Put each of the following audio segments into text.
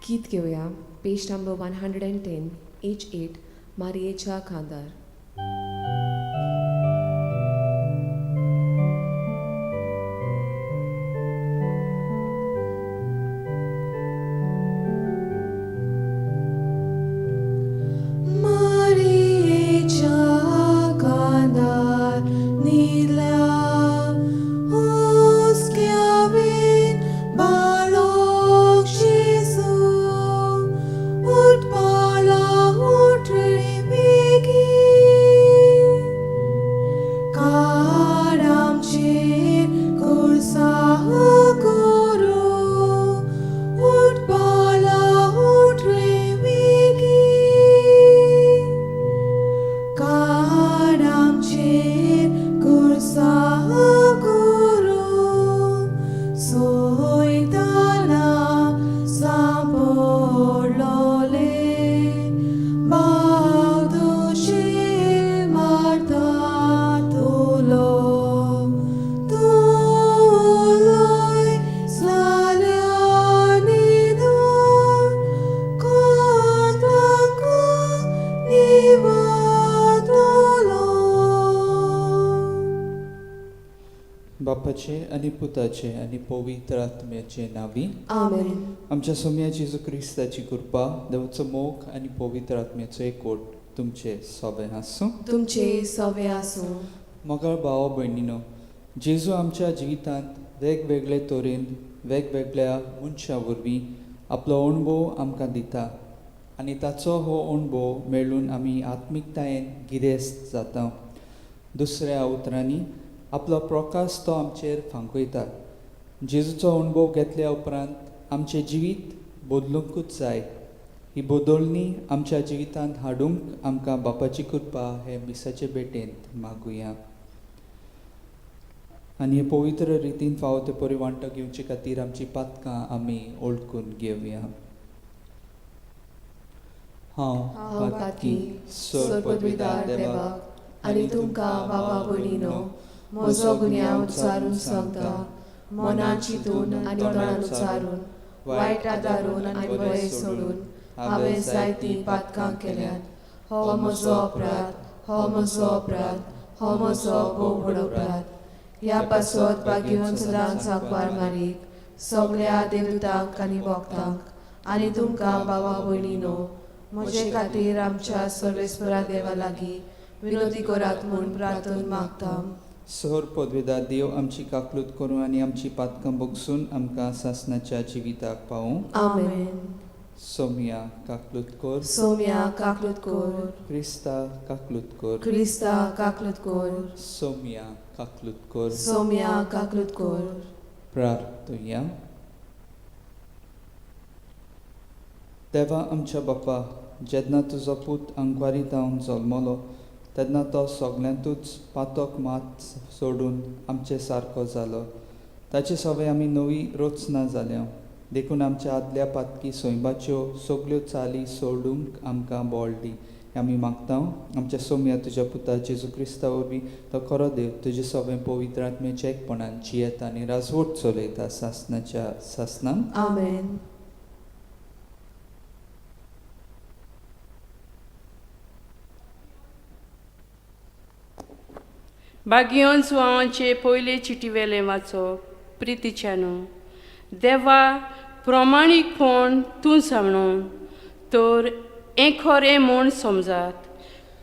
गीत घेवया, पेज number 110, H 8, मारयेच्या खांदार. मारयेच्या खांदार न्हिदल्या हुस्क्यावीण बाळक जेजू, उठ बाळा, उठ रे बेगीन, काड आमचेर खुरसा कुरू, उठ बाळा, उठ रे बेगीन, काड आमचेर खुरसा कुरू, सैतानाक सांपडलोले भाव तुजेर मारता उलो, तूं उलोय जाल्यार न्हिदून कोण तांकां निवळतलो. बापाचे आनी पुताचे आनी पवित्र आत्म्याचे नांवी. आमेन. आमच्या सोम्या जेजू क्रिस्ताची कृपा, देवाचो मोग आनी पवित्र आत्म्याचो एकवट तुमचे सोबें आसूं. तुमचे सवे आसूं. मोगाळ भाव भयणीनो, जेजू आमच्या जिवितांत वेगवेगळे तरेन वेगवेगळ्या मनशां वरवीं आपलो अणभव आमकां दिता आनी ताचो हो अणभव मेळून आमी आत्मिकतायेन गिरेस्त जाता. दुसऱ्या उतरांनी आपलो प्रकाश तो आमचेर फांकयता. जेजूचो अणभव घेतल्या उपरांत आमचें जिवीत बदलुंकूच जाय. ही बदलणी आमच्या जिवितांत हाडूंक आमकां बापाची कृपा हे मिसाचे भेटेंत मागुया आनी हे पवित्र रितीन फावो ते परी वांटो घेवचे खातीर आमची पातकां आमी वळखून घेवया. हांव हांव पातकी, सर पदवीदार देवाक आनी तुमकां बाबा भयणीनो म्हजो गुन्यांव उच्चारून सांगता. मनान चिंतून आनी तोंडान उच्चारून, वायट आदारून आनी बरें सोडून हांवें जायतीं पातकां केल्यात. हो म्हजो अपराध, हो म्हजो अपराध, हो म्हजो भोव व्हड अपराध. ह्या पासत भाग्यवंत सदांच सांकवार मारीक, सगळ्या देवदूतांक आनी भक्तांक आनी तुमकां बाबा भयणीनो म्हजे खातीर आमच्या सर्वेस्परा देवा लागीं विनोदी करात म्हूण प्रार्थन मागता. सर पदवेदार देव आमची काकलूत करूं आनी आमची पातकां बगसून आमकां सासणाच्या जिविताक पावूं. आमेन. सोम्या काकलूत कर. सोम्या काकलूत कर. क्रिस्ता काकलूत कर. क्रिस्ता काकलूत कर. सोम्या काकलूत कर. सोम्या काकलूत कर. प्रार्थुया. देवा आमच्या बापा, जेन्ना तुजो पूत अंकवारी जावन जल्मलो तेन्ना तो सगल्यांतूच पातक मात सोडून आमचे सारको जालो. ताचे सवे आमी नवी रचना जाल्या, देखून आमच्या आदल्या पातकी सैमाच्यो सगल्यो चाली सोडूंक आमकां बळ दी. आमी मागता आमच्या सोम्या तुज्या पुता जेजू क्रिस्ता वरवीं, तो खरो देव, तुजे सगळें पवित्र आत्म्याच्या एकपणान जियेता आनी राजवट चलयता सासनाच्या सासनान. आमेन. बागियोन सुवांचे पयले चिटीवेलें वाचप. प्रितीच्यानू, देवा प्रमाणीकपण तूं सांगणून तर हें खरें म्हूण समजात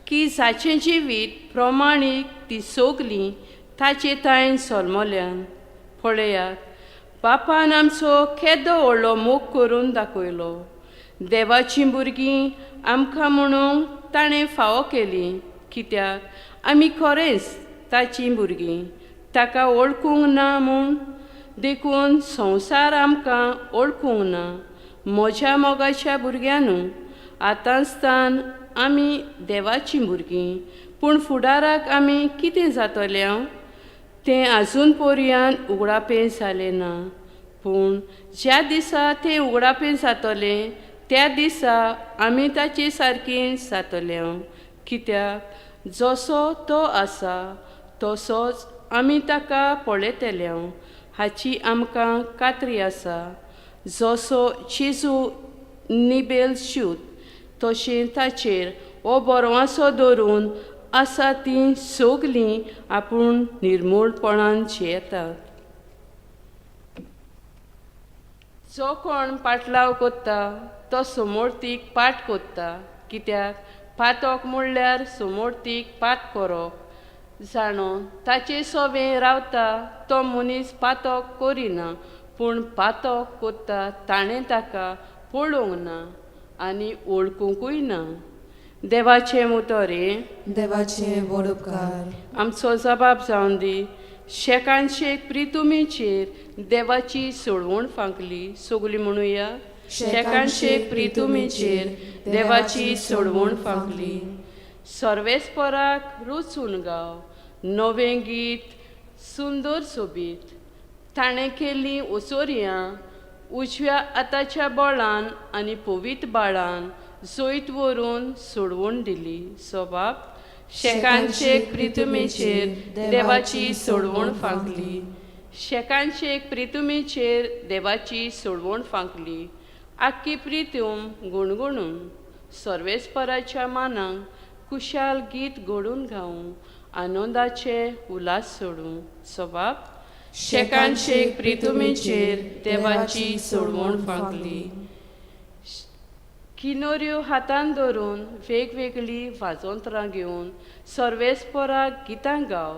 की जाचें जिवीत प्रमाणीक ती सगलीं ताचे तायन सोलमोल्यान. पळयात, बापान आमचो केदो व्हडलो मोग करून दाखयलो. देवाचीं भुरगीं आमकां म्हणूंक ताणें फावो केली, कित्याक आमी खरेंच ताचीं भुरगीं. ताका वळखूंक ना म्हूण देखून संवसार आमकां वळखूंक ना. म्हज्या मोगाच्या भुरग्यांनू, आतांच आमी देवाचीं भुरगीं, पूण फुडाराक आमी कितें जातलें तें आजून पर्यान उगडापें जालें ना. पूण ज्या दिसा तें उगडापें जातलें त्या दिसा आमी ताचे सारकीं जातले, कित्याक जसो तो आसा तसोच आमी ताका पळयतले हाची आमकां खात्री आसा. जसो जेजू निबेल शूत तशें ताचेर हो बरवासो दवरून आसा तीं सगलीं आपूण निर्मूळपणान जियेतात. जो कोण पाटलाव कोत्ता तो समोर्तीक पाट कोत्ता, कित्याक पातोक म्हणल्यार समोर्तीक पात करप. जाणो ताचे सोवें रावता तो मनीस पातोक करिना, पूण पातोक कोत्ता ताणें ताका पळोवंक ना आनी वळखुंकूय ना. देवाचें उतर हें. देवाचे व्हड उपकार. आमचो जबाब जावन दी. शेकान शेक प्रितुमीचेर देवाची सोडवण फांकली. सगली म्हणुया, शेकान शेक प्रितुमीचेर देवाची सोडवण फांकली. सर्वेस्पराक रुचून गाव नवें गीत सुंदर सोबीत. ताणें केल्लीं ओसोरयां उजव्या हाताच्या बळान आनी पवित्र बाळान जैत व्हरून सोडवून दिली. सोबाब शेकान शेक प्रितुमेचेर देवाची सोडवण फांकली. शेकान शेक प्रितुमेचेर देवाची सोडवण फांकली. आख्खी प्रितूम गुणगुणून सर्वेस्पराच्या मानाक कुशाल गीत घडून गावूं, आनंदाचे उल्हास सोडूं. सोबाब शेकान शेक प्रितुमेचेर देवाची सोडवण फांकली. किनोऱ्यो हातान धरून वेगवेगळीं वाजोंत्रां घेवन सर्वेस्पराक गितां गाव.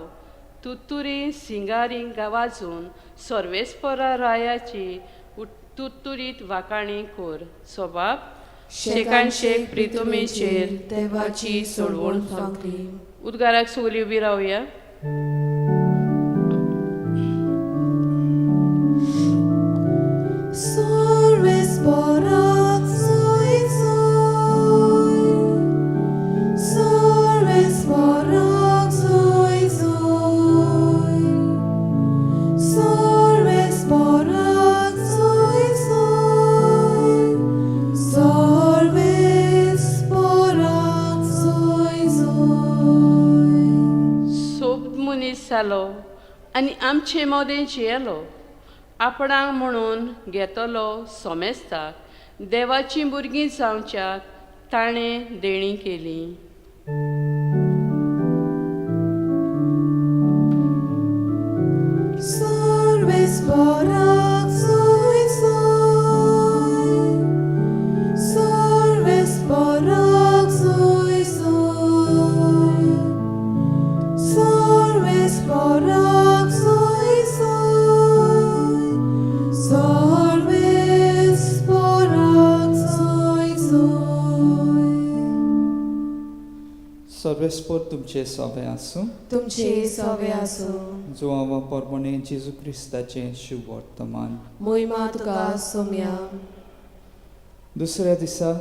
तुत्तुरी सिंगारी वाजून सर्वेस्परा रायाची तुत्तुरीत वाकाणी कर. सोबाब शेकान शेक प्रितुमेचेर देवाची सोडवण फांकली. उद्गाराक सगळीं उबी रावया. Sorvespora, soy, soy. Sorvespora, soy, soy. Sorvespora, soy, soy. Sorvespora, soy, soy. सोब मनीस जालो आनी आमचे मदें जियेलो. आपणाक म्हणून घेतलो सोमेस्ताक देवाचीं भुरगीं जावच्याक ताणें देणी केली. Sorvespora, soy, soy. Sorvespora, soy, soy. Sorvespora, soy, soy. Sorvespora, soy, soy. सर्वेस्पोर तुमचे सोबे आसूं. तुमचे सोवे आसूं. जुवांवा पोरमोणे जेजू क्रिस्ताचें शुभ वर्तमान. मोहिमा तुका सोम्या. दुसऱ्या दिसा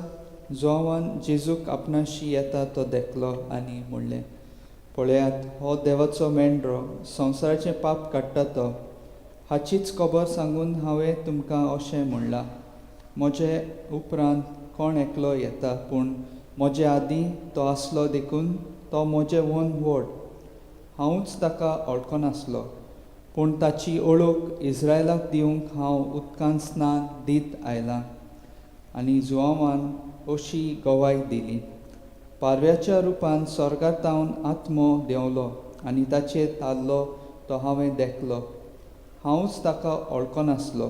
जुवांवान जेजूक आपणाशी येता तो देखलो आनी म्हणलें, पळयात हो देवाचो मेंढरो, संवसाराचें पाप काडटा तो. हाचीच खबर सांगून हांवें तुमकां अशें म्हणलां, म्हजे उपरांत कोण एकलो येता, पूण म्हजे आदीं तो आसलो देखून तो म्हजे वन व्हड. हांवूच ताका वळखनासलो, पूण ताची ओळख इस्रायलाक दिवंक हांव उदकान स्नान दीत आयलां. आनी जुवांवान अशी गवाय दिली, पारव्याच्या रुपान स्वर्गार तावन आत्मो देंवलो आनी ताचेर ताल्लो तो हांवें देखलो. हांवूच ताका वळखनासलो,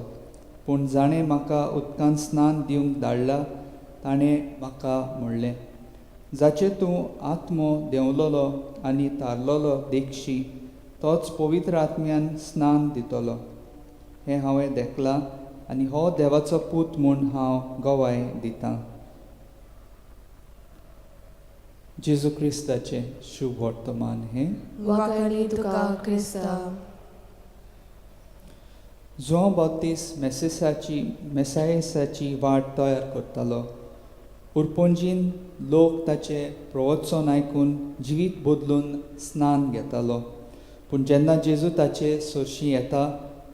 पूण जाणें म्हाका उदकान स्नान दिवंक धाडला ताणें म्हाका म्हणलें, जाचेर तूं आत्मो देंवलोलो आनी तारलोलो देखशी तोच पवित्र आत्म्यान स्नान दितलो. हें हांवें देखलां आनी हो देवाचो पूत म्हूण हांव गवाय दितां. जेजू क्रिस्ताचें शुभ वर्तमान हें. वाखाणी तुका क्रिस्ता. जुआंव बाप्तीस मेसायसाची वाट तयार करतालो. उरपोंजीन लोक ताचें प्रवचन आयकून जिवीत बदलून स्नान घेतालो. पूण जेन्ना जेजू ताचे सरशीं येता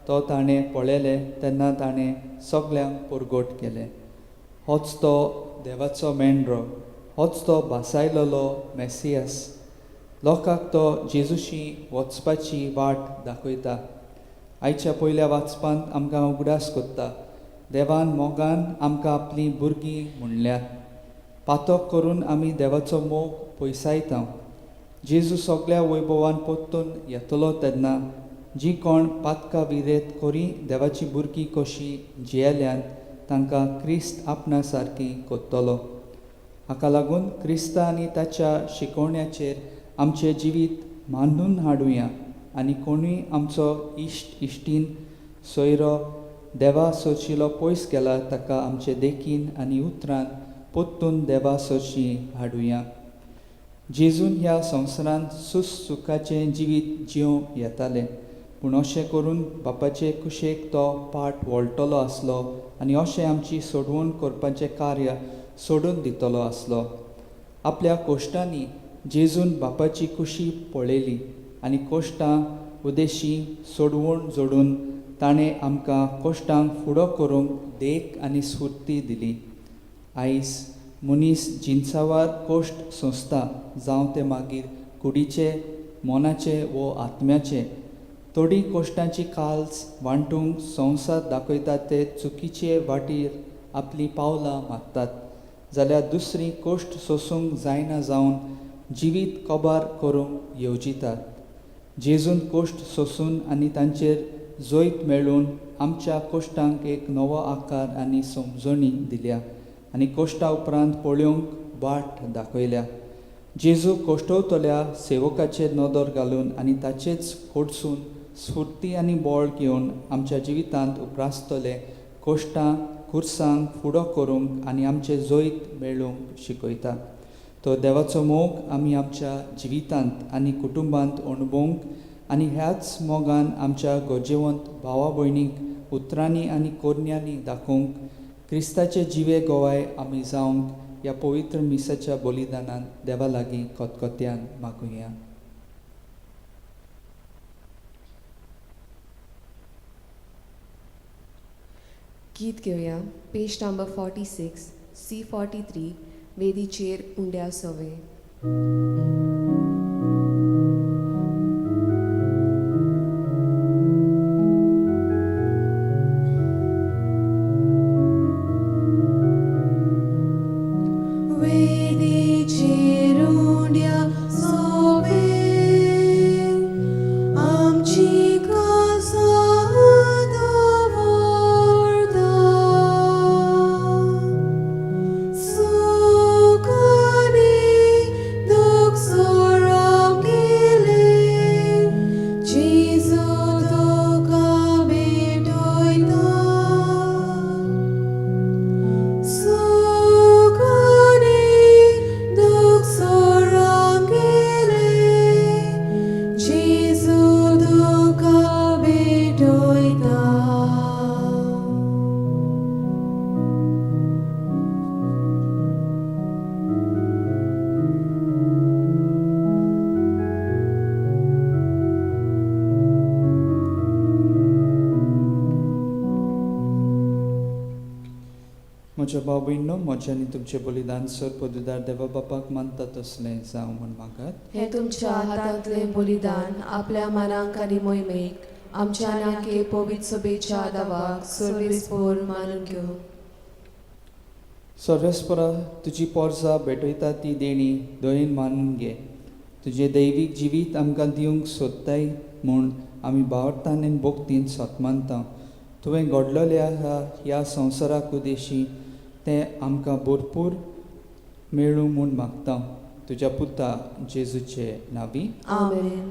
तो ताणें पळयलें तेन्ना ताणें सगल्यांक परगट केलें, होच तो देवाचो मेंढरो, होच तो भासायलेलो मेसियास. लोकांक तो जेजूशी वचपाची वाट दाखयता. आयच्या पयल्या वाचपांत आमकां उगडास कोत्ता, देवान मोगान आमकां आपलीं भुरगीं म्हणल्यात. पातक करून आमी देवाचो मोग पयसायता. जेजू सगळ्या वैभवान परतून येतलो तेन्ना जी कोण पातका विरेत करी देवाची भुरगीं कशी जियेल्यात तांकां क्रिस्त आपणा सारकी करतलो. हाका लागून क्रिस्ता आनी ताच्या शिकवण्याचेर आमचें जिवीत मांडून हाडुया आनी कोणूय आमचो इश्ट इश्टीन सोयरो देवा सोचिलो पयस गेला ताका आमचे देखीन आनी उतरान परतून देवा सोची हाडुया. जेजून ह्या संवसारांत सुखाचें जिवीत जिवं येतालें, पूण अशें करून बापाचे कुशेक तो पाट वळटलो आसलो आनी अशें आमची सोडवण करपाचें कार्य सोडून दितलो आसलो. आपल्या कोश्टांनी जेजून बापाची कुशी पळयली आनी कोश्टां उदेशी सोडवण जोडून ताणें आमकां कोश्टांक फुडो करूंक देख आनी स्फुर्ती दिली. आयज मनीस जिनसावार कोश्ट सोंसता, जावं ते मागीर कुडीचे, मनाचे वो आत्म्याचे. थोडी कोश्टांची काल्स वांटूंक संवसार दाखयता ते चुकीचे वाटेर आपलीं पावलां मारतात, जाल्यार दुसरी कोश्ट सोसूंक जायना जावन जिवीत कबार करूंक येवजितात. जेजून कोश्ट सोसून आनी तांचेर जैत मेळून आमच्या कोश्टांक एक नवो आकार आनी समजणी दिल्या आनी कोश्टा उपरांत पळोवंक वाट दाखयल्या. जेजू कोश्टवतल्या सेवकाचेर नदर घालून आनी ताचेच कडसून स्फुर्ती आनी बळ घेवन आमच्या जिवितांत उप्रासतले कोश्टां खुर्सांक फुडो करूंक आनी आमचें जैत मेळोवंक शिकयता. तो देवाचो मोग आमी आमच्या जिवितांत आनी कुटुंबांत अणभवंक आनी ह्याच मोगान आमच्या गरजेवंत भावा भयणीक उतरांनी आनी कोरण्यांनी दाखोवंक क्रिस्ताचे जिवे गोवाय आमी जावंक ह्या पवित्र मिसाच्या बलिदानान देवा लागीं खतखत्यान मागुया. गीत घेवया पेज नंबर 46 C43 वेदीचेर उंड्या सोवे. वेदीचेर उंड्या सोवे आमची कासा दवरता, सुखानी दुख सोराम गेले, जेजू तुका भेटयता. सुखानी दुख सोराम गेले, जेजू तुका भेटयता. म्हज्या भाव भयणींनो, म्हजें आनी तुमचें बलिदान सर पदवीदार देवा बापाक मानता तसलें जावं म्हूण मागात. हें तुमच्या हातांतलें बलिदान आपल्या मनांक आनी मोहिमेक आमच्या नाके पवित्र सभेच्या दावाक सर्वेस्पोर मानून घेवं. सर्वेस्परा तुजी पोरसा भेटयता ती देणी दयेन मानून घे. तुजें दैवीक जिवीत आमकां दिवंक सोदताय म्हूण आमी भावार्थान आनी भक्तीन सतमानता. तुवें घडलेल्या ह्या संवसाराक उदेशी तें आमकां भरपूर मेळूं म्हूण मागता. तुज्या पुता जेजूचे नांवी. आमेन.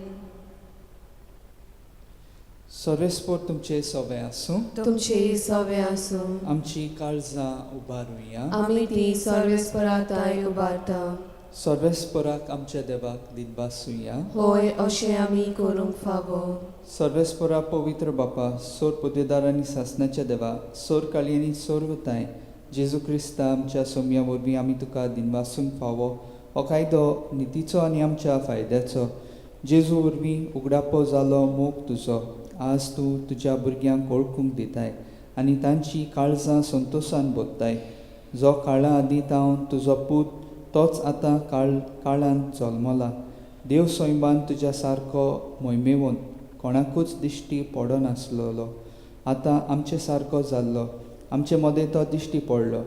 सर्वेस्पोर तुमचे सवे आसूं. तुमचे सवे आसूं. आमची काळजां उबारुया. आमी ती सर्वेस्पराताय उबारता. सर्वेस्पराक आमच्या देवाक दिनवासुया. होय, अशें आमी करूंक फावो. सर्वेस्परा पवित्र बापा, सोर पदवेदार आनी सासणाच्या देवा, सोर काळी आनी सोरवताय जेजू क्रिस्ता आमच्या सोमया वरवीं आमी तुका दिनवासूंक फावो हो कायदो नितीचो आनी आमच्या फायद्याचो. जेजू वरवीं उगडापो जालो मोग तुजो आज तूं तुज्या भुरग्यांक वळखूंक दिताय आनी तांची काळजां संतोशान भरताय. जो काळा आदीं तावन तुजो पूत तोच आतां काळांत जल्मला. देव सैमान तुज्या सारको मोहिमेवंत कोणाकूच दिश्टी पडनासलेलो आतां आमचे सारको जाल्लो. आमचे मदें तो दिश्टी पडलो.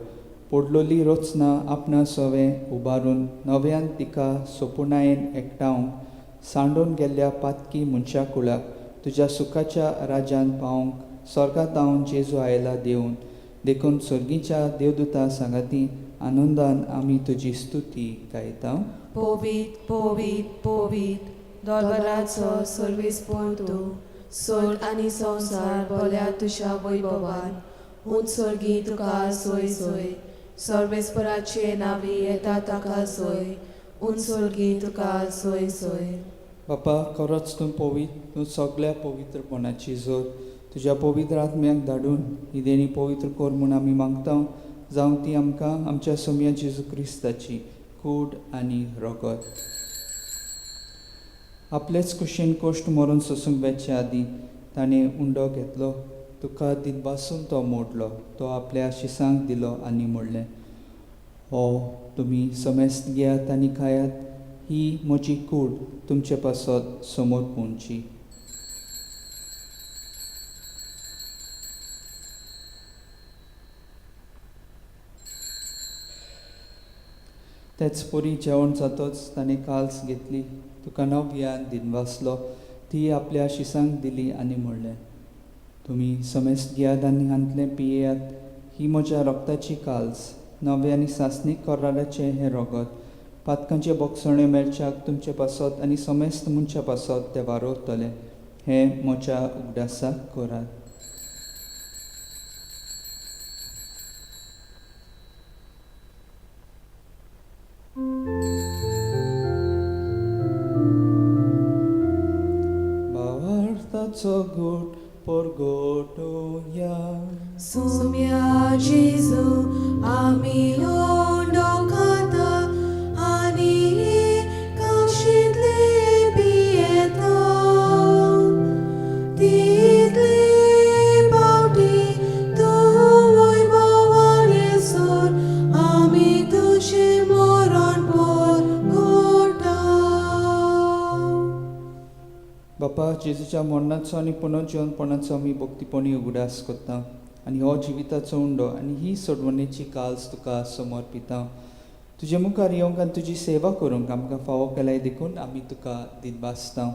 पडलोली रचना आपणा सवें उबारून नव्यान तिका सोपुणायेन एकठावंक सांडून गेल्ल्या पातकी मनशा कुळाक तुज्या सुखाच्या राज्यान पावंक स्वर्गांत जेजू आयला देवन. देखून सर्गीच्या देवदूता सांगाती आनंदान आमी तुजी स्तुती गायता. पवित्र पवित्र पवित्र दोलबराचो सर्वेस्पोर तूं, स्वर्ग आनी संवसार भरल्या तुज्या वैभवान. उंच स्वर्गी तुका सोय सोय, सर्वेस्पराचे नांवी येता ताका सोय, उंच स्वर्गी तुका सोय सोय. बापा, खरोच तूं पवित्र, तूं सगळ्या पवित्रपणाची जोर. तुज्या पवित्र आत्म्याक धाडून ही देणी पवित्र कर म्हूण आमी मागता, जावं ती आमकां आमच्या सोम्या जेजू क्रिस्ताची कूड आनी रगत. आपलेच कुशीन कोश्ट मरून सोसूंक वेचे आदीं ताणें उंडो घेतलो, तुका दिनवासून तो मोडलो, तो आपल्या शिसांक दिलो आनी म्हणलें, हो तुमी समेस्त घेयात आनी खायात, ही म्हजी कूड तुमचे पासत समोर पोवची. तेच परी जेवण जातच ताणें काल्स घेतली, तुका नव्यान दिनवासलो, ती आपल्या शिसांक दिली आनी म्हणलें, तुमी समेस्त घेयात आनी हांतलें पियेयात, ही म्हज्या रक्ताची काल्स, नवें आनी सासणीक कराराचें हें रगत, पातकांचे बोगसणे मेळच्याक तुमचे पासत आनी समेस्त मनशा पासत तें वारवतलें. हें म्हज्या उगडासाक करात. भावार्थाचो घोट परगटोया. सोम्या जेजू आमी उंडो खाता आनी काशींतले पियेता, तितले पावटी तूं वैभवान येसर आमी तुजें मरण परगटा. बापा, जेजूच्या मरणाचो आनी पुनर्जिवनपणाचो आमी भक्तीपणी उगडास करता आनी हो जिविताचो उंडो आनी ही सोडवणेची काल्स तुका समर्पिता. तुजे मुखार येवंक आनी तुजी सेवा करूंक आमकां फावो केल्याय देखून आमी तुका दिनवासता.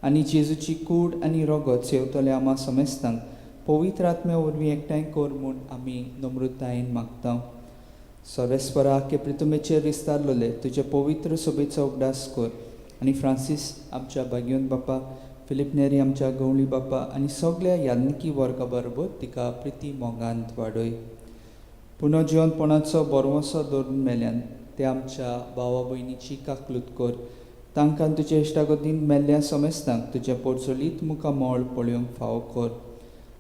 आनी जेजूची कूड आनी रगत सेवतले आमा समेस्तांक पवित्र आत्म्या वरवीं एकठांय कर म्हूण आमी नम्रतायेन मागता. सर्वेस्परा के प्रितुमेचेर विस्तारलेले तुजे पवित्र सोबेचो उगडास कर आनी फ्रांसीस आमच्या भाग्योन बापा, फिलीप नेरी आमच्या गवळी बापा आनी सगळ्या याज्ञिकी वर्गा बरोबर तिका प्रिती मोगांत वाडय. पुनर्जिवनपणाचो बरवसो दवरून मेल्यान ते आमच्या भावा भयणीची काकलूत कर, तांकां तुजे इश्टागतीन मेल्ल्या समेस्तांक तुजें पोरचोलीत मुखामळ पळोवंक फावो कर.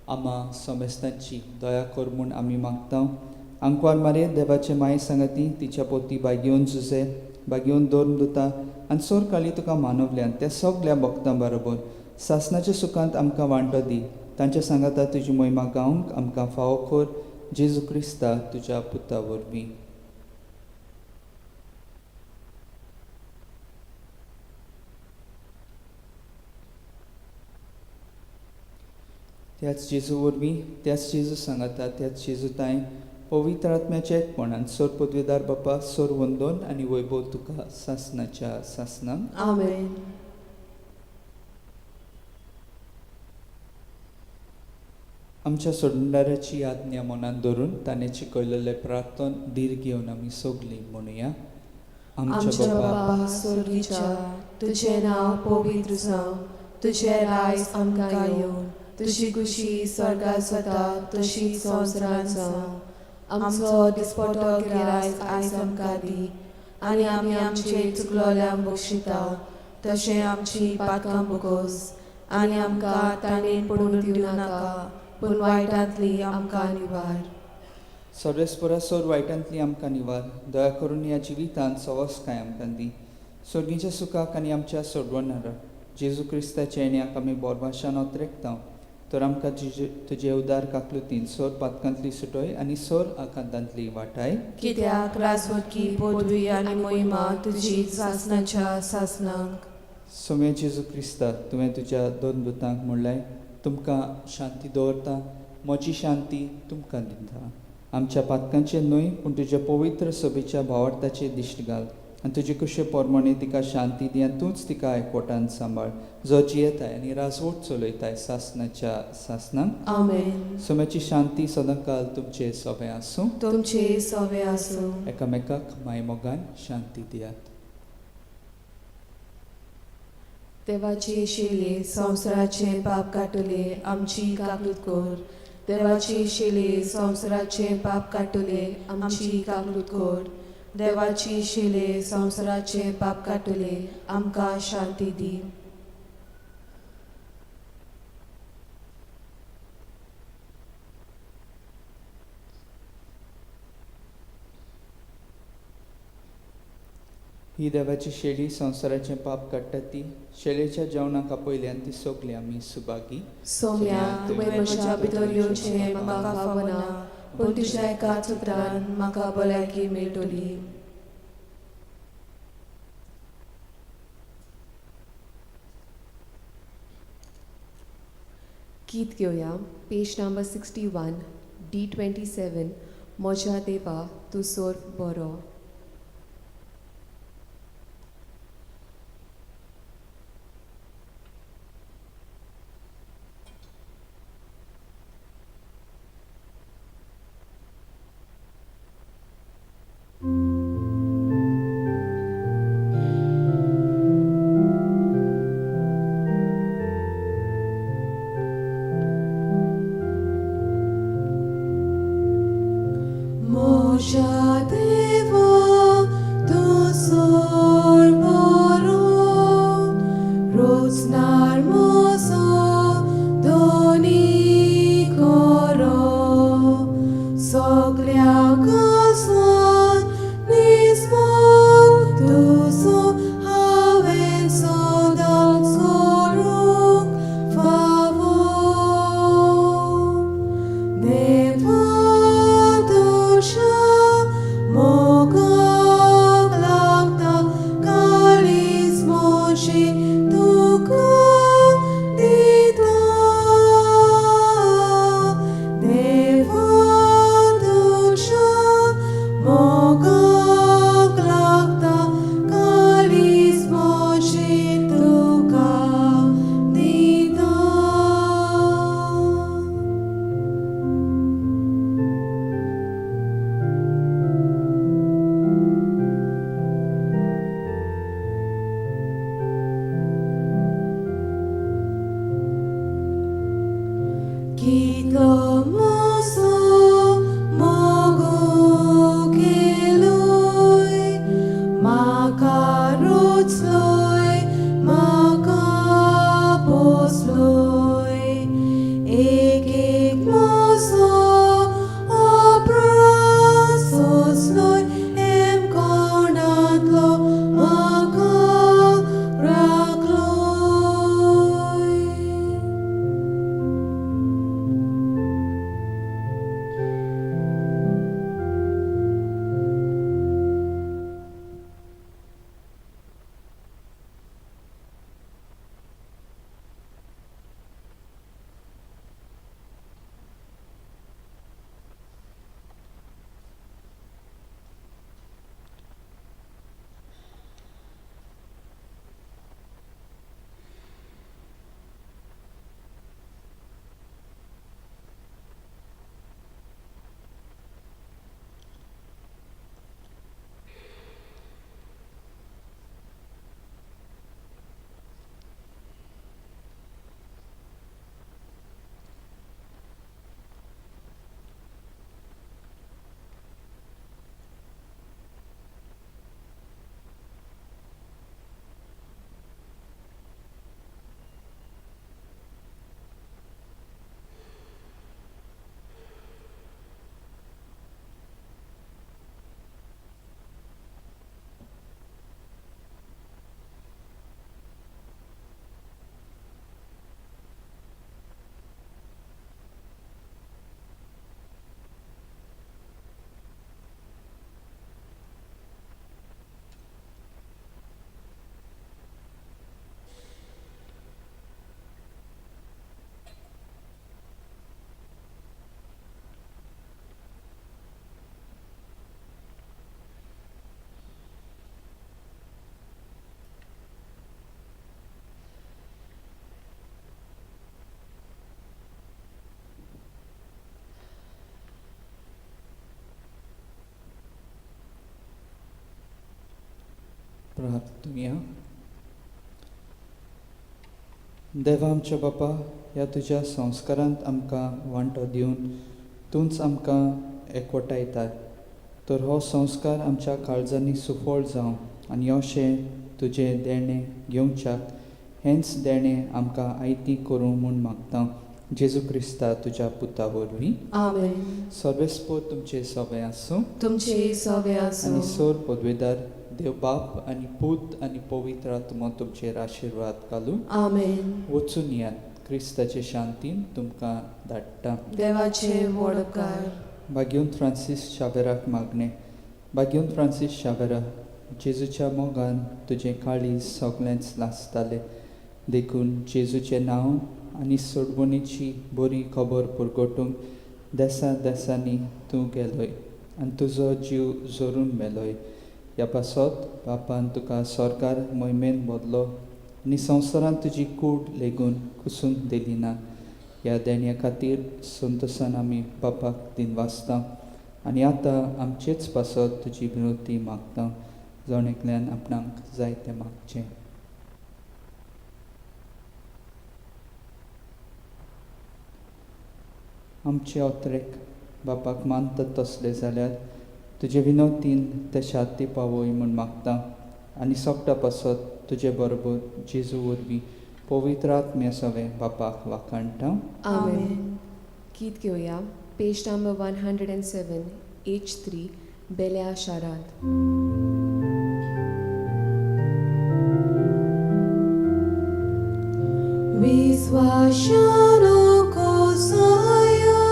आमा समेस्तांची दया कर म्हूण आमी मागता. आंकवार मारे देवाचे माये सांगाती तिच्या पोती बागेवन जुजे बागेवन दवरून दिता आनी सोरकाली तुका मानवल्यान त्या सगल्या भक्तां बरोबर सासनाच्या सुखांत आमकां वांटो दी. तांच्या सांगाता तुजी मोहिमा गावंक आमकां फावो कर, जेजू क्रिस्ता तुज्या पुता वरवीं. त्याच जेजू वरवीं, त्याच जेजू सांगाता, त्याच जेजू तांय पवित्र आत्म्याच्या एकपणान सोर पदवेदार बापा, सोर वंदोन आनी वैभव तुका सासनाच्या सासनाक. आमेन. आमच्या सोडणाऱ्याची आज्ञा मनान धरून ताणें शिकयलेलें प्रार्थन धीर घेवन आमी सगलीं म्हणुया. आमच्या बापा स्वर्गीच्या, तुजें नांव पवित्र जावं, तुजें रायज आमकां येवं, तुजी खुशी स्वर्गात जाता तशी संवसारांत जावं. आमचो दिसपटो गिरायज आयज आमकां दी आनी आमी आमचे चुकलोल्यांक बक्षिता तशें आमची पातकां बोगोस आनी आमकां ताणें पडून दिवं नाका, पूण वायटांतली आमकां निवार. सर्वेस्परा सोर वायटांतली आमकां निवार. दया करून ह्या जिवितांत सवसकाय आमकां दी. सर्गीच्या सुखाक आनी आमच्या सोडवणारा जेजू क्रिस्ताच्या येण्याक आमी बोरभाशान अत्रेकता, तर आमकां तुजे उदार काकलुतीन सोर पातकांतली सुटय आनी सोर आकांतांतली वाटाय. कित्याक राजवटकी पदवी आनी मोहिमा तुजी सासनाच्या सासनाक. सोम्या जेजू क्रिस्ता, तुवें तुज्या दोन दुतांक म्हणलें, तुमकां शांती दवरता, म्हजी शांती तुमकां दिता. आमच्या पातकांचेर न्हय पूण तुज्या पवित्र सभेच्या भावार्थाचेर दिश्ट घाल आनी तुजे कुशे पोरमाणे तिका शांती दी आनी तूंच तिका एकवटान सांबाळ, जो जियेताय आनी राजवट चलयताय सासनाच्या सासनाक. आमेन. सोम्याची शांती सदांकाल तुमचे सोबें आसूं. तुमचे सोवे आसूं. एकामेकाक मायमोगान शांती दियात. देवाची शिली संवसाराचे पाप काटुले आमची काकूत कर. देवाची शिली संवसाराचे पाप काटुले आमची काकूत कर. देवाची शिले संवसाराचे पाप काटुले आमकां शांती दी. ही देवाची शेळी संवसाराचें पाप काडटा ती शेळेच्या जेवणाक आपयली आनी ती सगली आमी सुभागी. सोम्या, तुवें म्हज्या भितर येवचें म्हाका फावना, पूण तुज्या एकाच उतरान म्हाका भलायकी मेळटली. गीत घेवया, पेज नंबर 61, D27, म्हज्या देवा तूं सोर्फ बरो. म्हज्या देवा तूं सोर बरो, रोजनार म्हजो दोनी करो, सगल्या गजाल निस्मोग तुजो हांवें सदांच करूंक फावो. देवा तुज्या मोगाक लागता काळीज म्हजें तुका दिता. देवा तुज्या प्रार्थुया. देवा आमच्या बापा, ह्या तुज्या संस्कारांत आमकां वांटो दिवन तूंच आमकां एकवटायता, तर हो संस्कार आमच्या काळजांनी सुफळ जावं आनी अशें तुजें देणें घेवच्याक हेंच देणें आमकां आयती करूं म्हूण मागता जेजू क्रिस्ता तुज्या पुता वरवीं. आमेन. सर्वेस्पोर तुमचे सगळे आसूं. तुमचे सवे आसूं. आनी सोर पदवेदार देव बाप आनी पूत आनी पवित्र आत्मो तुमचेर आशिर्वाद घालूं. आमेन. वचून येयात, क्रिस्ताचे शांतीन तुमकां धाडटा. देवाचे व्हड उपकार. बागेवन फ्रांसीस शावेराक मागणें. बागेवन फ्रांसीस शावेरा, जेजूच्या मोगान तुजें काळीज सगळेंच लासतालें, देखून जेजूचें नांव आनी सोडवणेची बरी खबर पुरगटूंक देसा देसांनी तूं गेलोय आनी तुजो जीव जोरून मेलोय. ह्या पासत बापान तुका सरकार मोहिमेन बदलो आनी संवसारांत तुजी कूड लेगून कुसूंक दिली ना. ह्या देण्या खातीर संतोसान आमी बापाक दिनवासता आनी आतां आमचेच पासत तुजी विनवती मागता. जण एकल्यान आपणाक जाय तें मागचें. आमचे अत्रेक बापाक मानतात तसले जाल्यार तुजे विनवतीन ते शांती पावय म्हूण मागता आनी सगटा पासत तुजे बरोबर जेजू वरवीं पवित्र आत्म्या सवें बापाक वाखाणटा. आमेन. गीत घेवया, पेज नंबर 107, H3, बेल्या शारांत. विश्वासानो कोसाया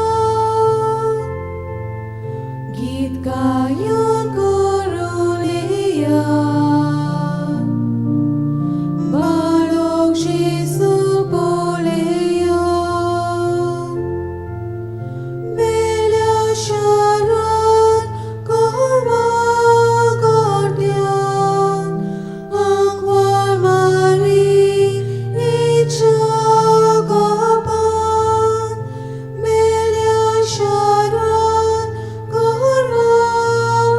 गीत गायन करुलेया, बाळक जेजू पळया, बेल्या शारांत गोरवां गोठ्यांत आंकवार मारीयेच्या गोपांत, बेल्या शारांत गोरवां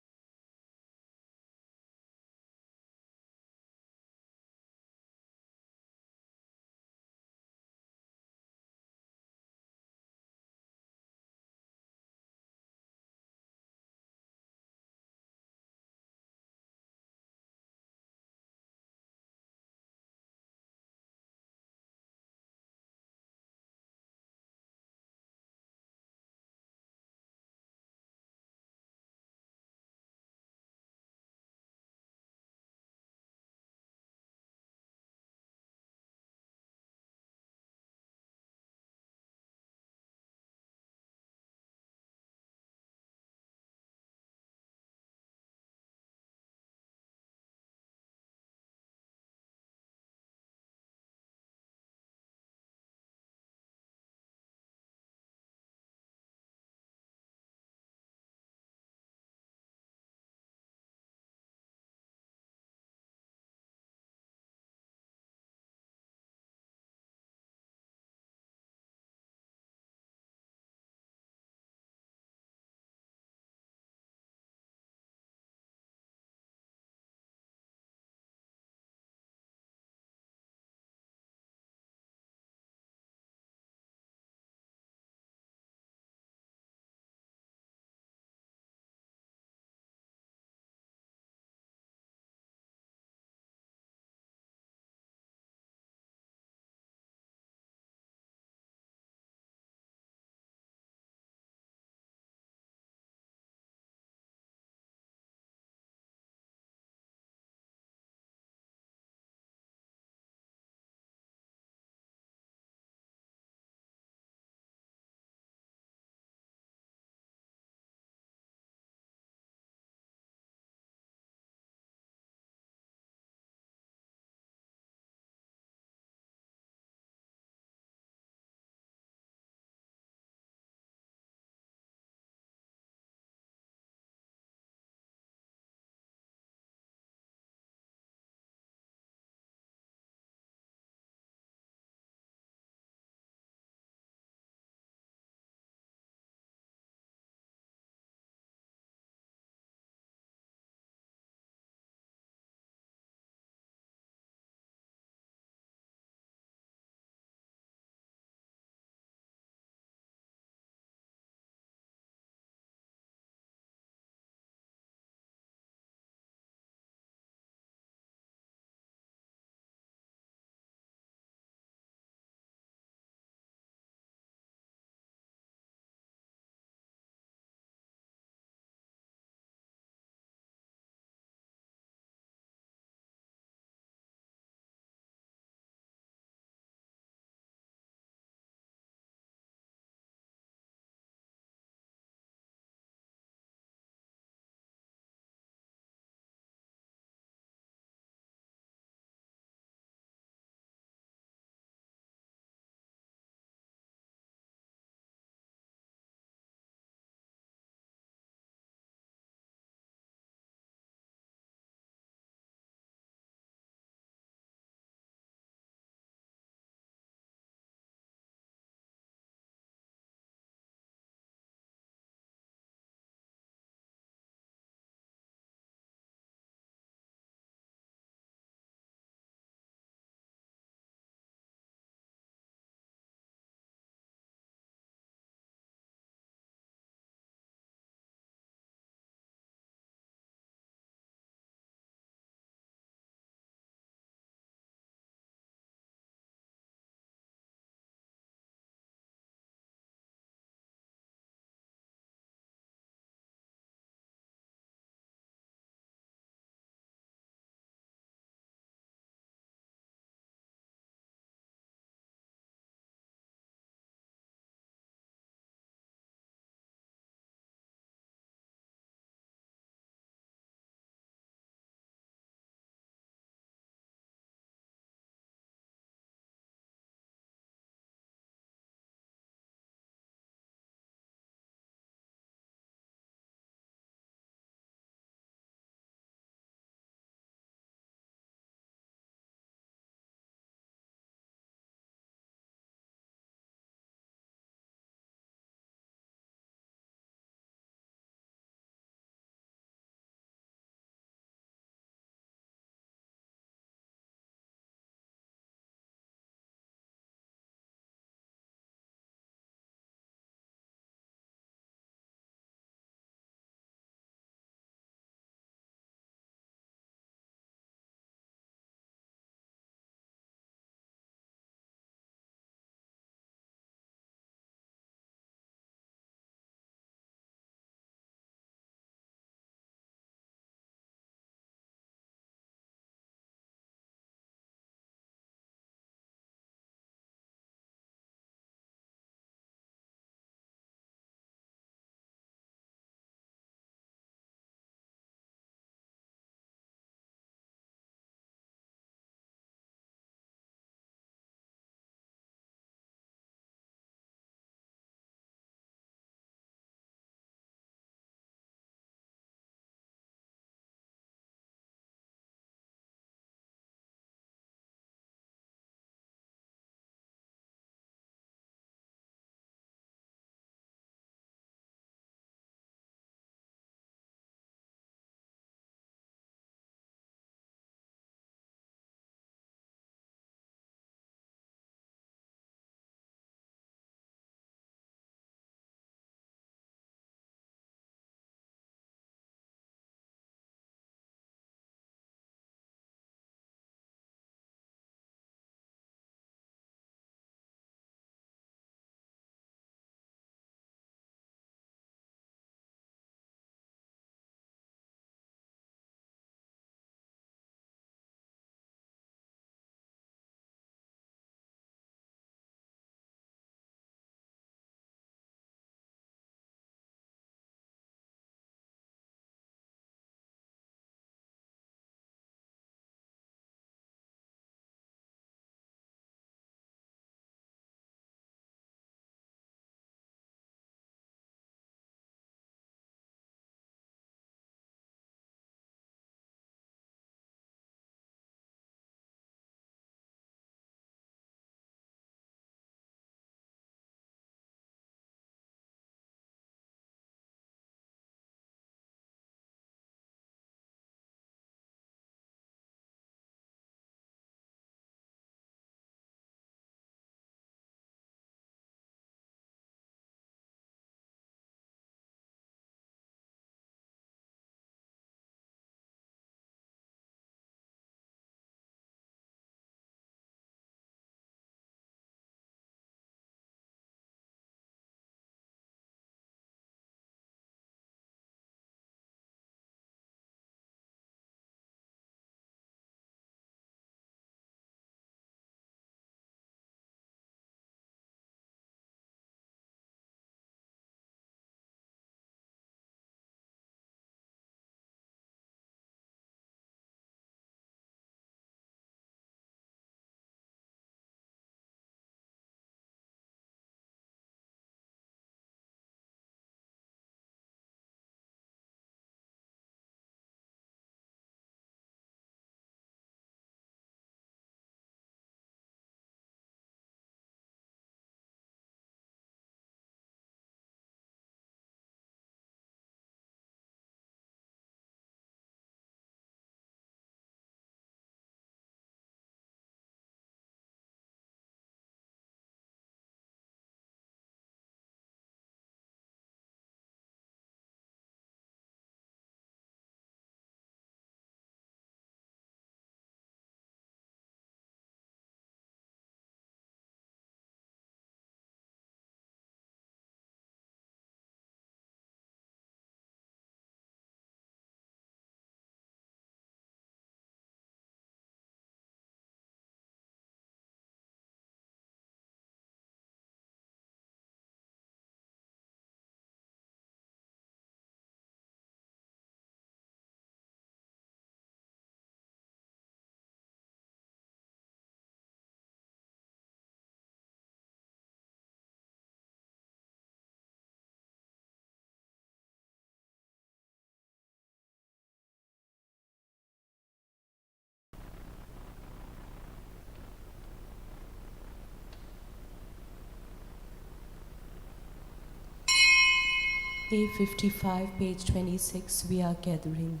A55, page 26, we are gathering.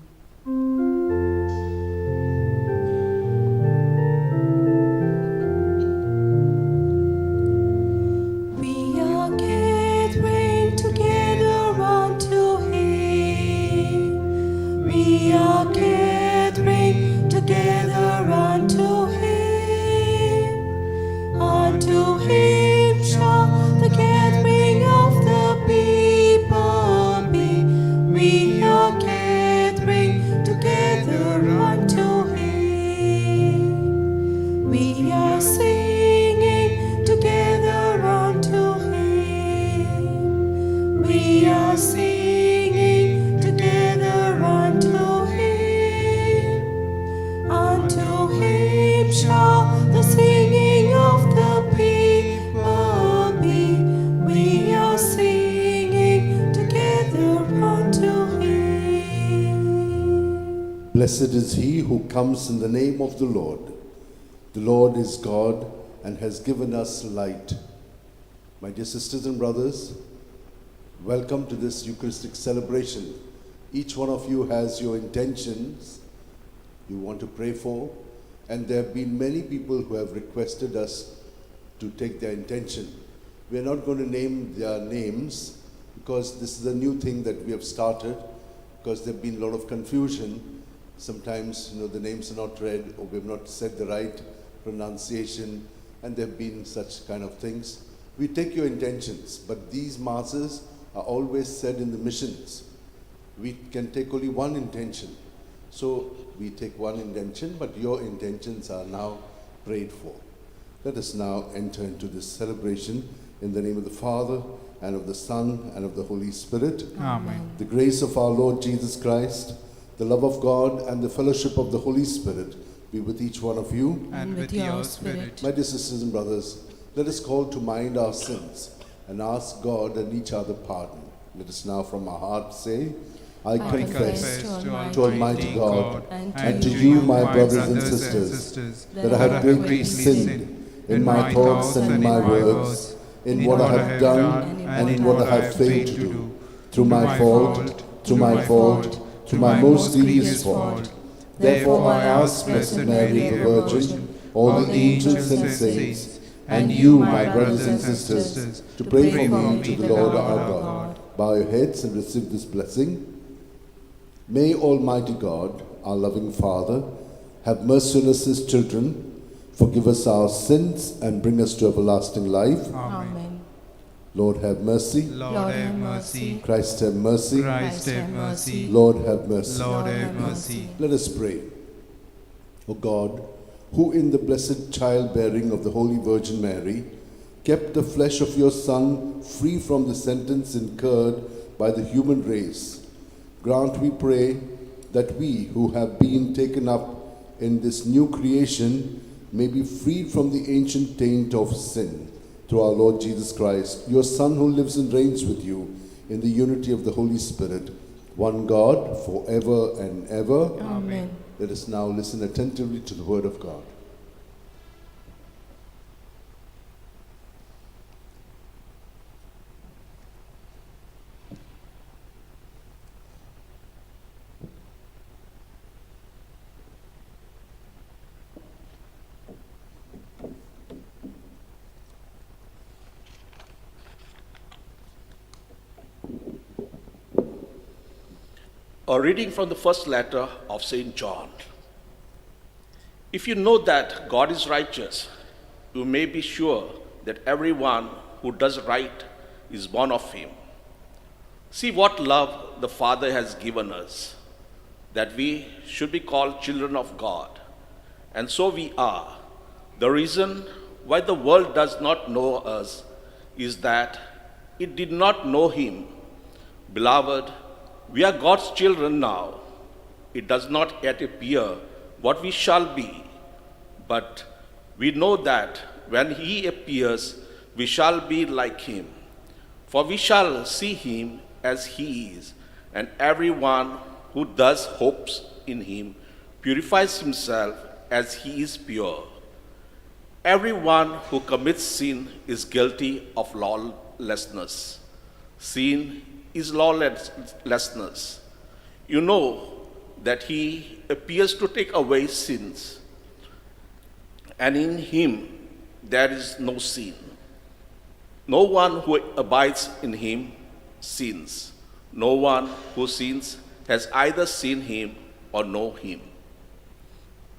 We are gathering together unto Him. We are gathering together unto Him. Unto Him shall the gathering of the people be. We are gathering together unto Him. We are singing together unto Him. We are singing together unto Him. Unto Him shall the singing of the people be. We are singing together unto Him. Blessed is he who comes in the name of the Lord. The Lord is God and has given us light. My dear sisters and brothers, welcome to this Eucharistic celebration. Each one of you has your intentions you want to pray for, and there have been many people who have requested us to take their intention. We are not going to name their names because this is a new thing that we have started, because there have been a lot of confusion. Sometimes, the names are not read, or we have not said the right pronunciation, and there have been such kind of things. We take your intentions, but these masses are always said in the missions. We can take only one intention. So we take one intention, but your intentions are now prayed for. Let us now enter into this celebration in the name of the Father, and of the Son, and of the Holy Spirit. Amen. The grace of our Lord Jesus Christ, the love of God, and the fellowship of the Holy Spirit be with each one of you. And with your spirit. My dear sisters and brothers, let us call to mind our sins and ask God and each other pardon. Let us now from our hearts say, I confess to Almighty God and to you, my brothers and sisters, that I have greatly sinned in my thoughts and in my words, in what I have done and in what I have failed to do, through my fault, through my fault, through my most grievous fault. Therefore I ask Blessed Mary, the Virgin, all the angels and saints, and you, my brothers and sisters, to pray for me to the Lord our God. Bow your heads and receive this blessing. May Almighty God, our loving Father, have mercy on us his children, forgive us our sins, and bring us to everlasting life. Amen. Lord, have mercy. Lord, have mercy. Christ, have mercy. Christ, have mercy. Lord, have mercy. Lord, have mercy. Let us pray. O God, who in the blessed childbearing of the Holy Virgin Mary kept the flesh of your Son free from the sentence incurred by the human race, grant, we pray, that we who have been taken up in this new creation may be freed from the ancient taint of sin. Through our Lord Jesus Christ, your Son, who lives and reigns with you in the unity of the Holy Spirit, one God, forever and ever. Amen. Let us now listen attentively to the word of God. A reading from the first letter of St. John. If you know that God is righteous, you may be sure that everyone who does right is born of him. See what love the Father has given us, that we should be called children of God. And so we are. The reason why the world does not know us is that it did not know him. Beloved, we are God's children now. It does not yet appear what we shall be, but we know that when he appears, we shall be like him. For we shall see him as he is, and everyone who thus hopes in him purifies himself as he is pure. Everyone who commits sin is guilty of lawlessness. Sin is lawlessness. You know that he appears to take away sins, and in him there is no sin. No one who abides in him sins. No one who sins has either seen him or know him.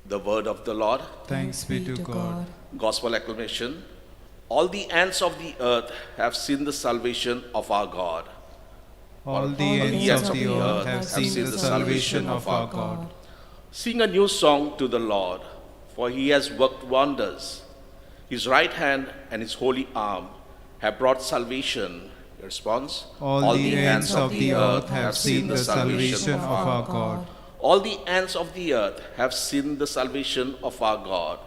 The word of the Lord. Thanks be to God. Gospel acclamation. All the ends of the earth have seen the salvation of our God. All the ends of the earth have seen the salvation of our God. Sing a new song to the Lord, for he has worked wonders. His right hand and his holy arm have brought salvation. Response. All the ends of the earth have seen the salvation of our God. All the ends of the earth have seen the salvation of our God.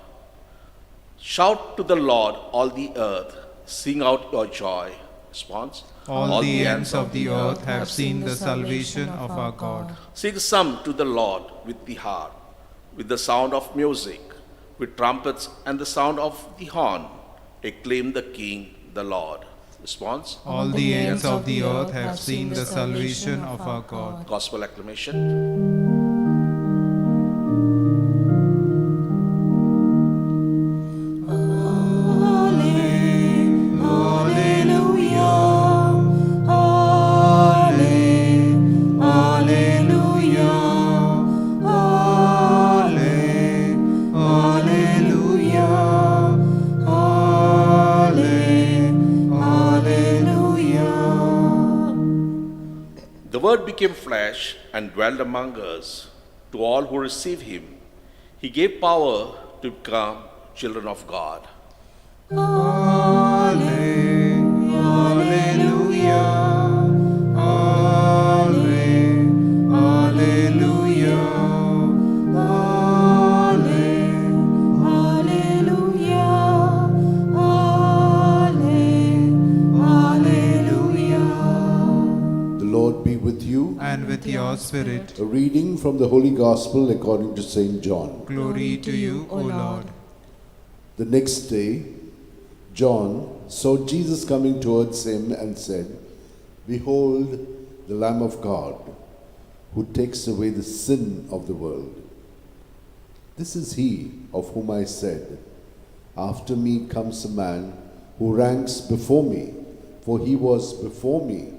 Shout to the Lord, all the earth. Sing out your joy. Response. All the ends of the earth have seen the salvation of our God. Sing some to the Lord with the harp, with the sound of music, with trumpets and the sound of the horn. Acclaim the King, the Lord. Response. All the ends of the earth have seen the salvation of our God. Gospel acclamation. The Word became flesh and dwelt among us. To all who receive him, he gave power to become children of God. The Lord be with you. And with your spirit. A reading from the Holy Gospel according to St. John. Glory to you, O Lord. The next day, John saw Jesus coming towards him and said, "Behold, the Lamb of God, who takes away the sin of the world. This is he of whom I said, 'After me comes a man who ranks before me, for he was before me.'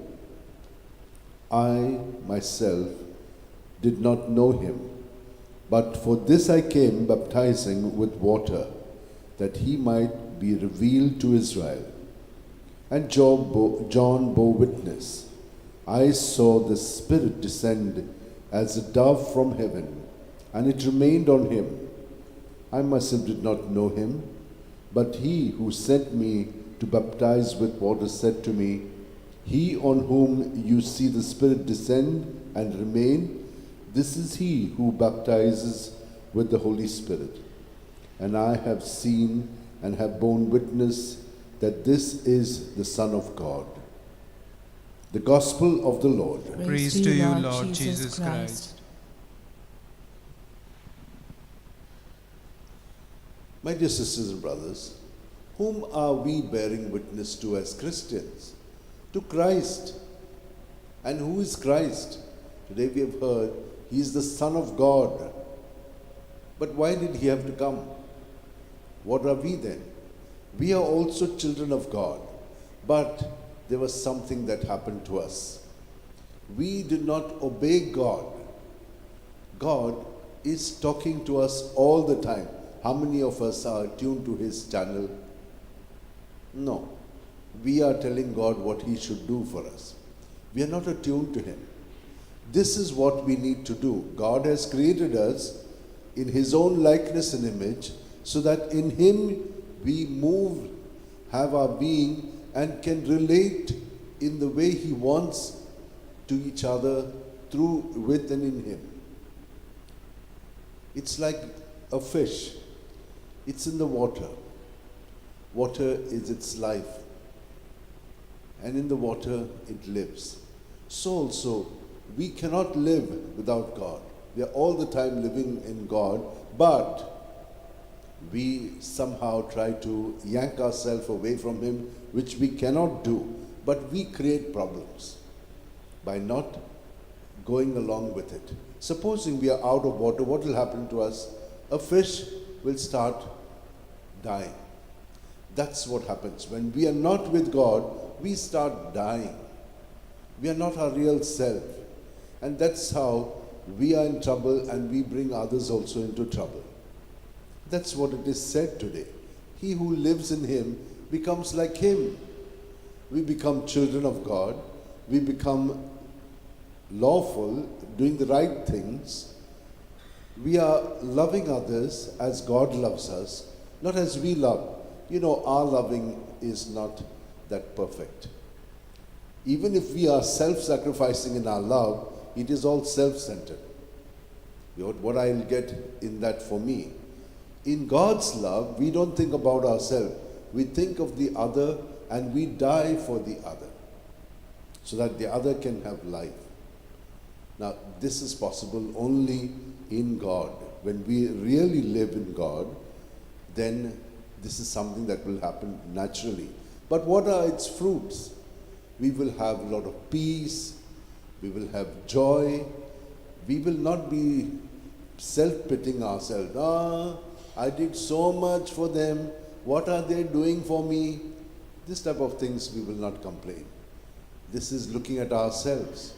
I myself did not know him, but for this I came baptizing with water, that he might be revealed to Israel." And John bore witness, "I saw the Spirit descend as a dove from heaven, and it remained on him. I myself did not know him, but he who sent me to baptize with water said to me, 'He on whom you see the Spirit descend and remain, this is he who baptizes with the Holy Spirit.' And I have seen and have borne witness that this is the Son of God." The Gospel of the Lord. Praise to you, Lord Jesus Christ. My dear sisters and brothers, whom are we bearing witness to as Christians? To Christ. And who is Christ? Today we have heard he is the Son of God. But why did he have to come? What are we then? We are also children of God. But there was something that happened to us. We did not obey God. God is talking to us all the time. How many of us are tuned to his channel? No. We are telling God what he should do for us. We are not attuned to him. This is what we need to do. God has created us in his own likeness and image, so that in him we move, have our being, and can relate in the way he wants to each other through, with, and in him. It's like a fish. It's in the water. Water is its life. And in the water it lives. So also, we cannot live without God. We are all the time living in God, but we somehow try to yank ourselves away from him, which we cannot do, but we create problems. by not going along with it. Supposing we are out of water, what will happen to us? A fish will start dying. That's what happens. When we are not with God, we start dying. We are not our real self. And that's how we are in trouble, and we bring others also into trouble. That's what it is said today. He who lives in him becomes like him. We become children of God. We become lawful, doing the right things. We are loving others as God loves us, not as we love. You know, our loving is not that perfect. Even if we are self-sacrificing in our love, it is all self-centered. What I'll get in that for me. In God's love, we don't think about ourselves. We think of the other, and we die for the other, so that the other can have life. Now, this is possible only in God. When we really live in God, then this is something that will happen naturally. But what are its fruits? We will have a lot of peace, we will have joy, we will not be self-pitying ourselves. I did so much for them, what are they doing for me? This type of things we will not complain. This is looking at ourselves.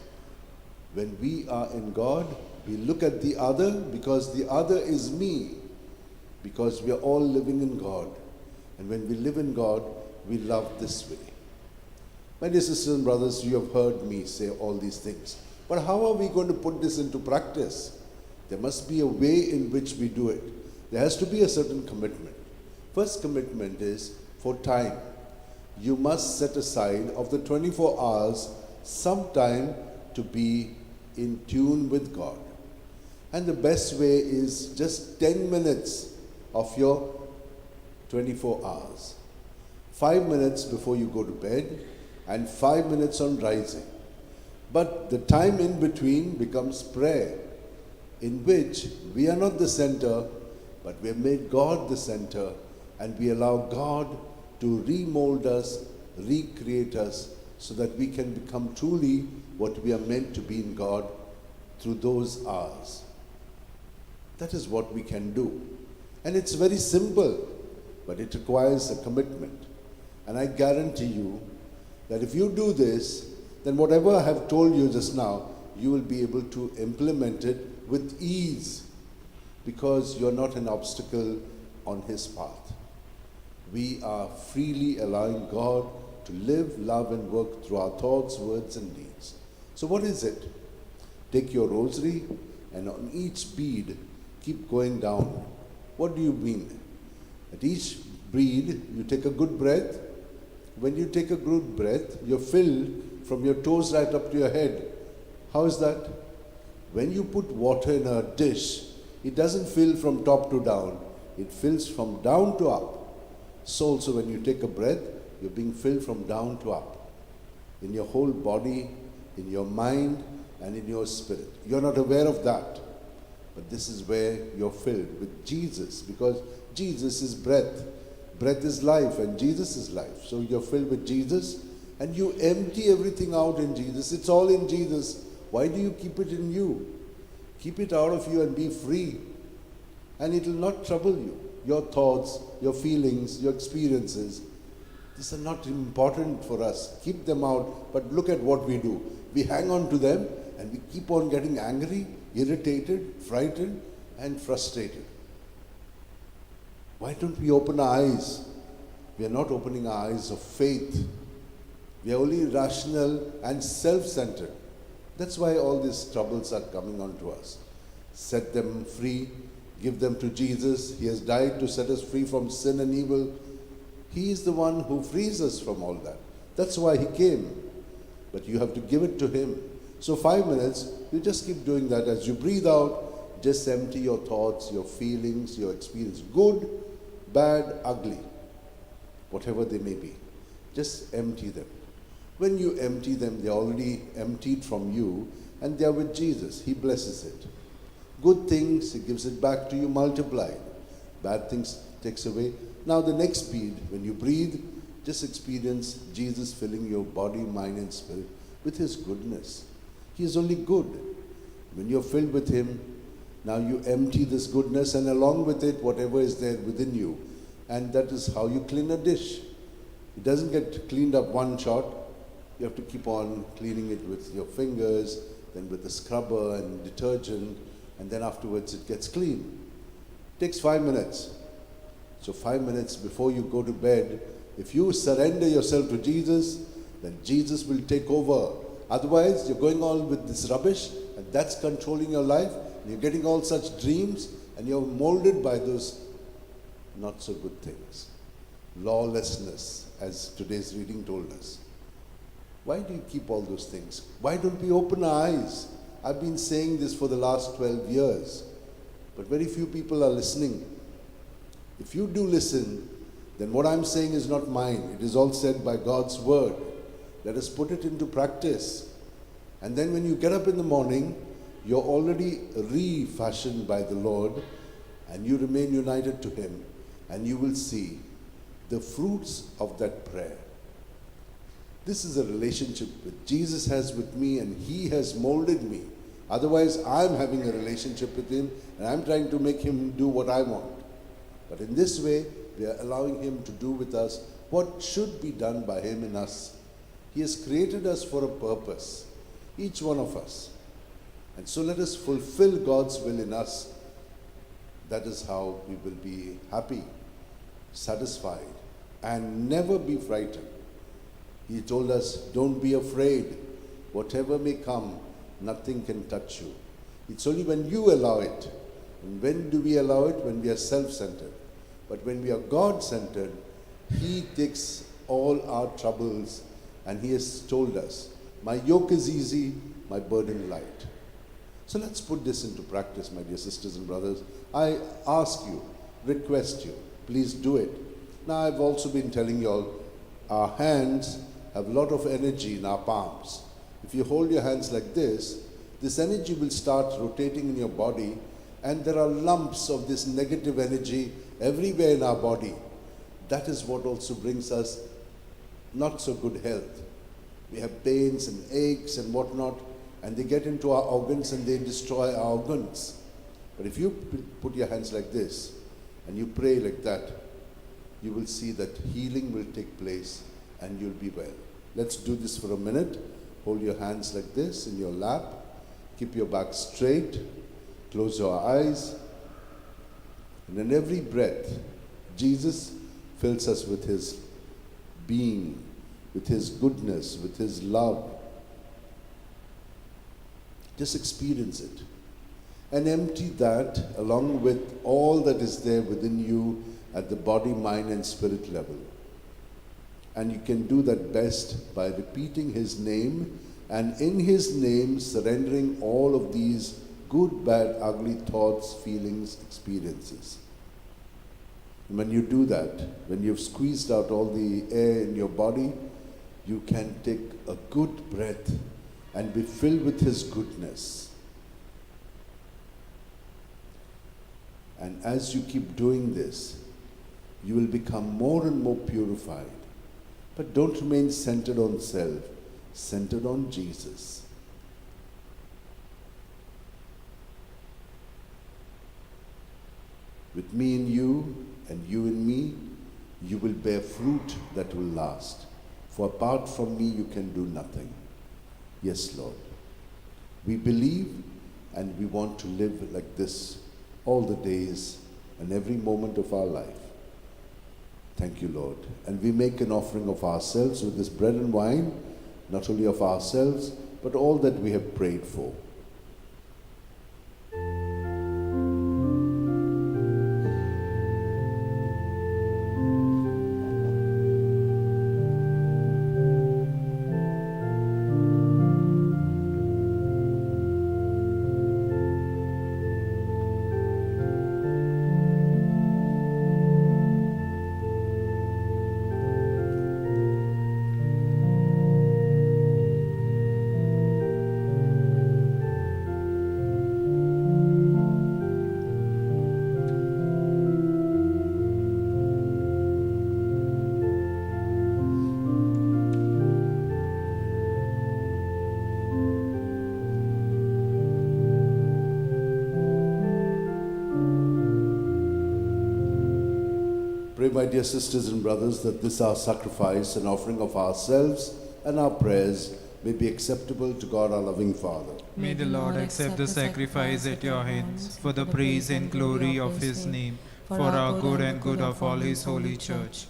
When we are in God, we look at the other, because the other is me, because we are all living in God. And when we live in God, we love this way. My dear sisters and brothers, you have heard me say all these things. But how are we going to put this into practice? There must be a way in which we do it. There has to be a certain commitment. First commitment is for time. You must set aside of the 24 hours some time to be in tune with God. And the best way is just 10 minutes of your 24 hours. 5 minutes before you go to bed and 5 minutes on rising. But the time in between becomes prayer, in which we are not the center, but we have made God the center, and we allow God to remold us, recreate us, so that we can become truly what we are meant to be in God through those hours. That is what we can do. And it's very simple, but it requires a commitment. And I guarantee you that if you do this, then whatever I have told you just now, you will be able to implement it with ease, because you're not an obstacle on His path. We are freely allowing God to live, love, and work through our thoughts, words, and deeds. So what is it? Take your rosary, and on each bead, keep going down. What do you mean? At each bead, you take a good breath. When you take a good breath, you're filled from your toes right up to your head. How is that? When you put water in a dish, it doesn't fill from top to down. It fills from down to up. So also when you take a breath, you're being filled from down to up. In your whole body, in your mind, and in your spirit. You're not aware of that. But this is where you're filled with Jesus, because Jesus is breath. Breath is life, and Jesus is life. So you're filled with Jesus, and you empty everything out in Jesus. It's all in Jesus. Why do you keep it in you? Keep it out of you and be free. And it will not trouble you. Your thoughts, your feelings, your experiences, these are not important for us. Keep them out, but look at what we do. We hang on to them and we keep on getting angry, irritated, frightened, and frustrated. Why don't we open our eyes? We are not opening our eyes of faith. We are only rational and self-centered. That's why all these troubles are coming onto us. Set them free. Give them to Jesus. He has died to set us free from sin and evil. He is the one who frees us from all that. That's why He came. But you have to give it to Him. So 5 minutes, you just keep doing that. As you breathe out, just empty your thoughts, your feelings, your experience. Good, bad, ugly, whatever they may be. Just empty them. When you empty them, they're already emptied from you, and they're with Jesus. He blesses it. Good things, He gives it back to you multiplied. Bad things takes away. Now the next bead, when you breathe, just experience Jesus filling your body, mind, and spirit with His goodness. He is only good. When you're filled with Him, now you empty this goodness and along with it, whatever is there within you. And that is how you clean a dish. It doesn't get cleaned up one shot. You have to keep on cleaning it with your fingers, then with the scrubber and detergent, and then afterwards it gets clean. It takes 5 minutes. So 5 minutes before you go to bed, if you surrender yourself to Jesus, then Jesus will take over. Otherwise, you're going on with this rubbish, and that's controlling your life. And you're getting all such dreams, and you're molded by those not so good things. Lawlessness, as today's reading told us. Why do you keep all those things? Why don't we open our eyes? I've been saying this for the last 12 years, but very few people are listening. If you do listen, then what I'm saying is not mine. It is all said by God's word. Let us put it into practice. And then when you get up in the morning, you're already refashioned by the Lord, and you remain united to Him, and you will see the fruits of that prayer. This is a relationship that Jesus has with me, and He has molded me. Otherwise, I'm having a relationship with Him, and I'm trying to make Him do what I want. But in this way, we are allowing Him to do with us what should be done by Him in us. He has created us for a purpose, each one of us. And so let us fulfill God's will in us. That is how we will be happy, satisfied, and never be frightened. He told us, don't be afraid. Whatever may come, nothing can touch you. It's only when you allow it. And when do we allow it? When we are self-centered. But when we are God-centered, He takes all our troubles, and He has told us, my yoke is easy, my burden light. So let's put this into practice, my dear sisters and brothers. I ask you, request you, please do it. Now, I've also been telling you all, our hands have a lot of energy in our palms. If you hold your hands like this, this energy will start rotating in your body, and there are lumps of this negative energy everywhere in our body. That is what also brings us not so good health. We have pains and aches and whatnot, and they get into our organs and they destroy our organs. But if you put your hands like this and you pray like that, you will see that healing will take place and you'll be well. Let's do this for a minute. Hold your hands like this in your lap. Keep your back straight. Close your eyes. And in every breath, Jesus fills us with His being, with His goodness, with His love. Just experience it. And empty that along with all that is there within you at the body, mind, and spirit level. And you can do that best by repeating His name, and in His name surrendering all of these good, bad, ugly thoughts, feelings, experiences. And when you do that, when you've squeezed out all the air in your body, you can take a good breath and be filled with His goodness. And as you keep doing this, you will become more and more purified. But don't remain centered on self, centered on Jesus. With me in you and you in me, you will bear fruit that will last. For apart from me, you can do nothing. Yes, Lord. We believe and we want to live like this all the days and every moment of our life. Thank you, Lord. And we make an offering of ourselves with this bread and wine, not only of ourselves, but all that we have prayed for. Pray, my dear sisters and brothers, that this our sacrifice and offering of ourselves and our prayers may be acceptable to God our loving Father. May the Lord accept the sacrifice at your hands for the praise and glory of his name, for our good and good of all his holy church.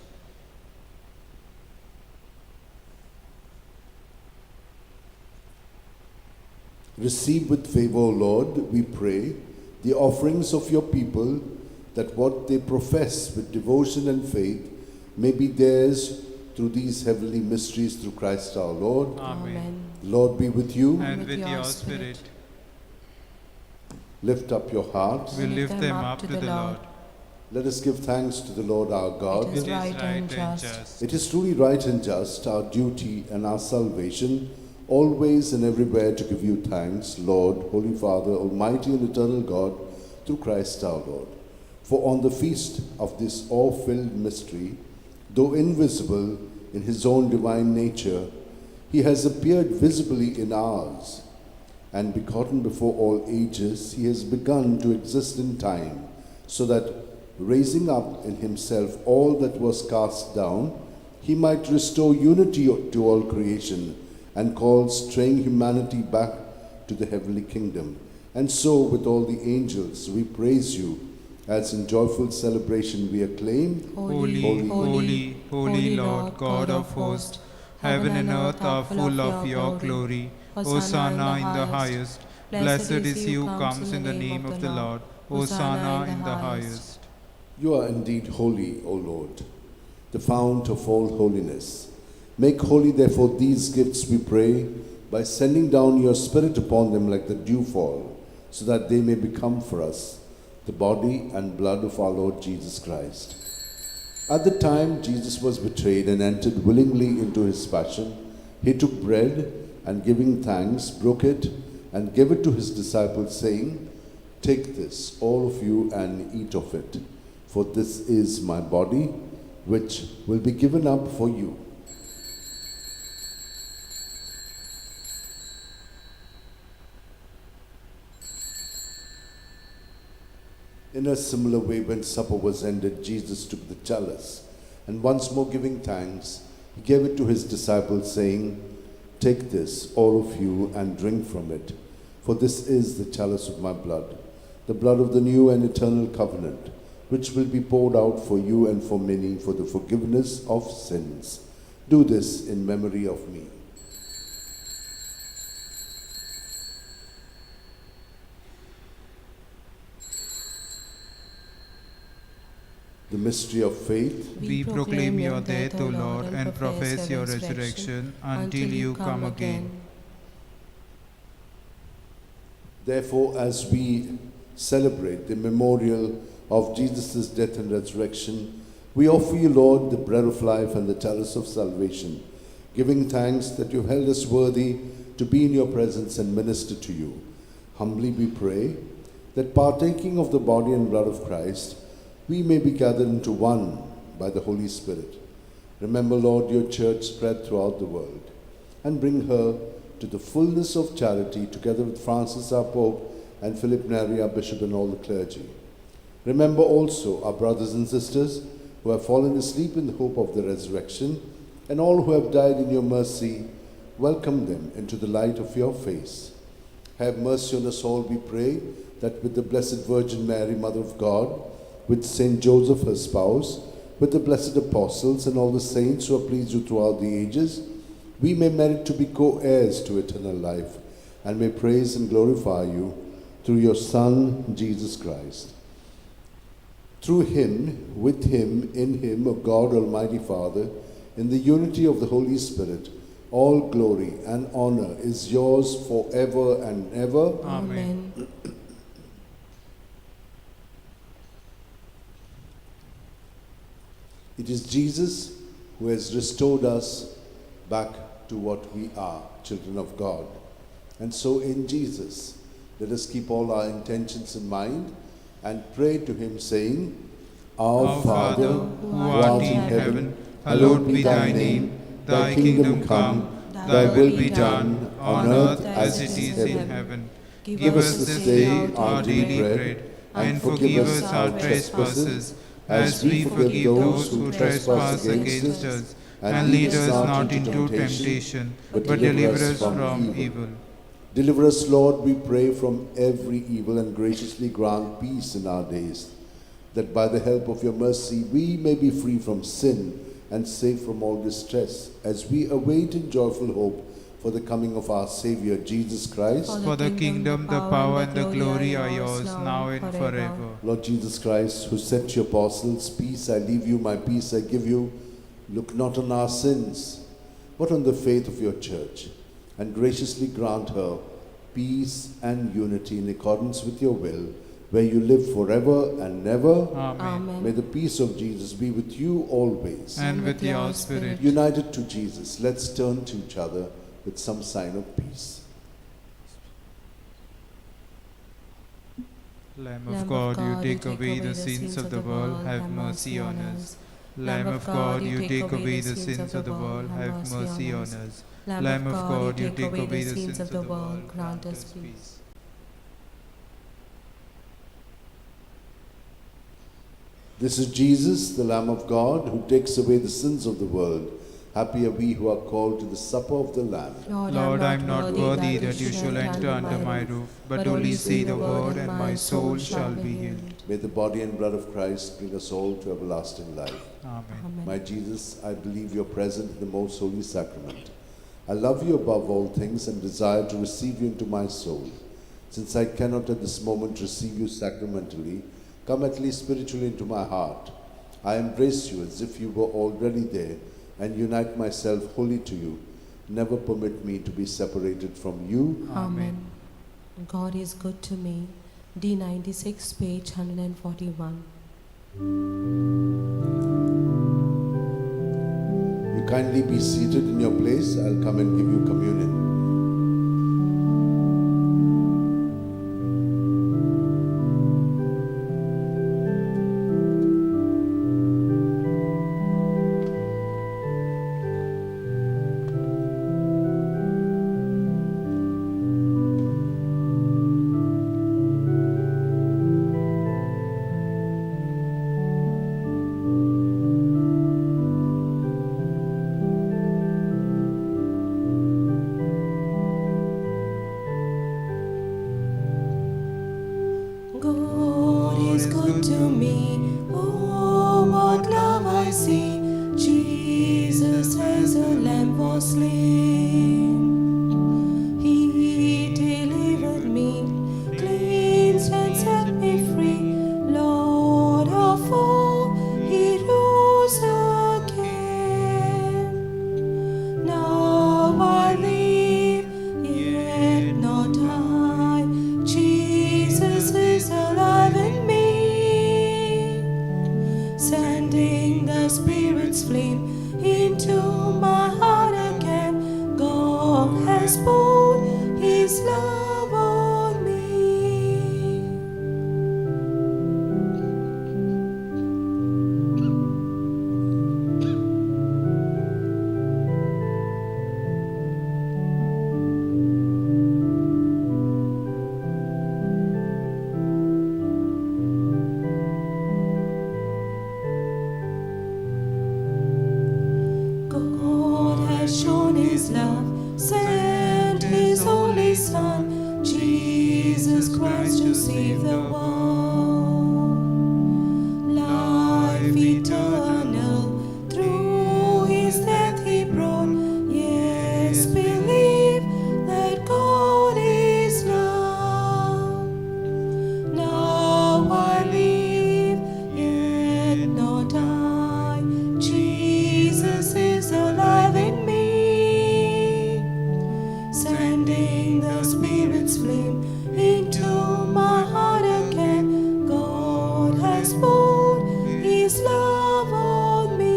Receive with favor, O Lord, we pray, the offerings of your people, that what they profess with devotion and faith may be theirs through these heavenly mysteries, through Christ our Lord. Amen. The Lord be with you. And with your spirit, Lift up your hearts. we lift them up to the Lord. Let us give thanks to the Lord our God. It is right and just. It is truly right and just, our duty and our salvation, always and everywhere to give you thanks, Lord, Holy Father, Almighty and eternal God, through Christ our Lord. For on the feast of this awe-filled mystery, though invisible in his own divine nature, he has appeared visibly in ours, and begotten before all ages, he has begun to exist in time, so that, raising up in himself all that was cast down, he might restore unity to all creation and call straying humanity back to the heavenly kingdom. And so, with all the angels, we praise you, as in joyful celebration we acclaim, Holy, holy, holy Lord, God of hosts, heaven and earth are full of your glory. Hosanna in the highest. Blessed is he who comes in the name of the Lord. Hosanna in the highest. You are indeed holy, O Lord, the fount of all holiness. Make holy, therefore, these gifts, we pray, by sending down your Spirit upon them like the dewfall, so that they may become for us the body and blood of our Lord Jesus Christ. At the time Jesus was betrayed and entered willingly into his passion, he took bread and, giving thanks, broke it and gave it to his disciples, saying, "Take this, all of you, and eat of it, for this is my body, which will be given up for you." In a similar way, when supper was ended, Jesus took the chalice, and once more giving thanks, he gave it to his disciples, saying, "Take this, all of you, and drink from it, for this is the chalice of my blood, the blood of the new and eternal covenant, which will be poured out for you and for many for the forgiveness of sins. Do this in memory of me." The mystery of faith. We proclaim your death, O Lord, and profess your resurrection until you come again. Therefore, as we celebrate the memorial of Jesus' death and resurrection, we offer you, Lord, the bread of life and the chalice of salvation, giving thanks that you have held us worthy to be in your presence and minister to you. Humbly we pray that, partaking of the body and blood of Christ, we may be gathered into one by the Holy Spirit. Remember, Lord, your church spread throughout the world, and bring her to the fullness of charity, together with Francis our Pope and Philip Neri our Bishop and all the clergy. Remember also our brothers and sisters who have fallen asleep in the hope of the resurrection, and all who have died in your mercy. Welcome them into the light of your face. Have mercy on us all, we pray, that with the Blessed Virgin Mary, Mother of God, with Saint Joseph, her spouse, with the blessed apostles and all the saints who have pleased you throughout the ages, we may merit to be co-heirs to eternal life, and may praise and glorify you through your Son, Jesus Christ. Through him, with him, in him, O God, Almighty Father, in the unity of the Holy Spirit, all glory and honor is yours forever and ever. Amen. It is Jesus who has restored us back to what we are, children of God. And so in Jesus, let us keep all our intentions in mind and pray to him, saying, Our Father, who art in heaven, hallowed be thy name. Thy kingdom come, thy will be done, on earth as it is in heaven. Give us this day our daily bread, and forgive us our trespasses, as we forgive those who trespass against us. And lead us not into temptation, but deliver us from evil. Deliver us, Lord, we pray, from every evil, and graciously grant peace in our days, that by the help of your mercy we may be free from sin and safe from all distress, as we await in joyful hope for the coming of our Savior, Jesus Christ. For the kingdom, the power, and the glory are yours, now and forever. Lord Jesus Christ, who said to your apostles, "Peace I leave you, my peace I give you," look not on our sins, but on the faith of your church, and graciously grant her peace and unity in accordance with your will, where you live forever and ever. Amen. Amen. May the peace of Jesus be with you always. And with your spirit. United to Jesus, let's turn to each other with some sign of peace. Lamb of God, you take away the sins of the world, have mercy on us. Lamb of God, you take away the sins of the world, have mercy on us. Lamb of God, you take away the sins of the world, grant us peace. This is Jesus, the Lamb of God, who takes away the sins of the world. Happy are we who are called to the supper of the Lamb. Lord, I am not worthy that you shall enter under my roof, but only say the word, and my soul shall be healed. May the body and blood of Christ bring us all to everlasting life. Amen. Amen. My Jesus, I believe you are present in the most holy sacrament. I love you above all things and desire to receive you into my soul. Since I cannot at this moment receive you sacramentally, come at least spiritually into my heart. I embrace you as if you were already there and unite myself wholly to you. Never permit me to be separated from you. Amen. God is good to me. D96, page 141. You kindly be seated in your place. I'll come and give you communion. God is good to me. Oh, what love I see. Jesus as a lamb was slain. He delivered me, cleansed and set me free. Lord of all, He rose again. Now I live, yet not I. Jesus is alive in me, sending the Spirit's flame into my heart again. God has poured His love on me. God has shown His love, sent His only Son, Jesus Christ, to save the world. Life eternal through His death He brought. Yes, believe that God is love. Now I live, yet not I. Jesus is alive in me, sending the Spirit's flame into my heart again. God has poured His love on me.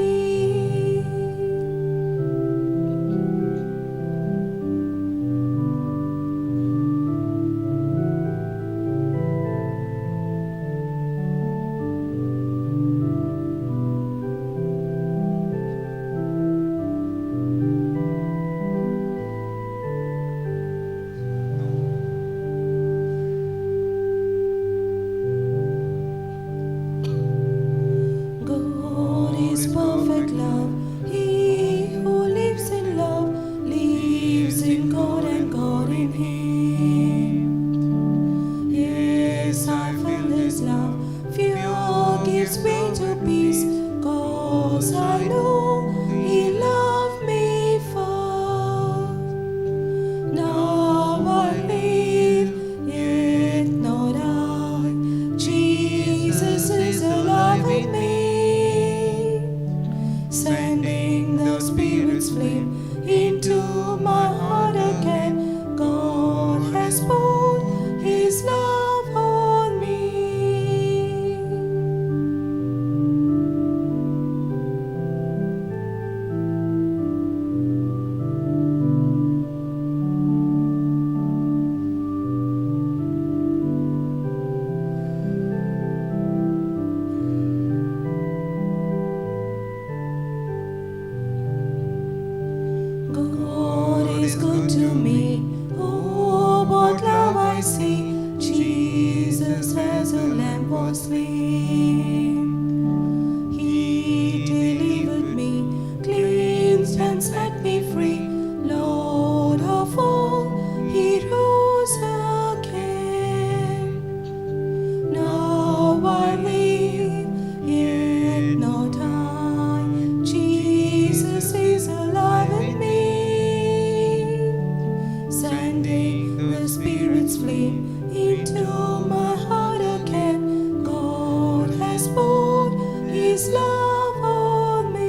its flame into my heart again. God has poured His love on me.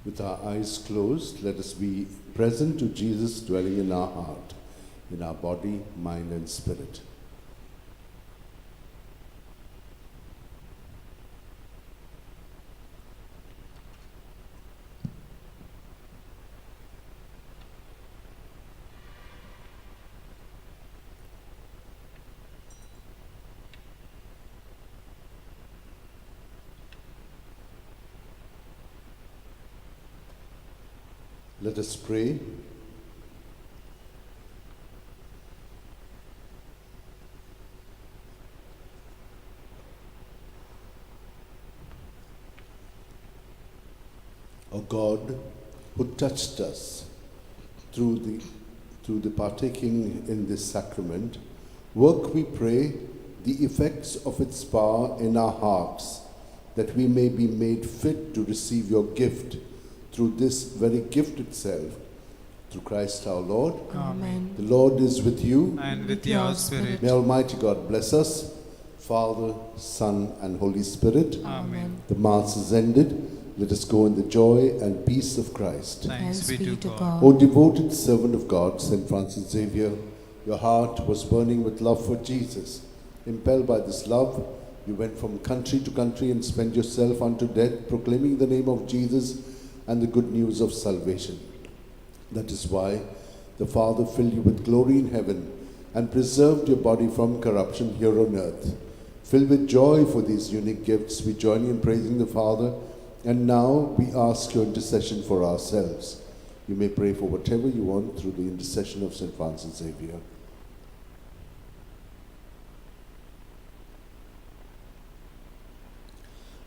With our eyes closed, let us be present to Jesus dwelling in our heart, in our body, mind, and spirit. Let us pray. O God, who touched us through the partaking in this sacrament, work, we pray, the effects of its power in our hearts, that we may be made fit to receive your gift through this very gift itself, through Christ our Lord. Amen. The Lord is with you. And with your spirit. May Almighty God bless us, Father, Son, and Holy Spirit. Amen. The Mass is ended. Let us go in the joy and peace of Christ. Thanks be to God. O devoted servant of God, Saint Francis Xavier, your heart was burning with love for Jesus. Impelled by this love, you went from country to country and spent yourself unto death, proclaiming the name of Jesus and the good news of salvation. That is why the Father filled you with glory in heaven and preserved your body from corruption here on earth. Filled with joy for these unique gifts, we join you in praising the Father, and now we ask your intercession for ourselves. You may pray for whatever you want through the intercession of St. Francis Xavier.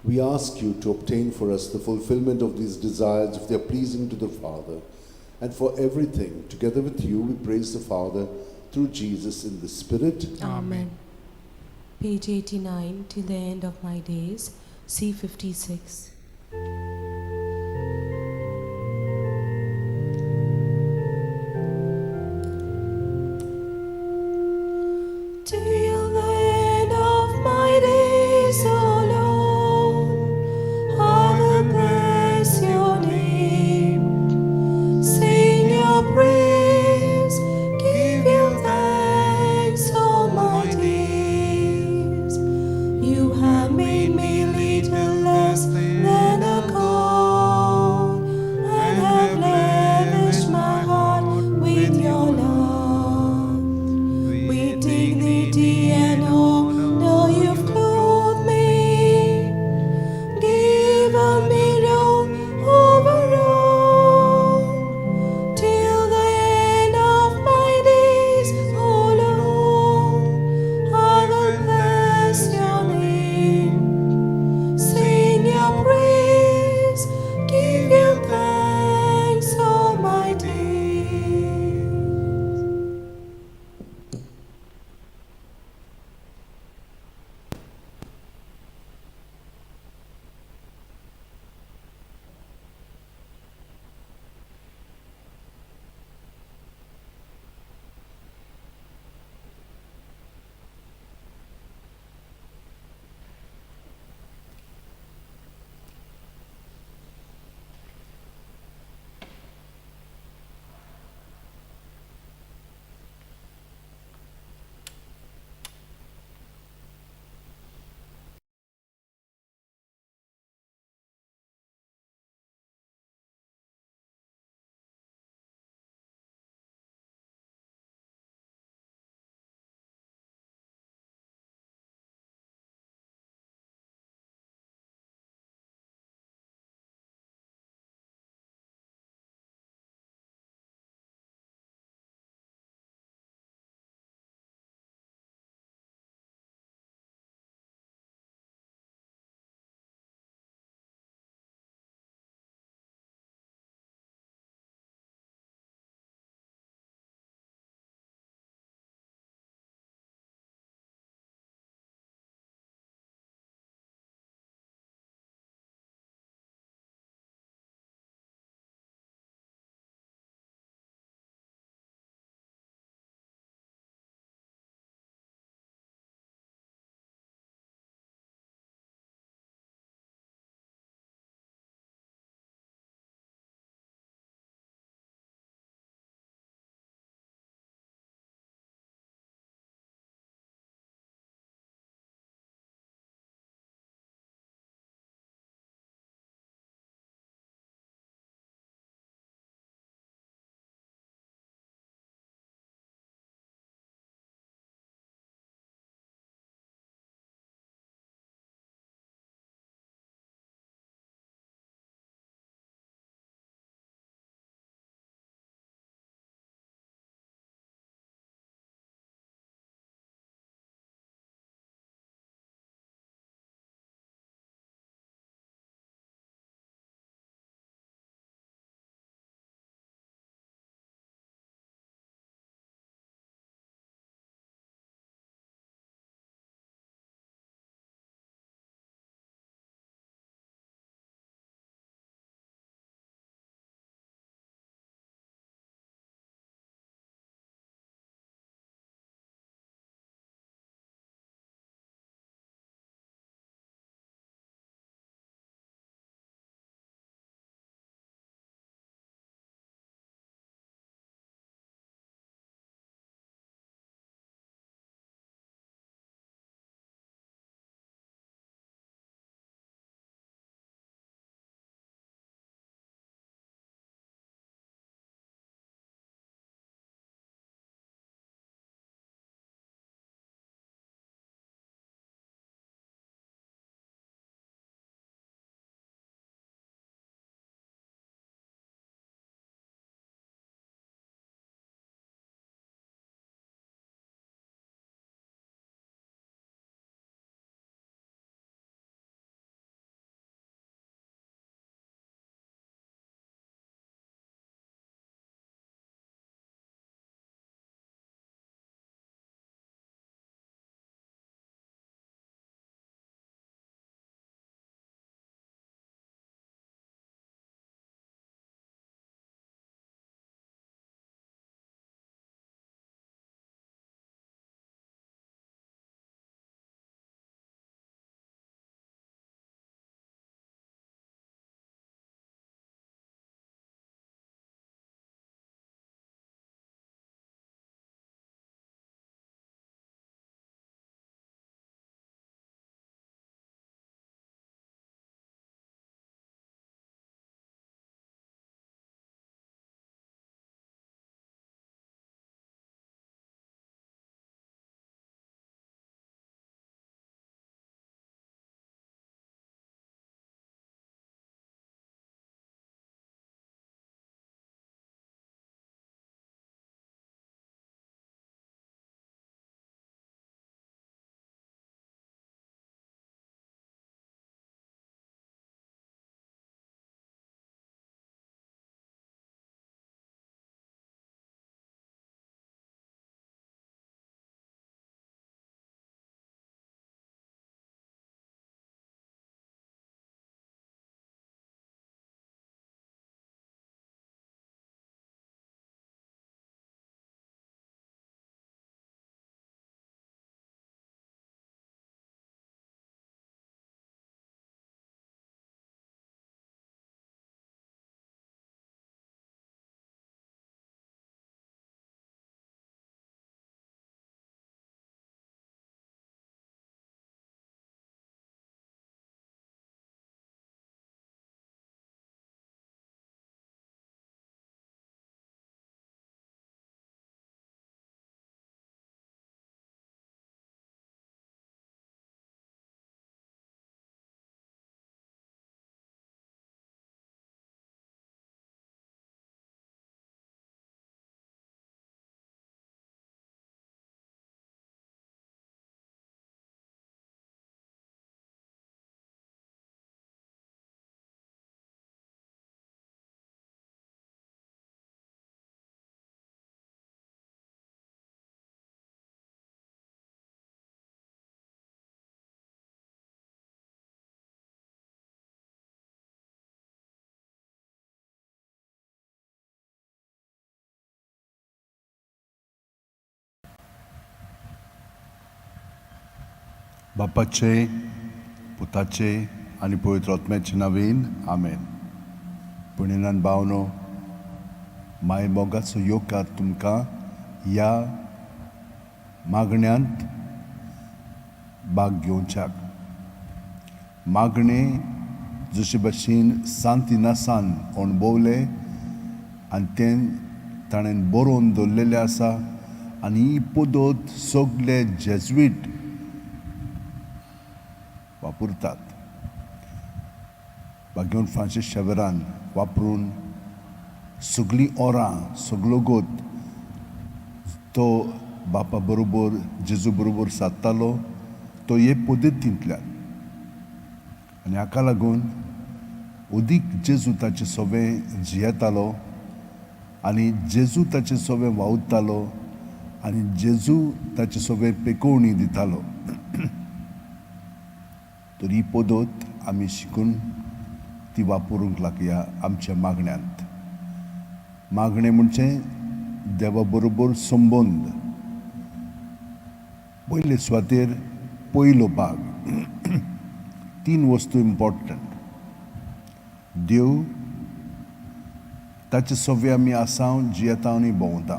We ask you to obtain for us the fulfillment of these desires if they are pleasing to the Father. And for everything, together with you, we praise the Father through Jesus in the Spirit. Amen. Page 89, till the end of my days, C56. Till the end of my days, O Lord, I will bless your name, sing your praise, give you thanks all my days. You have made me little less than a बापाचे, पुताचे आनी पवित्र आत्म्याचे नांवान आमेन. पुणेनान भावनो, माय मोगाचो येवकार तुमकां ह्या मागण्यांत भाग घेवच्याक. मागणें जशे भशेन सांत इनासान अणभवलें आनी तें ताणें बरोवन दवरलेलें आसा आनी ही पद्दत सगळे जेज्वीट वापरतात. भाग्यवंत फ्रांसीस शेवरान वापरून सगळीं ओरां, सगलो गोत तो बापा बरोबर, जेजू बरोबर सादतालो तो हे पद्दतींतल्यान. आनी हाका लागून अदीक जेजू ताचे सोबें जियेतालो आनी जेजू ताचे सोबें वावुरतालो आनी जेजू ताचे सोबें पेकोवणी दितालो. तर ही पद्दत आमी शिकून ती वापरूंक लागया आमच्या मागण्यांत. मागणें म्हणजे देवा बरोबर संबंद. पयले सुवातेर पयलो भाग, तीन वस्तू इम्पॉर्टंट. देव, ताचे सवे आमी आसा, जियेता आनी भोंवता,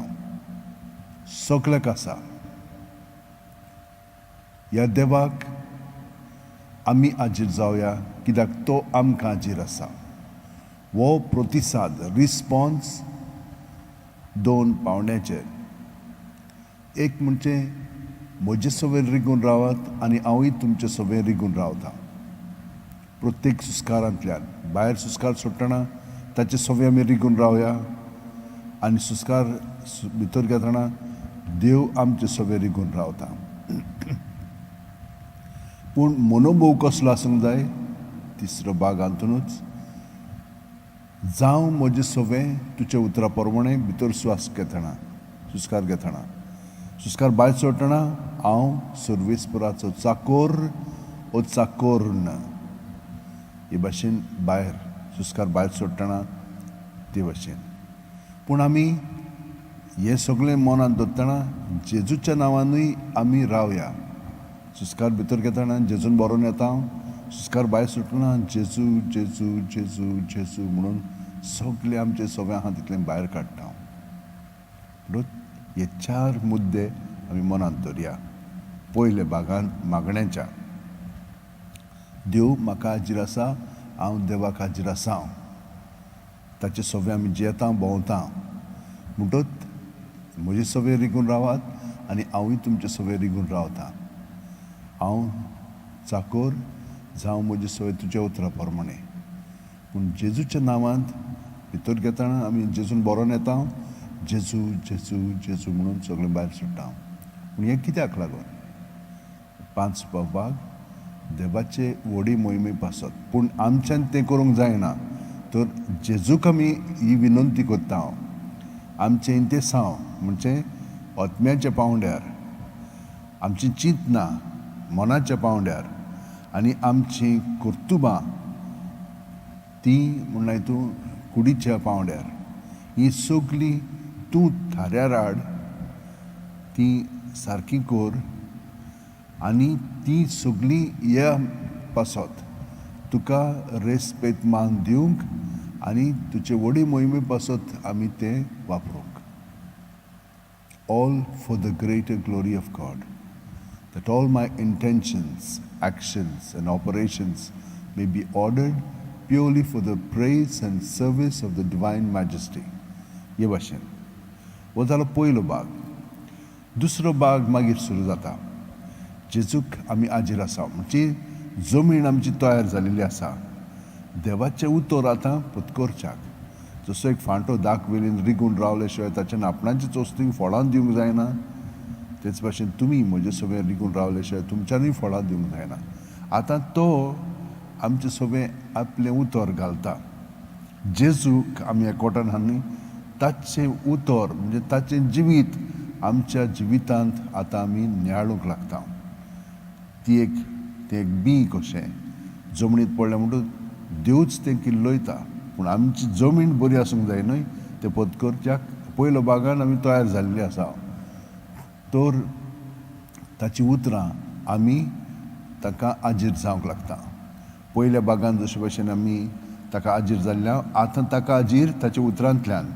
सगल्याक आसा. ह्या देवाक आमी हाजीर जावया कित्याक तो आमकां हाजीर आसा. हो प्रतिसाद, रिस्पॉन्स दोन पावंड्याचेर. एक म्हणजे म्हजे सवेर रिगून रावात आनी हांवूय तुमचे सवेर रिगून रावता. प्रत्येक सुस्कारांतल्यान भायर सुस्कार सोडटना ताचे सवे आमी रिगून रावया आनी सुस्कार भितर घेतना देव आमचे सवे रिगून रावता. पूण मनोभोव कसलो आसूंक जाय? तिसरो भाग हातूनच, जावं म्हजें सवें तुज्या उतरा प्रमाणे. भितर स्वास घेतना, सुस्कार घेतना, सुस्कार भायर सोडटना हांव सर्वेस्पराचो चाकोर ओ चाकोर हे भाशेन भायर सुस्कार भायर सोडटना ते भाशेन. पूण आमी हें सगळें मनांत दवरतना जेजूच्या नांवानूय आमी रावया. सुस्कार भितर घेतना जेजून बरोवन येता हांव, सुस्कार भायर सोडटना जेजू जेजू जेजू जेजू म्हणून सगळे आमचे सगळें आहा तितलें भायर काडटा. म्हणून हे चार मुद्दे आमी मनांत दवरया. पयले भागांत मागण्याच्या, देव म्हाका हाजीर आसा, हांव देवाक हाजीर आसा, ताचे सगळे आमी जियेता भोंवता. म्हणटच म्हजे सगळे रिगून रावात आनी हांवूय तुमचे सगळे रिगून रावता. हांव चाकोर, जावं म्हजे सगळे तुज्या उतरा प्रमाणे. पूण जेजूच्या नांवांत भितर घेतना आमी जेजून बरोवन येता, जेजू जेजू जेजू म्हणून सगळें भायर सोडटा. पूण हें कित्याक लागून? पांच भाग देवाचे व्हडी मोहिमे पासत. पूण आमच्यान तें करूंक जायना, तर जेजूक आमी ही विनंती करता हांव, आमचें इंतेसांव म्हणजे आत्म्याच्या पावंड्यार, आमची चिंतना मनाच्या पावंड्यार आनी आमची कर्तुबां ती म्हणल्यार तूं कुडीच्या पावंड्यार, ही सगळीं तूं थाऱ्यार हाड, ती सारकी कर आनी ती सगळीं ह्या पासत तुका रेस्पेद मान दिवंक आनी तुजे व्हडी मोहिमे पासत आमी तें वापरूंक. All for the greater glory of God, that all my intentions, actions, and operations may be ordered purely for the praise and service of the Divine Majesty. हे भाशेन हो जालो पयलो भाग. दुसरो भाग मागीर सुरू जाता. जेजूक आमी हाजीर आसा म्हणजे जमीन आमची तयार जालेली आसा. देवाचें उतर आतां पत्करच्याक, जसो एक फांटो दाक वेलीन रिगून रावले शिवाय ताच्यान आपणाची चोस्तींक फळां दिवंक जायना, तेच भाशेन तुमी म्हजे सगळें रिगून रावले शिवाय तुमच्यानूय फळां दिवंक जायना. आतां तो आमचे सगळें आपलें उतर घालता. जेजूक आमी एकवटान हाडून ताचें उतर म्हणजे ताचें जिवीत आमच्या जिवितांत आतां आमी नियाळूंक लागता. ती एक तें एक बीं कशें जमनीत पडलें म्हणटकच देवच तें किल्लयता. पूण आमची जमीन बरी आसूंक जाय न्हय तें पत्करच्याक. पयलो भागान आमी तयार जाल्ली आसा, तर ताचीं उतरां आमी ताका आजीर जावंक लागता. पयल्या बागान जशे भशेन आमी ताका आजीर जाल्ल्या, आतां ताका आजीर ताच्या उतरांतल्यान,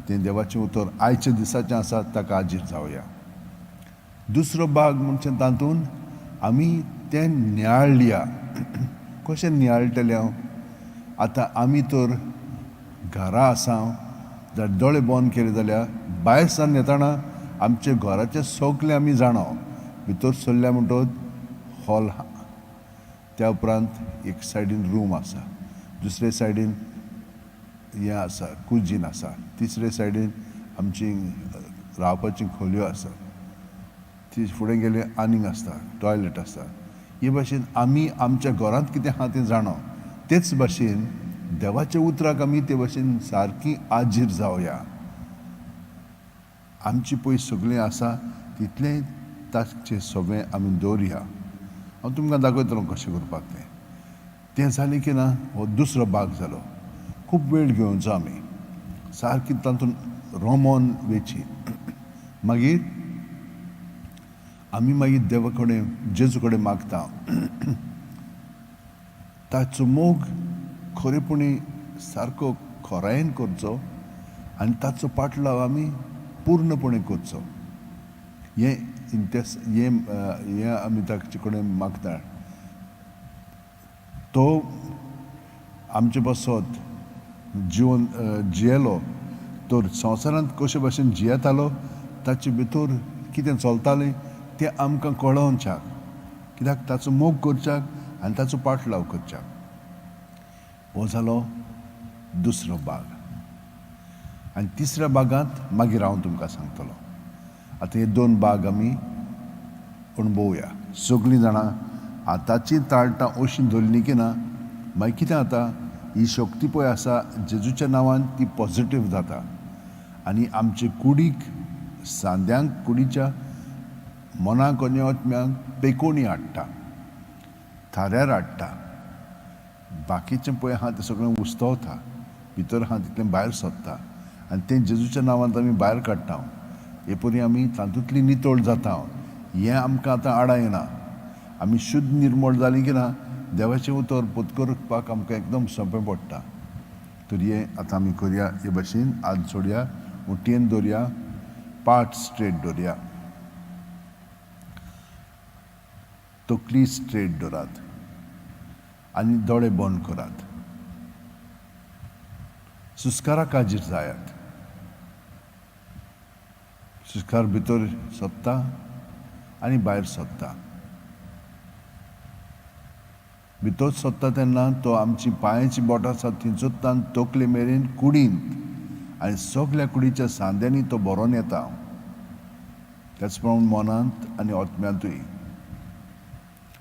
तें देवाचें उतर आयच्या दिसाचें आसा, ताका आजीर जावया. दुसरो भाग म्हणजे तातूंत आमी तें नियाळया. कशें नियाळटलें हांव? आतां आमी तर घरा आसा, जर दोळे बंद केले जाल्यार भायर सावन येतना आमच्या घराचें सगळें आमी जाणा. भितर सरल्या म्हणटकच हॉल, त्या उपरांत एक सायडीन रूम आसा, दुसरे सायडीन हें आसा, कुजीन आसा, तिसरे सायडीन आमची रावपाची खोलयो आसा, ती फुडें गेले आनीक आसता, टॉयलेट आसता. हे भाशेन आमी आमच्या घरांत कितें आहा तें जाणा. तेच भाशेन देवाच्या उतराक आमी ते भाशेन सारकी आजीर जावया. आमची पळय सगळीं आसा तितलें ताचें सगळें आमी दवरया. हांव तुमकां दाखयतलो कशें करपाक तें. तें जालें की ना, हो दुसरो भाग जालो. खूब वेळ घेवचो आमी, सारकी तातूंत रोमोन वेची. मागीर आमी मागीर देवा कडेन, जेजू कडेन मागता ताचो मोग खरेपणी सारको खोरायेन करचो आनी ताचो पाटलाव आमी पूर्णपणे करचो. हें हें आमी ताचे कडेन मागता. तो आमचे पासत जिवन जियेलो, तर संवसारांत कशे भाशेन जियेतालो, ताचे भितर कितें चलतालें तें आमकां कळोवच्याक, कित्याक ताचो मोग करच्याक आनी ताचो पाटलाव करच्याक. हो जालो दुसरो भाग. आनी तिसऱ्या भागांत मागीर हांव तुमकां सांगतलो. आतां हे दोन भाग आमी अणभवया. सगळीं जाणां आतांची ताळटां अशीं धरलीं की ना, मागीर कितें जाता, ही शक्ती पळय आसा जेजूच्या नांवान ती पॉझिटीव जाता आनी आमचे कुडीक, सांद्यांक, कुडीच्या मनाक आनी आत्म्यांक पेकोणी हाडटा, थाऱ्यार हाडटा. बाकीचें पळय आहा तें सगळें उस्तवता, भितर आहा तितलें भायर सोदता आनी तें जेजूच्या नांवान आमी भायर काडटा. हे परी आमी तातूंतली नितळ जाता. हें आमकां आतां आडा येना. आमी शुद्ध निर्मळ जालीं की ना, देवाचें उतर पोत करपाक आमकां एकदम सोंपें पडटा. तर हें आतां आमी करया. हे भाशेन हात जोडया, मुठयेन दवरया, पाट स्ट्रेट दवरया, तकली स्ट्रेट दवरात आनी दोळे बंद करात. सुस्काराक हाजीर जायात. सुस्कार भितर सोदता आनी भायर सोदता. भितर सोदता तेन्ना तो आमची पांयाची बोटां आसा थंयसरतान तकले मेरेन कुडींत आनी सगल्या कुडीच्या सांद्यांनी तो भरोन येता. त्याच प्रमाण मनांत आनी आत्म्यांतूय.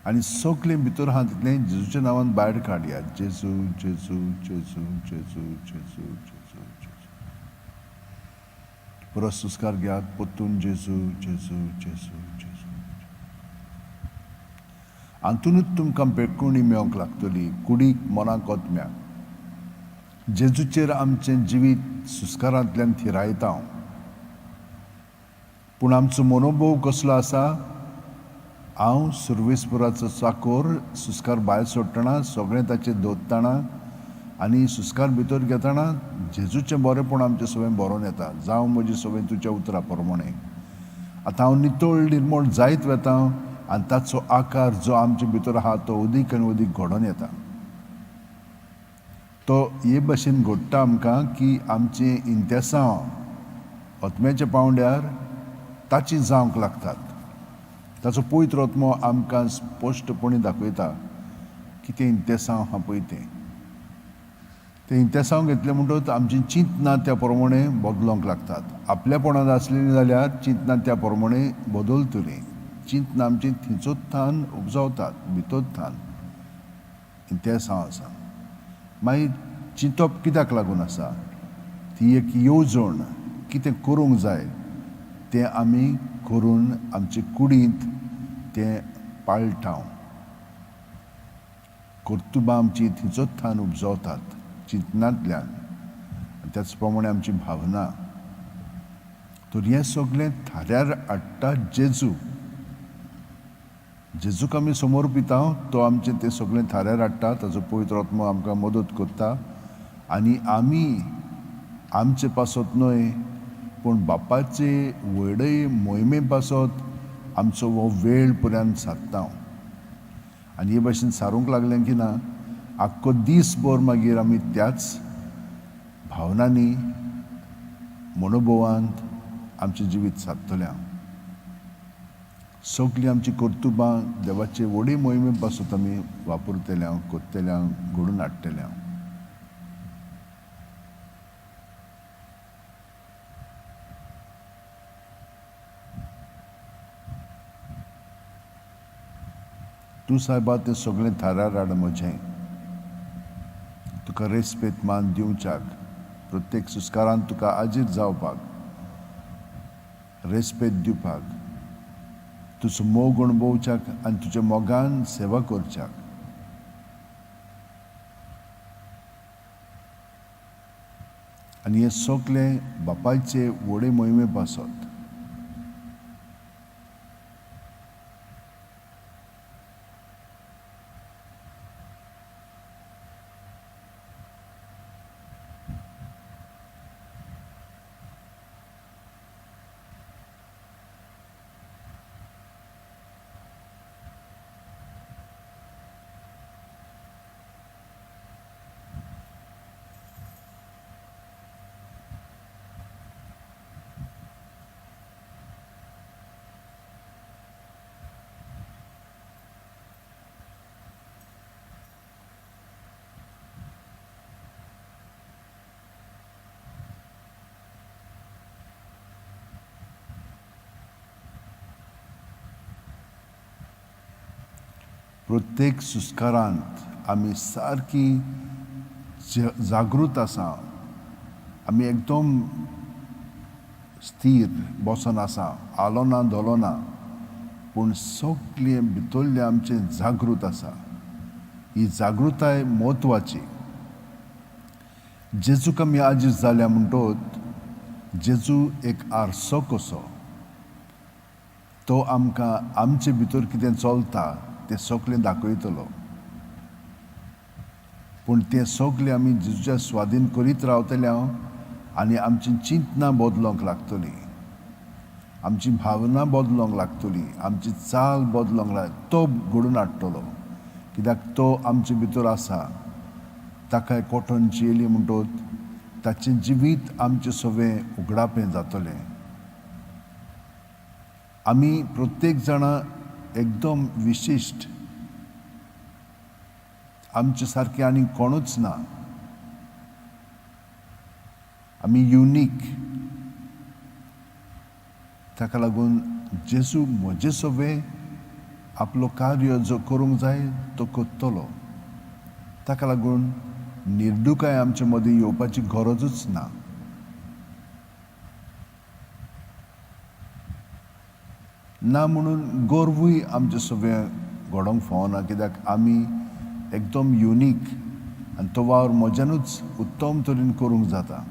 आनी सगलें भितर आहा तितलें जेजूच्या नांवान भायर काडया. जेजू, जेजू, जेजू, जेजू, जेजू, जेजू, जेजू. परत सुस्कार घेयात परतून जेजू, जेजू, जेजू, जेजू. हातूनच तुमकां पेटकोणी मेळोंक लागतली, कुडीक, मनाक, आत्म्याक. जेजूचेर आमचें जिवीत सुस्कारांतल्यान थिरायता. पूण आमचो मनोभोव कसलो आसा? हांव सुर्वेसपुराचो चाकोर सुस्कार भायर सोडटना सगळें ताचेर दवरतना आनी सुस्कार भितर घेतना जेजूचें बरेंपण आमचें सगळें बरोवन येता. जावं म्हजें सगळें तुज्या उतरा प्रमाणें. आतां हांव नितळ निर्मळ जायत वता आनी ताचो आकार जो आमचे भितर आहा तो अदीक आनी अदीक घडोवन येता. तो हे भशेन घडटा आमकां की आमचें इंतेसांव आत्म्याच्या पांवड्यार ताची जावंक लागतात. ताचो पवित्र आत्मो आमकां स्पश्टपणी दाखयता कितें इंतेसांव आहा पळय तें. तें इंतेसांव घेतलें म्हणटकच आमचीं चिंतनां त्या प्रमाणे बदलोंक लागतात. आपल्यापणांत आसलेलीं जाल्यार चिंतनां त्या प्रमाणे बदलतलीं. चिंतनां आमचीं थंयचोच थान उपजावतात, भितर थान इंतेसांव आसा. मागीर चिंतप कित्याक लागून आसा? ती एक येवजण कितें करूंक जाय तें आमी करून आमचे कुडींत तें पाळटा. कर्तुबां आमची थंयचोच थान उपजावतात चिंतनांतल्यान. त्याच प्रमाणे आमची भावना. तर हें सगळें थाऱ्यार हाडटा जेजू. जेजूक आमी समर्पिता, तो आमचें तें सगळें थाऱ्यार हाडटा, ताचो पवित्र आत्मो आमकां मदत करता आनी आमी आमचे पासत न्हय पूण बापाचे व्हडय मोहिमे पासत आमचो हो वेळ पर्यंत सारता. आनी हे भाशेन सारूंक लागलें की ना आख्खो दीसभर मागीर आमी त्याच भावनांनी मनोभवांत आमचें जिवीत सारतलें. सगळीं आमची कर्तुबां देवाचे व्हडी मोहिमे पासत आमी वापरतले, करतले, घडोवन हाडटले. तूं सायबा तें सगळें थारार हाड म्हजें, तुका रेस्पेत मान दिवच्याक, प्रत्येक सुस्कारान तुका आजीर जावपाक, रेस्पेत दिवपाक, तुजो मोग अणभवच्याक आनी तुज्या मोगान सेवा करच्याक. आनी हें सगळें बापायचे व्हडे मोहिमे पासत. प्रत्येक सुस्कारांत आमी सारकी जागृत आसा, आमी एकदम स्थीर बसोन आसा, आलो ना धोलो ना, पूण सगळें भितरलें आमचें जागृत आसा. ही जागृताय म्हत्वाची. जेजूक आमी आजीज जाल्या म्हणटोत जेजू एक आरसो कसो, तो आमकां आमचे भितर कितें चलता तें सगळें दाखयतलो. पूण तें सगळें आमी जेजूच्या स्वाधीन करीत रावतले आनी आमची चिंतनां बदलूंक लागतली, आमची भावना बदलूंक लागतली, आमची चाल बदलूंक लागतली. तो घडून हाडटलो, कित्याक तो आमचे भितर आसा. ताका कॉटन जियेली म्हणटोत ताचें जिवीत आमचें सगळें उगडापें जातलें. आमी प्रत्येक जाणां एकदम विशिश्ट, आमचे सारके आनी कोणूच ना, आमी युनीक. ताका लागून जेजू म्हजे सगळें आपलो कार्य जो करूंक जाय तो करतलो. ताका लागून निर्दुकाय आमचे मदीं येवपाची गरजूच ना. ना म्हणून गर्वूय आमचे सगळें घडोवंक फावना, कित्याक आमी एकदम युनीक आनी तो वावर म्हज्यानूच उत्तम तरेन करूंक जाता.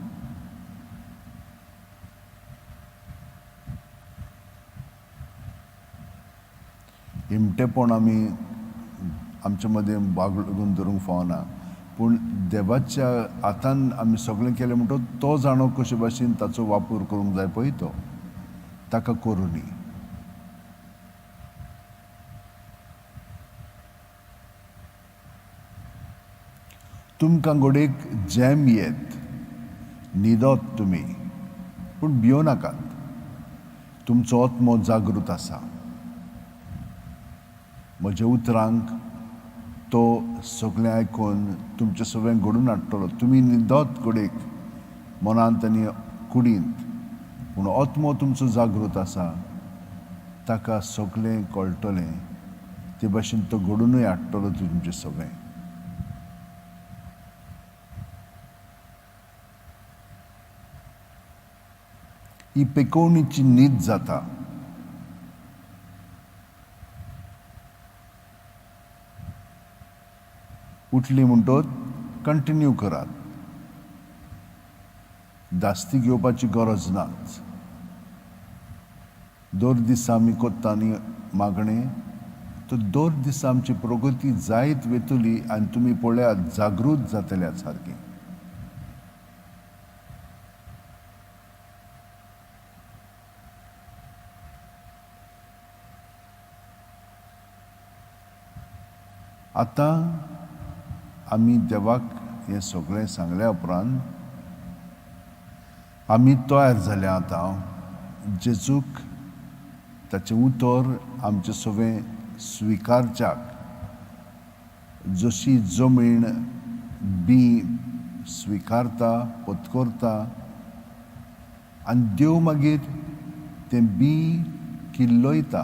हिमटेपण आमी आमचे मदीं बागडून धरूंक फावना, पूण देवाच्या हातान आमी सगळें केलें म्हणटकच तो जाणो कशे भाशेन ताचो वापर करूंक जाय पळय तो ताका करूं. तुमकां घडयेक जॅम येत, न्हिदत तुमी, पूण भियो नाकात, तुमचो आत्मो जागृत आसा. म्हज्या उतरांक तो सगळें आयकून तुमचें सगळें घडून हाडटलो. तुमी न्हिदत घडयेक मनांत आनी कुडींत, पूण आत्मो तुमचो जागृत आसा, ताका सगळें कळटलें, ते भाशेन तो घडुनूय हाडटलो तुमचें सगळें. ही पेकोवणीची न्हीद जाता. उठली म्हणटोच कंटिन्यू करात, धास्ती घेवपाची गरज नाच. दर दिसा आमी कोत्ता न्ही मागणें, तर दर दिसा आमची प्रगती जायत वतली आनी तुमी पळयात जागृत जातल्या सारकी. आतां आमी देवाक हें सगळें सांगल्या उपरांत आमी तयार जाल्या आतां जेजूक ताचें उतर आमचें सगळें स्विकारच्याक. जशी जमीन बी स्विकारता पत्करता आनी देव मागीर तें बी किल्लयता,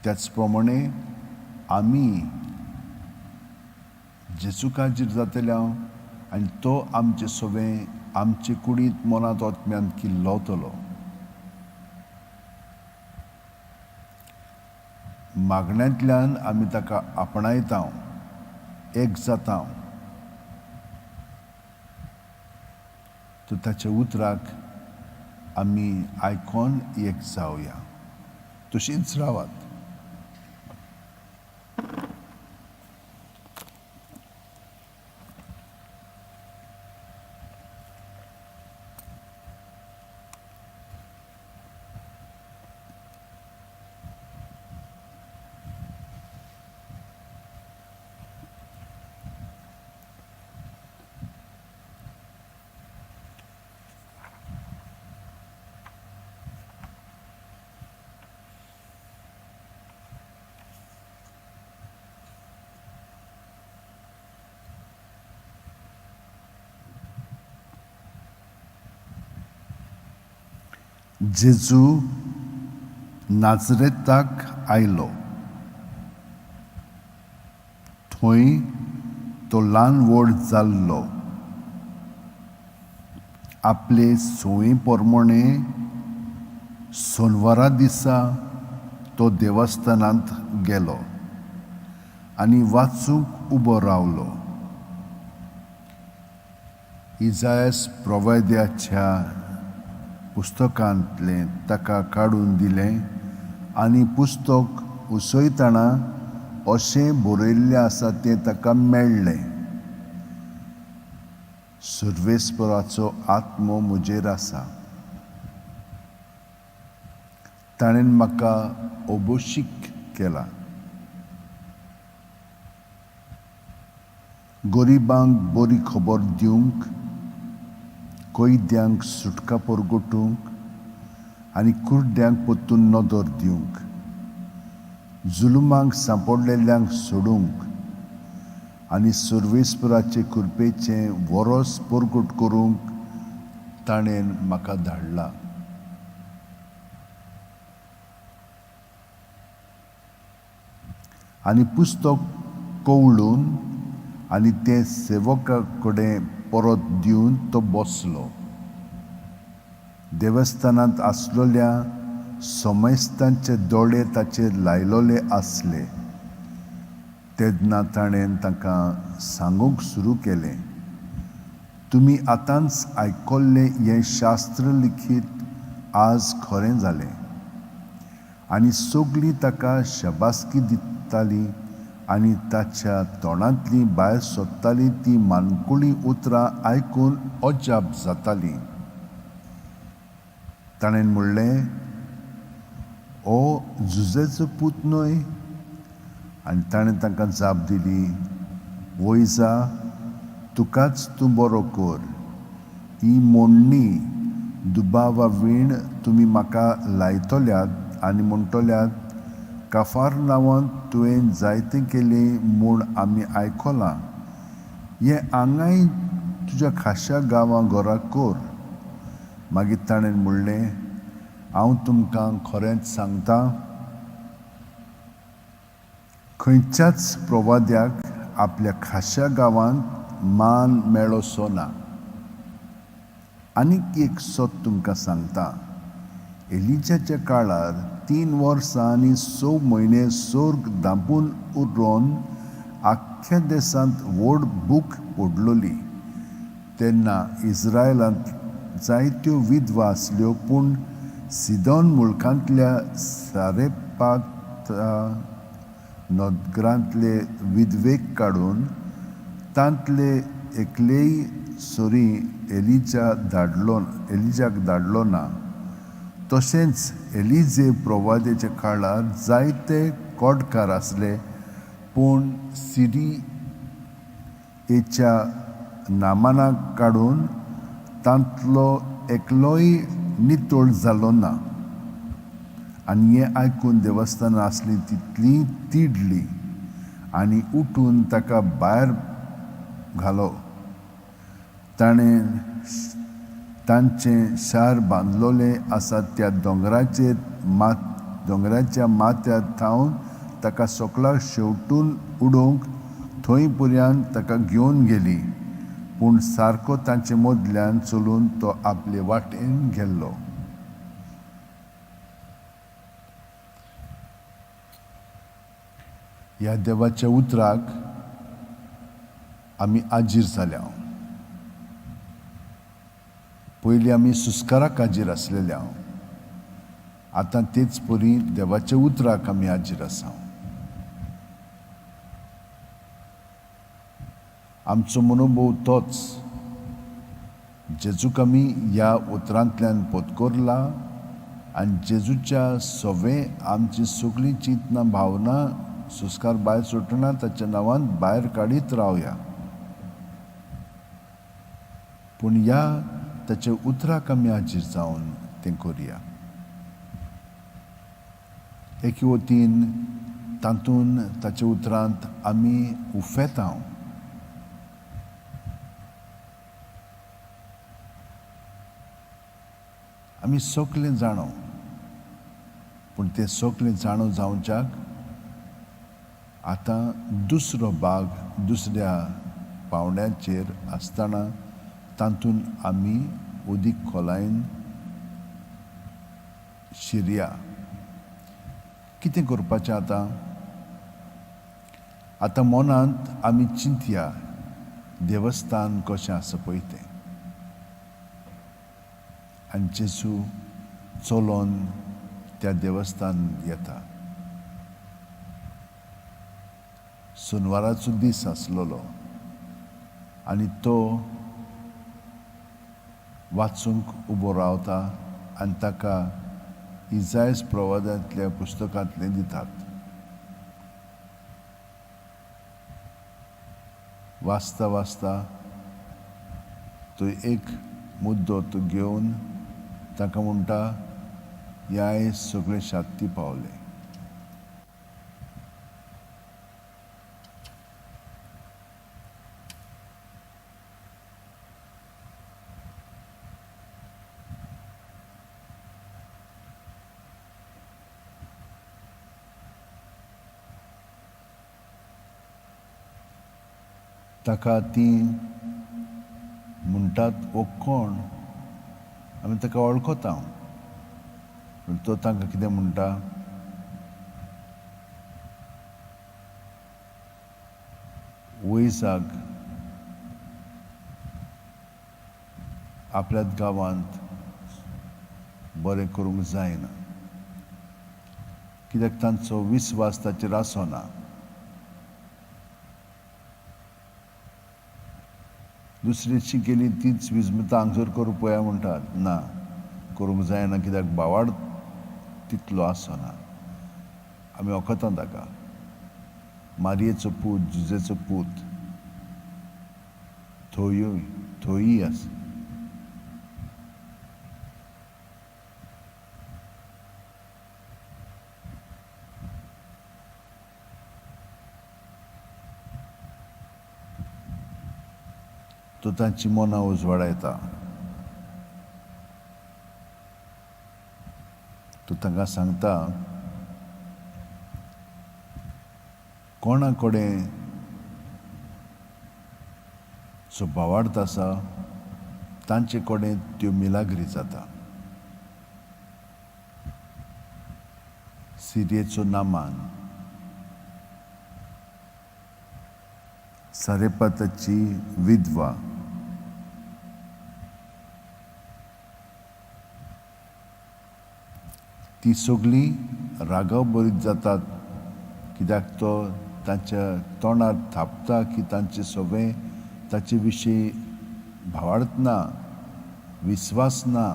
त्याच प्रमाणे आमी जेजूक हाजीर जातले आनी तो आमचे सगळें आमचे कुडींत मनांत आत्म्यांत किल्लवतलो. मागण्यांतल्यान आमी ताका आपणायता, एक जाता, तर ताच्या उतराक आमी आयकोन एक जावया. तशींच रावात. जेजू नाजरेताक आयलो. थंय तो ल्हान व्हड जाल्लो. आपले संवये प्रमाणे सोनवारा दिसा तो देवस्थानांत गेलो आनी वाचूंक उबो रावलो. इजायस प्रवाद्याच्या पुस्तकांतलें ताका काडून दिलें आनी पुस्तक उसयतना अशें बरयल्लें आसा तें ताका मेळ्ळें. सर्वेस्पराचो आत्मो म्हजेर आसा, ताणें म्हाका अभिषेक केला, गरिबांक बरी खबर दिवंक, कैद्यांक सुटका परगटूंक आनी कुर्ड्यांक परतून नदर दिवंक, जुलुमांक सांपडलेल्यांक सोडूंक आनी सर्वेस्पराचे कृपेचें वरस परगट करूंक ताणें म्हाका धाडला. आनी पुस्तक कवळून आनी तें सेवका कडेन परत दिवन तो बसलो. देवस्थानांत आसलेल्या समस्तांचे दोळे ताचेर लायलोले आसले. तेन्ना ताणें तांकां सांगूंक सुरू केलें, तुमी आतांच आयकल्लें हें शास्त्र लिखीत आज खरें जालें. आनी सगळीं ताका शाबासकी दितालीं आनी ताच्या तोंडांतलीं भायर सोदतालीं तीं मानकुळीं उतरां आयकून अजाप जातालीं. ताणें म्हणलें, ओ जुजेचो पूत न्हय? आनी ताणें तांकां जाप दिली, वयजा तुकाच तूं बरो कर. ही मोडणी दुबावा वीण तुमी म्हाका लायतल्यात आनी म्हणटल्यात, काफार नांवांत तुवें जायतें केलें म्हूण आमी आयकलां, हें हांगाय तुज्या खाशा गांवां घरा कर. मागीर ताणें म्हणलें, हांव तुमकां खरेंच सांगता, खंयच्याच प्रवाद्याक आपल्या खाशा गांवांत मान मेळोसो ना. आनीक एक सत तुमकां सांगता, एलिजाच्या काळार 3 वर्सां आनी 6 म्हयने सोर्ग धांपून उरोवन आख्ख्या देशांत व्हड भूक पडलोली. तेन्ना इस्रायलांत जायत्यो विधवा आसल्यो, पूण सिदोन मुलकांतल्या सारेपाक भावाच्या नदरांतले विधवेक काडून तांतले एकलेय सरी एलिजाक धाडलो ना. तशेंच एलिजे प्रवादेच्या काळार जायते कोडकार आसले, पूण सिरियेच्या नामानाक काडून तांतलो एकलोय नितळ जालो ना. आनी हें आयकून देवस्थानां आसलीं तितलीं तिडलीं आनी उठून ताका भायर घालो. ताणें तांचें शार बांदलोलें आसा त्या दोंगराच्या माथ्यार थावन ताका सकला शेवटून उडोवंक थंय पर्यंत ताका घेवन गेली, पूण सारको तांचे मदल्यान चलून तो आपले वाटेन गेल्लो. ह्या देवाच्या उतराक आमी आजीर जाल्या. पयलीं आमी सुस्काराक आजीर आसलेले, आतां तेच परी देवाच्या उतराक आमी आजीर आसा. आमचो मनोभोव तोच, जेजूक आमी ह्या उतरांतल्यान पोतकोरला आनी जेजूच्या सवे आमची सगळीं चिंतना भावना सुस्कार भायर सुटना ताच्या नांवान भायर काडीत रावया. पूण ह्या ताच्या उतराक आमी हाजीर जावन तें करुया. एके वतीन तातूंत ताच्या उतरांत आमी उफेता. आमी सगळें जाणो, पूण तें सगळें जाणो जावच्याक आतां दुसरो भाग दुसऱ्या पावंड्याचेर आसतना तातूंत आमी उदीक खोलायेन शिरया. कितें करपाचें आतां? आतां मनांत आमी चिंतया देवस्थान कशें आसा पळय तें. आनी जेजू चलोन त्या देवस्थान येता. सुनवाराचो दीस आसलेलो आनी तो वाचूंक उबो रावता आनी ताका इजायस प्रवादांतल्या पुस्तकांतलें दितात. वाचता वाचता तो एक मुद्दो तो घेवन ताका म्हणटा, ह्या सगळे शाती पावले. ताका ती म्हणटात, वो कोण? आमी ताका वळखता. पूण तो तांकां कितें म्हणटा? वयसाक आपल्याच गांवांत बरें करूंक जायना, कित्याक तांचो विस्वास ताचेर आसना. दुसरी केली तीच विजमता हांगसर करूं पळया म्हणटात, ना करूंक जायना, कित्याक भावाड तितलो आसना. आमी वखता ताका, मारयेचो पूत, जुजेचो पूत थंयूय थंयूय आसा. तो तांची मनां उजवाडायता. तो तांकां सांगता, कोणा कडेन जो भावार्थ आसा तांचे कडेन त्यो मिलाग्री जाता. सिरियेचो नामान, सारेपाताची विधवा, ती सगळीं रागाव बरीत जातात कित्याक तो तांच्या तोंडार थापता की तांचे सगळें ताचे विशीं भावार्थ ना, विस्वास ना.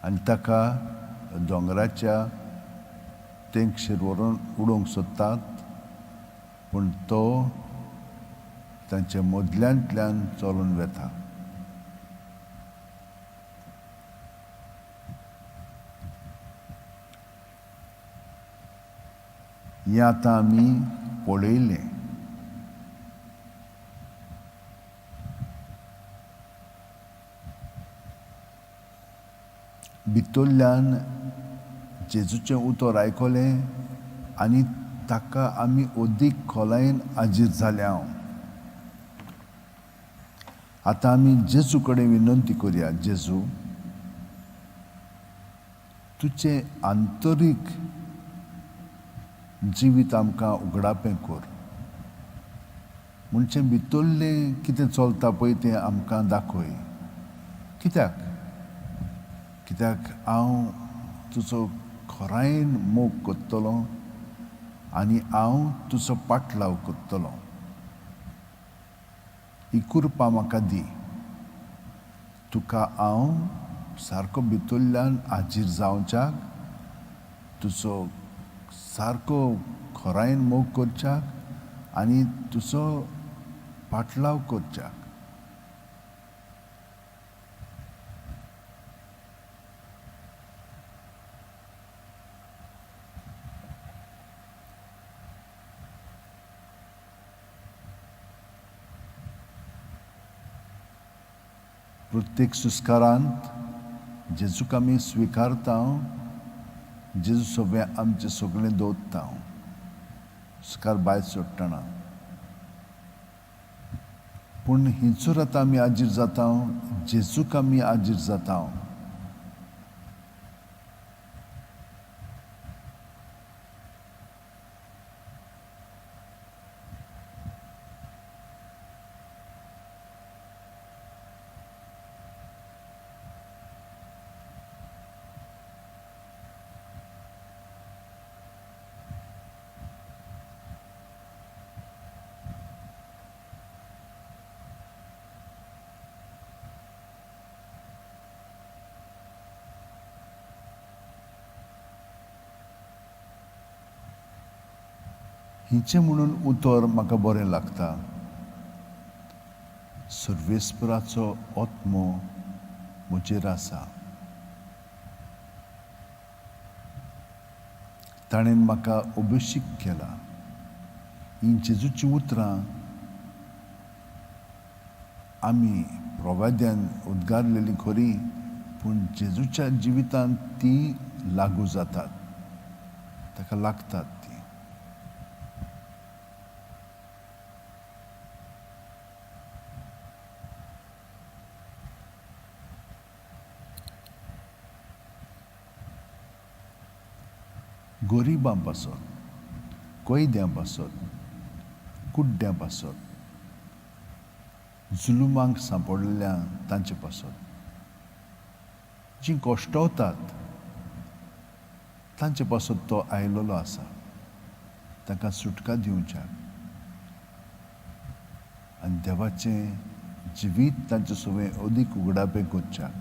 आनी ताका दोंगराच्या तेंगशेर व्हरून उडोवंक सोदतात, पूण तो तांच्या मदल्यांतल्यान चलून वता. हें आतां आमी पळयलें. भितरल्यान जेजूचें उतर आयकलें आनी ताका आमी अदीक खोलायेन हाजीर जाल्या. आतां आमी जेजू कडेन विनंती करुया, जेजू तुजें आंतरीक जिवीत आमकां उगडापें कर, म्हणजे भितरलें कितें चलता पळय तें आमकां दाखय. कित्याक कित्याक हांव तुजो खरायेन मोग करतलो आनी हांव तुजो पाटलाव करतलो. ही कृपा म्हाका दी. तुका हांव सारको भितरल्यान हाजीर जावच्याक, तुजो सारको खरायेन मोग करच्याक आनी तुजो पाटलाव करच्याक. प्रत्येक सुस्कारांत जेजूक आमी स्विकारता, जेजू सगळें आमचें सगळें दवरता, सुस्कार भायर सोडटना. पूण हिंचूर आतां आमी हाजीर जाता, जेजूक आमी हाजीर जाता. हिचें म्हणून उतर म्हाका बरें लागता, सर्वेस्पराचो आत्मो म्हजेर आसा, ताणें म्हाका अभिषेक केला. हीं जेजूचीं उतरां आमी प्रवाद्यान उद्गारलेलीं खरी, पूण जेजूच्या जिवितांत तीं लागू जातात, ताका लागतात. गरिबां पासत, कैद्यां पासत, कुड्ड्यां पासत, जुलुमांक सांपडलेल्या तांचे पासत, जीं कश्टवतात तांचे पासत तो आयलेलो आसा, तांकां सुटका दिवच्याक आनी देवाचें जिवीत तांचे सवें अदीक उगडापें करच्याक.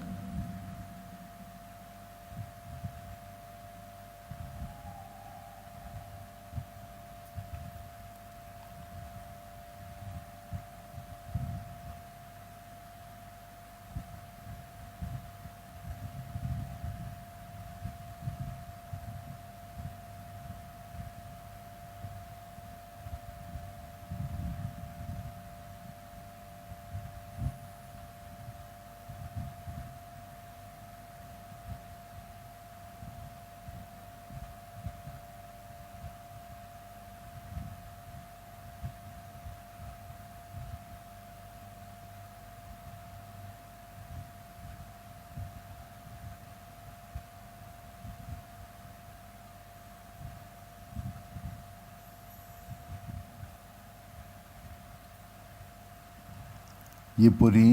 हे परी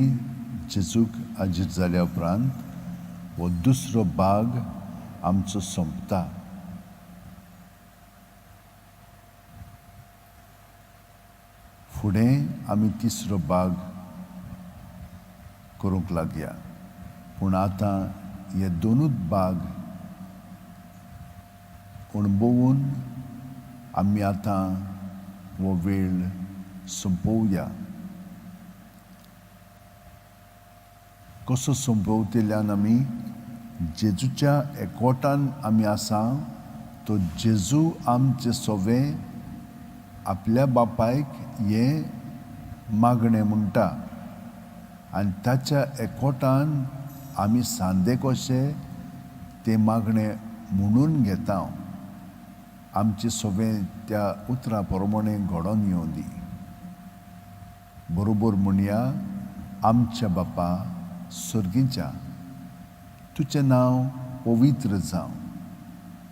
जेजूक हाजीर जाल्या उपरांत हो दुसरो भाग आमचो सोंपता. फुडें आमी तिसरो भाग करूंक लागया, पूण आतां हे दोनूच भाग अणभवून आमी आतां हो वेळ सोंपोवया. कसो सोंपोवतल्यान आमी जेजूच्या एकवटान आमी आसा, तो जेजू आमचे सोवे आपल्या बापायक हें मागणें म्हणटा आनी ताच्या एकवटान आमी सांदे कशे तें मागणें म्हणून घेता. आमचे सोवे त्या उतरां प्रमाणे घडोवन येवं दी. बरोबर म्हणया, आमच्या बापा सर्गीच्या, तुजें नांव पवित्र जावं,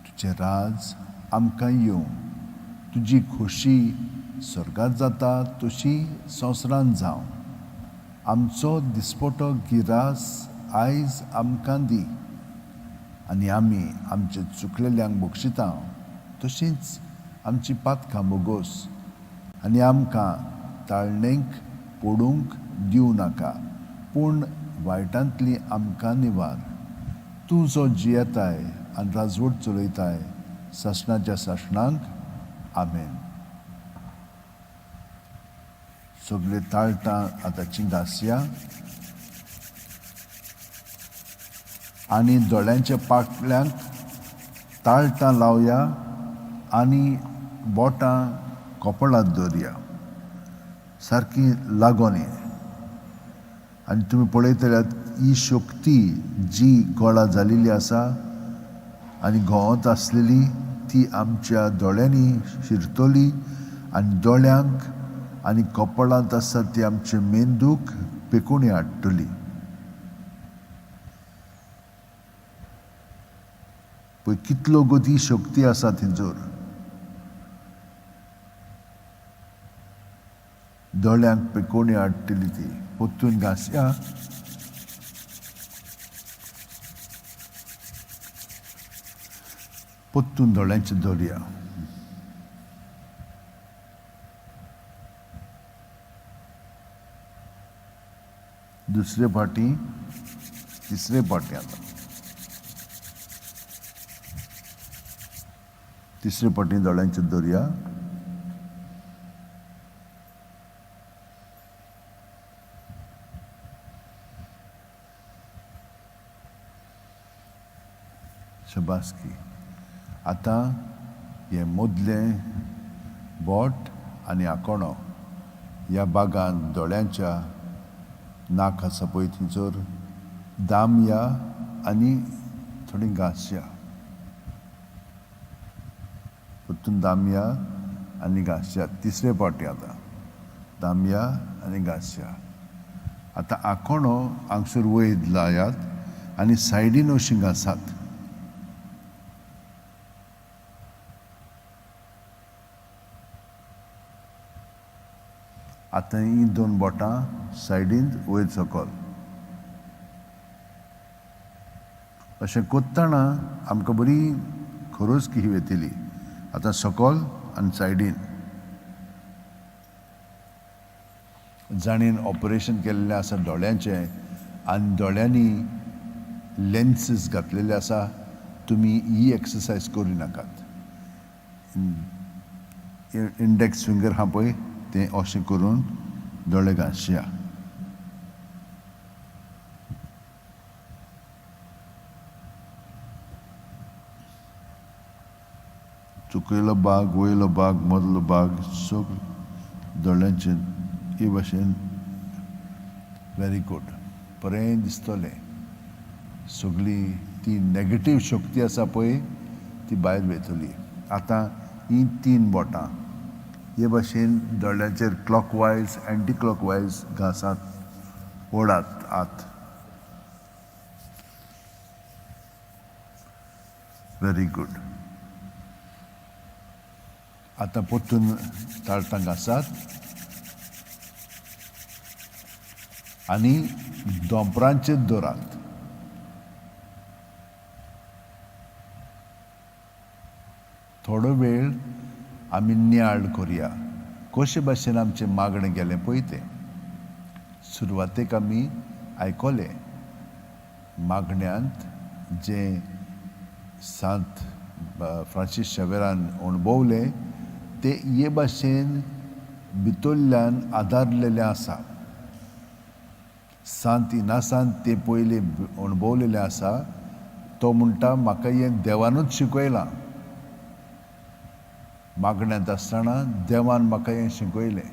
तुजें राज आमकां येवं, तुजी खोशी स्वर्गांत जाता तशी संवसारांत जावं. आमचो दिसपटो गिरास आयज आमकां दी आनी आमी आमचे चुकलेल्यांक बक्षिता तशींच आमची पातकां बोगोस आनी आमकां ताळणेक पडूंक दिवं नाका, पूण वायटांतली आमकां निवार. तूं जो जियेताय आनी राजवट चलयताय सासणाच्या सासणांक, आमेन. सगळे ताळटां आतांची घासया आनी दोळ्यांच्या पाटल्यांक ताळटां लावया आनी बोटां कपळांत दवरया, सारकी लागोनी. आनी तुमी पळयतल्यात ही शक्ती जी गोळा जालेली आसा आनी घोवत आसलेली ती आमच्या दोळ्यांनी शिरतली आनी दोळ्यांक आनी कपळांत आसा ती आमचे मेंदूक पेकोणी हाडटली. पळय कितलो गो ती शक्ती आसा थंयसर. दोळ्यांक पेकोणी हाडटली ती. परतून घासया. परतून दोळ्यांचे दवरया. दुसरे फावटी, तिसरे फावटी, आतां तिसरे फावटी दोळ्यांचे दवरया. शबासकी. आतां हें मदलें बोट आनी आकोणो ह्या बागान दोळ्यांच्या नाक आसा पळय थंयसर दामया आनी थोडी घांसया. परतून दामया आनी घांसया. तिसरे फावटी आतां दामया आनी घांसया. आतां आकोणो हांगसर वयर लायात आनी सायडीन अशीं घांसात. आतां हीं दोन बोटां सायडीन वयर सकल अशें कोत्तना आमकां बरी खरोज की वेतली. आतां सकल आनी सायडीन. जाणेन ऑपरेशन केल्लें आसा दोळ्यांचें आनी दोळ्यांनी लेन्सीस घातलेले आसा, तुमी ही एक्सरसायज करूं नाकात. इंडेक्स फिंगर आहा पळय तें अशें करून दोळे घांसया. चुकयलो भाग, वयलो भाग, मदलो भाग सगळो दोळ्यांचे हे भाशेन. व्हेरी गूड, बरें दिसतलें. सगळी ती नेगेटीव शक्ती आसा पळय ती भायर वयतली. आतां हीं तीन बोटां हे भाशेन दोळ्यांचेर क्लॉकवायज एंटी क्लॉकवायज घांसात, ओडात आत. Very good. आतां परतून ताळटां घांसात. आनी दोंपरांचेर दवरात. थोडो वेळ आमी नियाळ करया कशे भाशेन आमचें मागणें गेलें पळय तें. सुरवातेक आमी आयकलें मागण्यांत जें सांत फ्रांसीस शावेरान अणभवलें तें हे भाशेन भितरल्यान आदारलेलें आसा. सांत इनासान तें पयलीं अणभवलेलें आसा. तो म्हणटा म्हाका हें देवानूच शिकयलां. मागण्यांत आसतना देवान म्हाका हें शिकयलें.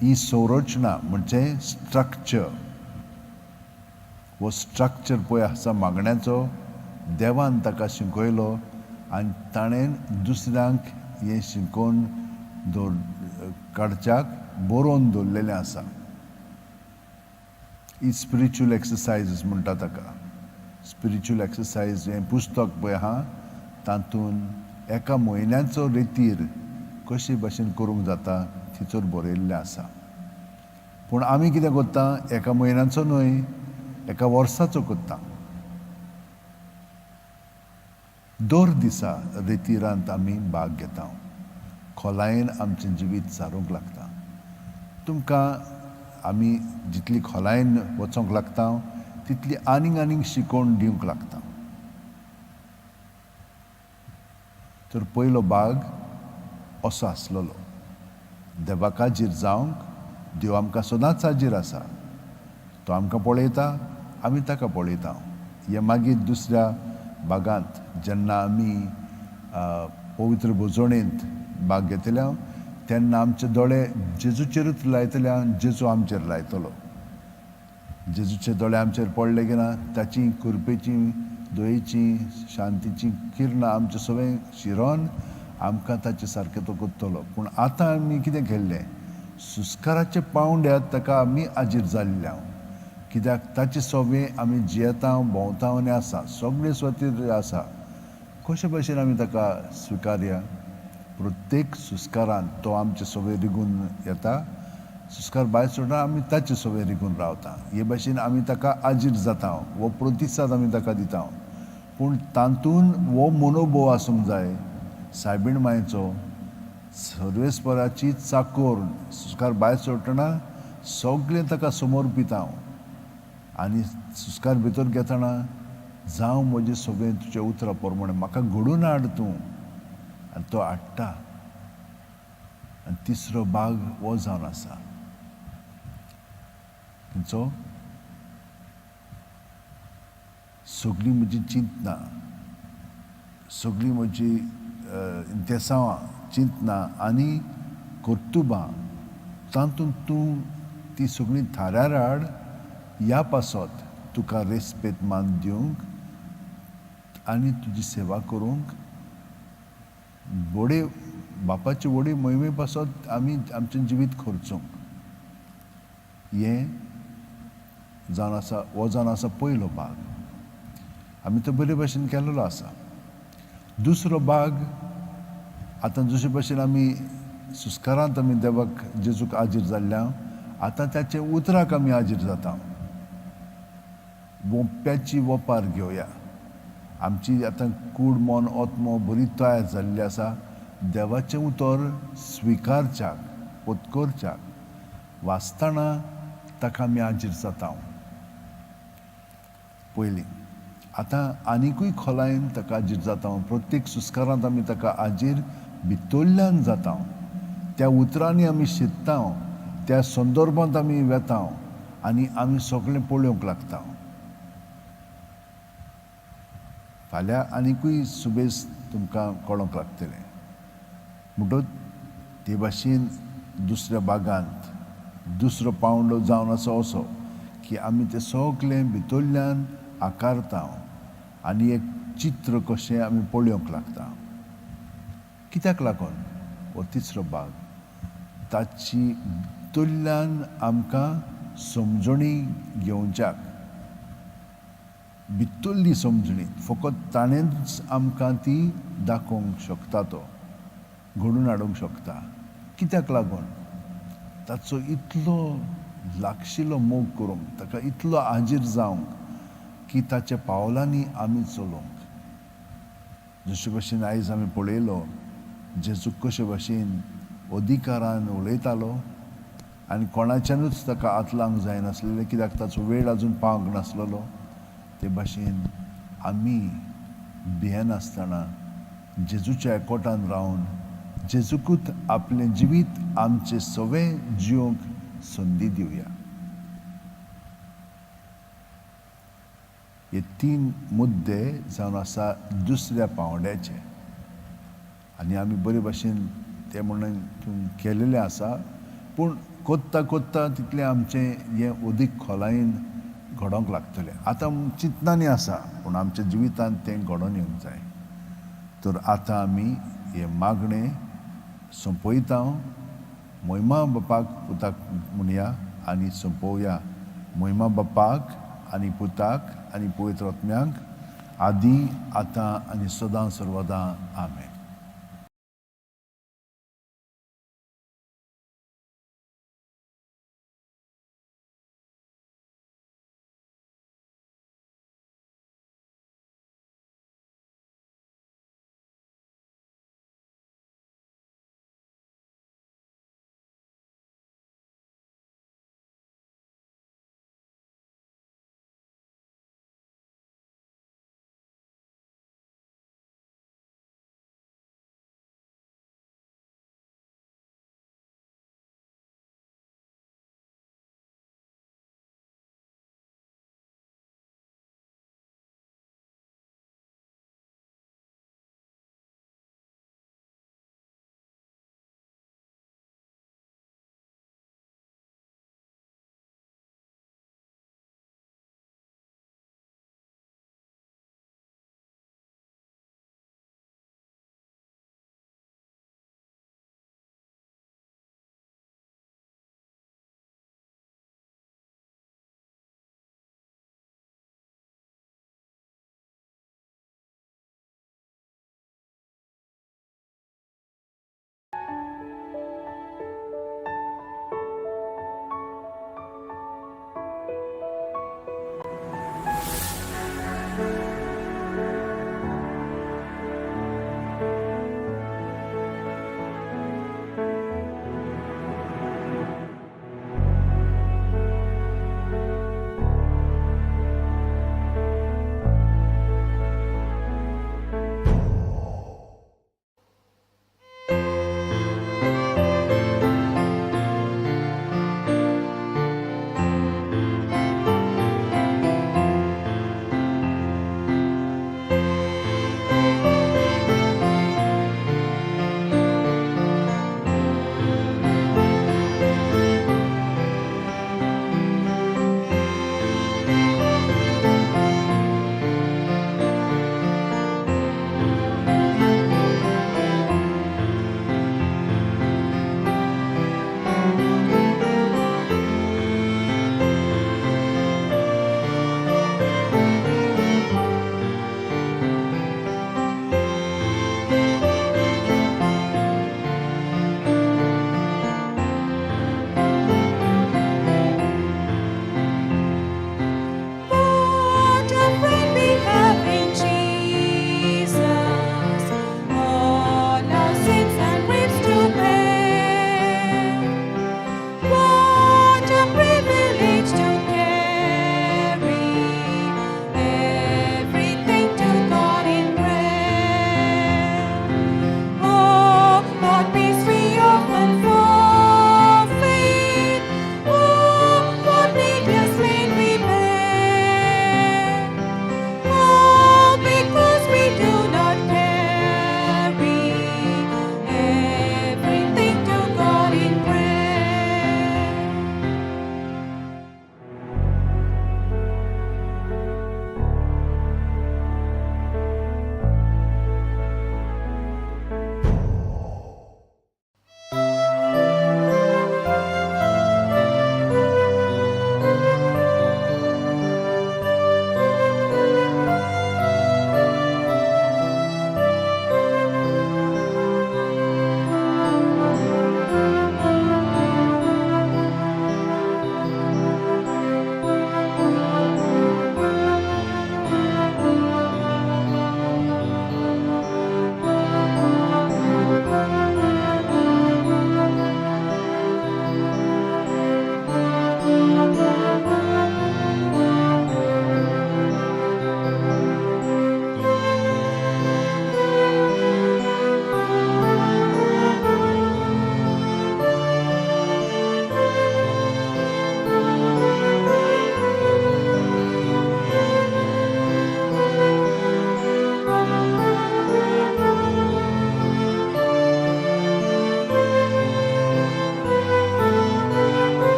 ही संरचना म्हणजे स्ट्रक्चर, हो स्ट्रक्चर पळय आसा मागण्याचो, देवान ताका शिकयलो आनी ताणें दुसऱ्यांक हें शिकोवन दवर काडच्याक बरोवन दवरलेलें आसा. ही स्पिरिच्युअल एक्सरसायजीस म्हणटा ताका. स्पिरिच्युअल एक्सरसायज हें पुस्तक पळय आहा तातूंत एका म्हयन्याचो रेतीर कशे भाशेन करूंक जाता तिचोर बरयल्लें आसा. पूण आमी कितें करता, एका म्हयन्याचो न्हय एका वर्साचो करता. दर दिसा रेतिरांत आमी भाग घेता, खोलायेन आमचें जिवीत सारूंक लागता. तुमकां आमी जितली खोलायेन वचोंक लागता तितली आनीक आनीक शिकोवन दिवंक लागता. तर पयलो भाग असो आसलेलो, देवाक हाजीर जावंक. देव आमकां सदांच हाजीर आसा, तो आमकां पळयता, आमी ताका पळयता. हे मागीर दुसऱ्या भागांत जेन्ना आमी पवित्र भोजवणेंत भाग घेतल्या तेन्ना आमचे दोळे जेजूचेरूच लायतले आनी जेजू आमचेर लायतलो. जेजूचे दोळे आमचेर पडले की ना ताची कृपेची, दयेची, शांतीची किरणां आमचे सगळें शिरोन आमकां ताचे सारकें तो करतलो. पूण आतां आमी कितें केल्लें, सुस्काराच्या पावंड्यार ताका आमी हाजीर जाल्ले. कित्याक ताचे सोबे आमी जियेता, भोंवता आनी आसा, सगळे स्वातीर आसा. कशे भाशेन आमी ताका स्विकारया? प्रत्येक सुस्कारान तो आमचे सोबे रिगून येता. सुस्कार भायर सोडटा, आमी ताचे सोबे रिगून रावता. हे भाशेन आमी ताका हाजीर जाता, हो प्रतिसाद आमी ताका दिता. पूण तातूंत हो मनोभव आसूंक जाय सायबीण मायचो, सर्वेस्पराची चाकोर. सुस्कार भायर सोडटना सगळें ताका समर्पिता आनी सुस्कार भितर घेतना जावं म्हजें सगळें तुज्या उतरा प्रमाणे, म्हाका घडून हाड तूं, आनी तो हाडटा. आनी तिसरो भाग हो जावन आसा खंयचो, सगळीं म्हजी चिंतनां, सगळीं म्हजी इंतेसांवां, चिंतनां आनी कर्तुबां तातूंत तूं ती सगळीं थाऱ्यार हाड. ह्या पासत तुका रेस्पेद मान दिवंक आनी तुजी सेवा करूंक व्हडे बापाचे व्हडे मोहिमे पासत आमी आमचें जिवीत खर्चूंक. हें जावन आसा, हो जावन आसा पयलो भाग. आमी तो बरे भाशेन केल्लो आसा. दुसरो भाग आतां जशे भाशेन आमी सुस्कारांत आमी देवाक जेजूक हाजीर जाल्ल्या, आतां ताच्या उतराक आमी हाजीर जाता. वोप्याची वोपार घेवया. आमची आतां कूड, मन, आत्मो बरी तयार जाल्ली आसा देवाचें उतर स्विकारच्याक, पत्करच्याक. वाचतना ताका आमी हाजीर जाता पयलीं. आतां आनिकूय खोलायेन ताका हाजीर जाता. प्रत्येक सुस्कारांत आमी ताका हाजीर भितरल्यान जाता. त्या उतरांनी आमी शिकता, त्या संदर्भांत आमी वेता आनी आमी सगळें पळोवंक लागता. फाल्यां आनिकूय सुबेज तुमकां कळोंक लागतलें. म्हणटच ते भाशेन दुसऱ्या भागांत दुसरो पावंडो जावन आसा असो की आमी तें सगळें भितरल्यान आकारता आनी एक चित्र कशें आमी पळोवंक लागता. कित्याक लागून हो तिसरो भाग ताची भितरल्यान आमकां समजणी घेवच्याक, भितरली समजणी फकत ताणेंच आमकां ती दाखोवंक शकता, तो घडून हाडूंक शकता. कित्याक लागून ताचो इतलो लागशिलो मोग करूंक, ताका इतलो हाजीर जावंक की ताच्या पावलांनी आमी चलूंक. जशे भशेन आयज आमी पळयलो जेजू कशे भशेन अधिकारान उलयतालो आनी कोणाच्यानूच ताका हात लावंक जायनासलेलें, कित्याक ताचो वेळ आजून पावंक नासलेलो. ते भाशेन आमी भियेनासतना जेजूच्या एकवटान रावन जेजूकूच आपलें जिवीत आमचें सगळें जिवंक संदी दिवया. हे तीन मुद्दे जावन आसा दुसऱ्या पांवड्याचे आनी आमी बरे भाशेन ते म्हणून केलेलें आसा, पूण कोत्ता कोत्ता तितलें आमचें हें अदीक खोलायेन घडोवंक लागतलें. आतां चिंतनांनी आसा पूण आमच्या जिवितांत तें घडोवन येवंक जाय. तर आतां आमी हें मागणें सोंपयता. मोहिमा बापाक पुताक म्हणया आनी सोंपोवया. मोहिमा बापाक आनी पुताक आनी पवित्र आत्म्यांक आदी आतां आनी सदां सर्वदां. आमेन.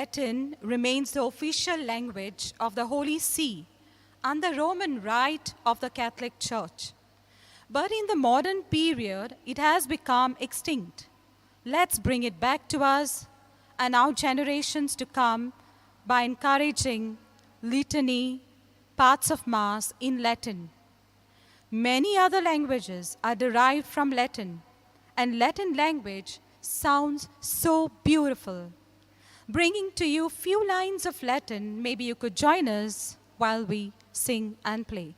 Latin remains the official language of the Holy See and the Roman Rite of the Catholic Church. But in the modern period, it has become extinct. Let's bring it back to us and our generations to come by encouraging litany, parts of Mass in Latin. Many other languages are derived from Latin, and Latin language sounds so beautiful. Bringing to you few lines of Latin, maybe you could join us while we sing and play.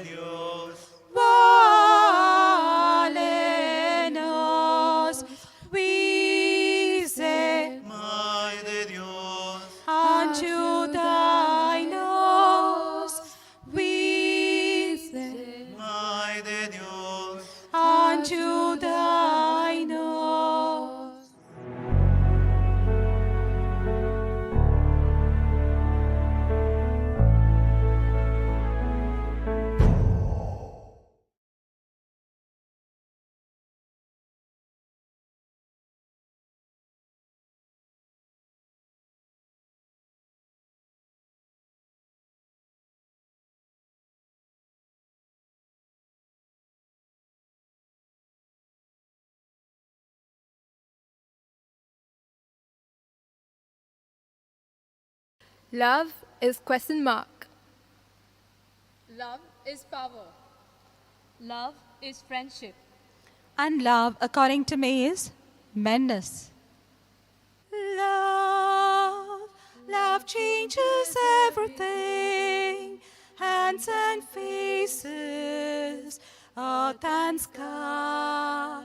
Dios. Valenos, vise, Madre de Dios. Ayúdanos, vise, Madre de Dios. Ayúdanos. Love is question mark. Love is power. Love is friendship. And love, according to me, is madness. Love, love changes everything, hands and faces, earth and sky.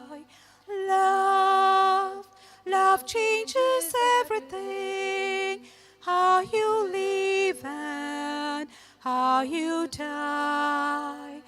Love, love changes everything, how you live and how you die.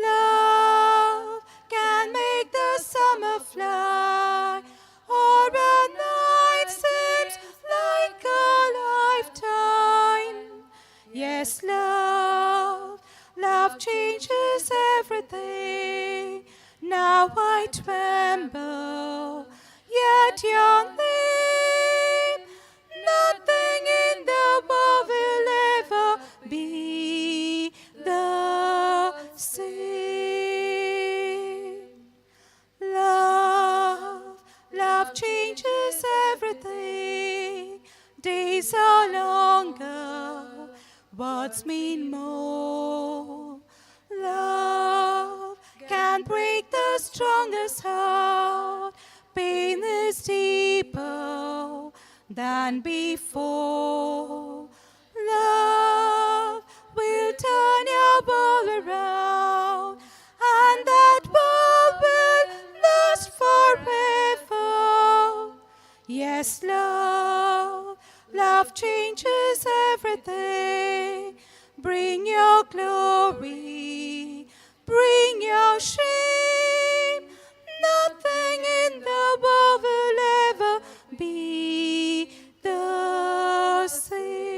Love can make the summer fly, or a night seems like a lifetime. Yes, love, love changes everything. Now I tremble, yet your name, nothing in the world will ever be the same. Love, love changes everything. Days are longer, words mean more. Love can break the strongest heart. Pain is deeper than before. Love will turn your world around, and that world will last forever. Yes, love, love changes everything. Bring your glory, bring your shame. Nothing in the world will ever be the same.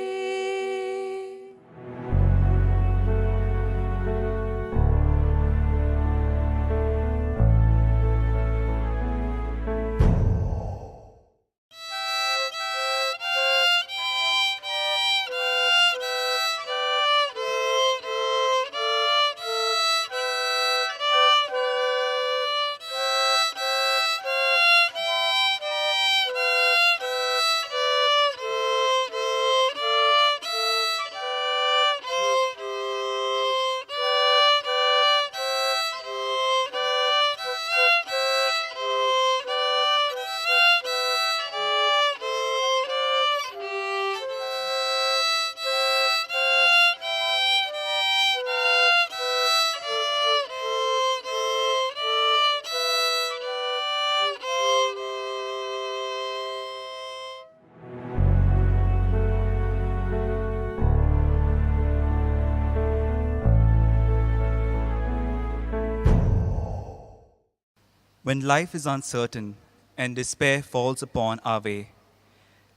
When life is uncertain and despair falls upon our way,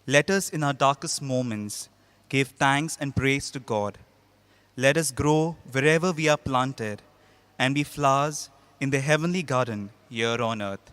let us in our darkest moments give thanks and praise to God. Let us grow wherever we are planted and be flowers in the heavenly garden here on earth.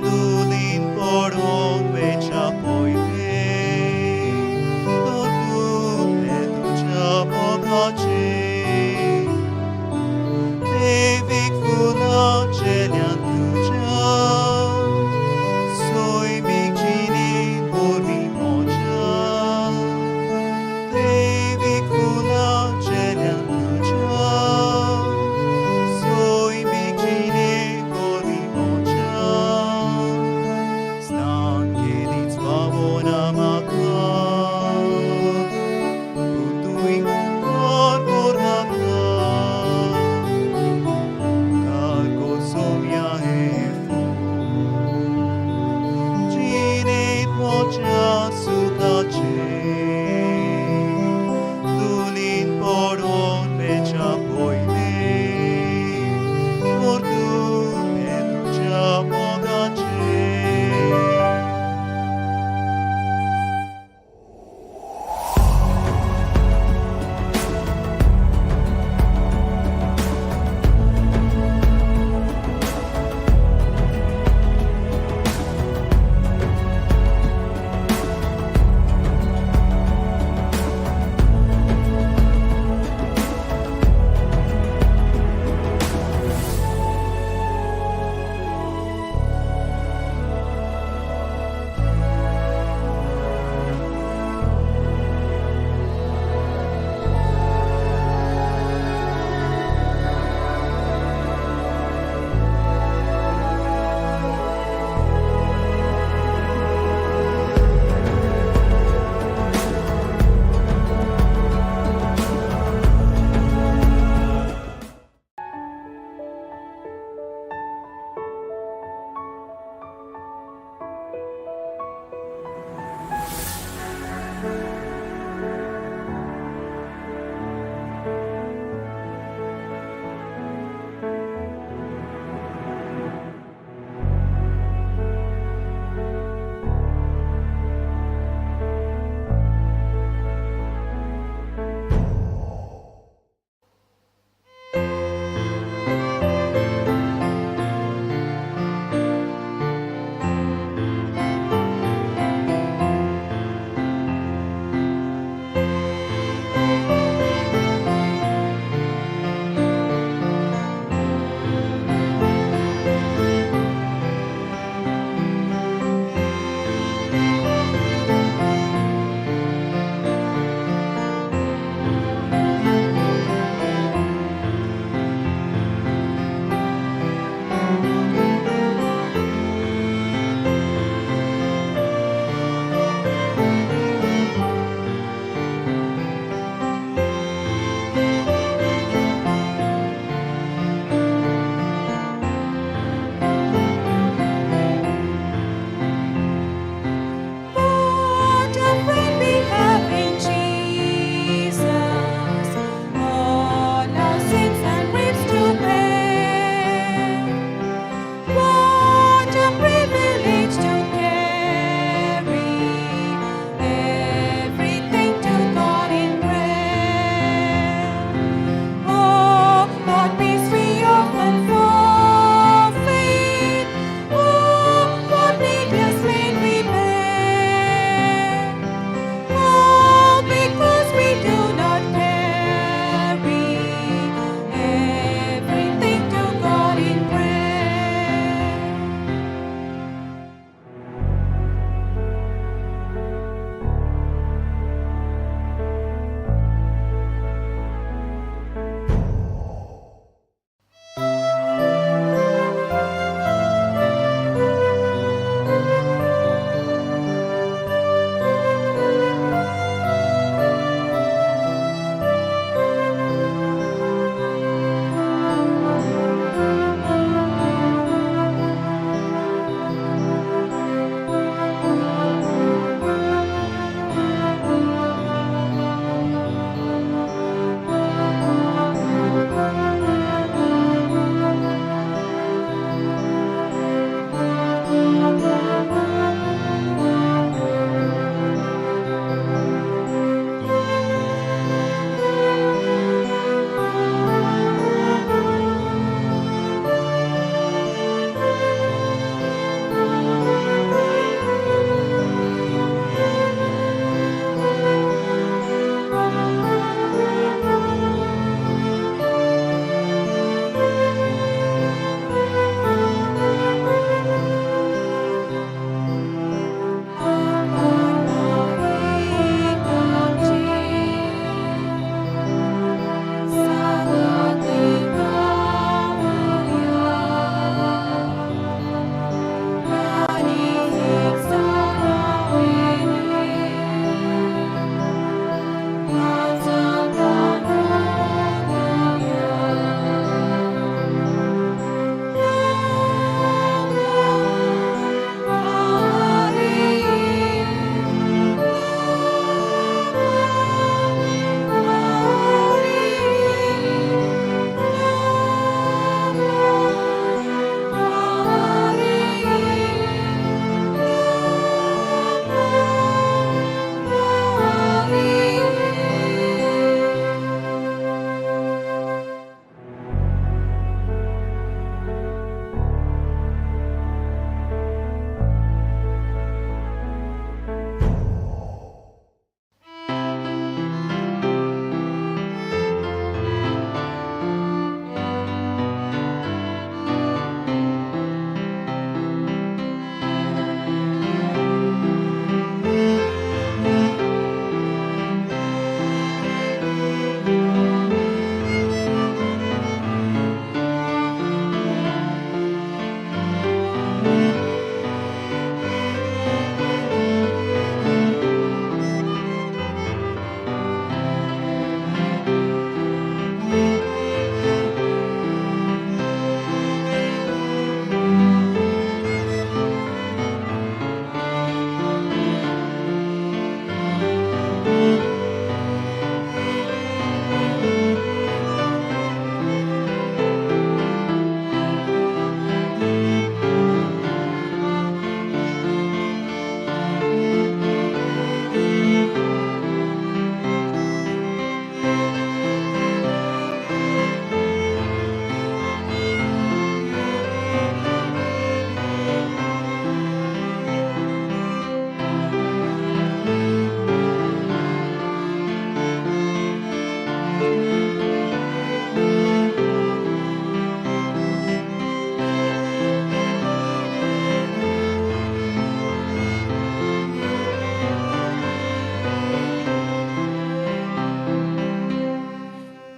Lulin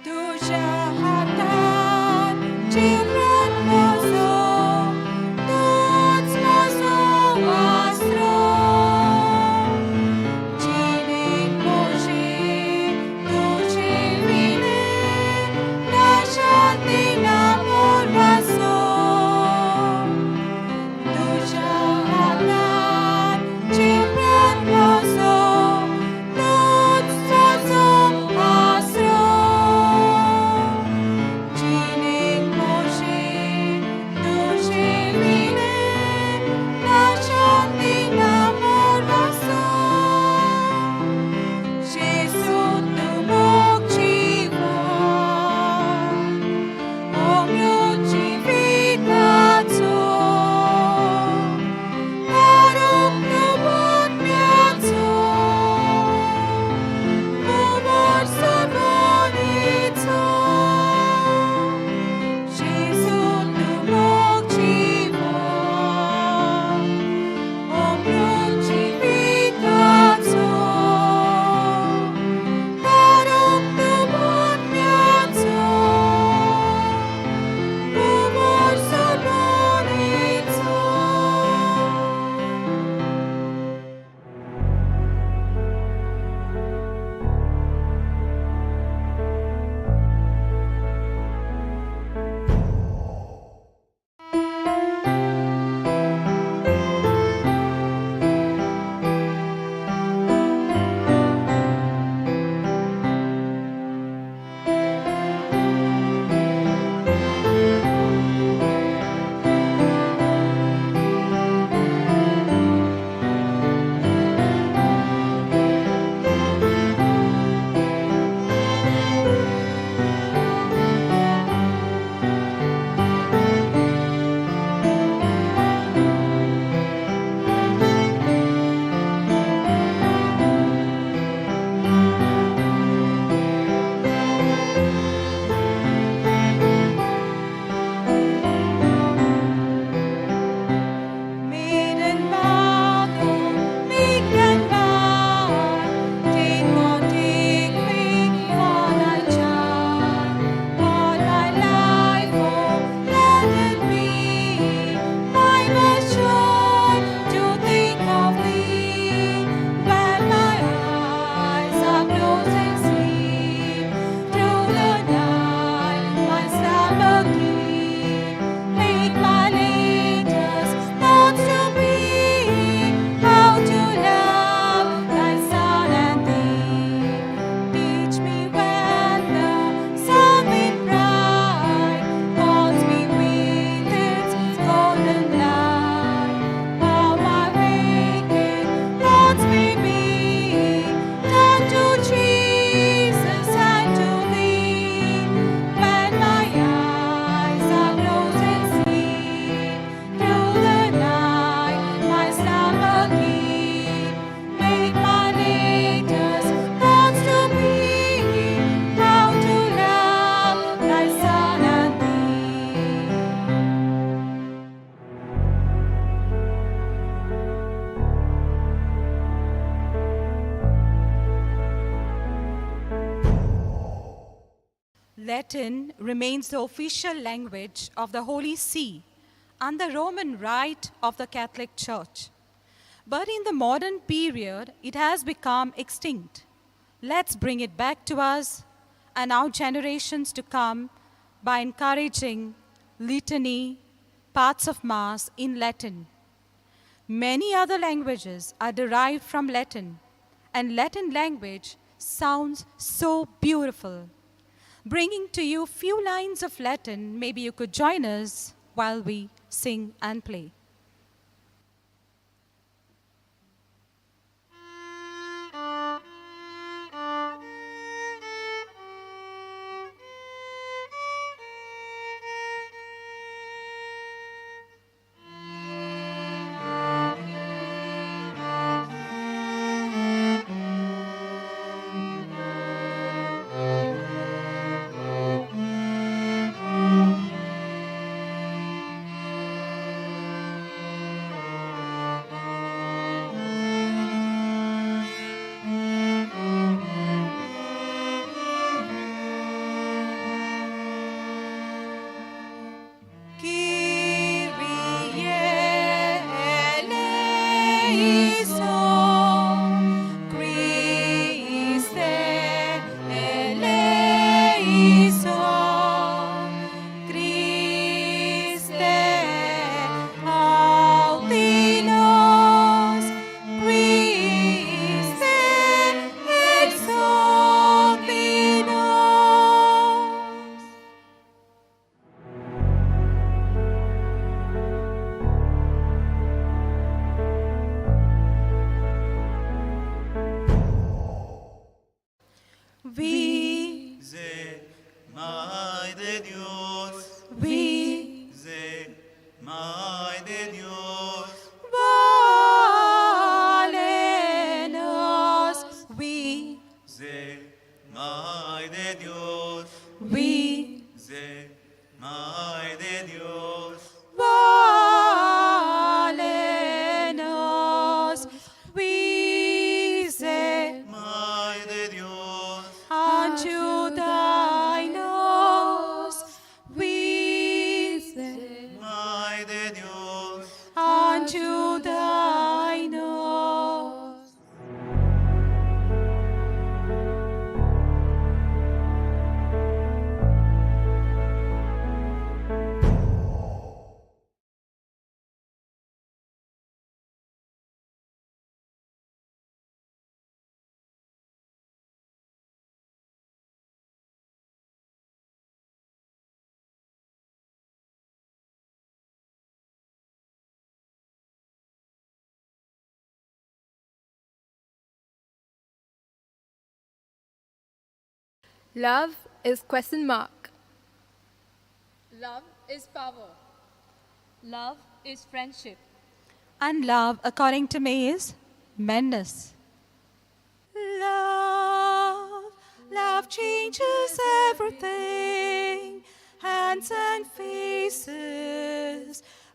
तुझ्या हातान जीवन म्हजो, तूंच म्हजो आसरो. जिणेंत म्हजे तुजे विणें नाशांती ना पुरवासो. तुझ्या हातान जीवन म्हजो, तूंच म्हजो आसरो. जिणेंत म्हजे तुजे विणें नाशांती ना पुरवासो. जेजू तूं मोग जीवन, अमृत जिविताचो, तारक तूं आत्म्याचो, कुंवर सर्वांचो. जेजू तूं मोग जीवन, अमृत जिविताचो, तारक तूं आत्म्याचो, कुंवर सर्वांचो. Maiden mother, meek and mild, take, oh, take me for thy child. All my life, oh, let it be my best joy to think of thee. When my eyes are closed in sleep, through the night my slumber keep. Make my latest thoughts to be how to love thy Son and thee. Teach me when the sunbeam bright calls me with its golden light. How my waking thoughts may be turned to Jesus and to thee. When my eyes are closed in sleep, through the night my slumber keep. Make my latest thoughts to be how to love thy Son and thee. Latin remains the official language of the Holy See and the Roman Rite of the Catholic Church. But in the modern period, it has become extinct. Let's bring it back to us and our generations to come by encouraging litany, parts of Mass in Latin. Many other languages are derived from Latin, and Latin language sounds so beautiful. Bringing to you few lines of Latin, maybe you could join us while we sing and play. Madre de Dios, We Madre de Dios, Valenos, we, Madre de Dios, we, Madre de Dios, Valenos, we say, Madre de Dios, unto thy nose, we say, Madre de Dios, unto thy nose. Love is question mark. Love is power. Love is friendship. And love, according to me, is madness. Love, love changes everything, hands and faces,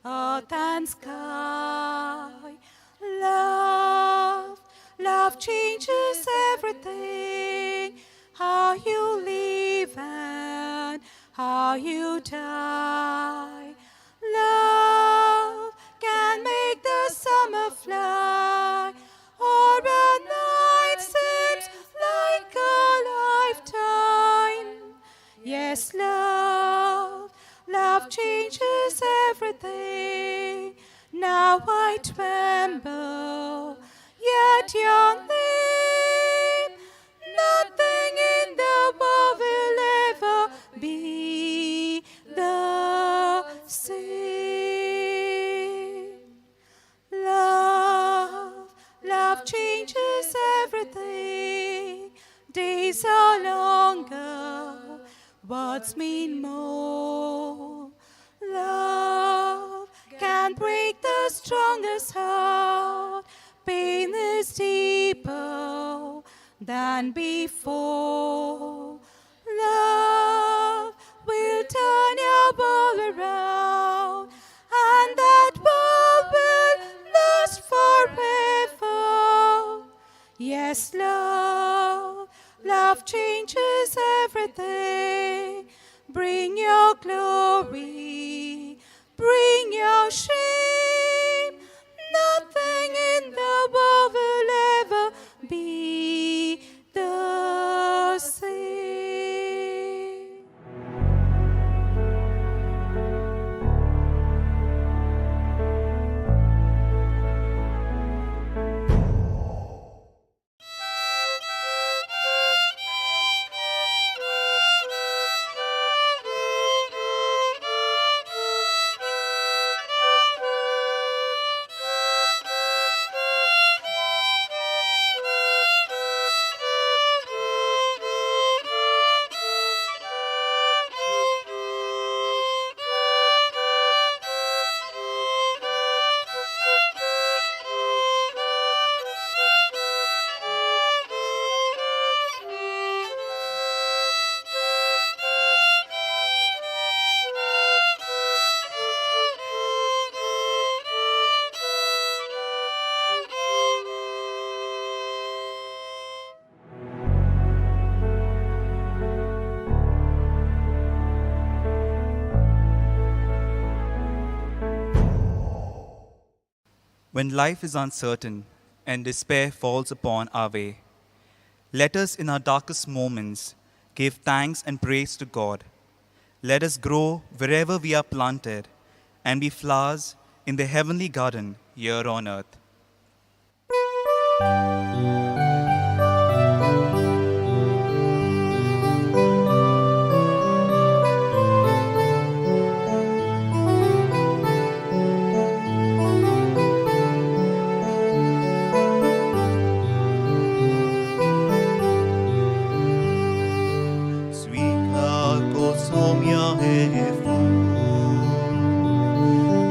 earth and sky. Love, love changes everything, how you live and how you die. Love can make the summer fly, or a night seems like a lifetime. Yes, love, love changes everything. Now I tremble, yet your name, nothing in the world will ever be the same. Love, love changes everything. Days are longer, words mean more. Love can break the strongest heart. Pain is deeper than before. Love will turn your world around, and that world will last forever. Yes, love, love changes everything. Bring your glory, bring your shame. Nothing in the world will ever be the same. When life is uncertain and despair falls upon our way, let us in our darkest moments give thanks and praise to God. Let us grow wherever we are planted and be flowers in the heavenly garden here on earth. Sweet love. Saumya हें फूल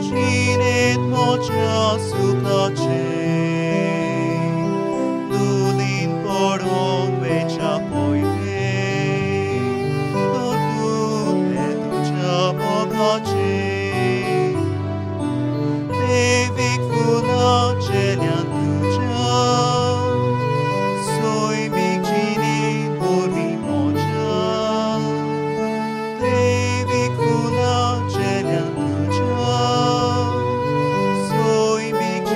जिणेंत म्हज्या सुखाचें दुलीन पडोवंक वेच्या पयलें तोतून तुज्या मोगाचें देवीक फुलां चेल्यान तुज्या सैमीक जिणेंत वरवीं म्हज्या देवीक फुलां चेल्यान तुज्या सैमीक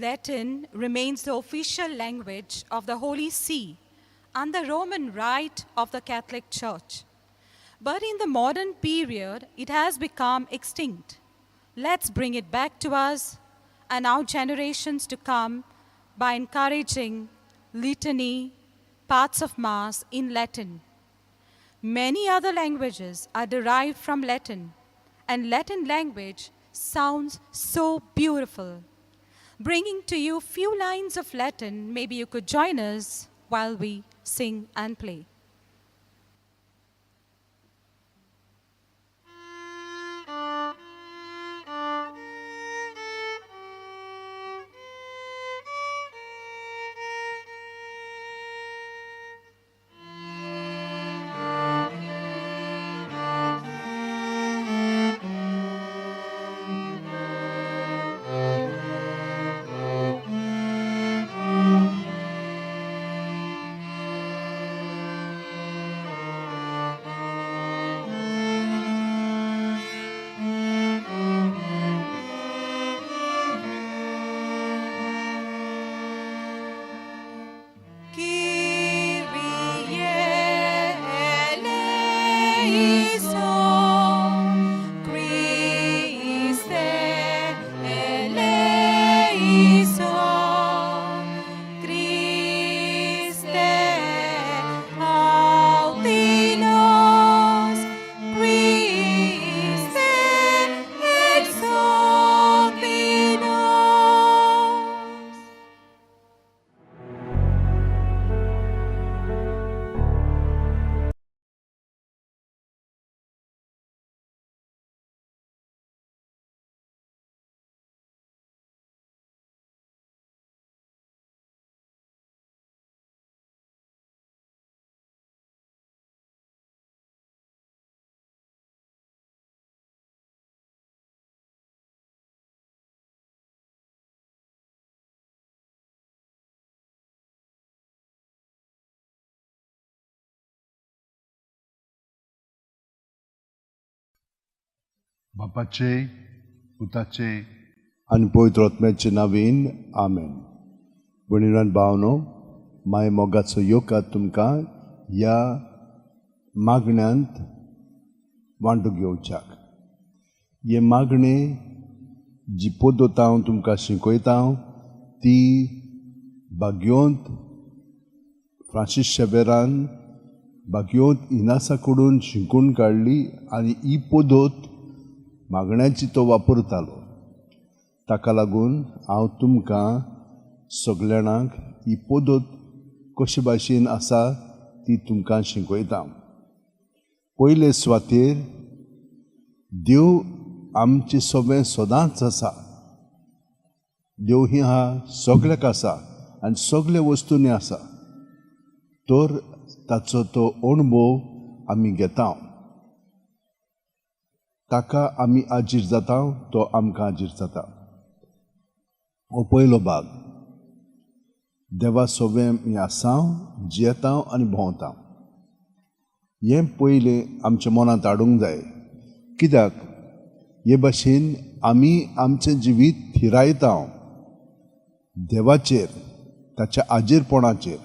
Latin remains the official language of the Holy See and the Roman Rite of the Catholic Church. But in the modern period, it has become extinct. Let's bring it back to us and our generations to come by encouraging litany, parts of Mass in Latin. Many other languages are derived from Latin, and Latin language sounds so beautiful. Bringing to you few lines of Latin, maybe you could join us while we sing and play. बापाचे पुताचे आनी पवित्र आत्म्याचे नांवान आमेन. भयणीन भावनो, माय मोगाचो योगाद तुमकां ह्या मागण्यांत वांटो घेवच्याक. हे मागणे जी पद्दत हांव तुमकां शिकयता ती भाग्योंत फ्रांसीस शेवेरान भाग्योंत इनासा कडून शिकून काडली आनी ही पद्दत मागण्याची तो वापरतालो. ताका लागून हांव तुमकां सगळ्यांक ही पद्दत कशे भाशेन आसा ती तुमकां शिकयता. पयले सुवातेर देव आमचे सगळें सदांच आसा. देव ही आहा सगळ्याक आसा आनी सगळ्या वस्तूंनी आसा, तर ताचो तो अणभव आमी घेता. ताका आमी आजीर जाता, तो आमकां आजीर जाता. हो पयलो भाग. देवा सोबें मी आसा, जियेता आनी भोंवता. हें पयलें आमच्या मनांत हाडूंक जाय. कित्याक हे भाशेन आमी आमचें जिवीत थिरायता देवाचेर, ताच्या आजीरपणाचेर.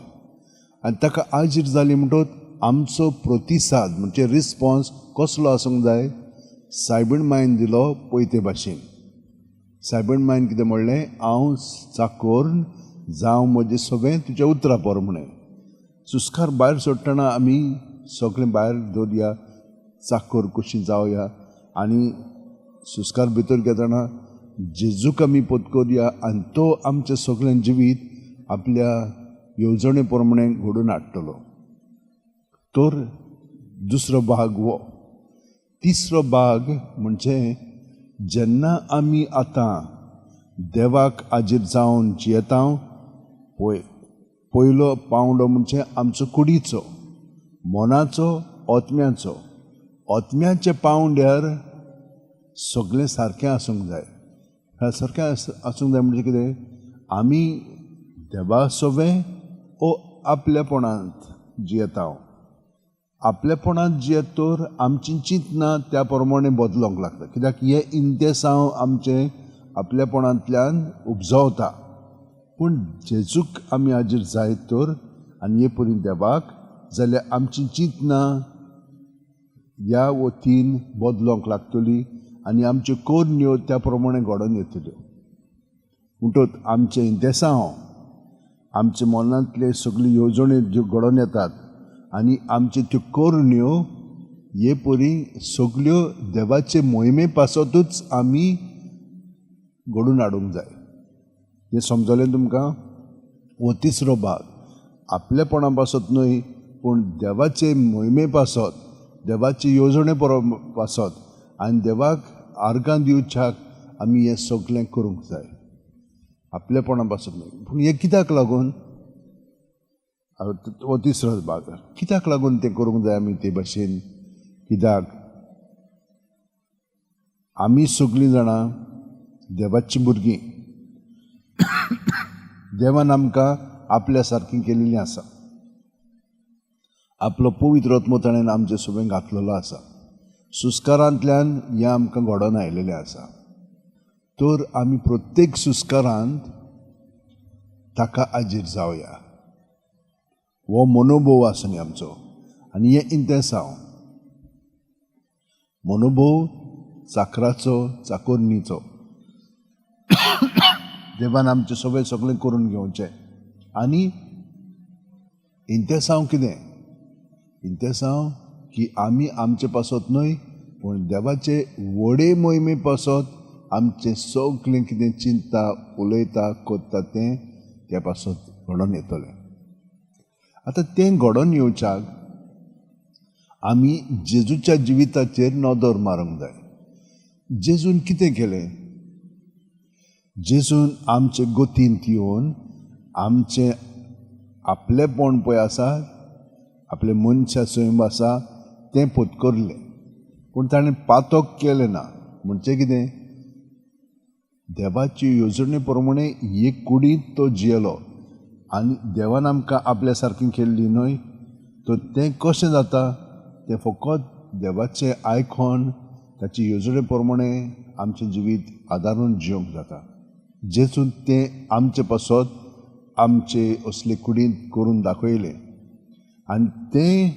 आनी ताका आजीर जाली म्हणटकच आमचो प्रतिसाद म्हणजे रिस्पोन्स कसलो आसूंक जाय. सायबीण मायन दिलो पयते भाशेन. सायबीण मायन कितें म्हणलें, हांव चाकोर जावं म्हजें सगळें तुज्या उतरा प्रमाणें. सुस्कार भायर सोडटना आमी सगळें भायर दवरया, चाकोर कशी जावया आनी सुस्कार भितर घेतना जेजूक आमी पत्करया आनी तो आमचें सगळें जिवीत आपल्या येवजणे प्रमाणें घडोवन हाडटलो. तर दुसरो भाग हो. तिसरो भाग म्हणजे जेन्ना आमी आतां देवाक आजीर जावन जियेता, पयलो पावंडो म्हणजे आमचो कुडीचो, मनाचो, आत्म्याचो. आत्म्याच्या पावंड्यार सगळें सारकें आसूंक जाय. सारकें आसूंक जाय म्हणजे कितें, आमी देवा सोबें ओ आपल्यापणांत जियेता. आपलेपणांत जियेत तर आमची चिंतना त्या प्रमाणे बदलूंक लागता. कित्याक हें इंतेसांव आमचें आपलेपणांतल्यान उपजवता. पूण जेजूक आमी हाजीर जायत तर आनी हे परी देवाक जाल्यार आमची चिंतनां ह्या वतीन बदलोंक लागतली आनी आमच्यो कोरण्यो त्या प्रमाणे घडोवन येतल्यो. म्हणटच आमचें देसांव आमच्या मनांतले सगळ्यो येवजण्यो ज्यो घडोवन येतात आनी आमच्यो त्यो कोरण्यो हे परी सगळ्यो देवाचे मोहिमे पासतूच आमी घडून हाडूंक जाय. हें समजलें तुमकां? हो तिसरो भाग आपलेपणा पासत न्हय पूण देवाचे मोहिमे पासत, देवाचे येवजणे पासत आनी देवाक आर्गां दिवच्याक आमी हें सगळें करूंक जाय, आपलेपणा पासत न्हय. पूण हें कित्याक लागून? हो तिसरो भाग कित्याक लागून तें करूंक जाय आमी ते भाशेन? कित्याक आमी सगळीं जाणां देवाचीं भुरगीं. देवान आमकां आपल्या सारकीं केलेलीं आसा. आपलो पवित्र आत्मो ताणें आमचे सगळें घातलेलो आसा. सुस्कारांतल्यान हें आमकां घडोवन आयलेलें आसा. तर आमी प्रत्येक सुस्कारांत ताका हाजीर जावया. हो मनोभोव आसा न्ही आमचो आनी हें इंतेसांव मनोभोव चाकराचो चाकोरणीचो. देवान आमचें सगळें सगळें करून घेवचें. आनी इंतेसांव कितें? इंतेसांव की आमी आमचे पासत न्हय पूण देवाचे व्हडे मोहिमे पासत आमचें सगळें कितें चिंतता उलयता करता तें त्या पासत घडोवन येतलें. आतां तें घडोवन येवच्याक आमी जेजूच्या जिविताचेर नदर मारूंक जाय. जेजून कितें केलें? जेजून आमचे गोतींत येवन आमचें आपलेपण पळय आसा, आपलें मनशा सैम आसा तें पोतकरलें, पूण ताणें पातक केलें ना. म्हणजे कितें? देवाची येवजणे प्रमाणे एक कुडींत तो जियेलो आनी देवान आमकां आपल्या सारकी केल्ली न्हय. तर तें कशें जाता? तें फकत देवाचें आयकोन ताची येवजणे प्रमाणे आमचें जिवीत आदारून जिवंक जाता. जेजून तें आमचे पासत आमचे असले कुडींत करून दाखयलें आनी तें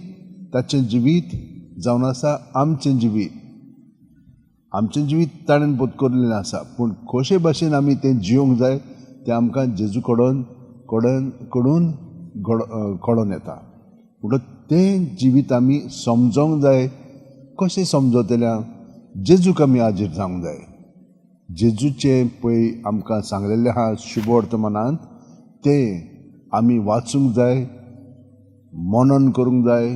ताचें जिवीत जावन आसा आमचें जिवीत. आमचें जिवीत ताणें पोतकरलेलें आसा, पूण कशे भाशेन आमी तें जिवंक जाय तें आमकां जेजू कडून कडून कळोन येता. म्हणटच तें जिवीत आमी समजोंक जाय. कशें समजतल्या? जेजूक आमी हाजीर जावंक जाय. जेजूचें पळय आमकां सांगलेलें आहा शुभवर्तमानांत, तें आमी वाचूंक जाय, मनन करूंक जाय,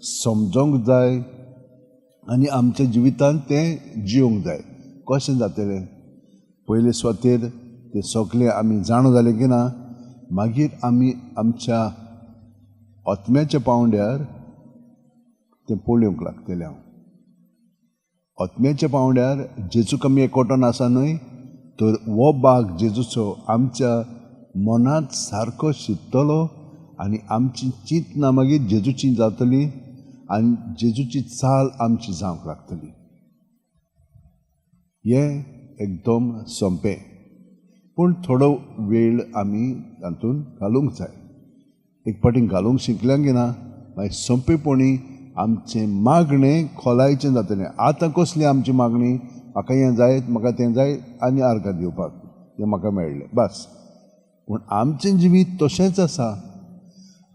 समजोंक जाय आनी आमच्या जिवितांत तें जिवंक जाय. कशें जातलें? पयले सुवातेर तें सगळें आमी जाणा जालें की ना, मागीर आमी आमच्या आत्म्याच्या पांवड्यार तें पळोवंक लागतलें. हांव आत्म्याच्या पांवड्यार जेजूक आमी एकवटन आसा न्हय, तर हो भाग जेजूचो आमच्या मनांत सारको शिकतलो आनी आमची चिंतनां मागीर जेजूची जातली आनी जेजूची चाल आमची जावंक लागतली. हें एकदम सोंपें, पूण थोडो वेळ आमी तातूंत घालूंक जाय. एक फावटी घालूंक शिकल्यां की ना मागीर सोंपेपणी आमचें मागणें खोलायचें जातलें. आतां कसली आमची मागणी? म्हाका हें जाय, म्हाका तें जाय आनी आर्गां दिवपाक हें म्हाका मेळ्ळें बस. पूण आमचें जिवीत तशेंच आसा.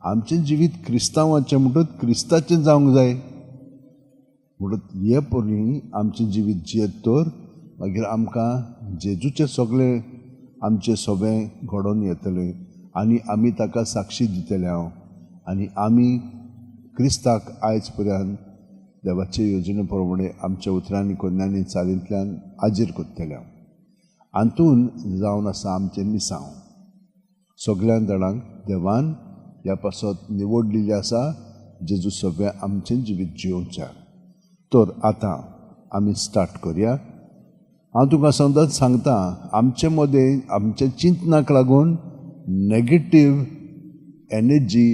आमचें जिवीत क्रिस्तांवाचें म्हणटच क्रिस्ताचें जावंक जाय. म्हणटच हे परी आमचें जिवीत जियेत तर मागीर आमकां जेजूचें सगळें आमचें सगळें घडोवन येतलें आनी आमी ताका साक्षी दितले हांव. आनी आमी क्रिस्ताक आयज पर्यंत देवाचे येवजणे प्रमाणे आमच्या उतरांनी कोन्यांनी चालींतल्यान हाजीर करतले हांव. हातून जावन आसा आमचें मिसांव. सगळ्या जाणांक देवान ह्या पासत निवडलेली आसा जेजू सगळें आमचें जिवीत जियोवच्या. तर आतां आमी स्टार्ट करया. हांव तुमकां सदांच सांगता, आमचे मदें आमच्या चिंतनाक लागून नेगेटीव एनर्जी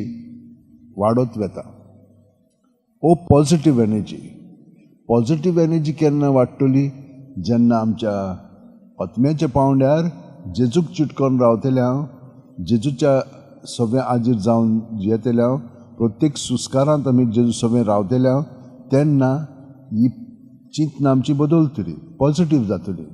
वाडत वता. ओ पॉझिटीव एनर्जी, पॉझिटीव एनर्जी केन्ना वाडटली? जेन्ना आमच्या आत्म्याच्या पांवड्यार जेजूक चिटकोन रावतले हांव जेजूच्या सगळें आजीर जावन जियेतल्या, प्रत्येक सुस्कारांत आमी जेजू सगळें रावतल्या तेन्ना ही चिंतना आमची बदलतली, पॉझिटीव जातली.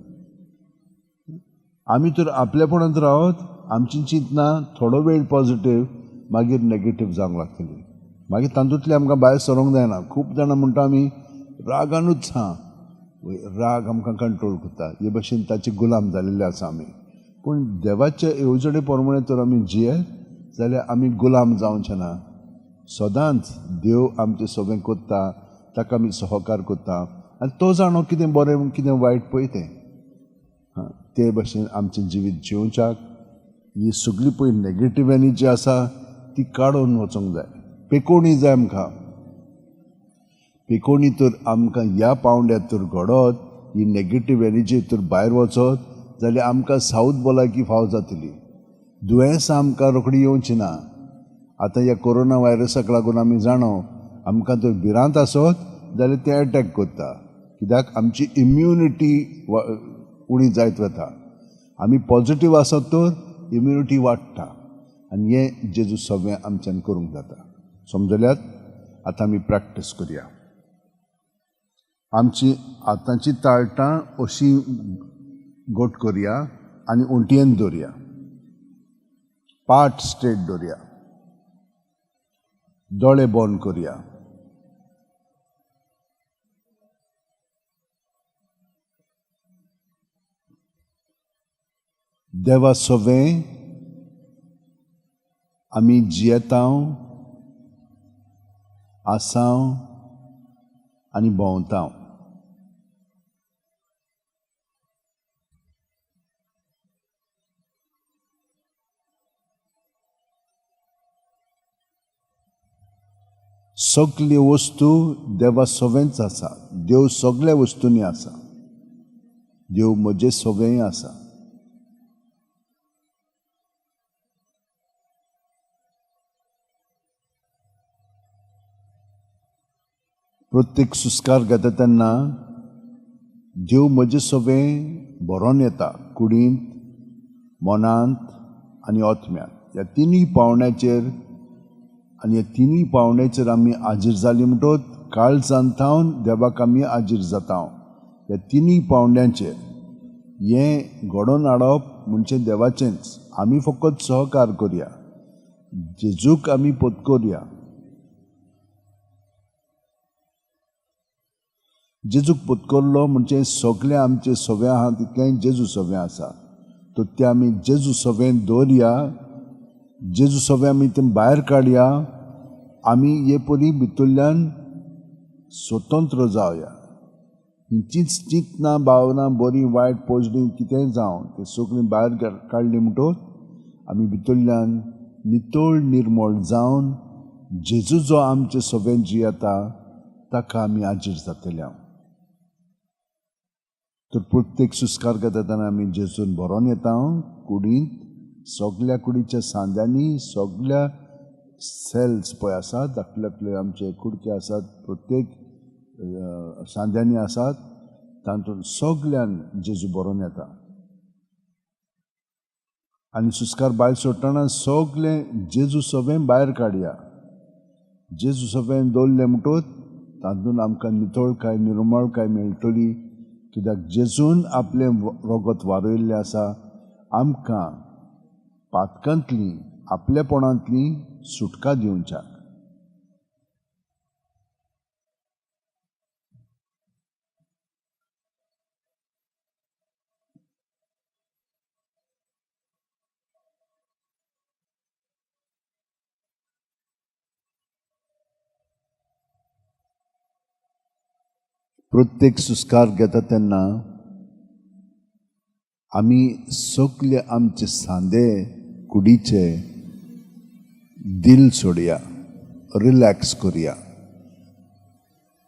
आमी तर आपलेपणांत रावत आमची चिंतना थोडो वेळ पॉझिटीव मागीर नेगेटीव जावंक लागतली. मागीर तातूंतलें आमकां भायर सरोंक जायना. खूब जाणां म्हणटा आमी रागानूच हा, राग आमकां कंट्रोल करता, हे भशेन ताचे गुलाम जाल्ले आसा आमी. पूण देवाचे येवजणे प्रमाणे तर आमी जियेत जाल्यार आमी गुलाम जावचे ना. सदांच देव आमचें सगळें करता, ताका आमी सहकार करता आनी तो जाणो कितें बरें कितें वायट पळय तें. ते भशेन आमचें जिवीत जिवच्याक ही सगळी पळय नेगेटीव एनर्जी आसा ती काडून वचूंक जाय. पेकोणी जाय आमकां. पेकोणी तर आमकां ह्या पावंड्यार तर घडत, ही नेगेटीव एनर्जी तर भायर वचत जाल्यार आमकां सावथ भलायकी फाव जातली. दुयेंसां आमकां रोखडी येवची ना. आतां ह्या कोरोना व्हायरसाक लागून आमी जाणो आमकां जर भिरांत आसत जाल्यार तें एटॅक करता, कित्याक आमची इम्युनिटी उणी जायत वता. आमी पॉझिटीव आसत तर इम्युनिटी वाडटा आनी हें जेजू सगळें आमच्यान करूंक जाता. समजल्यात? आतां आमी प्रॅक्टीस करुया. आमची आतांची ताळटां अशी गोट करुया आनी उंटयेन दवरुया, पाट स्ट्रेट दवरुया, दोळे बंद करुया. देवा सवें आमी जियेतांव, आसांव आनी भोंवतांव. सगल्यो वस्तू देवा सवेंच आसा. देव सगल्या वस्तूंनी आसा. देव म्हजे सवेंय आसा. प्रत्येक सुस्कार घेता तेन्ना देव म्हजे सवें भरोन येता, कुडींत, मनांत आनी आत्म्यांत. ह्या तिनूय पावंड्याचेर आनी ह्या तिनूय पावंड्याचेर आमी हाजीर जाली म्हणटकच काळजांत थावन देवाक आमी हाजीर जाता. ह्या तिनूय पावंड्यांचेर हें घडोवन हाडप म्हणजे देवाचेंच. आमी फकत सहकार करुया, जेजूक आमी पत्करुया. जेजूक पत्करलो म्हणजे सगळें आमचें सगळें आहा तितलेंय जेजू सगळें आसा. तर तें आमी जेजू सगळें दवरया, जेजू सगळें आमी तें भायर काडया. आमी हे परी भितरल्यान स्वतंत्र जावया. चींच चिंतना भावना बरी वायट पोजडी कितेंय जावं तें सगळीं भायर काडली म्हणटकच आमी भितरल्यान नितळ निर्मळ जावन जेजू जो आमचे सगळें जियेता ताका आमी हाजीर जातले. तर प्रत्येक सुस्कार घेता तेन्ना आमी जेजून भरोन येता. कुडींत सगल्या कुडीच्या सांद्यांनी सगल्या सेल्स पळय आसात, धाकले धाकले आमचे कुडके आसात, प्रत्येक सांद्यांनी आसात, तातूंत सगल्यान जेजू भरोन येता. आनी सुस्कार भायर सोडटना सगलें जेजू सगळें भायर काडया. जेजू सगळें दवरलें म्हणटकच तातूंत आमकां नितळकाय निर्मळकाय मेळटली, कित्याक जेजून आपलें रगत वारयल्लें आसा आमकां पातकांतली आपलेपणांतली सुटका दिवच्याक. प्रत्येक सुस्कार घेता तेन्ना आमी सगळे आमचे सांदे कुडीचे दिल सोडया, रिलॅक्स करुया.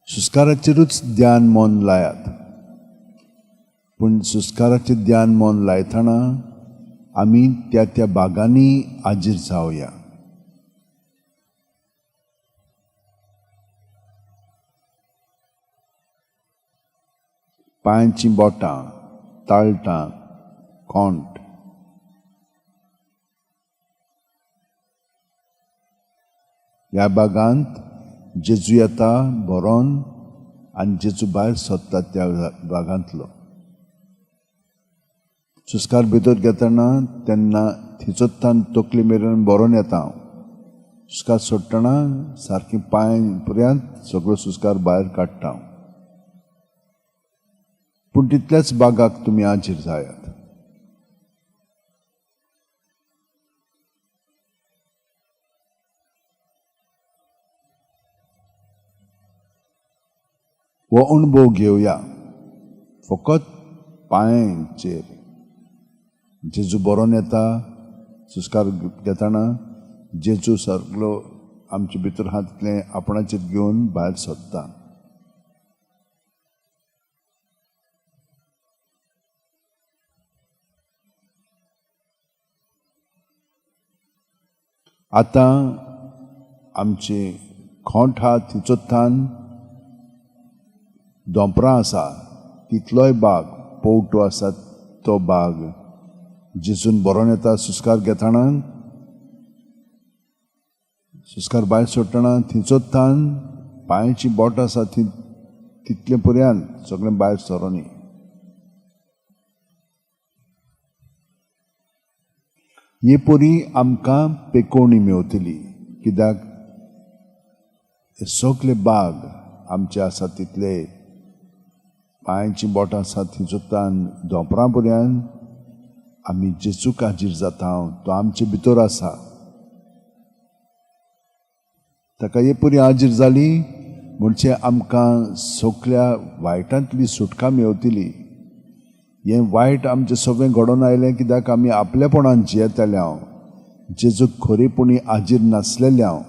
सुस्काराचेरूच ध्यान मन लायात. पूण सुस्काराचेर ध्यान मन लायतना आमी त्या त्या भागांनी हाजीर जावया. पांयांचीं बोटां, ताळटां, खोंट, ह्या बागांत जेजू येता भरोन आनी जेजू भायर सोदता त्या बागांतलो. सुस्कार भितर घेतना तेन्ना थिंचोत्तान तकली मेरेन भरोन येता हांव. सुस्कार सोडटना सारकी पांय पर्यंत सगळो सुस्कार भायर काडटा हांव. पूण तितल्याच बागाक तुमी हाजीर जायात. हो अणभव घेवया फकत पांयांचेर. जेजू बरोन येता सुस्कार घेतना जेजू सगलो आमचे भितर आहा तितलें आपणाचेर घेवन भायर सोदता. आतां आमचे खोंट आहा थिंचोत्थान दोंपरां आसा तितलोय बाग पोवटो आसा तो बाग जेजून बरोन येता सुस्कार घेतना सुस्कार भायर सोडटना थिंचोत्थान पांयची बोट आसा ती तितले पर्यंत सगळें भायर सरोनी. हे परी आमकां पेकोवणी मेवतली कित्याक सगळे बाग आमचे आसा तितले पांयची बोटां आसा थिंचोत्तान दोंपरां पर्यंत आमी जेजूक हाजीर जाता. तो आमचे भितर आसा. ताका हे परी हाजीर जाली म्हणजे आमकां सगल्या वायटांतली सुटका मेवतली. हें वायट आमचें सगळें घडोवन आयलें कित्याक आमी आपलेपणान जियेताले हांव, जेजूक खरेपणी हाजीर नासलेले हांव.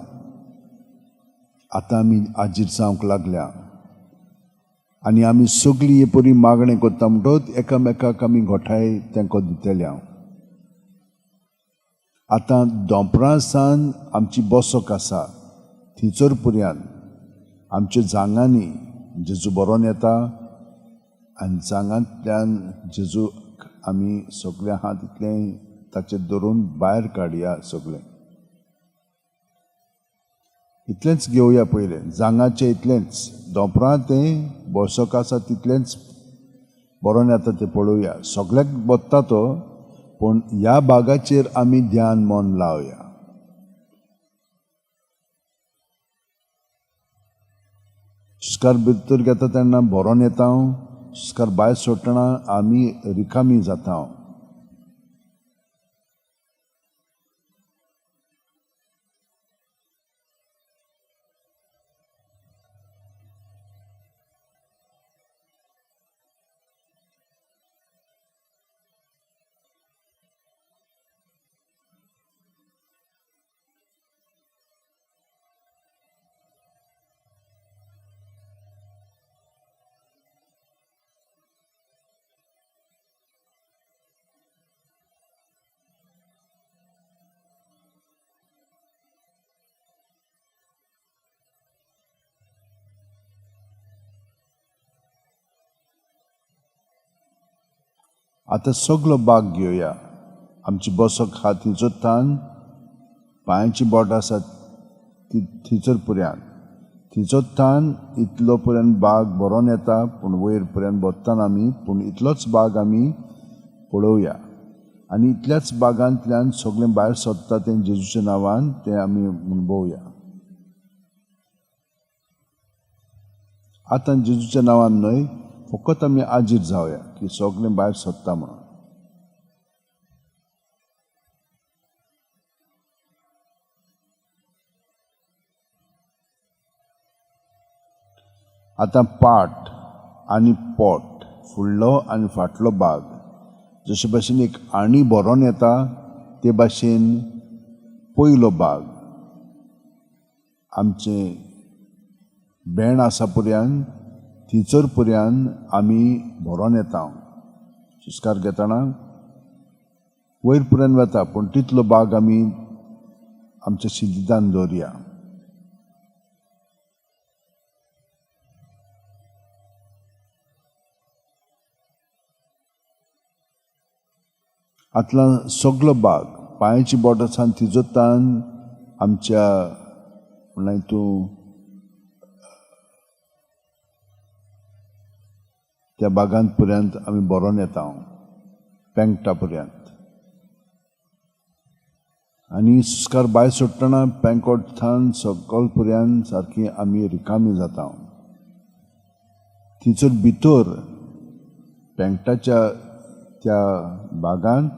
आतां आमी हाजीर जावंक लागल्या आनी आमी सगळीं हे परी मागणें करता म्हणटकच एकामेकाक आमी घोठाय तेंको दितले हांव. आतां दोंपरां सान आमची बसक आसा थिंचर पर्यंत आमच्या जांगांनी जेजू बरोन येता आनी जांगांतल्यान जेजू आमी सगळें आहा तितलें ताचेर धरून भायर काडया. सगळें इतलेंच घेवया पयलें जांगाचें इतलेंच दोंपरां तें बसक आसा तितलेंच बरोन येता तें पळोवया. सगळ्याक बदता तो पूण ह्या बागाचेर आमी ध्यान मन लावया. सुस्कार भितर घेता तेन्ना भरोन येता हांव, सुस्कार भायर सोडटना आमी रिकामी जाता हांव. आतां सगलो बाग घेवया. आमची बसक आहा थिंचोत्थान पांयांची बोट आसा ती थिंचर पर्यंत थिंचोत्थान इतलो पर्यंत बाग भरोन येता पूण वयर पर्यंत बसताना आमी पूण इतलोच बाग आमी पळोवया आनी इतल्याच बागांतल्यान सगळें भायर सोदता तें जेजूच्या नांवान तें आमी अणभवया. आतां जेजूच्या नांवान न्हय फकत आमी आजीर जावया की सगळें भायर सोदता म्हणून. आतां पाट आनी पोट फुडलो आनी फाटलो बाग जशे भाशेन एक आणी भरोन येता ते भाशेन पयलो बाग आमचें भेंड आसा पर्यंत थिंचर पर्यंत आमी भरोन येता. सुस्कार घेतना वयर पर्यंत वता पूण तितलो बाग आमी आमच्या शिदितान दवरया. आतला सगलो बाग पांयाची बोट आसा तिजोतान आमच्या म्हणल्यार तूं त्या बागांत पर्यंत आमी बरोवन येता, पेंकटा पर्यंत. आनी सुस्कार भायर सोडटना पेंकोट थावन सकल पर्यंत सारकी आमी रिकामी जाता. थंयसर भितर पेंकटाच्या त्या बागांत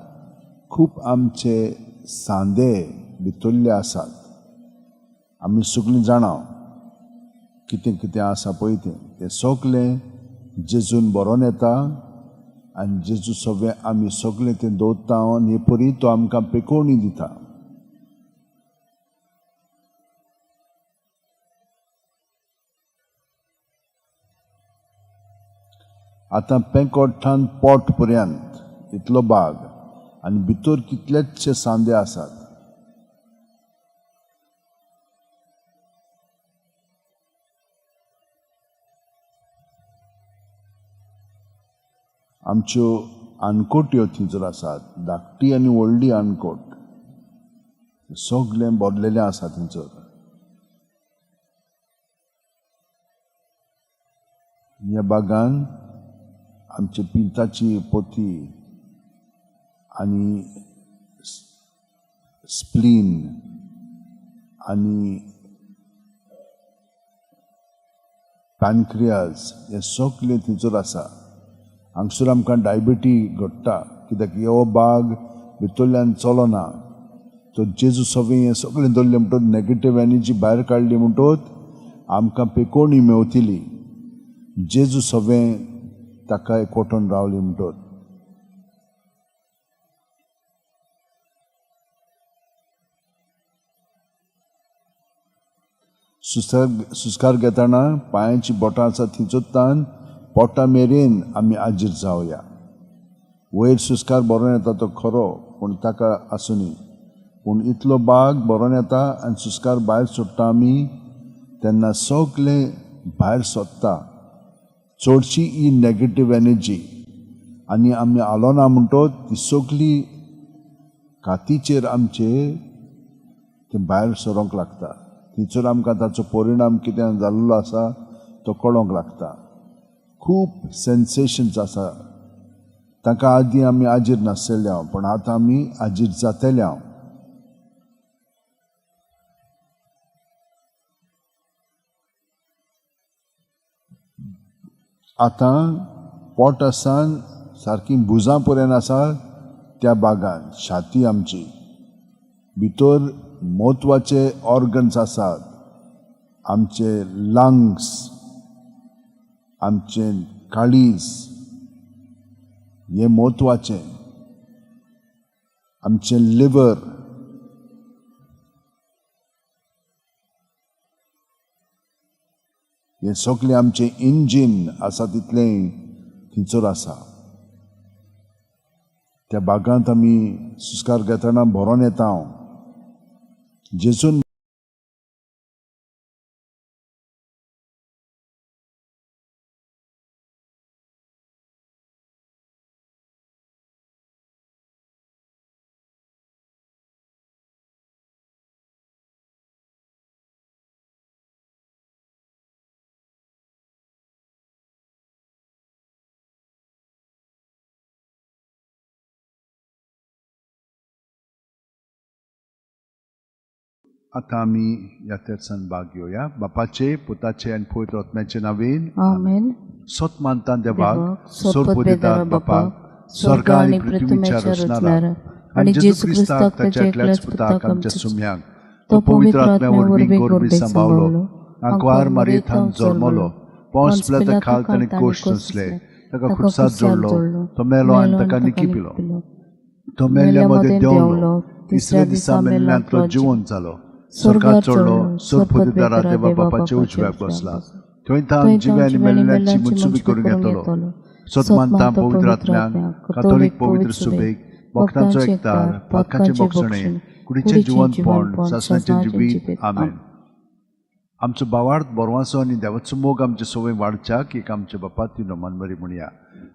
खूब आमचे सांदे भितरले आसात. आमी सगळीं जाणा कितें कितें आसा पळय तें, तें सगळें जेजून बरोवन येता आनी जेजू सगळें आमी सगळें तें दवरता आनी हे परी तो आमकां पेकोवणी दिता. आतां पेंकोठान पोट पर्यंत इतलो बाग आनी भितर कितलेचशे सांदे आसात. आमच्यो आनकोट्यो थंयसर आसात, धाकटी आनी व्हडली आनकोट, सगळें भरलेलें आसा थंयसर. ह्या बागान आमचे पिंताची पोती आनी स्प्लीन आनी पॅनक्रियाज हे सगळें थंयसर आसा. हांगसर आमकां डायबिटी घडटा कित्याक हो बाग भितरल्यान चलना. तो जेजू सगळें हें सगळें दवरलें म्हणटकच नेगेटीव एनर्जी भायर काडली म्हणटकच आमकां पेकोवणी मेवतली. जेजू सगळें ताका एकवटून रावली म्हणटकच. सुस्कार घेतना पांयांची बोटां आसा थंयसर पोटा मेरेन आमी आजीर जावया. वयर सुस्कार बरोवन येता तो खरो, पूण ताका आसुनी, पूण इतलो बाग बरोवन येता आनी सुस्कार भायर सोडटा आमी तेन्ना सगळें भायर सोदता, चडशी ही नेगेटीव एनर्जी. आनी आमी आलोना म्हणटकच ती सगळी कातीचेर आमचे ते भायर सरोंक लागता. थंयसर आमकां ताचो परिणाम कितें जाल्लो आसा तो कळोंक लागता. खूब सेन्सेशन्स आसा तांकां आदीं आमी आजीर नासलेले हांव, पूण आतां आमी आजीर जातले हांव. आतां पोट आसान सारकी भुजां पर्यंत आसा त्या बागान छाती आमची भितर म्हत्वाचे ऑर्गन्स आसात, आमचे लंग्स, आमचें काळीज हें म्हत्वाचें, आमचें लिवर, हें सगळें आमचें इंजीन आसा तितलें थंयसर आसा. त्या बागांत आमी सुस्कार घेतना भरोन येता हांव. जेजून आतां आमी ह्या तेरसान भाग घेवया. बापाचे, पुताचे आनी पवित्र आत्म्याचे नांवान आमेन. सत मानता देवाक, सर्वपदिता बापाक, स्वर्ग आनी पृथ्वीच्या रचणारा आनी जेजू क्रिस्ताक ताच्या एकल्याच पुताक आमच्या सुम्याक, तो पवित्र आत्म्या वरवीं गर्भी सांबावलो, आंकवार मारयेथान जल्मलो, पोंस पिलाता खाल ताणें कोश सोंसले, ताका खुर्सार जोडलो, तो मेलो आनी ताका निकिपिलो, तो मेल्ल्या मदें देंवलो, तिसऱ्या दिसा मेल्ल्यांतलो जिवन जालो, स्वर्गात चडलो, सर्वपदिदारा देवा बापाच्या उजव्याक बसला, थंय ताण जिव्या आनी मेल्ल्यांची मनसुबी करून घेतलो. सत मानता पवित्र आत्म्याक, कातोलीक पवित्र सुबेक, भक्तांचो एकतार, पातकांचें भोगसणें, कुडीचें जिवनपण, सासणाचें जिवीत. आमेन. आमचो भावार्थ बरवाचो आनी देवाचो मोग आमचे सवय वाडच्याक एक आमच्या बापा ती नोमानमरी म्हणया.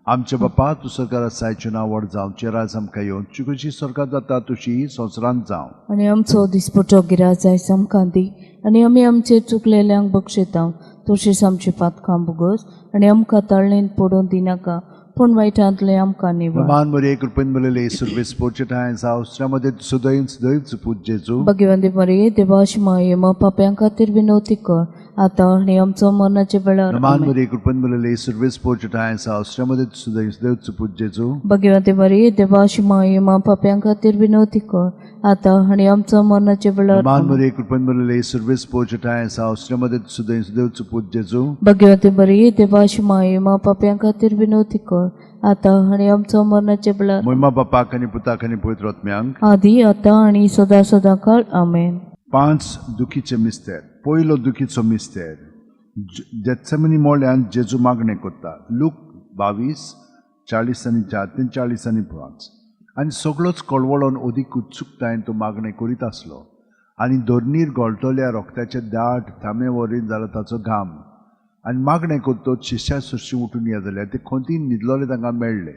आमच्या बापा, तूं सरकार आसायचें नांव व्हड जावचें, राज आमकां येवन, तुजी सरकार जाता तुशी संवसारांत जावं. आनी आमचो दिसपटो गिराज आयज आमकां दी आनी आमी आमचे चुकलेल्यांक बक्षयता तशीच आमची पातकां भोगोस आनी आमकां ताळणेंत पडून दिनाका पूण वायटांतलें आमकां निवळ. मान मरिये, कृपेन भरलेले, येसू पोर्चे जावं, श्रामध्ये सुदैव सुदैव पूत जेजू. भगवंती मरिये, देवाची माये, मा पाप्यां खातीर विनवती कर आतां आनी आमचो मरणाच्या वेळार. मान आमेन. मरिये, कृपेन भरलेले, येसू पोर्चे जावं, श्रामध्ये सुदैव सुदैव पूत जेजू. भगवंती मरिये, देवाची माये, मा पाप्यां खातीर विनवती कर आतां आनी आमचो मरणाच्या वेळार. मान आमेन. मरिये, कृपेन भरलेले, येसू पोर्चे जावं, श्रामध्ये सुदैव सुदैव पूत जेजू. भगवंती मरिये, देवाची माये, मा पाप्यां खातीर विनवती कर आतां आनी आमचो मरणाच्या वेळार. मोहिमा बापाक आनी पुताक आनी पवित्र आत्म्यांक, आदी आतां आनी सदां सदां काळ. आमेन. पांच दुखीचे मिस्तेर. पयलो दुखीचो मिस्तेर, जेत्सेमनी मोळ्यान जेजू मागणें करता. लूक 22:40 आनी 4, 43 आनी 5. आनी सगळोच कळवळोन अदीक उत्सुकतायेन तो मागणें करीत आसलो आनी धरणीर गळटल्या रोगत्याचे दाट थांबे वरी जालो ताचो घाम. आनी मागणें करतच शिश्या सरशी उठून येता जाल्यार ते खोंतीन न्हिदलोले तांकां मेळ्ळे.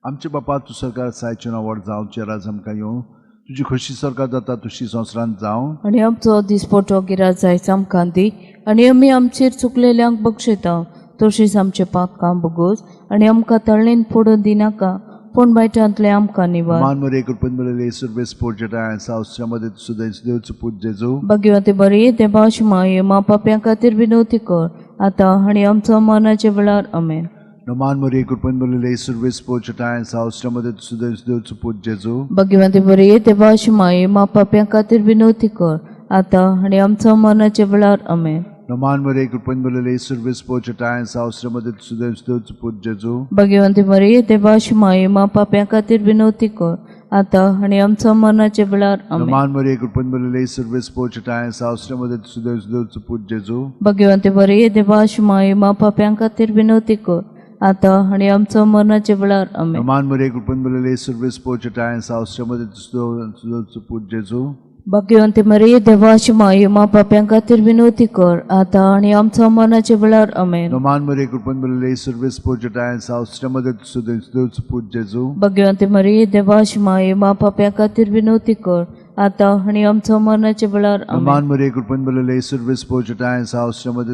आमचे बापा, तूं सरकार आसायचें नांव व्हड जावचें, राज आमकां येवं, तुजी खोशी सरकार जाता तुशी संवसारांत जावं. आनी आमचो दिसपटो गिराज आयज आमकां दी आनी आमी आमचेर चुकलेल्यांक बक्षयता तशीच आमचे पातकां भोगोस आनी आमकां तळणेंत पडून दिनाका पूण वायटांतलें आमकां निवार. मान मरिये, कृपेन भरलेले, येसू पोर्चे जावं, सुदैव सुदैव पूत जेजू. भगवंती मरिये, देवाची माये, मा पाप्यां खातीर विनवती कर आतां आनी आमचो मरणाच्या वेळार. आमेन. मान मरिये, कृपेन भरलेले, येसू पोर्चे जावं, सुदैव सुदैव पूत जेजू. भगवंती मरिये, देवाची माये, मा पाप्यां खातीर विनवती कर आतां आनी आमचो मरणाच्या वेळार. आमेन. मान मरिये, कृपेन भरलेले, येसू पोर्चे जावं, सुदैव सुदैव पूत जेजू. भगवंती मरिये, देवाची माये, मा पाप्यां खातीर विनवती कर आतां आनी आमचो मरणाच्या वेळार. आमेन. मान मरिये, कृपेन भरलेले, येसू पोर्चे जावं, सुदैव सुदैव पूत जेजू. भगवंती मरिये, देवाची माये, मा पाप्यां खातीर विनवती कर आतां आनी आमचो मरणाच्या वेळार. आमेन. मान मरिये, कृपेन भरलेले, येसू पोर्चे जावं, सुदैव सुदैव पूत जेजू. भगवंती मरिये, देवाची माये, मा पाप्यां खातीर विनवती कर आतां आनी आमचो मरणाच्या वेळार. आमेन. मान मरिये, कृपेन भरलेले, येसू पोर्चे जावं, सुदैव सुदैव पूत जेजू. भगवंती मरिये, देवाची माये, मा पाप्यां खातीर विनवती कर आतां आनी आमचो मरणाच्या वेळार. आमेन. मान मरिये, कृपेन भरलेले, येसू पोर्चे जावं,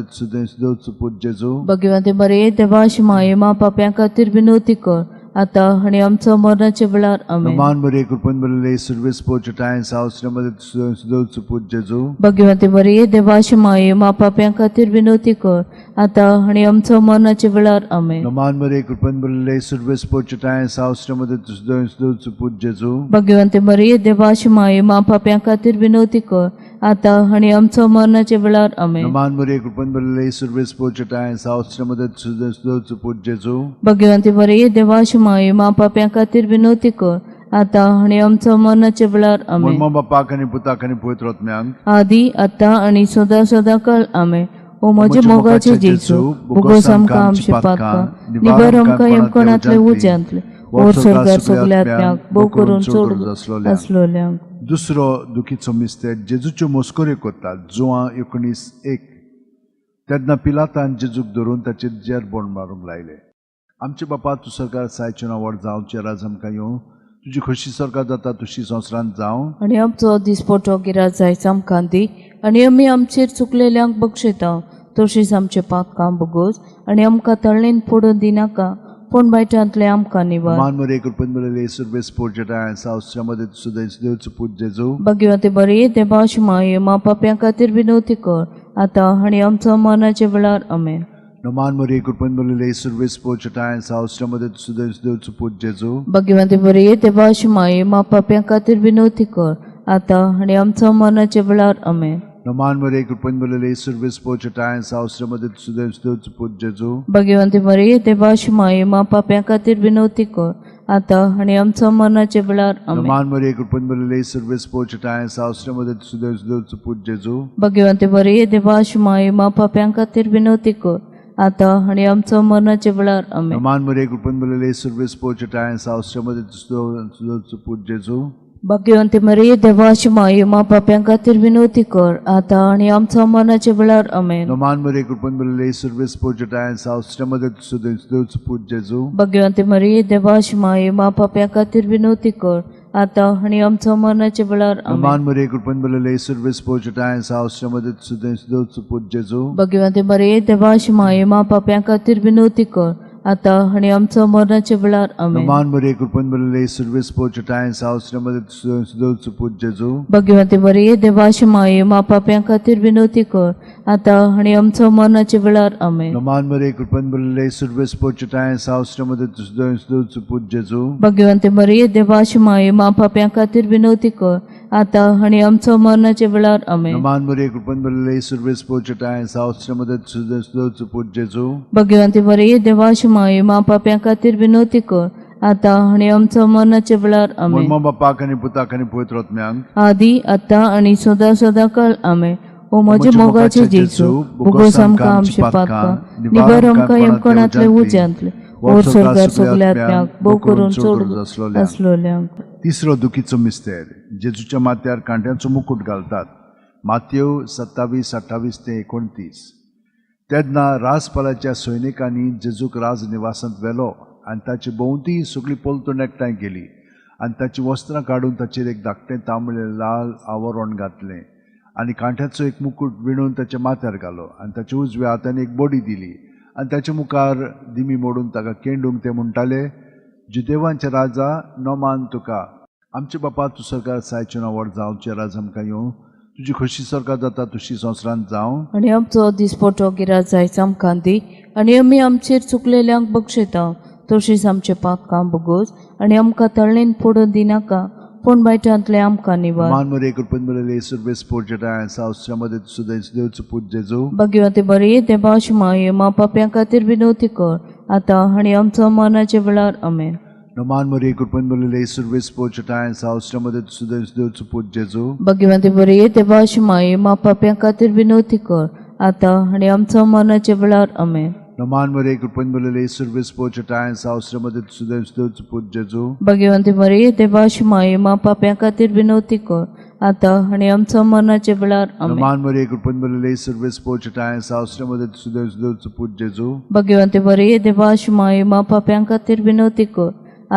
सुदैव सुदैव पूत जेजू. भगवंती मरिये, देवाची माये, मा पाप्यां खातीर विनवती कर आतां आनी आमचो मरणाच्या वेळार. आमेन. मान मरिये, कृपेन भरलेले, येसू पोर्चे जावं, सुदैव सुदैव पूत जेजू. भगवंती मरिये, देवाची माये, मा पाप्यां खातीर विनवती कर आतां आनी आमचो मरणाच्या वेळार. आमेन. मान मरिये, कृपेन भरलेले, येसू पोर्चे जावं, सुदैव सुदैव पूत जेजू. भगवंती मरिये, देवाची माये, मा पाप्यां खातीर विनवती कर आतां आनी आमचो मरणाच्या वेळार. आमेन. मान मरिये, कृपेन भरलेले, येसू पोर्चे जावं, सुदैव सुदैव पूत जेजू. भगवंती मरिये, देवाची माये, मा पाप्यां खातीर विनवती कर आतां आनी आमचो मरणाच्या वेळार. आमेन. मोहिमा बापाक आनी पुताक आनी पवित्र आत्म्यांक, आदी आतां आनी सदां सदां काळ. आमेन. ओ म्हजे मोगाचे जेजू, भोगोस आमकां आमची पातकां, निबर आमकां यमकणांतले उज्यांतले, ओर स्वर्गार सगल्या आत्म्याक, भोव करून चड आसलोल्यांक. दुसरो दुखीचो मिस्तेर, जेजूच्यो मस्कऱ्यो करतात. जुवां 19:1. तेन्ना पिलातान जेजूक धरून ताचेर जेरबोण मारूंक लायले. आमचे बापा, तूं सरकार आसायचें नांव व्हड जावचें, राज आमकां येवं, तुजी खोशी सरकार जाता तुशी संवसारांत जावं. आनी आमचो दिसपटो गिराज आयज आमकां दी आनी आमी आमचेर चुकलेल्यांक बक्षयता तशीच आमचे पातकां भोगोस आनी आमकां तळणेंत पडून दिनाका पूण वायटांतलें आमकां निवार. मान मरिये, कृपेन भरलेले, येसू पोर्चे जावं, सुदैव सुदैव पूत जेजू. भगवंती मरिये, देवाची माये, मा पाप्यां खातीर विनवती कर आतां आनी आमचो मरणाच्या वेळार. आमेन. मान मरिये, कृपेन भरलेले, येसू पोर्चे जावं, सुदैव सुदैव पूत जेजू. भगवंती मरिये, देवाची माये, मा पाप्यां खातीर विनवती कर आतां आनी आमचो मरणाच्या वेळार. आमेन. मान मरिये, कृपेन भरलेले, येसू पोर्चे जावं, सुदैव सुदैव पूत जेजू. भगवंती मरिये, देवाची माये, मा पाप्यां खातीर विनवती कर आतां आनी आमचो मरणाच्या वेळार. आमेन. मान मरिये, कृपेन भरलेले, येसू पोर्चे जावं, सुदैव सुदैव पूत जेजू. भगवंती मरिये, देवाची माये, मा पाप्यां खातीर विनवती कर आतां आनी आमचो मरणाच्या वेळार. आमेन. मान मरिये, कृपेन भरलेले, येसू पोर्चे जावं, सुदैव सुदैव पूत जेजू. भाग्यवंती मरिये देवाची माई, मा पाप्यां खातीर विनवती कर आतां आनी आमचो मरणाच्या वेळार. आमेन. नोमान मरिये कृपेन भरिल्ले, सर्वेस पोर्जटाय सावस्त्या मदत सुदेव देवचो पूत जेजू. भाग्यवंती मरिये देवाची माई, मा पाप्यां खातीर विनवती कर आतां आनी आमचो मरणाच्या वेळार. आमेन. नोमान मरिये कृपेन भरिल्ले, सर्वेस पोर्जटाय सावस्त्या मदत सुदेव देवचो पूत जेजू. भाग्यवंती मरिये देवाची माई, मा पाप्यां खातीर विनवती कर आतां आनी आमचो मरणाच्या वेळार. आमेन. नोमान मरिये कृपेन भरिल्ले, सर्वेस पोर्जटाय सावस्त्या मदत सुदेव देवचो पूत जेजू. भाग्यवंती मरिये देवाची माई, मा पाप्यां खातीर विनवती कर आतां आनी आमचो मरणाच्या वेळार. आमेन. नोमान मरिये कृपेन भरिल्ले, सर्वेस पोर्जटाय सावस्त्या मदत सुदेव देवचो पूत जेजू. भाग्यवंती मरिये देवाची माई, मा पाप्यां खातीर विनवती कर आतां आनी आमचो मरणाच्या वेळार. आमेन. नोमान मरिये कृपेन भरिल्ले, सर्वेस पोर्जटाय सावस्त्या मदत सुदेव देवचो पूत जेजू. भाग्यवंती मरिये देवाची माई, मा पाप्यां खातीर विनवती कर आतां आनी आमचो मरणाच्या वेळार. आमेन. मर्मा बापाक आनी पुताक आनी पवित्र आत्म्यांक आदी आतां आनी सदां सदां काल. आमेन. ओ म्हज्या मोगाचे जेजू, बोगोस आमकां आमचे पातकां निबर आमकां यमकणांतले उज्यांतले ओर स्वर्गार सगल्या आत्म्याक भोव करून चड आसलोल्यांक. तिसरो दुखीचो मिस्तेर, जेजूच्या माथ्यार कांट्यांचो मुकूट घालतात. मातयो 27 28 ते 29. तेन्ना राजपालाच्या सैनिकांनी जेजूक राजनिवासांत व्हेलो आनी ताची भोंवती सगळी पलतूण एकठांय केली आनी ताचीं वस्त्रां काडून ताचेर एक धाकटें तांबडें लाल आवरण घातलें आनी कांट्याचो एक मुकूट विणून ताच्या माथ्यार घालो आनी ताच्या उजव्या हातान एक बडी दिली आनी ताच्या मुखार दिमी मोडून ताका केंडूंक ते म्हणटाले, जुदेवांचे राजा, नमान तुका. आमचे बापा, तूं सरकार सायचें नांव व्हड जावचें, राज आमकां येवं, तुजी खोशी सरकार जाता तुशी संवसारांत जावं. आनी आमचो दिसपटो गिराज जायच आमकां दी आनी आमी आमचेर चुकलेल्यांक बक्षयता तशीच आमचे पातकां बोगोस आनी आमकां तळणेन पडून दिनाका, पूण बायटांतले आमकां निवार. मान मरे कृपेन भरिल्ले, सर्वेस पोर्जटाय सावस्त्या मदत सुदेव देवचो पूत जेजू. भाग्यवंती मरिये देवाची माई, मा पाप्यां खातीर विनवती कर आतां आनी आमचो मरणाच्या वेळार. आमेन. नोमान मरिये कृपेन भरिल्ले, सर्वेस पोर्जटाय सावस्त्या मदत सुदेव देवचो पूत जेजू. भाग्यवंती मरिये देवाची माई, मा पाप्यां खातीर विनवती कर आतां आनी आमचो मरणाच्या वेळार. आमेन. नोमान मरिये कृपेन भरिल्ले, सर्वेस पोर्जटाय सावस्त्या मदत सुदेव देवचो पूत जेजू. भाग्यवंती मरिये देवाची माई, मा पाप्यां खातीर विनवती कर आतां आनी आमचो मरणाच्या वेळार. आमेन. नोमान मरिये कृपेन भरिल्ले, सर्वेस पोर्जटाय सावस्त्या मदत सुदेव देवचो पूत जेजू. भाग्यवंती मरिये देवाची माई, मा पाप्यां खातीर विनवती कर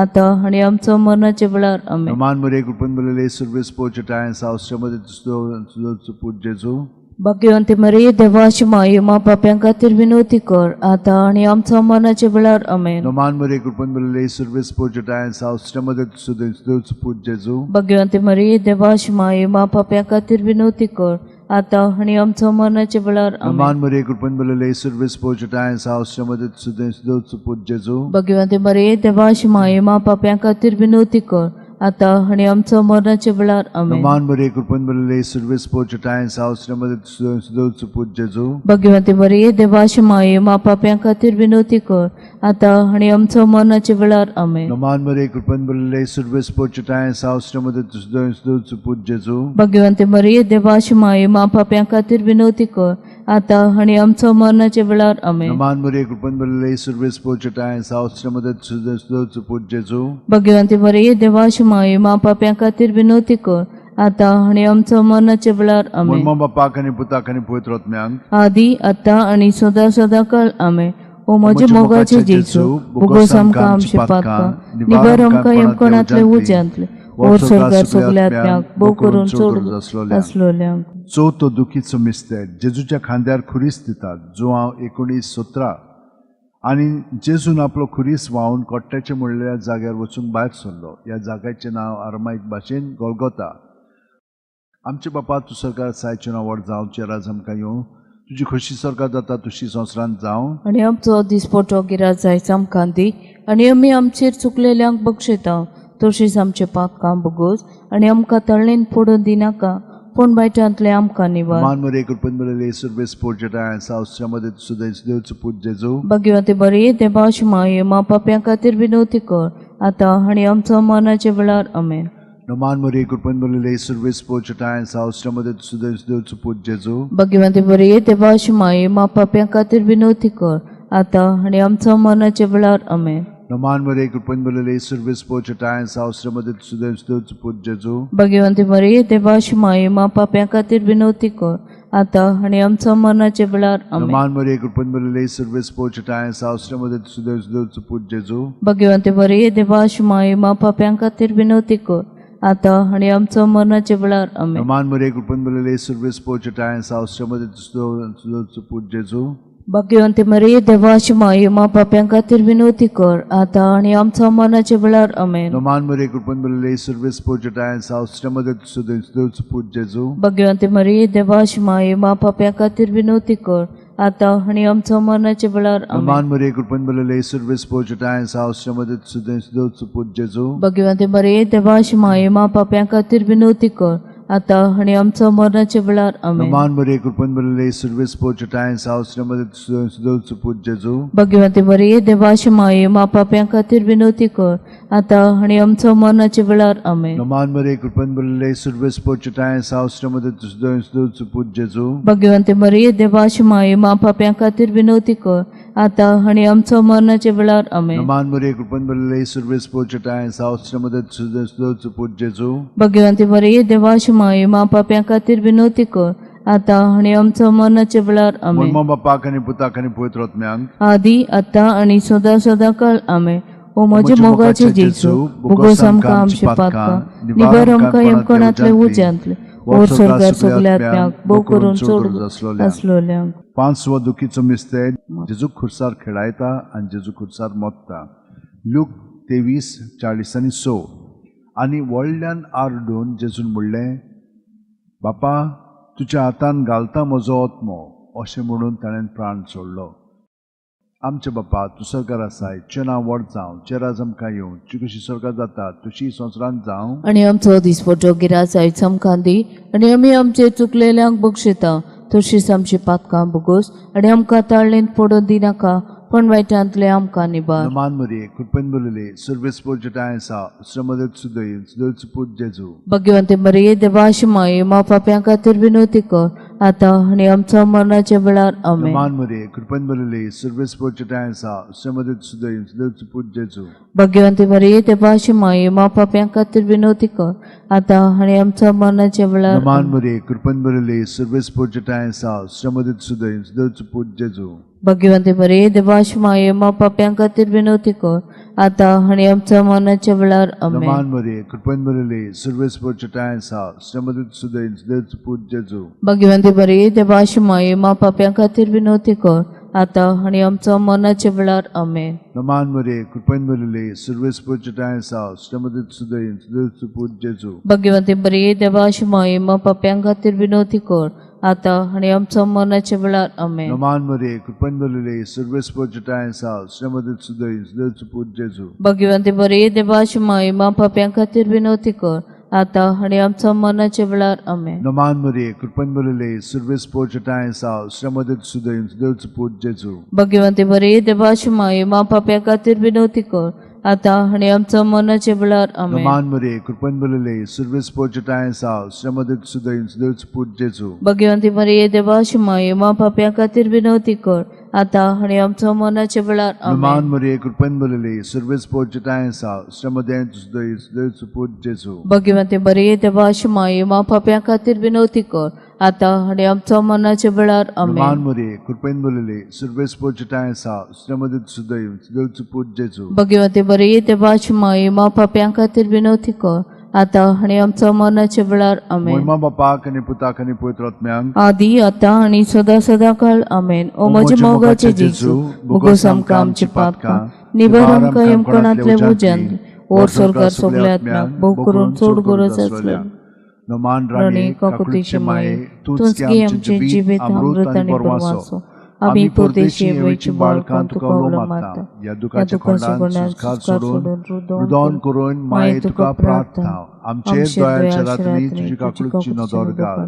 आतां आनी आमचो मरणाच्या वेळार. आमेन. नोमान मरिये कृपेन भरिल्ले, सर्वेस पोर्जटाय सावस्त्या मदत सुदेव देवचो पूत जेजू. भाग्यवंती मरिये देवाची माई, मा पाप्यां खातीर विनवती कर आतां आनी आमचो मरणाच्या वेळार. आमेन. नोमान मरिये कृपेन भरिल्ले, सर्वेस पोर्जटाय सावस्त्या मदत सुदेव देवचो पूत जेजू. भाग्यवंती मरिये देवाची माई, मा पाप्यां खातीर विनवती कर आतां आनी आमचो मरणाच्या वेळार. आमेन. नोमान मरिये कृपेन भरिल्ले, सर्वेस पोर्जटाय सावस्त्या मदत सुदेव देवचो पूत जेजू. भाग्यवंती मरिये देवाची माई, मा पाप्यां खातीर विनवती कर आतां आनी आमचो मरणाच्या वेळार. आमेन. नोमान मरिये कृपेन भरिल्ले, सर्वेस पोर्जटाय सावस्त्या मदत सुदेव देवचो पूत जेजू. भाग्यवंती मरिये देवाची माई, मा पाप्यां खातीर विनवती कर आतां आनी आमचो मरणाच्या वेळार. आमेन. नोमान मरिये कृपेन भरिल्ले, सर्वेस पोर्जटाय सावस्त्या मदत सुदेव देवचो पूत जेजू. भाग्यवंती मरिये देवाची माई, मा पाप्यां खातीर विनवती कर आतां आनी आमचो मरणाच्या वेळार. आमेन. नोमान मरिये कृपेन भरिल्ले, सर्वेस पोर्जटाय सावस्त्या मदत सुदेव देवचो पूत जेजू. भाग्यवंती मरिये देवाची माई, मा पाप्यां खातीर विनवती कर आतां आनी आमचो मरणाच्या वेळार. आमेन. मर्मा बापाक आनी पुताक आनी पवित्र आत्म्यांक आदी आतां आनी सदां सदां काल. आमेन. ओ म्हज्या मोगाचे जेजू, बोगोस आमकां आमचे पातकां निबर आमकां यमकणांतले उज्यांतले ओर स्वर्गार सगल्या आत्म्याक भोव करून चड आसलोल्यांक. चवथो दुखीचो मिस्तेर, जेजूच्या खांद्यार खुरीस दितात. जुवांव 19 17. आनी जेजून आपलो खुरीस व्हांवन कोट्ट्याचे म्हणलेल्या जाग्यार वचूंक भायर सरलो. ह्या जाग्याचें नांव आरमाईक भाशेन गोलगोता. आमचे बापा, तूं सरकार सायचें नांव व्हड जावचें, राज आमकां येवं, तुजी खोशी सरकार जाता तुशी संवसारांत जावं. आनी आमचो दिसपटो गिराज जायच आमकां दी आनी आमी आमचेर चुकलेल्यांक बक्षयता तशीच आमचे पातकां बोगोस आनी आमकां तळणेन पडून दिनाका, पूण बायटांतले आमकां निवार. मान मरिये कृपेन भरिल्ले, सर्वेस पोर्जटाय सावस्त्या मदत सुदेव देवचो पूत जेजू. भाग्यवंती मरिये देवाची माई, मा पाप्यां खातीर विनवती कर आतां आनी आमचो मरणाच्या वेळार. आमेन. नोमान मरिये कृपेन भरिल्ले, सर्वेस पोर्जटाय सावस्त्या मदत सुदेव देवचो पूत जेजू. भाग्यवंती मरिये देवाची माई, मा पाप्यां खातीर विनवती कर आतां आनी आमचो मरणाच्या वेळार. आमेन. नमान मरे कृपेन भरलेले सर्वेस पोचटाय सावस्र मदत सुदैव सुदैव पूत जेजू. भाग्यवंती मरिये देवाची माये मा पाप्यां खातीर विनवती कर आतां आनी आमचो मरणाच्या वेळार. आमेन. नमान मरे कृपेन भरलेले सर्वेस पोचटाय सावस्र मदत सुदैव सुदैव पूत जेजू. भाग्यवंती मरिये देवाची माये मा पाप्यां खातीर विनवती कर आतां आनी आमचो मरणाच्या वेळार. आमेन. नमान मरे कृपेन भरलेले सर्वेस पोचटाय सावस्र मदत सुदैव सुदैव पूत जेजू. भाग्यवंती मरिये देवाची माये मा पाप्यां खातीर विनवती कर आतां आनी आमचो मरणाच्या वेळार. आमेन. नमान मरे कृपेन भरलेले सर्वेस पोचटाय सावस्र मदत सुदैव सुदैव पूत जेजू. भाग्यवंती मरिये देवाची माये मा पाप्यां खातीर विनवती कर आतां आनी आमचो मरणाच्या वेळार. आमेन. नमान मरे कृपेन भरलेले सर्वेस पोचटाय सावस्र मदत सुदैव सुदैव पूत जेजू. भाग्यवंती मरिये देवाची माये मा पाप्यां खातीर विनवती कर आतां आनी आमचो मरणाच्या वेळार. आमेन. नमान मरे कृपेन भरलेले सर्वेस पोचटाय सावस्र मदत सुदैव सुदैव पूत जेजू. भाग्यवंती मरिये देवाची माये मा पाप्यां खातीर विनवती कर आतां आनी आमचो मरणाच्या वेळार. आमेन. नमान मरे कृपेन भरलेले सर्वेस पोचटाय सावस्र मदत सुदैव सुदैव पूत जेजू. भाग्यवंती मरिये देवाची माये मा पाप्यां खातीर विनवती कर आतां आनी आमचो मरणाच्या वेळार. आमेन. नमान मरे कृपेन भरलेले सर्वेस पोचटाय सावस्र मदत सुदैव सुदैव पूत जेजू. भाग्यवंती मरिये देवाची माये मा पाप्यां खातीर विनवती कर आतां आनी आमचो मरणाच्या वेळार. आमेन. मर्म बापाक आनी पुताक आनी पवित्र आत्म्यांक. आदी आतां आनी सदां सदां काळ. आमेन. ओ म्हजे मोगाचे जेजू, बोगोस आमकां आमचे पातकां निबर आमकां यमकणांतले उज्यांतले ओर स्वर्गार सगल्या आत्म्याक भोव करून चड आसलोल्यांक. पांचवो दुखीचो मिस्तेर, जेजू खुर्सार खेळायता आनी जेजू खुर्सार मोत्ता. लूक 23:46. आनी व्हडल्यान आरडून जेजून म्हणलें, बापा, तुज्या हातान घालता म्हजो आत्मो. अशें म्हणून ताणें प्राण सोडलो. आमचे बापा, तूं सरकार आसाय, तुजें नांव व्हड जावं, तुजें राज आमकां येवं, तुजी कशी सरकार जाता तशी संवसारांत जावं. आनी आमचो दिसपट्टो गिरास आयज आमकां दी आनी आमी आमचे चुकलेल्यांक बक्षिता तशीच आमची पातकां बोगोस आनी आमकां ताळणेंत पडून दिनाका, पण वायटांतले आमकां निबार. नमान मरिये, कृपेन भरलेले, सर्वेस पोचटाय आसा, श्रमदत सुदैव सुदैव पूत जेजू. भाग्यवंती मरिये देवाची माये मा पाप्यां खातीर विनवती कर आतां आनी आमचो मरणाच्या वेळार. आमेन. नमान मरिये, कृपेन भरलेले, सर्वेस पोचटाय आसा, श्रमदत सुदैव सुदैव पूत जेजू. भाग्यवंती मरिये देवाची माये मा पाप्यां खातीर विनवती कर आतां आनी आमचो मरणाच्या वेळार. नमान मरिये, कृपेन भरलेले, सर्वेस पोचटाय आसा, श्रमदत सुदैव सुदैव पूत जेजू. भाग्यवंती मरिये देवाची माये मा पाप्यां खातीर विनवती कर आतां आनी आमचो मरणाच्या वेळार. आमेन. नमान मरिये, कृपेन भरलेले, सर्वेस पोचटाय आसा, श्रमदत सुदैव सुदैव पूत जेजू. भाग्यवंती मरिये देवाची माये मा पाप्यां खातीर विनवती कर आतां आनी आमचो मरणाच्या वेळार. आमेन. नमान मरिये, कृपेन भरलेले, सर्वेस पोचटाय आसा, श्रमदत सुदैव सुदैव पूत जेजू. भाग्यवंती मरिये देवाची माये मा पाप्यां खातीर विनवती कर आतां आनी आमचो मरणाच्या वेळार. आमेन. नमान मरिये, कृपेन भरलेले, सर्वेस पोचटाय आसा, श्रमदत सुदैव सुदैव पूत जेजू. भाग्यवंती मरिये देवाची माये मा पाप्यां खातीर विनवती कर आतां आनी आमचो मरणाच्या वेळार. आमेन. नमान मरिये, कृपेन भरलेले, सर्वेस पोचटाय आसा, श्रमदत सुदैव सुदैव पूत जेजू. भाग्यवंती मरिये देवाची माये मा पाप्यां खातीर विनवती कर आतां आनी आमचो मरणाच्या वेळार. आमेन. नमान मरिये, कृपेन भरलेले, सर्वेस पोचटाय आसा, श्रमदत सुदैव सुदैव पूत जेजू. भाग्यवंती मरिये देवाची माये मा पाप्यां खातीर विनवती कर आतां आनी आमचो मरणाच्या वेळार. नमान आमेन. मरिये, कृपेन भरलेले, सर्वेस पोचटाय आसा, श्रमदत सुदैव सुदैव पूत जेजू. भाग्यवंती मरिये देवाची माये मा पाप्यां खातीर विनवती कर आतां आनी आमचो मरणाच्या वेळार. नमान आमेन. मरिये, कृपेन भरलेले, सर्वेस पोचटाय आसा, श्रमदत सुदैव सुदैव पूत जेजू. भाग्यवंती मरिये देवाची माये मा पाप्यां खातीर विनवती कर आतां आनी आमचो मरणाच्या वेळार. आमेन. महिमा बापाक आनी पुताक आनी पवित्र आत्म्यांक. आदी आतां आनी सदां सदां काळ. आमेन. ओ म्हजे मोगाचे जेजू, बोगोस आमकां आमची पातकां निबर आमकां यमकणांतले उज्यांतले ओर स्वर्गार सगल्या आत्म्याक भोव करून चड गरज आसल्या. नमान राणी राणी काकुतीचे माये, तूंच गे आमचें जिवीत अमृत आनी परवासो. आमी परदेशी येवची बाळकां तुका उलो मारता. ह्या दुखाच्या खोंडान सुस्कार सोडून रुदोन करून माये तुका प्रार्थना. आमचेर दयाच्या रातनी तुजी काकुळची नदर घाल.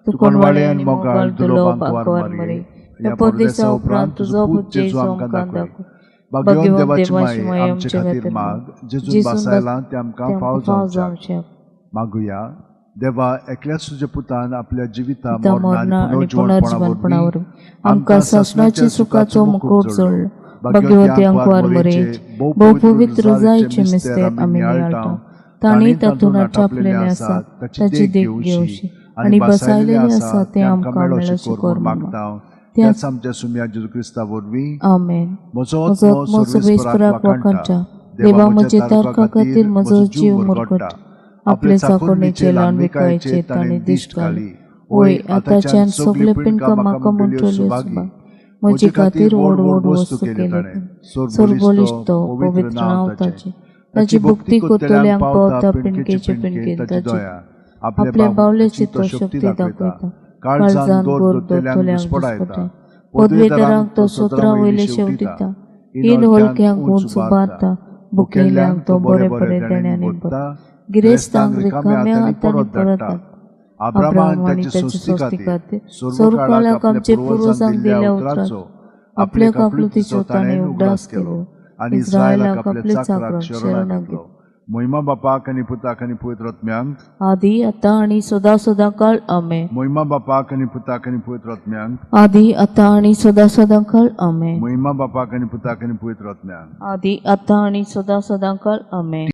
तूं कोणवाळे आनी मोगाळ दुलोब आंकवार मरे, ह्या परदेसा उपरांत तुजो पूत जेजू आमकां दाखय. भाग्यवंत देवाची माये, आमचे खातीर माग. जेजून बासायला ते आमकां फाव जावच्याक. मागुया. देवा, एकल्याच तुज्या पुतान आपल्या जिविता मरणा आनी पुनर्जीवनपणा वरवीं आमकां सासणाच्या सुखाचो मुकुट जोडलो. भाग्यवती आंकवार मरेचे भोव पवित्र जायचे मिस्तेर आमी नियाळटा. तांणी तातूंत आटापलेलें आसा ताची देख घेवची आनी बसायलेलें आसा तें आमकां मेळोशी कर मागता. त्याच आमच्या सुम्या जेजू क्रिस्ता वरवीं. आमेन. म्हजो आत्मो सर्वेस्पराक वाखाणटा. देवा म्हजे तारखा खातीर म्हजो जीव मुरगटा. आपले चाकोरणेचे ल्हानविकायेचेर ताणें दिश्ट घाली. वय आतांच्यान सगळे पिंडकां म्हाका म्हणटल्यो सुभागी. म्हजे खातीर व्हड व्हड वस्तू केल्यो ताणें. सर्वबळिश्ट पवित्र नांव ताचें. ताची भक्ती करतल्यांक पावता पिंडकेचे पिंडकेन ताची. आपल्या बावलेची तो शक्ती दाखयता. काळजान गोर दवरतल्यांक घुस्पटायता. पदवेदारांक तो सतरा वयले शेवटिता. हीन हलक्यांक उंच उबारता. भुकेल्ल्यांक तो बरे बरे देण्यांनी भरता. गिरेस्तांक रिकाम्या हातांनी परत धाडटा. अब्राहम आनी ताचे सोस्ती खातीर सर्वकाळाक आमचे पुर्वजांक दिल्ल्या उतराचो आपल्या काकलुतीचो ताणें उगडास केलो आनी इस्रायलाक आपले चाकराक शरणाक घेतलो. मोहिमा बापाक आनी पुताक आनी पवित्र आत्म्यांक आदी आतां आनी सदां सदां काळ. आमेन. मोहिमा बापाक आनी पुताक आनी पवित्र आत्म्यांक आदी आतां आनी सदां सदां काळ. आमेन. मोहिमा बापाक आनी पुताक आनी पवित्र आत्म्यांक आदी आतां आनी सदां सदां काळ. आमेन.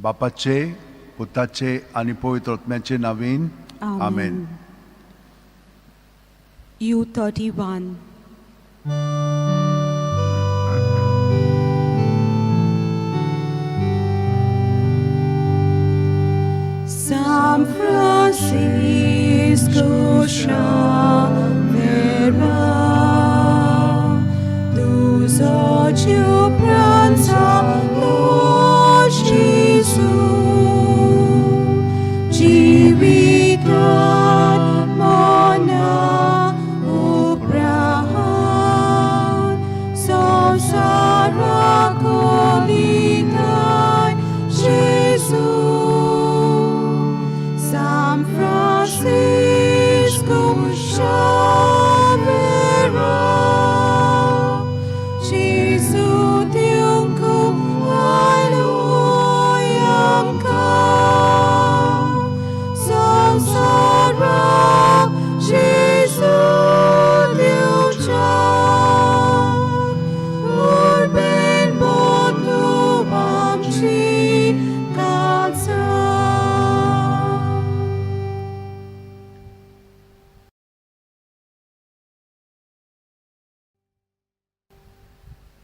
बापाचे पुताचे आनी पवित्र आत्म्याचे नांवान आमेन. U31. San Francisco Xavier, tu odio pranza Lord Gesù, Civitat mona uprahan, samsara kolitai Gesù. San Francisco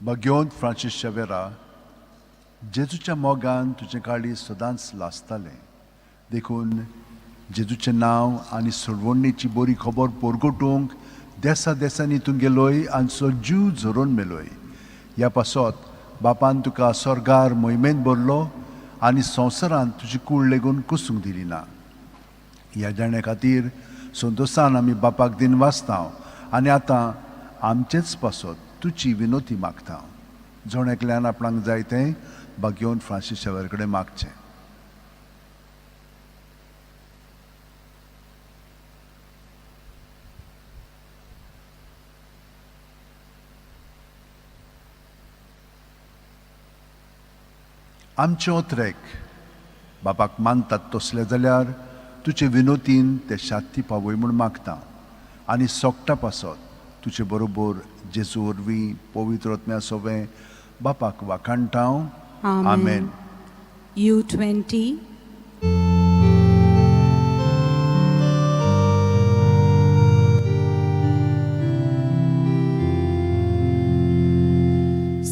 भगवंत फ्रांसीस शेवेरा, जेजूच्या मोगान तुजें काळीज सदांच लासतालें, देखून जेजूचें नांव आनी सोडवणेची बरी खबर परगटूंक देसा देसांनी तूं गेलोय आनी सजीव झरोवन मेलोय. ह्या पासत बापान तुका स्वर्गार मोहिमेंत भरलो आनी संवसारांत तुजी कूड लेगून कुसूंक दिली ना. ह्या जाण्या खातीर संतोशान आमी बापाक दिन वाचता आनी आतां आमचेच पासत तुजी विनोती मागता. जण एकल्यान आपणाक जाय तें भाग्यवंत फ्रांसीस शेवर कडेन मागचें. आमचे ओत्रेक बापाक मानतात तसले जाल्यार तुजे विनोतीन ते शाती पावय म्हूण मागता आनी सोकटा पासत तुजे बरोबर जेजू वरवीं पवित्र आत्म्या सोवें बापाक वाखाणटा. आमेन. U20.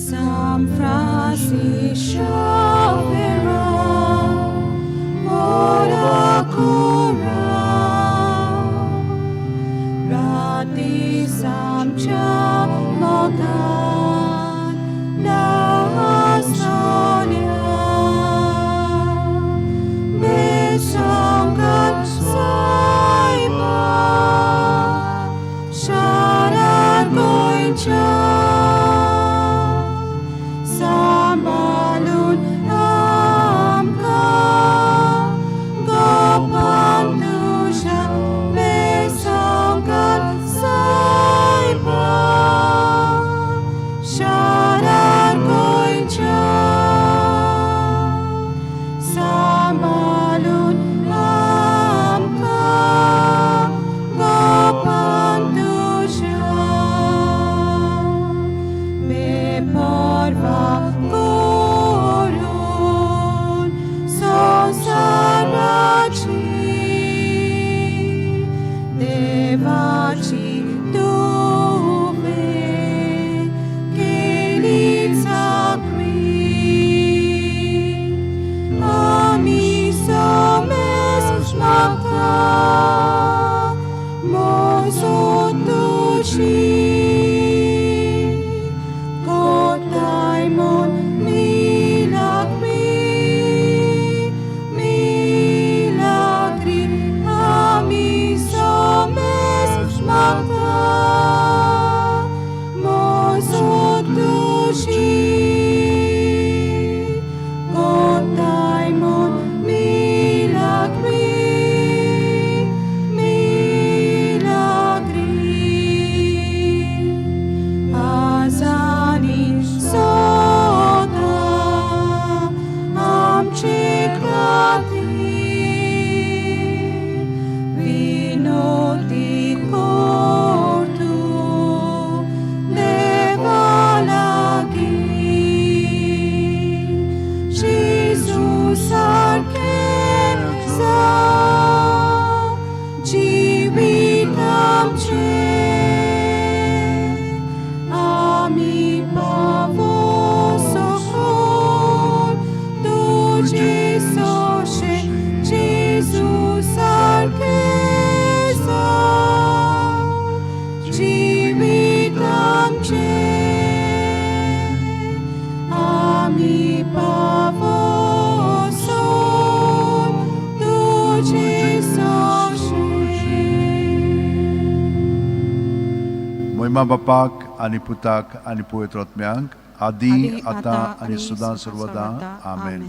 San Francisco Xavero, ora cura, rati samcha mogan nasonia, besangat saiba, sharar goincha. Sambalun amka gopantusha besangkat saiba sharar goincha. Sambalun amka gopantusha beporva korun sonsarachi devachi tuve kelitzakri ami somes makta mozotuchi Kotaimon milagri, milagri, ami somes makta mozotuchi. Kotaimon milagri, milagri. Azani soda amche khatir vinoti kortu devalagi Jesus arkeza jivitamche ami pavo sochor tuje soshe Jesus arkeza jivitamche ami pavo sochor tuje soshe. मोहिमा बापाक आनी पुताक आनी पवित्र आत्म्यांक आदी आतां आनी सदां सर्वदां. आमेन.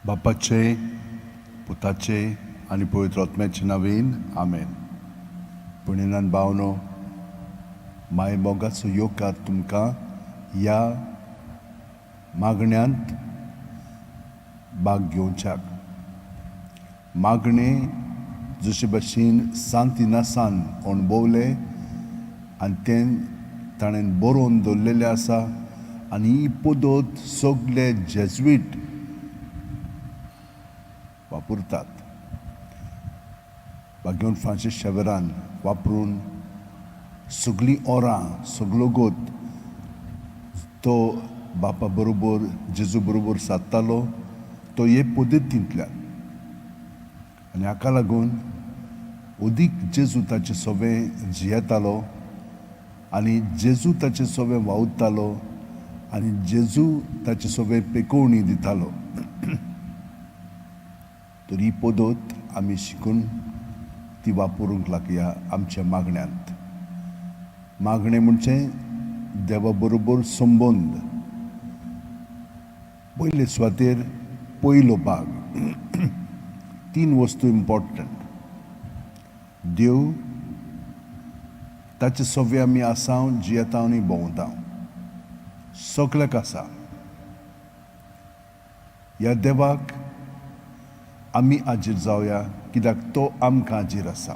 बापाचे, पुताचे आनी पवित्र आत्म्याचे नांवेन, आमेन. पुणेनान भावनो, माय मोगाचो येवकार तुमकां ह्या मागण्यांत भाग घेवच्याक. मागणें जशे भशेन सांत इनासान अणभवलें आनी तें ताणें बरोवन दवरलेलें आसा आनी ही पद्दत सगले जेज्वीट वापरतात. बागेवन फ्रांसीस शेवरान वापरून सगळीं ओरां, सगलो गोत तो बापा बरोबर, जेजू बरोबर सादतालो तो हे पद्दतींतल्यान. आनी हाका लागून अदीक जेजू ताचे सोबें जियेतालो आनी जेजू ताचे सोबें वावुरतालो आनी जेजू ताचे सोबें पेकोवणी दितालो. तर ही पद्दत आमी शिकून ती वापरूंक लागया आमच्या मागण्यांत. मागणें म्हणजे देवा बरोबर संबंद. पयले सुवातेर पयलो भाग, तीन वस्तू इम्पॉर्टंट. देव, ताचे सगळे आमी आसा, जियेता आनी भोंवता, सगल्याक आसा. ह्या देवाक आमी हाजीर जावया कित्याक तो आमकां हाजीर आसा.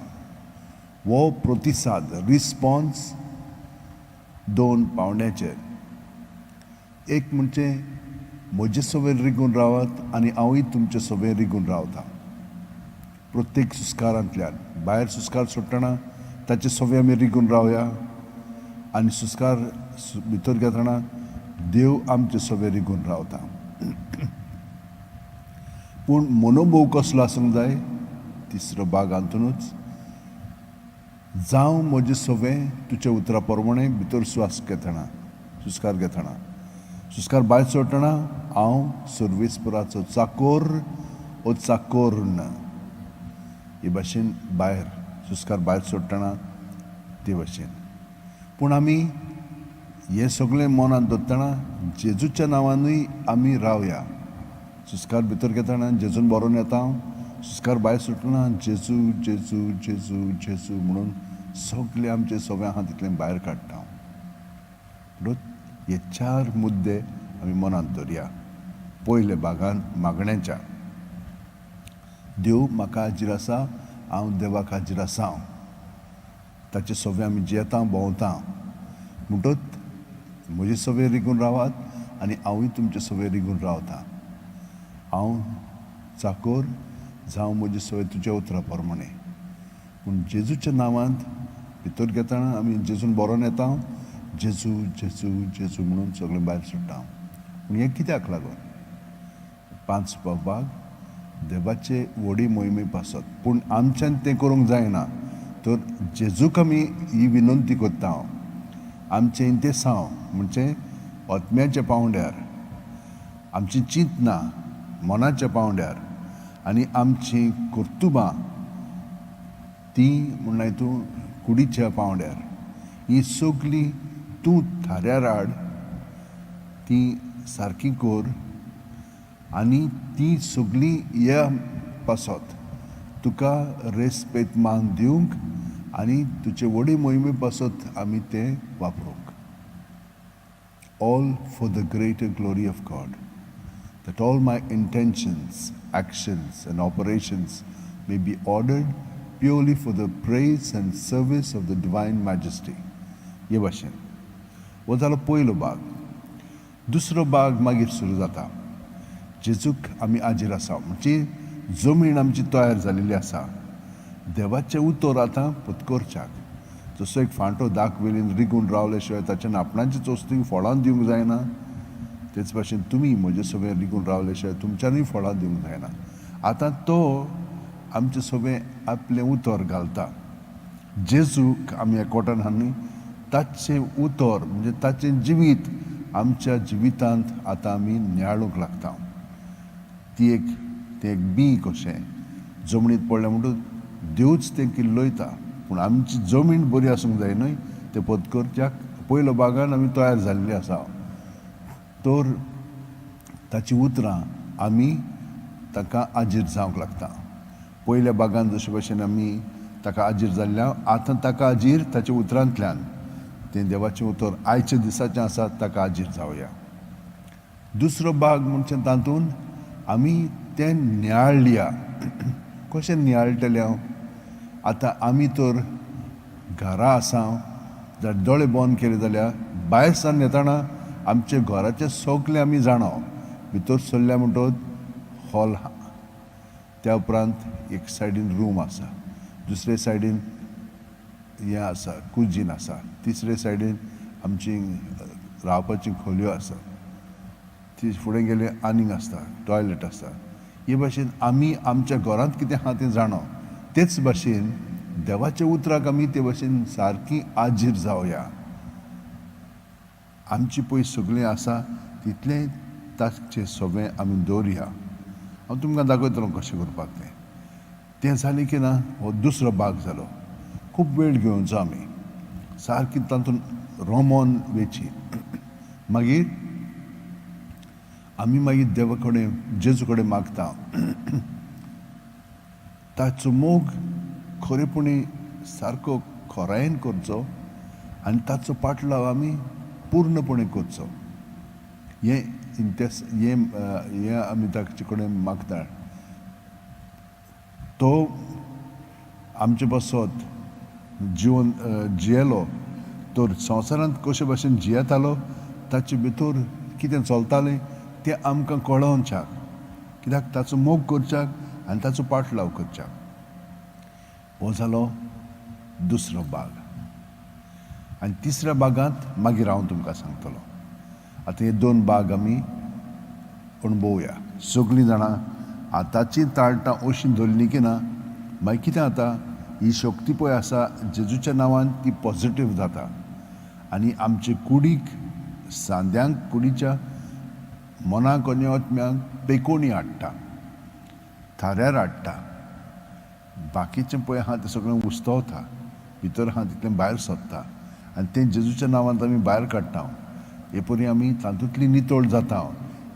हो प्रतिसाद, रिस्पॉन्स दोन पावंड्याचेर. एक म्हणजे म्हजे सवेर रिगून रावात आनी हांवूय तुमचे सवेर रिगून रावता. प्रत्येक सुस्कारांतल्यान भायर सुस्कार सोडटना ताचे सवे आमी रिगून रावया आनी सुस्कार भितर घेतना देव आमचे सवे रिगून रावता. पूण मनोभोव कसलो आसूंक जाय? तिसरो भाग हातूनच, जावं म्हजें सवें तुज्या उतरा प्रमाणें. भितर स्वास घेतना, सुस्कार घेतना, सुस्कार भायर सोडटना हांव सर्वेस्पराचो चाकोर ओ चाकोर्न हे भाशेन भायर सुस्कार भायर सोडटना ते भाशेन. पूण आमी हें सगळें मनांत दवरतना जेजूच्या नांवानूय आमी रावया. सुस्कार भितर घेतना जेजून बरोवन येता हांव, सुस्कार भायर सोडटना जेजू जेजू जेजू जेजू म्हणून सगळे आमचे सगळे आहा तितलें भायर काडटा हांव. म्हणून हे चार मुद्दे आमी मनांत दवरया. पयले भागान मागण्याच्या, देव म्हाका हाजीर आसा, हांव देवाक हाजीर आसा, हांव ताचे सगळे आमी जियेता भोंवता. म्हणटच म्हजे सगळे रिगून रावात आनी हांवूय तुमचे सगळे रिगून रावता. हांव चाकोर, जावं म्हजे सगळे तुज्या उतरा प्रमाणें. पूण जेजूच्या नांवांत भितर घेतना आमी जेजून बरोवन येता, जेजू जेजू जेजू म्हणून सगळें भायर सोडटा. पूण हें कित्याक लागून? पांच भाग देवाचे व्हडी मोहिमे पासत. पूण आमच्यान तें करूंक जायना, तर जेजूक आमी ही विनंती करता हांव, आमचें इंतेसांव म्हणजे आत्म्याच्या पावंड्यार, आमची चिंतना मनाच्या पावंड्यार आनी आमची कर्तुबां ती म्हणल्यार तूं कुडीच्या पावंड्यार, ही सगळी तूं थाऱ्यार हाड, ती सारकी कर आनी ती सगळी ह्या पासत तुका रेस्पेद मान दिवंक आनी तुजे व्हडी मोहिमे पासत आमी तें वापरूंक. All for the greater glory of God, that all my intentions, actions, and operations may be ordered purely for the praise and service of the Divine Majesty. हे भाशेन हो जालो पयलो भाग. दुसरो भाग मागीर सुरू जाता. जेजूक आमी हाजीर आसा म्हणजे जमीन आमची तयार जालेली आसा. देवाचें उतर आतां पत्करच्याक, जसो एक फांटो दाक वेलीन रिगून रावले शिवाय ताच्यान आपणाची चोस्तींक फळां दिवंक जायना, तेच भाशेन तुमी म्हजे सगळें रिगून रावले शिवाय तुमच्यानूय फळां दिवंक जायना. आतां तो आमचे सगळें आपलें उतर घालता. जेजूक आमी एकवटान हाडून ताचें उतर म्हणजे ताचें जिवीत आमच्या जिवितांत आतां आमी नियाळूंक लागता. ती एक तें एक बीं कशें जमनीत पडलें म्हणटकच देवच तें किल्लयता. पूण आमची जमीन बरी आसूंक जाय न्हय तें पत्करच्याक. पयलो भागान आमी तयार जाल्ली आसा, तर ताचीं उतरां आमी ताका आजीर जावंक लागता. पयल्या भागान जशे भशेन आमी ताका आजीर जाल्ल्या, आतां ताका आजीर ताच्या उतरांतल्यान, तें देवाचें उतर आयच्या दिसाचें आसा, ताका आजीर जावया. दुसरो भाग म्हणजे तातूंत आमी तें नियाळया. कशें नियाळटलें हांव? आतां आमी तर घरा आसा, जर दोळे बंद केले जाल्यार भायर सावन येतना आमचे घराचें सगळें आमी जाणा. भितर सरल्या म्हणटकच हॉल, त्या उपरांत एक सायडीन रूम आसा, दुसरे सायडीन हें आसा, कुजीन आसा, तिसरे सायडीन आमची रावपाची खोलयो आसा, ती फुडें गेले आनीक आसता, टॉयलेट आसता. हे भाशेन आमी आमच्या घरांत कितें आहा तें जाणा. तेच भाशेन देवाच्या उतराक आमी ते भाशेन सारकी आजीर जावया. आमची पळय सगळीं आसा तितलें ताचें सगळें आमी दवरया. हांव तुमकां दाखयतलो कशें करपाक तें. तें जालें की ना हो दुसरो भाग जालो. खूब वेळ घेवचो आमी, सारकी तातूंत रोमोन वेची. मागीर आमी मागीर देवा कडेन, जेजू कडेन मागता ताचो मोग खरेपणी सारको खोरायेन करचो आनी ताचो पाटलाव आमी पूर्णपणे करचो. हें हें हें आमी ताचे कडेन मागता. तो आमचे पासत जिवन जियेलो, तर संवसारांत कशे भाशेन जियेतालो, ताचे भितर कितें चलतालें तें आमकां कळोवच्याक, कित्याक ताचो मोग करच्याक आनी ताचो पाटलाव करच्याक. हो जालो दुसरो भाग. आनी तिसऱ्या भागांत मागीर हांव तुमकां सांगतलो. आतां हे दोन भाग आमी अणभवया. सगळीं जाणां आतांची ताळटां अशीं धरलीं की ना, मागीर कितें जाता, ही शक्ती पळय आसा जेजूच्या नांवान ती पॉझिटीव जाता आनी आमचे कुडीक, सांद्यांक, कुडीच्या मनाक आनी आत्म्याक पेकोणी हाडटा, थाऱ्यार हाडटा. बाकीचें पळय आहा तें सगळें उस्तवता, भितर आहा तितलें भायर सोदता आनी तें जेजूच्या नांवान आमी भायर काडटा. हे परी आमी तातूंतली नितळ जाता.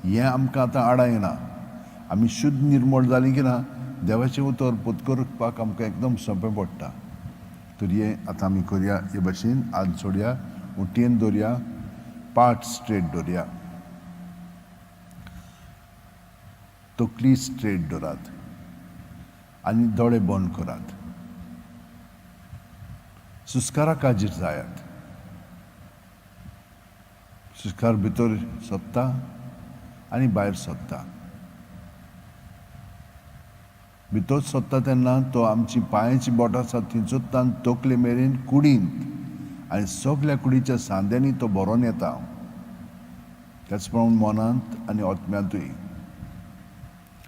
हें आमकां आतां आडा येना. आमी शुद्ध निर्मळ जालीं की ना, देवाचें उतर पत्करपाक आमकां एकदम सोंपें पडटा. तर हें आतां आमी करया. हे भाशेन हात जोडया, उटयेन दवरया, पाट स्ट्रेट दवरया, तकली स्ट्रेट दवरात आनी दोळे बंद करात. सुस्काराक हाजीर जायात. सुस्कार भितर सोदता आनी भायर सोदता. भितर सोदता तेन्ना तो आमची पांयाची बोटां आसा थंयसरतान तकले मेरेन कुडींत आनी सगल्या कुडीच्या सांद्यांनी तो भरोन येता. त्याच प्रमाण मनांत आनी आत्म्यांतूय.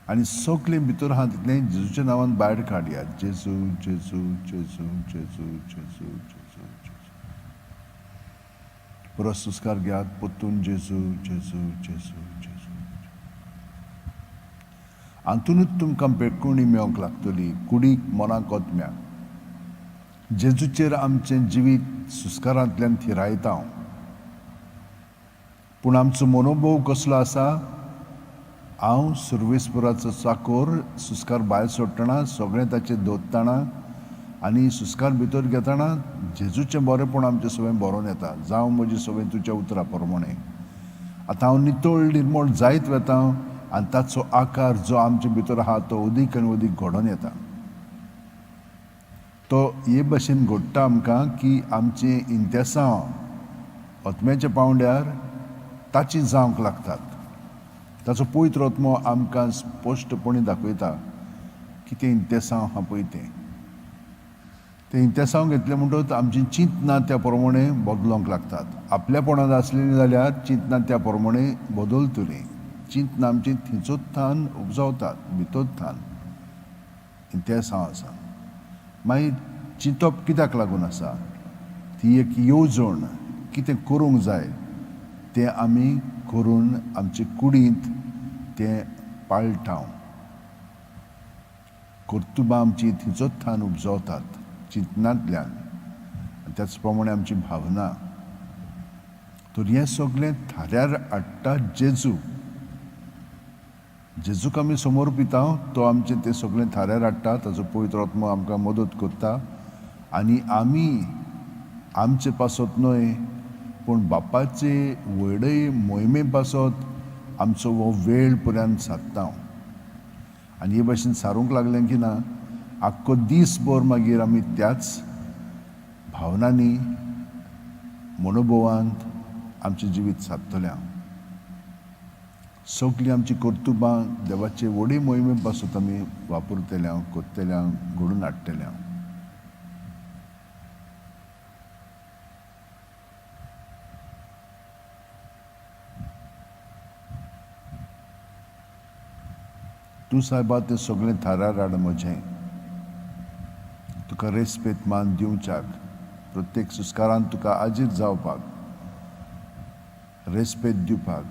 आनी सगलें भितर आहा तितलें जेजूच्या नांवान भायर काडया. जेजू जेजू जेजू जेजू जेजू जेजू जेजू. परत सुस्कार घेयात परतून जेजू जेजू जेजू जेजू. हातूनच तुमकां पेटकोणी मेळोंक लागतली, कुडीक, मनाक, आत्म्याक. जेजूचेर आमचें जिवीत सुस्कारांतल्यान थिरायता. पूण आमचो मनोभोव कसलो आसा? हांव सुर्वेसपुराचो चाकोर सुस्कार भायर सोडटना सगळें ताचें दोत्ताना आनी सुस्कार भितर घेतना जेजूचें बरेंपण आमचें सगळें बरोवन येता. जावं म्हजें सगळें तुज्या उतरा प्रमाणें. आतां हांव नितळ निर्मळ जायत वता आनी ताचो आकार जो आमचे भितर आहा तो अदीक आनी अदीक घडोवन येता. तो हे भशेन घडटा आमकां की आमचें इंतेसांव आत्म्याच्या पांवड्यार ताची जावंक लागतात. ताचो पवित्र आत्मो आमकां स्पश्टपणी दाखयता कितें इंतेसांव आहा पळय तें. तें इंतेसांव घेतलें म्हणटकच आमचीं चिंतनां त्या प्रमाणे बदलोंक लागतात. आपल्यापणांत आसलेलीं जाल्यार चिंतनां त्या प्रमाणे बदलतलीं. चिंतनां आमचीं थंयचोच थान उपजावतात, भितर थान इंतेसांव आसा. मागीर चिंतप कित्याक लागून आसा? ती एक येवजण कितें करूंक जाय तें आमी करून आमचे कुडींत तें पाळटा. कर्तुबां आमची थंयचोच थान उपजवतात चिंतनांतल्यान आनी त्याच प्रमाणे आमची भावना. तर हें सगळें थाऱ्यार हाडटा जेजू. जेजूक आमी समोर पिता, तो आमचें तें सगळें थाऱ्यार हाडटा, ताचो पवित्र आत्मो आमकां मदत करता आनी आमी आमचे पासत न्हय पूण बापाचे व्हडय मोहिमे पासत आमचो हो वेळ पर्यंत सादता. आनी हे भाशेन सारूंक लागलें की ना आख्खो दीसभर मागीर आमी त्याच भावनांनी मनोभोवांत आमचें जिवीत सादतलें. सगळीं आमची कर्तुबां देवाचे व्हडे मोहिमे पासत आमी वापरतले, करतले, घडोवन हाडटले. तूं सायबा तें सगळें थारार हाड म्हजें, तुका रेस्पेत मान दिवच्याक, प्रत्येक सुस्कारान तुका आजीर जावपाक, रेस्पेत दिवपाक,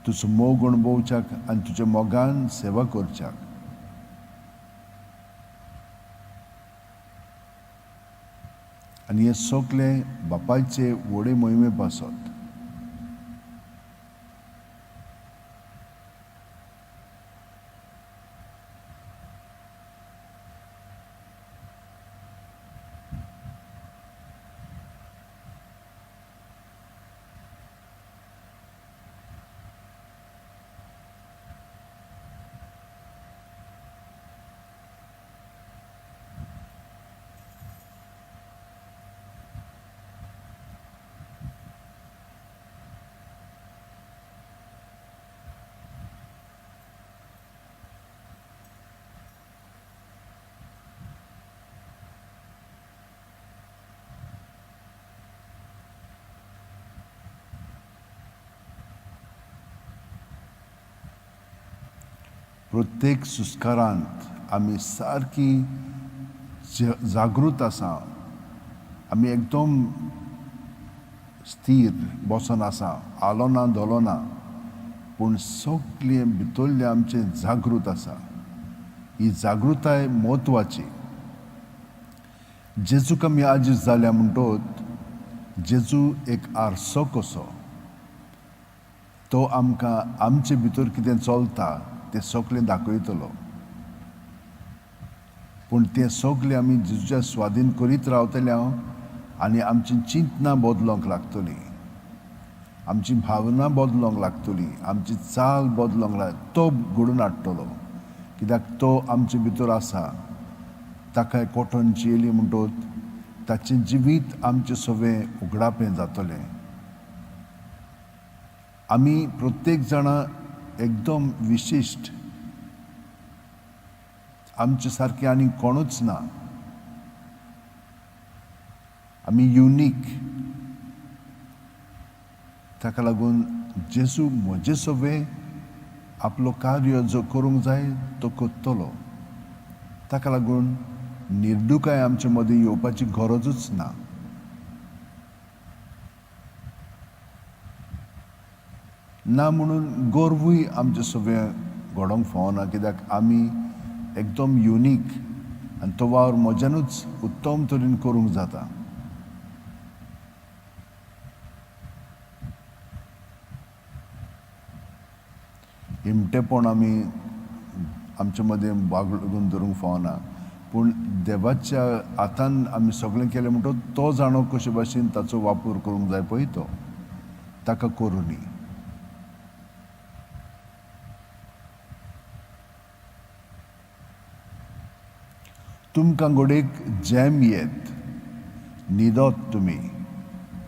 तुजो मोग अणभवच्याक आनी तुज्या मोगान सेवा करच्याक. आनी हें सगळें बापायचे व्हडे मोहिमे पासत. प्रत्येक सुस्कारांत आमी सारकी जागृत आसा, आमी एकदम स्थीर बसोन आसा, आलो ना धोलो ना, पूण सगळें भितरलें आमचें जागृत आसा. ही जागृताय म्हत्वाची. जेजूक आमी आजीज जाल्या म्हणटोत जेजू एक आरसो कसो, तो आमकां आमचे भितर कितें चलता तें सगळें दाखयतलो. पूण तें सगळें आमी जेजूच्या स्वाधीन करीत रावतले आनी आमची चिंतनां बदलोंक लागतली, आमची भावना बदलोंक लागतली, आमची चाल बदलोंक लागतली. तो घडोवन हाडटलो, कित्याक तो आमचे भितर आसा. ताका कोटोन जियेली म्हणटोत ताचें जिवीत आमचें सगळें उगडापें जातलें. आमी प्रत्येक जाणां एकदम विशिश्ट, आमचे सारके आनी कोणूच ना. आमी युनीक. ताका लागून जेजू म्हजे सगळें आपलो कार्य जो करूंक जाय तो करतलो. ताका लागून निर्दुकाय आमचे मदीं येवपाची गरजूच ना. ना म्हणून गर्वूय आमचे सगळें घडोवंक फावना, कित्याक आमी एकदम युनीक आनी तो वावर म्हज्यानूच उत्तम तरेन करूंक जाता. हिमटेपण आमी आमचे मदीं बागडून धरूंक फावना, पूण देवाच्या हातान आमी सगळें केलें म्हणटकच तो जाणो कशे भाशेन ताचो वापर करूंक जाय पळय तो ताका करूं न्ही. तुमकां घडयेक जॅम येत, न्हिदत तुमी,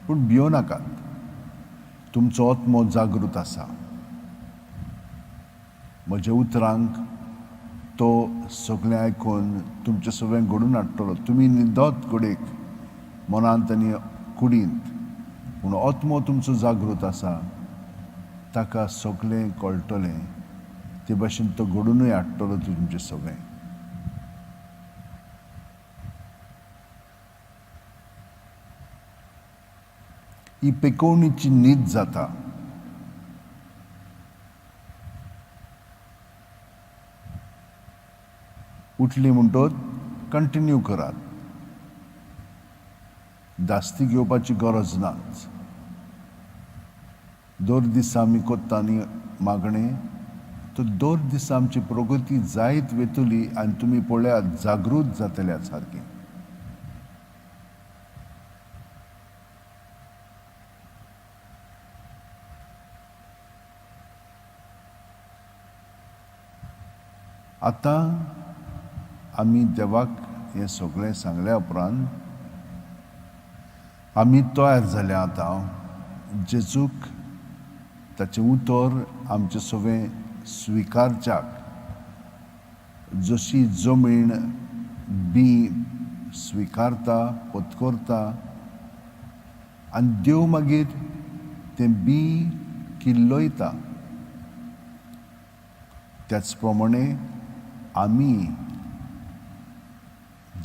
पूण भियो नाकात. तुमचो आत्मो जागृत आसा. म्हज्या उतरांक तो सगळें आयकून तुमचें सगळें घडोवन हाडटलो. तुमी न्हिदत घडयेक मनांत आनी कुडींत, पूण आत्मो तुमचो जागृत आसा. ताका सगळें कळटलें, ते भाशेन तो घडोवनूय हाडटलो तुमचें सगळें. ही पेकोवणीची न्हीद जाता. उठली म्हणटोच कंटिन्यू करात, धास्ती घेवपाची गरज नाच. दर दिसा आमी कोत्ता न्ही मागणें, तर दर दिसा आमची प्रगती जायत वतली आनी तुमी पळयात जागृत जातल्या सारकें. आतां आमी देवाक हें सगळें सांगल्या उपरांत आमी तयार जाल्या आतां जेजूक ताचें उतर आमचें सगळें स्विकारच्याक. जशी जमीन बी स्विकारता पत्करता आनी देव मागीर तें बी किल्लयता, त्याच प्रमाणे आमी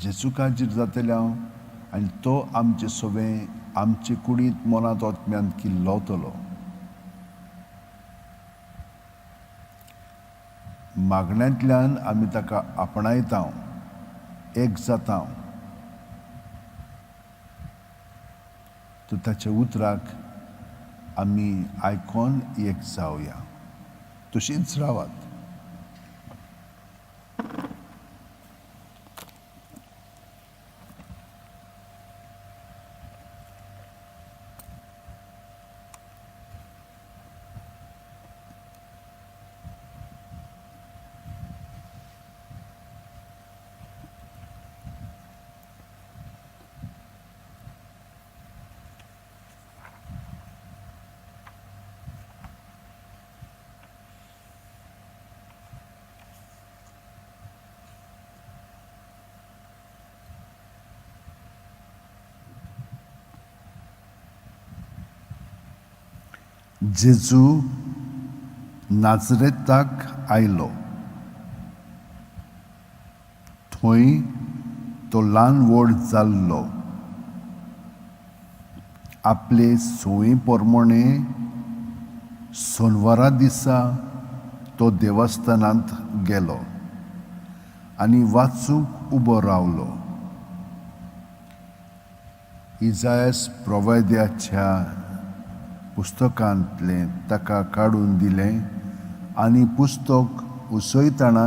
जेजूकाजीर जातले आनी तो आमचे सगळें आमचे कुडींत मनांत आत्म्यांत किल्लवतलो. मागण्यांतल्यान आमी ताका आपणायता, एक जाता, तर ताच्या उतराक आमी आयकोन एक जावया. तशींच रावात. जेजू नाजरेताक आयलो. थंय तो ल्हान व्हड जाल्लो. आपले संवये प्रमाणे सोनवारा दिसा तो देवस्थानांत गेलो आनी वाचूंक उबो रावलो. इजायस प्रवाद्याच्या पुस्तकांतलें ताका काडून दिलें आनी पुस्तक उसयतना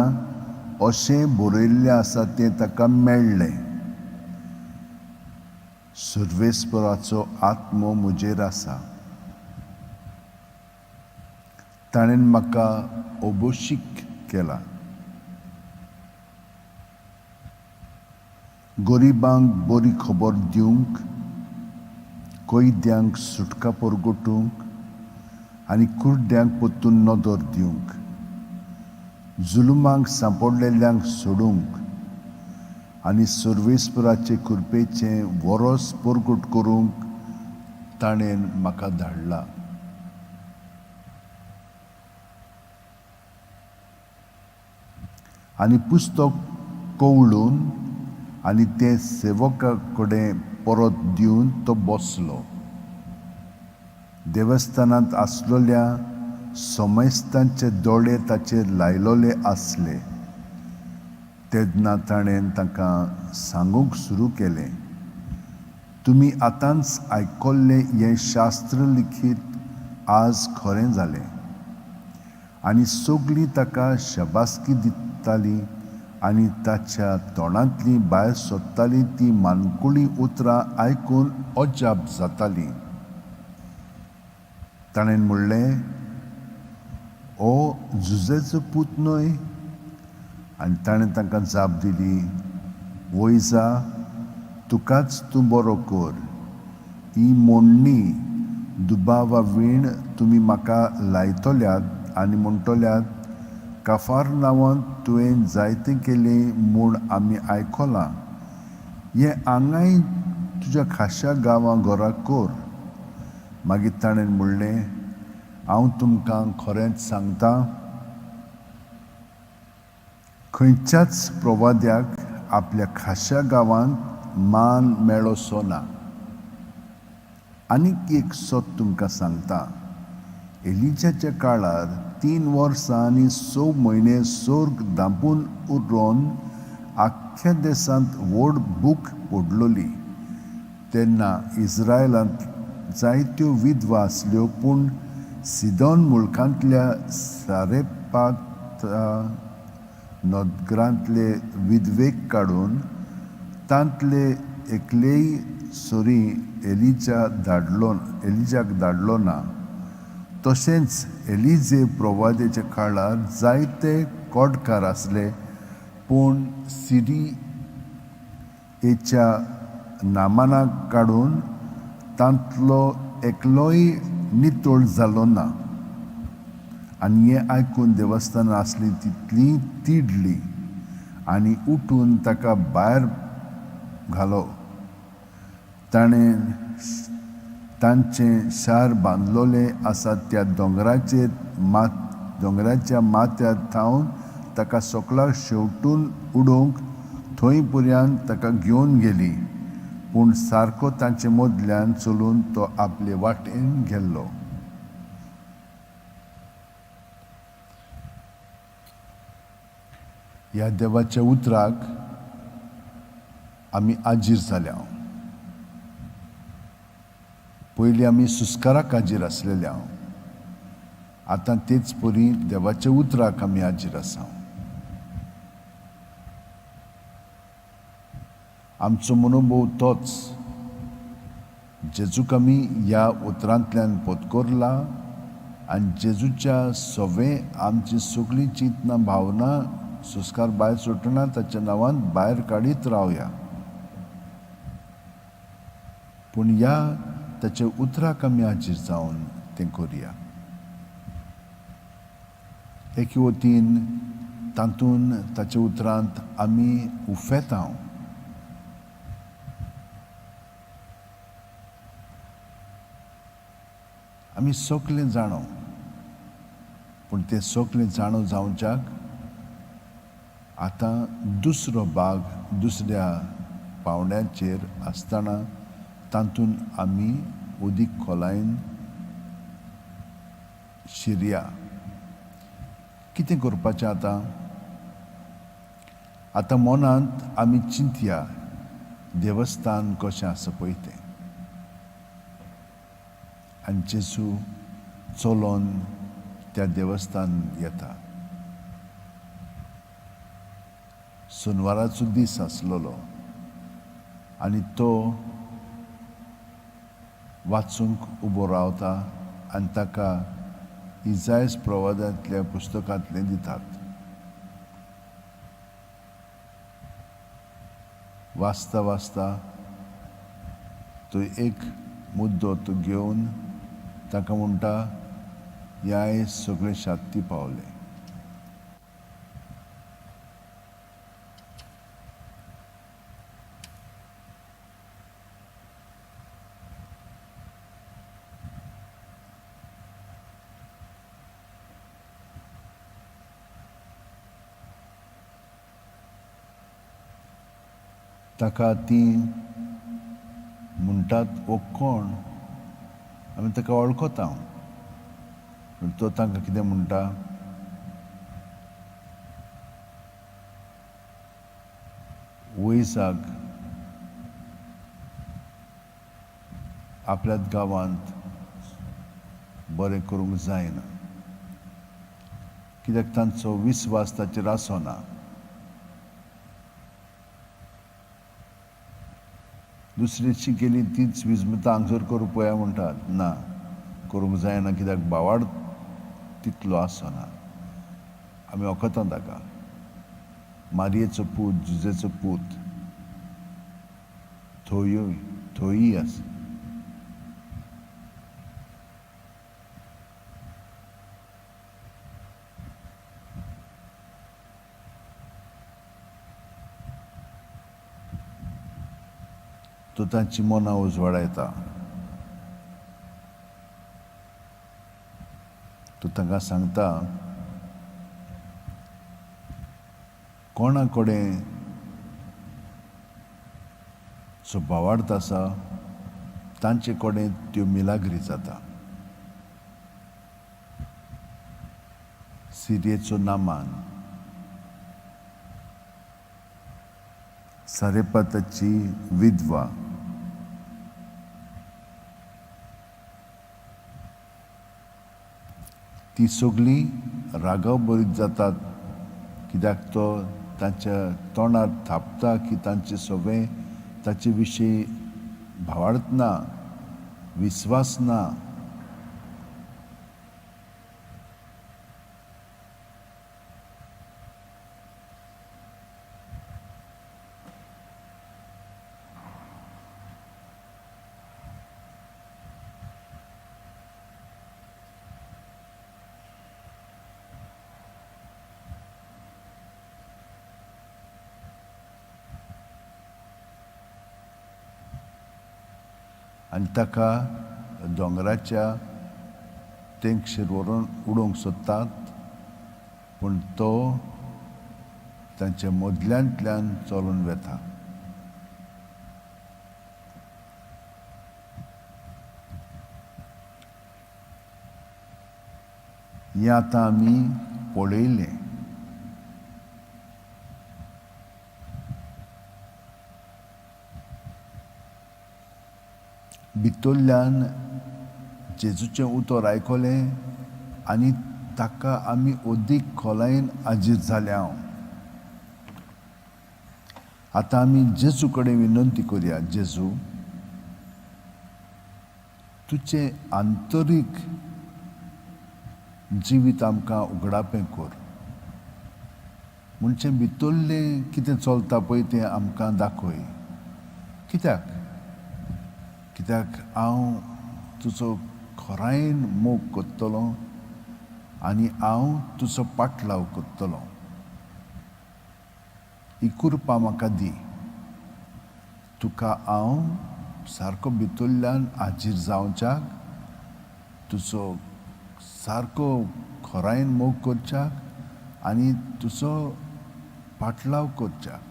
अशें बरयल्लें आसा तें ताका मेळ्ळें. सर्वेस्पराचो आत्मो म्हजेर आसा, ताणें म्हाका अभिषेक केला, गरिबांक बरी खबर दिवंक, कैद्यांक सुटका परगटूंक आनी कुड्ड्यांक परतून नदर दिवंक, जुलुमांक सांपडलेल्यांक सोडूंक आनी सर्वेस्पराचे कृपेचें वरस परगट करूंक ताणें म्हाका धाडला. आनी पुस्तक कवळून आनी तें सेवका कडेन परत दिवन तो बसलो. देवस्थानांत आसलेल्या समस्तांचे दोळे ताचेर लायलोले आसले. तेन्ना ताणें तांकां सांगूंक सुरू केलें, तुमी आतांच आयकल्लें हें शास्त्र लिखीत आज खरें जालें. आनी सगळीं ताका शाबासकी दितालीं आनी ताच्या तोंडांतलीं भायर सोदतालीं तीं मानकुळीं उतरां आयकून अजाप जातालीं. ताणें म्हणलें, ओ जुजेचो पूत न्हय? आनी ताणें तांकां जाप दिली, वयजा तुकाच तूं बरो कर. ही मोडणी दुबावा वीण तुमी म्हाका लायतल्यात आनी म्हणटल्यात, काफार नांवांत तुवें जायतें केलें म्हूण आमी आयकलां, हें हांगाय तुज्या खाशा गांवां घरा कर. मागीर ताणें म्हणलें, हांव तुमकां खरेंच सांगता, खंयच्याच प्रवाद्याक आपल्या खाशा गांवांत मान मेळोसो ना. आनीक एक सत तुमकां सांगता, एलिजाच्या काळार 3 वर्सां आनी 6 म्हयने सोर्ग धांपून उरोन आख्ख्या देशांत व्हड भूक पडलोली. तेन्ना इस्रायलांत जायत्यो विधवा आसल्यो, पूण सिदोन मुलकांतल्या सारेपात आपल्या नदरांतले विधवेक काडून तांतले एकलेय सरी एलिजाक धाडलो ना. तशेंच एलिजे प्रवादेच्या काळार जायते कोडकार आसले, पूण सिरियेच्या नामानाक काडून तांतलो एकलोय नितळ जालो ना. आनी हें आयकून देवस्थानां आसलीं तितलीं तिडली आनी उठून ताका भायर घालो. ताणें तांचें शार बांदलोलें आसा त्या दोंगराच्या माथ्यार थावन ताका सकला शेवटून उडोवंक थंय पर्यंत ताका घेवन गेली, पूण सारको तांचे मदल्यान चलून तो आपले वाटेन गेल्लो. ह्या देवाच्या उतराक आमी आजीर जाल्या. पयलीं आमी सुस्काराक आजीर आसलेल्या, आतां तेच परी देवाच्या उतराक आमी आजीर आसा. आमचो मनोभोव तोच, जेजूक आमी ह्या उतरांतल्यान पोतकोरला आनी जेजूच्या सवे आमची सगळीं चिंतना भावना संस्कार भायर सुटना ताच्या नांवान भायर काडीत रावया. पूण ह्या ताच्या उतराक आमी हाजीर जावन तें करुया. एके वतीन तातूंत ताच्या उतरांत आमी उफेता. आमी सगळें जाणो, पूण तें सगळें जाणो जावच्याक आतां दुसरो भाग दुसऱ्या पावंड्याचेर आसतना तातूंत आमी उदीक खोलायेन शिरया. कितें करपाचें आतां? आतां मनांत आमी चिंतया देवस्थान कशें आसा पळय तें. आनी जेजू चलोन त्या देवस्थान येता. सोनवाराचो दीस आसलेलो आनी तो वाचूंक उबो रावता आनी ताका इजायस प्रवादांतल्या पुस्तकांतलें दितात. वाचता वाचता तो एक मुद्दो तो घेवन ताका म्हणटा, ह्याय सगळे शाती पावले. ताका ती म्हणटात, हो कोण? आमी ताका वळखता. पूण तो तांकां कितें म्हणटा? वयसाक आपल्याच गांवांत बरें करूंक जायना, कित्याक तांचो विस्वास ताचेर आसना. दुसरीची केली तीच विस्मता हांगसर करूं पळया म्हणटात, ना करूंक जायना, कित्याक भावाड तितलो आसना. आमी वखता ताका, मारयेचो पूत, जुजेचो पूत थंयूय थंयूय आसा. तो तांची मनां उजवाडायता. तो तांकां सांगता, कोणा कडेन जो भावार्थ आसा तांचे कडेन त्यो मिलाग्री जाता. सिरियेचो नामान, सारेपाताची विधवा, ती सगळीं रागाव बरीत जातात कित्याक तो तांच्या तोंडार थापता की तांचे सगळें ताचे विशीं भावार्थ ना, विस्वास ना. आनी ताका दोंगराच्या तेंगशेर व्हरून उडोवंक सोदतात, पूण तो तांच्या मदल्यांतल्यान चलून वता. हें आतां आमी पळयलें. भितरल्यान जेजूचें उतर आयकलें आनी ताका आमी अदीक खोलायेन आजीर जाल्या. आतां आमी जेजू कडेन विनंती करुया, जेजू तुजें आंतरीक जिवीत आमकां उगडापें कर, म्हणजे भितरलें कितें चलता पळय तें आमकां दाखय. कित्याक कित्याक हांव तुजो खरायेन मोग करतलो आनी हांव तुजो पाटलाव करतलो. ही कृपा म्हाका दी. तुका हांव सारको भितरल्यान हाजीर जावच्याक, तुजो सारको खरायेन मोग करच्याक आनी तुजो पाटलाव करच्याक.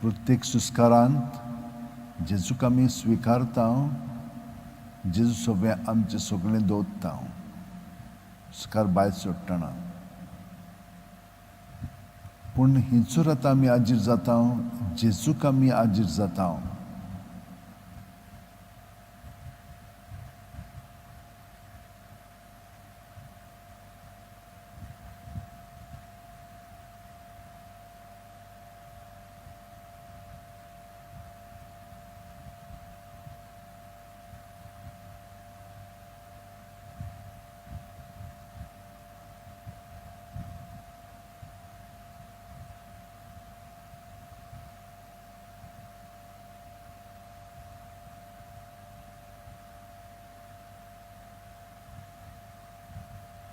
प्रत्येक सुस्कारांत जेजूक आमी स्विकारता, जेजू सगळें आमचें सगळें दवरता, सुस्कार भायर सोडटना. पूण हिंचूर आतां आमी आजीर जाता, जेजूक आमी आजीर जाता.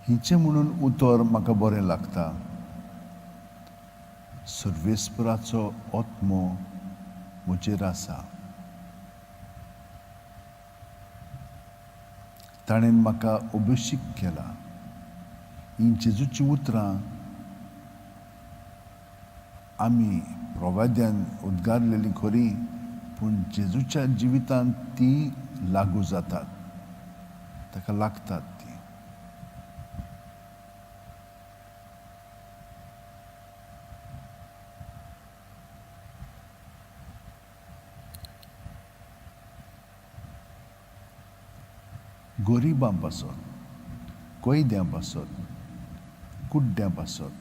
हिचें म्हणून उतर म्हाका बरें लागता. सर्वेस्पराचो आत्मो म्हजेर आसा, ताणें म्हाका अभिषेक केला. हीं जेजूचीं उतरां आमी प्रवाद्यान उद्गारलेलीं खरी, पूण जेजूच्या जिवितांत तीं लागू जातात, ताका लागतात तीं. गरिबां पासत, कैद्यां पासत, कुड्ड्यां पासत,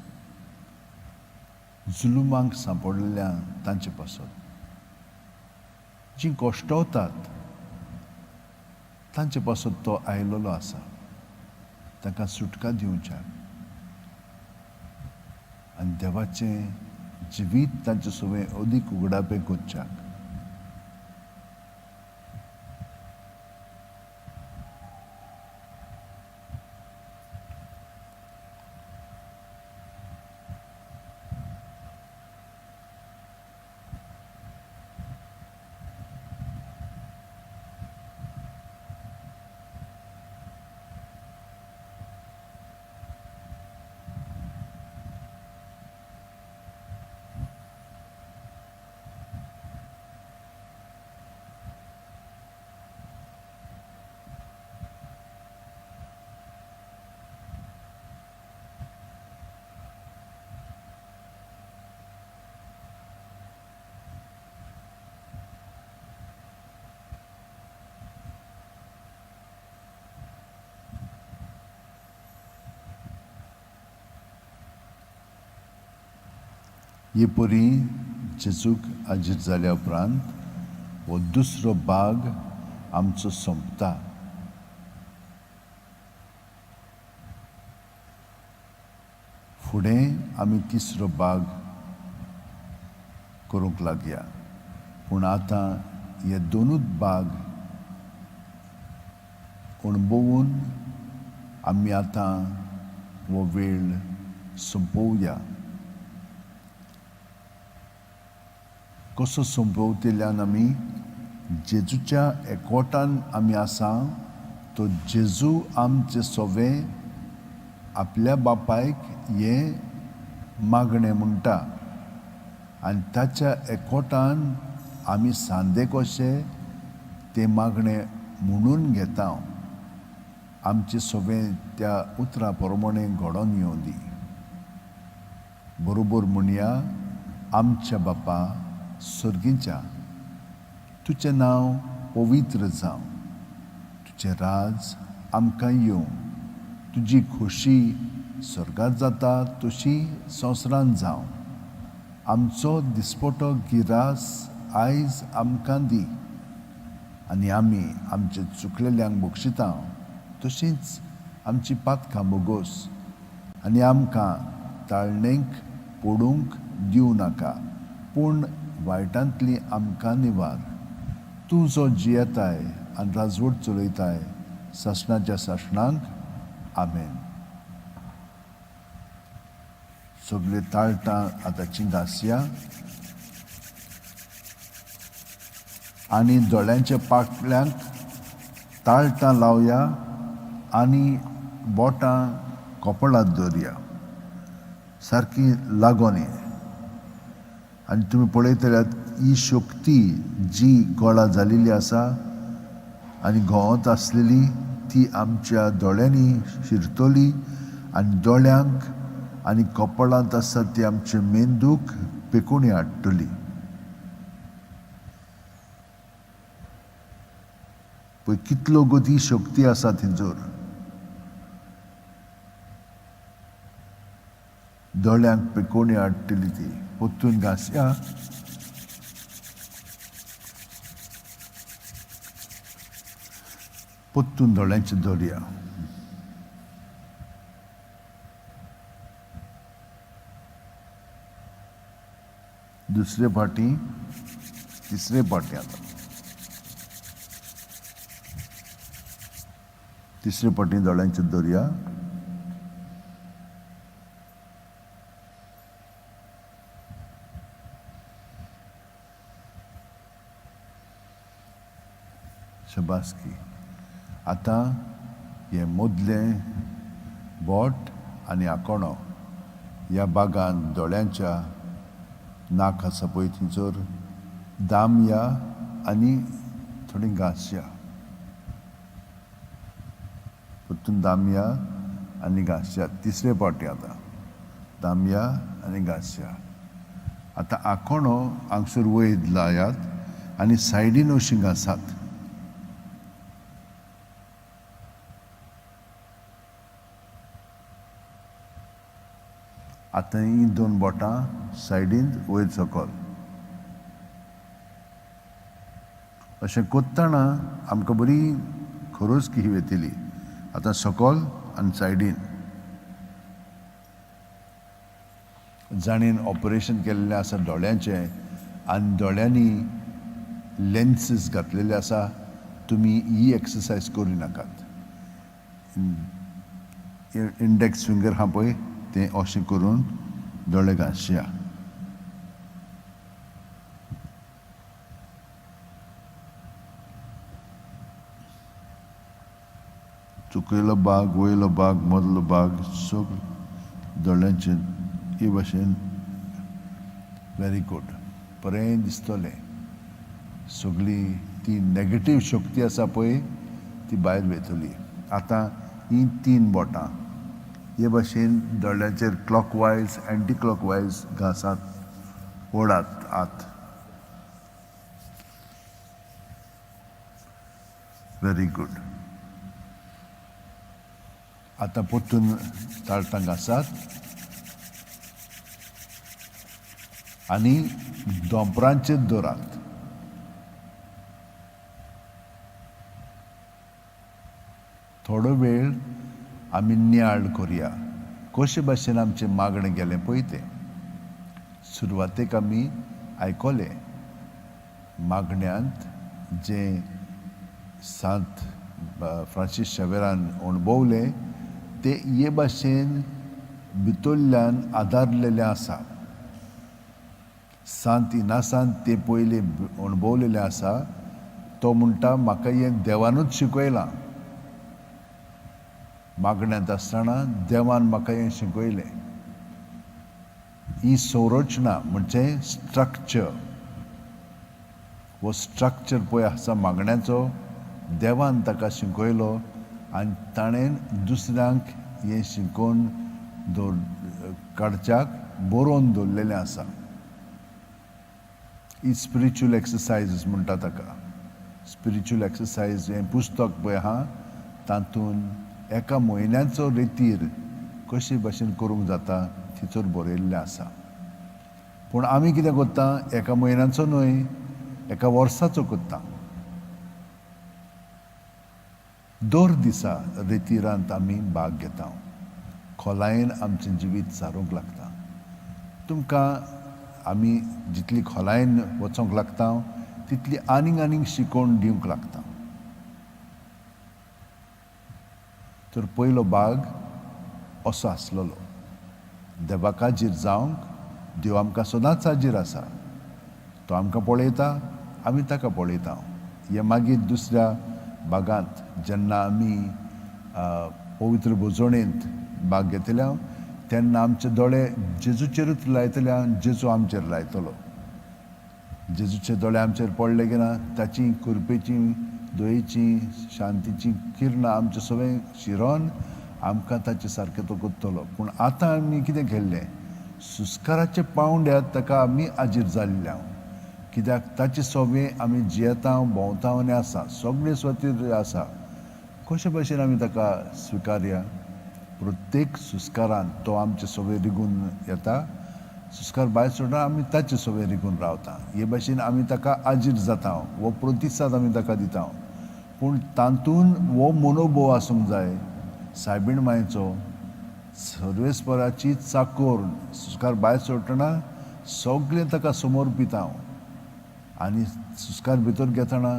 जुलुमांक सांपडलेल्या तांचे पासत, जीं कश्टवतात तांचे पासत तो आयलेलो आसा, तांकां सुटका दिवच्याक आनी देवाचें जिवीत तांचे सवें अदीक उगडापें करच्याक. हे परी जेजूक हाजीर जाल्या उपरांत हो दुसरो भाग आमचो सोंपता. फुडें आमी तिसरो भाग करूंक लागया, पूण आतां हे दोनूच भाग अणभवून आमी आतां हो वेळ सोंपोवया. कसो सोंपोवतल्यान आमी जेजूच्या एकवटान आमी आसा, तो जेजू आमचे सवे आपल्या बापायक हें मागणें म्हणटा आनी ताच्या एकवटान आमी सांदे कशे तें मागणें म्हणून घेता. आमचे सवे त्या उतरां प्रमाणे घडोवन येवं दी. बरोबर म्हणया, आमच्या बापा सर्गीच्या, तुजें नांव पवित्र जावं, तुजें राज आमकां येवं, तुजी खोशी स्वर्गात जाता तशी संवसारांत जावं. आमचो दिसपटो गिरास आयज आमकां दी आनी आमी आमचे चुकलेल्यांक बक्षिता तशींच आमची पातकां बोगोस आनी आमकां ताळणेक पडूंक दिवं नाका, पूण वायटांतली आमकां निवार. तूं जो जियेताय आनी राजवट चलयताय सासणाच्या सासणांक. आमेन. सगळे ताळटां आतांची घासया आनी दोळ्यांच्या पाटल्यांक ताळटां लावया आनी बोटां कपळांत दवरया, सारकी लागोनी. आनी तुमी पळयतल्यात ही शक्ती जी गोळा जालेली आसा आनी घोवत आसलेली ती आमच्या दोळ्यांनी शिरतली आनी दोळ्यांक आनी कपळांत आसा ती आमचे मेंदूक पेकोणी हाडटली. पळय कितलो गो ती शक्ती आसा थंयसर. दोळ्यांक पेकोणी हाडटली ती. परतून घासया. परतून दोळ्यांचे दवरया. दुसरे फावटी, तिसरे फावटी, आतां तिसरे फावटी दोळ्यांचे दवरया. शबासकी. आतां हें मदलें बोट आनी आकोणो ह्या बागान दोळ्यांच्या नाक आसा पळय थंयसर दामया आनी थोडी घांसया. परतून दामया आनी घांसया. तिसरे फावटी आतां दामया आनी घांसया. आतां आकोणो हांगसर वयर लायात आनी सायडीन अशीं घांसात. आतां हीं दोन बोटां सायडीन वयर सकल अशें कोत्तना आमकां बरी खरोज की वेतली. आतां सकल आनी सायडीन. जाणेन ऑपरेशन केल्लें आसा दोळ्यांचें आनी दोळ्यांनी लेन्सीस घातलेले आसा, तुमी ही एक्सरसायज करूं नाकात. इंडेक्स फिंगर आहा पळय तें अशें करून दोळे घांसया. चुकयलो भाग, वयलो भाग, मदलो भाग सगळो दोळ्यांचे हे भाशेन. Very good. बरें दिसतलें. सगळी ती नॅगेटीव शक्ती आसा पळय ती भायर वयतली. आतां हीं तीन बोटां हे भाशेन दोळ्यांचेर क्लॉकवायज एंटी क्लॉकवायज घांसात, ओडात आत. Very good. आतां परतून ताळटां घांसात. आनी दोंपरांचेर दवरात. थोडो वेळ आमी नियाळ करुया कशे भाशेन आमचें मागणें गेलें पळय तें. सुरवातेक आमी आयकलें मागण्यांत जें सांत फ्रांसीस शावेरान अणभवलें तें हे भाशेन भितरल्यान आदारलेलें आसा. सांत इनासान तें पयलीं अणभवलेलें आसा. तो म्हणटा म्हाका हें देवानूच शिकयलां. मागण्यांत आसतना देवान म्हाका हें शिकयलें. ही संरचना म्हणजे स्ट्रक्चर, हो स्ट्रक्चर पळय आसा मागण्याचो, देवान ताका शिकयलो आनी ताणें दुसऱ्यांक हें शिकोवन दवर काडच्याक बरोवन दवरलेलें आसा. ही स्पिरिच्युअल एक्सरसायजीस म्हणटा ताका. स्पिरिच्युअल एक्सरसायज हें पुस्तक पळय आहा तातूंत एका म्हयन्याचो रेतीर कशे भाशेन करूंक जाता तिचोर बरयल्लें आसा. पूण आमी कितें करता, एका म्हयन्याचो न्हय एका वर्साचो करता. दर दिसा रेतिरांत आमी भाग घेता, खोलायेन आमचें जिवीत सारूंक लागता. तुमकां आमी जितली खोलायेन वचोंक लागता तितली आनीक आनीक शिकोवन दिवंक लागता. तर पयलो भाग असो आसलेलो, देवाक हाजीर जावंक. देव आमकां सदांच हाजीर आसा, तो आमकां पळयता, आमी ताका पळयता. हे मागीर दुसऱ्या भागांत जेन्ना आमी पवित्र भोजणेंत भाग घेतले तेन्ना आमचे दोळे जेजूचेरूच लायतले आनी जेजू आमचेर लायतलो. जेजूचे दोळे आमचेर पडले की ना ताची कृपेची, दयेची, शांतीची किरणां आमचे सगळें शिरोन आमकां ताचे सारकें तो करतलो. पूण आतां आमी कितें केल्लें, सुस्काराच्या पावंड्यार ताका आमी हाजीर जाल्ले. कित्याक ताचे सोबे आमी जियेता, भोंवता आनी आसा, सगळे स्वातीर आसा. कशे भाशेन आमी ताका स्विकारया? प्रत्येक सुस्कारान तो आमचे सोबे रिगून येता. सुस्कार भायर सोडटा, आमी ताचे सोबे रिगून रावता. हे भाशेन आमी ताका हाजीर जाता, हो प्रतिसाद आमी ताका दिता. पूण तातूंत हो मनोभोव आसूंक जाय सायबीण मायचो, सर्वेस्पराची चाकोर. सुस्कार भायर सोडटना सगळें ताका समर्पिता आनी सुस्कार भितर घेतना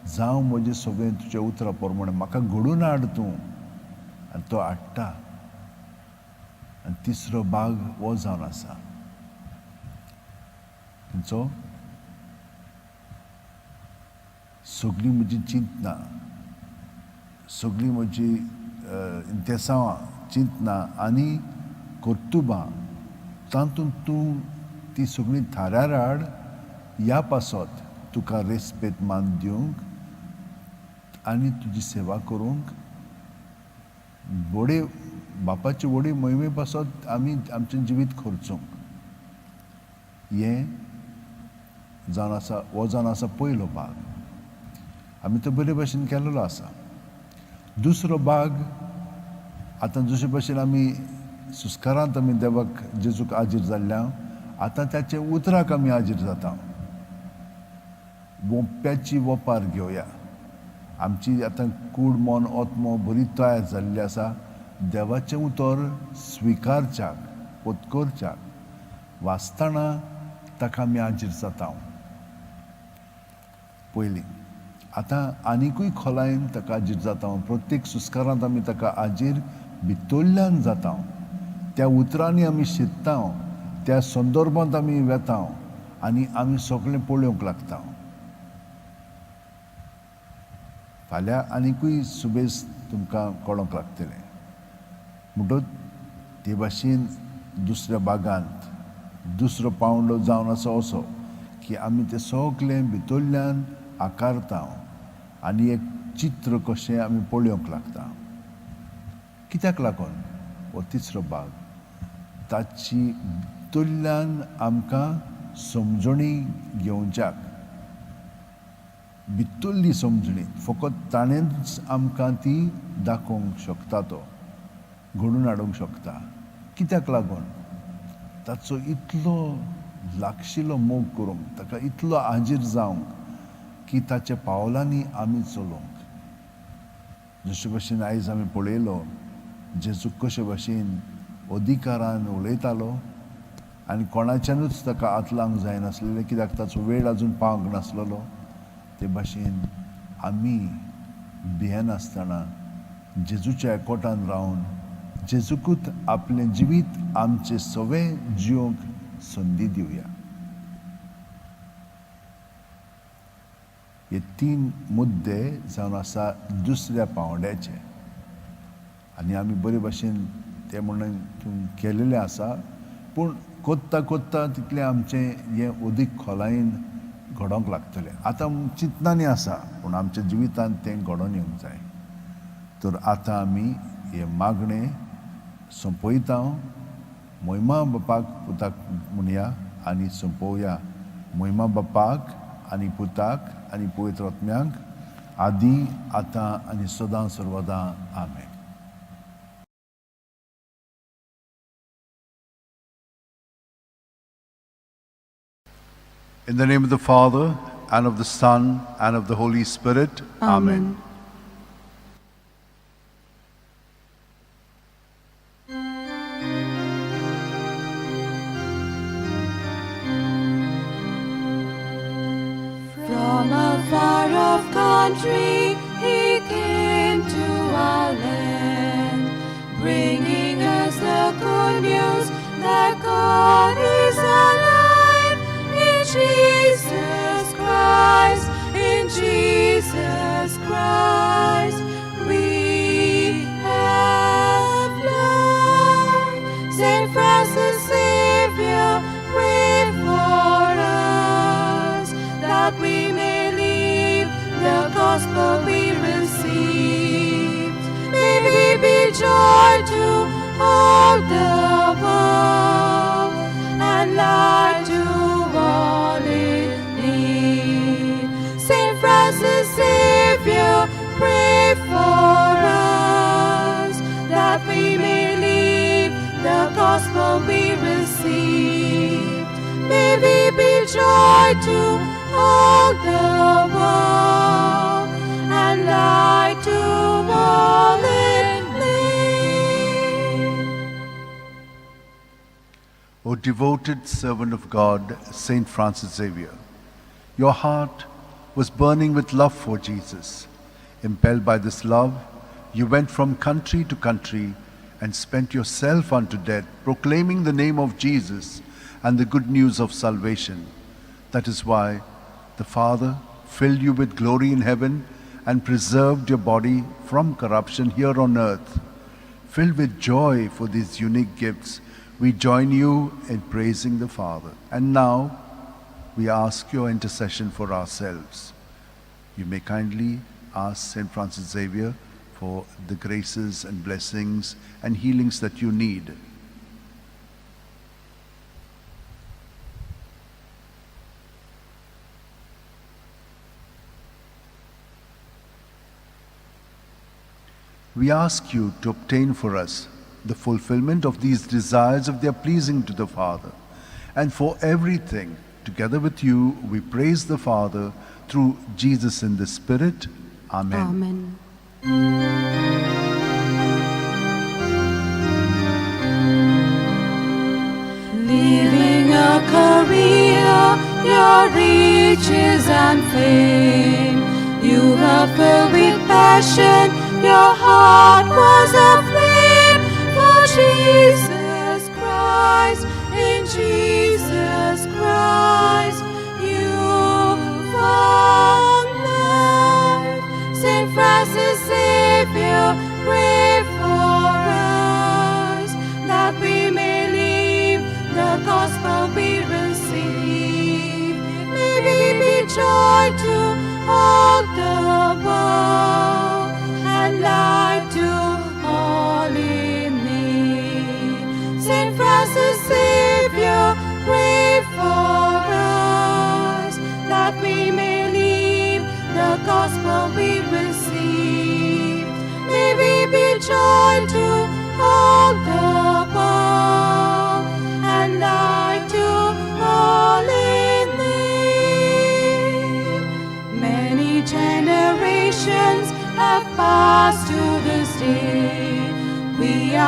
जावं म्हजें सगळें तुज्या उतरा प्रमाणे, म्हाका घडून हाड तूं, आनी तो हाडटा. आनी तिसरो भाग हो जावन आसा खंयचो, सगळीं म्हजी चिंतनां, सगळीं म्हजी इंतेसांवां, चिंतनां आनी कर्तुबां तातूंत तूं ती सगळीं थाऱ्यार हाड. ह्या पासत तुका रेस्पेद मान दिवंक आनी तुजी सेवा करूंक व्हडे बापाचे व्हडे मोहिमे पासत आमी आमचें जिवीत खर्चूंक. हें जावन आसा, हो जावन आसा पयलो भाग. आमी तो बरे भाशेन केल्लो आसा. दुसरो भाग आतां जशे भाशेन आमी सुस्कारांत आमी देवाक जेजूक हाजीर जाल्ल्या, आतां ताचे उतराक आमी हाजीर जाता. वोप्याची वोपार घेवया. आमची आतां कूड, मन, आत्मो बरी तयार जाल्ली आसा देवाचें उतर स्विकारच्याक, पत्करच्याक. वाचतना ताका आमी हाजीर जाता पयलीं. आतां आनिकूय खोलायेन ताका हाजीर जाता. प्रत्येक सुस्कारांत आमी ताका हाजीर भितरल्यान जाता. त्या उतरांनी आमी शिकता, त्या संदर्भांत आमी वेता आनी आमी सगळें पळोवंक लागता. फाल्यां आनिकूय सुबेज तुमकां कळोंक लागतलें. म्हणटच ते भाशेन दुसऱ्या भागांत दुसरो पावंडो जावन आसा असो की आमी तें सगळें भितरल्यान आकारता आनी एक चित्र कशें आमी पळोवंक लागता. कित्याक लागून हो तिसरो भाग ताची भितरल्यान आमकां समजणी घेवच्याक, भितरली समजणी फकत ताणेंच आमकां ती दाखोवंक शकता, तो घडून हाडूंक शकता. कित्याक लागून ताचो इतलो लागशिलो मोग करूंक, ताका इतलो हाजीर जावंक की ताच्या पावलांनी आमी चलोवंक. जशे भशेन आयज आमी पळयलो जेजू कशे भशेन अधिकारान उलयतालो आनी कोणाच्यानूच ताका हात लावंक जायनासलेलें, कित्याक ताचो वेळ आजून पावंक नासलेलो. ते भाशेन आमी भियेनासतना जेजूच्या एकवटान रावन जेजूकूच आपलें जिवीत आमचें सगळें जिवंक संदी दिवया. हे तीन मुद्दे जावन आसा दुसऱ्या पांवड्याचे आनी आमी बरे भाशेन ते म्हणून केलेलें आसा, पूण कोत्ता कोत्ता तितलें आमचें हें अदीक खोलायेन घडोवंक लागतलें. आतां चिंतनांनी आसा पूण आमच्या जिवितांत तें घडोवन येवंक जाय. तर आतां आमी हें मागणें सोंपयता. मोहिमा बापाक पुताक म्हणया आनी सोंपोवया. मोहिमा बापाक आनी पुताक आनी पवित्र आत्म्याक, आदी आतां आनी सदां सर्वदां. आमेन. In the name of the Father, and of the Son, and of the Holy Spirit. Amen. From a far-off country he came to our land, bringing us the good news that God is alive in Jesus Christ, in Jesus Christ we have life. Saint Francis Xavier, pray for us, that we may live the gospel we received. May we be joy to all the world and light to all in need. Saint Francis Xavier, pray for us, that we may live the gospel we received. May we be joy to all the world and light to all in need. O devoted servant of God, Saint Francis Xavier, your heart was burning with love for Jesus. Impelled by this love, you went from country to country and spent yourself unto death, proclaiming the name of Jesus and the good news of salvation. That is why the Father filled you with glory in heaven and preserved your body from corruption here on earth. Filled with joy for these unique gifts, we join you in praising the Father. And now we ask your intercession for ourselves. You may kindly ask St. Francis Xavier for the graces and blessings and healings that you need. We ask you to obtain for us the fulfillment of these desires if they are pleasing to the Father. And for everything, together with you, we praise the Father through Jesus in the Spirit. Amen. Amen. Leaving a career, your riches and fame, you were filled with passion, your heart was aflame for Jesus Christ. In Jesus Christ, you found life. Saint Francis Xavier, pray for us, that we may live the gospel we receive. May we be joy to all the world and light to all in need. Saint Francis Xavier, pray for us, that we may live the gospel we receive. May we be joy to all the world and light to all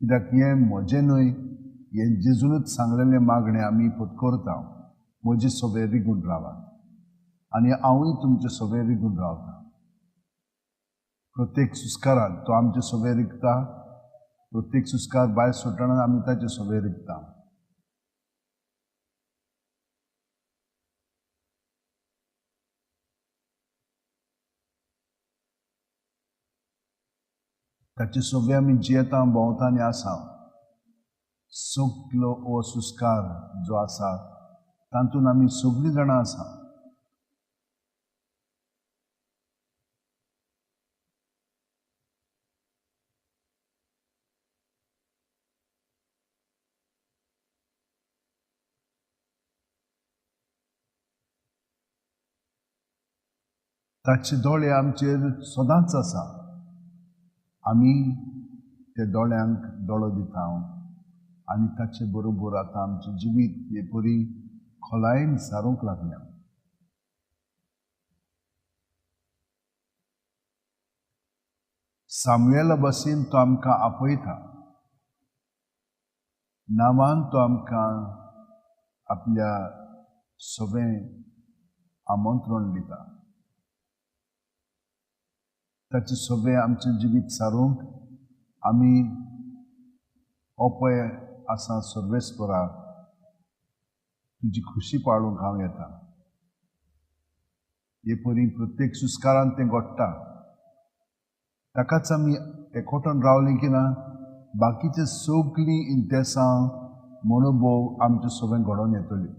कित्याक हें म्हजें न्हय, हें जेजूनच सांगलेलें मागणें आमी पत्करता. म्हजे सवे रिगून रावात आनी हांवूय तुमचे सवे रिगून रावता. प्रत्येक सुस्कारान तो आमचे सवे रिगता. प्रत्येक सुस्कार भायर सोडटना आमी ताचे सवे रिगता. ताचे सवे आमी जियेता, भोंवता आनी आसा. सगलो हो सुस्कार जो आसा तातूंत आमी सगळीं जाणां आसा. ताचे दोळे आमचेर सदांच आसा. आमी ते दोळ्यांक दोळो दिता आनी ताचे बरोबर आतां आमचें जिवीत हे परी खोलायेन सारूंक लागल्या. सामुएला बसीन तो आमकां आपयता. नांवान तो आमकां आपल्या सवें आमंत्रण दिता. ताचे सवे आमचें जिवीत सारूंक आमी अपय आसा. सर्वेस्परा, तुजी खुशी पाळूंक हांव येता. हे परी प्रत्येक सुस्कारान तें घडटा. ताकाच आमी एकवटून रावलीं की ना बाकीचे सगळीं इंतेसां मनोभोव आमचे सगळें घडोवन येतली.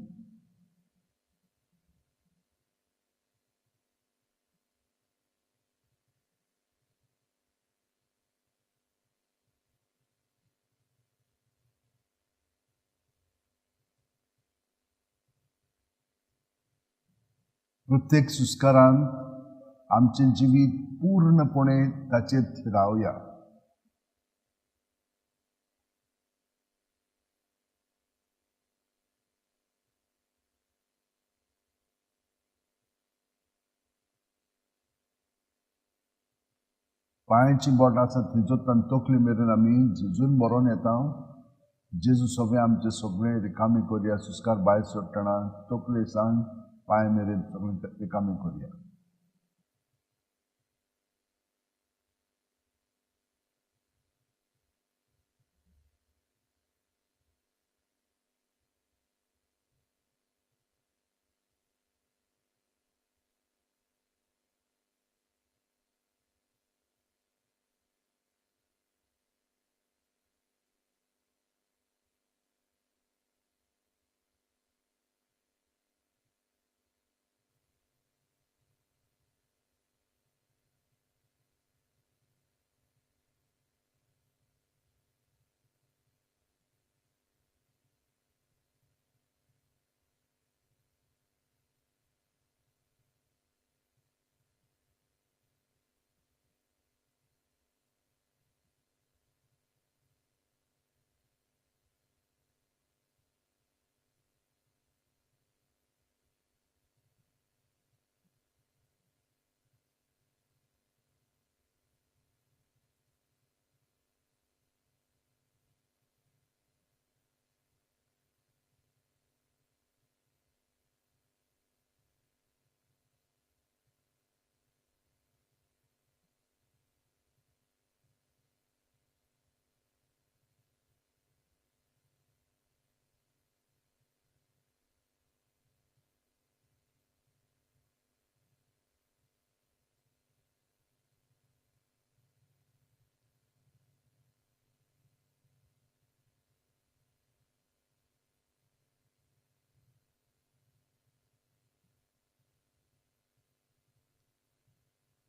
प्रत्येक सुस्कारान आमचें जिवीत पूर्णपणे ताचेर थिरावया. पांयांची बोट आसा थंयचो तकली मेरेन आमी झिजून बरोवन येता. जेजू सगळें आमचें सगळें रिकामी करया. सुस्कार भायर सोडटना तकले सांग पांय मेरेन सगळें रिकामी करया.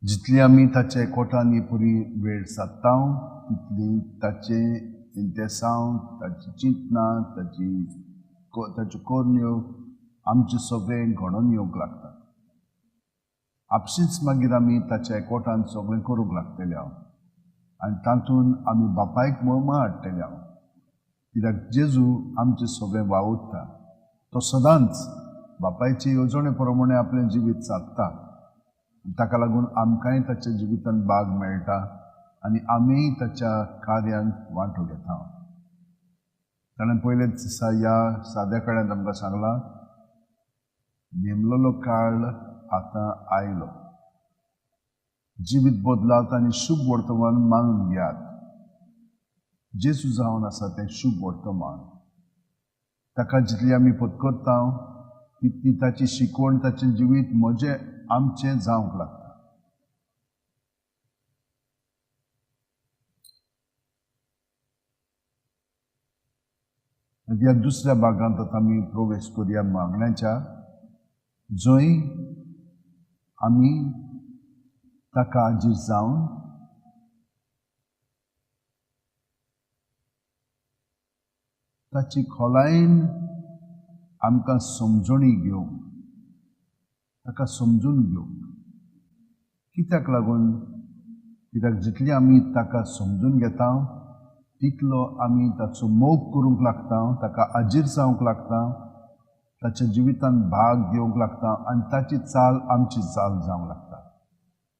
जितली आमी ताचे कोटांनी पुरी वेळ सादता तितली ताचे इंतेसांव, ताची चिंतनां, ताच्यो करण्यो आमचे सगळें घडोवन येवंक लागता. आपशींच मागीर आमी ताच्या एकवटान सगळें करूंक लागतले हांव आनी तातूंत आमी बापायक मोमा हाडटले हांव. कित्याक जेजू आमचें सगळें वावुरता. तो सदांच बापायचे येवजणे प्रमाणे आपलें जिवीत सादता. ताका लागून आमकांय ताच्या जिवितांत बाग मेळटा आनी आमी ताच्या कार्यांत वांटो घेता. ताणें पयलेच दिसा ह्या साद्या कड्यांत आमकां सांगलां, नेमलेलो काळ आतां आयलो, जिवीत बदलात आनी शुभ वर्तमान मानून घेयात. जेजू जावन आसा तें शुभ वर्तमान. ताका जितली आमी पत्करता तितली ताची शिकवण, ताचें जिवीत म्हजें आमचें जावंक लागता. ह्या दुसऱ्या भागांत आतां आमी प्रवेश करुया मागण्याच्या, जंय आमी ताका आजीर जावन ताची खोलायेन आमकां समजणी घेवंक, ताका समजून घेवंक. कित्याक लागून? कित्याक जितली आमी ताका समजून घेता तितलो आमी ताचो मोग करूंक लागता, ताका आजीर जावंक लागता, ताच्या जिवितांत भाग घेवंक लागता आनी ताची चाल आमची चाल जावंक लागता.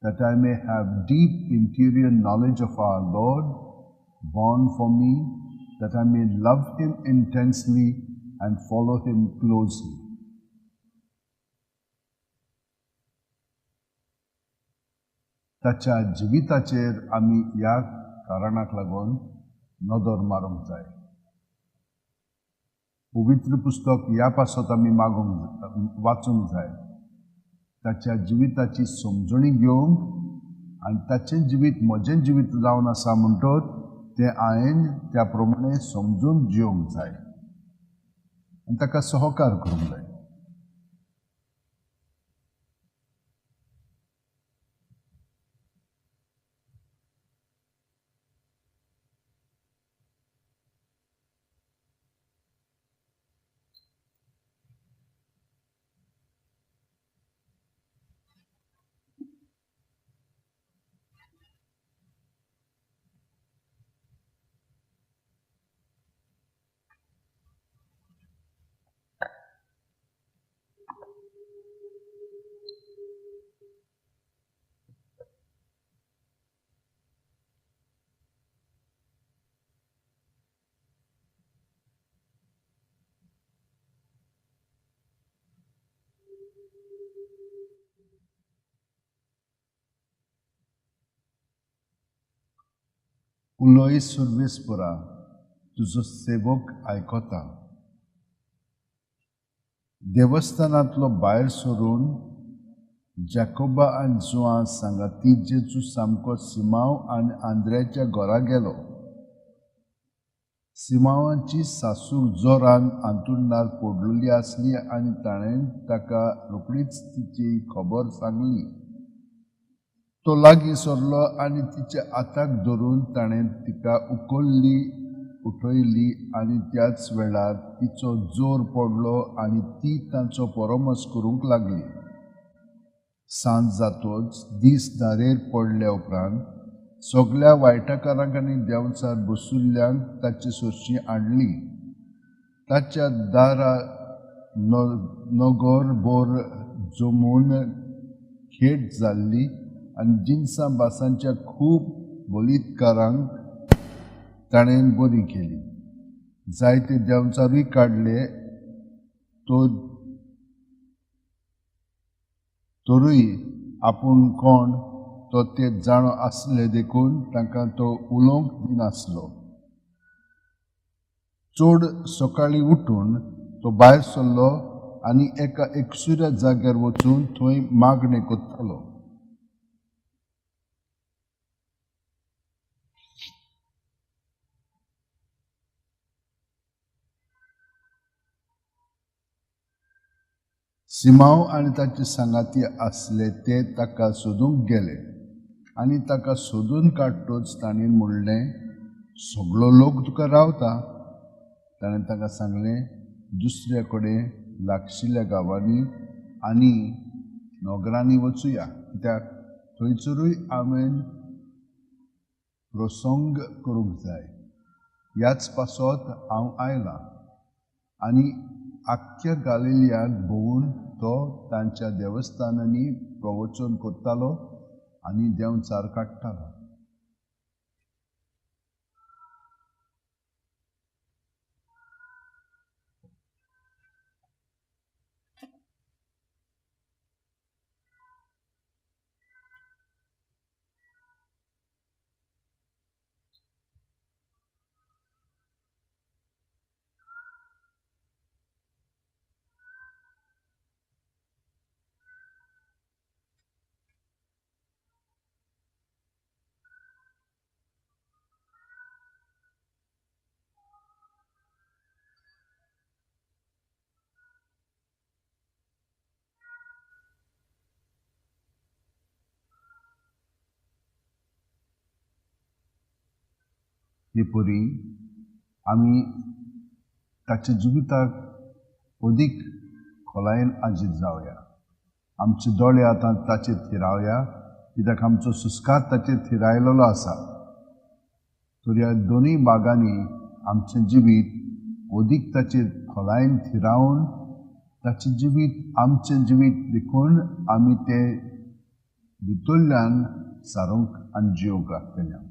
That I may have deep interior knowledge of our Lord, born for me, that I may love him intensely and follow him closely. ताच्या जिविताचेर आमी ह्या कारणाक लागून नदर मारूंक जाय. पवित्र पुस्तक ह्या पासत आमी मागूंक वाचूंक जाय, ताच्या जिविताची समजणी घेवंक आनी ताचें जिवीत म्हजें जिवीत जावन आसा म्हणटत तें हांवें त्या प्रमाणे समजून जिवंक जाय आनी ताका सहकार करूंक जाय. उलय सर्वेस्परा, तुजो सेवक आयकता. देवस्थानांतलो भायर सरून जाकोबा आनी जुआं सांगाती जेजू सामको सिमांव आनी आंद्र्याच्या घरा गेलो. सिमांवाची सासू जोरान आंतुरणार पडलेली आसली आनी ताणें ताका रोखडीच तिची खबर सांगली. तो लागीं सरलो आनी तिच्या हाताक धरून ताणें तिका उखल्ली, उठयली आनी त्याच वेळार तिचो जोर पडलो आनी ती तांचो परामर्श करूंक लागली. सांज जातच दीस धारेर पडल्या उपरांत सगल्या वायटकारांक आनी देंवचार बसुल्ल्यांक ताचे सरशीं हाडली. ताच्या दारा नगर भर जमून खेट जाल्ली आनी जिनसां भासांच्या खूब बलितकारांक ताणें बरी केली. जायते देंवचारूय काडले तरूय आपूण कोण तो ते जाणो आसले देखून तांकां तो उलोवंक दिनासलो. चड सकाळीं उठून तो भायर सरलो आनी एका एकसुऱ्या जाग्यार वचून थंय मागणें करतालो. सिमांव आनी ताचे सांगाती आसले ते ताका सोदूंक गेले आनी ताका सोदून काडटच तांणी म्हणलें, सगळो लोक तुका रावता. ताणें ताका सांगलें, दुसऱ्या कडेन लागशिल्ल्या गांवांनी आनी नगरांनी वचुया, कित्याक थंयसरूय हांवें प्रसंग करूंक जाय. ह्याच पासत हांव आयलां. आनी आख्ख्या गालिलियांत भोंवून तो तांच्या देवस्थानांनी प्रवचन करतालो आनी देंवचार काडटालो. हे परी आमी ताच्या जिविताक अदीक खोलायेन आजीत जावया. आमचे दोळे आतां ताचेर थिरावया, कित्याक आमचो सुस्कार ताचेर थिरायलेलो आसा. तर ह्या दोनूय भागांनी आमचें जिवीत अदीक ताचेर खोलायेन थिरावन ताचें जिवीत आमचें जिवीत देखून आमी तें भितरल्यान सारूंक आनी जिवंक लागतलें.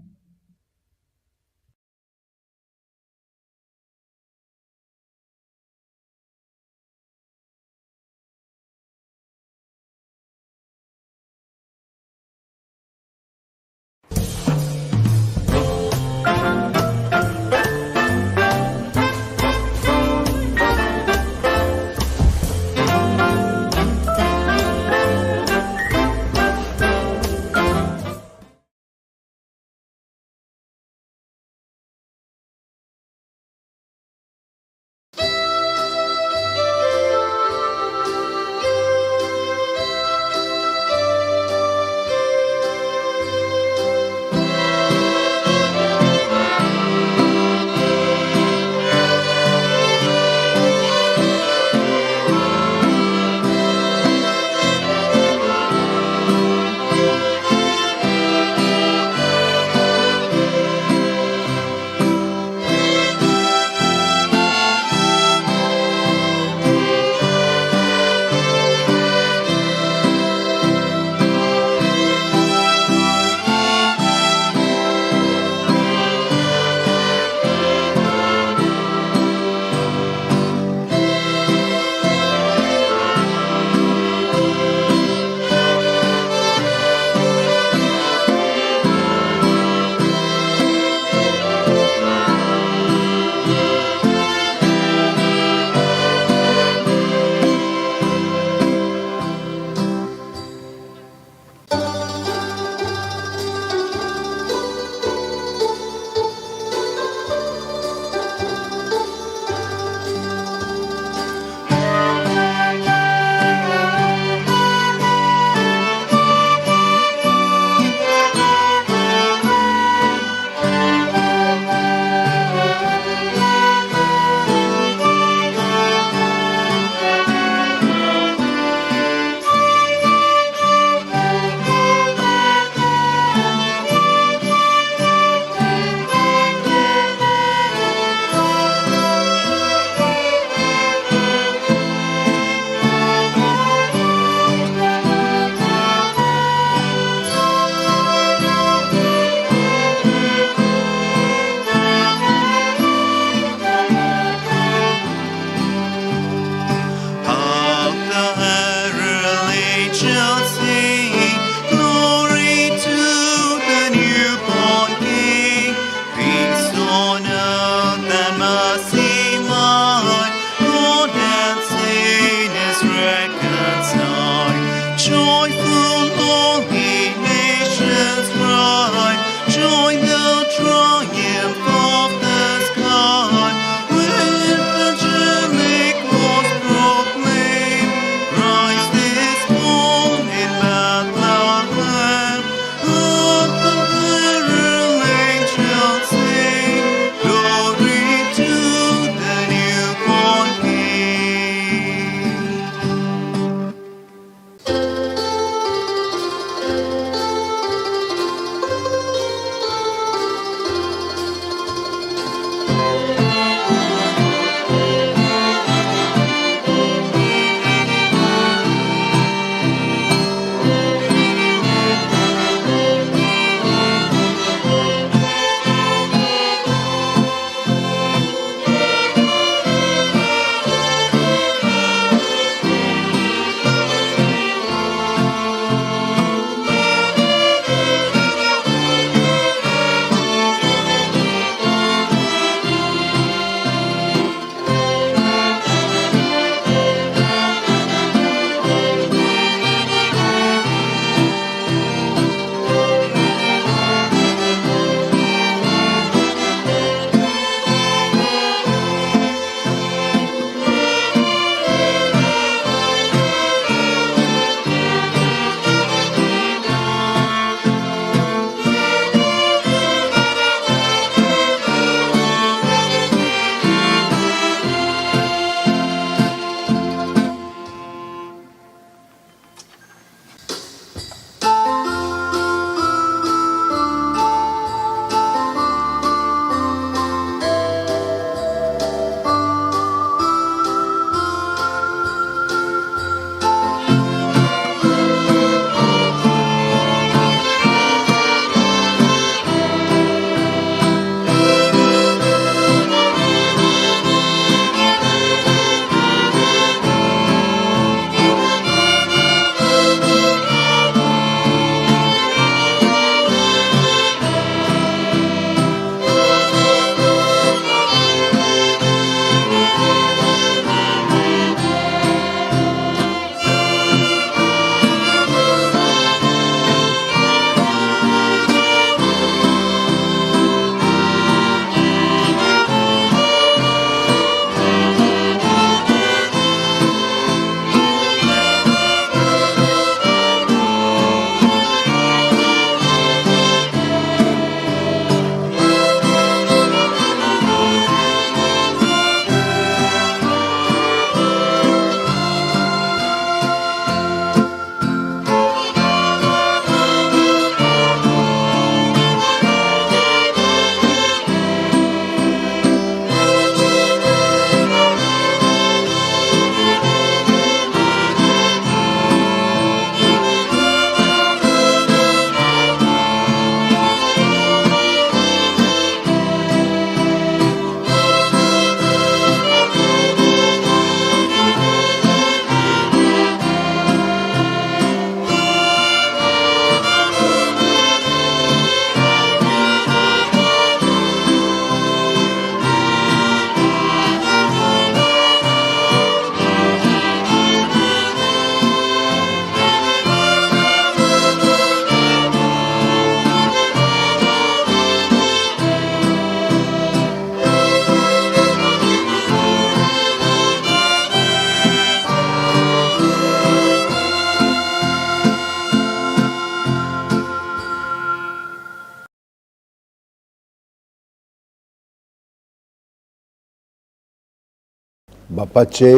बापाचे,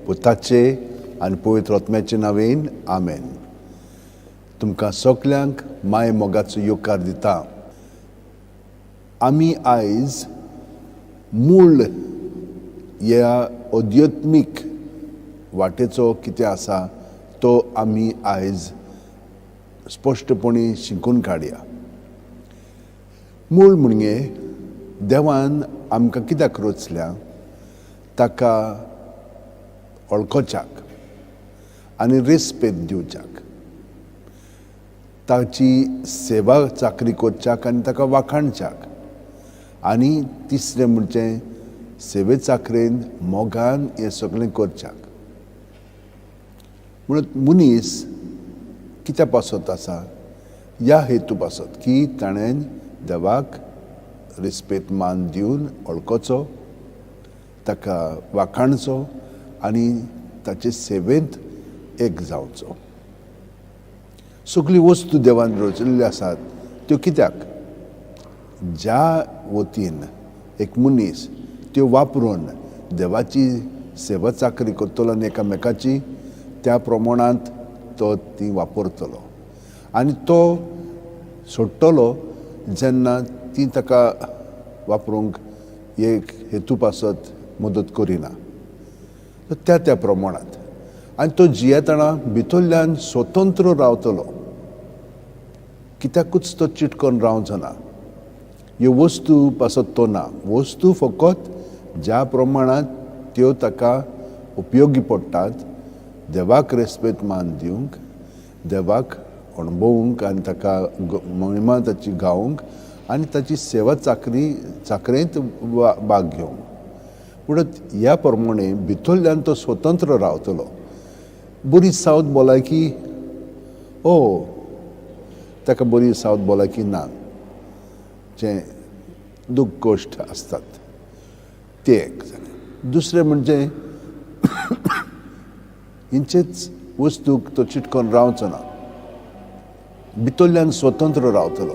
पुताचे आनी पवित्र आत्म्याचे नांवेन आमेन. तुमकां सगल्यांक माय मोगाचो येवकार दिता. आमी आयज मूळ ह्या अध्यात्मीक वाटेचो कितें आसा तो आमी आयज स्पश्टपणी शिकून काडया. मूळ म्हणजे देवान आमकां कित्याक रचल्या ताका वळखोच्याक आनी रेस्पेद दिवच्याक, ताची सेवा चाकरी करच्याक आनी ताका वाखाणच्याक, आनी तिसरें म्हणजे सेवे चाकरेन मोगान हें सगळें करच्याक. म्हणून मनीस कित्या पासत आसा ह्या हेतू पासत की ताणें देवाक रेस्पेद मान दिवन वळखोचो, ताका वाखाणचो आनी ताचे सेवेंत एक जावचो. सगळी वस्तू देवान रचिल्ल्यो आसात त्यो कित्याक? ज्या वतीन एक मनीस त्यो वापरून देवाची सेवा चाकरी करतलो आनी एकामेकाची त्या प्रमाणांत तो ती वापरतलो आनी तो सोडटलो जेन्ना ती ताका वापरूंक एक हेतू पासत मदत करिना त्या त्या प्रमाणांत, आनी तो जियेतना भितरल्यान स्वतंत्र रावतलो, कित्याकूच तो चिटकोन रावचो ना. ह्यो वस्तू पासत तो ना, वस्तू फकत ज्या प्रमाणांत त्यो ताका उपयोगी पडटात देवाक रेस्पेद मान दिवंक, देवाक अणभवूंक आनी ताका महिमा ताची गावंक आनी ताची सेवा चाकरी चाकरेंत भाग घेवंक. पूण ह्या प्रमाणे भितरल्यान तो स्वतंत्र रावतलो. बरी सावत भलायकी ओ ताका बरी सावत भलायकी ना, जें दुख्ख गोश्ट आसतात ते एक जालें. दुसरें म्हणजे हिंचेच वस्तूक तो चिटकोन रावचो ना, भितरल्यान स्वतंत्र रावतलो.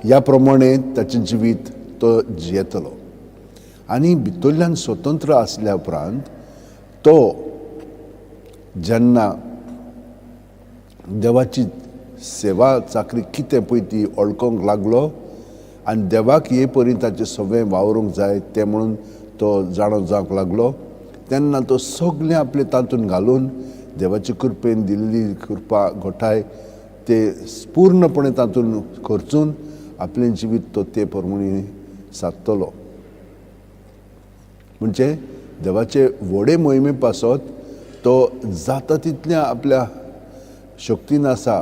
ह्या प्रमाणे ताचें जिवीत तो जियेतलो आनी भितरल्यान स्वतंत्र आसल्या उपरांत तो जेन्ना देवाची सेवा चाकरी कितें पळय ती वळखूंक लागलो आनी देवाक हे परी ताचें सगळें वावरूंक जाय तें म्हणून तो जाणो जावंक लागलो, तेन्ना तो सगळें आपलें तातूंत घालून देवाचे कृपेन दिल्ली कृपा घोटाय ते पूर्णपणे तातूंत खर्चून आपलें जिवीत तो ते प्रमाणे सादतलो. म्हणजे देवाचे व्हडे मोहिमे पासत तो जाता तितलें आपल्या शक्तीन आसा,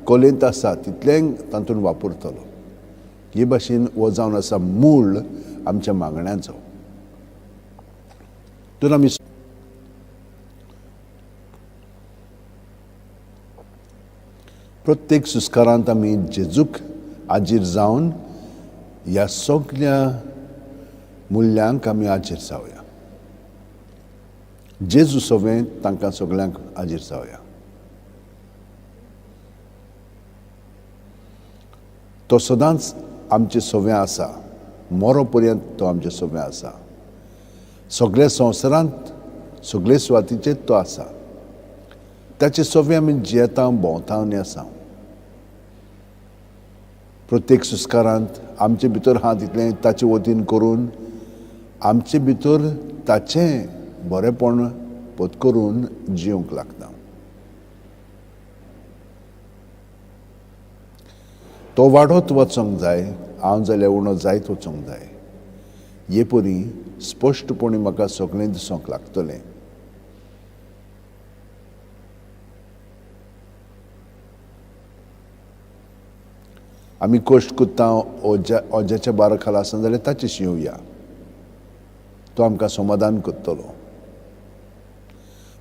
कलेंत आसा तितलें तातूंत वापरतलो. हे भाशेन हो जावन आसा मूळ आमच्या मागण्यांचो. तर आमी प्रत्येक सुस्कारांत आमी जेजूक आजीर जावन ह्या सगल्या मुल्यांक आमी आजीर जावया. जेजू सवें तांकां सगल्यांक आजीर जावया. तो सदांच आमचे सवें आसा, मरो पर्यंत तो आमचे सवें आसा. सगल्या संवसारांत सगळे सुवातीचेर तो आसा. ताचे सवें आमी जियेता, भोंवता आनी आसा. प्रत्येक सुस्कारांत आमचे भितर आहा तितलें ताचे वतीन करून आमचे भितर ताचें बरेंपण पत्करून जिवंक लागता. तो वाडत वचोंक जाय, हांव जाल्यार उणो जायत वचोंक जाय. हे परी स्पश्टपणी म्हाका सगळें दिसूंक लागतलें. आमी कश्ट करता ओज्याच्या बारा खाला आसना जाल्यार ताचेर शिवया, तो आमकां समाधान करतलो.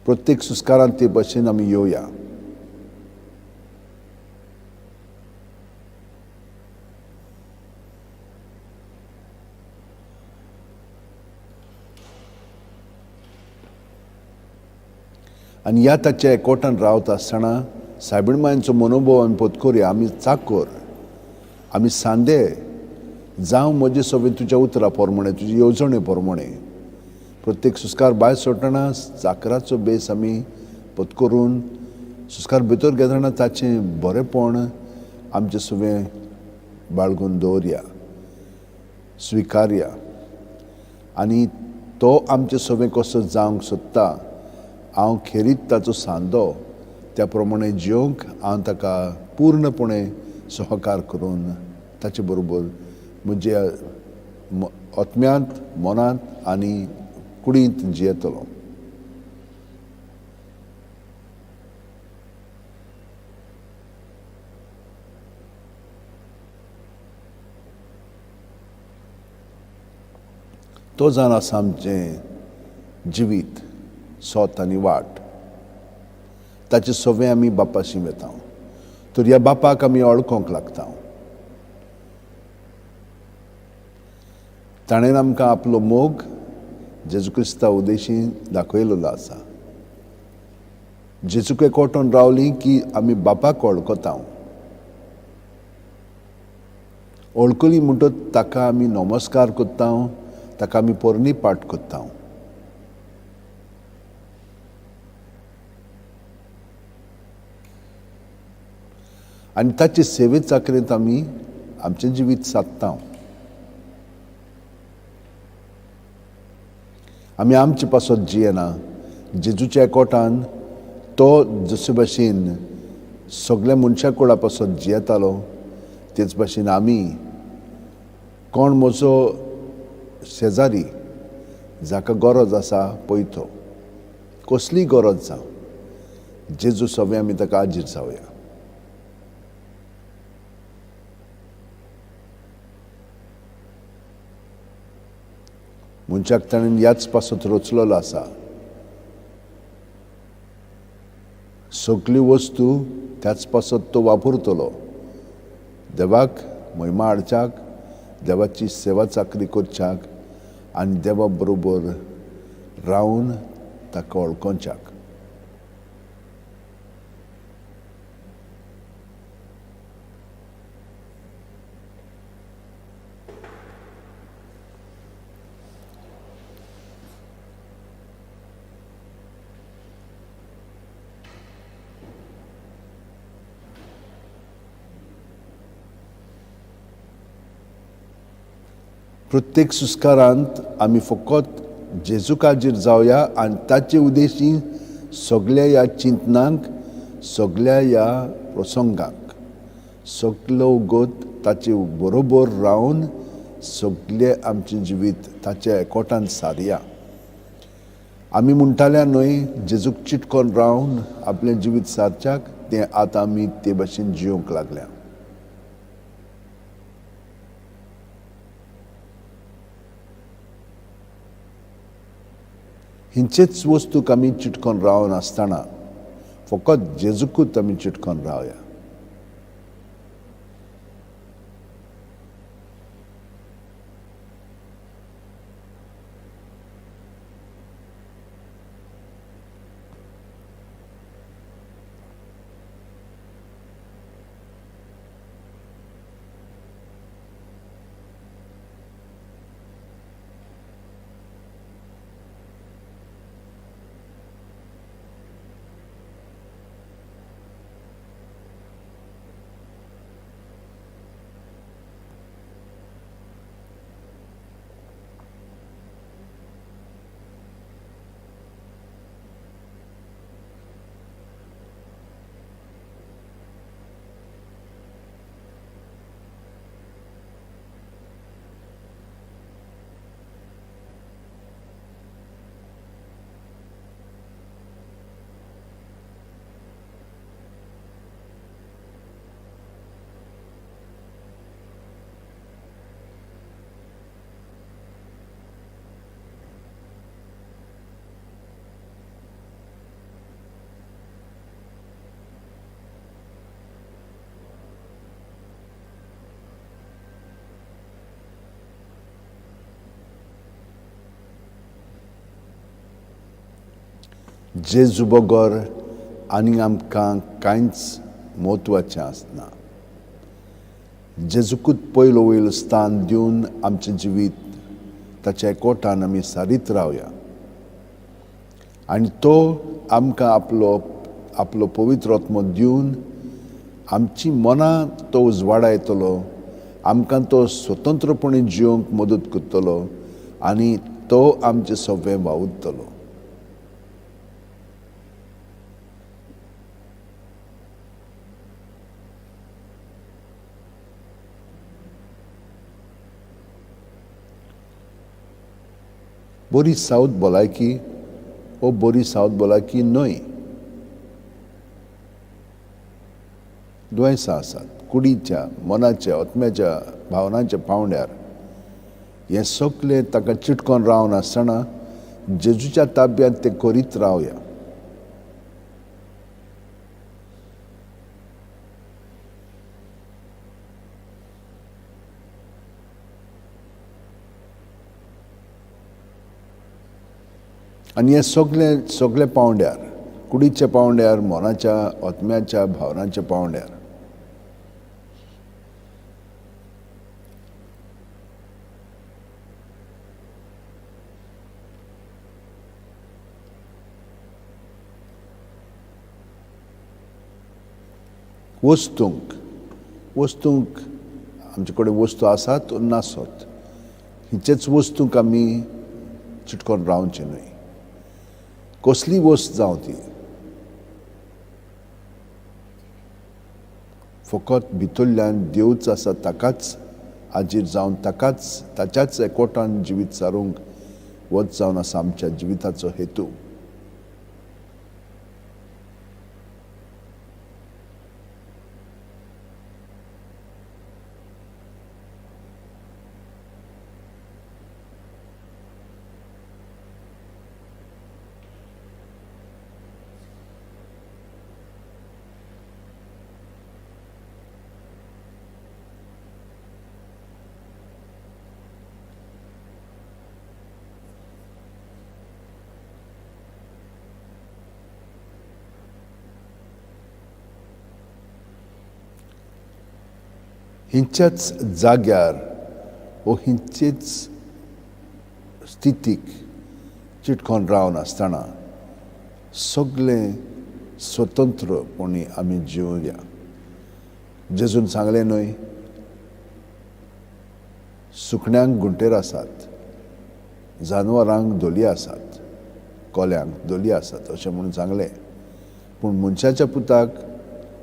प्रत्येक सुस्कारांत ते भशेन आमी येवया. आनी ह्या ताच्या एकवटान रावता आसतना सायबीण मायांचो मनोभव आमी पत्करुया. आमी चाकर, आमी सांदे जावं म्हजे सगळें तुज्या उतरा प्रमाणे, तुजे येवजणे प्रमाणे. प्रत्येक सुस्कार भायर सोडटना चाकराचो बेस आमी पत्करून सुस्कार भितर घेतना ताचें बरेंपण आमचें सुवें बाळगून दवरया, स्विकारया आनी तो आमचें सवें कसो जावंक सोदता हांव खेरीत ताचो सांदो त्या प्रमाणे जियोंक हांव ताका पूर्णपणे सहकार करून ताचे बरोबर म्हज्या आत्म्यांत, मनांत आनी कुडींत जियेतलो. तो जावन आसा आमचें जिवीत, सोत आनी वाट. ताचे सवें आमी बापाशी वेता तर ह्या बापाक आमी वळखोंक लागता. ताणें आमकां आपलो मोग जेजू क्रिस्ता उदेशी दाखयलेलो आसा. जेजूक एकवटून रावली की आमी बापाक वळखता. वळखली म्हणटच ताका आमी नमस्कार करता, ताका आमी पोरणी पाठ करता. आनी ताचे सेवे चाकरेंत आमी आमचें जिवीत सादता. आमी आमचे पासत जियेना, जेजूच्या एकवटान तो जशे भाशेन सगल्या मनशा कुळा पासत जियेतालो तेच भाशेन आमी कोण म्हजो शेजारी जाका गरज आसा पळयतो, कसली गरज जावं, जेजू सगळें आमी ताका आजीर जावया. मनशाक ताणें ह्याच पासत रचलेलो आसा. सगळी वस्तू त्याच पासत तो वापरतलो. देवाक महिमा हाडच्याक, देवाची सेवा चाकरी करच्याक आनी देवा बरोबर रावन ताका वळखोवच्याक. प्रत्येक सुस्कारांत आमी फकत जेजूकाजीर जावया आनी ताचे उद्देशी सगल्या ह्या चिंतनांक, सगल्या ह्या प्रसंगांक, सगलो गोत ताचे बरोबर रावन सगळे आमचें जिवीत ताच्या एकवटान सारया. आमी म्हणटाल्या न्हय जेजूक चिटकोन रावन आपलें जिवीत सारच्याक, तें आतां आमी ते भाशेन जियोंक लागल्या. हिंचेच वस्तूक आमी चिटकोन रावन आसतना फकत जेजूकूच आमी चिटकोन रावया. जेजू बगर आनी आमकां कांयच म्हत्वाचें आसना. जेजूकूच पयलो वयलो स्थान दिवन आमचें जिवीत ताच्या एकवटान आमी सारीत रावया. आनी तो आमकां आपलो आपलो पवित्र आत्मो दिवन आमची मनां तो उजवाडायतलो, आमकां तो स्वतंत्रपणे जिवंक मदत करतलो आनी तो आमचें सगळें वावुरतलो. बरी सावध भलायकी वो बरी सावध भलायकी न्हय, दुयेंसां आसात कुडीच्या, मनाच्या, आत्म्याच्या, भावनांच्या पावंड्यार. हें सगळें ताका चिटकोन रावन आसतना जेजूच्या ताब्यांत तें करीत रावया. आनी हें सगळें सगळे पावंड्यार, कुडीच्या पावंड्यार, मनाच्या, आत्म्याच्या, भावनांच्या पावंड्यार. वस्तूंक वस्तूंक आमचे कडेन वस्तू आसात नासत हिचेच वस्तूंक आमी चिटकोन रावचें न्हय. कसली वस्त जावं ती, फकत भितरल्यान देवच आसा ताकाच हाजीर जावन ताकाच ताच्याच एकवटान जिवीत सारूंक वच जावन आसा आमच्या जिविताचो हेतू. हिंच्याच जाग्यार वो हिंचेच स्थितीक चिटकोन रावन आसतना सगळें स्वतंत्रपणी आमी जिवया. जेजून सांगलें न्हय, सुकण्यांक गुंटेर आसात, जानवरांक धोली आसात, कोल्यांक धोली आसात अशें म्हणून सांगलें, पूण मनशाच्या पुताक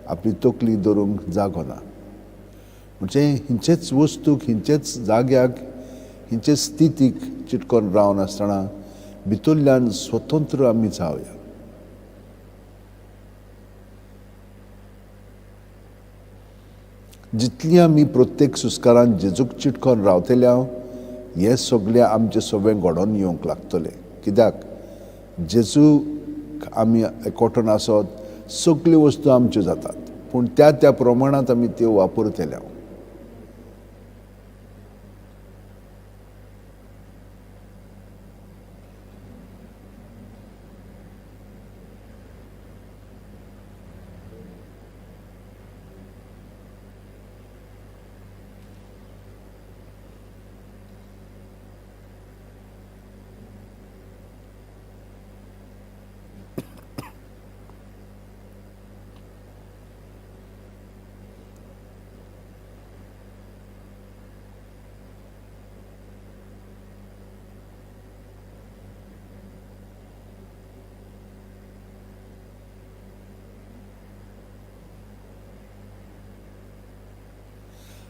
आपली तकली दवरूंक जागो ना. म्हणजे हिंचेच वस्तूक, हिंचेच जाग्याक, हिंचेच स्थितीक चिटकोन रावन आसतना भितरल्यान स्वतंत्र आमी जावया. जितली आमी प्रत्येक सुस्कारान जेजूक चिटकोन रावतले हें सगळें आमचें सगळें घडोवन येवंक लागतलें. कित्याक जेजू आमी एकवटून आसत सगल्यो वस्तू आमच्यो जातात, पूण त्या त्या प्रमाणांत आमी त्यो वापरतले.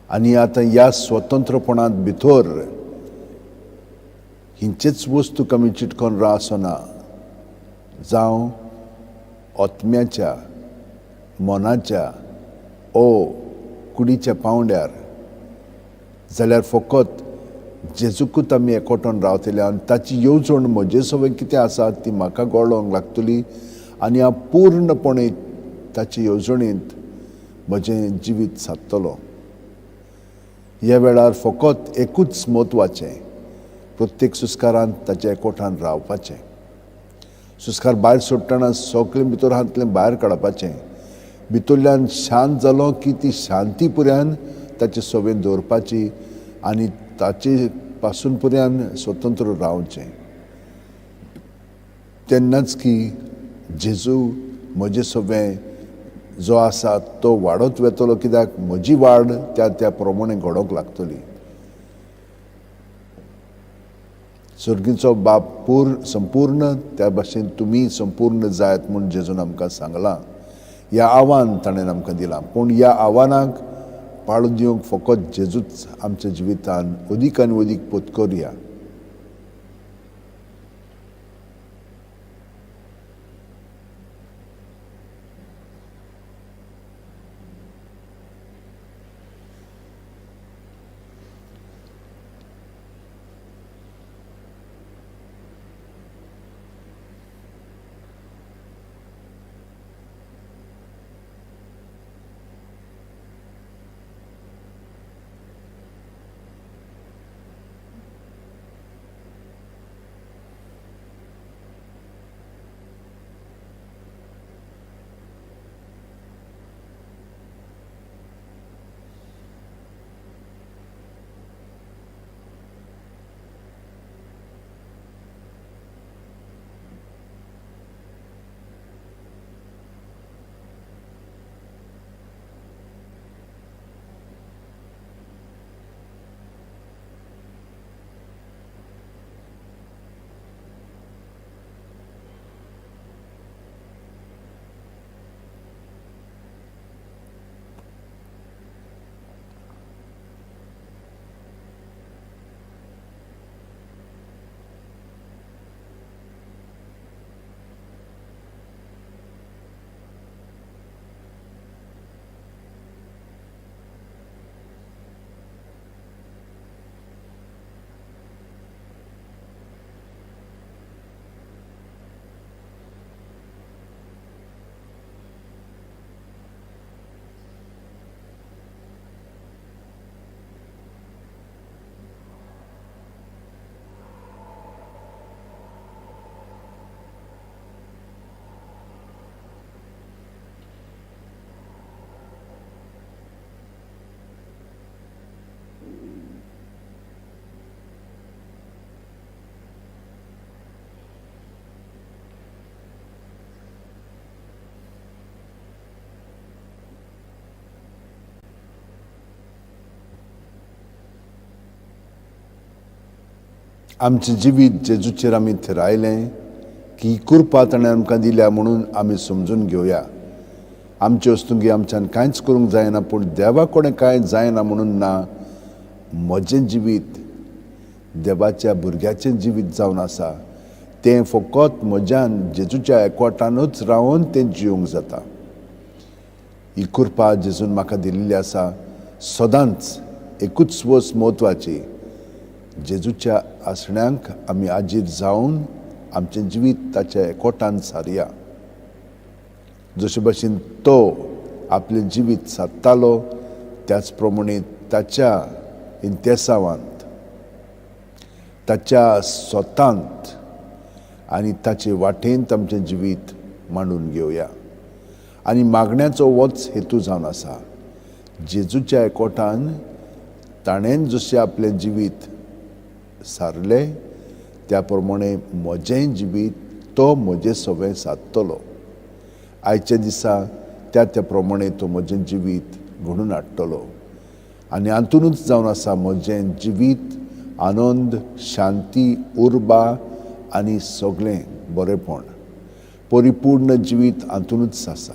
आनी आतां ह्या स्वतंत्रपणांत भितर हिंचेच वस्तूक आमी चिटकोन रावसना, जावं आत्म्याच्या, मनाच्या ओ कुडीच्या पावंड्यार, जाल्यार फकत जेजूकूच आमी एकवटून रावतले आनी ताची येवजण म्हजे सवय कितें आसा ती म्हाका गळोवंक लागतली आनी हांव पूर्णपणे ताचे येवजणेंत म्हजें जिवीत सादतलो. ह्या वेळार फकत एकूच म्हत्वाचें, प्रत्येक सुस्कारान ताच्या एकवटान रावपाचें. सुस्कार भायर सोडटना सगळें भितर हातलें भायर काडपाचें, भितरल्यान शांत जालो की ती शांती पुऱ्यान ताचे सवेन दवरपाची आनी ताचे पासून पुऱ्यान स्वतंत्र रावचें. तेन्नाच की जेजू म्हजे सवें जो आसा तो वाडत वेतलो, कित्याक म्हजी वाड त्या त्या प्रमाणे घडोवंक लागतली. सर्गीचो बाप संपूर्ण त्या भाशेन तुमी संपूर्ण जायत म्हूण जेजून आमकां सांगलां. ह्या आव्हान ताणें आमकां दिलां, पूण ह्या आव्हानाक पाळो दिवंक फकत जेजूच आमच्या जिवितान अदीक आनी अदीक पोतकरया. आमचें जिवीत जेजूचेर आमी थिरायलें की कृपा ताणें आमकां दिल्या म्हणून आमी समजून घेवया. आमचे वस्तुंगी आमच्यान कांयच करूंक जायना, पूण देवा कडेन कांय जायना म्हणून ना. म्हजें जिवीत देवाच्या भुरग्याचें जिवीत जावन आसा, तें फकत म्हज्यान जेजूच्या एकवटानूच रावन तें जिवंक जाता. ही कृपा जेजून म्हाका दिल्ली आसा. सदांच एकूच वस्त म्हत्वाची, जेजूच्या आसण्यांक आमी आजीर जावन आमचें जिवीत ताच्या एकवटान सारया. जशे भाशेन तो आपलें जिवीत सादतालो त्याच प्रमाणे ताच्या इंतेसावांत, ताच्या स्वतांत आनी ताचे वाटेंत आमचें जिवीत मांडून घेवया. आनी मागण्याचो होच हेतू जावन आसा. जेजूच्या एकवटान ताणें जशें आपलें जिवीत सारले त्या प्रमाणे म्हजें जिवीत तो म्हजें सवें सादतलो. आयच्या दिसा त्या त्या प्रमाणे तो म्हजें जिवीत घडून हाडटलो. आनी हातूनच जावन आसा म्हजें जिवीत आनंद, शांती, उर्बा आनी सगळें बरेंपण, परिपूर्ण जिवीत हातूनच आसा.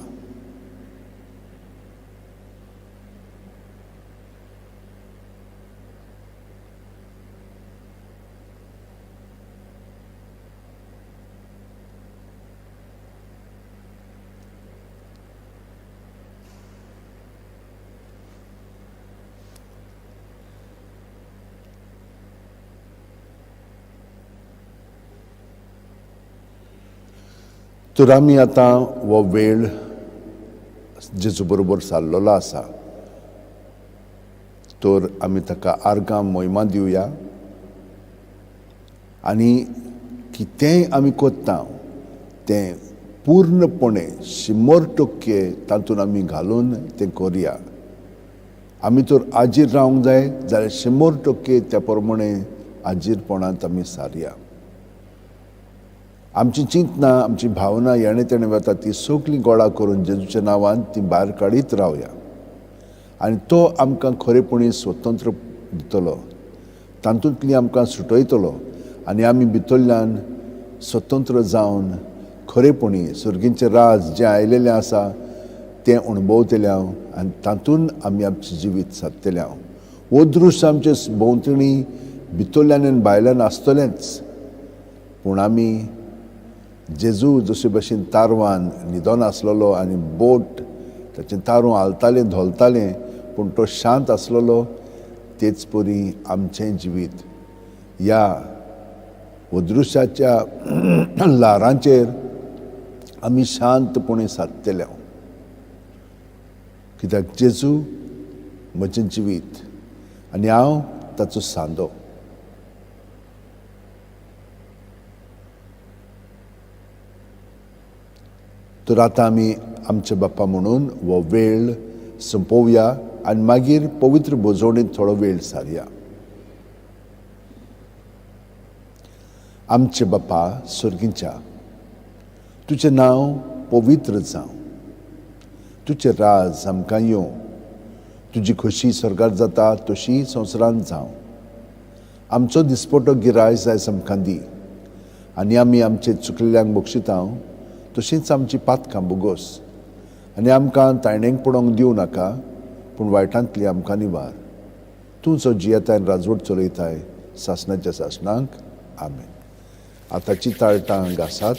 तर आमी आतां हो वेळ जेजू बरोबर सारलेलो आसा, तर आमी ताका आर्गां मोहिमा दिवया आनी कितेंय आमी करता तें पूर्णपणे 100% तातूंत आमी घालून तें करया. आमी तर आजीर रावंक जाय जाल्यार 100% त्या प्रमाणे आजीरपणांत आमी सारया. आमची चिंतना, आमची भावना येणे तेणे वता ती सगळीं गोळा करून जेजूच्या नांवान ती भायर काडीत रावया आनी तो आमकां खरेपणी स्वतंत्र दितलो, तातूंतली आमकां सुटयतलो आनी आमी भितरल्यान स्वतंत्र जावन खरेपणी सर्गींचें राज जें आयलेलें आसा तें अणभवतले हांव आनी तातूंत आमी आमचें जिवीत सादतले हांव. हो दृश्य आमचे भोंवतणी भितरल्यान आनी भायल्यान आसतलेंच, पूण आमी जेजू जशे भशेन तारवान न्हिदोन आसलेलो आनी बोट ताचें तारूं हालतालें धोलतालें पूण तो शांत आसलेलो, तेच परी आमचें जिवीत ह्या अदृश्याच्या ल्हारांचेर आमी शांतपणे सादतले. कित्याक जेजू म्हजें जिवीत आनी हांव ताचो सांदो. तर आतां आमी आमच्या बाप्पा म्हणून हो वेळ सोंपोवया आनी मागीर पवित्र भोजवणेंत थोडो वेळ सारया. आमचे बापा सर्गीच्या, तुजें नांव पवित्र जावं, तुजें राज आमकां येवं, तुजी खोशी स्वर्गार जाता तशी संवसारांत जावं. आमचो दिसपटो गिरायस आयज आमकां दी आनी आमी आमचे चुकलेल्यांक बक्षिता तशींच आमची पातकां बोगोस आनी आमकां तायणेक पडोवंक दिवं नाका, पूण वायटांतली आमकां निवार. तूं जो जियेताय राजवट चलयताय सासणाच्या सासणाक, आमेन. आतांची ताळटां घासात,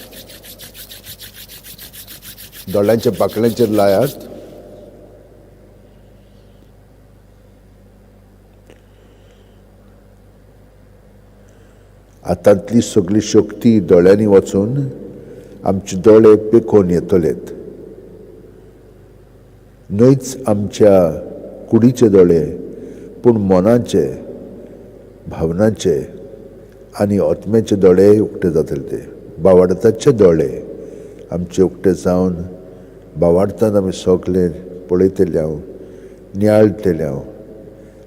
दोळ्यांच्या पाकळ्यांचेर लायात. आतांतली सगळी शक्ती दोळ्यांनी वचून आमचे दोळे पेकोवन येतलेत, न्हयच आमच्या कुडीचे दोळे पूण मनाचे, भावनाचे आनी आत्म्याचे दोळे उक्ते जातले. ते बावाडताचे दोळे आमचे उक्ते जावन बावाडतान आमी सगळे पळयतले हांव, नियाळटले हांव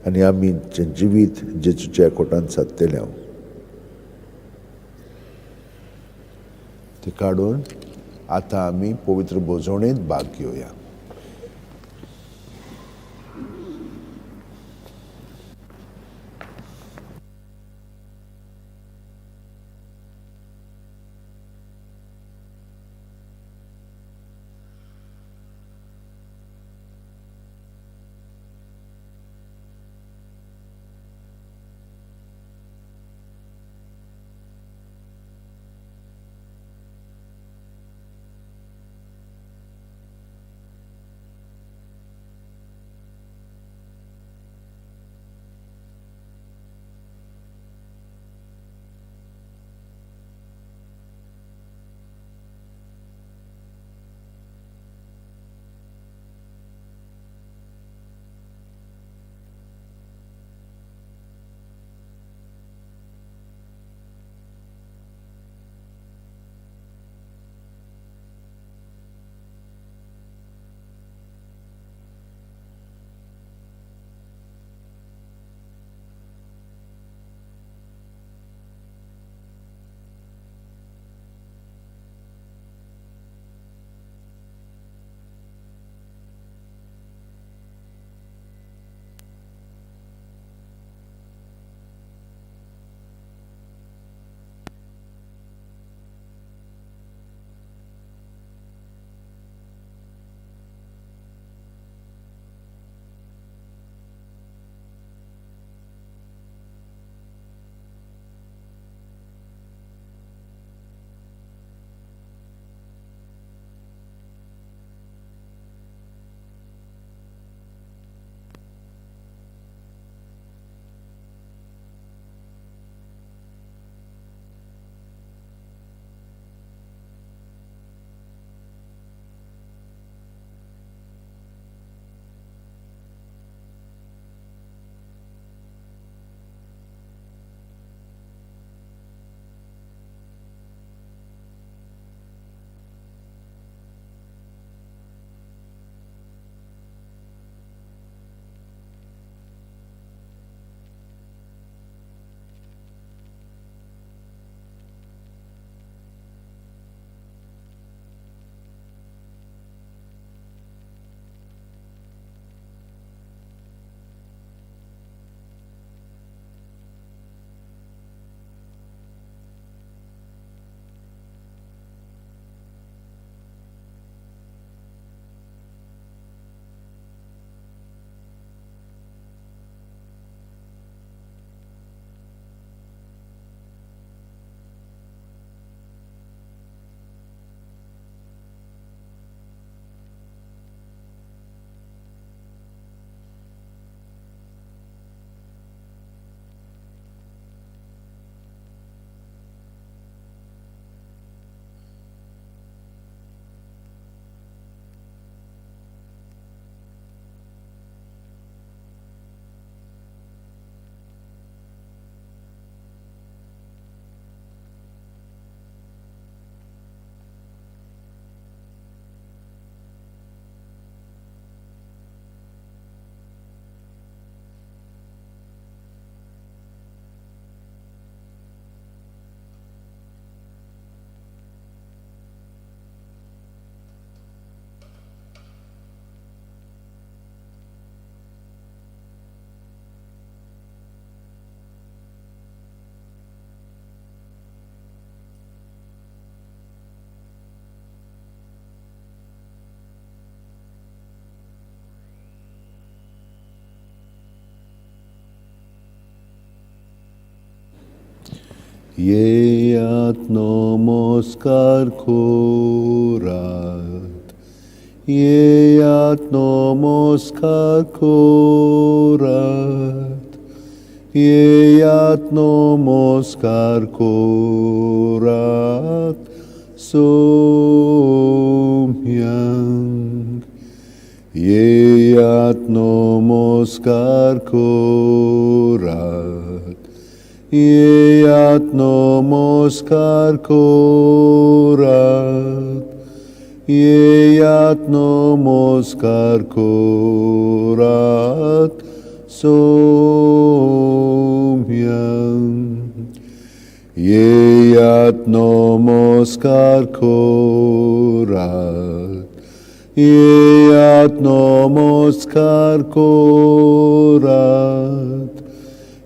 आनी आमी जिवीत जेजूच्या कोटान सादतले हांव. ते काडून आतां आमी पवित्र भोजवणेंत भाग घेवया. येयात नमस्कार करात, येयात नमस्कार करात, येयात नमस्कार करात सोम्यांक. येयात नमस्कार करात, येयात नमस्कार करात, येयात नमस्कार करात सोम्यांक. येयात नमस्कार करात, येयात नमस्कार करात,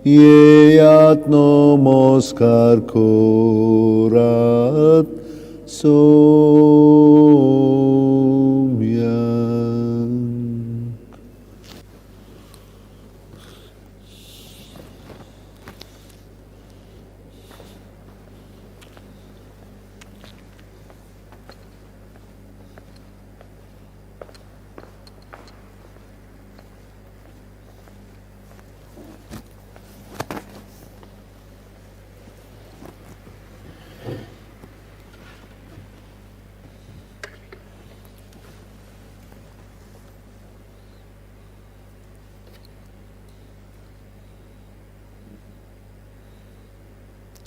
येयात नमस्कार करात सोम्यांक.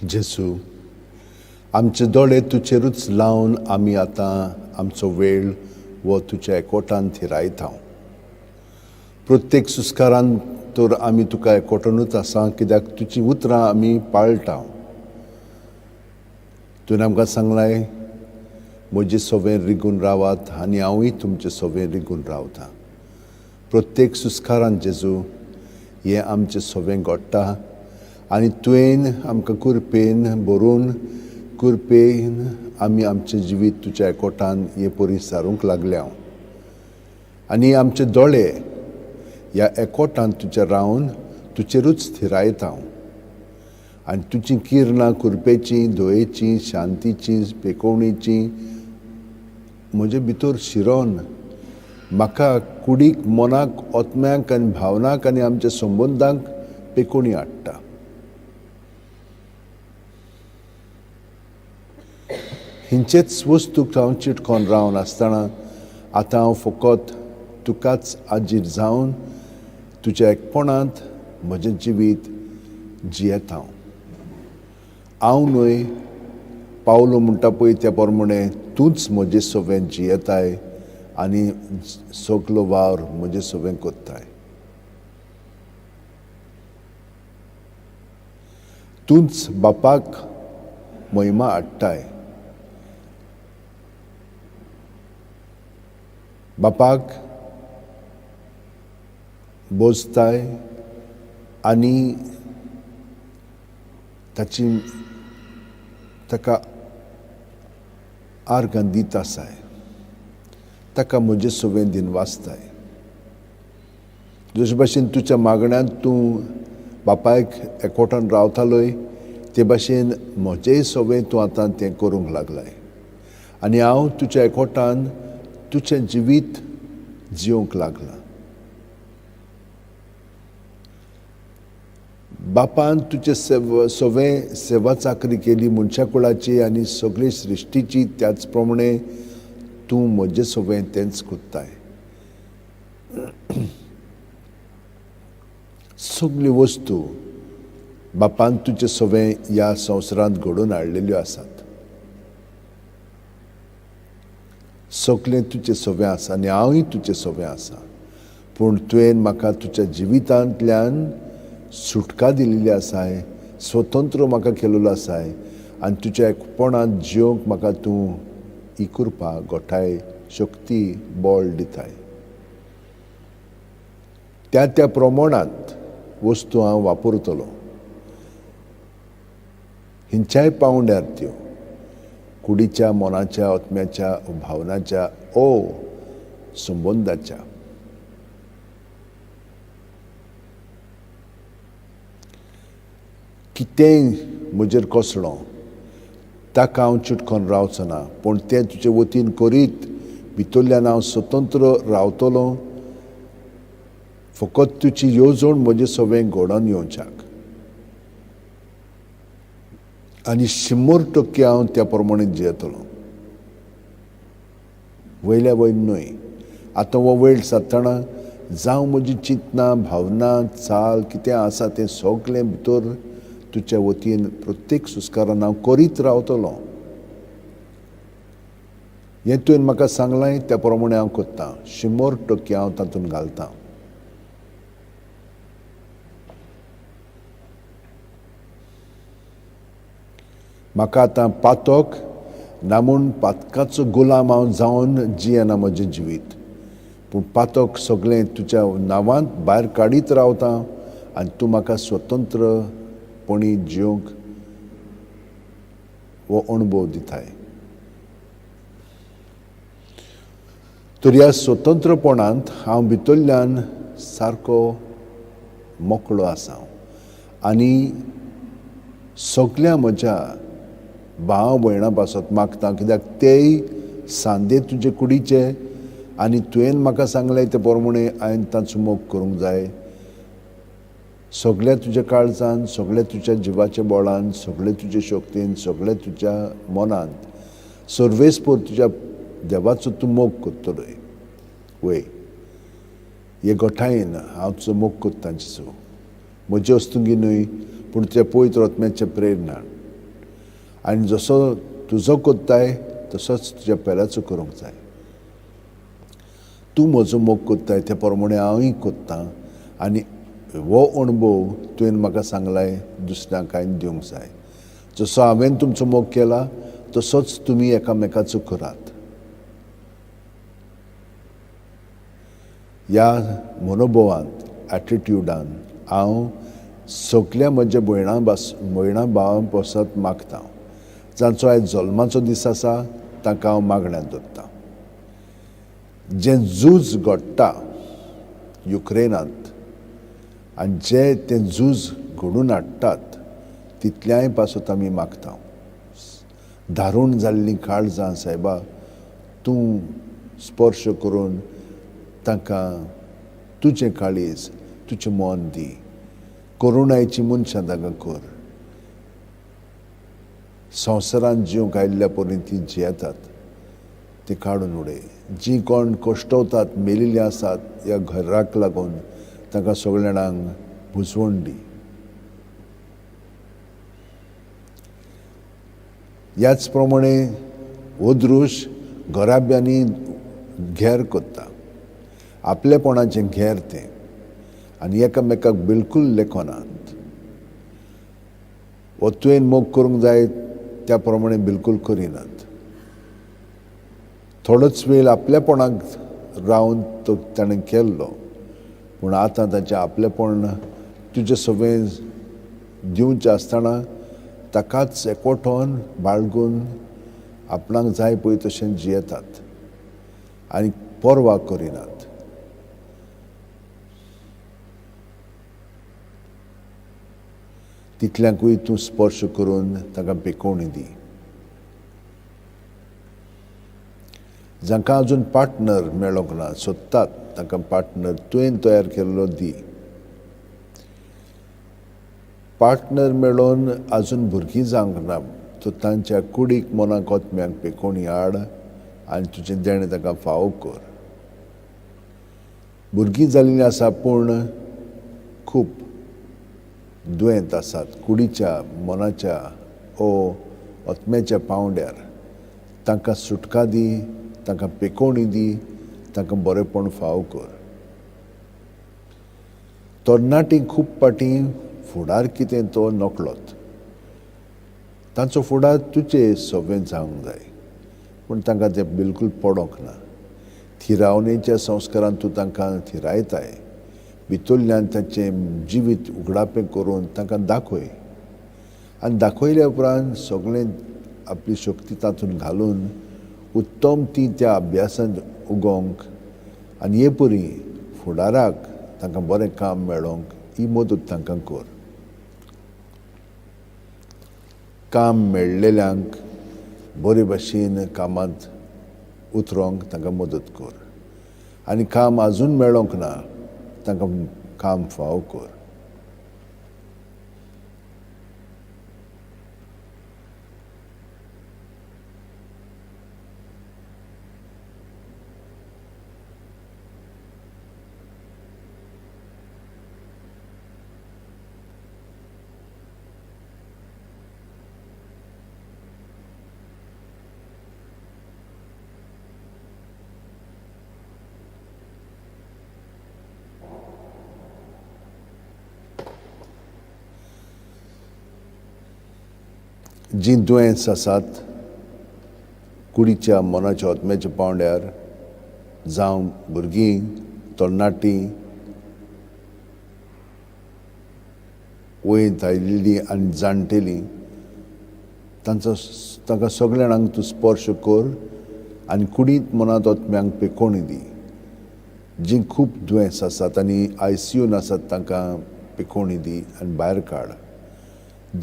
जेजू, आमचे दोळे तुजेरूच लावन आमी आतां आमचो वेळ वो तुज्या एकवटान थिरायता. प्रत्येक सुस्कारान तर आमी तुका एकवटानूच आसा, कित्याक तुजी उतरां आमी पाळटा. तुवें आमकां सांगलाय, म्हजे सवें रिगून रावात आनी हांवूय तुमचे सवें रिगून रावता. प्रत्येक सुस्कारान जेजू हें आमचें सवें घडटा आनी तुवें आमकां कुरपेन भरून कुरपेन आमी आमचें जिवीत तुज्या एकवटान हे परी सारूंक लागल्या. आनी आमचे दोळे ह्या एकवटान तुज्या रावन तुजेरूच थिरायता आनी तुजी किरणां कुरपेचीं, दयेचीं, शांतीचीं, पेकोवणेचीं म्हजे भितर शिरोन म्हाका कुडीक, मनाक, आत्म्याक आनी भावनाक आनी आमच्या संबंदांक पेकोवणी हाडटा. हिंचेच वस्तूक हांव चिटकोन रावन आसतना आतां हांव फकत तुकाच आजीर जावन तुज्या एकपणांत म्हजें जिवीत जियेता. हांव न्हय, पावलो म्हणटा पळय त्या प्रमाणे तूंच म्हजे सवें जियेताय आनी सगलो वावर म्हजे सवें करताय. तूंच बापाक महिमा हाडटाय. बापाक बोजताय आनी ताची ताका आर्गां दीत आसाय, ताका म्हजे सवें दिन वाचताय. जशे भाशेन तुज्या मागण्यांत तूं बापायक एकवटान रावतालोय ते भाशेन म्हजेय सवें तूं आतां तें करूंक लागलाय आनी हांव तुज्या एकवटान तुजें जिवीत जिवंक लागलां. बापान तुजे सवें सेवा चाकरी केली मनशा कुळाची आनी सगळे सृश्टीची, त्याच प्रमाणे तूं म्हजे सवें तेंच करताय. सगल्यो वस्तू बापान तुजे सवें ह्या संवसारांत घडोवन हाडलेल्यो आसात. सगळें तुजें सवें आसा आनी हांवूय तुजें सवें आसा, पूण तुवें म्हाका तुज्या जिवितांतल्यान सुटका दिलेली आसाय, स्वतंत्र म्हाका केलेलो आसाय आनी तुज्या एकपणांत जिवंक म्हाका तूं ही कृपा, गोठाय, शक्ती, बळ दिताय. त्या त्या प्रमाणांत वस्तू हांव वापरतलो, हिंच्याय पावंड्यार त्यो कुडीच्या, मनाच्या, आत्म्याच्या, भावनाच्या ओ संबंदाच्या. कितेंय म्हजेर कोसळो ताका हांव चिटकोन रावचो ना, पूण तें तुजे वतीन करीत भितरल्यान हांव स्वतंत्र रावतलो. फकत तुजी येवजण म्हजे सवें घडोवन येवच्याक आनी 100% हांव त्या प्रमाणे जियेतलो. वयल्या वयर न्हय, आतां हो वेळ सादतना जावं म्हजी चिंतना, भावना, चाल कितें आसा तें सगळें भितर तुज्या वतीन प्रत्येक सुस्कारान हांव करीत रावतलो. हें तुवें म्हाका सांगलां त्या प्रमाणे हांव करतां. 100% हांव तातूंत घालतां. म्हाका आतां पातक ना म्हूण पातकाचो गुलाम हांव जावन जियेना म्हजें जिवीत, पूण पातक सगळें तुज्या नांवांत भायर काडीत रावता आनी तूं म्हाका स्वतंत्रपणी जिवंक हो अणभव दिताय. तर ह्या स्वतंत्रपणांत हांव भितरल्यान सारको मोकळो आसा आनी सगळ्या म्हज्या भाव भयणां पासत मागता, कित्याक तेय सांदे तुजे कुडीचे आनी तुवें म्हाका सांगलें ते प्रमाणे हांवें तांचो मोग करूंक जाय. सगळ्या तुज्या काळजान, सगळ्या तुज्या जिवाच्या बळान, सगळे तुजे शक्तीन, सगळे तुज्या मनांत सर्वेस्पर तुज्या देवाचो तूं मोग करतलोय. वय हे गोठायेन हांव तुजो मोग करता जेजू, म्हजे वस्तुंगी न्हय पूण तुज्या पवित्र आत्म्याच्या प्रेरणान. आनी जसो तुजो करताय तसोच तुज्या पेल्याचो करूंक जाय. तूं म्हजो मोग करताय त्या प्रमाणे हांवूय करतां आनी हो अणभव तुवें म्हाका सांगलाय दुसऱ्यांक हांवें दिवंक जाय. जसो हांवें तुमचो मोग केला तसोच तुमी एकामेकाचो करात. ह्या मनोभवांत, एटिट्युडान हांव सगल्या म्हज्या भयणां भावां पासत मागता. जांचो आयज जल्माचो दीस आसा तांकां हांव मागण्यांत दवरतां. जें झूज घडटा युक्रेनांत आनी जे तें झूज घडून हाडटात तितल्याय पासत आमी मागता. धारूण जाल्लीं काळजां सायबा तूं स्पर्श करून तांकां तुजें काळीज, तुजें मन दी. करुणायची मनशां तांकां कर. संवसारांत जिवंक आयिल्ल्या परी ती जियेतात ती काडून उडय. जीं कोण कश्टवतात, मेलिल्लीं आसात ह्या घराक लागून तांकां सगळ्या जाणांक बुजवण दी. ह्याच प्रमाणे हो दृश घराब्यांनी घेर करता, आपलेपणाचें घेर तें, आनी एकामेकाक बिलकूल लेखनात. हो तुवें मोग करूंक जाय त्या प्रमाणे बिलकूल करिनात. थोडोच वेळ आपलेपणाक रावन तो ताणें केल्लो, पूण आतां ताचें आपलेपण तुजें सगळें दिवचें आसतना ताकाच एकवटोन बाळगून आपणाक जाय पळय तशें जियेतात आनी पर्वा करिनात. तितल्यांकूय तूं स्पर्श करून तांकां पेकोवणी दी. जांकां अजून पार्टनर मेळोंक ना, सोदतात तांकां पार्टनर तुवें तयार केल्लो दी. पार्टनर मेळोवन अजून भुरगीं जावंक ना तर तांच्या कुडीक, मनाक, आत्म्याक पेकोवणी हाड आनी तुजें देणें तांकां फावो कर. भुरगीं जाल्लीं आसा पूण खूब दुयेंत आसात कुडीच्या, मनाच्या ओ आत्म्याच्या पांवड्यार. तांकां सुटका दी, तांकां पेकोवणी दी, तांकां बरेंपण फावो कर. तरणाटीं खूब फाटीं फुडार कितें तो नकळत, तांचो फुडार तुजे सवें जावंक जाय, पूण तांकां तें बिलकूल पडोंक ना. थिरावणेच्या संस्कारान तूं तांकां थिरायताय, भितरल्यान तांचें जिवीत उगडापें करून तांकां दाखय आनी दाखयल्या उपरांत सगळें आपली शक्ती तातूंत घालून उत्तम ती त्या अभ्यासांत उगोवंक आनी हे परी फुडाराक तांकां बरें काम मेळोंक ही मदत तांकां कर. काम मेळ्ळेल्यांक बरे भाशेन कामांत उतरोंक तांकां मदत कर आनी काम आजून मेळोंक ना तांकां काम फाव कर. जीं दुयेंस आसात कुडीच्या मनाच्या आत्म्याच्या पांवड्यार, जावं भुरगीं तरणाटीं वयंत आयिल्लीं आनी जाणटेलीं, तांचो तांकां सगल्या जाणांक तूं स्पर्श कर आनी कुडींत मनांत आत्म्यांक पेकोवणी दी. जीं खूब दुयेंस आसात आनी आयसीयून आसात तांकां पेकोवणी दी आनी भायर काड.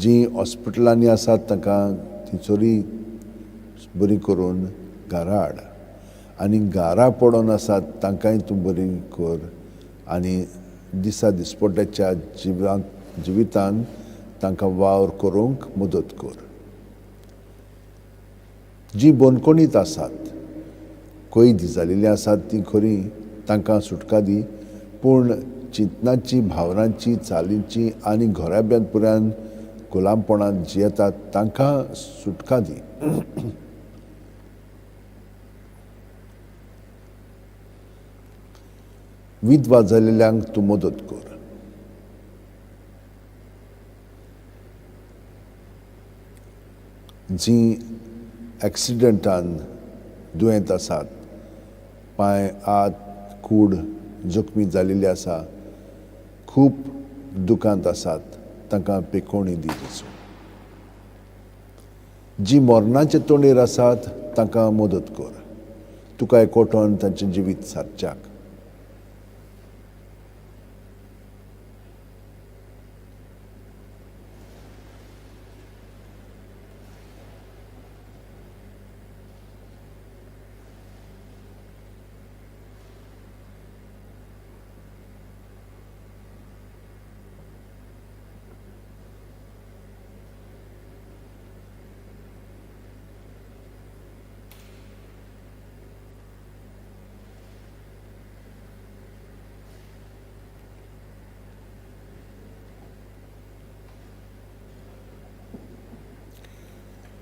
जीं हॉस्पिटलांनी आसात तांकां थंयसरूय बरी करून घरा हाड आनी घरा पडून आसात तांकांय तूं बरी कर आनी दिसा दिसपट्ट्याच्या जिवितान तांकां वावर करूंक मदत कर. जीं बंदखणींत आसात, कैद जाल्लीं आसात तीं खरीं तांकां सुटका दी, पूण चिंतनाची, भावनांची, चालींची आनी घराब्यांत पुरान गुलामपणांत जियेतात तांकां सुटका दी. विधवा जाल्ल्यांक तूं मदत कर. जीं एक्सिडंटान दुयेंत आसात, पांय, हात, कूड जखमी जाल्ली आसा, खूब दुखांत आसात तांकां पेकोवणी दी. जीं मरणाचे तोंडीर आसात तांकां मदत कर, तुका एकवटोन तांचें जिवीत सारच्याक.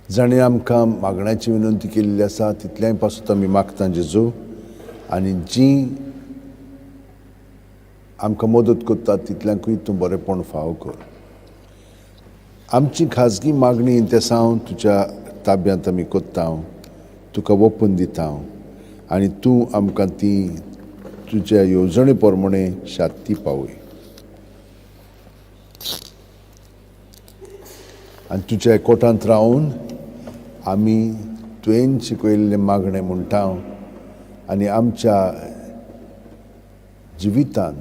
जाणें आमकां मागण्याची विनंती केल्ली आसा तितल्याय पासून आमी मागता जेजू, आनी जीं आमकां मदत करतात तितल्यांकूय तूं बरेंपण फाव कर. आमची खाजगी मागणी तेसांव तुज्या ताब्यांत आमी कोत्ता, तुका ओपून दिता आनी तूं आमकां ती तुज्या येवजणे प्रमाणे शांती पावय आनी तुज्या कोटांत रावन आमी तुवें शिकयल्लें मागणें म्हणटा आनी आमच्या जिवितान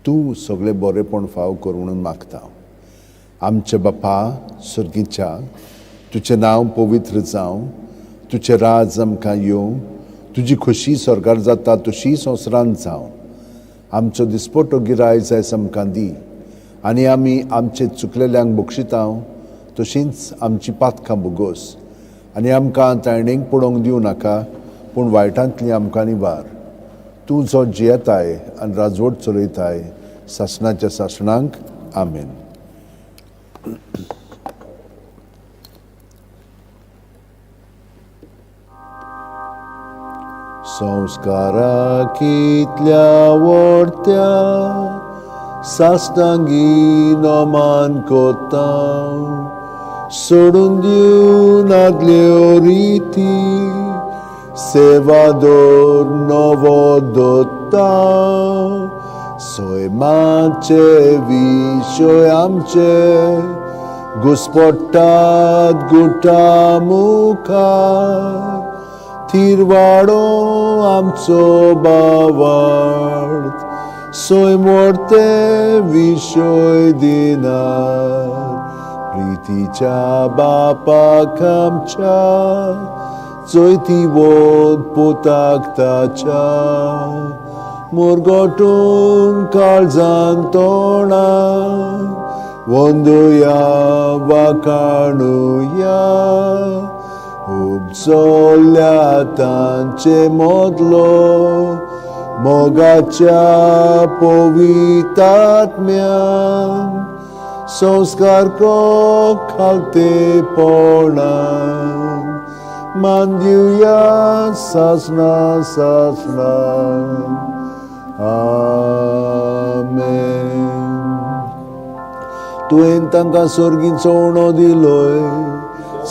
तूं सगळें बरेंपण फाव कर म्हणून मागता. आमच्या बापा सर्गीच्या, तुजें नांव पवित्र जावं, तुजें राज आमकां येवं, तुजी खोशी स्वर्गार जाता तशी संवसारांत जावं. आमचो दिसपटो गिरायक आयज आमकां दी आनी आमी आमचे चुकलेल्यांक बक्षिता तशींच आमची पातकां भोगोस आनी आमकां ताणेक पडोवंक दिवं नाका, पूण वायटांतली आमकां निवार. तूं जो जियेताय आनी राजवट चलयताय सासणाच्या सासणांक, आमेन. संस्कारा कितल्या व्हडत्या साश्टांगी नमान कोता, सोडून दिवन आदल्यो रिती, सेवा दवर नवो दत्ता, सैमाचे विशय आमचे घुस्पट्टात गुटा मुखार, थिरवाडो आमचो बावार्थ, सैम व्हडते विशय दिनात, प्रितीच्या बापाक आमच्या चोयती वोत पोताक ताच्या मुरगोटून काळजान तोंडा वंदुया वाकाणुया उपजोल्या तांचे मोदलो मोगाच्या पवितात्म्यान संस्कार को खालतेपणान मानदिवया सासना सासना. आमेन. तुवें तांकां सर्गीचो उणो दिलोय,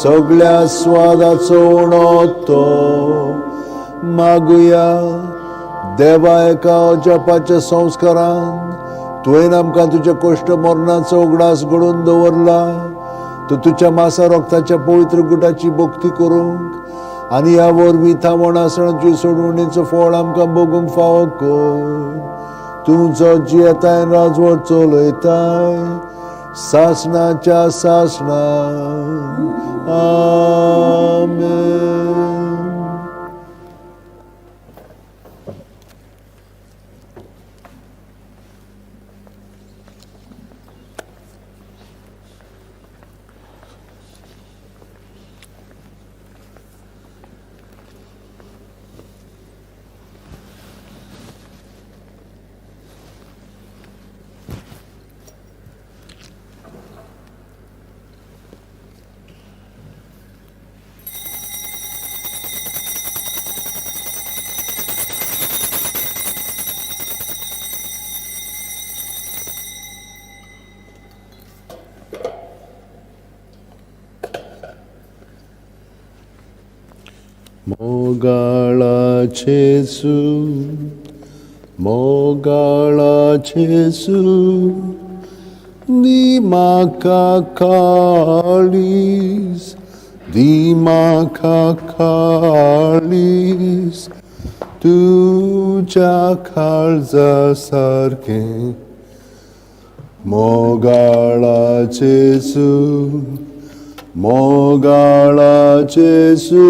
सगळ्या स्वादाचो उणो तो. मागुया देवा एका अजापाच्या संस्कारान तुवें आमकां तुज्या कश्ट मरणाचो उगडास घडोवन दवरला. तूं तुज्या मासा रोगताच्या पवित्र गुटाची भक्ती करूंक आनी ह्या वरवीं थांबोण आसणाची सोडवणेचो फळ आमकां भोगूंक फावो कर. तूं जो जियेताय राजवट चलयताय सासणाच्या सासणां. आमेन. मोगाळा जेजू, मोगाळा जेजू, दी म्हाका काळीज, दी म्हाका काळीज, तुज्या काळजा सारकें. मोगाळा जेजू, मोगाळा जेजू,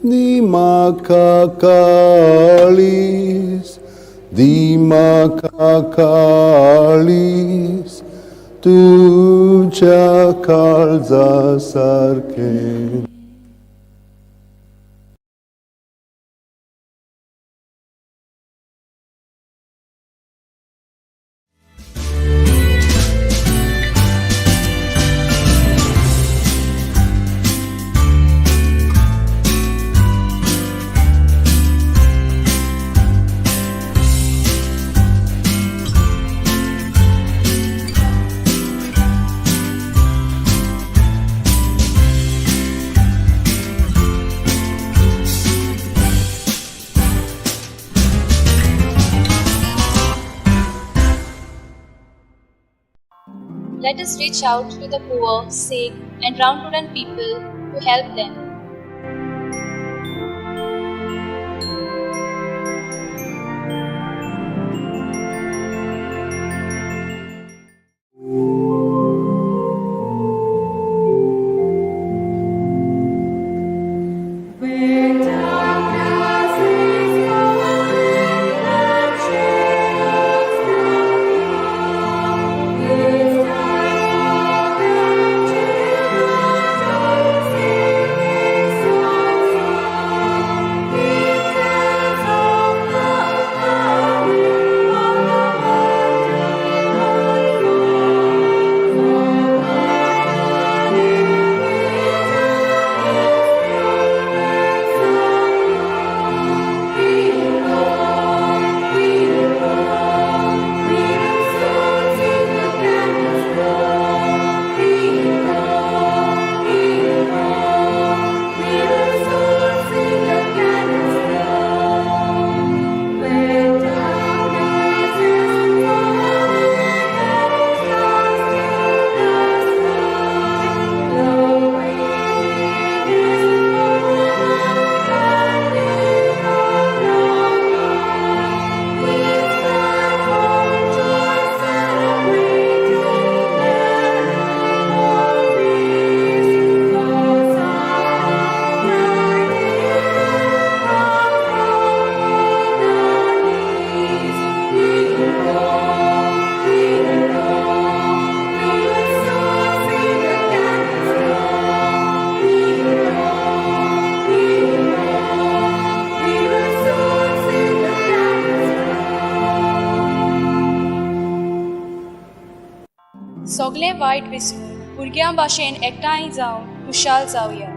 दी म्हाका काळीज, दी म्हाका काळीज, तुज्या काळजा सारकें. Let us reach out to the poor, sick, and downtrodden people to help them. It's time for them to सगळें वायट विसरून भुरग्यां भाशेन एकठांय जावन खुशाल जावया.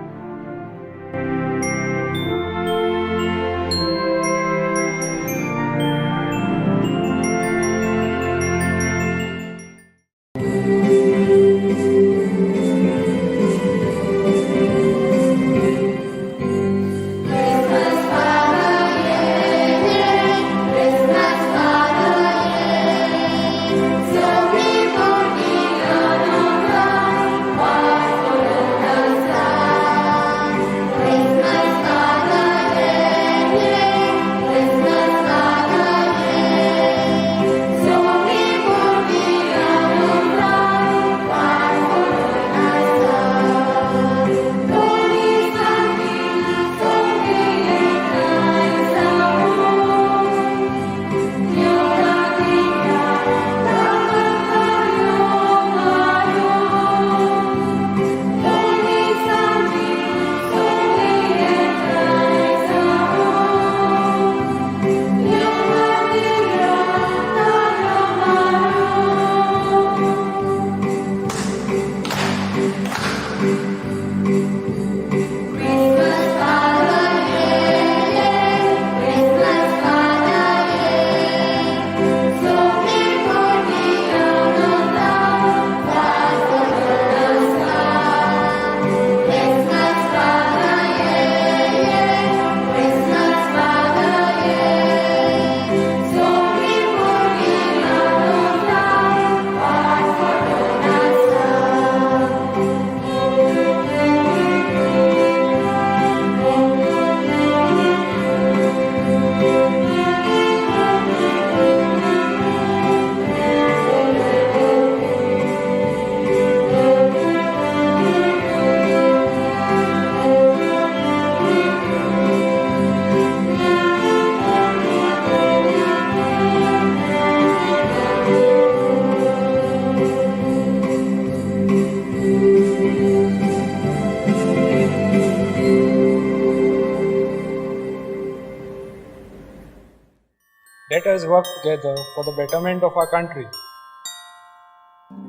Let us work together for the betterment of our country.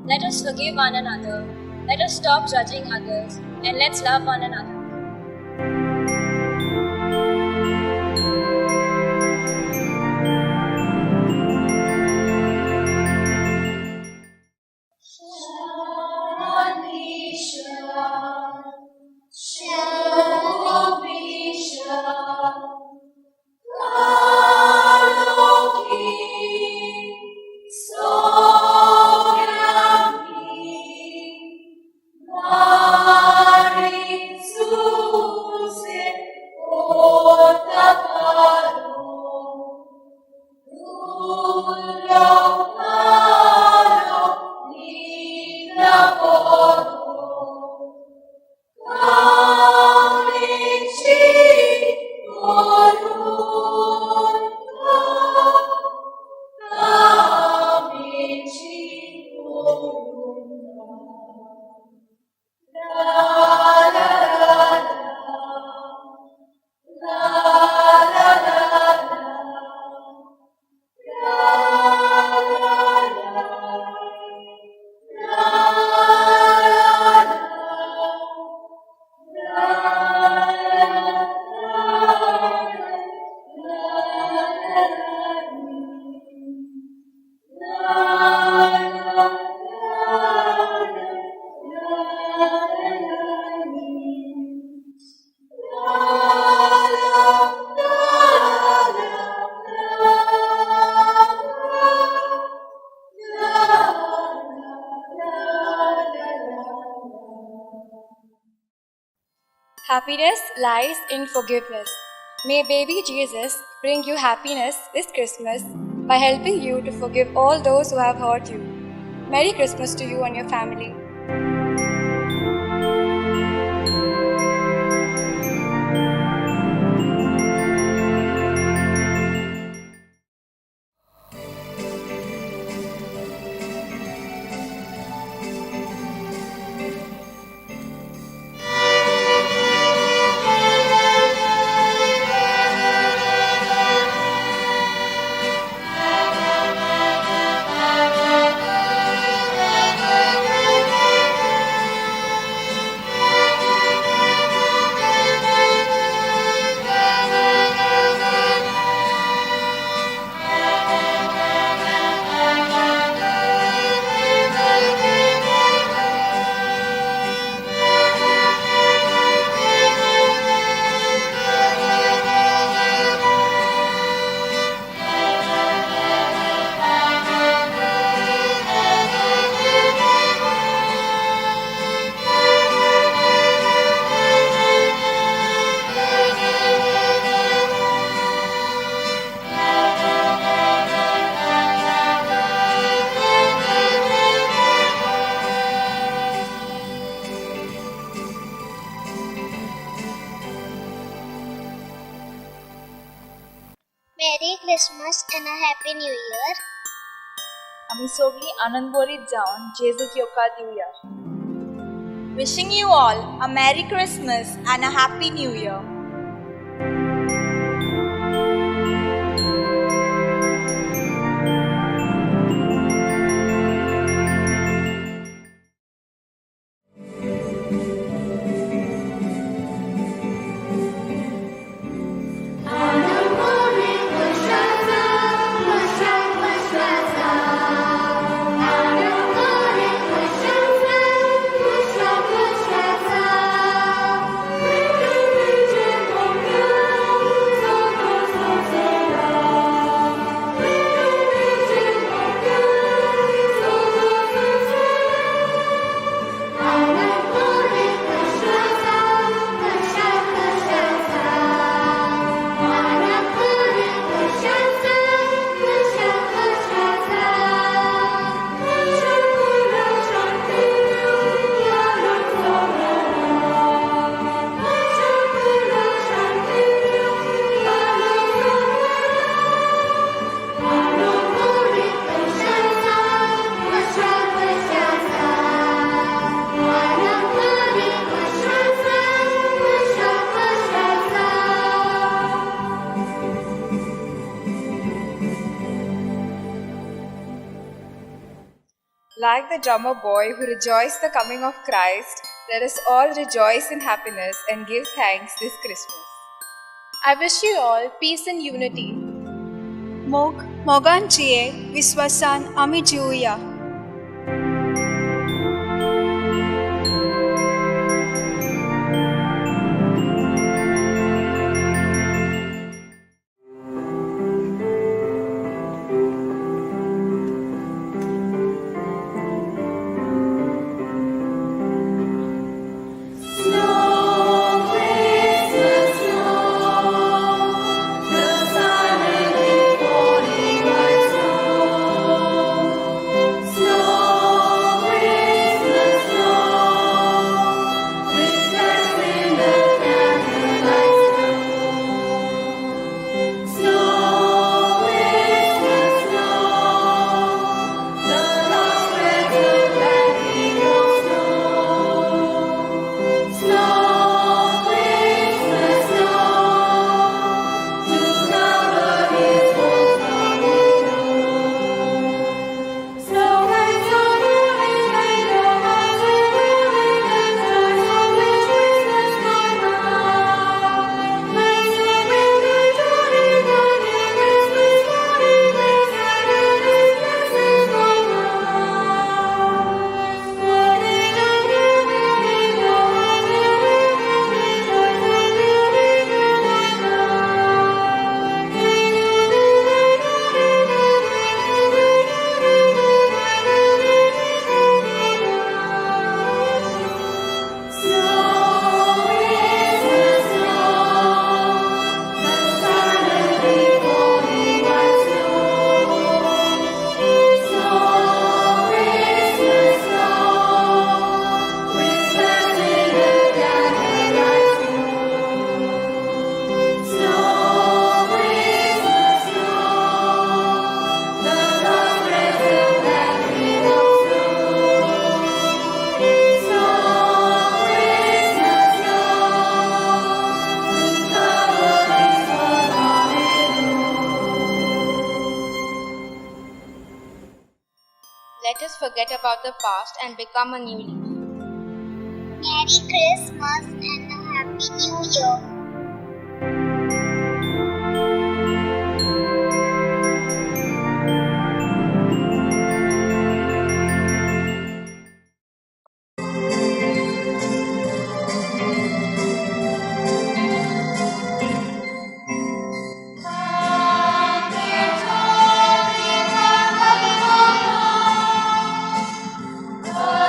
Let us forgive one another. Let us stop judging others and let's love one another. Happiness lies in forgiveness. May baby Jesus bring you happiness this Christmas by helping you to forgive all those who have hurt you. Merry Christmas to you and your family. Happy New Year. आमी सगळीं आनंदभरीत जावन जेजूक येवकार दिवया. Wishing you all a Merry Christmas and a Happy New Year. Like the drummer boy who rejoiced the coming of Christ, let us all rejoice in happiness and give thanks this Christmas. I wish you all peace and unity. मोग मोगान जिये विस्वासान आमी जिवया. Let us forget about the past and become a new leaf. Merry Christmas and a Happy New Year. Oh.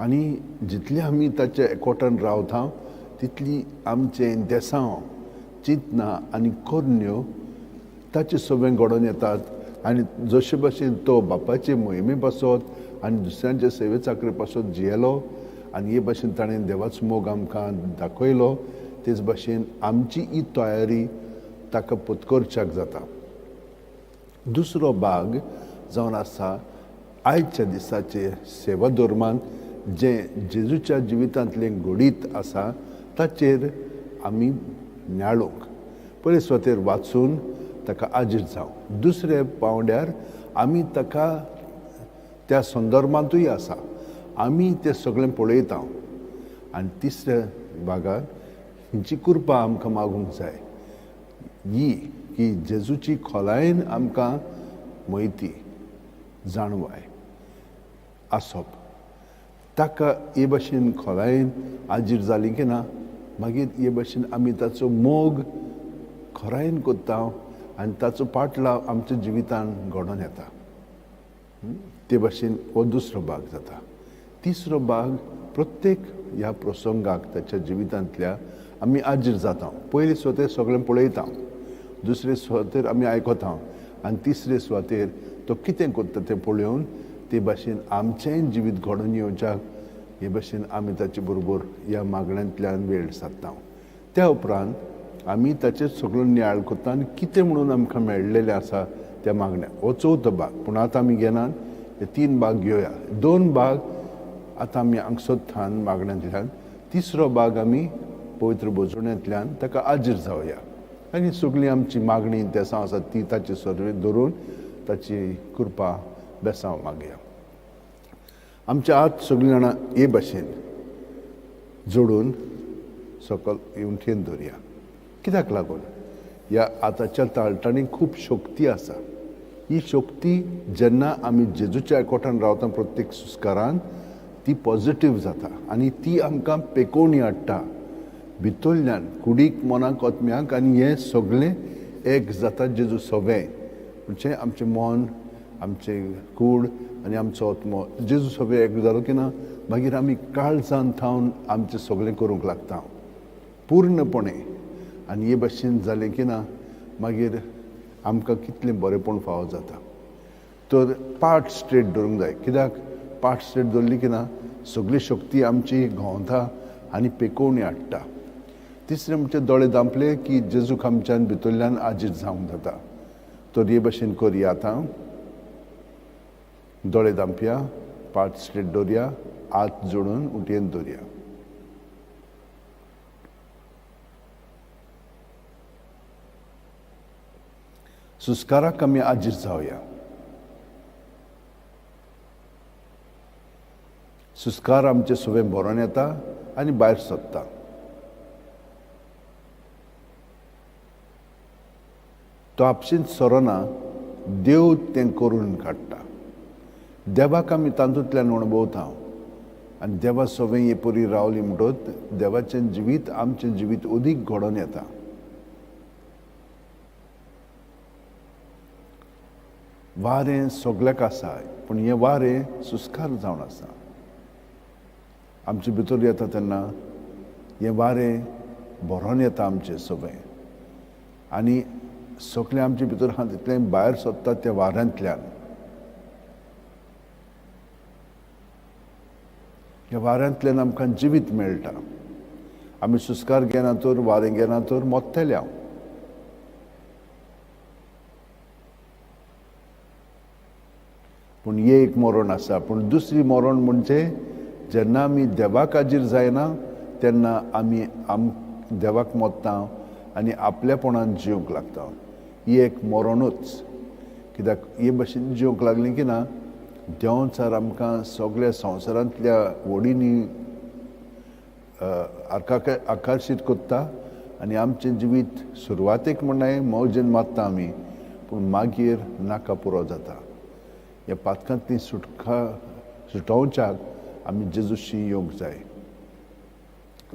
आनी जितली आमी ताच्या एकवटान रावता तितली आमचें देसांव, चिंतनां आनी करण्यो ताचे सगळें घडोवन येतात. आनी जशे भशेन तो बापाचे मोहिमे पासत आनी दुसऱ्यांचे सेवे चाकरे पासत जियेलो आनी हे भाशेन ताणें देवाचो मोग आमकां दाखयलो, तेच भाशेन आमची ही तयारी ताका पत्करच्याक जाता. दुसरो भाग जावन आसा आयच्या दिसाचे सेवा धर्मान जें जेजूच्या जिवितांतलें घडीत आसा ताचेर आमी न्याळूंक पयले सुवातेर वाचून ताका आजीर जावं. दुसऱ्या पांवड्यार आमी ताका त्या संदर्भांतूय आसा आमी तें सगळें पळयता. आनी तिसऱ्या भागार हिची कृपा आमकां मागूंक जाय ही की जेजूची खोलायेन आमकां म्हायती जाणवाय आसप. ताका हे भाशेन खोलायेन आजीर जाली की ना मागीर हे भाशेन आमी ताचो मोग खोरायेन करता आनी ताचो पाटलाव आमच्या जिवितान घडोवन येता. ते भाशेन हो दुसरो भाग जाता. तिसरो भाग प्रत्येक ह्या प्रसंगाक ताच्या जिवितांतल्या आमी आजीर जाता. पयले सुवातेर सगळें पळयता, दुसरे सुवातेर आमी आयकता आनी तिसरे सुवातेर तो कितें करता तें पळोवन ते भाशेन आमचेंय जिवीत घडोवन येवच्याक हे भाशेन आमी ताचे बरोबर ह्या मागण्यांतल्यान वेळ सादता. त्या उपरांत आमी ताचेर सगळो नियाळ करता आनी कितें म्हणून आमकां मेळ्ळेलें आसा त्या मागण्या. हो चवथो भाग. पूण आतां आमी घेनात हे तीन भाग घेवया. दोन भाग आतां आमी आंगसोत्थान मागण्यांतल्यान, तिसरो भाग आमी पवित्र भोजवणेंतल्यान ताका आजीर जावया आनी सगळीं आमची मागणी देसांव आसा ती ताचे सर्वे धरून ताची कृपा बेसांव मागया. आमच्या हात सगळीं जाणां हे भाशेन जोडून सकल उंठयेन धरया. कित्याक लागून ह्या आताच्या ताळटांनी खूब शक्ती आसा. ही शक्ती जेन्ना आमी जेजूच्या एकवटान रावता प्रत्येक सुस्कारान ती पॉजिटीव जाता आनी ती आमकां पेकोवणी हाडटा भितरल्यान कुडीक, मनाक, आत्म्याक. आनी हें सगळें एक जाता जेजू सवें, म्हणजे आमचें मन, आमचें कूड आनी आमचो आत्मो जेजू सवें एक जालो की ना मागीर आमी काळजान थावन आमचें सगळें करूंक लागता पूर्णपणे. आनी हे भाशेन जालें की ना मागीर आमकां कितलें बरेंपण फावो जाता. तर पाट स्ट्रेट धरूंक जाय. कित्याक पाट स्ट्रेट धरली की ना सगळी शक्ती आमची घोंवता आनी पेकोवणी हाडटा. तिसरें म्हणजे दोळे धांपले की जेजूक आमच्यान भितरल्यान आजीर जावंक जाता. तर हे भाशेन करया. आतां दोळे धांपया, पाट स्ट्रेट दवरया, हात जोडून उटयेन दवरया. सुस्काराक आमी आजीर जावया. सुस्कार आमचे सवें भरोन येता आनी भायर सोदता. तो आपशींच सोरना, देव तें करून काडटा. देवाक आमी तातूंतल्यान अणभवता आनी देवा सवें हे परी रावली म्हणटत देवाचें जिवीत आमचें जिवीत अदीक घडोवन येता. वारें सगल्याक आसा पूण हें वारें सुस्कार जावन आसा. आमचे भितर येता तेन्ना हें वारें भरोन येता आमचें सगळें आनी सगळें आमचे भितर आहा तितलें भायर सोदता त्या वाऱ्यांतल्यान. ह्या वाऱ्यांतल्यान आमकां जिवीत मेळटा. आमी सुस्कार घेना तर, वारें घेना तर मोत्तले हांव. पूण एक मरण आसा. पूण दुसरी मरण म्हणजे जेन्ना आमी देवाक हाजीर जायना तेन्ना आमी देवाक मोत्ता आनी आपलेपणान जिवंक लागता. ही एक मरणूच. कित्याक हे भाशेन जिवंक लागली की ना देंवचार आमकां सगळ्या संवसारांतल्या वडींनी आकर्शीत करता आनी आमचें जिवीत सुरवातेक म्हणल्यार मौजेन मारता आमी, पूण मागीर नाका पुरो जाता. ह्या पातकांतली सुटका सुटोवच्याक आमी जेजूशी येवंक जाय.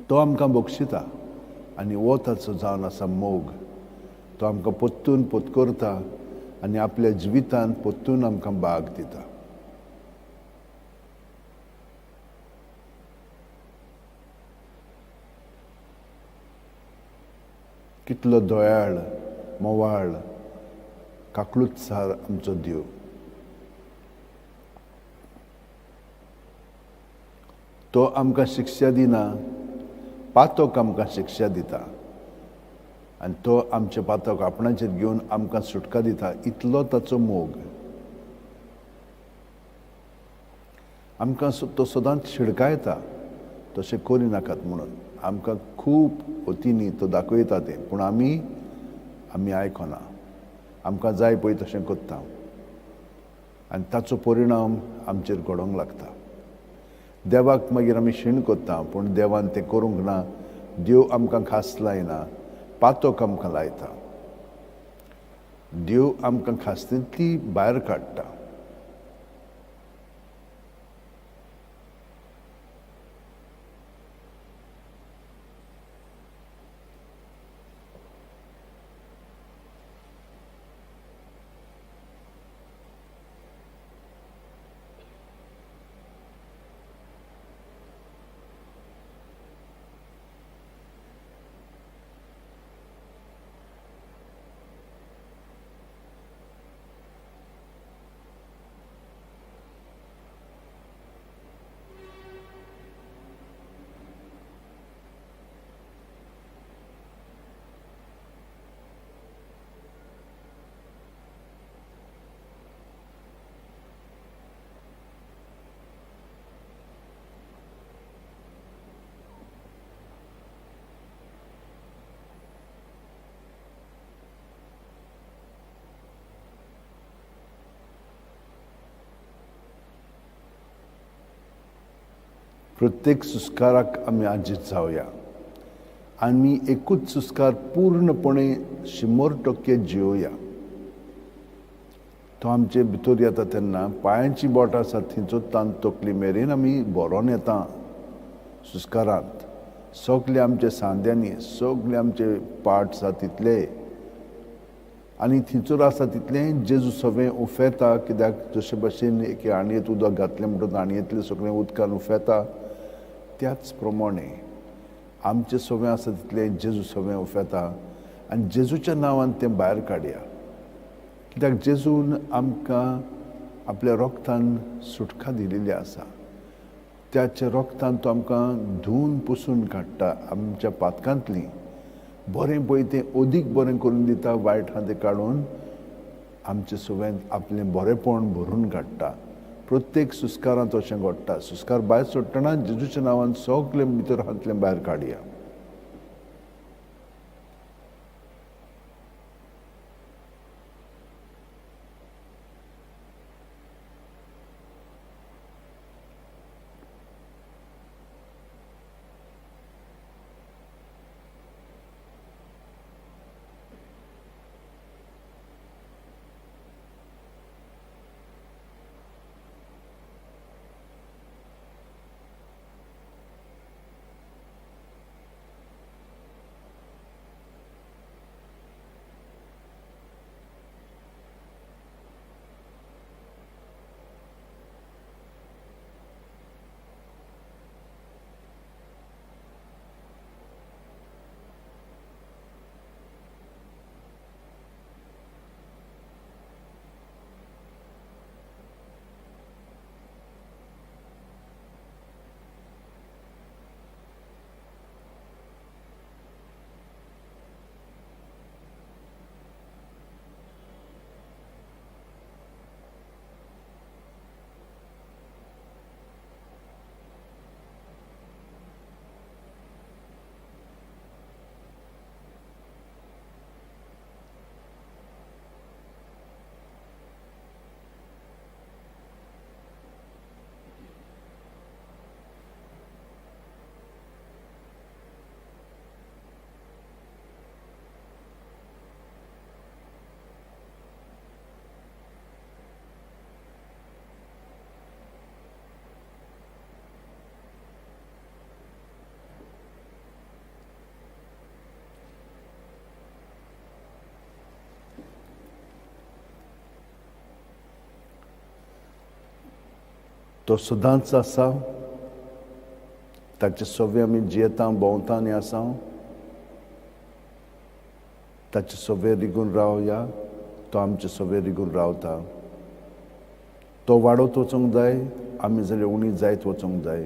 तो आमकां बक्षिता आनी हो ताचो जावन आसा मोग. तो आमकां पोत्तून पोतकरता आनी आपल्या जिवितान पोत्तून आमकां भाग दिता. कितलो दयाळ, मोवाळ, काकळूतसार आमचो देव. तो आमकां शिक्षा दिना, पातक आमकां शिक्षा दिता आनी तो आमचे पातक आपणाचेर घेवन आमकां सुटका दिता. इतलो ताचो मोग. आमकां तो सदांच शिडकायता, तशें करी नाकात म्हणून. आमकां खूब वतींनी तो दाखयता तें, पूण आमी आमी आयकना. आमकां जाय पळय तशें करता आनी ताचो परिणाम आमचेर घडोवंक लागता. देवाक मागीर आमी शीण करता, पूण देवान तें करूंक ना. देव आमकां खास लायना, पातक आमकां लायता. देव आमकां खास्तींतली भायर काडटा. प्रत्येक सुस्काराक आमी आजीत जावया. आमी एकूच सुस्कार पूर्णपणे 100% जिवया. तो आमचे भितर येता तेन्ना पांयांची बोटां आसा थंयचो तान तकली मेरेन आमी भरोन येता सुस्कारांत. सगळे आमचे सांद्यांनी सगळे आमचे पार्ट्स आसा तितले आनी थंयसर आसा तितलें जेजू सगळें उफेता. कित्याक जशे भशेन एके आणयेंत उदक घातलें म्हणटकच आणयेंतलें सगळें उदकान उफेता, त्याच प्रमाणे आमचें सगळें आसा तितलें जेजू सगळें उफेता आनी जेजूच्या नांवान तें भायर काडया. कित्याक जेजून आमकां आपल्या रोगतान सुटका दिलेली आसा. त्याच्या रोगतान तो आमकां धुवन पुसून काडटा आमच्या पातकांतली. बरें पळय तें अदीक बरें करून दिता, वायट आहा तें काडून आमचें सगळें आपलें बरेंपण भरून काडटा. प्रत्येक सुस्कारांत अशें घडटा. सुस्कार भायर सोडटना जेजूच्या नांवान सगळें भितर हातलें भायर काडया. तो सदांच आसा, ताचे सगळे आमी जियेता, भोंवता आनी आसा. ताचे सवे रिगून रावया, तो आमचे सवे रिगून रावता। तो वाडत वचूंक जाय, आमी जाल्यार उणी जायत वचूंक जाय।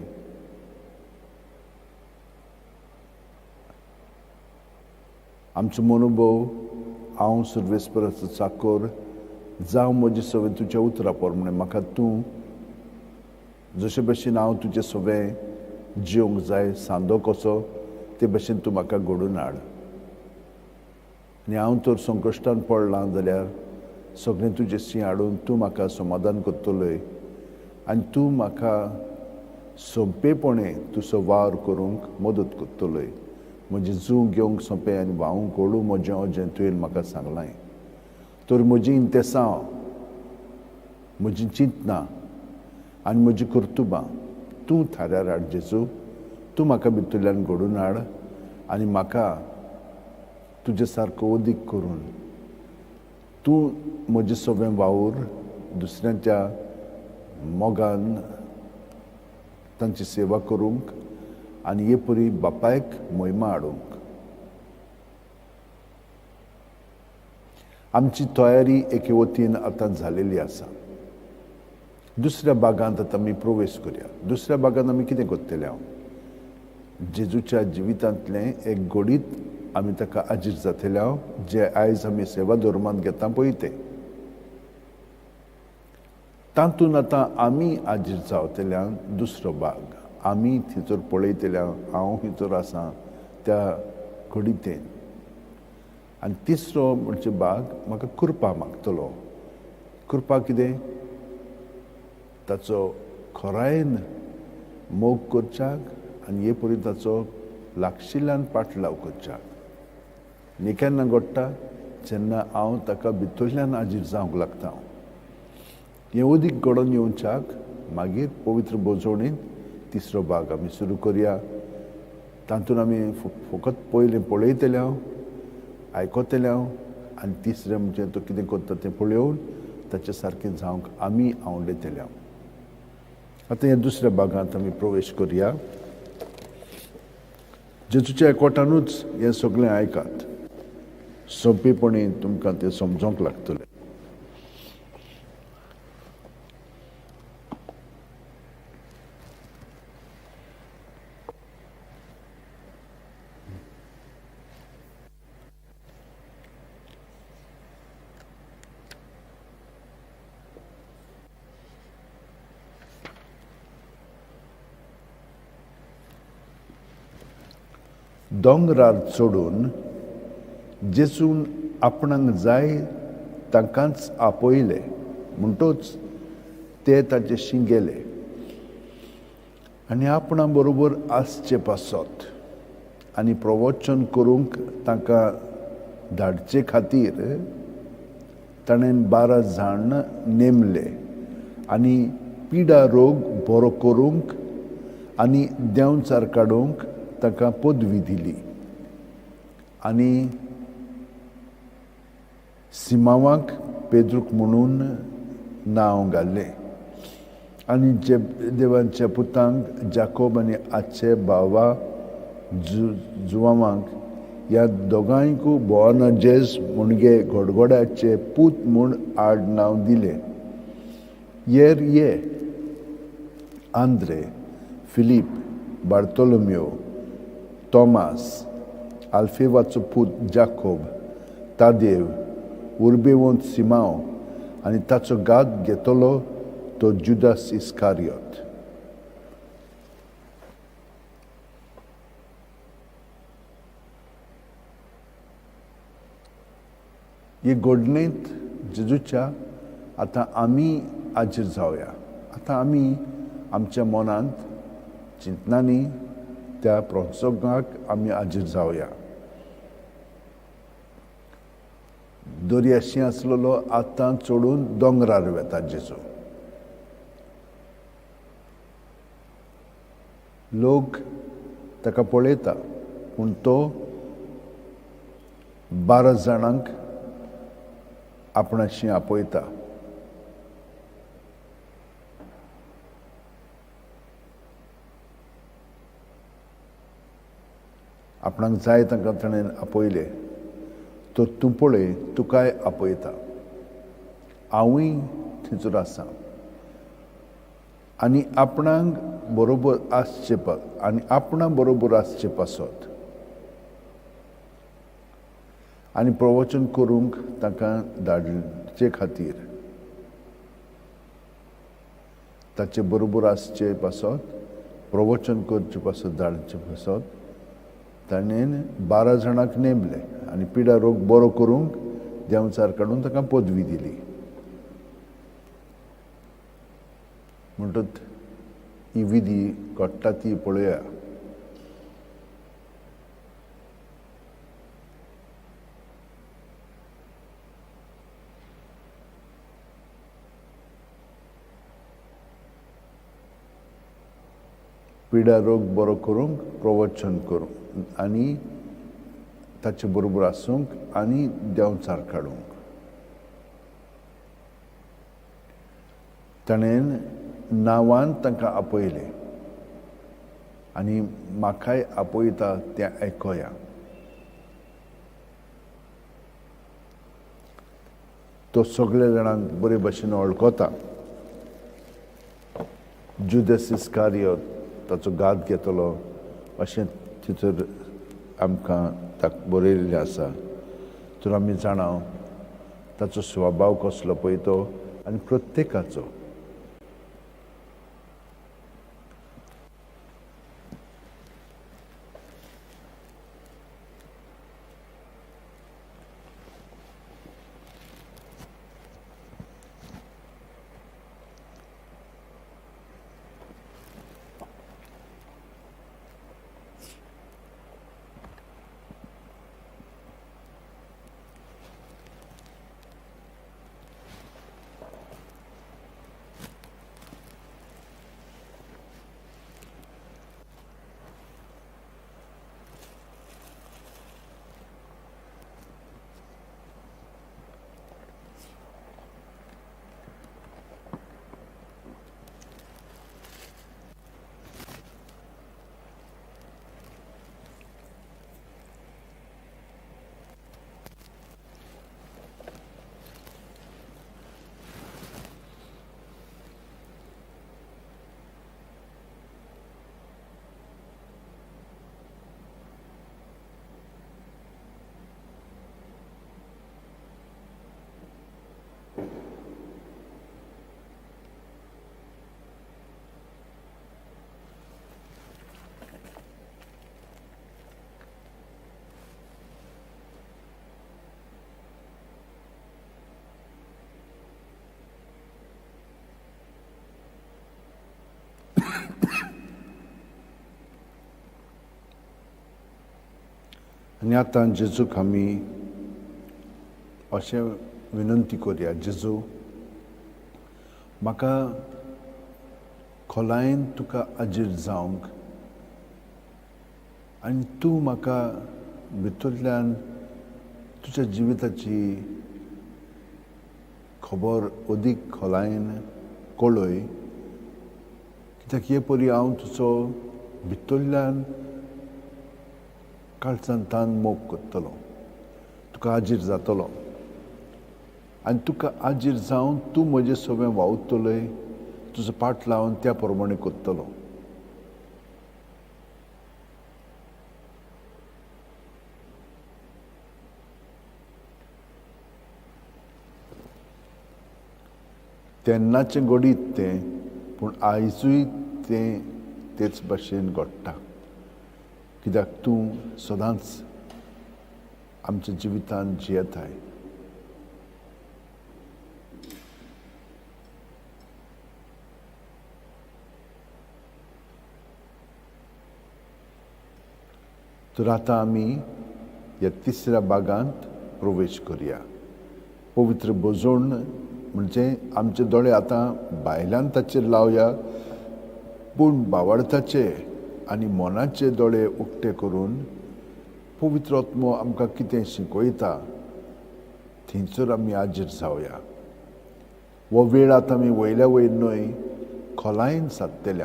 आमचो मनोभव हांव सर्वेस्पराचो चाकोर जावं म्हजे सवे तुज्या उतरा प्रमाणे म्हाका तूं जशे भशेन हांव तुजे सवे जिवंक जाय सांदो कसो ते भशेन तूं म्हाका घडोवन हाड। आनी हांव तर संकश्टान पडलां जाल्यार सगळें तुजें शी हाडून तूं म्हाका समाधान करतलोय आनी तूं म्हाका सोंपेपणे तुजो वावर करूंक मदत करतलोय। म्हजें जूं घेवंक सोंपें आनी व्हांवूंक ओडूं म्हजें अजें तुवें म्हाका सांगलां। तर म्हजी इंतेसांव, म्हजी चिंतनां आनी म्हजी कर्तुबां तूं थाऱ्यार हाड जेजू। तूं म्हाका भितरल्यान घडोवन हाड आनी म्हाका तुजे सारको अदीक करून तूं म्हजें सगळें वावर दुसऱ्यांच्या मोगान तांची सेवा करूंक आनी हे परी बापायक मोहिमा हाडूंक। आमची तयारी एके वतीन आतां जालेली आसा। दुसऱ्या भागांत आतां आमी प्रवेश करया। दुसऱ्या भागांत आमी कितें करतले? हांव जेजूच्या जिवितांतलें एक घडीत आमी ताका आजीर जातले हांव, जे आयज आमी सेवा धर्मांत घेता पळय तें तातूंत आतां आमी आजीर जावतल्या दुसरो भाग आमी थंयसर पळयतल्या हांव थंयसर आसा त्या घडितेन। आनी तिसरो म्हणजे भाग म्हाका कृपा मागतलो। कृपा कितें? ताचो खरायेन मोग करच्याक आनी हे परी ताचो लागशिल्ल्यान पाटलाव करच्याक। आनी केन्ना घडटा? जेन्ना हांव ताका भितरल्यान आजीर जावंक लागता। हें अदीक घडोवन येवच्याक मागीर पवित्र भोजवणेन तिसरो भाग आमी सुरू करया। तातूंत आमी फकत पयलें पळयतले हांव, आयकतले हांव आनी तिसरें म्हणजे तो कितें करता तें पळोवन ताचे सारकें जावंक आमी आवडयतले हांव। आतां ह्या दुसऱ्या भागांत आमी प्रवेश करया। जेजूच्या एकवटानूच हें सगळें आयकात, सोंपेपणी तुमकां तें समजोंक लागतलें। दोंगरार चडून जेजून आपणाक जाय तांकांच आपयले, म्हणटोच ते ताचे शी गेले आनी आपणा बरोबर आसचे पासत आनी प्रवचन करूंक तांकां धाडचे खातीर ताणें 12 जाण नेमले आनी पिडा रोग बरो करूंक आनी देंवचार काडूंक ताका पदवी दिली। आनी सिमांवाक पेद्रूक म्हणून नांव घालें आनी देवांच्या पुतांक जाकोब आनी आचे भावा जुवांक ह्या दोगांयकू बोअनार्जेस म्हणजे गडगडाचे पूत म्हूण आडनांव दिलें। येर ये आंद्रे, फिलीप, बार्तोलोमियो, तोमास, आल्फेवाचो पूत जाकोब, तादेव, उर्बेवंत सिमांव आनी ताचो घात घेतलो तो जुदास इस्कारियोत। हे घडणेंत जेजूच्या आतां आमी आजीर जावया। आतां आमी आमच्या मनांत चिंतनांनी त्या प्रोत्साहनाक आमी आजीर जावया। दर्याशी आसलेलो आतां चडून दोंगरार वेता जेजू। लोक ताका पळयता पूण तो 12 जाणांक आपणाशी आपयता। आपणाक जाय तांकां ताणें आपयले। तर तूं पळय तुकाय आपयता, हांवूय थंयसर आसा आनी आपणाक बरोबर आसचे आनी आपणा बरोबर आसचे पासत आनी प्रवचन करूंक तांकां धाडचे खातीर, ताचे बरोबर आसचे पासत प्रवचन करचे पासत धाडचे पासत ताणें 12 जाणांक नेमले आनी पिडा रोग बरो करूंक देंवचार काडून ताका पदवी दिली. म्हणटच ही विधी घडटा ती पळोवया. पिडा रोग बरो करूंक प्रवचन करूंक आनी ताचे बरोबर आसूंक आनी देंवचार काडूंक ताणें नांवान तांकां आपयलें आनी म्हाकाय आपयता तें आयकोया. तो सगळ्या जाणांक बरे भशेन वळखता. जुदस इस्कारियोत ताचो घात घेतलो अशें थंयसर आमकां बरयल्लें आसा. तर आमी जाणा ताचो स्वभाव कसलो पळय तो आनी प्रत्येकाचो. आनी आतां जेजूक आमी अशें विनंती करुया, जेजू म्हाका खोलायेन तुका आजीर जावंक आनी तूं म्हाका भितरल्यान तुज्या जिविताची खबर अदीक खोलायेन कळय, कित्याक हे परी हांव तुजो भितरल्यान काळजान तान मोग करतलो, तुका आजीर जातलो आनी तुका आजीर जावन तूं म्हजें सगळें वावुरतलोय, तुजो पाट लावन त्या प्रमाणे करतलो. तेन्नाचें घडीत तें, पूण आयजूय तें तेच भाशेन घडटा, कित्याक तूं सदांच आमच्या जिवितांत जियेताय. तर आतां आमी ह्या तिसऱ्या भागांत प्रवेश करुया. पवित्र भोजन म्हणजे आमचे दोळे आतां भायल्यान ताचेर लावया, पूण भावार्थाचे आनी मनाचे दोळे उक्ते करून पवित्र आत्मो आमकां कितें शिकयता थंयसर आमी आजीर जावया. हो वेळ आतां आमी वयल्या वयर न्हय खोलायेन सादतले.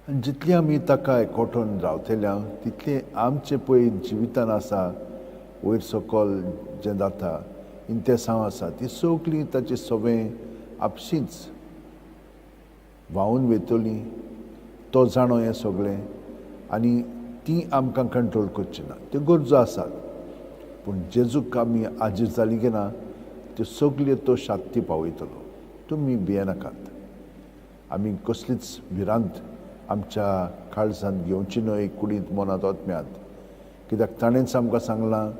आनी जितली आमी ताका एकवटून रावतल्या तितलें आमचें पळय जिवितान आसा वयर सकल जें जाता इंतेसांव आसा ती सगळीं ताची सवंय आपशींच व्हांवून वयतली. तो जाणो हें सगळें आनी ती आमकां कंट्रोल करची ना. त्यो गरजो आसात पूण जेजूक आमी आजीर जाली की ना त्यो सगल्यो तो शांती पावयतलो. तुमी भियेनाकात. आमी कसलीच भिरांत आमच्या काळजांत घेवची न्हय, कुडींत, मनांत, आत्म्यांत, कित्याक ताणेंच आमकां सांगलां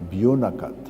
भियों नाकात.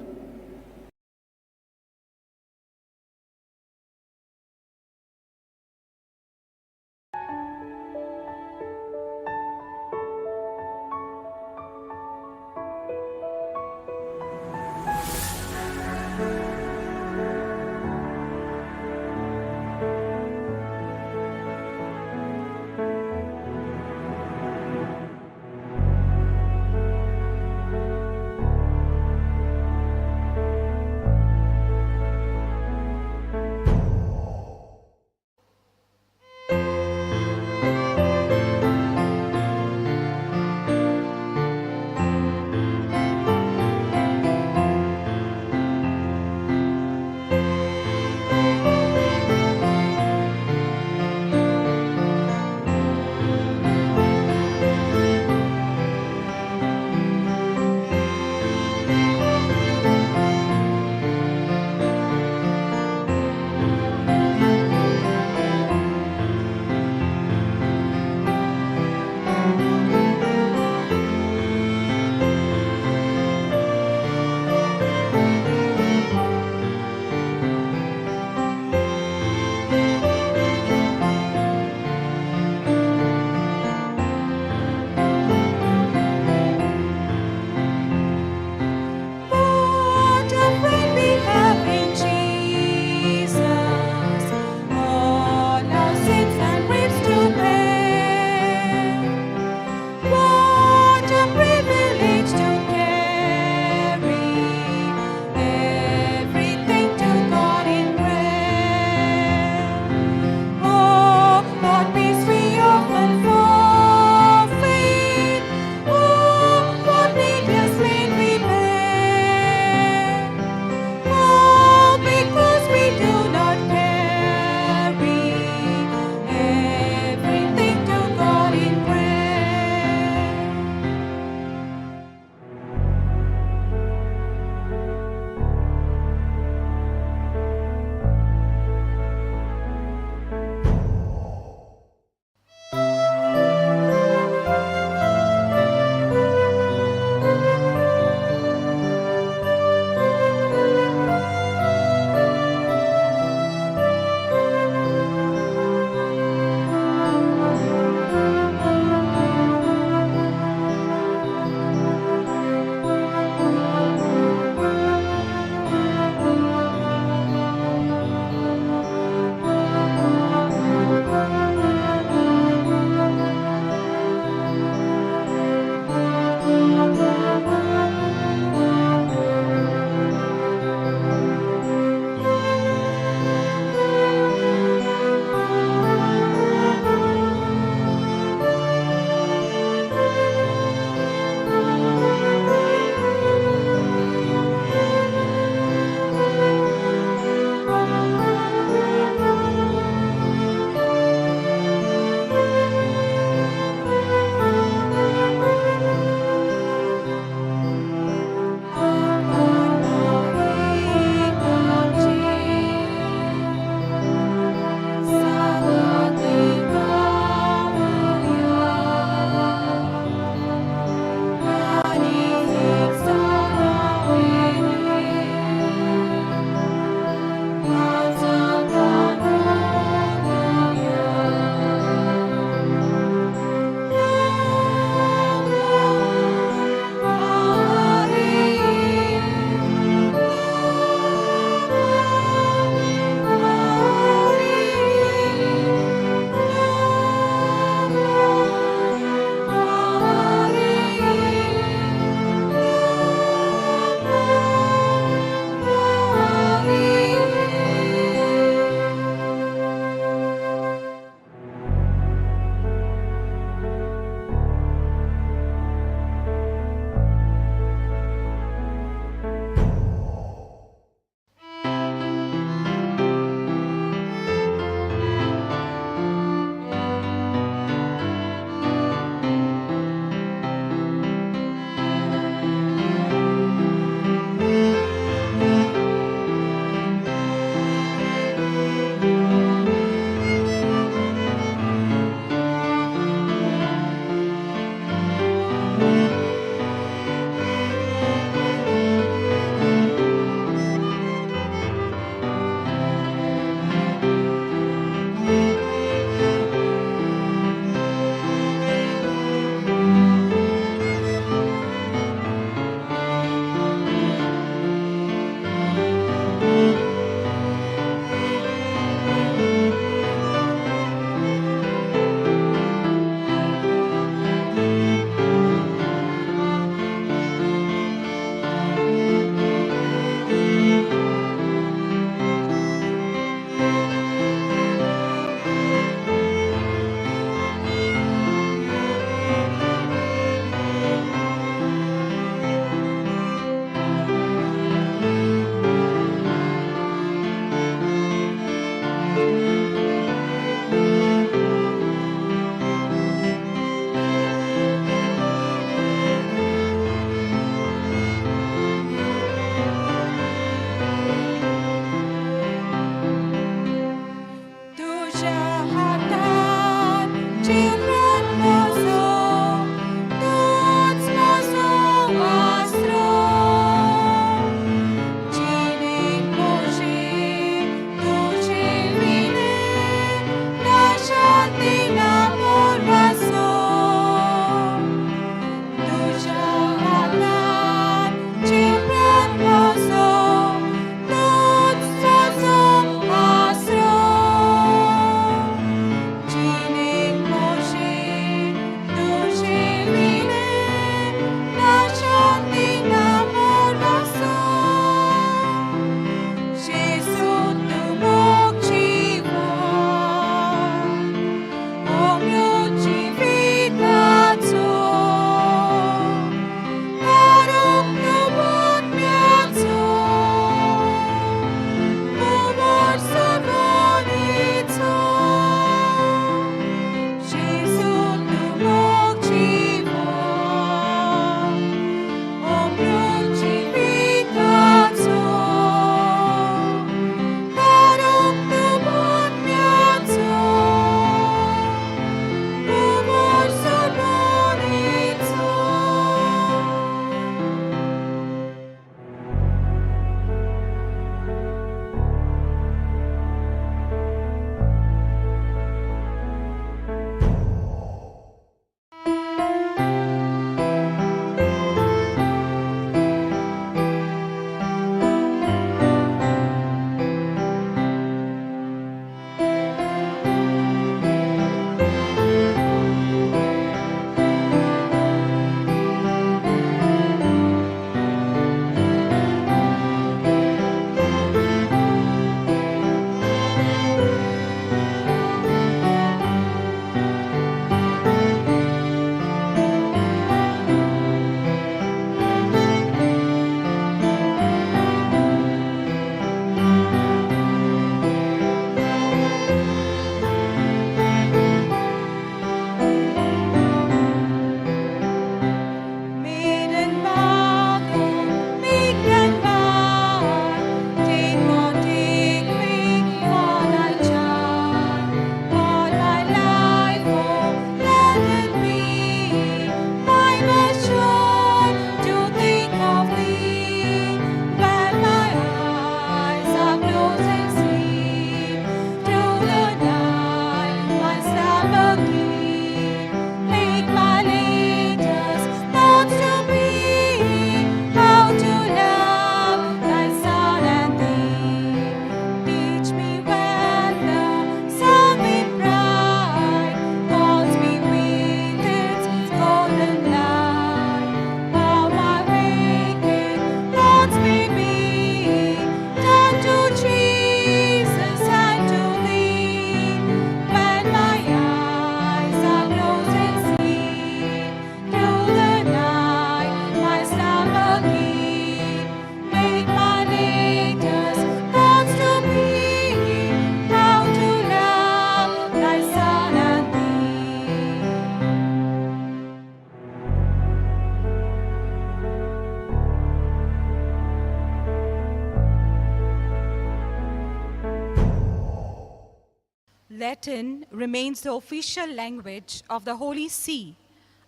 Latin remains the official language of the Holy See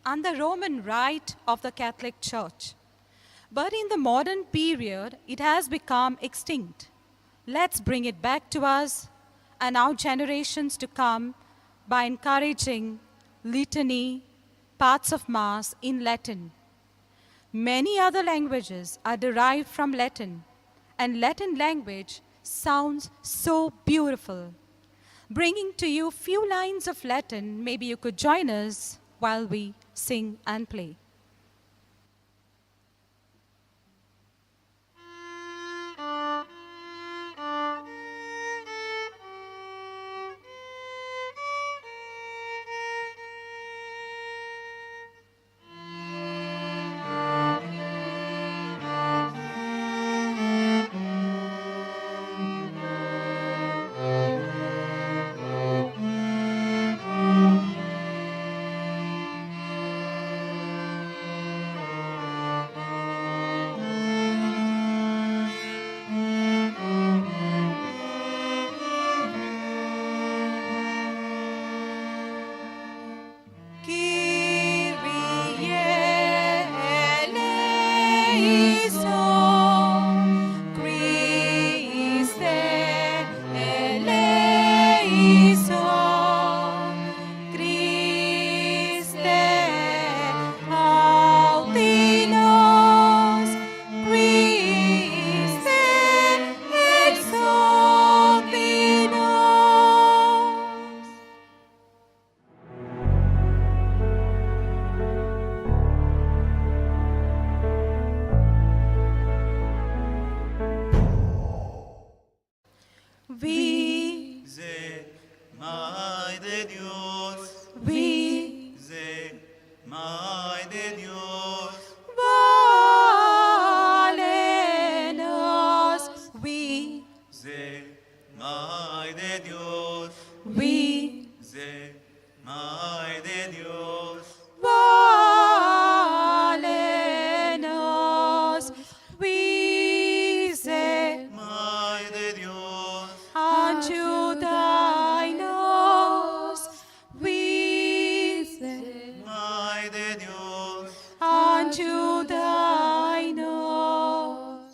and the Roman Rite of the Catholic Church. But in the modern period, it has become extinct. Let's bring it back to us and our generations to come by encouraging litany, parts of Mass in Latin. Many other languages are derived from Latin, and Latin language sounds so beautiful. Bringing to you few lines of Latin, maybe you could join us while we sing and play. We Ze Mai de Dios, we Ze Mai de Dios, valenos, we Ze Mai de Dios, we Ze Mai de Dios, valenos, we ze Mai de Dios, unto thy nose, we ze Mai de Dios, unto thy nose.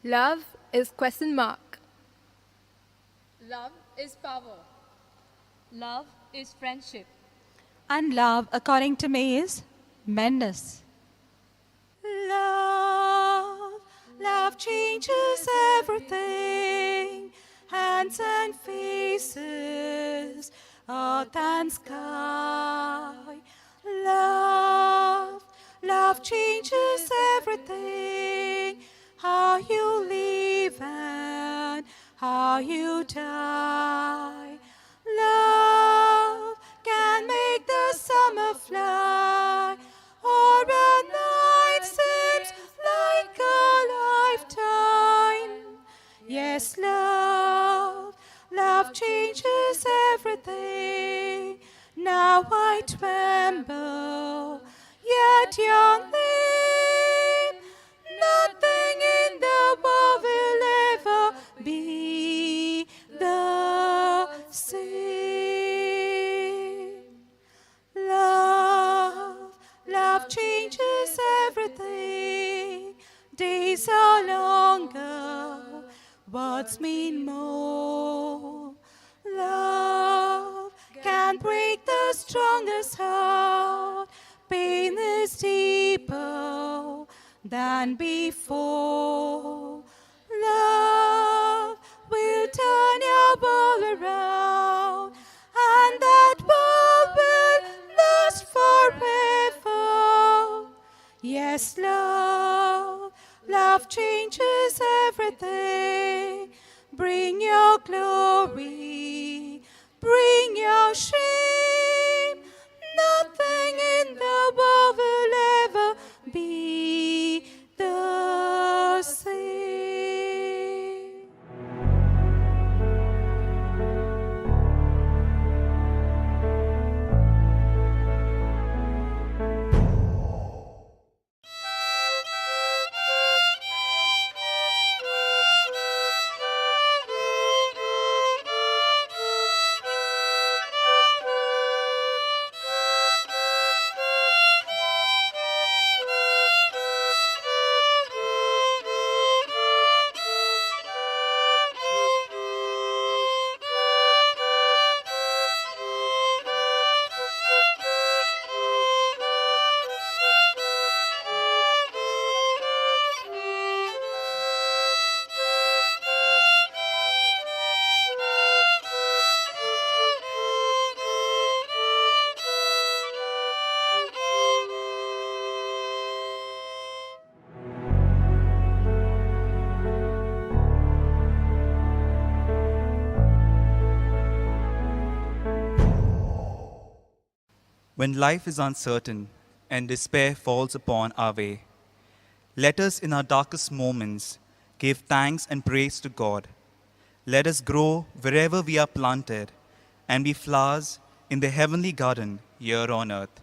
Love is question mark. Love is power. Love is friendship. And love, according to me, is madness. Love, love changes everything, hands and faces, earth and sky. Love, love changes everything, how you live and how you die. Love can make the summer fly, or a night seems like a lifetime. Yes, love, love changes everything. Now I tremble, yet your name, nothing in the world will ever be the same. Love, love changes everything. Days are longer, words mean more. Love can break the strongest heart. Pain is deeper than before. Love will turn your world around, and that world will last forever. Yes, love, love changes everything. Bring your glory, bring your shame. Nothing in the world will ever be the same. When life is uncertain and despair falls upon our way, let us in our darkest moments give thanks and praise to God. Let us grow wherever we are planted and be flowers in the heavenly garden here on earth.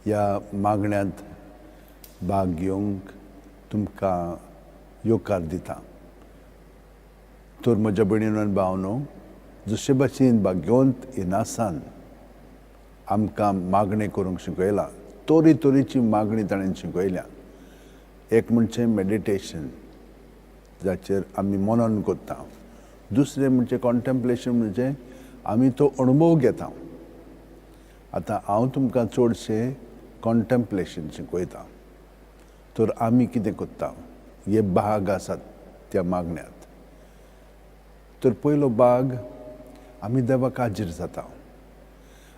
ह्या मागण्यांत भाग घेवंक तुमकां येवकार दिता. तर म्हज्या भयणीनो आनी भावनो, जशे भाशेन भाग्यवंत इनासान आमकां मागणें करूंक शिकयलां, तोरी तोरीची मागणी ताणें शिकयल्या. एक म्हणजे मेडिटेशन, जाचेर आमी मनन करता. दुसरें म्हणजे कॉन्टेम्पलेशन, म्हणजे आमी तो अणभव घेता. आतां हांव तुमकां चडशें कॉन्टेम्पलेशन शिकयता. तर आमी कितें करता, हे भाग आसात त्या मागण्यांत. तर पयलो भाग, आमी देवाक हाजीर जाता.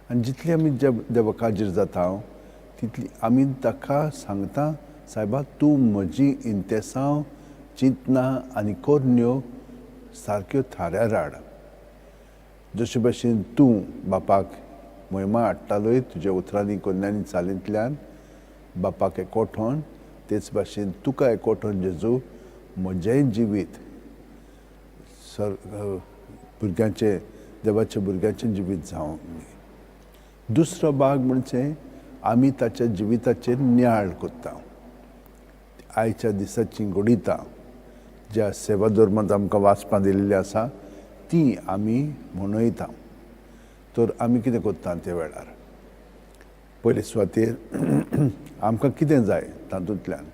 आनी जितली आमी देवाक हाजीर जाता तितली आमी ताका सांगता सायबा तूं म्हजी इंतेसांव चिंतनां आनी करण्यो सारक्यो थाऱ्यार हाड. जशे भशेन तूं बापाक मोहिमा हाडटालोय तुज्या उतरांनी कोन्यांनी चालींतल्यान बापाक एकवठोन, तेच भाशेन तुका एकवठोन जेजू म्हजेंय जिवीत सर भुरग्यांचें देवाच्या भुरग्यांचें जिवीत जावंक न्ही. दुसरो भाग म्हणजे आमी ताच्या जिविताचेर नियाळ करता. आयच्या दिसाचीं घडितां ज्या सेवा धर्मांत आमकां वाचपां दिल्लीं आसा ती आमी मनयता. तर आमी कितें करता त्या वेळार पयले सुवातेर आमकां कितें जाय तातूंतल्यान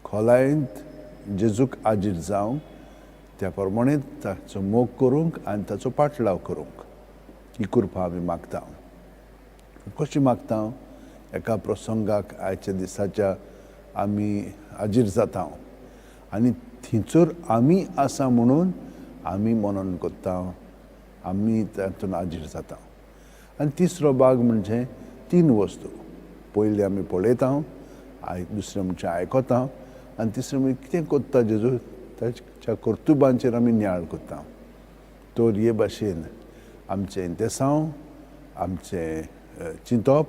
खोलायेंत जेजूक आजीर जावंक त्या प्रमाणे ताचो मोग करूंक आनी ताचो पाटलाव करूंक ही कृपा आमी मागता. कशी मागता? एका प्रसंगाक आयच्या दिसाच्या आमी हाजीर जाता आनी थंयसर आमी आसा म्हणून आमी मनन करता, आमी तातूंत हाजीर जाता. आनी तिसरो भाग म्हणजे तीन वस्तू. पयली आमी पळयता, दुसरें म्हणजे आयकता आनी तिसरें म्हणजे कितें करता जेजू ताच्या कर्तुबांचेर आमी नियाळ करता. तर हे भाशेन आमचें इंतेसांव, आमचें चिंतप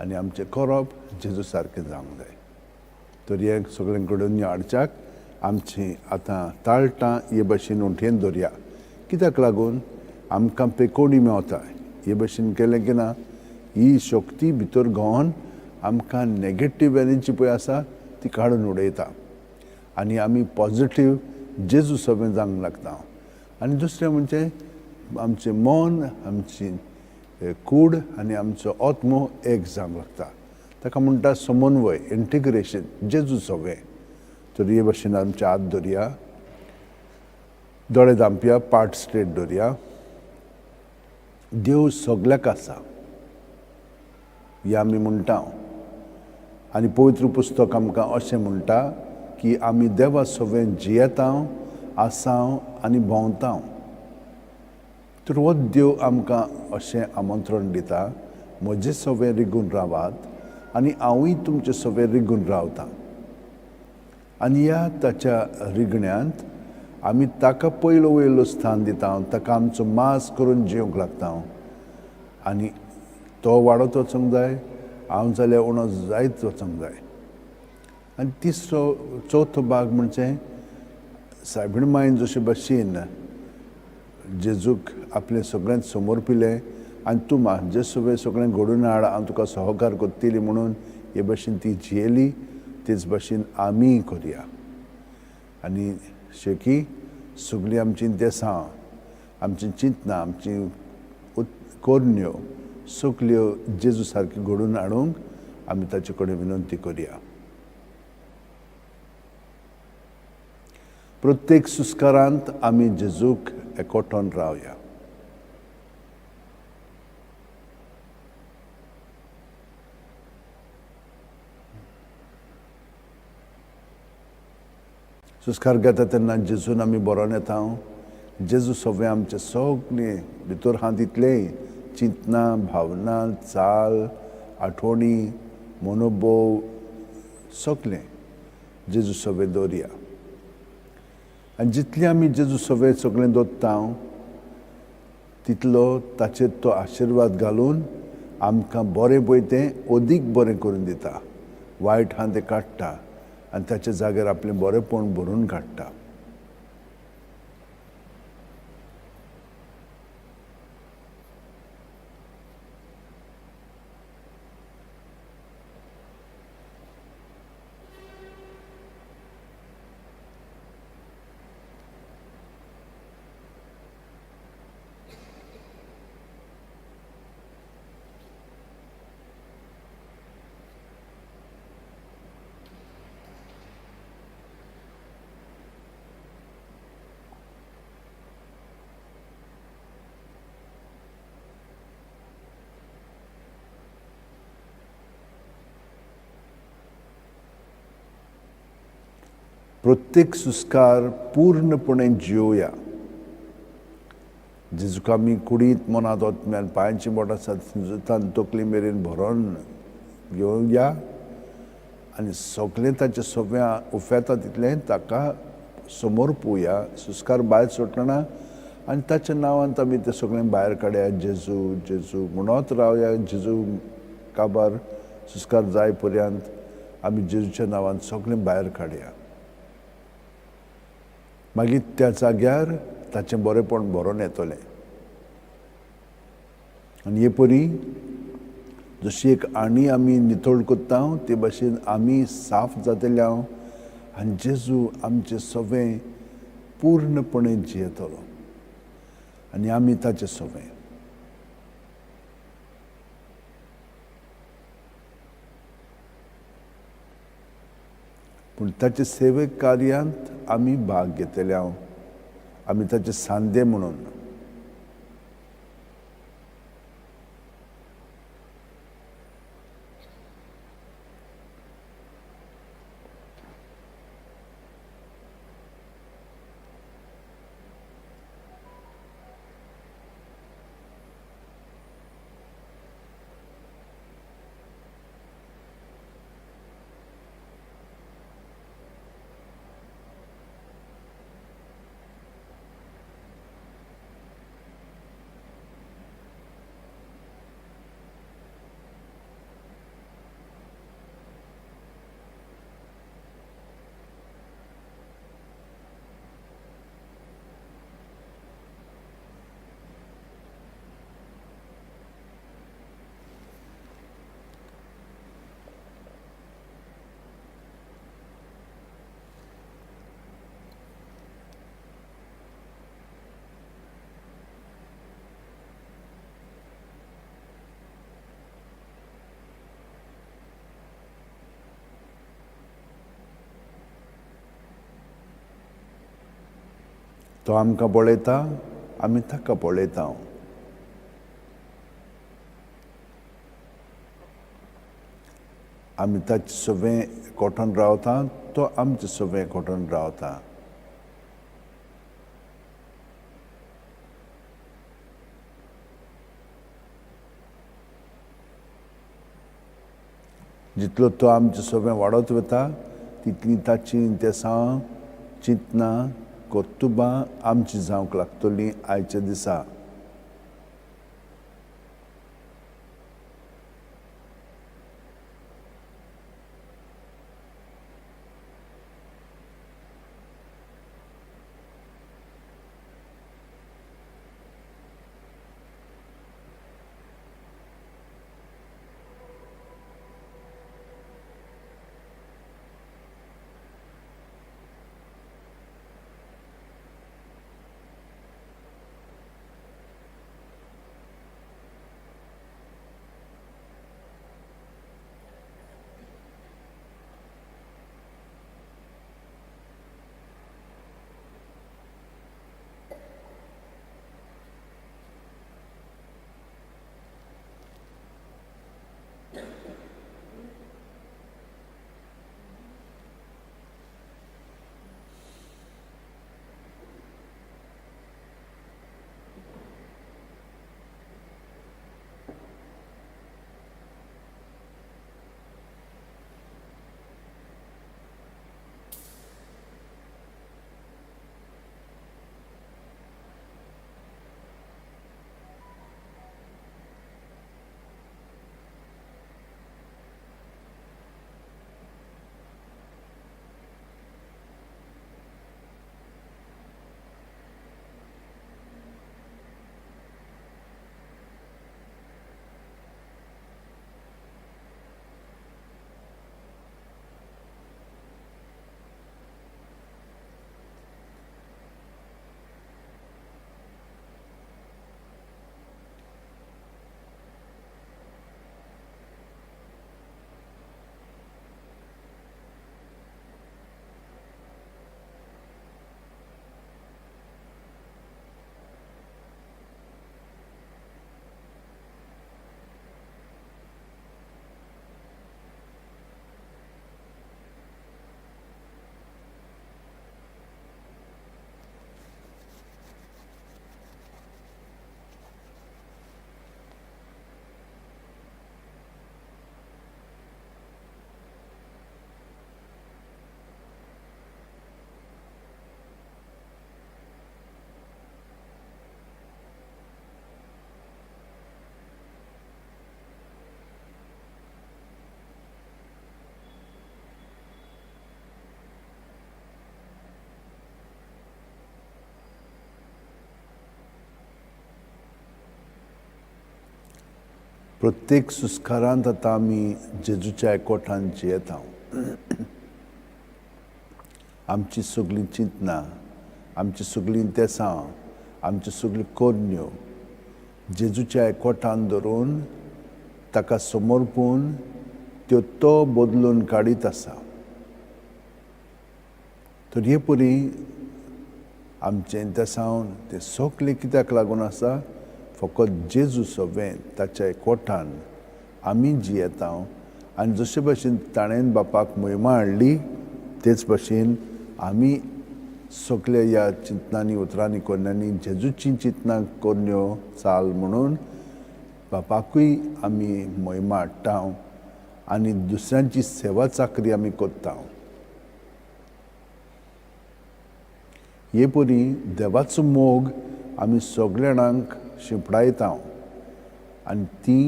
आनी आमचें करप जेजू सारकें जावंक जाय. तर हें सगळें घडोवन हाडच्याक आमचीं आतां ताळटां हे भाशेन उंटयेन दवरया. कित्याक लागून आमकां पेकोणी मेवता. हे भाशेन केलें की ना ही शक्ती भितर घोवन आमकां नेगेटीव एनर्जी पळय आसा ती काडून उडयता आनी आमी पॉजिटीव जेजू सगळें जावंक लागता. आनी दुसरें म्हणजे आमचें मन, आमची कूड आनी आमचो आत्मो एक जावंक लागता. ताका म्हणटा समन्वय, इंटिग्रेशन, जेजू सगळें. तर हे भाशेन आमचे हात दवरया, दोळे धांपया, पाट स्ट्रेट दवरया. देव सगल्याक आसा हें आमी म्हणटा आनी पवित्र पुस्तक आमकां अशें म्हणटा की आमी देवा सवें जियेता, आसा आनी भोंवता. तर हो देव आमकां अशें आमंत्रण दिता, म्हजे सवें रिगून रावात आनी हांवूय तुमचे सवें रिगून रावतां. आनी ह्या ताच्या रिगण्यांत आमी ताका पयलो वयलो स्थान दिता, ताका आमचो मास करून जिवंक लागता आनी तो वाडत वचूंक जाय, हांव जाल्यार उणो जायत वचूंक जाय. आनी तिसरो चवथो भाग म्हणजे सायबीण मायन जशे भशेन जेजूक आपलें सगळ्यांत समर्पिलें आनी तूं म्हाजे सगळें सगळें घडोवन हाड, हांव तुका सहकार करतली म्हणून हे भशेन ती जियेली, तेच भशेन आमीय करया. आनी शेकी सगळीं आमचीं देसां, आमचीं चिंतनां, आमची करण्यो सगल्यो जेजू सारक्यो घडोवन हाडूंक आमी ताचे कडेन विनंती करया. प्रत्येक सुस्कारांत आमी जेजूक एकवटोन रावया. सुस्कार घेता तेन्ना जेजून आमी बरोवन येता. जेजू सगळें आमचें सगळें भितर आहा तितलेंय चिंतनां, भावना, चाल, आठवणी, मनोभोव सगळें जेजू सगळें दवरया. आनी जितलें आमी जेजू सगळें सगळें दवरता तितलो ताचेर तो आशिर्वाद घालून आमकां बरें पळय तें अदीक बरें करून दिता. वायट आहा तें काडटा आनी ताच्या जाग्यार आपलें बरेंपण भरून काडटा. प्रत्येक सुस्कार पूर्णपणे जियोया. जेजूक आमी कुडींत, मनांत, आत्म्यान, पांयांची बोटां सात तकली मेरेन भरोन घेवया आनी सगळें ताचें सगळें उफेता तितलें ताका समोर पोवया सुस्कार भायर सोडटना आनी ताच्या नांवान आमी तें सगळें भायर काडया. जेजू जेजू म्हणत रावया. जेजू काबार सुस्कार जाय पर्यंत आमी जेजूच्या नांवान सगळें भायर काडया. मागीर त्या जाग्यार ताचें बरेंपण भरोन येतलें. आनी हे परी जशी एक आणी आमी नितळ करता ते भाशेन आमी साफ जातले हांव आनी जेजू आमचें सगळें पूर्णपणे जियेतलो आनी आमी ताचें सगळें. पूण ताचे सेवे कार्यांत आमी भाग घेतले हांव, आमी ताचे सांदे म्हणून. तो आमकां पळयता, आमी ताका पळयता. आमी ताचे सगळें कोटून रावता, तो आमचें सगळें कोटून रावता. जितलो तो आमचें सगळें वाडत वता तितली ताची तेसां चिंतनां कर्तुबां आमची जावंक लागतली आयच्या दिसा. प्रत्येक सुस्कारांत आतां आमी जेजूच्या एकवटान जियेता. आमची सगळीं चिंतनां, आमची सगळीं तेसां, आमच्यो सगळ्यो करण्यो जेजूच्या एकवटान धरून ताका समर्पून त्यो तो बदलून काडीत आसा. तर हे परी आमचें तेसांव तें सगळें कित्याक लागून आसा? फकत जेजू सवें ताच्या एकवटान आमी जियेता आनी जशे भशेन ताणें बापाक मोहिमा हाडली तेच भशेन आमी सगळे ह्या चिंतनांनी, उतरांनी, करण्यांनी जेजूची चिंतनां करण्यो चाल म्हणून बापाकूय आमी मोहिमा हाडटा आनी दुसऱ्यांची सेवा चाकरी आमी करता. हे परी देवाचो मोग आमी सगल्या जाणांक शिंपडायता आनी ती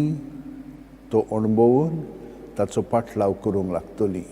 तो अणभवून ताचो पाटलाव करूंक लागतली.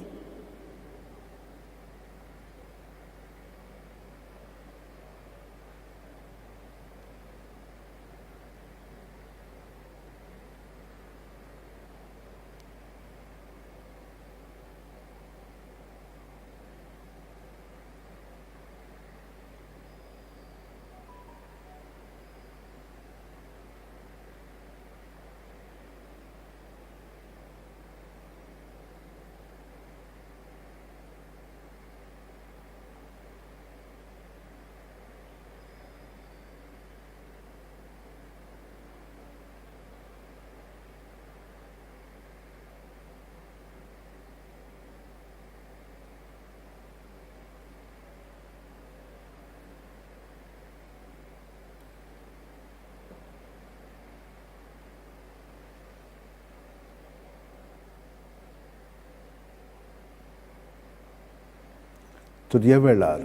तर ह्या वेळार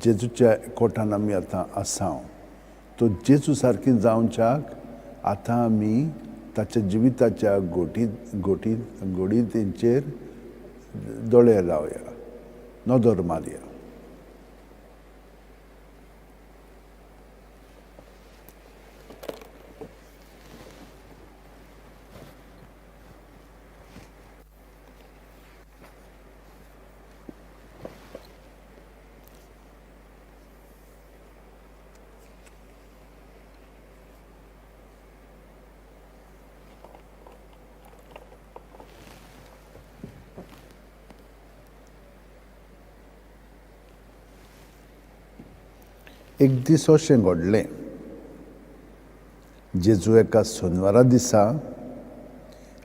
जेजूच्या एकवटान आमी आतां आसा. तो जेजू सारकी जावच्याक आतां आमी ताच्या जिविताच्या घोडीतेंचेर दोळे लावया, नदर मारया. एक दीस अशें घडलें, जेजू एका सोनवारा दिसा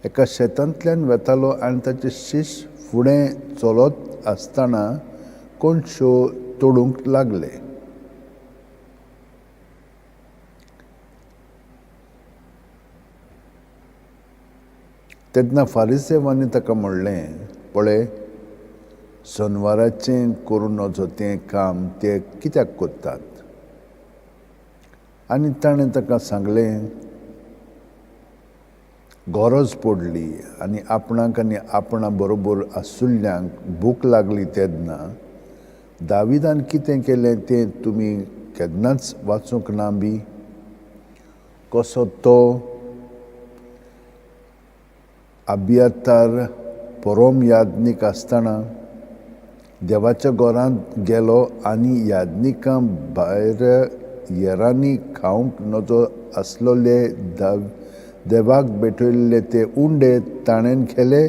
एका शेतांतल्यान वेतालो आनी ताचे शीश फुडें चलत आसतना कोणश्यो तोडूंक लागले. तेन्ना फारिसेवांनी ताका म्हणलें, पळय, सोनवाराचें करूं नजो तें काम ते कित्याक करतात? आनी ताणें ताका सांगलें, गरज पडली आनी आपणाक आनी आपणा बरोबर आसुल्ल्यांक भूक लागली तेन्ना दाविदान कितें केलें तें तुमी केन्नाच वाचूंक ना बी? कसो तो अबियातार परोम याज्ञीक आसतना देवाच्या घरांत गेलो आनी याज्ञिकां भायर येरांनी खावंक नजो आसलोले देवाक भेटयल्ले ते उंडे ताणें केले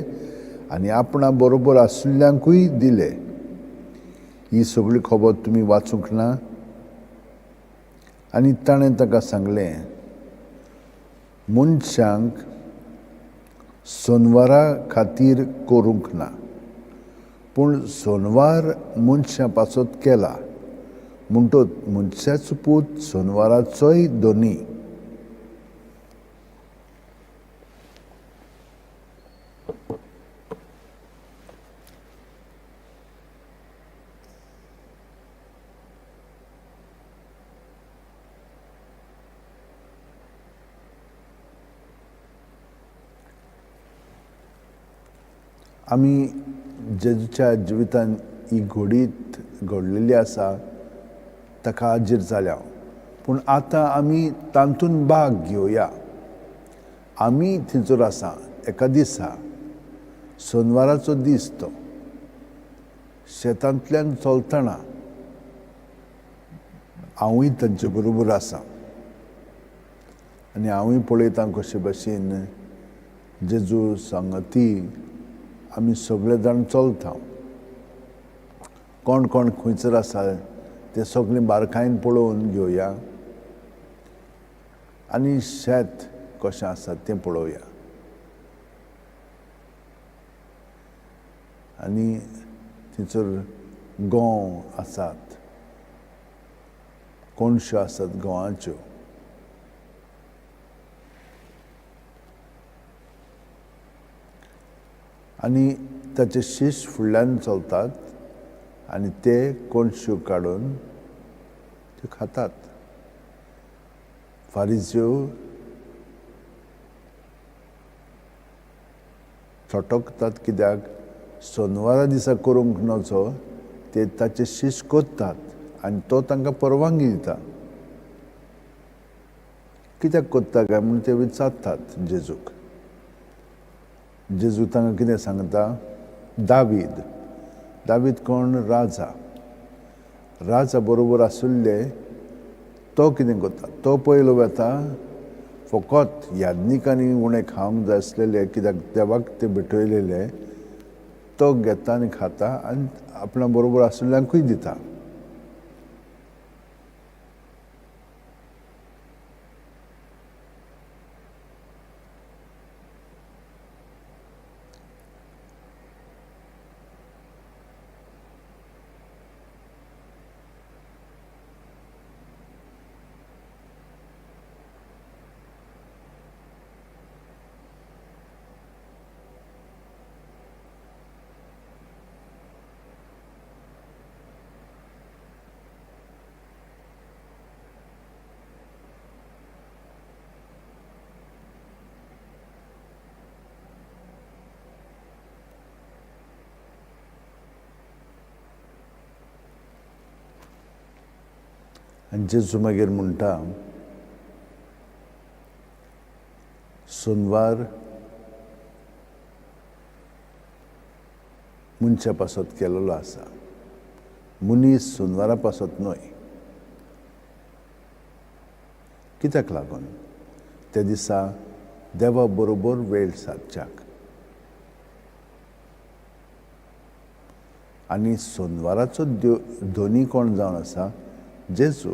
आनी आपणा बरोबर आसुल्ल्यांकूय दिले. ही सगळी खबर तुमी वाचूंक ना? आनी ताणें ताका सांगलें, मनशांक सोनवारा खातीर करूंक ना, पूण सोनवार मनशां पासत केला. म्हणटच मनशाचो पूत सोनवाराचोय धनी. आमी जेजूच्या जिवितान ही घडीत घडलेली आसा ताका हाजीर जाल्या, पूण आतां आमी तातूंत भाग घेवया. आमी थंयसर आसा एका दिसा, सोनवाराचो दीस तो, शेतांतल्यान चलतना हांवूय तांचे बरोबर आसा आनी हांवूय पळयता कशे भशेन जेजू सांगती आमी सगळे जाण चलता. कोण कोण खंयसर आसा ते सगळें बारकायेन पळोवन घेवया आनी शेत कशें आसा तें पळोवया. आनी थंयसर गंव आसात, कोणश्यो आसात गंवाच्यो. आनी ताचे शीश फुडल्यान चलतात आनी ते कोणश्यो काडून त्यो खातात. फारिज्यो थटकतात कित्याक सोनवारा दिसा करूंक नजो ते ताचे शीश करतात आनी तो तांकां परवानगी दिता. कित्याक करता काय म्हूण ते विचारतात जेजूक. जेजू तांकां कितें सांगता, दावीद, दावीद कोण? राजा. राजा बरोबर आशिल्ले तो कितें करता, तो पयलो वेता फकत याज्ञिकांनी उणें खावंक जाय आसलेले कित्याक देवाक ते भेटयलेले, तो घेता आनी खाता आनी आपणा बरोबर आशिल्ल्यांकूय दिता. आनी जेजू मागीर म्हणटा, सोनवार मनशा पासत केलेलो आसा, मनीस सोनवारा पासत न्हय. कित्याक लागून? त्या दिसा देवा बरोबर वेळ सादच्याक. आनी सोनवाराचो धनी कोण जावन आसा? जेजू.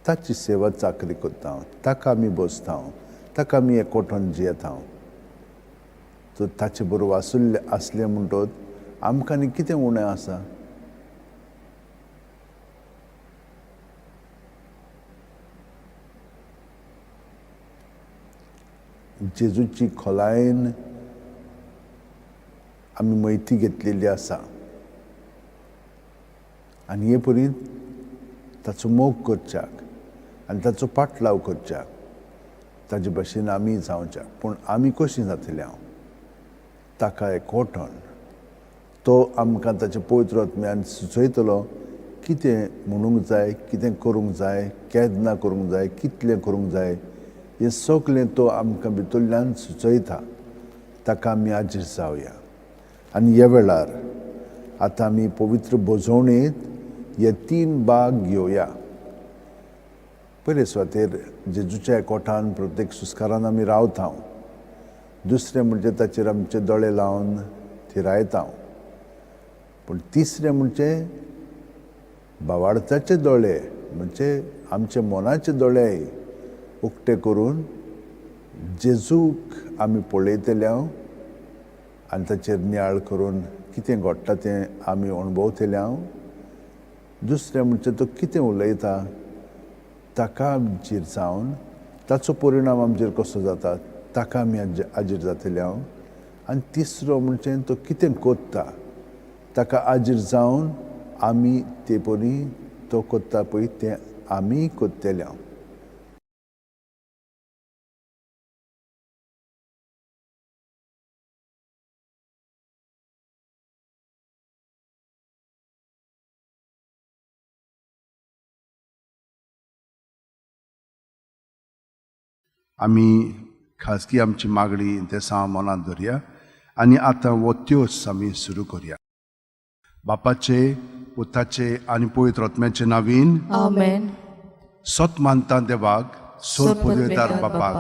ताची सेवा चाकरी करता, ताका आमी बसता, ताका आमी एकवटून जियेता. तर ताचे बरोबर आसले आसले म्हणटच आमकां आनी कितें उणें आसा? जेजूची खोलायेन आमी म्हायती घेतलेली आसा आनी हे परी ताचो मोग करच्याक आनी ताचो पाटलाव करच्याक ताजे भशेन आमी जावच्याक. पूण आमी कशीं जातले? हांव ताका एकवटून तो आमकां ताचे पवित्र आत्म्यान सुचयतलो कितें म्हणूंक जाय, कितें करूंक जाय, केन्ना करूंक जाय, कितलें करूंक जाय, हें सगलें तो आमकां भितरल्यान सुचयता. ताका आमी आजीर जावया. आनी ह्या वेळार आतां आमी पवित्र भोजवणेंत हे तीन भाग घेवया. पयले सुवातेर जेजूच्या एकवटान प्रत्येक सुस्कारान आमी रावता. दुसरें म्हणजे ताचेर आमचे दोळे लावन थिरायता. पूण तिसरें म्हणजे भावार्थाचे दोळे म्हणजे आमचे मनाचे दोळे उक्ते करून जेजूक आमी पळयतले आनी ताचेर नियाळ करून कितें घडटा तें आमी अणभवतले. दुसरें म्हणजे तो कितें उलयता ताका आमचेर जावन ताचो परिणाम आमचेर कसो जाता ताका आमी आजीर जातले. आनी तिसरो म्हणजे तो कितें कोत्ता ताका आजीर जावन आमी ते परी तो कोत्ता पळय तें आमी कोत्तले. आमी खाजगी आमची मागणी इंतेसांव मनांत धरया आनी आतां हो त्योस आमी सुरू करया. बापाचे, पुताचे आनी पवित्र आत्म्याचे नावीन आमेन. सत मानता देवाक, सोर पदवेदार बापाक,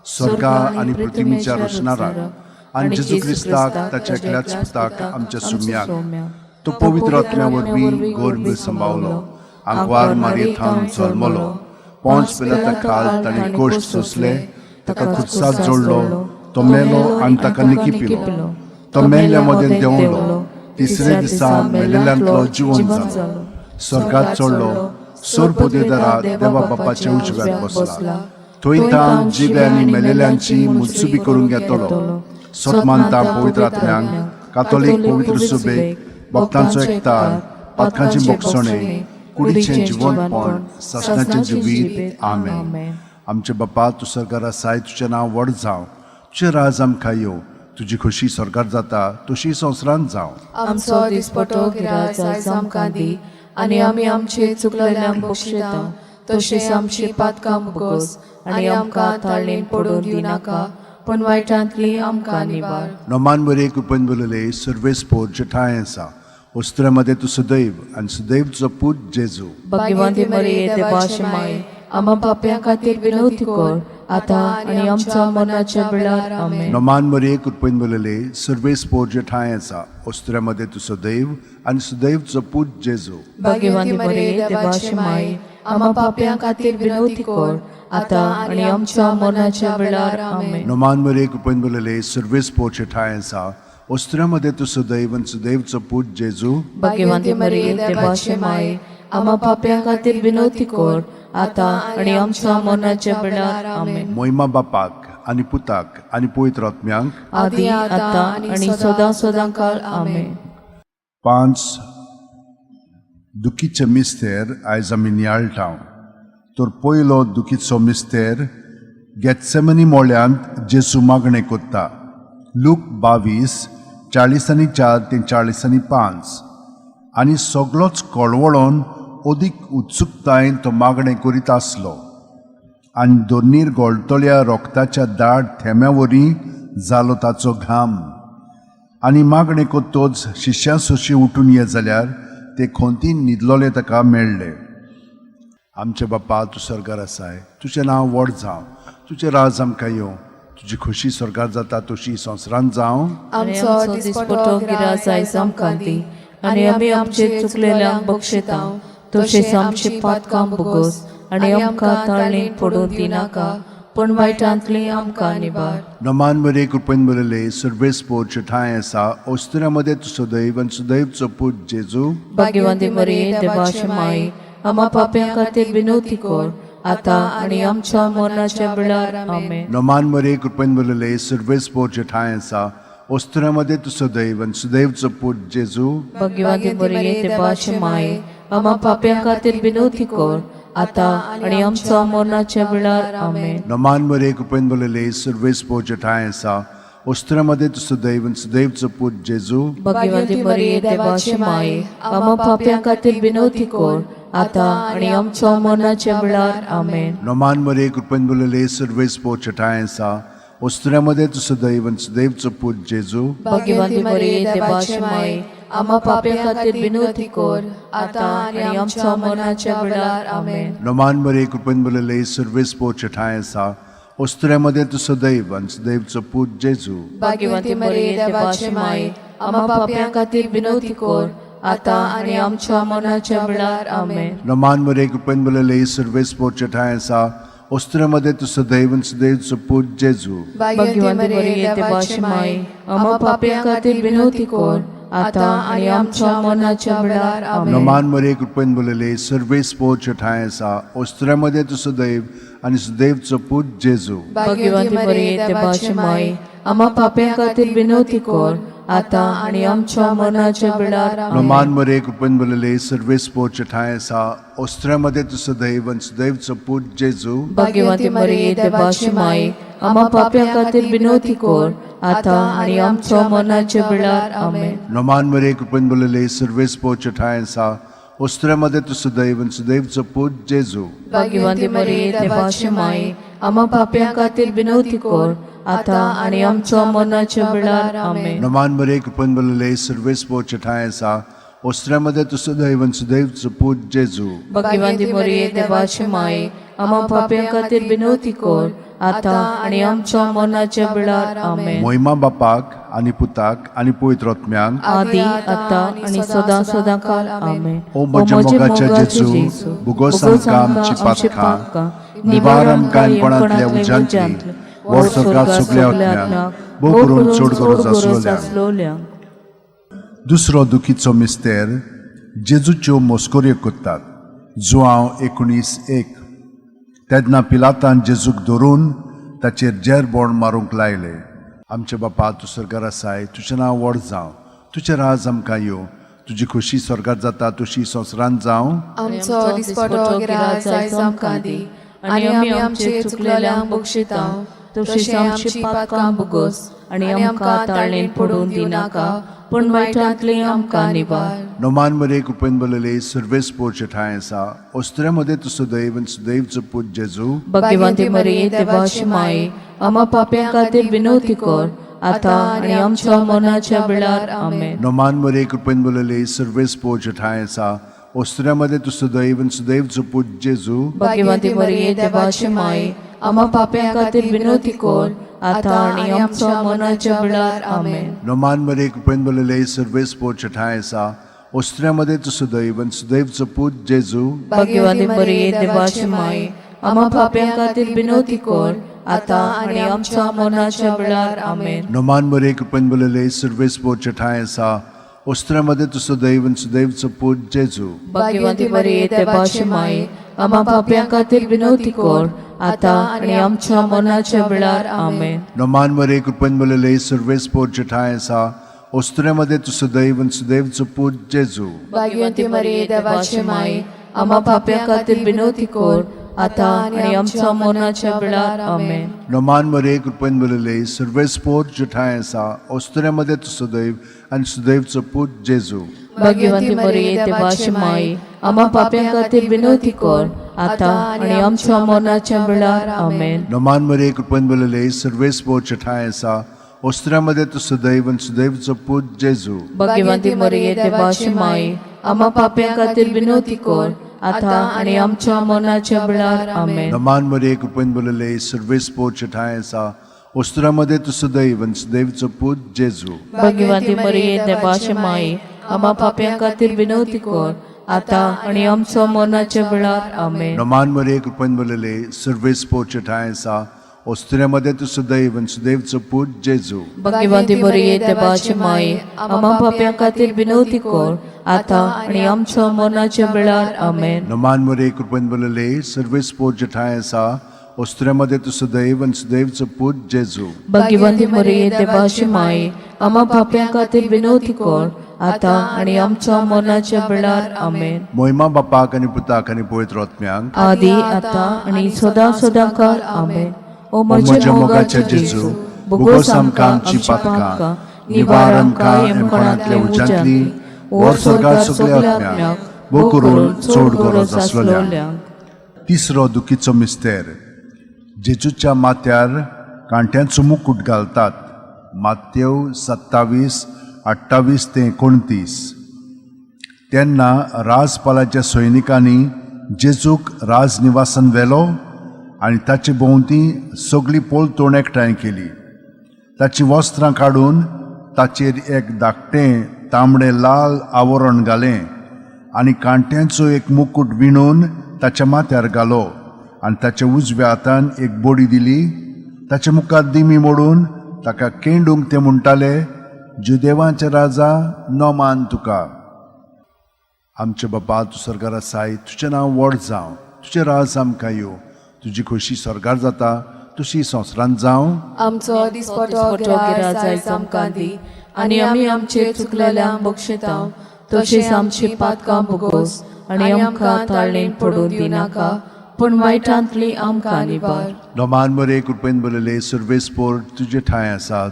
स्वर्गा आनी पृथ्वीच्या रचणाराक आनी जेजू क्रिस्ताक ताच्या एकल्याच पुताक आमच्या सुम्याक, तो पवित्र आत्म्या वरवीं गर्भ सांबावलो, आंकवार मारयेथावन जल्मलो, पोंच पिलाता खाल ताणें कोश्ट सोंसले, ताका खुर्साक जोडलो, तो मेलो आनी ताका निकिपिलो, तो मेल्ल्या मदें देंवलो, तिसरे दिसा मेलेल्यांतलो जिवन जालो, स्वर्गात चडलो, सोर पदवेदारा देवा बापाच्या उजव्याक बसला, थंय ताण जिवे आनी मेलेल्यांची मुत्सुबी करूंक येतलो. सत मानता पवित्र आत्म्यांक, कातोलीक पवित्र सुबेक, भक्तांचो एकतार, पातकांची बोगसणे, कुडीचें जिवनपण, सासणाचें जिवीत. आमेन. आमचे बापा, तूं सरकार आसाय, तुजें नांव व्हड जावं, तुजें राज आमकां येवं, तुजी खोशी सरकार जाता तशी संवसारांत जावं. आमचो दिसपटो गिराज आयज आमकां दी आनी आमी आमचे चुकलेल्यांक बक्षिता तशें आमची पातकां मुगोस आनी आमकां ताळणेन पडून दिवनाका, पूण वायटांतली आमकां निवार. नोमान बरे कृपेन बरयले सर्वेस्पोर जेठाय आसा, वस्त्रा मदें तूं सदैव आनी सदैव तुजो पूत जेजू. भाग्यवंती मरिये, देवाचे माये, आम्हा पाप्यां खातीर विनवती कर, आतां आनी आमच्या मरणाच्या वेळार. आमेन. नोमान मरिये कृपेन बरयले सर्वेस्पोर जेठाय आसा, वस्त्रा मदें तूं सदैव आनी सदैव तुजो पूत जेजू. भाग्यवंती मरिये, देवाचे माये, आम्हा पाप्यां खातीर विनवती कर, आतां आनी आमच्या मरणाच्या वेळार. आमेन. नोमान मरिये कृपेन बरयले सर्वेस्पोर जेठाय आसा, वस्त्रा मदें तूं सदैव आनी सदैव तुजो पूत जेजू. भाग्यवंती मरिये, देवाचे माये, आम्हा पाप्यां खातीर विनवती कर, आतां आनी आमच्या मरणाच्या वेळार. आमेन. मोहिमा बापाक आनी पुताक आनी पवित्र आत्म्यांक, आदी आतां आनी सदां सदां काळ. आमेन. 5 दुखीचे मिस्तेर आयज आमी नियाळटा. तर पयलो दुखीचो मिस्तेर गेत्सेमनी मोळ्यांत जेजू मागणें कोत्ता. लूक 22:44 ते 45. आनी सगलोच कळवळोन अदीक उत्सुकतायेन तो मागणें करीत आसलो आनी दोनीर गोळटल्या रोगताच्या दाट थेंब्या वरी जालो ताचो घाम. आनी मागणें कोत्तोच शिश्यां सोशी उठून ये जाल्यार ते खोंतीन न्हिदलोले ताका मेळ्ळे. आमचे बापा, तूं स्वर्गार आसाय, तुजें नांव व्हड जावं, तुजें राज आमकां येवं, तुजी खोशी स्वर्गार जाता तशी संवसारांत जावं. आमचो दिसपटो गिराज आयज आमकां दी आनी आमी आमचे चुकलेल्यांक बक्षिता तशेंच आमची पातकां भोगोस आनी आमकां ताळणेन पडून दिनाका, पूण वायटांतली आमकां निवार. नमान मरे कृपेन बरयले सर्वेस्पोर जेठाय आसा, ओस्तुऱ्या मदें तूं सदैव आनी सदैवचो पूत जेजू. भाग्यवंती मरिये, देवाचे माये, आम्हा पाप्यां खातीर विनवती कर, आतां आनी आमच्या मरणाच्या वेळार. आमेन. नमान मरे कृपेन बरयले सर्वेस्पोर जेठाय आसा, ओस्तुऱ्या मदें तूं सदैव आनी सदैवचो पूत जेजू. भाग्यवंती मरिये, देवाचे माये, आम्हा पाप्यां खातीर विनवती कर, आतां आनी आमच्या मरणाच्या वेळार. आमेन. नमान मरे कृपेन बरयले सर्वेस्पोर जेठाय आसा, ओस्तुऱ्या मदें तूं सदैव आनी सदैवचो पूत जेजू. भाग्यवंती मरिये, देवाचे माये, आम्हा पाप्यां खातीर विनवती कर, आतां आनी आमच्या मरणाच्या वेळार. आमेन. नमान मरे कृपेन बरयले सर्वेस्पोर जेठाय आसा, ओस्तुऱ्या मदें तूं सदैव आनी सदैवचो पूत जेजू. भाग्यवंती मरिये, देवाचे माये, आम्हा पाप्यां खातीर विनवती कर, आतां आनी आमच्या मरणाच्या वेळार. आमेन. नमान मरे कृपेन बरयले सर्वेस्पोर जेठाय आसा, ओस्तुऱ्या मदें तूं सदैव आनी सदैवचो पूत जेजू. भाग्यवंती मरिये, देवाचे माये, आम्हा पाप्यां खातीर विनवती कर, आतां आनी आमच्या मरणाच्या वेळार. आमेन. नमान मरे कृपेन बरयले सर्वेस्पोर जेठाय आसा, ओस्तुऱ्या मदें तूं सदैव आनी सदैवचो पूत जेजू. भाग्यवंती मरिये, देवाचे माये, आम्हा पाप्यां खातीर विनवती कर, आतां आनी आमच्या मरणाच्या वेळार. आमेन. नमान मरे कृपेन बरयले सर्वेस्पोर जेठाय आसा, ओस्तुऱ्या मदें तूं सदैव आनी सदैवचो पूत जेजू. भाग्यवंती मरिये, देवाचे माये, आम्हा पाप्यां खातीर विनवती कर, आतां आनी आमच्या मरणाच्या वेळार. नमान मरे कृपेन बरयले सर्वेस्पोर जेठाय आसा, ओस्तुऱ्या मदें तूं सदैव आनी सदैवचो पूत जेजू. भाग्यवंती मरिये, देवाचे माये, आम्हा पाप्यां खातीर विनवती कर, आतां आनी आमच्या मरणाच्या वेळार. आमेन. नमान मरे कृपेन बरयले सर्वेस्पोर जेठाय आसा, ओस्तुऱ्या मदें तूं सुदैव आनी सुदैवचो पूत जेजू. भाग्यवंती मरिये, देवाची माई, आम्हा पापयां खातीर विनवती कर, आतां आनी आमचो मरणाच्या वेळार. आमेन. नोमान मरिये, कृपेन भरलेले, सर्वेस्पोर ठांय आसा. ओस्तुऱ्या मदें तूं सुदैव आनी सुदैवचो पूत जेजू. भाग्यवंती मरिये, देवाची माई, आम्हा पापयां खातीर विनवती कर, आतां आनी आमच्या मरणाच्या वेळार. आमेन. मोहिमा बापाक आनी पुताक आनी पवित्र आत्म्याक, आदी आतां आनी सदां सदां काल. आमेन. ओ म्हज्या मोगाच्या जेजू, भुगोस आमकां आमची पातकां, निवार आमकां कोणांतल्या उज्यांतली, वर स्वर्गात सगल्या आत्म्यांक, भोव करून चड गरज आसलोल्यांक. दुसरो दुखीचो मिस्तेर, जेजूच्यो मस्कऱ्यो करतात. जुआंव 19:1. तेन्ना पिलातान जेजूक धरून ताचेर जेरबोण मारूंक लायले. आमचे बापा, तूं स्वर्गार आसाय, तुजें नांव व्हड जावं, तुजें राज आमकां येवं, तुजी खोशी स्वर्गार जाता तशी संवसारांत जावं. आमचो दिसपटो गिराज आयज आमकां दी, आनी आमी आमचे चुकलेल्यांक बक्षिता तशीच आमची पातकां भोगोस, आनी आमकां ताळणेन पडून दिनाका, पूण वायटांतली आमकां निवार. नोमान मरे, कृपेन भरलेले, सर्वेस्पोरचे ठांय आसा. ओस्तुऱ्या मदें तूं सुदैव आनी सुदैवचो पूत जेजू. भाग्यवंती मरिये, देवाची माई, आम्हा पापयां खातीर विनवती कर, आतां आनी आमच्या मरणाच्या वेळार. आमेन. नोमान मरे, कृपेन भरलेले, सर्वेस्पोरचे ठांय आसा. ओस्तुऱ्या मदें तूं सुदैव आनी सुदैवचो पूत जेजू. भाग्यवंती मरिये, देवाची माई, आम्हा पापयां खातीर विनवती कर, आतां आनी आमच्या मरणाच्या वेळार. आमेन. नोमान मरे, कृपेन भरलेले, सर्वेस्पोरचे ठांय आसा. ओस्तुऱ्या मदें तूं सुदैव आनी सुदैवचो पूत जेजू. भाग्यवंती मरिये, देवाची माई, आम्हा पापयां खातीर विनवती कर, आतां आनी आमच्या मरणाच्या वेळार. आमेन. नोमान मरे, कृपेन भरलेले, सर्वेस्पोरचे ठांय आसा. ओस्तुऱ्या मदें तूं सुदैव आनी सुदैवचो पूत जेजू. भाग्यवंती मरिये, देवाची माई, आम्हा पापयां खातीर विनवती कर, आतां आनी आमच्या मरणाच्या वेळार. आमेन. नोमान मरे, कृपेन भरलेले, सर्वेस्पोरचे ठांय आसा. ओस्तुऱ्या मदें तूं सुदैव आनी सुदैवचो पूत जेजू. भाग्यवंती मरिये, देवाची माई, आम्हा पापयां खातीर विनवती कर, आतां आनी आमच्या मरणाच्या वेळार. आमेन. नोमान मरे, कृपेन भरलेले, सर्वेस्पोर ठांय आसा. ओस्तुऱ्या मदें तूं सुदैव आनी सुदैवचो पूत जेजू. भाग्यवंती मरिये, देवाची माई, आम्हा पापयां खातीर विनवती कर, आतां आनी आमच्या मरणाच्या वेळार. आमेन. नोमान मरे, कृपेन भरलेले, सर्वेस्पोर ठांय आसा. ओस्तुऱ्या मदें तूं सुदैव आनी सुदैवचो पूत जेजू. भाग्यवंती मरिये, देवाची माई, आम्हा पापयां खातीर विनवती कर, आतां आनी आमच्या मरणाच्या वेळार. आमेन. नोमान मरे, कृपेन भरलेले, सर्वेस्पोर ठांय आसा. ओस्तुऱ्या मदें तूं सुदैव आनी सुदैवचो पूत जेजू. भाग्यवंती मरिये, देवाची माई, आम्हा पापयां खातीर विनवती कर, आतां आनी आमच्या मरणाच्या वेळार. आमेन. नोमान मरे, कृपेन भरलेले, सर्वेस्पोर ठांय आसा. ओस्तुऱ्या मदें तूं सुदैव आनी सुदैवचो पूत जेजू. भाग्यवंती मरिये, देवाची माई, आम्हा पापयां खातीर विनवती कर, आतां आनी आमच्या मरणाच्या वेळार. आमेन. नोमान मरे, कृपेन भरलेले, सर्वेस्पोर ठांय आसा. ओस्तुऱ्या मदें तूं सुदैव आनी सुदैवचो पूत जेजू. भाग्यवंती मरिये, देवाची माई, आम्हा पापयां खातीर विनवती कर, आतां आनी आमच्या मरणाच्या वेळार. आमेन. मोहिमा बापाक आनी पुताक आनी पवित्र आत्म्याक, आदी आतां आनी सदां सदां काल. आमेन. ओ म्हज्या मोगाच्या जेजू, भोगोस आमकां आमची पातकां, निवार आमकां यमकोणांतल्या उज्यांतली, वर स्वर्गात सगल्या आत्म्यांक, भोव करून चड गरज आसलोल्यांक. तिसरो दुखीचो मिस्तेर, जेजूच्या माथ्यार कांट्यांचो मुकूट घालतात. मातेव 27:28 ते 29. तेन्ना राजपालाच्या सैनिकांनी जेजूक राजनिवासान व्हेलो आनी ताचे भोंवती सगळी पोलतोण एकठांय केली. ताचीं वस्त्रां काडून ताचेर एक धाकटें तांबडें लाल आवरण घालें आनी कांट्यांचो एक मुकूट विणून ताच्या माथ्यार घालो आनी ताच्या उजव्या हातान एक बोडी दिली. ताच्या मुखार दिमी मोडून ताका केंडूंक ते म्हणटाले, जुदेवांचे राजा, नोमान तुका. आमचे बापा, तूं स्वर्गार आसाय, तुजें नांव व्हड जावं, तुजें राज आमकां येवं, तुजी खोशी स्वर्गार जाता तशी संवसारांत जावं. आमचो दिसपटो गिराज आयज आमकां दी, आनी आमी आमचे चुकलेल्यांक बक्षिता तशीच आमची पातकां भोगोस, आनी आमकां ताळणेन पडून दिनाका, पूण वायटांतली आमकां निवार. नोमान मरे, कृपेन भरलेले, सर्वेस्पोर तुजे ठांय आसात.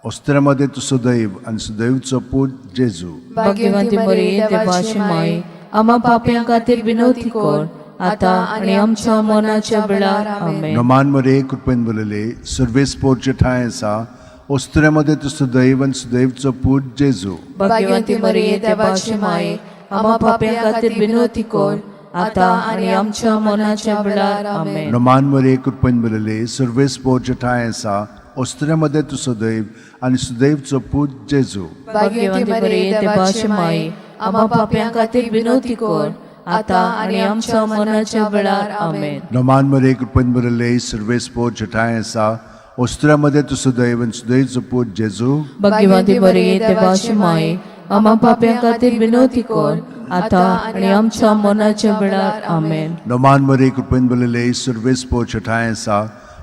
ओस्तुऱ्या मदें तूं सुदैव आनी सुदैवचो पूत जेजू. भाग्यवंती मरिये, देवाची माई, आमा पापयां खातीर विनवती कर आतां आनी आमच्या मरणाच्या वेळार. आमेन. नमान मरे कृपेन भरलेले, सर्वेस्पोरचे ठांय आसा, ओस्तुऱ्या मदें तूं सुदैव आनी सुदैवचो पूत जेजू. भाग्यवंती मरिये, देवाची माये, आमा पापयां खातीर विनवती कर आतां आनी आमच्या मरणाच्या वेळार. आमेन. नमान मरे कृपेन भरलेले, सर्वेस्पोरचे ठांय आसा, ओस्तुऱ्या मदें तूं सुदैव आनी सुदैवचो पूत जेजू. भाग्यवंती मरिये, देवाची माये, आमा पापयां खातीर विनवती कर आतां आनी आमच्या मरणाच्या वेळार. आमेन. नमान मरे कृपेन भरलेले, सर्वेस्पोरचे ठांय आसा, ओस्तुऱ्या मदें तूं सुदैव आनी सुदैवचो पूत जेजू. भाग्यवंती मरिये, देवाची माये, आमा पापयां खातीर विनवती कर आतां आनी आमच्या मरणाच्या वेळार. आमेन. नमान मरे कृपेन भरलेले, सर्वेस्पोरचे ठांय आसा,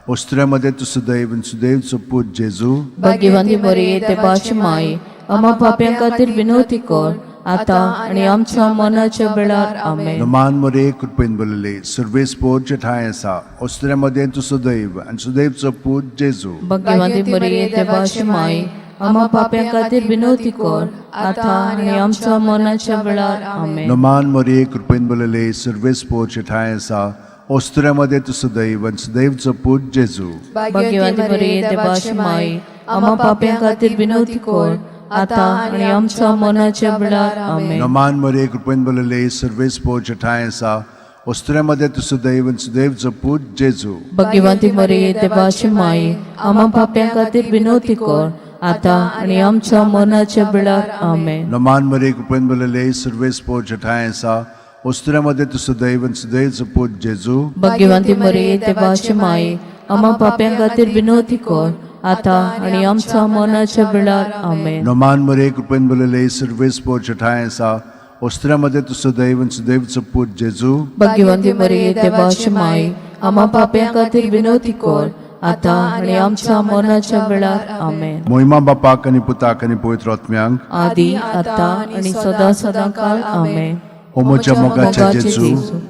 ओस्तुऱ्या मदें तूं सुदैव आनी सुदैवचो पूत जेजू. भाग्यवंती मरिये, देवाची माये, आमा पापयां खातीर विनवती कर आतां आनी आमच्या मरणाच्या वेळार. आमेन. नमान मरे कृपेन भरलेले, सर्वेस्पोरचे ठांय आसा, ओस्तुऱ्या मदें तूं सुदैव आनी सुदैवचो पूत जेजू. भाग्यवंती मरिये, देवाची माये, आमा पापयां खातीर विनवती कर आतां आनी आमच्या मरणाच्या वेळार. आमेन. नमान मरे कृपेन भरलेले, सर्वेस्पोरचे ठांय आसा, ओस्तुऱ्या मदें तूं सुदैव आनी सुदैवचो पूत जेजू. भाग्यवंती मरिये, देवाची माये, आमा पापयां खातीर विनवती कर आतां आनी आमच्या मरणाच्या वेळार. आमेन. नमान मरे कृपेन भरलेले, सर्वेस्पोरचे ठांय आसा, ओस्तुऱ्या मदें तूं सुदैव आनी सुदैवचो पूत जेजू. भाग्यवंती मरिये, देवाची माये, आमा पापयां खातीर विनवती कर आतां आनी आमच्या मरणाच्या वेळार. आमेन. नमान मरे कृपेन भरलेले, सर्वेस्पोरचे ठांय आसा, ओस्तुऱ्या मदें तूं सुदैव आनी सुदैवचो पूत जेजू. भाग्यवंती मरिये, देवाची माये, आमा पापयां खातीर विनवती कर आतां आनी आमच्या मरणाच्या वेळार. आमेन. नमान मरे कृपेन भरलेले, सर्वेस्पोरचे ठांय आसा, ओस्तुऱ्या मदें तूं सुदैव आनी सुदैवचो पूत जेजू. भाग्यवंती मरिये, देवाची माये, आमा पापयां खातीर विनवती कर आतां आनी आमच्या मरणाच्या वेळार. आमेन. मोहिमा बापाक आनी पुताक आनी पवित्र आत्म्यांक, आदी आतां आनी सदां सदां काल. आमेन. ओ म्हज्या मोगाच्या जेजू,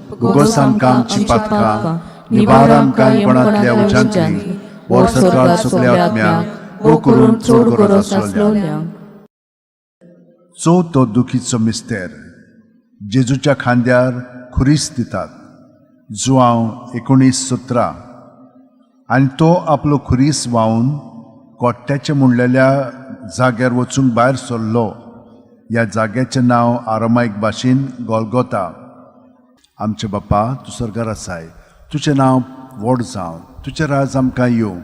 भुगोस आमकां आमची पातकां, निवार आमकां कोणांतल्या उज्यांतली, वर सरकार सगल्या आत्म्यांक, गो करून चड गरज आसलोल्यांक. चवथो दुखीचो मिस्तेर, जेजूच्या खांद्यार खुरीस दितात. जुआंव 19:17. आनी तो आपलो खुरीस व्हांवन कोट्ट्याच्या म्हणलेल्या जाग्यार वचूंक भायर सरलो. ह्या जाग्याचें नांव आरामायक भाशेन गोलगोता. आमचे बापा, तूं स्वर्गार आसाय, तुजें नांव व्हड जावं, तुजें राज आमकां येवं,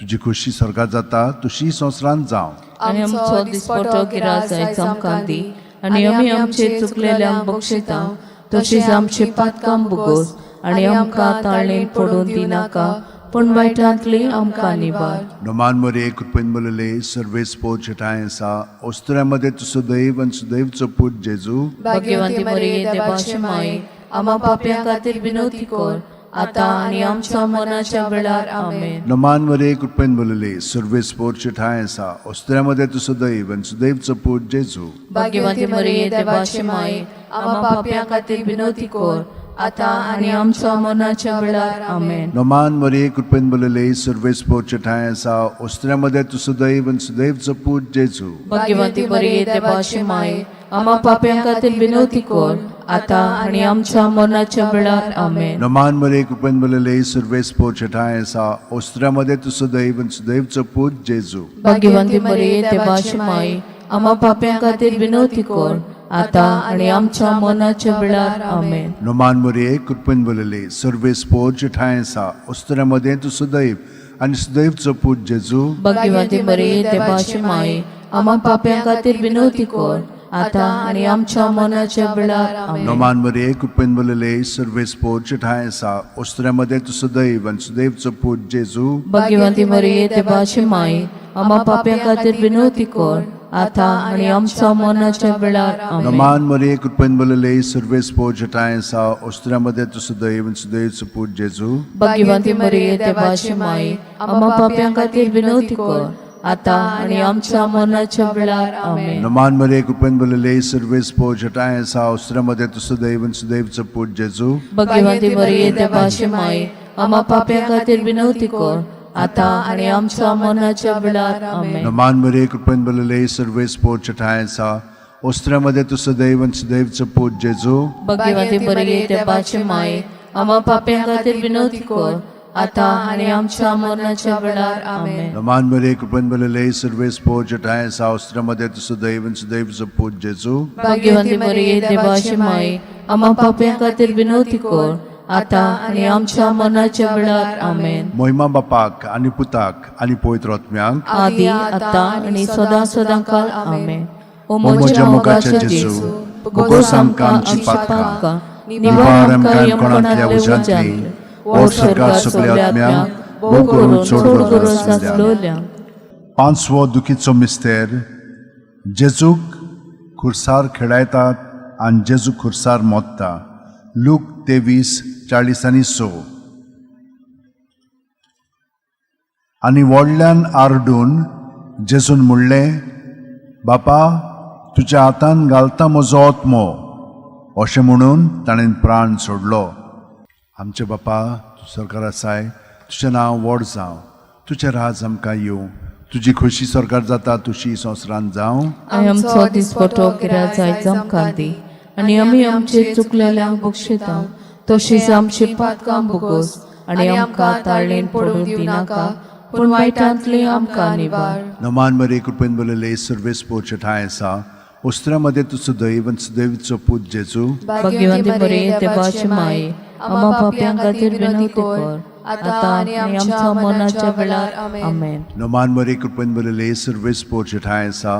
तुजी खोशी स्वर्गार जाता तशी संवसारांत जावं. आनी आमचो दिसपटो गिरास आयज आमकां दी, आनी आमी आमचे चुकलेल्यांक बक्षिता तशीच आमची पातकां भुगोस, आनी आमकां ताळणेन पडून दिनाका, पूण वायटांतली आमकां निवार. नमान मरे कृपेन भरलेले, सर्वेस्पोरचे ठांय आसा, ओस्तुऱ्या मदें तूं सुदैव आनी सुदैवचो पूत जेजू. भाग्यवंती मरिये, देवाची माये, आमा पापयां खातीर विनवती कर आतां आनी आमच्या मरणाच्या वेळार. आमेन. नमान मरे कृपेन भरलेले, सर्वेस्पोरचे ठांय आसा, ओस्तुऱ्या मदें तूं सुदैव आनी सुदैवचो पूत जेजू. भाग्यवंती मरिये, देवाची माये, आमा पापयां खातीर विनवती कर आतां आनी आमच्या मरणाच्या वेळार. आमेन. नमान मरे कृपेन भरलेले, सर्वेस्पोरचे ठांय आसा, ओस्तुऱ्या मदें तूं सुदैव आनी सुदैवचो पूत जेजू. भाग्यवंती मरिये, देवाची माये, आमा पापयां खातीर विनवती कर आतां आनी आमच्या मरणाच्या वेळार. आमेन. नमान मरे कृपेन भरलेले, सर्वेस्पोरचे ठांय आसा, ओस्तुऱ्या मदें तूं सुदैव आनी सुदैवचो पूत जेजू. भाग्यवंती मरिये, देवाची माये, आमा पापयां खातीर विनवती कर आतां आनी आमच्या मरणाच्या वेळार. आमेन. नमान मरे कृपेन भरलेले, सर्वेस्पोरचे ठांय आसा, ओस्तुऱ्या मदें तूं सुदैव आनी सुदैवचो पूत जेजू. भाग्यवंती मरिये, देवाची माये, आमा पापयां खातीर विनवती कर आतां आनी आमच्या मरणाच्या वेळार. आमेन. नमान मरे कृपेन भरलेले, सर्वेस्पोरचे ठांय आसा, ओस्तुऱ्या मदें तूं सुदैव आनी सुदैवचो पूत जेजू. भाग्यवंती मरिये, देवाची माये, आमा पापयां खातीर विनवती कर आतां आनी आमच्या मरणाच्या वेळार. आमेन. नमान मरे कृपेन भरलेले, सर्वेस्पोरचे ठांय आसा, ओस्तुऱ्या मदें तूं सुदैव आनी सुदैवचो पूत जेजू. भाग्यवंती मरिये, देवाची माये, आमा पापयां खातीर विनवती कर आतां आनी आमच्या मरणाच्या वेळार. आमेन. नमान मरे कृपेन भरलेले, सर्वेस्पोरचे ठांय आसा, ओस्तुऱ्या मदें तूं सुदैव आनी सुदैवचो पूत जेजू. भाग्यवंती मरिये, देवाची माये, आमा पापयां खातीर विनवती कर आतां आनी आमच्या मरणाच्या वेळार. आमेन. नमान मरे कृपेन भरलेले, सर्वेस्पोरचे ठांय आसा, ओस्त्र्यामध्ये तूं सदैव आनी सदैवचो पूत जेजू. भाग्यवती मरिये देवाचे माये, आम्हा पाप्यां खातीर विनवती कर, आतां आनी आमच्या मरणाच्या वेळार. आमेन. नमान मरिये, कृपेन भरलेले, सर्वेस पोर ठांय आसा. ओस्त्र्यामध्ये तूं सदैव आनी सदैवचो पूत जेजू. भाग्यवती मरिये देवाचे माये, आम्हा पाप्यां खातीर विनवती कर, आतां आनी आमच्या मरणाच्या वेळार. आमेन. मोहिमा बापाक आनी पुताक आनी पवित्र आत्म्याक, आदी आतां आनी सदां सदां काल. आमेन. ओ म्हज्या मोगाच्या जेजू, बोगोस आमकां आमची पातकां, निवार आमकां यमकोणांतल्या उज्यांतली, व्हर स्वर्गार सगल्या आत्म्यांक, भोव करून चड गरज आसलेल्यांक. पांचवो दुखीचो मिस्तेर, जेजूक खुर्सार खेळायतात आनी जेजू खुर्सार मोत्ता. लूक 23:46. आनी व्हडल्यान आरडून जेजून म्हणलें, बापा, तुज्या हातान घालता म्हजो आत्मो. अशें म्हणून ताणें प्राण सोडलो. आमचे बापा, तूं सरकार आसाय, तुजें नांव व्हड जावं, तुजें राज आमकां येवं, तुजी खोशी सरकार जाता तुशी संवसारांत जावं. आमचो दिसपटो कित्याक जायत आमकां दी, आनी आमी आमचे चुकलेल्यांक बक्षिता तशीच आमची पातकां भोगोस, आनी आमकां ताळेन पडूंक दिनाका, पूण वायटांतली आमकां निवार. नमान मरे, कृपेन भरलेले, सर्वेस पोरचे ठांय आसा. ओस्त्र्यामध्ये तूं सदैव आनी सदैवचो पूत जेजू. भाग्यवंती मरिये देवाची माये, आम्हा पाप्यां खातीर विनवती कर, आतां आनी आमच्या मरणाच्या वेळार. आमेन. नमान मरे, कृपेन भरलेले, सर्वेस पोरचे ठांय आसा.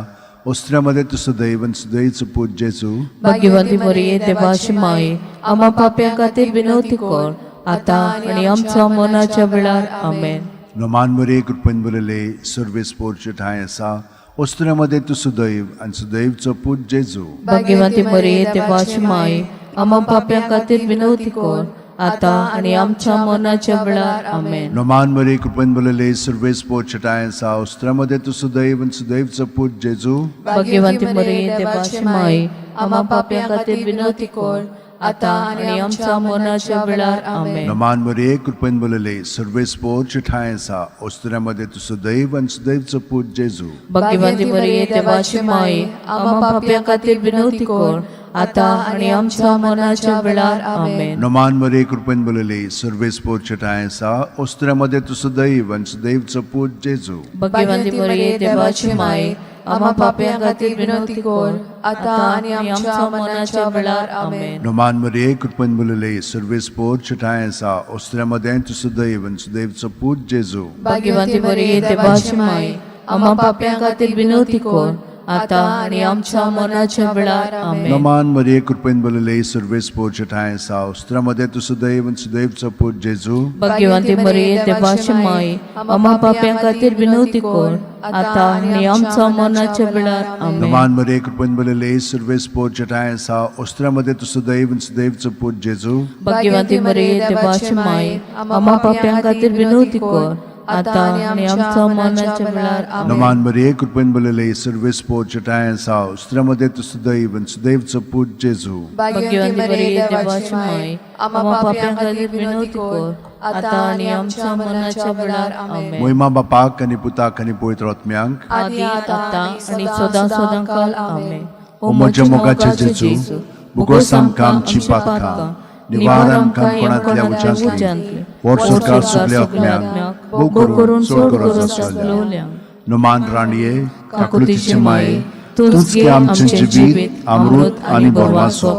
ओस्त्र्यामध्ये तूं सदैव आनी सदैवचो पूत जेजू. भाग्यवंती मरिये देवाची माये, आम्हा पाप्यां खातीर विनवती कर, आतां आनी आमच्या मरणाच्या वेळार. आमेन. नमान मरे, कृपेन भरलेले, सर्वेस पोरचे ठांय आसा. ओस्त्र्यामध्ये तूं सदैव आनी सदैवचो पूत जेजू. भाग्यवंती मरिये देवाची माये, आम्हा पाप्यां खातीर विनवती कर, आतां आनी आमच्या मरणाच्या वेळार. आमेन. नमान मरे, कृपेन भरलेले, सर्वेस पोरचे ठांय आसा. ओस्त्र्यामध्ये तूं सदैव आनी सदैवचो पूत जेजू. भाग्यवंती मरिये देवाची माये, आम्हा पाप्यां खातीर विनवती कर, आतां आनी आमच्या मरणाच्या वेळार. आमेन. नमान मरिये, कृपेन भरलेले, सर्वेस पोरचे ठांय आसा. ओस्त्र्यामध्ये तूं सदैव आनी सदैवचो पूत जेजू. भाग्यवंती मरिये देवाची माये, आम्हा पाप्यां खातीर विनवती कर, आतां आनी आमच्या मरणाच्या वेळार. आमेन. नमान मरिये, कृपेन भरलेले, सर्वेस पोरचे ठांय आसा. ओस्त्र्यामध्ये तूं सदैव आनी सदैवचो पूत जेजू. भाग्यवंती मरिये देवाची माये, आम्हा पाप्यां खातीर विनवती कर, आतां आनी आमच्या मरणाच्या वेळार. आमेन. नमान मरिये, कृपेन भरलेले, सर्वेस पोरचे ठांय आसा. ओस्त्र्यामध्ये तूं सदैव आनी सदैवचो पूत जेजू. भाग्यवंती मरिये देवाची माये, आम्हा पाप्यां खातीर विनवती कर, आतां आनी आमच्या मरणाच्या वेळार. आमेन. नमान मरिये, कृपेन भरलेले, सर्वेस पोरचे ठांय आसा. ओस्त्र्यामध्ये तूं सदैव आनी सदैवचो पूत जेजू. भाग्यवंती मरिये देवाची माये, आम्हा पाप्यां खातीर विनवती कर, आतां आनी आमच्या मरणाच्या वेळार. आमेन. नमान मरिये, कृपेन भरलेले, सर्वेस पोरचे ठांय आसा. ओस्त्र्यामध्ये तूं सदैव आनी सदैवचो पूत जेजू. भाग्यवंती मरिये देवाची माये, आम्हा पाप्यां खातीर विनवती कर, आतां आनी आमच्या मरणाच्या वेळार. आमेन. नमान मरिये, कृपेन भरलेले, सर्वेस पोरचे ठांय आसा. ओस्त्र्यामध्ये तूं सदैव आनी सदैवचो पूत जेजू. भाग्यवंती मरिये देवाची माये, आम्हा पाप्यां खातीर विनवती कर, आतां आनी आमच्या मरणाच्या वेळार. आमेन. मोहिमा बापाक आनी पुताक आनी पवित्र आत्म्यांक, आदी आतां आनी सदां सदां काल. आमेन. ओ म्हज्या मोगाचे जेजू, बोगोस आमकां आमची पातकां, निवार आमकां कोणांतल्या उज्यांतली, व्हर स्वर्गार सगल्या आत्म्यांक, भोव करून चड गरज आसलेल्यांक. नमान राणये, काकुळतीचे माये, तूंच गे आमचें जिवीत, अमृत आनी बोरवासो.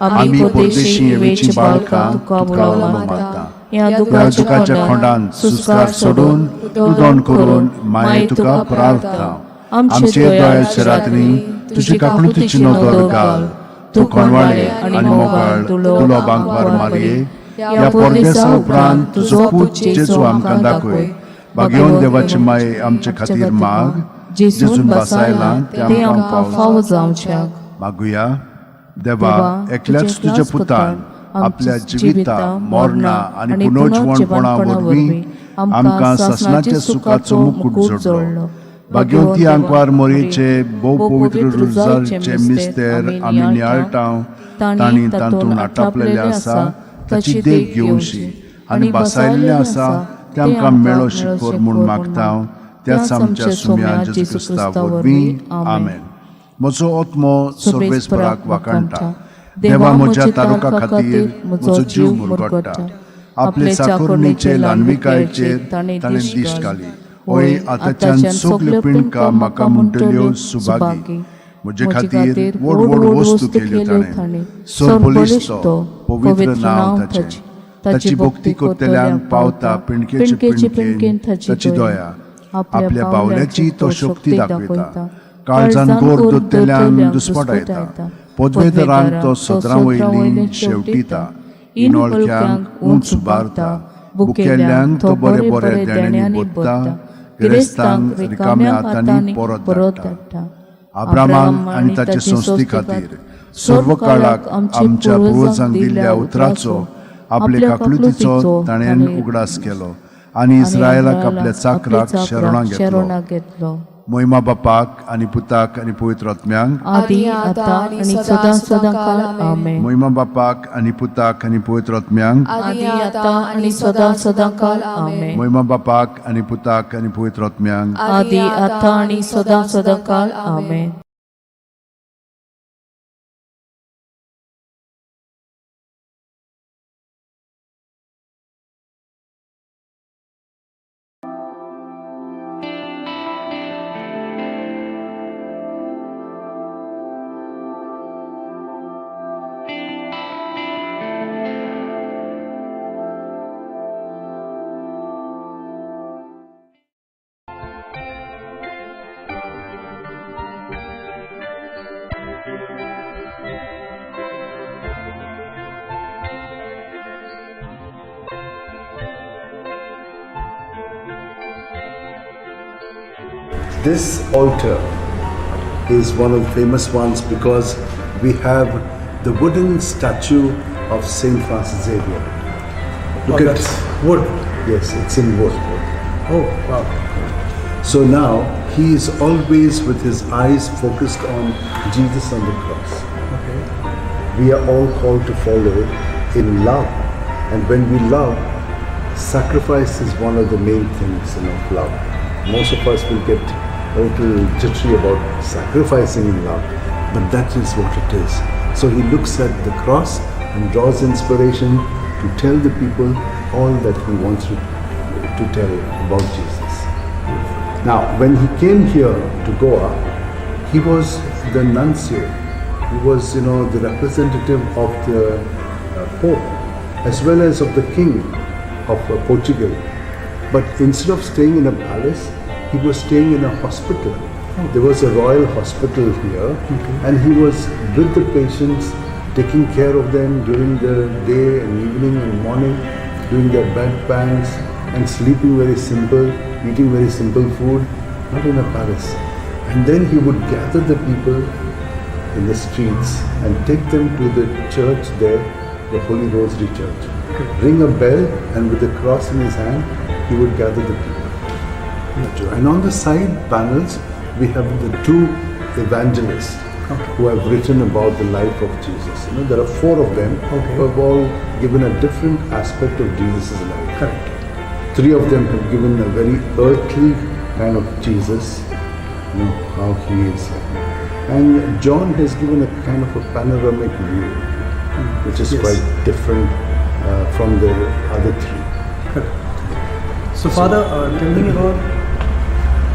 आमी परदेशी येवेची बाळकां तुका उलो मारता. ह्या दुखाच्या खोंडान सुस्कार सोडून रुदण करून माये तुका प्रार्थना. आमचे दयाच्या रात्री तुजी काकुळतीची नदर घाल. तूं कोणवाळे आनी मोगाळ तुलो बांकवार मारये. ह्या परदेसा उपरांत तुजो पूत जेजू आमकां दाखय. भाग्यवंत देवाची माये आमचे खातीर माग, जेजून बसायला तें आमकां फावो जावच्याक. मागुया. देवा, एकल्याच तुज्या पुतान आपल्या जिविता, मरणा आनी पुनर्जिवणपणा वरवीं आमकां सासणाच्या सुखाचो मुकूट जोडलो. भाग्यवंती आंकवार मोरयेचे भोव पवित्र रुजारचे मिस्तेर आमी नियाळटा, तांणी तातूंत आटापलेलें आसा ताची देख घेवची आनी बसायल्लें आसा तें आमकां मेळो शिकोर म्हूण मागता, त्याच आमच्या सुम्या जेजू क्रिस्ता वरवीं. आमेन. म्हजो आत्मो सर्वेस्पराक वाखाणटा. देवा म्हज्या तारुका खातीर म्हजो जीव मुरगट्टा. आपले चाकोरणीचे ल्हानविकायेचेर ताणें दिश्ट घाली. ओय आतांच्यान सगल्यो पिंडका म्हाका म्हणटल्यो सुभागी. म्हजे खातीर व्हड व्हड वस्तू केल्यो ताणें. सरबळिश्ट तो, पवित्र नांव ताचें. ताची भक्ती करतल्यांक पावता पिंडकेचे पिंडकेन ताची दया. आपल्या बावल्याची तो शक्ती दाखयता. काळजान गोर दोतल्यांक दुस्पटायता. पदवेदारांक तो सदरां वयली शेवटिता. इनोळख्यांक उंच उबारता. बुकेल्यांक तो बरे बरे देण्यांनी भरता. गिरेस्तांक रिकाम्या हातांनी परत धाडटा. अब्रामाक आनी ताचे संस्थे खातीर सर्व काळाक आमच्या पुर्वजांक दिल्ल्या उतराचो आपले काकलुतीचो ताणें उगडास केलो आनी इस्रायलाक आपल्या चाकराक शरणां घेतलो. मोहिमा बापाक आनी पुताक आनी पवित्र आत्म्यांक आदी आतां आनी सदां सदां काल आमेन. मोहिमा बापाक आनी पुताक आनी पवित्र आत्म्यांक आदी आतां आनी सदां सदां काल आमेन. मोहिमा बापाक आनी पुताक आनी पवित्र आत्म्यांक आदी आतां आनी सदां सदां काल आमेन. This altar is one of the famous ones because we have the wooden statue of Saint Francis Xavier. Look at wood. Yes, it's in wood. Oh, wow. So now he is always with his eyes focused on Jesus on the cross. Okay. We are all called to follow in love. And when we love, sacrifice is one of the main things of love. Most of us will get a little jittery about sacrificing in love, but that is what it is. So he looks at the cross and draws inspiration to tell the people all that he wants to tell about Jesus. Now, when he came here to Goa, he was the nuncio. He was, the representative of the Pope as well as of the King of Portugal. But instead of staying in a palace, he was staying in a hospital. Oh. There was a royal hospital here, and he was with the patients, taking care of them during the day and evening and morning, doing their bedpans and sleeping very simple, eating very simple food, not in a palace. And then he would gather the people in the streets and take them to the church there, the Holy Rosary Church. Okay. Ring a bell, and with the cross in his hand, he would gather the people. And on the side panels, we have the two evangelists who have written about the life of Jesus. There are four of them who have all given a different aspect of Jesus' life. Correct. Three of them have given a very earthly kind of Jesus, how he is. And John has given a kind of a panoramic view, which is quite different from the other three. Correct. So, Father, tell me about,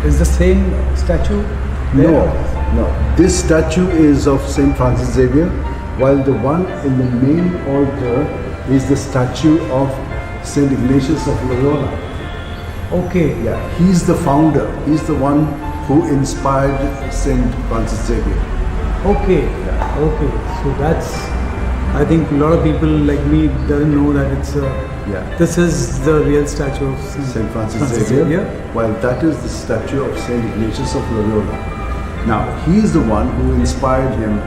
is the same statue there? No, no. This statue is of Saint Francis Xavier, while the one in the main altar is the statue of Saint Ignatius of Loyola. Okay. Yeah, he's the founder. He's the one who inspired Saint Francis Xavier. Okay. Yeah. Okay. So that's, I think a lot of people like me doesn't know that it's a, this is the real statue of Saint Francis Xavier, while that is the statue of Saint Ignatius of Loyola. Now, he is the one who inspired him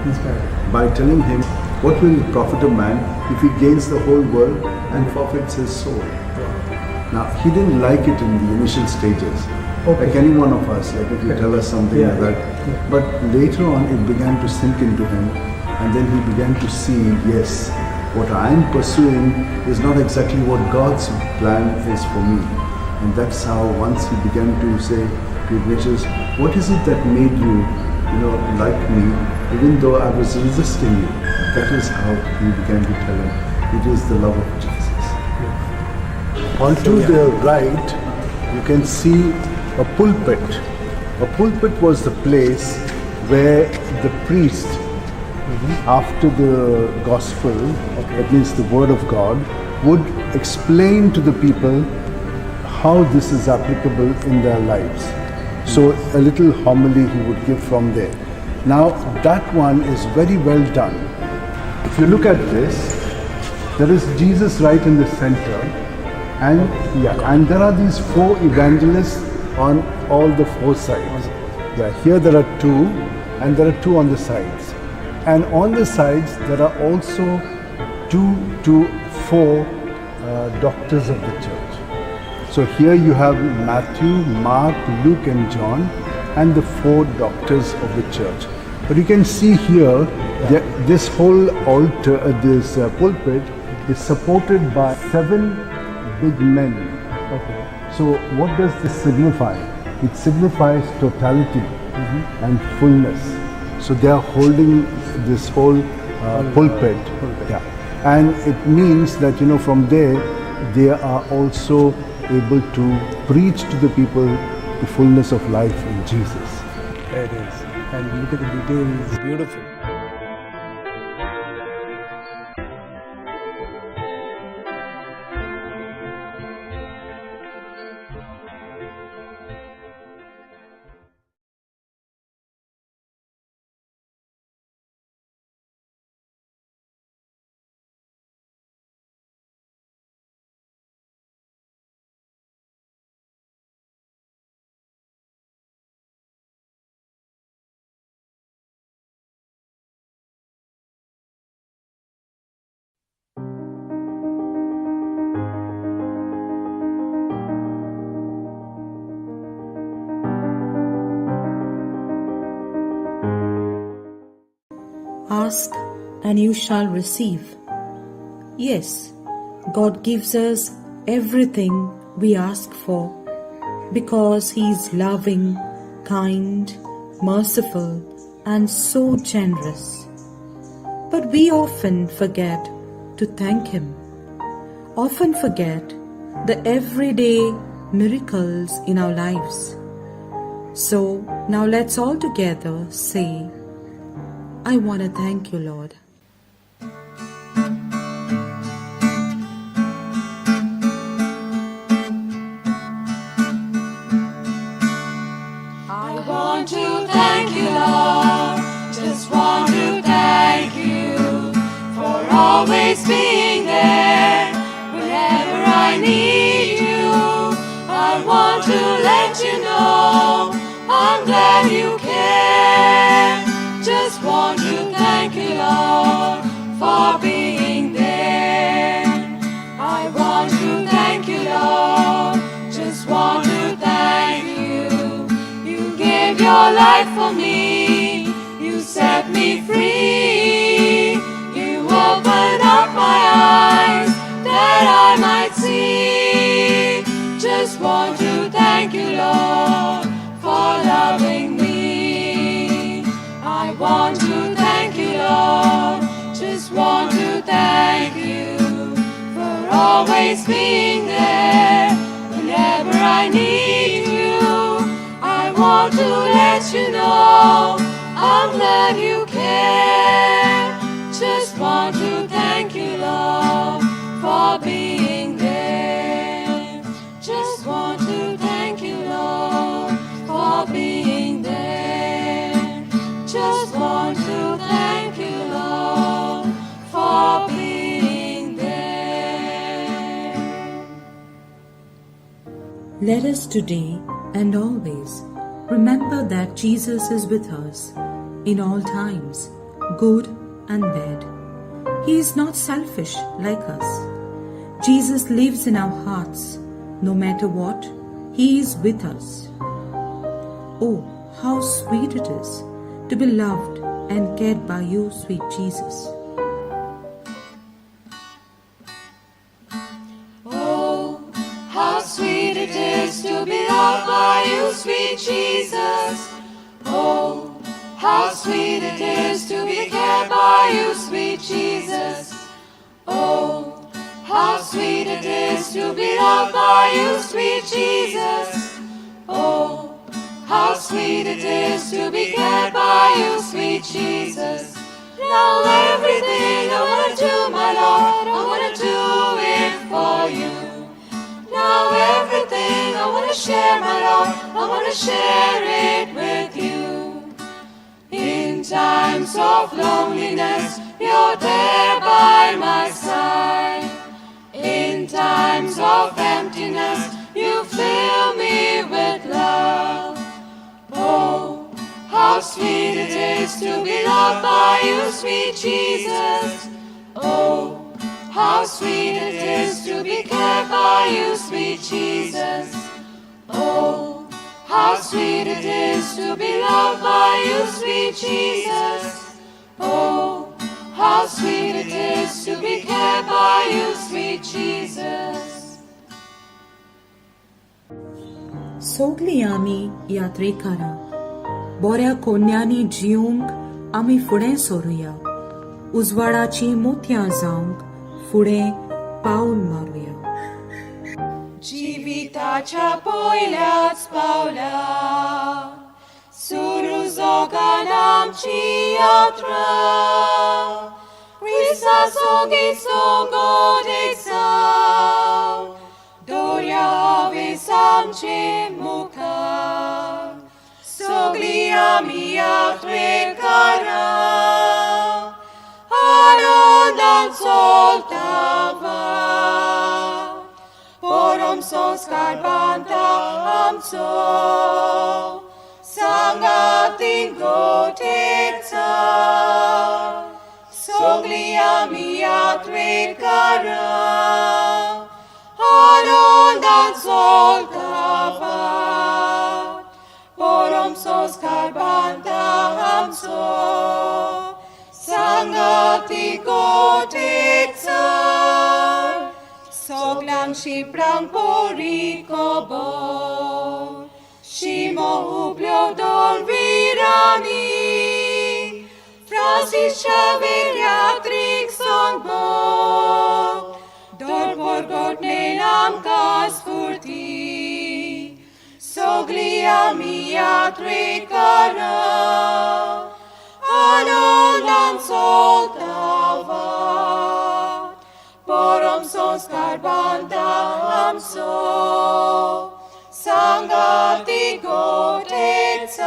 by telling him, what will it profit a man if he gains the whole world and forfeits his soul? Now, he didn't like it in the initial stages. Okay. Like any one of us, like if you tell us something like that. Yeah. But later on, it began to sink into him, and then he began to see, yes, what I am pursuing is not exactly what God's plan is for me. And that's how once he began to say to Ignatius, what is it that made you you know, like me, even though I was resisting you. That is how he began to tell him, it is the love of Jesus. Onto the right, you can see a pulpit. A pulpit was the place where the priest, after the gospel, that means the word of God, would explain to the people how this is applicable in their lives. So a little homily he would give from there. Now that one is very well done. If you look at this, there is Jesus right in the center, and and there are these four evangelists on all the four sides. Yeah, here there are two, and there are two on the sides. And on the sides there are also 2 to 4 doctors of the church. So here you have Matthew, Mark, Luke and John, and the four doctors of the church. But you can see here that this whole altar, this pulpit is supported by 7 big men. Okay. So what does this signify? It signifies totality and fullness. So they are holding this whole pulpit. Yeah. And it means that, you know, from there they are also able to preach to the people the fullness of life in Jesus. There it is. And look at the details. Beautiful. Ask and you shall receive. Yes, God gives us everything we ask for because He is loving, kind, merciful, and so generous. But we often forget to thank Him, often forget the everyday miracles in our lives. So now let's all together say, I want to thank you, Lord. I want to thank you, Lord. Just want to thank you for always being there whenever I need you. I want to let you know I'm glad you care. Just want to thank you, Lord, for being there. I want to thank you, Lord. Just want to thank you. You gave your life for me. You set me free. You opened up my eyes that I might see. Just want to thank you, Lord, for loving me. I want to thank you, Lord. Just want to thank you for always being there whenever I need you. I want to let you know I'm glad you care. Just want to thank you, Lord, for being there. Just want to thank you, Lord, for being there. Just want to thank you, Lord, for being there. Let us today and always remember that Jesus is with us in all times, good and bad. He is not selfish like us. Jesus lives in our hearts. No matter what, He is with us. Oh, how sweet it is to be loved and cared by you, sweet Jesus. Oh, how sweet it is to be loved by you, sweet Jesus. Oh, sweet it is to be cared by you, sweet Jesus. Oh, how sweet it is to be loved by you, sweet Jesus. Oh, how sweet it is to be cared by you, sweet Jesus. Now everything I wanna do, my Lord, I wanna do it for you. Now everything I wanna share, my Lord, I wanna share it with you. In times of loneliness, you're there by my side. In times of emptiness, you fill me with love. Oh, how sweet it is to be loved by you, sweet Jesus. Oh, how sweet it is to be cared by you, sweet Jesus. Oh, how sweet it is to be loved by you, sweet Jesus. Oh, how sweet it is to be cared by you, sweet Jesus. सगलीं आमी यात्रेकारां बऱ्या कोन्यांनी जिवंक आमी फुडें सरुया, उजवाडाचीं मोतयां जावंक फुडें पावल मारुया. जिविताच्या पयल्याच पावला सुरू जोगान आमची यात्रा, क्रिस्ता सोगीत सोगोद एकसाव दोर्या हावेस आमचे मुखार, सगळीं आमी यात्रेकारां आनंदान चलता वाट, परम संस्कार बांदता आमचो सांगातीन गोठेचा, सगळीं आमी यात्रेकारां आनंदान चलता वाट, परम संस्कार बांदता आमचो सांगाती गोठेचा, सगल्यांक शिपडांक बरी खबर शिमो हुबल्यो दोन वीरांनी, फ्रांसीस शावेर यात्रीक संगभोग दोन घटनेन आमकां स्फूर्ती, सगळीं आमी यात्रेकारां आनंदान चलता वाट, परम संस्कार बांदता आमचो सांगाती गोठेचार,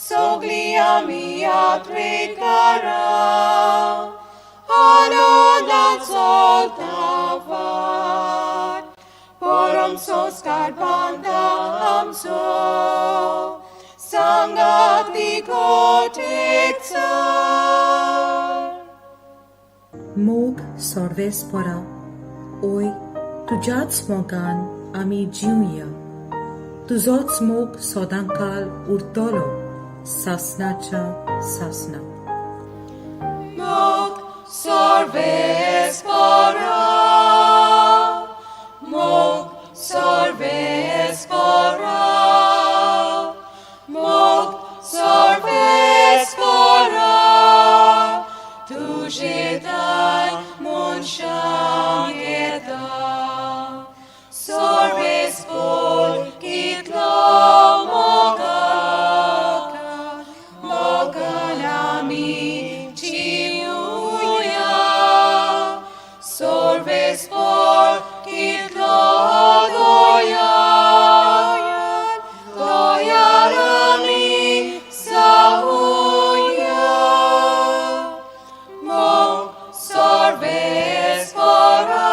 सगळीं आमी यात्रेकारां आनंदान चलता वाट, परम संस्कार बांदता आमचो सांगाती गोठेचार. मोग सर्वेस्परा, ओय तुज्याच मोगान आमी जिवया, तुजोच मोग सदांकाल उरतलो सासनाच्या सासना. मोग सर्वेस्परा, मोग सर्वेस्परा, मोग सर्वेस्परा, तुजे दाय मनशांक येता, सर्वेस्पर कितलो मोगाका, मोगान आमी जिवया, सर्वेस्पर कितलो दयान, दयान आमी जावया, मोग सर्वेस्परा,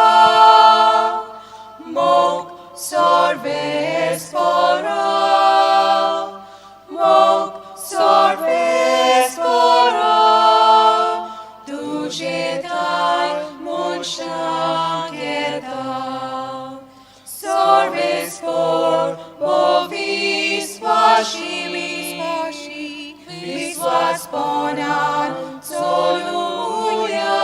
मोग सर्वेस्परा, मोग सर्वेस्परा, तुजे दाय मनशांक येता, सर्वेस्पर भोविस्वाशी विस्वासपणान चलुया,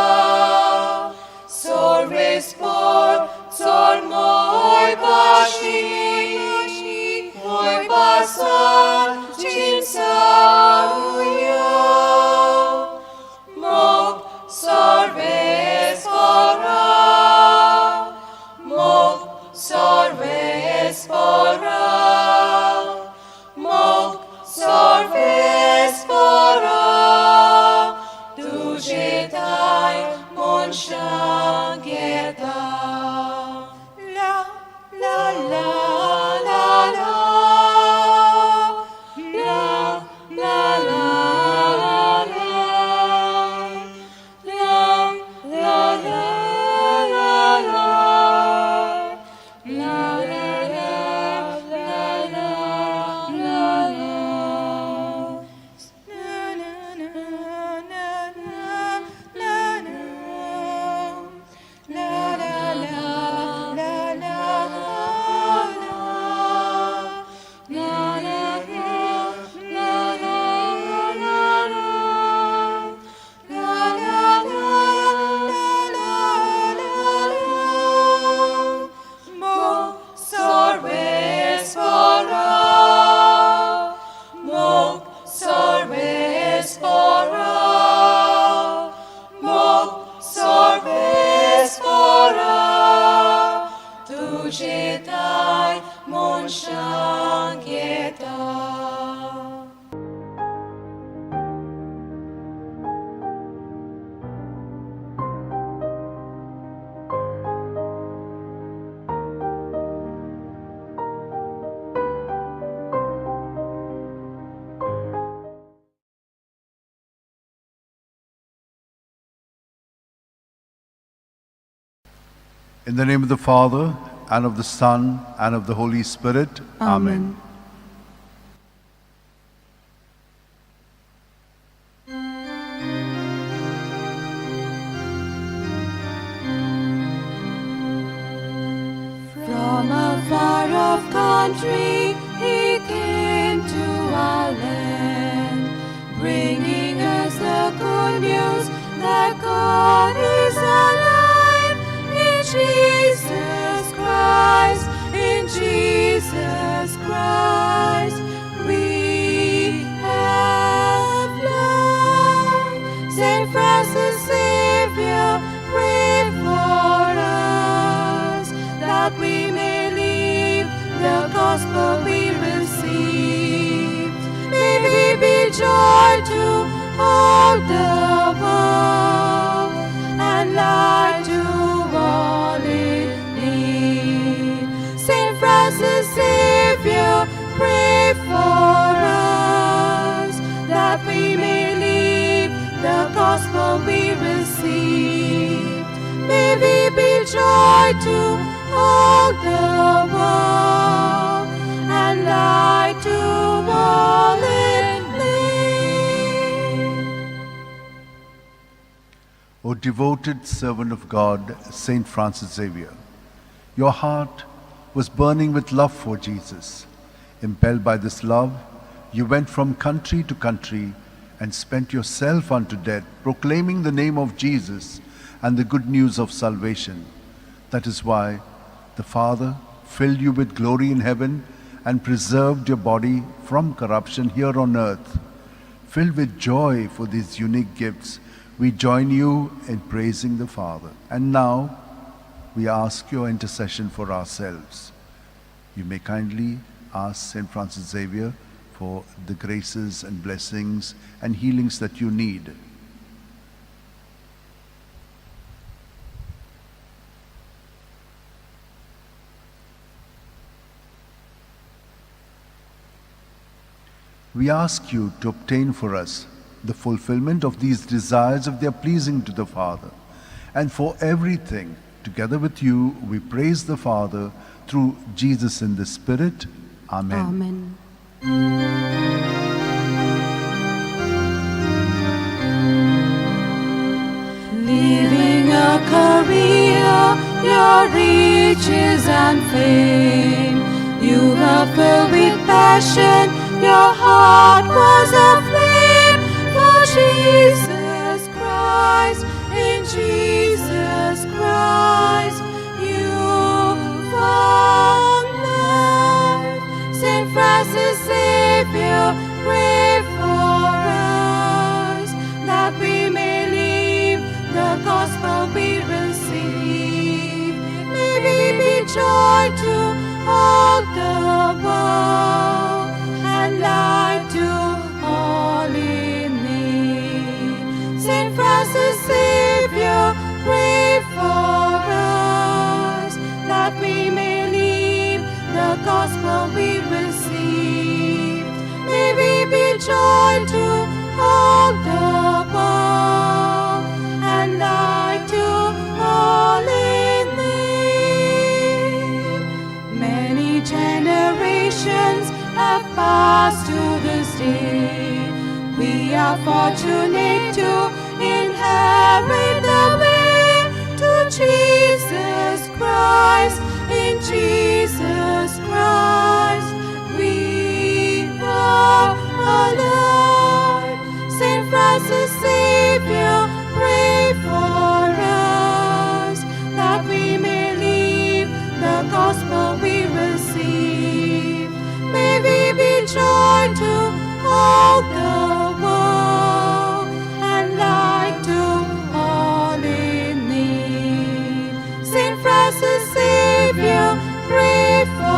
सर्वेस्पर चल मोय पाशी मोय पासान चिंचावया. मनशांक येता. In the name of the Father, and of the Son, and of the Holy Spirit. Amen. From a far off country he came to our land, bringing us the good news that God is alive in Jesus Christ, in Jesus Christ we have life. Saint Francis Xavier, pray for us, that we may live the gospel we receive. May we be joy to all the world and light to all in need. Saint Francis Xavier, pray for us, that we may live the gospel we receive. May we be joy to all the world and light to all in need. O devoted servant of God, Saint Francis Xavier, your heart was burning with love for Jesus. Impelled by this love, you went from country to country and spent yourself unto death, proclaiming the name of Jesus and the good news of salvation. That is why the Father filled you with glory in heaven and preserved your body from corruption here on earth. Filled with joy for these unique gifts, we join you in praising the Father. And now, we ask your intercession for ourselves. You may kindly ask St. Francis Xavier for the graces and blessings and healings that you need. We ask you to obtain for us the fulfillment of these desires if they are pleasing to the Father. And for everything, together with you, we praise the Father through Jesus in the Spirit. Amen. Amen. Leaving a career, your riches and fame, you were filled with passion, your heart was aflame for Jesus Christ. In Jesus Christ, you found life. Saint Francis Xavier, pray for us, that we may live the gospel we receive. May we be joy to all the world and light to all in need. Saint Francis Xavier, pray for us, that we may live the gospel we receive. May we be joy to all the world and light to all in need. Many generations have passed to this day. We are fortunate to inherit the way to Jesus Christ. In Jesus Christ we are alive. Saint Francis Xavier, pray for us, that we may live the gospel we receive. May we be joy to all the world and light to all in need. Saint Francis Xavier, pray for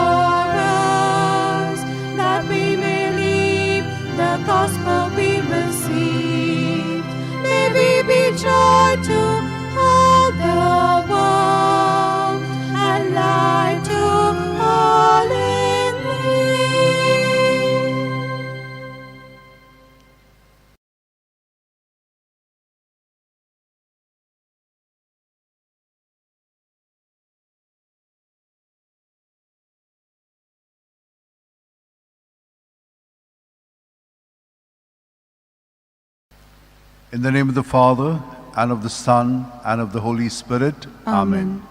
In the name of the Father, and of the Son, and of the Holy Spirit. Amen.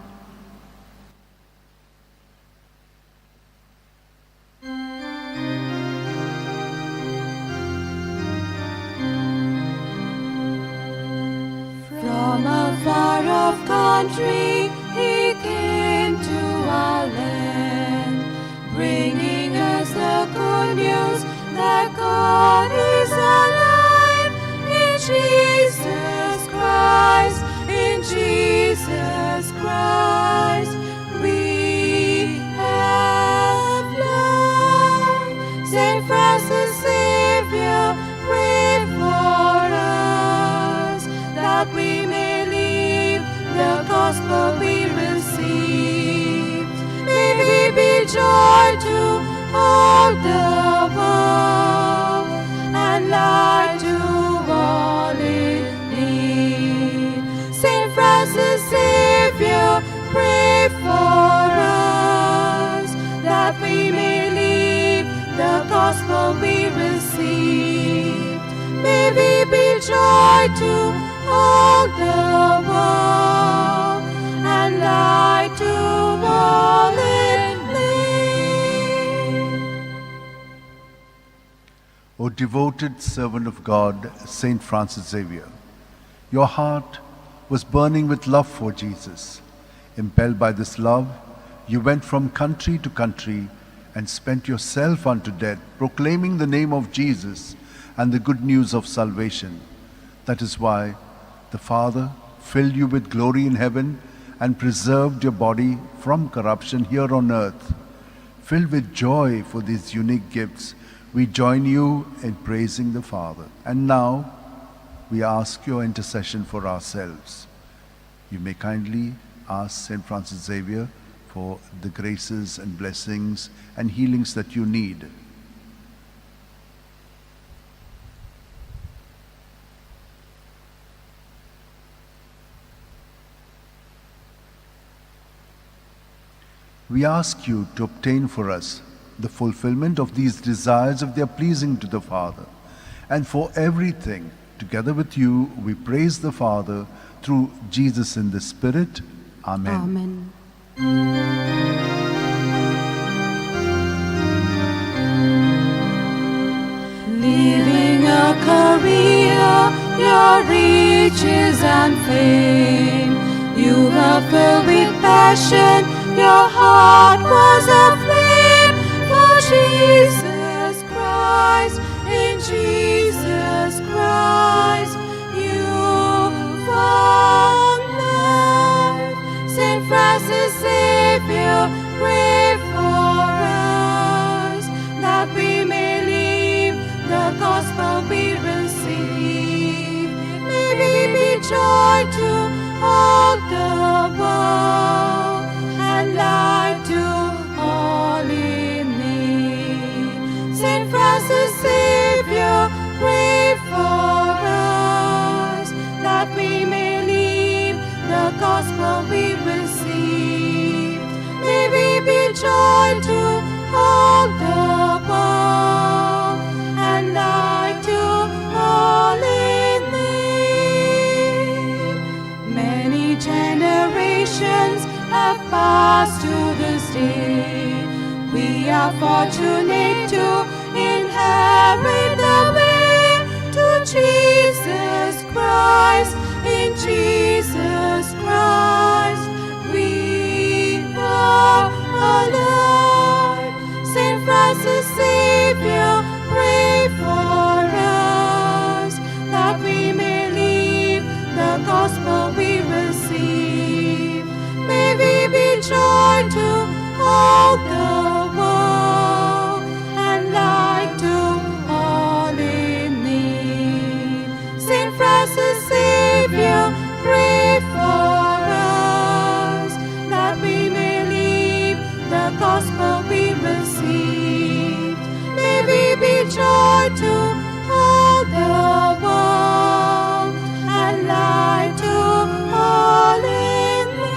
From a far off country he came to our land, bringing us the good news that God is alive in Jesus Christ, in Jesus Christ we have life. Saint Francis Xavier, pray for us, that we may live the gospel we receive. May we be joy to all the world and light to all in need. Saint Francis Xavier, pray for us, that we may live the gospel we receive. May we be joy to all the world and light to all in need. O devoted servant of God, Saint Francis Xavier, your heart was burning with love for Jesus. Impelled by this love, you went from country to country and spent yourself unto death, proclaiming the name of Jesus and the good news of salvation. That is why the Father filled you with glory in heaven and preserved your body from corruption here on earth. Filled with joy for these unique gifts, we join you in praising the Father. And now, we ask your intercession for ourselves. You may kindly ask St. Francis Xavier for the graces and blessings and healings that you need. We ask you to obtain for us the fulfillment of these desires if they are pleasing to the Father. And for everything, together with you, we praise the Father through Jesus in the Spirit. Amen. Amen. Leaving a career, your riches and fame, you were filled with passion, your heart was aflame for Jesus Christ. In Jesus Christ, you found life. Saint Francis Xavier, pray for us, that we may live the gospel we receive. May we be joy to all the world and light to all in need. Saint Francis Xavier, pray for us, that we may live the gospel we receive. May we be joy to all the world and light to all in need. Many generations have passed to this day. We are fortunate to inherit the way to Jesus Christ. In Jesus Christ we are alive. Saint Francis Xavier, pray for us, that we may live the gospel we receive. May we be joy to all the world and light to all in need. Saint Francis Xavier, pray for us, that we may live the gospel we received. May we be joy to all the world and light to all in need.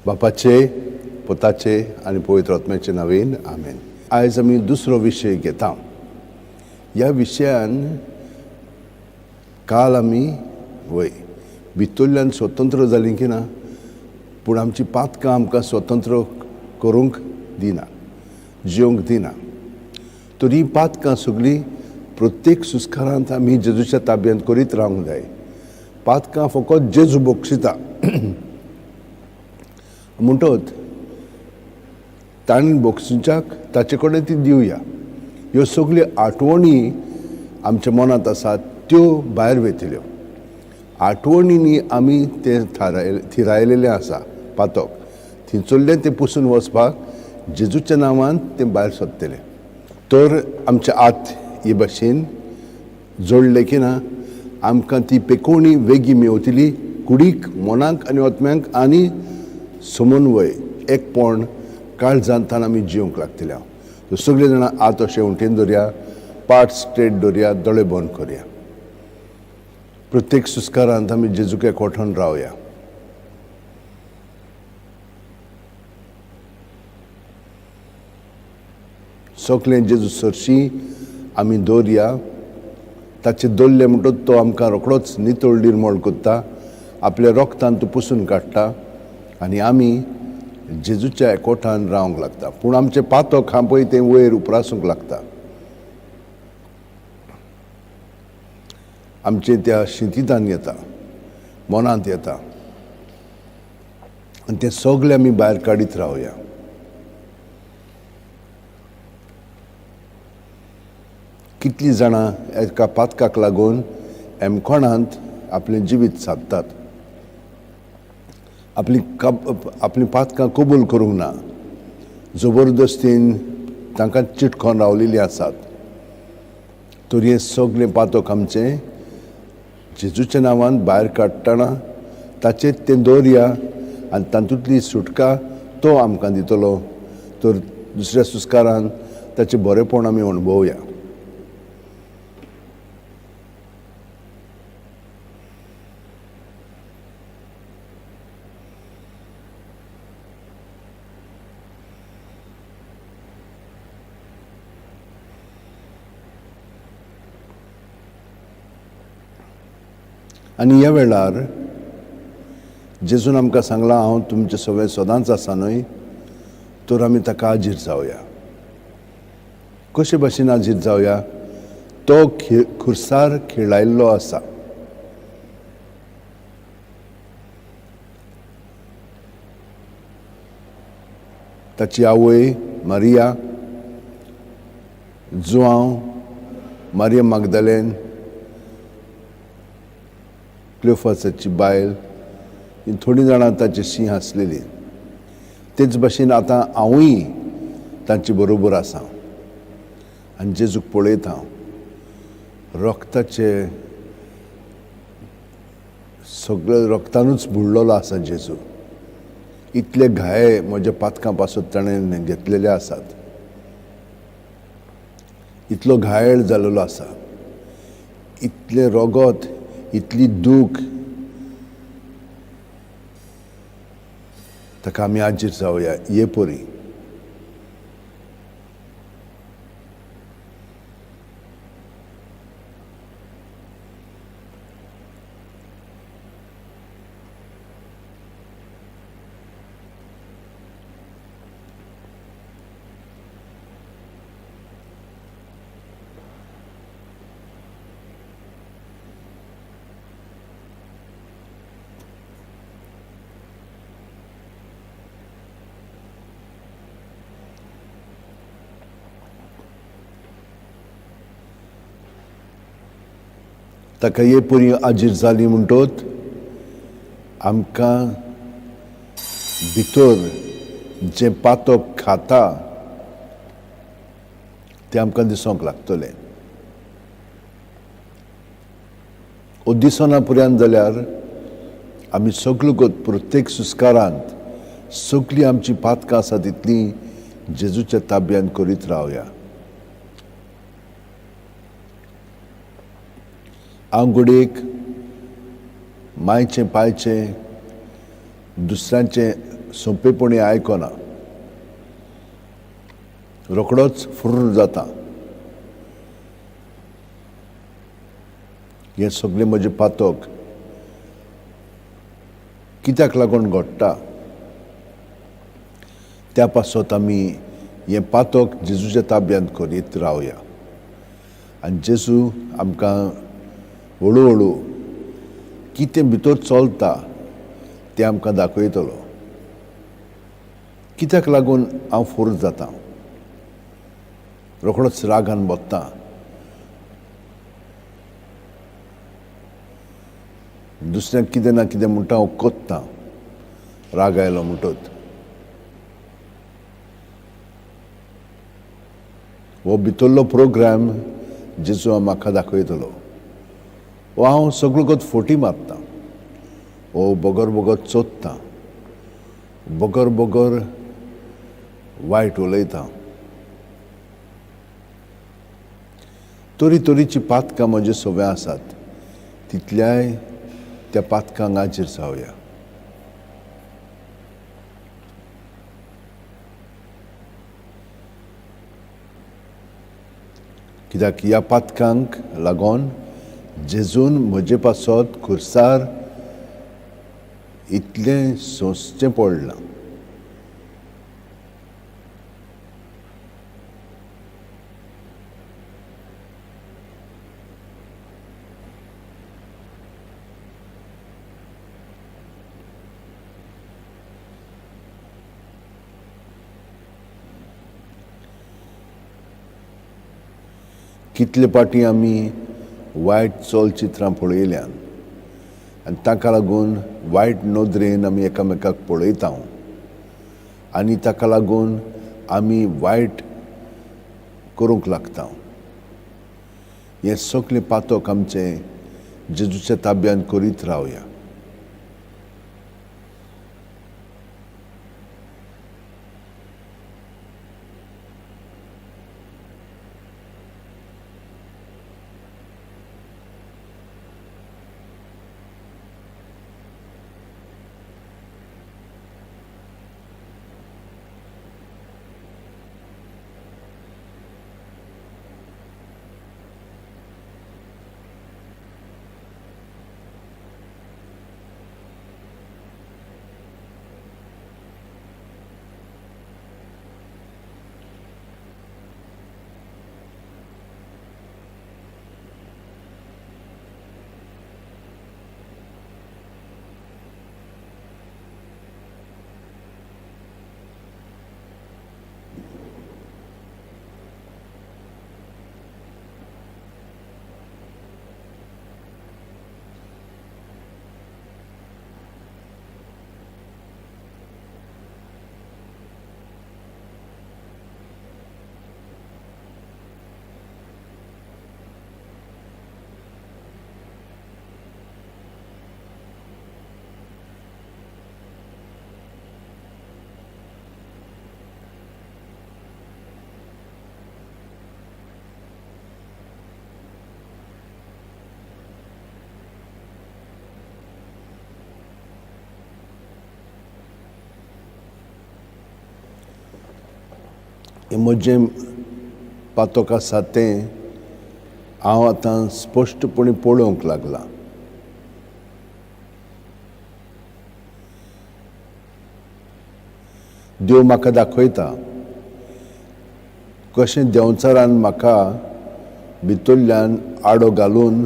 बापाचे, पुताचे आनी पवित्र आत्म्याचे नांवेन, आमेन. आयज आमी दुसरो विशय घेता. ह्या विशयान काल आमी वय भितरल्यान स्वतंत्र जालीं की ना, पूण आमची पातकां आमकां स्वतंत्र करूंक दिना, जिवंक दिना. तर हीं पातकां सगळीं प्रत्येक सुस्कारांत आमी जेजूच्या ताब्यांत करीत रावंक जाय. पातकां फकत जेजू बक्षिता म्हणटत ताणें बक्षिच्याक ताचे कडेन ती दिवया. ह्यो सगल्यो आठवणी आमच्या मनांत आसात त्यो भायर वयतल्यो. आठवणींनी आमी तें थिरायलेलें आसा पातक, थंयसरलें तें पुसून वचपाक जेजूच्या नांवान तें भायर सोदतलें. तर आमचे आत हे भाशेन जोडलें की ना आमकां ती पेकोवणी वेगीं मेवतली, कुडीक, मनाक आनी आत्म्यांक आनी समन्वय एकपण काळजांतान आमी जिवंक लागतले. हांव सगळीं जाणां आत अशें उंटेन दवरया, पाट स्ट्रेट दवरया, दोळे बंद करया. प्रत्येक सुस्कारांत आमी जेजूक एकवठून रावया. सगळें जेजू सरशी आमी दवरया. ताचे दवरलें म्हणटच तो आमकां रोखडोच नितळ निर्मळ करता, आपल्या रोगतान तो पुसून काडटा आनी आमी जेजूच्या एकवठान रावंक लागता. पूण आमचें पातक आहा पळय तें वयर उप्रासूंक लागता. आमचे त्या शिंतितान येता, मनांत येता आनी तें सगळें आमी भायर काडीत रावया. कितलीं जाणां एका पातकाक लागून एमकोणांत आपलें जिवीत सादतात, आपलीं पातकां कबूल करूंक ना, जबरदस्तीन तांकां चिटकोन रावलेलीं आसात. तर हें सगळें पातक आमचें जेजूच्या नांवान भायर काडटना ताचेर तें दवरया आनी तातूंतली सुटका तो आमकां दितलो. तर दुसऱ्या सुस्कारान ताचें बरेंपण आमी अणभवया. आनी ह्या वेळार जेजून आमकां सांगलां, हांव तुमचे सगळें सदांच आसा न्हय, तर आमी ताका आजीर जावया. कशे भाशेन आजीर जावया? तो खुर्सार खिळायल्लो आसा. ताची आवय मारिया, जुआंव, मारिया मागदालेन, क्लियोफासाची बायल, ही थोडीं जाणां ताची शीं आसलेली. तेच भाशेन आतां हांवूय तांचे बरोबर आसा आनी जेजूक पळयता. रक्ताचे सगळे रक्तानूच बुडलेलो आसा जेजू. इतले घाये म्हज्या पातकां पासून ताणें घेतलेले आसात, इतलो घायल जालेलो आसा, इतलें रगत, इतली दूख. ताका आमी आजीर जावया ये परी. ताका ये परी आजीर जाली म्हणटत आमकां भितर जें पातक खाता तें आमकां दिसूंक लागतलें. ओ दिसना पर्यंत जाल्यार आमी सगळो प्रत्येक सुस्कारांत सगळीं आमची पातकां आसा तितलीं जेजूच्या ताब्यांत करीत रावया. हांव घडयेक मायचें पायचें दुसऱ्यांचें सोंपेपणी आयकना, रोखडोच फुर्र जाता. हें सगळें म्हजें पातक कित्याक लागून घडटा त्या पासत आमी हें पातक जेजूच्या ताब्यांत करीत रावया आनी जेजू आमकां हळू हळू कितें भितर चलता तें आमकां दाखयतलो. कित्याक लागून हांव फुर्र जाता, रोखडोच रागान बत्ता, दुसऱ्यांक कितें ना कितें म्हणटा हांव कोत्ता, राग आयलो म्हणटत. हो भितरलो प्रोग्राम जेजू म्हाका दाखयतलो. हो हांव सगळो गत फोटी मारता, हो बगर बगर चोदता, बगर बगर वायट उलयता. तरी तरीची पातकां म्हजे सवय आसात तितल्याय त्या पातकांक हाजीर जावया. कित्याक ह्या पातकांक लागून जेजून म्हजे पासत खुर्सार इतलें सोंसचें पडलां. कितले पाटी आमी वायट चलचित्रां पळयल्यान आनी ताका लागून वायट नदरेन आमी एकामेकाक पळयता आनी ताका लागून आमी वायट करूंक लागता. हें सगळें पातक आमचें जेजूच्या ताब्यांत करीत रावया. म्हजें पातक आसा तें हांव आतां स्पश्टपणी पळोवंक लागलां. देव म्हाका दाखयता कशें देंवचारान म्हाका भितरल्यान आडो घालून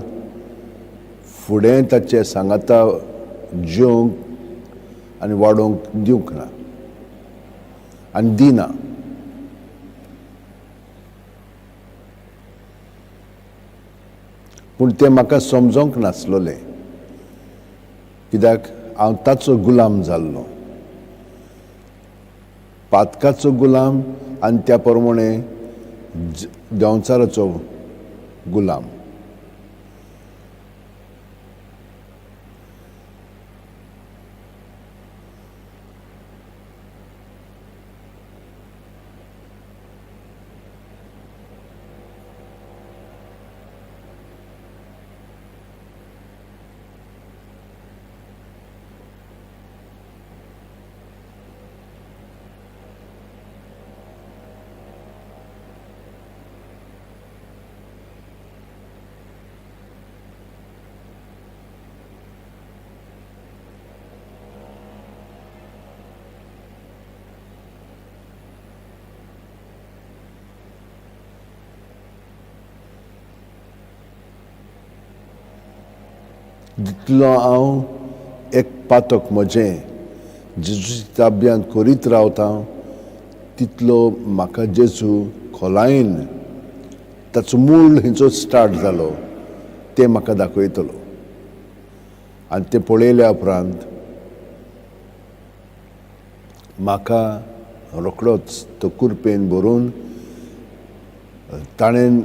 फुडें ताचे सांगाता जेवंक आनी वाडोवंक दिवंक ना आनी दिना. पूण तें म्हाका समजोंक नासलोलें कित्याक हांव ताचो गुलाम जाल्लो, पातकाचो गुलाम आनी त्या प्रमाणे देंवचाराचो गुलाम. जितलो हांव एक पातक म्हजें जेजूच्या ताब्यांत करीत रावता तितलो म्हाका जेजू खोलायेन ताचो मूळ खंयचो स्टार्ट जालो तें म्हाका दाखयतलो. आनी तें पळयल्या उपरांत म्हाका रोखडोच तो कुरपेन भरून ताणें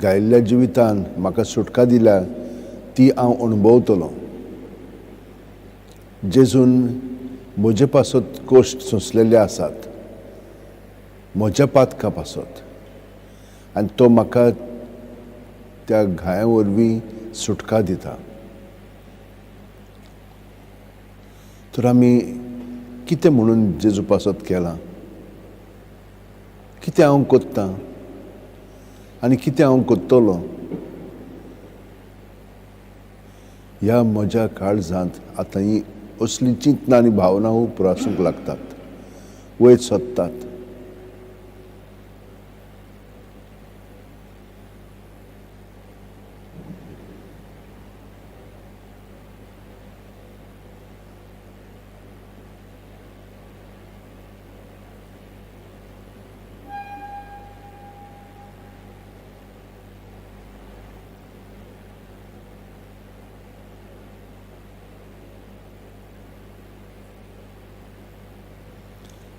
गायिल्ल्या जिवितान म्हाका सुटका दिल्या ती हांव अणभवतलो. जेजून म्हजे पासत कश्ट सोंसलेले आसात, म्हज्या पातका पासत, आनी तो म्हाका त्या घाया वरवीं सुटका दिता. तर आमी कितें म्हणून जेजू पासत केलां, कितें हांव कोत्तां आनी कितें हांव कोत्तलो ह्या म्हज्या काळजांत आतां ही असली चिंतना आनी भावना उप्रासूंक लागतात, वयर सोदतात.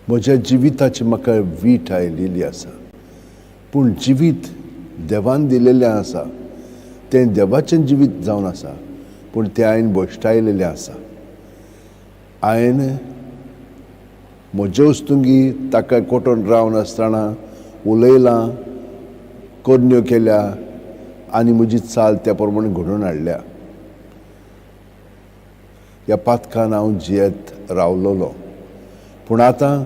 म्हज्या जिविताची म्हाका वीट आयिल्ली आसा, पूण जिवीत देवान दिलेलें आसा, तें देवाचें जिवीत जावन आसा, पूण तें हांवें भश्टायलेलें आसा. हांवें म्हजे वस्तुंगी ताका कोटोन रावन आसतना उलयलां, करण्यो केल्या आनी म्हजी चाल त्या प्रमाणे घडोवन हाडल्या. ह्या पातकान हांव जियेत रावलोलो, पूण आतां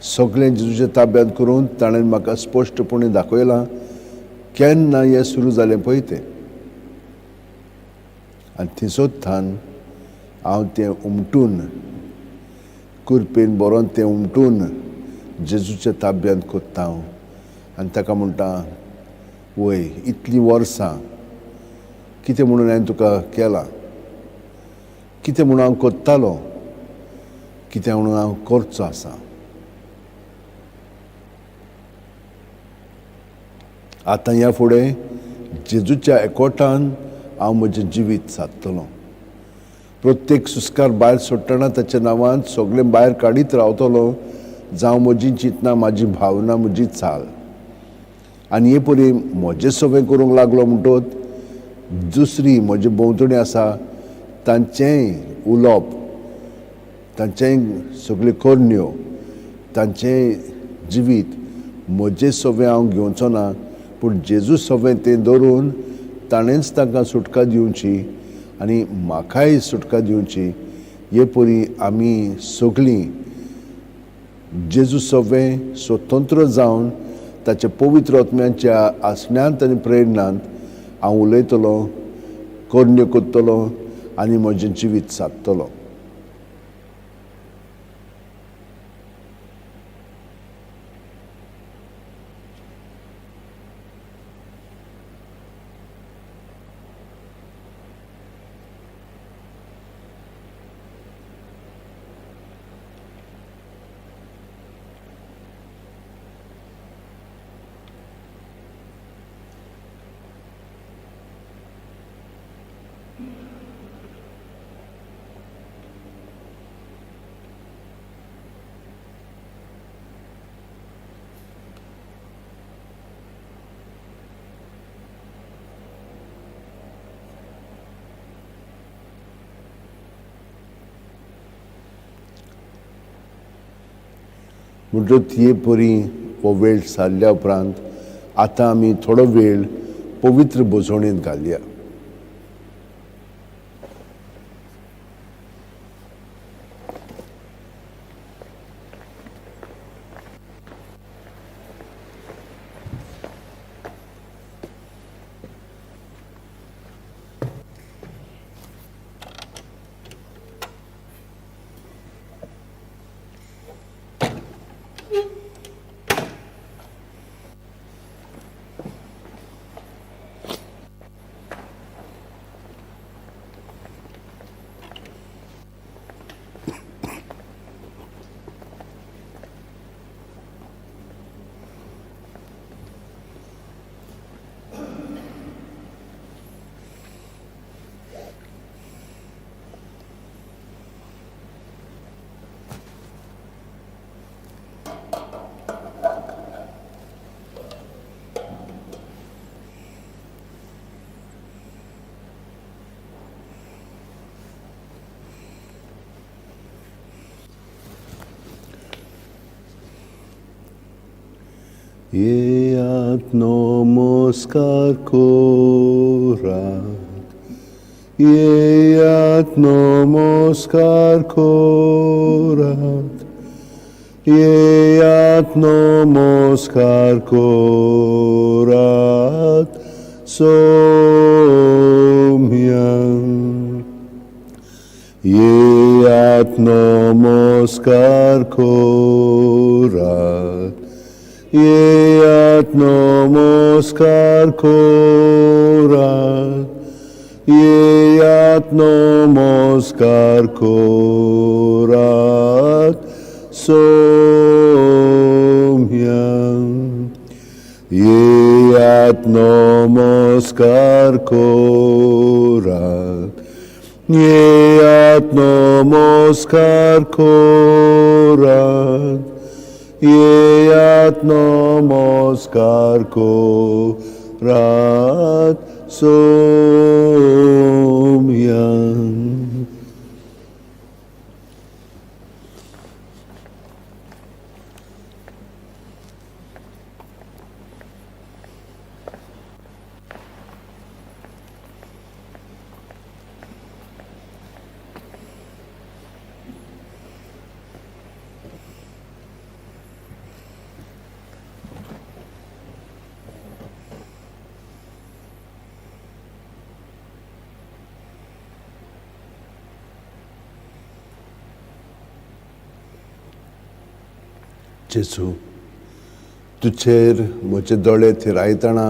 सगळें जेजूच्या ताब्यांत करून ताणें म्हाका स्पश्टपणी दाखयलां केन्ना हें सुरू जालें पळय तें. आनी थंयसोत्थान हांव तें उमटून कुरपेन बरोवन तें उमटून जेजूच्या ताब्यांत कोत्ता हांव आनी ताका म्हणटा, वय इतलीं वर्सां कितें म्हणून हांवें तुका केलां, कितें म्हणून हांव कोत्तालो, कितें म्हणून हांव करचो आसा. आतां ह्या फुडें जेजूच्या एकवटान हांव म्हजें जिवीत सादतलो. प्रत्येक सुस्कार भायर सोडटना ताच्या नांवान सगळें भायर काडीत रावतलो, जावं म्हजी चिंतना, म्हाजी भावना, म्हजी चाल. आनी हे परी म्हजें सगळें करूंक लागलो म्हणटोच दुसरी म्हजे भोंवतणी आसा तांचेंय उलोवप, तांचेंय सगळ्यो करण्यो, तांचें जिवीत म्हजें सगळें हांव घेवचो ना, पूण जेजू सगळें तें धरून ताणेंच तांकां सुटका दिवची आनी म्हाकाय सुटका दिवची. हे परी आमी सगळीं जेजू सगळें स्वतंत्र जावन ताच्या पवित्र आत्म्याच्या आसण्यांत आनी प्रेरणांत हांव उलयतलो, करण्यो करतलो आनी म्हजें जिवीत सादतलो. म्हणटच हे परी हो वेळ सारल्या उपरांत आतां आमी थोडो वेळ पवित्र भोजवणेंत घालया. येयात नमस्कार करात, येयात नमस्कार करात, येयात नमस्कार करात सोम्यांक. येयात नमस्कार करात, येयात नमस्कार करात, येयात नमस्कार करात सोम्यांक. येयात नमस्कार करात, येयात नमस्कार करात, येयात नमस्कार करात सोम्यांक. जेजू, तुजेर म्हजे दोळे थिरायतना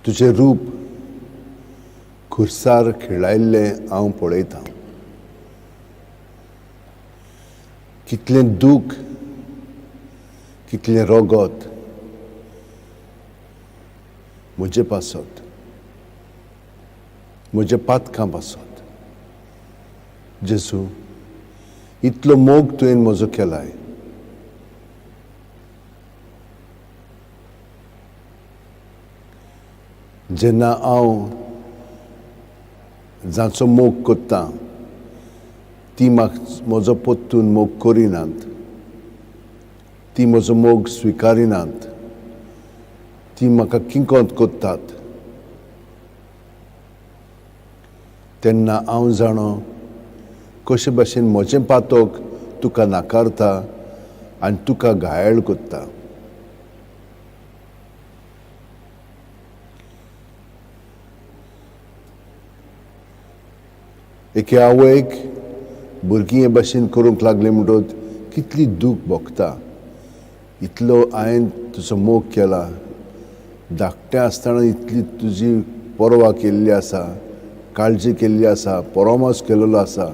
तुजें रूप खुर्सार खिळायल्लें हांव पळयतां. कितलें दूख, कितलें रगत म्हजे पासत, म्हज्या पातकां पासत. जेजू, इतलो मोग तुवें म्हजो केलाय. जेन्ना हांव जांचो मोग करता ती म्हाका म्हजो परतून मोग करिनात, ती म्हजो मोग स्विकारिनात, ती म्हाका किंकोत करतात, तेन्ना हांव जाणो कशे भाशेन म्हजें पातक तुका नाकारता आनी तुका घायल करता. एके आवयक भुरगीं हे भाशेन करूंक लागली म्हणटकच कितली दूख भोगता. इतलो हांवें तुजो मोग केला, धाकटें आसतना इतली तुजी पर्वा केल्ली आसा, काळजी केल्ली आसा, परामर्श केल्लो आसा,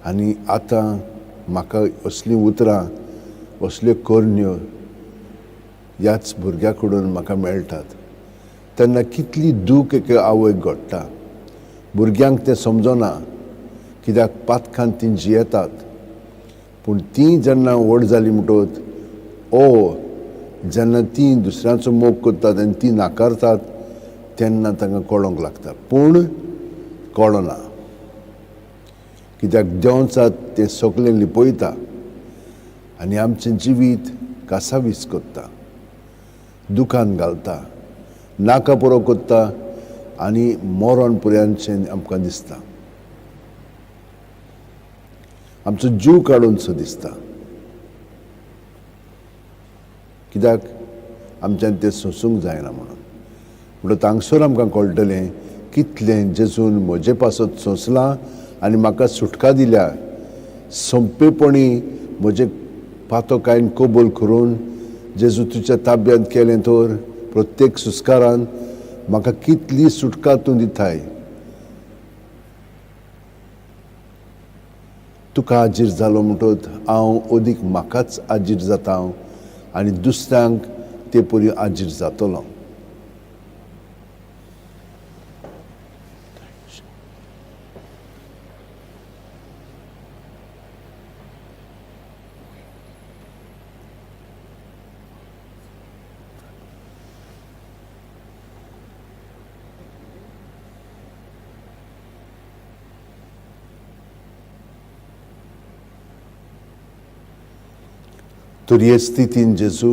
आनी आतां म्हाका असलीं उतरां, असल्यो करण्यो ह्याच भुरग्या कडून म्हाका मेळटात. तेन्ना कितली दूख एके आवयक घडटा. भुरग्यांक तें समजना, कित्याक पातकान तीं जियेतात. पूण तीं जेन्ना व्हड जालीं म्हणटकच ओ जेन्ना तीं दुसऱ्यांचो मोग करतात आनी तीं नाकारतात तेन्ना तांकां कळोंक लागता. पूण कळना, कित्याक देंवचात तें सगळें लिपयता आनी आमचें जिवीत कासावीस करता, दुखान घालता, नाका पुरो करता आनी मरण पुऱ्यांचें आमकां दिसता, आमचो जीव काडून सो दिसता, कित्याक आमच्यान तें सोंसूंक जायना म्हणून. म्हणटकच हांगसर आमकां कळटलें कितलें जेजून म्हजे पासत सोंसलां आनी म्हाका सुटका दिल्या. सोंपेपणी म्हजें पातक हांवें कबूल करून जेजू तुज्या ताब्यांत केलें तर प्रत्येक सुस्कारान म्हाका कितली सुटका तूं दिताय. तुका आजीर जालो म्हणटकच हांव अदीक म्हाकाच आजीर जाता हांव आनी दुसऱ्यांक ते परी आजीर जातलो. तर हे स्थितीन जेजू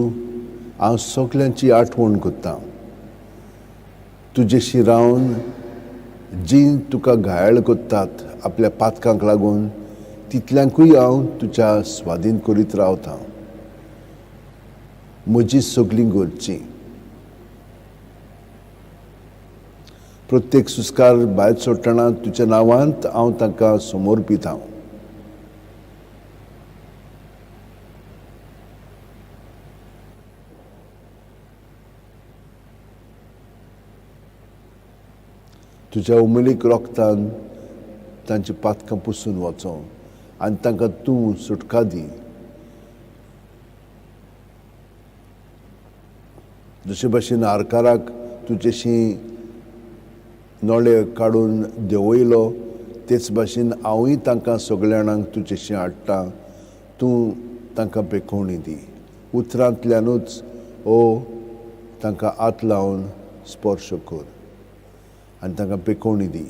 हांव सगल्यांची आठवण करता. तुजेशी रावन जीं तुका घायाळ करतात आपल्या पातकांक लागून तितल्यांकूय हांव तुज्या स्वाधीन करीत रावता. म्हजी सगळीं गरजी प्रत्येक सुस्कार भायर सोडटना तुज्या नांवांत हांव तांकां समर्पिता. तुज्या उमलीक रोगतान तांची पातकां पुसून वचो आनी तांकां तूं सुटका दी. जशे भाशेन आरकाराक तुजेशी नोळे काडून देंवयलो तेच भाशेन हांवूय तांकां सगल्या जाणांक तुजेशी हाडटा. तूं तांकां पेखोवणी दी. उतरांतल्यानूच ओ तांकां हात लावन स्पर्श कर आनी तांकां पेखोवणी दी.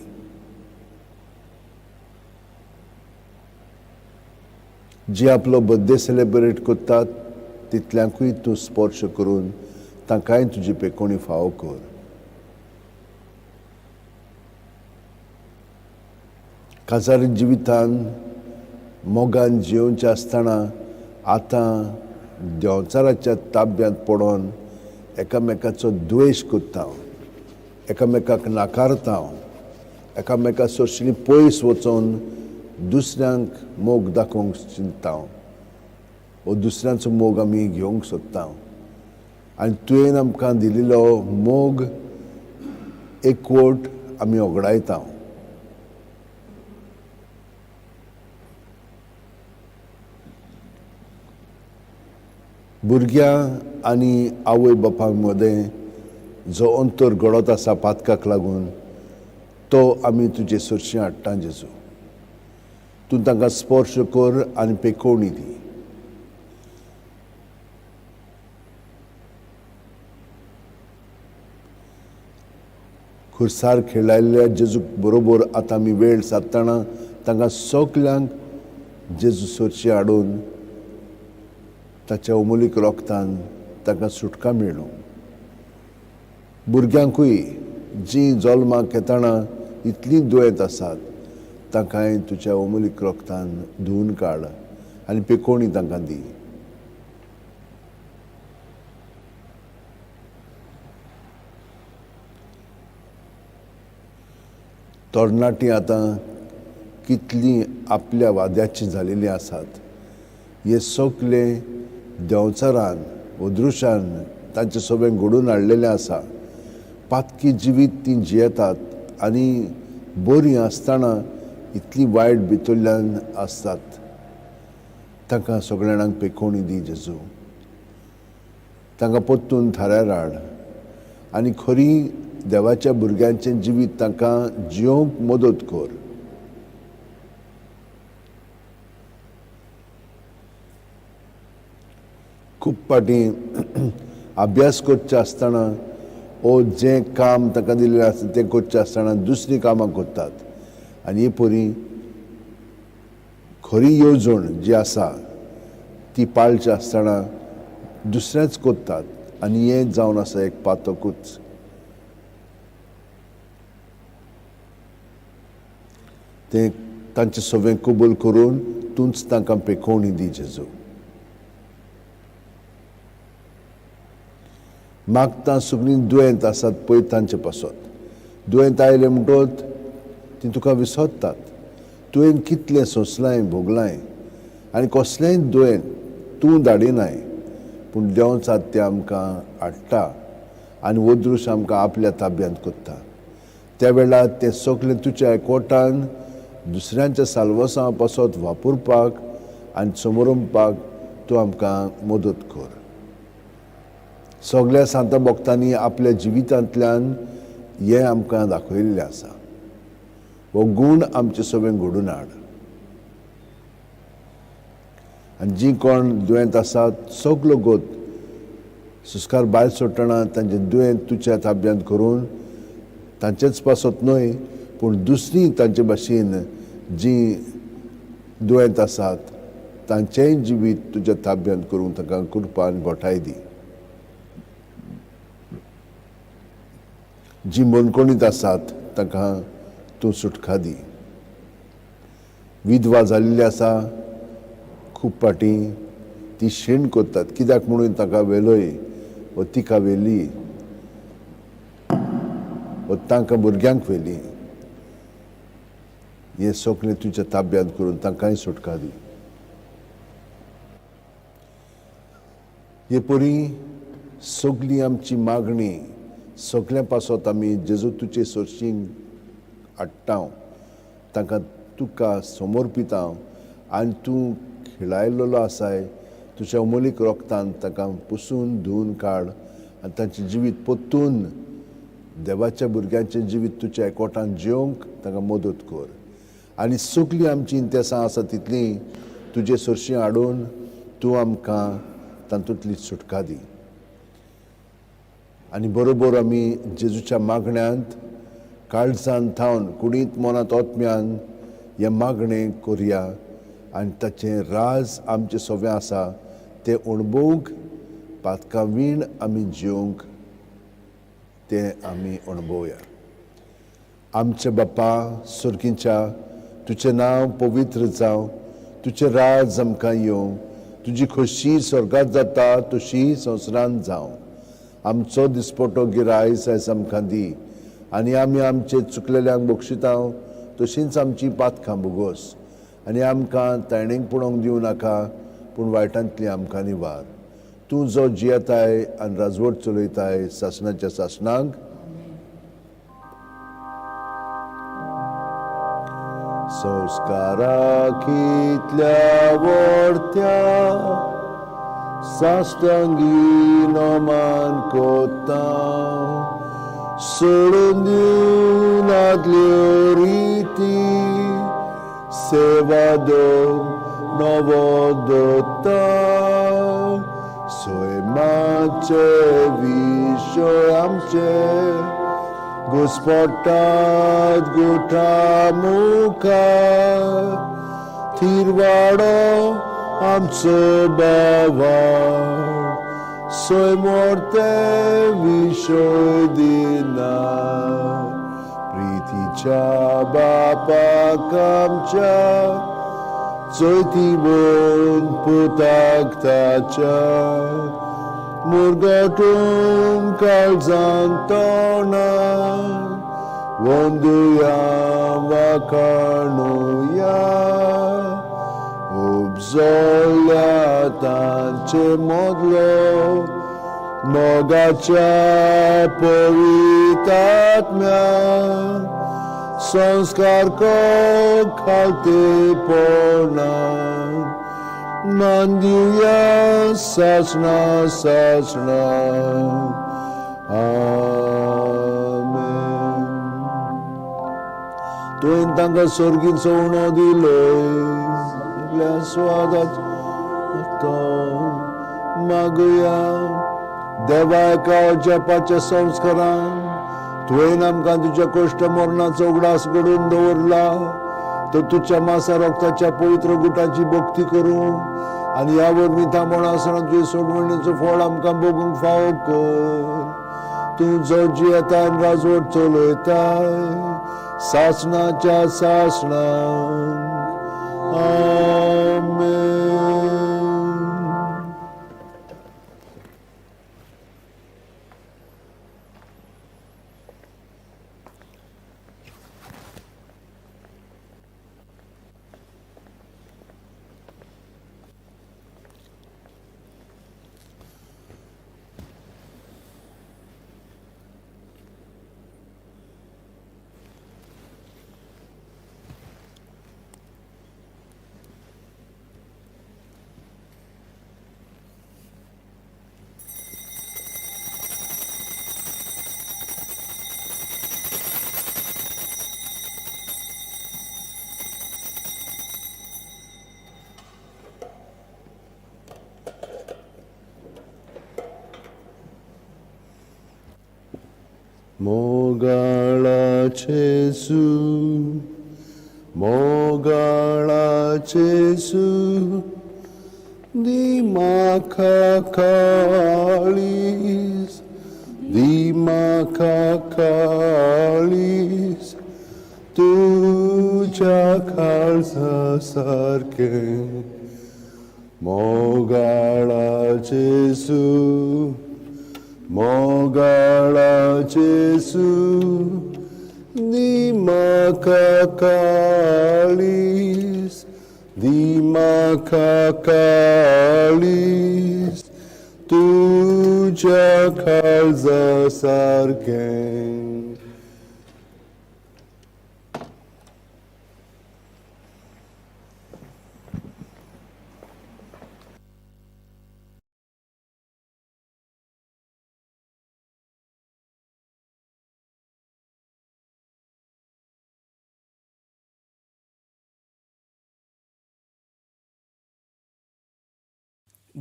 जी आपलो बर्थडे सेलेब्रेट करतात तितल्यांकूय तूं स्पर्श करून तांकांय तुजी पेखोवणी फावो कर. काजारी जिवितान मोगान जियोवचें आसतना आतां देंवचाराच्या ताब्यांत पडोन एकामेकाचो द्वेश करता, एकामेकाक नाकारता, एकामेका सोशली पयस वचून दुसऱ्यांक मोग दाखोवंक चिंतता वो दुसऱ्यांचो मोग आमी घेवंक सोदता. आनी तुवें आमकां दिल्लो मोग एकवट आमी ओगडायता. भुरग्यां आनी आवय बापां मदें जो अंतर घडत आसा पातकाक लागून तो आमी तुजे सरशीं हाडटा जेजू. तूं तांकां स्पर्श कर आनी पेखोवणी दी. खुर्सार खेळायल्ल्या जेजूक बरोबर आतां आमी वेळ सादतना तांकां सगल्यांक जेजू सरशीं हाडून ताच्या अमोलीक रोगतान तांकां सुटका मेळूं. भुरग्यांकूय जीं जल्माक येतना इतलीं दुयेंत आसात तांकांय तुज्या अमोलीक रोगतान धुवन काड आनी पेखोवणी तांकां दी. तरणाटीं आतां कितलीं आपल्या वाद्याचीं जालेलीं आसात हे सगळे देंवचारान अदृश्यान तांचे सगळें घडोवन हाडलेलें आसा. पातकी जिवीत तीं जियेतात आनी बरीं आसतना इतली वायट भितरल्यान आसतात. तांकां सगळ्या जाणांक पेखोवणी दी जेजू. तांकां परतून थाऱ्यार हाड आनी खरी देवाच्या भुरग्यांचें जिवीत तांकां जियोवंक मदत कर. खूब फावटी अभ्यास करचे आसतना ओ जें काम तांकां दिल्लें आसता तें करचें आसतना दुसरीं कामां करतात आनी ही परी खरी येवजण जी आसा ती पाळची आसतना दुसरेंच करतात आनी हें जावन आसा एक पातकूच. तें तांचें सगळें कबूल करून तूंच तांकां पेखोवणी दी जेजू. मागता सगळीं दुयेंत आसात पळय तांचे पासत. दुयेंत आयलें म्हणटत तीं तुका विसरतात. तुवें कितलें सोंसलांय भोगलांय आनी कसलेंय दुयेंत तूं धाडिनाय पूण देंवचार तें आमकां हाडटा आनी वदृश आमकां आपल्या ताब्यांत करता. त्या वेळार तें सगळें तुज्या एकवटान दुसऱ्यांच्या साल्वासां पासत वापरपाक आनी समरंपाक तूं आमकां मदत कर. सगळ्या सांता भक्तांनी आपल्या जिवितांतल्यान हें आमकां दाखयल्लें आसा. हो गूण आमचे सगळें घडून हाड आनी जीं कोण दुयेंत आसात सगलो गोत सुस्कार भायर सोडटना तांचें दुयेंत तुज्या ताब्यांत करून तांचेच पासत न्हय पूण दुसरीं तांचे भाशेन जीं दुयेंत आसात तांचेंय जिवीत तुज्या ताब्यांत करूंक तांकां कृपा आनी घोटाय दी. जीं बंदखणींत आसात तांकां तूं सुटका दी. विधवा जाल्ली आसा खूब फाटीं ती शीण करतात कित्याक म्हणून ताका व्हेलोय वा तिका व्हेली वा तांकां भुरग्यांक व्हेली. हें सगळें तुज्या ताब्यांत करून तांकांय सुटका दी. हे परी सगळी आमची मागणी सगळ्यां पासत आमी जेजू तुजे सोर्शींक हाडटा, तांकां तुका समर्पिता आनी तूं खिळायलेलो आसाय तुज्या अमोलीक रोगतान तांकां पुसून धुवन काड आनी तांचें जिवीत परतून देवाच्या भुरग्यांचें जिवीत तुज्या एकवटान जिवंक तांकां मदत कर. आनी सगळीं आमचीं इंतेसां आसा तितलीं तुजे सरशीं हाडून तूं आमकां तातूंतली सुटका दी. आनी बरोबर आमी जेजूच्या मागण्यांत काळजान थावन कुडींत मनांत आत्म्यान हें मागणें करुया आनी ताचें राज आमचें सगळें आसा तें अणभवूंक पातकां वीण आमी जिवंक तें आमी अणभवया. आमच्या बापा सुर्गींच्या तुजें नांव पवित्र जावं, तुजें राज आमकां येवं, तुजी खोशी स्वर्गांत जाता तशी संवसारांत जावं. आमचो दिसपटो गिरायस आयज आमकां दी आनी आमी आमचे चुकलेल्यांक बक्षिता तशींच आमची पातकां भोगोस आनी आमकां ताणेंक पळोवंक दिवं नाका पूण वायटांतली आमकां निवार. तूं जो जियेताय आनी राजवट चलयताय सासणाच्या सासणाक. संस्कारा कितल्या वर्त्या साश्टांगी नमान कोता सोडून दिवन आदल्यो रिती सेवा दो नवो दोता सैमाचे विशय आमचे घुस्पटात गोठा मुखार थिरवाडो आमचो बावार सैमोर्ते विशय दिना प्रितीच्या बापाक आमच्या चोयती बोन पुताक ताच्या मुरगटून काळजान तोंडा वंदुया वाखाणुया उपजल्या तांचे मदलो मोगाच्या पवित्र संस्कार खालतेपणा मान दिवया सासणा सासणा. आमेन. तुवें तांकां स्वर्गीत सवणो दिलोय सगळ्या स्वादाचो मागुया देवा एका जपाच्या संस्कारान तुवें आमकां तुज्या कश्ट मरणाचो उगडास घडोवन दवरला तर तुज्या मासा रक्ताच्या पवित्र गुटाची भक्ती करूं आनी ह्या वरवीं थांबोण आसतना तुजे सोडवणेचो फळ आमकां भोगूंक फावो कर. तूं जो जियेता आनी राजवट चलयताय सासणाच्या सासणाक. आमेन. मोगाळा जेजू मोगाळा जेजू म्हाका काळीज, दी म्हाका काळीज, तुज्या काळजा सारकें. मोगाळा जेजू, मोगाळा जेजू, दी म्हाका काळीज, दी म्हाका काळीज, तुज्या काळजा सारकें.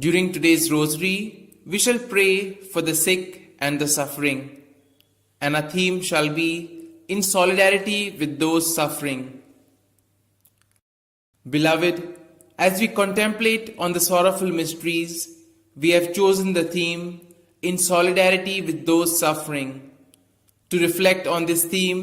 During today's rosary, we shall pray for the sick and the suffering, and our theme shall be in solidarity with those suffering. Beloved, as we contemplate on the sorrowful mysteries, we have chosen the theme in solidarity with those suffering. To reflect on this theme,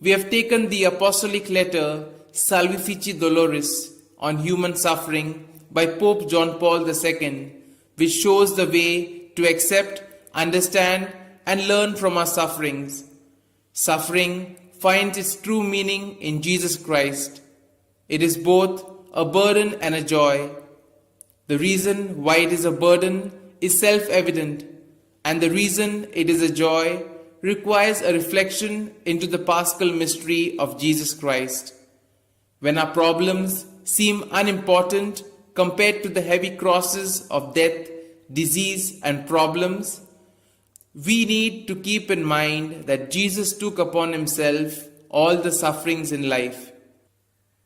we have taken the apostolic letter Salvifici Doloris on human suffering by Pope John Paul II, which shows the way to accept, understand, and learn from our sufferings. Suffering finds its true meaning in Jesus Christ. It is both a burden and a joy. The reason why it is a burden is self evident, and the reason it is a joy requires a reflection into the paschal mystery of Jesus Christ. When our problems seem unimportant compared to the heavy crosses of death, disease, and problems, we need to keep in mind that Jesus took upon himself all the sufferings in life.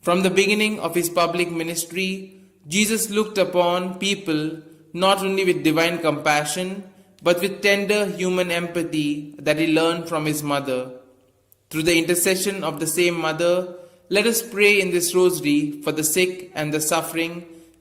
From the beginning of his public ministry, Jesus looked upon people not only with divine compassion, but with tender human empathy that he learned from his mother. Through the intercession of the same mother, let us pray in this rosary for the sick and the suffering,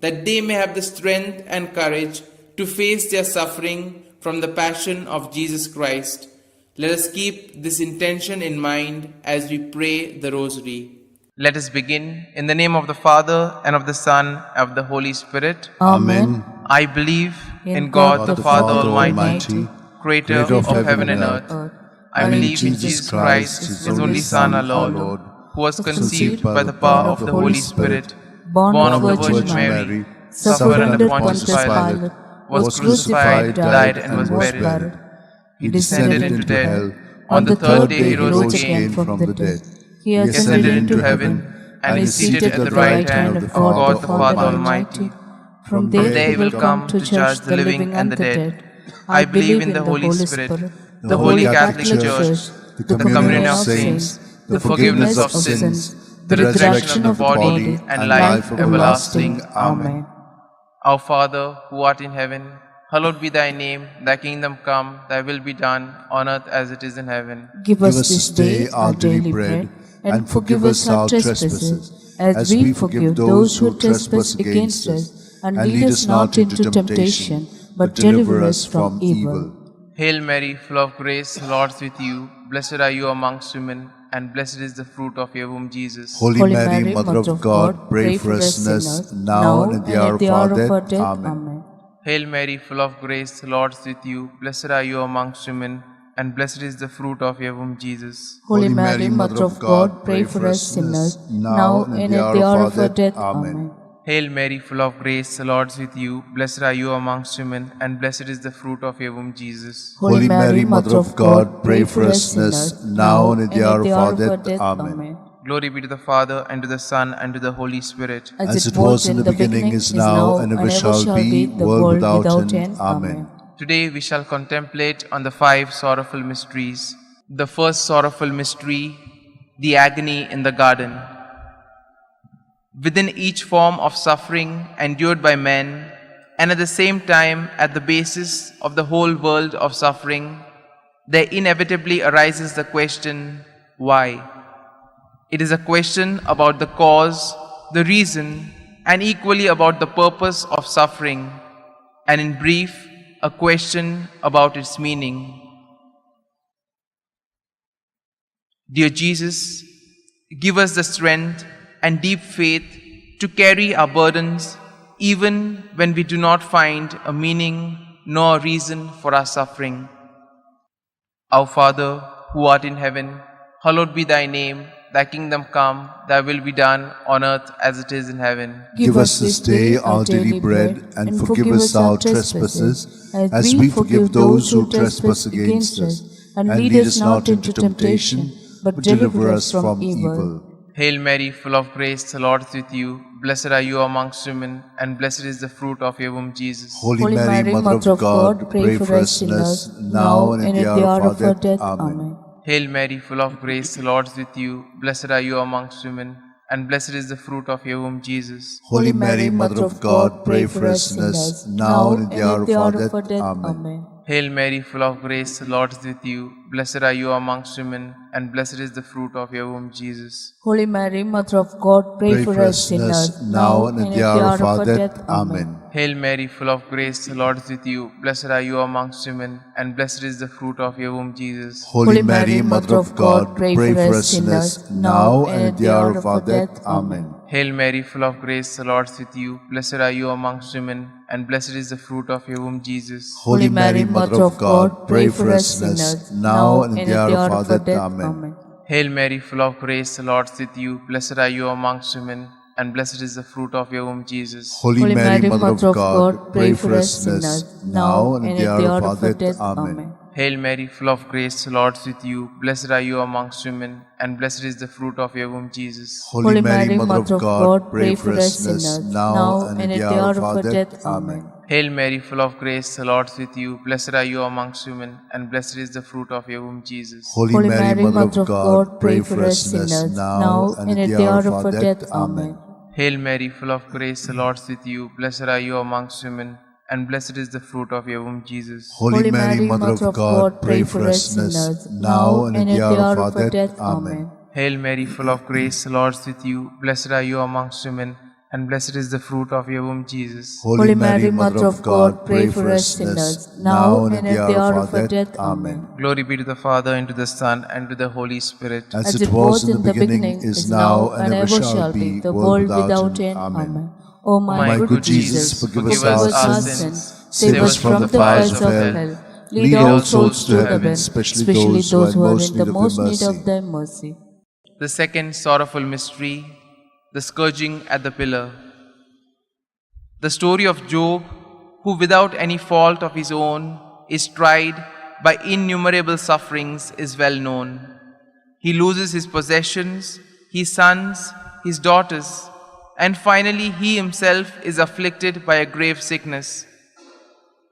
that they may have the strength and courage to face their suffering from the passion of Jesus Christ. Let us keep this intention in mind as we pray the rosary. Let us begin in the name of the Father, and of the Son, and of the Holy Spirit. Amen. I believe in God the Father Almighty, creator of heaven and earth. I believe in Jesus Christ, his only Son, our Lord, who was conceived by the power of the Holy Spirit, born of the Virgin Mary, suffered under Pontius Pilate, was crucified, died, and was buried. He descended into hell. On the third day he rose again from the dead. He ascended into heaven and is seated at the right hand of God the Father Almighty. From there he will come to judge the living and the dead. I believe in the Holy Spirit, the Holy Catholic Church, the communion of saints, the forgiveness of sins, the resurrection of the body, and life everlasting. Amen. Our Father, who art in heaven, hallowed be thy name. Thy kingdom come, thy will be done, on earth as it is in heaven. Give us this day our daily bread, and forgive us our trespasses, as we forgive those who trespass against us. And lead us not into temptation, but deliver us from evil. Hail Mary, full of grace, the Lord is with you. Blessed are you amongst women, and blessed is the fruit of your womb, Jesus. Holy Mary, Mother of God, pray for us sinners, now and at the hour of our death. Amen. Hail Mary, full of grace, the Lord is with you. Blessed are you amongst women, and blessed is the fruit of your womb, Jesus. Holy Mary, Mother of God, pray for us sinners, now and at the hour of our death. Amen. Hail Mary, full of grace, the Lord is with you. Blessed are you amongst women, and blessed is the fruit of your womb, Jesus. Holy Mary, Mother of God, pray for us sinners, now and at the hour of our death. Amen. Glory be to the Father, and to the Son, and to the Holy Spirit. As it was in the beginning, is now, and ever shall be, world without end. Amen. Today we shall contemplate on the five sorrowful mysteries. The first sorrowful mystery, the agony in the garden. Within each form of suffering endured by men, and at the same time at the basis of the whole world of suffering, there inevitably arises the question, why? It is a question about the cause, the reason, and equally about the purpose of suffering. and in brief, a question about its meaning. Dear Jesus, give us the strength and deep faith to carry our burdens even when we do not find a meaning nor reason for our suffering. Our Father, who art in heaven, hallowed be thy name. Thy kingdom come, thy will be done on earth as it is in heaven. Give us this day our daily bread, and forgive us our trespasses, as we forgive those who trespass against us. And lead us not into temptation, but deliver us from evil. Hail Mary, full of grace, the Lord is with you. Blessed are you amongst women, and blessed is the fruit of your womb, Jesus. Holy Mary, Mother of God, pray for us sinners, now and at the hour of our death. Amen. Hail Mary, full of grace, the Lord is with you. Blessed are you amongst women, and blessed is the fruit of your womb, Jesus. Holy Mary, Mother of God, pray for us sinners, now and at the hour of our death. Amen. Hail Mary, full of grace, the Lord is with you. Blessed are you amongst women, and blessed is the fruit of your womb, Jesus. Holy Mary, Mother of God, pray for us sinners, now and at the hour of our death. Amen. Hail Mary, full of grace, the Lord is with you. Blessed are you amongst women, and blessed is the fruit of your womb, Jesus. Holy Mary, Mother of God, pray for us sinners, now and at the hour of our death. Amen. Hail Mary, full of grace, the Lord is with you. Blessed are you amongst women, and blessed is the fruit of your womb, Jesus. Holy Mary, Mother of God, pray for us sinners, now and at the hour of our death. Amen. Hail Mary, full of grace, the Lord is with you. Blessed are you amongst women, and blessed is the fruit of your womb, Jesus. Holy Mary, Mother of God, pray for us sinners, now and at the hour of our death. Amen. Hail Mary, full of grace, the Lord is with you. Blessed are you amongst women, and blessed is the fruit of your womb, Jesus. Holy Mary, Mother of God, pray for us sinners, now and at the hour of our death. Amen. Hail Mary, full of grace, the Lord is with you. Blessed are you amongst women, and blessed is the fruit of your womb, Jesus. Holy Mary, Mother of God, pray for us sinners, now and at the hour of our death. Amen. Hail Mary, full of grace, the Lord is with you. Blessed are you amongst women, and blessed is the fruit of your womb, Jesus. Holy Mary, Mother of God, pray for us sinners, now and at the hour of our death. Amen. Hail Mary, full of grace, the Lord is with you. Blessed are you amongst women, and blessed is the fruit of your womb, Jesus. Holy Mary, Mother of God, pray for us sinners, now and at the hour of our death. Amen. Glory be to the Father, and to the Son, and to the Holy Spirit. As it was in the beginning, is now, and ever shall be, the world without end. Amen. O my good Jesus, forgive us our sins, save us from the fires of hell, lead all souls to heaven, especially those who are in the most need of thy mercy. The second sorrowful mystery, the scourging at the pillar. The story of Job, who without any fault of his own is tried by innumerable sufferings, is well known. He loses his possessions, his sons, his daughters, and finally he himself is afflicted by a grave sickness.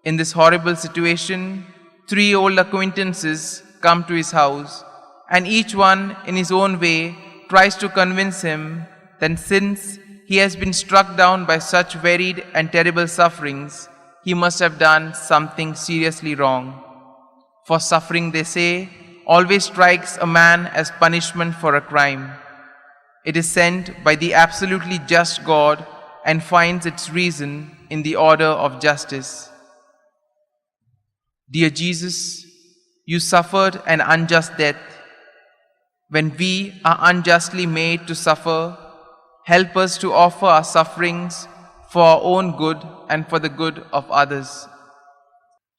In this horrible situation, 3 old acquaintances come to his house, and each one in his own way tries to convince him that since he has been struck down by such varied and terrible sufferings, he must have done something seriously wrong. For suffering, they say, always strikes a man as punishment for a crime. It is sent by the absolutely just God and finds its reason in the order of justice. Dear Jesus, you suffered an unjust death. When we are unjustly made to suffer, help us to offer our sufferings for our own good and for the good of others.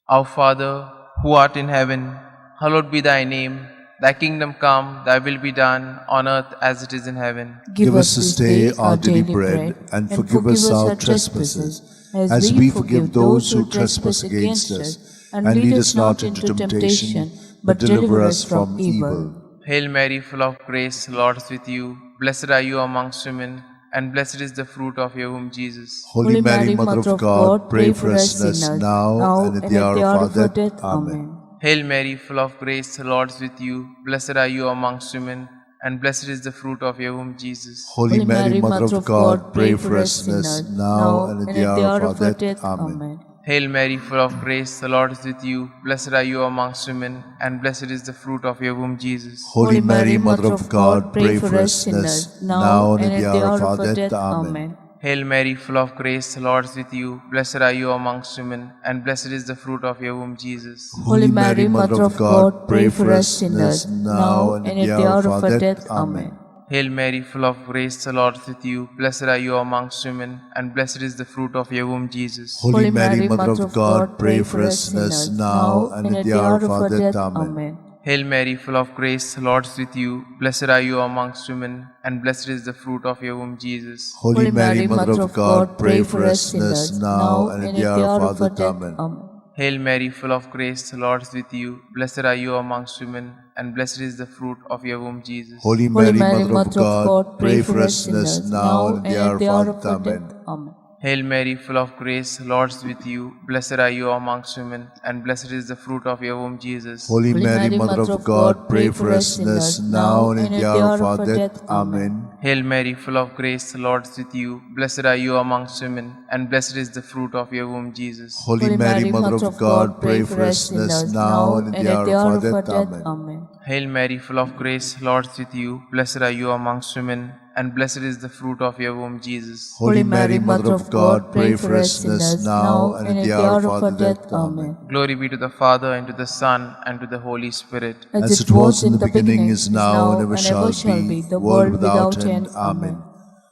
Our Father, who art in heaven, hallowed be thy name. Thy kingdom come, thy will be done, on earth as it is in heaven. Give us this day our daily bread, and forgive us our trespasses, as we forgive those who trespass against us. And lead us not into temptation, but deliver us from evil. Hail Mary, full of grace, the Lord is with you. Blessed are you amongst women, and blessed is the fruit of your womb, Jesus. Holy Mary, Mother of God, pray for us sinners, now and at the hour of our death. Amen. Hail Mary, full of grace, the Lord is with you. Blessed are you amongst women, and blessed is the fruit of your womb, Jesus. Holy Mary, Mother of God, pray for us sinners, now and at the hour of our death. Amen. Hail Mary, full of grace, the Lord is with you. Blessed are you amongst women, and blessed is the fruit of your womb, Jesus. Holy Mary, Mother of God, pray for us sinners, now and at the hour of our death. Amen. Hail Mary, full of grace, the Lord is with you. Blessed are you amongst women, and blessed is the fruit of your womb, Jesus. Holy Mary, Mother of God, pray for us sinners, now and at the hour of our death. Amen. Hail Mary, full of grace, the Lord is with you. Blessed are you amongst women, and blessed is the fruit of your womb, Jesus. Holy Mary, Mother of God, pray for us sinners, now and at the hour of our death. Amen. Hail Mary, full of grace, the Lord is with you. Blessed are you amongst women, and blessed is the fruit of your womb, Jesus. Holy Mary, Mother of God, pray for us sinners, now and at the hour of our death. Amen. Hail Mary, full of grace, the Lord is with you. Blessed are you amongst women, and blessed is the fruit of your womb, Jesus. Holy Mary, Mother of God, pray for us sinners, now and at the hour of our death. Amen. Hail Mary, full of grace, the Lord is with you. Blessed are you amongst women, and blessed is the fruit of your womb, Jesus. Holy Mary, Mother of God, pray for us sinners, now and at the hour of our death. Amen. Hail Mary, full of grace, the Lord is with you. Blessed are you amongst women, and blessed is the fruit of your womb, Jesus. Holy Mary, Mother of God, pray for us sinners, now and at the hour of our death. Amen. Hail Mary, full of grace, the Lord is with you. Blessed are you amongst women, and blessed is the fruit of your womb, Jesus. Holy Mary, Mother of God, pray for us sinners, now and at the hour of our death. Amen. Glory be to the Father, and to the Son, and to the Holy Spirit. As it was in the beginning, is now, and ever shall be, the world without end. Amen.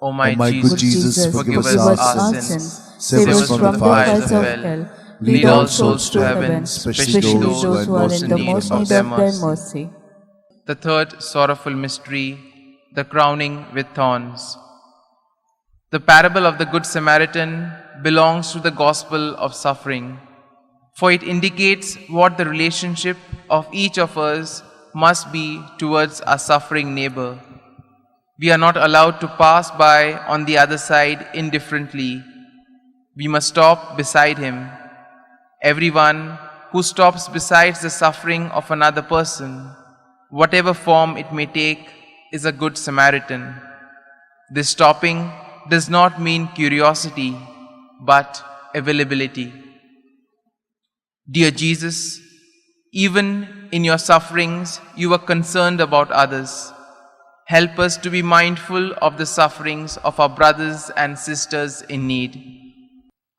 O my good Jesus, forgive us our sins, save us from the fires of hell, lead all souls to heaven, especially those who are in the most need of thy mercy. The third sorrowful mystery, the crowning with thorns. The parable of the Good Samaritan belongs to the gospel of suffering, for it indicates what the relationship of each of us must be towards our suffering neighbor. We are not allowed to pass by on the other side indifferently. We must stop beside him. Everyone who stops beside the suffering of another person, whatever form it may take, is a good Samaritan. This stopping does not mean curiosity, but availability. Dear Jesus, even in your sufferings, you were concerned about others. Help us to be mindful of the sufferings of our brothers and sisters in need.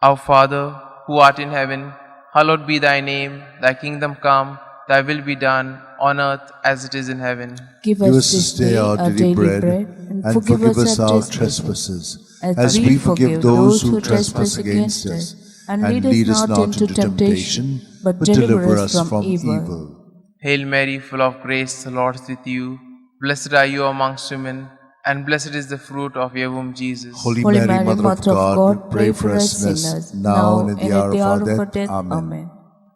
Our Father, who art in heaven, hallowed be thy name. Thy kingdom come, thy will be done, on earth as it is in heaven. Give us this day our daily bread, and forgive us our trespasses, as we forgive those who trespass against us. And lead us not into temptation, but deliver us from evil. Hail Mary, full of grace, the Lord is with you. Blessed are you amongst women, and blessed is the fruit of your womb, Jesus. Holy Mary, Mother of God, pray for us sinners, now and at the hour of our death. Amen.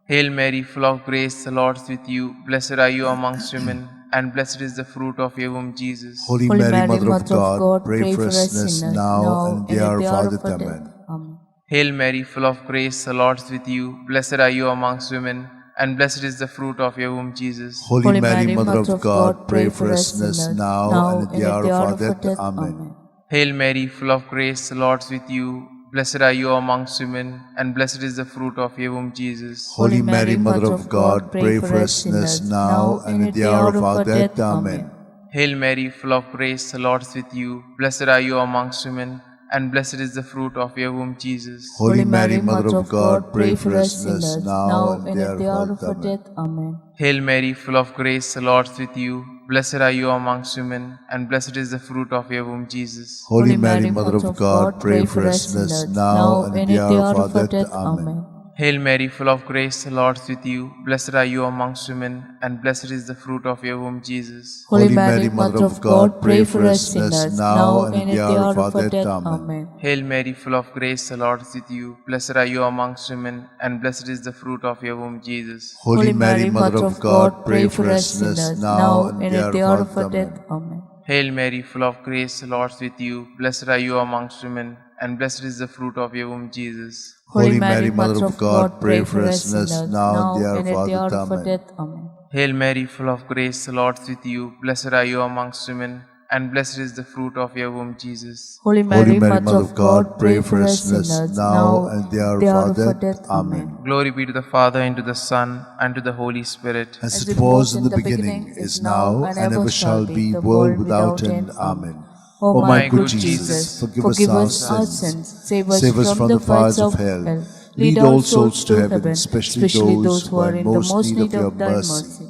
Hail Mary, full of grace, the Lord is with you. Blessed are you amongst women, and blessed is the fruit of your womb, Jesus. Holy Mary, Mother of God, pray for us sinners, now and at the hour of our death. Amen. Hail Mary, full of grace, the Lord is with you. Blessed are you amongst women, and blessed is the fruit of your womb, Jesus. Holy Mary, Mother of God, pray for us sinners, now and at the hour of our death. Amen. Hail Mary, full of grace, the Lord is with you. Blessed are you amongst women, and blessed is the fruit of your womb, Jesus. Holy Mary, Mother of God, pray for us sinners, now and at the hour of our death. Amen. Hail Mary, full of grace, the Lord is with you. Blessed are you amongst women, and blessed is the fruit of your womb, Jesus. Holy Mary, Mother of God, pray for us sinners, now and at the hour of our death. Amen. Hail Mary, full of grace, the Lord is with you. Blessed are you amongst women, and blessed is the fruit of your womb, Jesus. Holy Mary, Mother of God, pray for us sinners, now and at the hour of our death. Amen. Hail Mary, full of grace, the Lord is with you. Blessed are you amongst women, and blessed is the fruit of your womb, Jesus. Holy Mary, Mother of God, pray for us sinners, now and at the hour of our death. Amen. Hail Mary, full of grace, the Lord is with you. Blessed are you amongst women, and blessed is the fruit of your womb, Jesus. Holy Mary, Mother of God, pray for us sinners, now and at the hour of our death. Amen. Hail Mary, full of grace, the Lord is with you. Blessed are you amongst women, and blessed is the fruit of your womb, Jesus. Holy Mary, Mother of God, pray for us sinners, now and at the hour of our death. Amen. Hail Mary, full of grace, the Lord is with you. Blessed are you amongst women, and blessed is the fruit of your womb, Jesus. Holy Mary, Mother of God, pray for us sinners, now and at the hour of our death. Amen. Glory be to the Father, and to the Son, and to the Holy Spirit. As it was in the beginning, is now, and ever shall be, world without end. Amen. O my good Jesus, forgive us our sins, save us from the fires of hell, lead all souls to heaven, especially those who are in the most need of your mercy.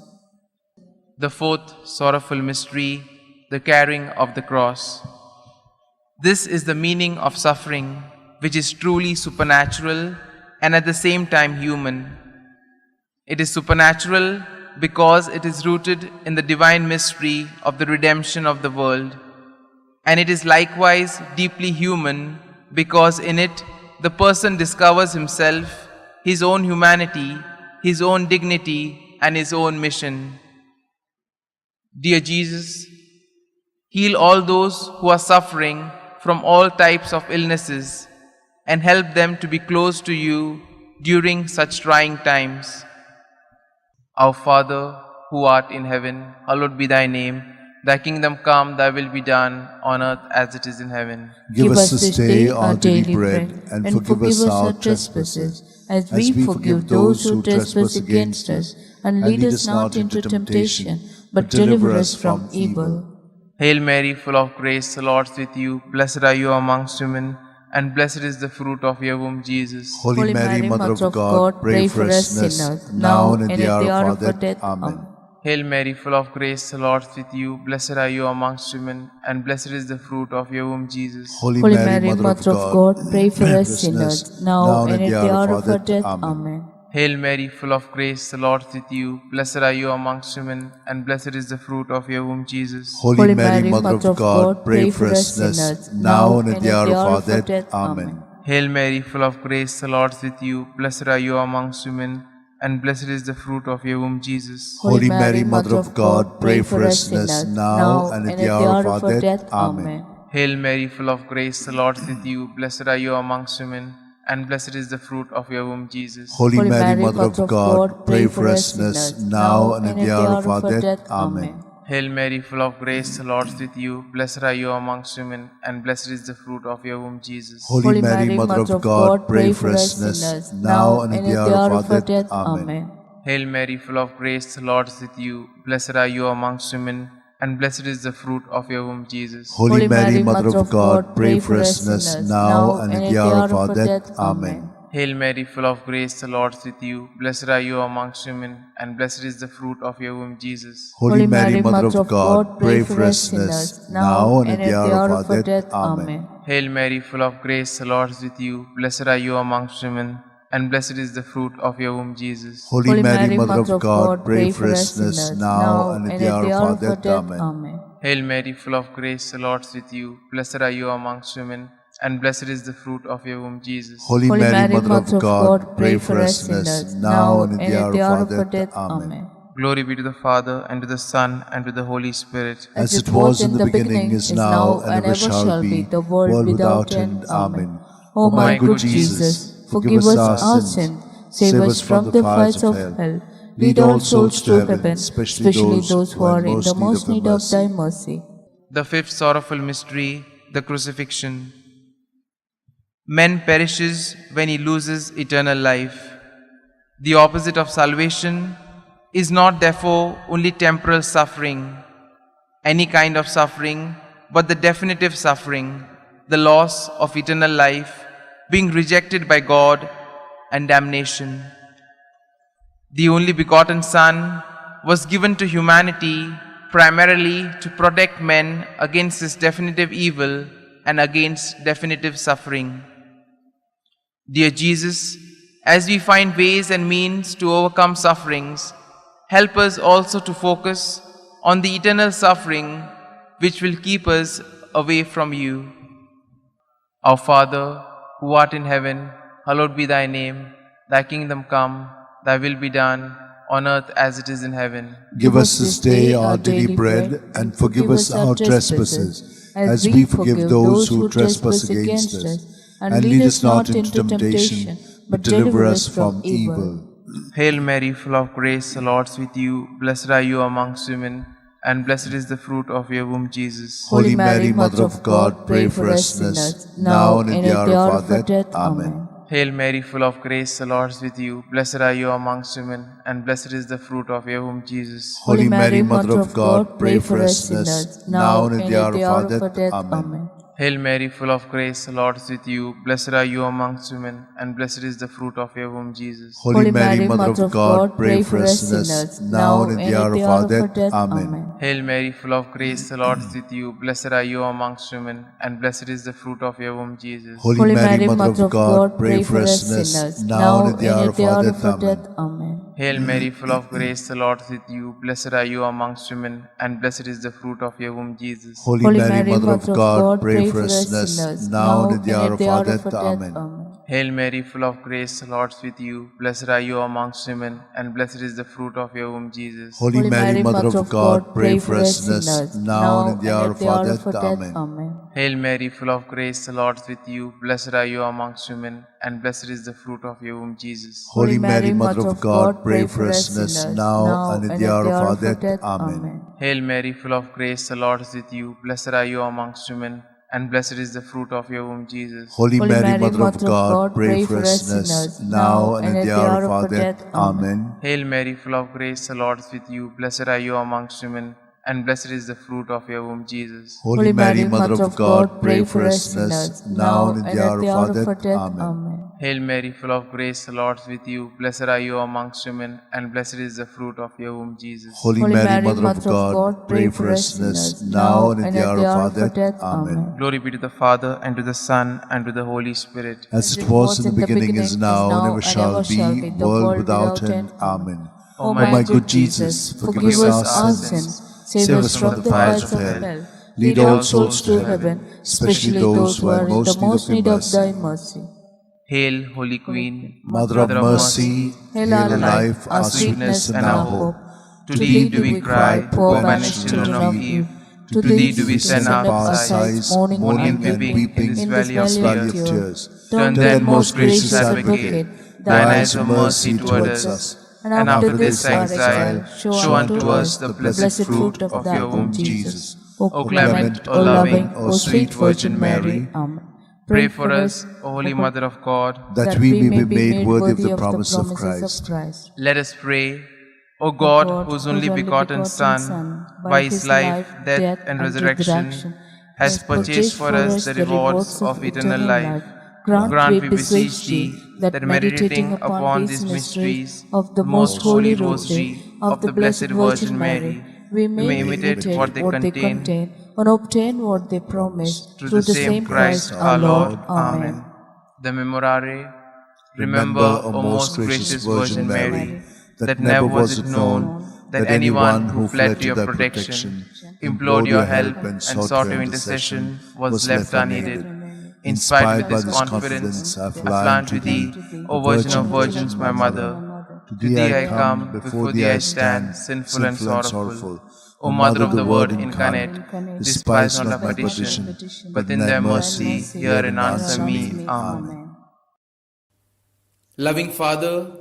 The fourth sorrowful mystery, the carrying of the cross. This is the meaning of suffering, which is truly supernatural and at the same time human. It is supernatural because it is rooted in the divine mystery of the redemption of the world, and it is likewise deeply human because in it the person discovers himself, his own humanity, his own dignity, and his own mission. Dear Jesus, heal all those who are suffering from all types of illnesses and help them to be close to you during such trying times. Our Father, who art in heaven, hallowed be thy name. Thy kingdom come, thy will be done, on earth as it is in heaven. Give us this day our daily bread, and forgive us our trespasses, as we forgive those who trespass against us. And lead us not into temptation, but deliver us from evil. Hail Mary, full of grace, the Lord is with you. Blessed are you amongst women, and blessed is the fruit of your womb, Jesus. Holy Mary, Mother of God, pray for us sinners, now and at the hour of our death. Amen. Hail Mary, full of grace, the Lord is with you. Blessed are you amongst women, and blessed is the fruit of your womb, Jesus. Holy Mary, Mother of God, pray for us sinners, now and at the hour of our death. Amen. Hail Mary, full of grace, the Lord is with you. Blessed are you amongst women, and blessed is the fruit of your womb, Jesus. Holy Mary, Mother of God, pray for us sinners, now and at the hour of our death. Amen. Hail Mary, full of grace, the Lord is with you. Blessed are you amongst women, and blessed is the fruit of your womb, Jesus. Holy Mary, Mother of God, pray for us sinners, now and at the hour of our death. Amen. Hail Mary, full of grace, the Lord is with you. Blessed are you amongst women, and blessed is the fruit of your womb, Jesus. Holy Mary, Mother of God, pray for us sinners, now and at the hour of our death. Amen. Hail Mary, full of grace, the Lord is with you. Blessed are you amongst women, and blessed is the fruit of your womb, Jesus. Holy Mary, Mother of God, pray for us sinners, now and at the hour of our death. Amen. Hail Mary, full of grace, the Lord is with you. Blessed are you amongst women, and blessed is the fruit of your womb, Jesus. Holy Mary, Mother of God, pray for us sinners, now and at the hour of our death. Amen. Hail Mary, full of grace, the Lord is with you. Blessed are you amongst women, and blessed is the fruit of your womb, Jesus. Holy Mary, Mother of God, pray for us sinners, now and at the hour of our death. Amen. Hail Mary, full of grace, the Lord is with you. Blessed are you amongst women, and blessed is the fruit of your womb, Jesus. Holy Mary, Mother of God, pray for us sinners, now and at the hour of our death. Amen. Hail Mary, full of grace, the Lord is with you. Blessed are you amongst women, and blessed is the fruit of your womb, Jesus. Holy Mary, Mother of God, pray for us sinners, now and at the hour of our death. Amen. Glory be to the Father, and to the Son, and to the Holy Spirit. As it was in the beginning, is now, and ever shall be, the world without end. Amen. O my good Jesus, forgive us our sins, save us from the fires of hell, lead all souls to heaven, especially those who are in the most need of thy mercy. The fifth sorrowful mystery, the Crucifixion. Man perishes when he loses eternal life. The opposite of salvation is not therefore only temporal suffering, any kind of suffering, but the definitive suffering, the loss of eternal life, being rejected by God and damnation. The only begotten Son was given to humanity primarily to protect men against this definitive evil and against definitive suffering. Dear Jesus, as we find ways and means to overcome sufferings, help us also to focus on the eternal suffering which will keep us away from you. Our Father, who art in heaven, hallowed be thy name. Thy kingdom come, thy will be done, on earth as it is in heaven. Give us this day our daily bread, and forgive us our trespasses, as we forgive those who trespass against us. And lead us not into temptation, but deliver us from evil. Hail Mary, full of grace, the Lord is with you. Blessed are you amongst women, and blessed is the fruit of your womb, Jesus. Holy Mary, Mother of God, pray for us sinners, now and at the hour of our death. Amen. Hail Mary, full of grace, the Lord is with you. Blessed are you amongst women, and blessed is the fruit of your womb, Jesus. Holy Mary, Mother of God, pray for us sinners, now and at the hour of our death. Amen. Hail Mary, full of grace, the Lord is with you. Blessed are you amongst women, and blessed is the fruit of your womb, Jesus. Holy Mary, Mother of God, pray for us sinners, now and at the hour of our death. Amen. Hail Mary, full of grace, the Lord is with you. Blessed are you amongst women, and blessed is the fruit of your womb, Jesus. Holy Mary, Mother of God, pray for us sinners, now and at the hour of our death. Amen. Hail Mary, full of grace, the Lord is with you. Blessed are you amongst women, and blessed is the fruit of your womb, Jesus. Holy Mary, Mother of God, pray for us sinners, now and at the hour of our death. Amen. Hail Mary, full of grace, the Lord is with you. Blessed are you amongst women, and blessed is the fruit of your womb, Jesus. Holy Mary, Mother of God, pray for us sinners, now and at the hour of our death. Amen. Hail Mary, full of grace, the Lord is with you. Blessed are you amongst women, and blessed is the fruit of your womb, Jesus. Holy Mary, Mother of God, pray for us sinners, now and at the hour of our death. Amen. Hail Mary, full of grace, the Lord is with you. Blessed are you amongst women, and blessed is the fruit of your womb, Jesus. Holy Mary, Mother of God, pray for us sinners, now and at the hour of our death. Amen. Hail Mary, full of grace, the Lord is with you. Blessed are you amongst women, and blessed is the fruit of your womb, Jesus. Holy Mary, Mother of God, pray for us sinners, now and at the hour of our death. Amen. Hail Mary, full of grace, the Lord is with you. Blessed are you amongst women, and blessed is the fruit of your womb, Jesus. Holy Mary, Mother of God, pray for us sinners, now and at the hour of our death. Amen. Glory be to the Father, and to the Son, and to the Holy Spirit. As it was in the beginning, is now, and ever shall be, world without end. Amen. O my good Jesus, forgive us our sins, save us from the fires of hell. Lead all souls to heaven, especially those who are in the most need of thy mercy. Hail, Holy Queen, Mother of mercy, hail our life, our sweetness, and our hope. To thee do we cry, poor banished children of Eve. To thee do we send our sighs, mourning and weeping in this valley of tears. Turn then, most gracious Advocate, thine eyes of mercy towards us, and after this exile, show unto us the blessed fruit of your womb, Jesus. O clement, O loving, O sweet Virgin Mary. Amen. Pray for us, O Holy Mother of God, that we may be made worthy of the promise of Christ. Let us pray. O God, whose only begotten Son, by his life, death, and resurrection, has purchased for us the rewards of eternal life, grant, we beseech thee, that meditating upon these mysteries of the most holy Rosary of the Blessed Virgin Mary, we may imitate what they contain and obtain what they promise, through the same Christ our Lord. Amen. The Memorare. Remember, O most gracious Virgin Mary, that never was it known that anyone who fled to your protection, implored your help, and sought your intercession was left unaided. Inspired with this confidence, I fly unto thee, O Virgin of Virgins, my Mother. To thee I come, before thee I stand, sinful and sorrowful. O Mother of the Word incarnate, despise not our petition, but in thy mercy hear and answer me. Amen. Loving Father,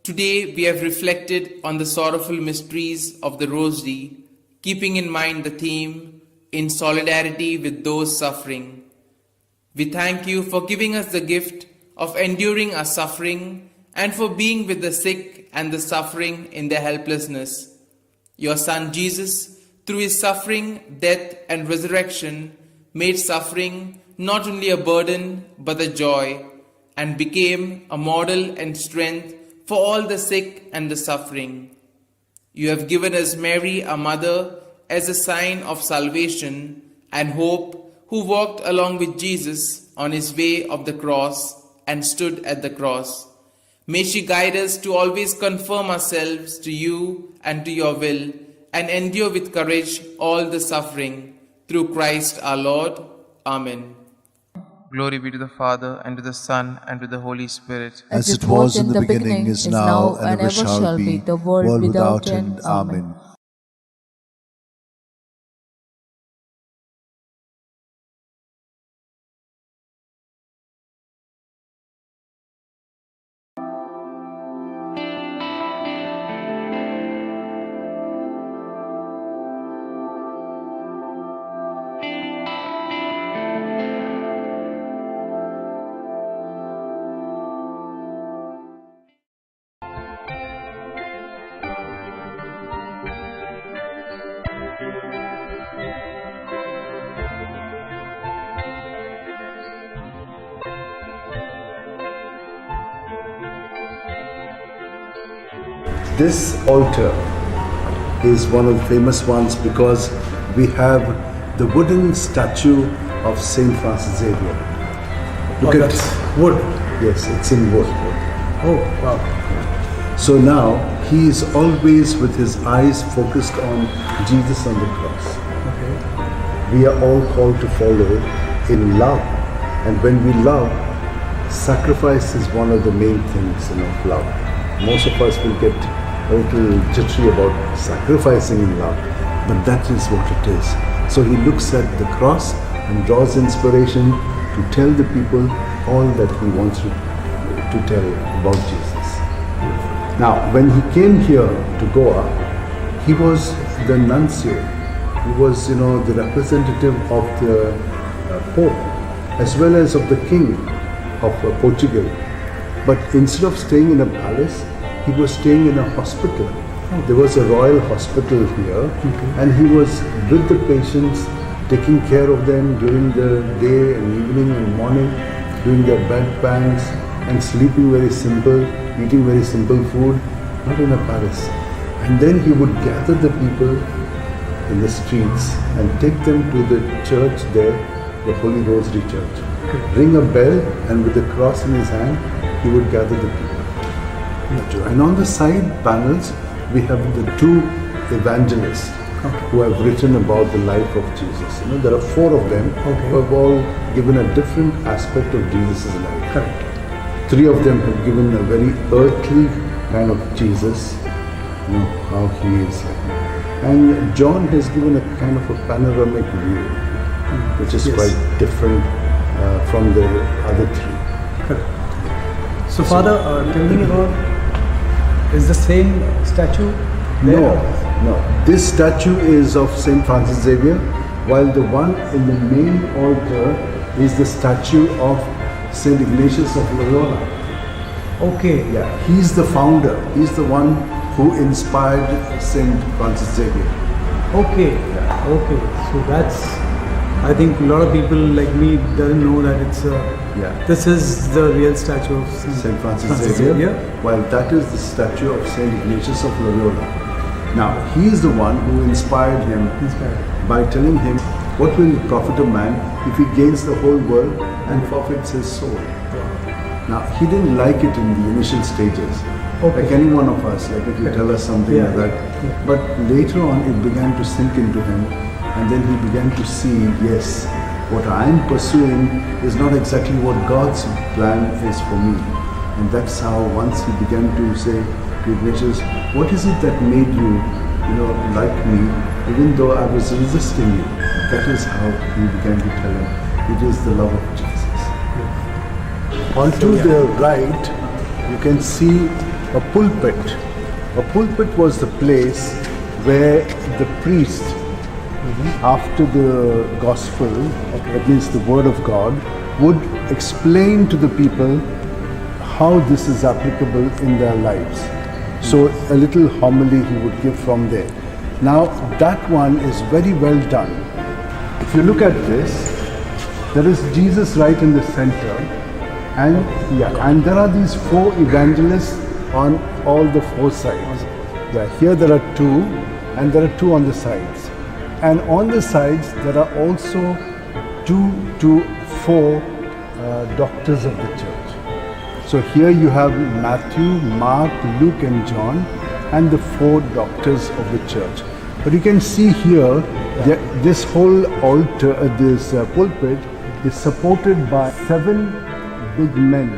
today we have reflected on the sorrowful mysteries of the Rosary, keeping in mind the theme, in solidarity with those suffering. We thank you for giving us the gift of enduring our suffering and for being with the sick and the suffering in their helplessness. Your Son Jesus, through his suffering, death, and resurrection, made suffering not only a burden but a joy, and became a model and strength for all the sick and the suffering. You have given us Mary, our mother, as a sign of salvation and hope, who walked along with Jesus on his way of the cross and stood at the cross. May she guide us to always conform ourselves to you and to your will, and endure with courage all the suffering. Through Christ our Lord. Amen. Glory be to the Father, and to the Son, and to the Holy Spirit. As it was in the beginning, is now, and ever shall be, the world without end. Amen. This altar is one of the famous ones because we have the wooden statue of Saint Francis Xavier. Look Oh, at that's wood. Yes, it's in wood. Oh, wow. So now he is always with his eyes focused on Jesus on the cross. Okay. We are all called to follow in love. And when we love, sacrifice is one of the main things of love. Most of us will get a little jittery about sacrificing in love, but that is what it is. So he looks at the cross and draws inspiration to tell the people all that he wants to tell about Jesus. Now, when he came here to Goa, he was the nuncio. He was, the representative of the Pope, as well as of the King of Portugal. But instead of staying in a palace, he was staying in a hospital. There was a royal hospital here, and he was with the patients, taking care of them during the day and evening and morning, doing their bedpans and sleeping very simple, eating very simple food, not in a palace. And then he would gather the people in the streets and take them to the church there, the Holy Rosary Church. Ring a bell, and with the cross in his hand, he would gather the people. And on the side panels, we have the two evangelists who have written about the life of Jesus. There are four of them who have all given a different aspect of Jesus' life. Correct. Three of them have given a very earthly kind of Jesus, how he is. And John has given a kind of a panoramic view, which is quite different from the other three. Correct. So, Father, tell me about, is the same statue there? No, no. This statue is of Saint Francis Xavier, while the one in the main altar is the statue of Saint Ignatius of Loyola. Okay. Yeah, he's the founder. He's the one who inspired Saint Francis Xavier. Okay. Yeah. Okay. So that's, I think a lot of people like me doesn't know that it's a, this is the real statue of Saint Francis Xavier, while that is the statue of Saint Ignatius of Loyola. Now, he is the one who inspired him by telling him, what will it profit a man if he gains the whole world and forfeits his soul? Now, he didn't like it in the initial stages. Okay. Like any one of us, like if you tell us something like that. Yeah. But later on, it began to sink into him, and then he began to see, yes, what I'm pursuing is not exactly what God's plan is for me. And that's how once he began to say to Ignatius, what is it that made you, like me, even though I was resisting you? That is how he began to tell him, it is the love of Jesus. Yeah. Onto the right, you can see a pulpit. A pulpit was the place where the priest, after the gospel, that means the word of God, would explain to the people how this is applicable in their lives. So a little homily he would give from there. Now that one is very well done. If you look at this, there is Jesus right in the center, and and there are these four evangelists on all the four sides. Yeah, here there are two, and there are two on the sides. And on the sides there are also 2 to 4 doctors of the church. So here you have Matthew, Mark, Luke and John, and the four doctors of the church. But you can see here that this whole altar, this pulpit is supported by 7 big men.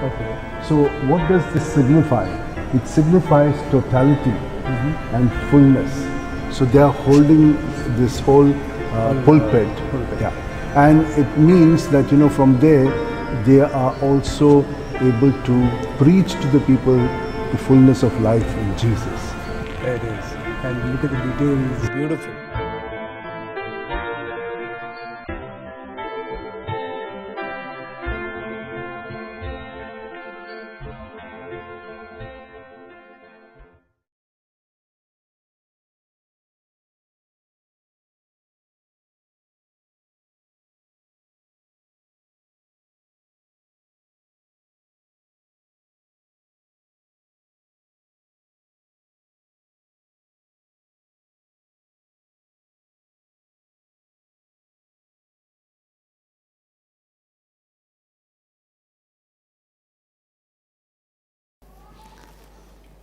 Okay. So what does this signify? It signifies totality and fullness. So they are holding this whole pulpit. Yeah. And it means that, from there, they are also able to preach to the people the fullness of life in Jesus. There it is. And look at the details. Beautiful.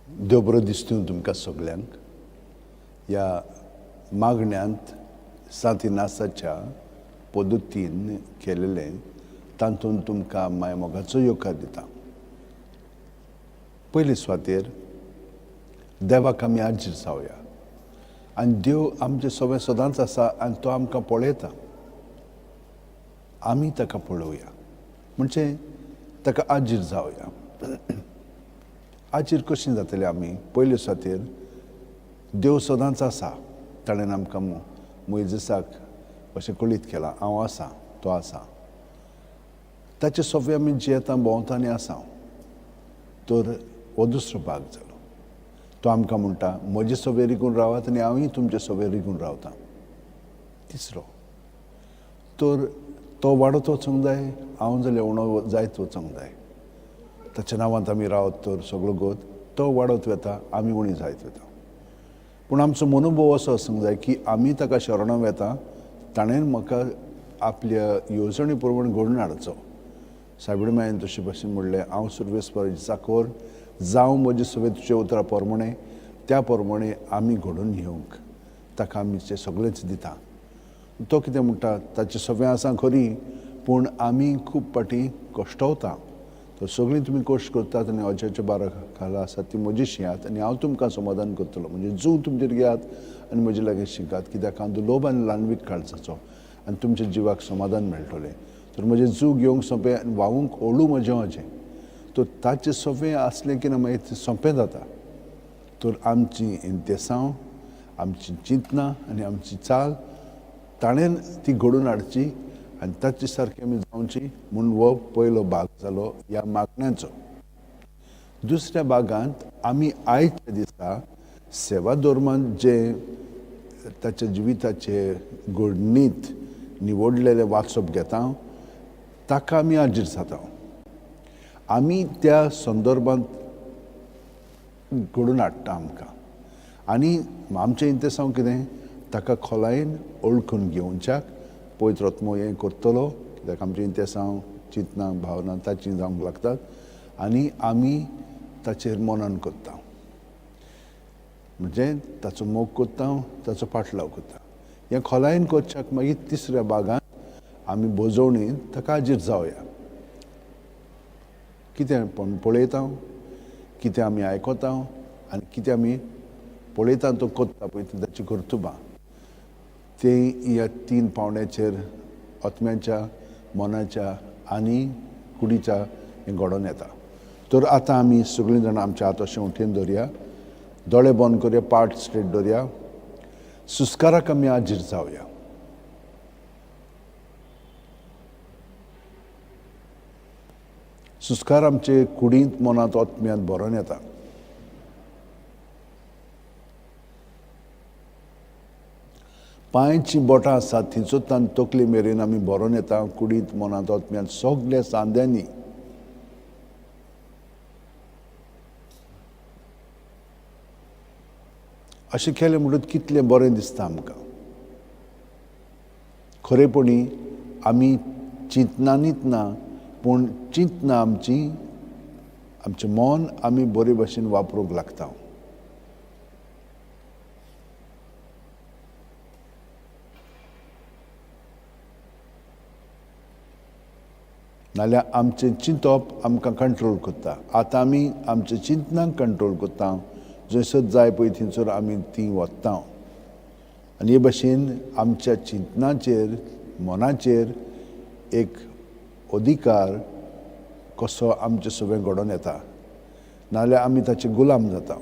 देव बरो दिसतूं तुमकां सगल्यांक. ह्या मागण्यांत सांत इनासाच्या पद्दतीन केलेलें तातूंत तुमकां माय मोगाचो येवकार दिता. पयले सुवातेर देवाक आमी आजीर जावया आनी देव आमचे सगळें सदांच आसा आनी तो आमकां पळयता. आमी ताका पळोवया म्हणजे ताका आजीर जावया. आजीर कशीं जातली आमी? पयले सुवातेर देव सदांच आसा. ताणें आमकां मोयजेसाक अशें कळीत केलां, हांव आसा, तो आसा. ताचे सोंपे आमी जियेता, भोंवता आनी आसा. तर हो दुसरो भाग जालो. तो आमकां म्हणटा म्हजे सोबे रिगून रावात आनी हांवूय तुमचे सोबे रिगून रावता. तिसरो तर तो वाडत वचूंक जाय, हांव जाल्यार उणो जायत वचूंक जाय. ताच्या नांवांत आमी रावत तर सगळो गोत तो वाडत वता, आमी उणी जायत वता. पूण आमचो मनोभव असो आसूंक जाय की आमी ताका शरणां वेता, ताणें म्हाका आपल्या येवजणे प्रमाण घडोवन हाडचो. सायबीण मायेन तशें भाशेन म्हणलें, हांव सुर्वेस्पराची चाकोर जावं म्हजे सगळें तुज्या उतरा प्रमाणे, त्या प्रमाणे आमी घडोवन घेवंक ताका आमी तें सगळेंच दिता. तो कितें म्हणटा, ताचें सगळें आसा खरी, पूण आमी खूब फावटी कश्टवता. तर सगळीं तुमी कश्ट करतात आनी अजाच्या बारा खाला आसात ती म्हजी शिंयात आनी हांव तुमकां समाधान करतलो. म्हणजे जूं तुमचेर घेयात आनी म्हजे लागीं शिकात, कित्याक हांव दुलोब आनी ल्हानवीक काळजाचो आनी तुमच्या जिवाक समाधान मेळटलें. तर म्हजें जूं घेवंक सोंपें आनी व्हांवूंक हळू म्हजें अजें. तर ताचें सोंपें आसलें की ना मागीर तें सोंपें जाता. तर आमची इंतेसांव, आमची चिंतनां आनी आमची चाल ताणें ती घडोवन हाडची आनी ताचे सारकें आमी जावची म्हूण हो पयलो भाग जालो ह्या मागण्याचो. दुसऱ्या भागांत आमी आयच्या दिसा सेवा धर्मांत जे ताच्या जिविताचे घडणीत निवडलेलें वाचप घेता ताका आमी हाजीर जाता. आमी त्या संदर्भांत घडोवन हाडटा आमकां आनी आमचें इंतेसांव कितें ताका खोलायेन ओळखून घेवच्याक पवित्र आत्मो हें करतलो, कित्याक आमचें इंतेसांव, चिंतनां, भावना ताचीं जावंक लागतात आनी आमी ताचेर मनन करता, म्हणजे ताचो मोग करता, ताचो पाटलाव करता. हें खोलायेन करच्याक मागीर तिसऱ्या भागांत आमी भोजवणीन ताका हाजीर जावया. कितें पळयता, कितें आमी आयकता आनी कितें आमी पळयता तो करता पळय ताची कर्तुबां ते ह्या तीन पावंड्याचेर आत्म्याच्या, मनाच्या आनी कुडीच्या हें घडोवन येता. तर आतां आमी सगळीं जाणां आमच्या हात अशें उठेन दवरया, दोळे बंद करया, पाट स्ट्रेट दवरया, सुस्काराक आमी हाजीर जावया. सुस्कार आमचे कुडींत, मनांत, आत्म्यांत भरोन येता. पांयचीं बोटां आसात थंयसर तकली मेरेन आमी भरोन येता, कुडींत, मनांत, आत्म्यांत, सगल्या सांद्यांनी. अशें केलें म्हणटकच कितलें बरें दिसता आमकां. खरेपणी आमी चिंतनानीच ना, पूण चिंतना आमची, आमचें मन आमी बरे भशेन वापरूंक लागता. नाल्यार आमचें चिंतप आमकां कंट्रोल करता. आतां आमी आमच्या चिंतनाक कंट्रोल करता, जंयसर जाय पळय थंयसर आमी तीं वता. आनी हे भशेन आमच्या चिंतनाचेर, मनाचेर एक अधिकार कसो आमचे सगळें घडोवन येता. नाल्यार आमी ताचे गुलाम जाता.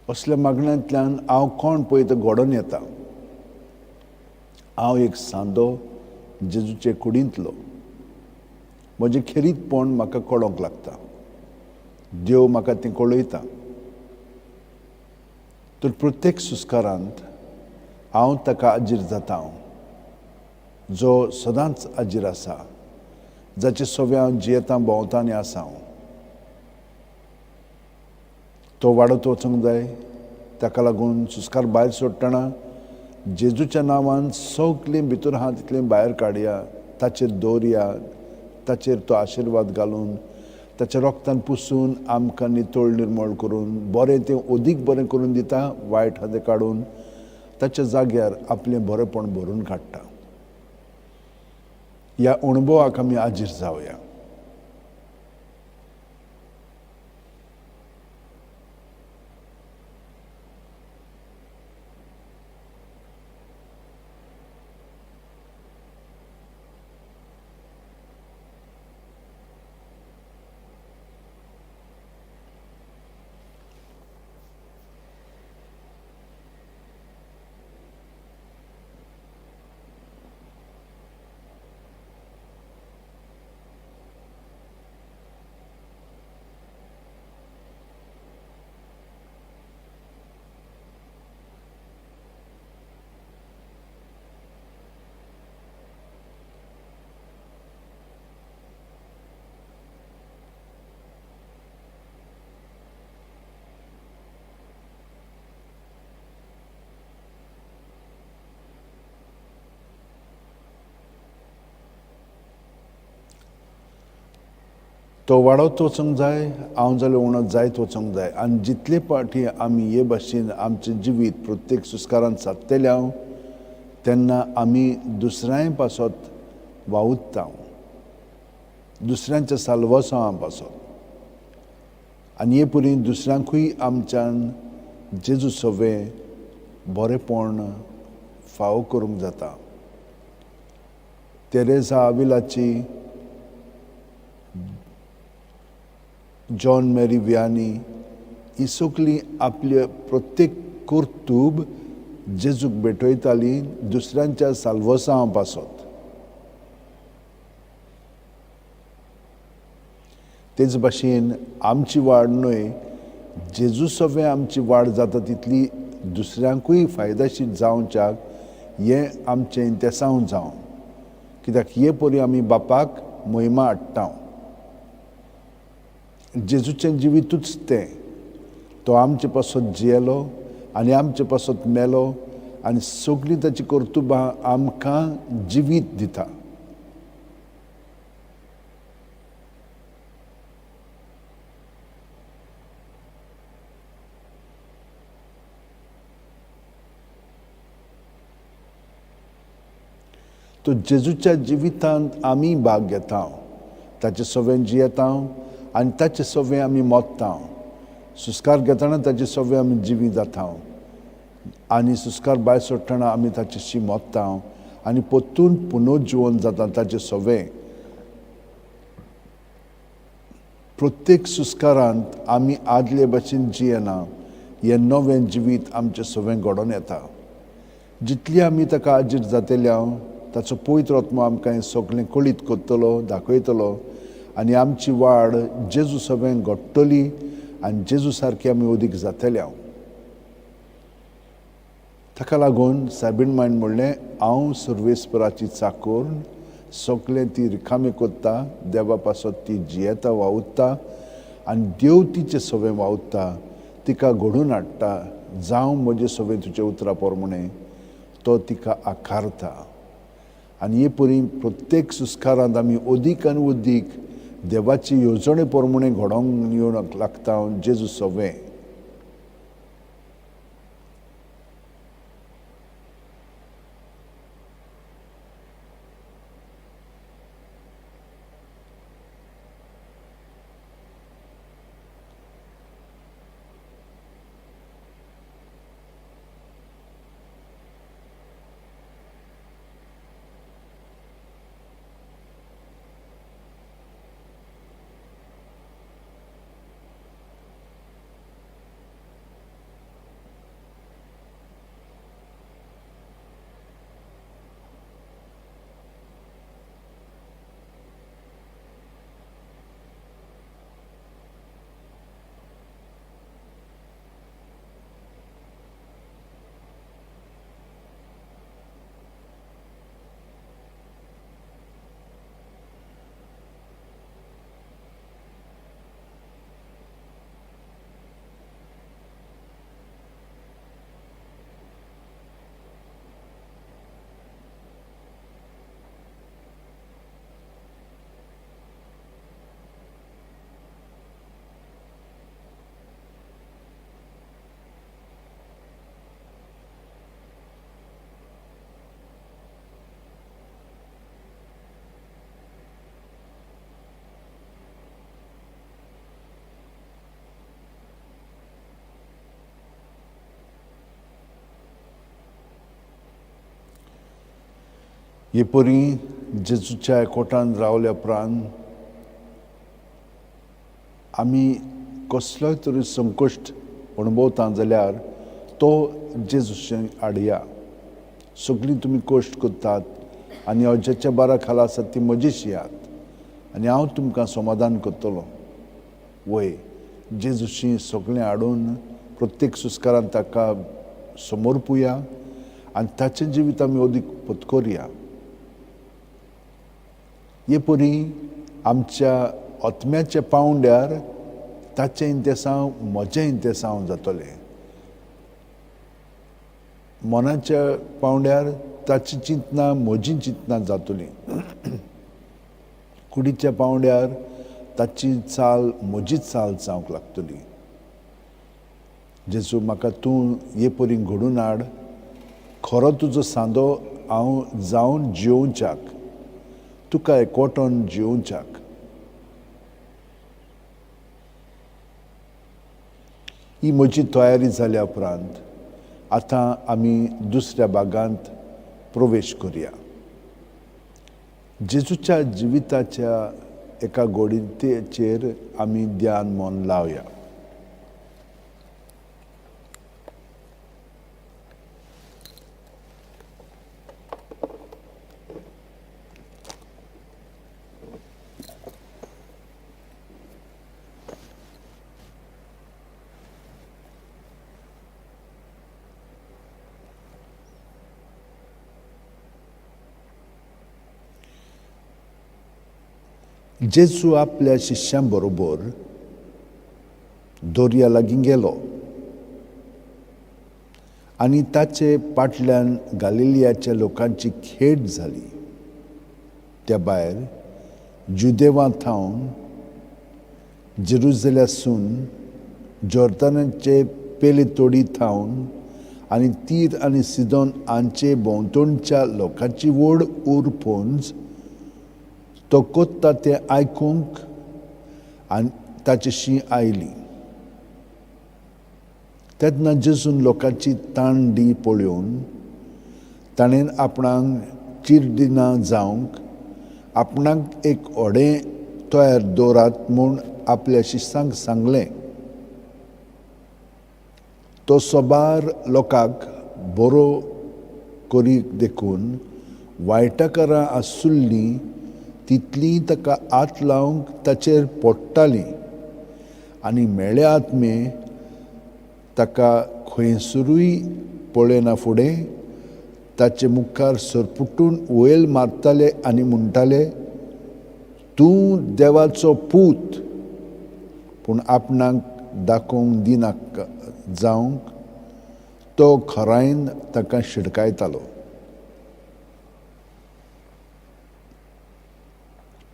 असल्या मागण्यांतल्यान हांव कोण पळय तो घडोवन येता. हांव एक सांदो जेजूचे कुडींतलो. म्हजें खेरीतपण म्हाका कळोंक लागता. देव म्हाका तें कळयता. तर प्रत्येक सुस्कारांत हांव ताका आजीर जाता, जो सदांच आजीर आसा, जाचे सवे हांव जियेतां भोंवता आनी आसा. तो वाडत वचूंक जाय. ताका लागून सुस्कार भायर सोडटना जेजूच्या नांवान सगळीं भितर आहा तितलें भायर काडया, ताचेर दवरया, ताचेर तो आशिर्वाद घालून ताच्या रोगतान पुसून आमकां नितळ निर्मळ करून बरें तें अदीक बरें करून दिता, वायट आहा तें काडून ताच्या जाग्यार आपलें बरेंपण भरून काडटा. ह्या अणभवाक आमी आजीर जावया. तो वाडत वचूंक जाय, हांव जाल्यार उणो जायत वचूंक जाय. आनी जितले पाटी आमी हे भाशेन आमचें जिवीत प्रत्येक सुस्कारान सादतले हांव, तेन्ना आमी दुसऱ्यांय पासत वावुरता, दुसऱ्यांच्या साल्वासांवा पासत. आनी हे परी दुसऱ्यांकूय आमच्यान जेजू सवें बरेंपण फावो करूंक जाता. तेरेजा आविलाची, जॉन मेरी वियानी ही सगळीं आपले प्रत्येक कर्तूब जेजूक भेटयताली दुसऱ्यांच्या साल्वसांवा पासत. तेच भाशेन आमची वाड न्हय, जेजू सवें आमची वाड जाता तितली दुसऱ्यांकूय फायदेशीर जावच्याक हें आमचें इंतेसांव जावं, कित्याक हे परी आमी बापाक महिमा हाडटा. जेजूचें जिवितूच तें, तो आमचे पासत जियेलो आनी आमचे पासत मेलो आनी सगळीं ताची कर्तुबां आमकां जिवीत दिता. तो जेजूच्या जिवितांत आमी भाग घेता, ताचे सवें जियेता आनी ताचे सवें आमी मोत्ता. सुस्कार घेतना ताचे सवें आमी जिवी जाता आनी सुस्कार भायर सोडटना आमी ताचेशी मोत्ता आनी परतून पुनर्जिवन जाता ताचे सवें. प्रत्येक सुस्कारांत आमी आदले भाशेन जियेना, हें नवें जिवीत आमचें सवें घडोवन येता. जितली आमी ताका आजीर जातले हांव, ताचो पवित्र आत्मो आमकां हें सगळें कळीत करतलो, दाखयतलो आनी आमची वाड जेजू सवें घडटली आनी जेजू सारकी आमी अदीक जातले हांव. ताका लागून सायबीण मायन म्हणलें, हांव सर्वेस्पराची चाकोर, सगळें ती रिकामी करता, देवा पासत ती जियेता वावुरता आनी देव तिचे सवें वावुरता, तिका घडून हाडटा. जावं म्हजे सवें तुजे उतरा प्रमाणें, तो तिका आकारता. आनी हे परी प्रत्येक सुस्कारांत आमी अदीक आनी अदीक देवाची येवजणे प्रमाणें घडोवंक येवंक लागता जेजू सवें. हे परी जेजूच्या एकवटान रावल्या उपरांत आमी कसलोय तरी संकश्ट अणभवता जाल्यार तो जेजूचे हाडया. सगळीं तुमी कश्ट करतात आनी अज्याच्या बारा खाला आसात ती म्हजीच येयात आनी हांव तुमकां समाधान करतलो. वय, जेजूशी सगळें हाडून प्रत्येक सुस्कारान ताका समर्पुया आनी ताचें जिवीत आमी अदीक पत्करया. हे परी आमच्या आत्म्याच्या पावंड्यार ताचें इंतेसांव म्हजें इंतेसांव जातलें, मनाच्या पावंड्यार ताची चिंतनां म्हजी चिंतनां जातलीं, कुडीच्या पावंड्यार ताची चाल म्हजी चाल जावंक लागतली. जेजू, म्हाका तूं हे परी घडून हाड, खरो तुजो सांदो हांव जावन जियोवच्याक, तुका एकवटोन जियोवच्याक. ही म्हजी तयारी जाल्या उपरांत आतां आमी दुसऱ्या भागांत प्रवेश करुया. जेजूच्या जिविताच्या एका गोडीचेर आमी ध्यान मन लावया. जेजू आपल्या शिष्यां बरोबर दर्या लागीं गेलो आनी ताचे पाटल्यान गालिलियाच्या लोकांची खेट जाली. त्या भायर जुदेवा थावन, जेरुजल्यासून, जॉर्दानाचे पेले तोडी थावन आनी तीर आनी सिदोन हांचे भोंवतणच्या लोकांची व्हड उरपुंज तो कोत्ता तें आयकूंक आनी ताचेशी आयली. तेन्ना जेजून लोकांची तांडी पळोवन ताणें आपणाक चिरदिना जावंक आपणाक एक व्हडें तयार दवरात म्हूण आपल्या शिष्यांक सांगलें. तो सबार लोकांक बरो करी देखून वायटकारां आसुल्लीं तितलीं ताका हात लावंक ताचेर पडटालीं आनी मेळे आत्मे ताका खंयसरूय पळयना फुडें ताचे मुखार सरपुटून वयल मारताले आनी म्हणटाले, तूं देवाचो पूत. पूण आपणाक दाखोवंक दिनाका जावंक तो खरायन ताका शिडकायतालो.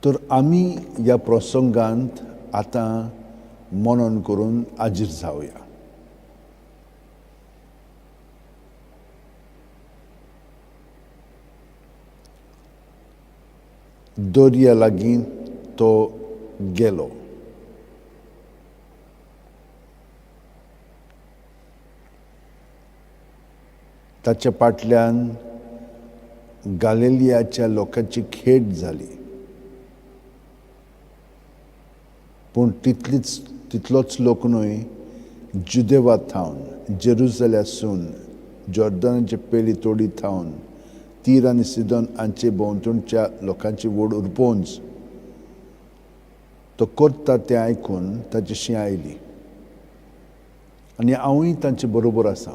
तर आमी ह्या प्रसंगांत आतां मनन करून आजीर जावया. दर्या लागीं तो गेलो. ताच्या फाटल्यान गालिलियाच्या लोकांची खेट जाली. पूण तितलोच लोक न्हय, जुदेवा थावन, जेरुजल्यासून, जॉर्दनाचे पेली तोडी थावन, तीर आनी सिदोन हांचे भोंवतणच्या लोकांची व्हड उरपोंज तो करता तें आयकून ताचेशी आयली आनी हांवूय तांचे बरोबर आसा.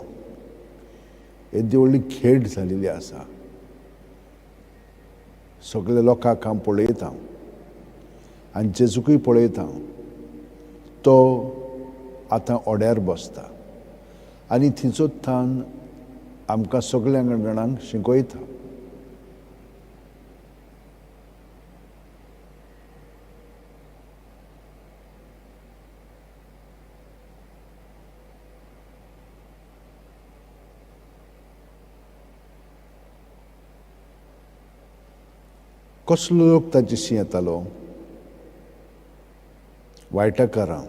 येदी व्हडली खेट जालेली आसा. सगळे लोकांक हांव पळयता आनी जेजूकूय पळयता. तो आतां ओड्यार बसता आनी थंयचो थावन आमकां सगळ्या जाणांक शिकयता. कसलो लोक ताचेशी येतालो? वायटकारां,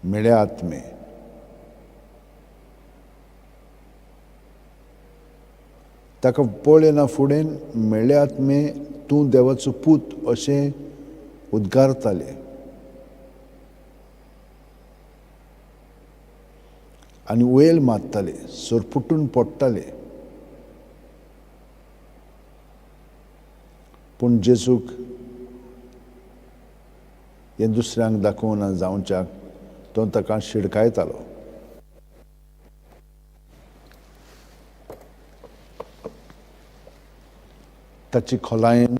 मेळ्या आत्मे. ताका पळयना फुडें मेळ्ळे आत्मे तूं देवाचो पूत अशें उद्गारताले आनी वयल मारताले, सरपुटून पडटाले. पूण जेजूक हें दुसऱ्यांक दाखोवना जावच्याक तो ताका शिडकायतालो. ताची खोलायेन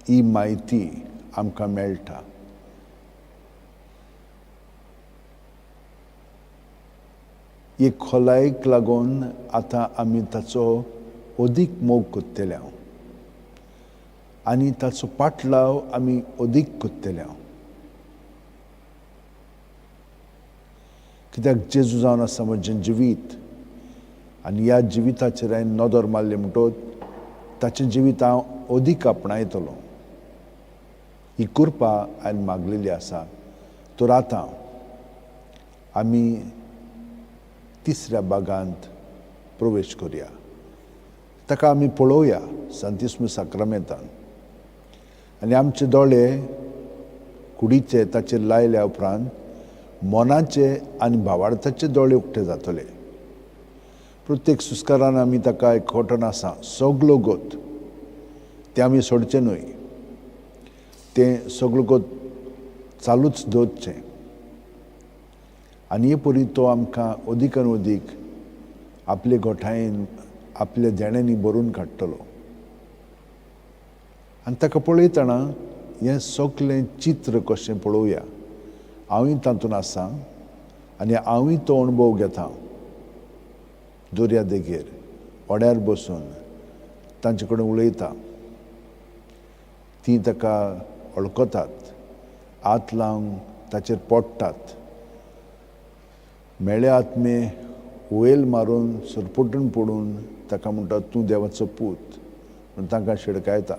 ही म्हायती आमकां मेळटा. ही खोलायेक लागून आतां आमी ताचो अदीक मोग करतले आनी ताचो पाटलाव आमी अदीक करतले. कित्याक जेजू जावन आसा म्हजें जिवीत आनी ह्या जिविताचेर हांवें नदर मारली म्हणटकच ताचें जिवीत हांव अदीक आपणायतलो. ही कृपा हांवें मागलेली आसा. तर आतां आमी तिसऱ्या भागांत प्रवेश करुया. ताका आमी पळोवया सांतिस्म साक्रामेंतान आनी आमचे दोळे कुडीचे ताचेर लायल्या उपरांत मनाचे आनी भावार्थाचे दोळे उक्ते जातले. प्रत्येक सुस्कारान आमी ताका एक खोटन आसा सगलो गोत तें आमी सोडचें न्हय, तें सगलो गोत चालूच दवरचें आनी हे परी तो आमकां अदीक आनी अदीक आपले गोठायेन आपल्या देण्यांनी भरून काडटलो. आनी ताका पळयतना हें सगलें चित्र कशें पळोवया. हांवूय तातूंत आसा आनी हांवूय तो अणभव घेता. दर्या देगेर होड्यार बसून तांचे कडेन उलयता. तीं ताका वळखतात, हात लावन ताचेर पडटात. मेळे आत्मे वयल मारून सरपटून पडून ताका म्हणटा तूं देवाचो पूत म्हूण तांकां शिडकायता.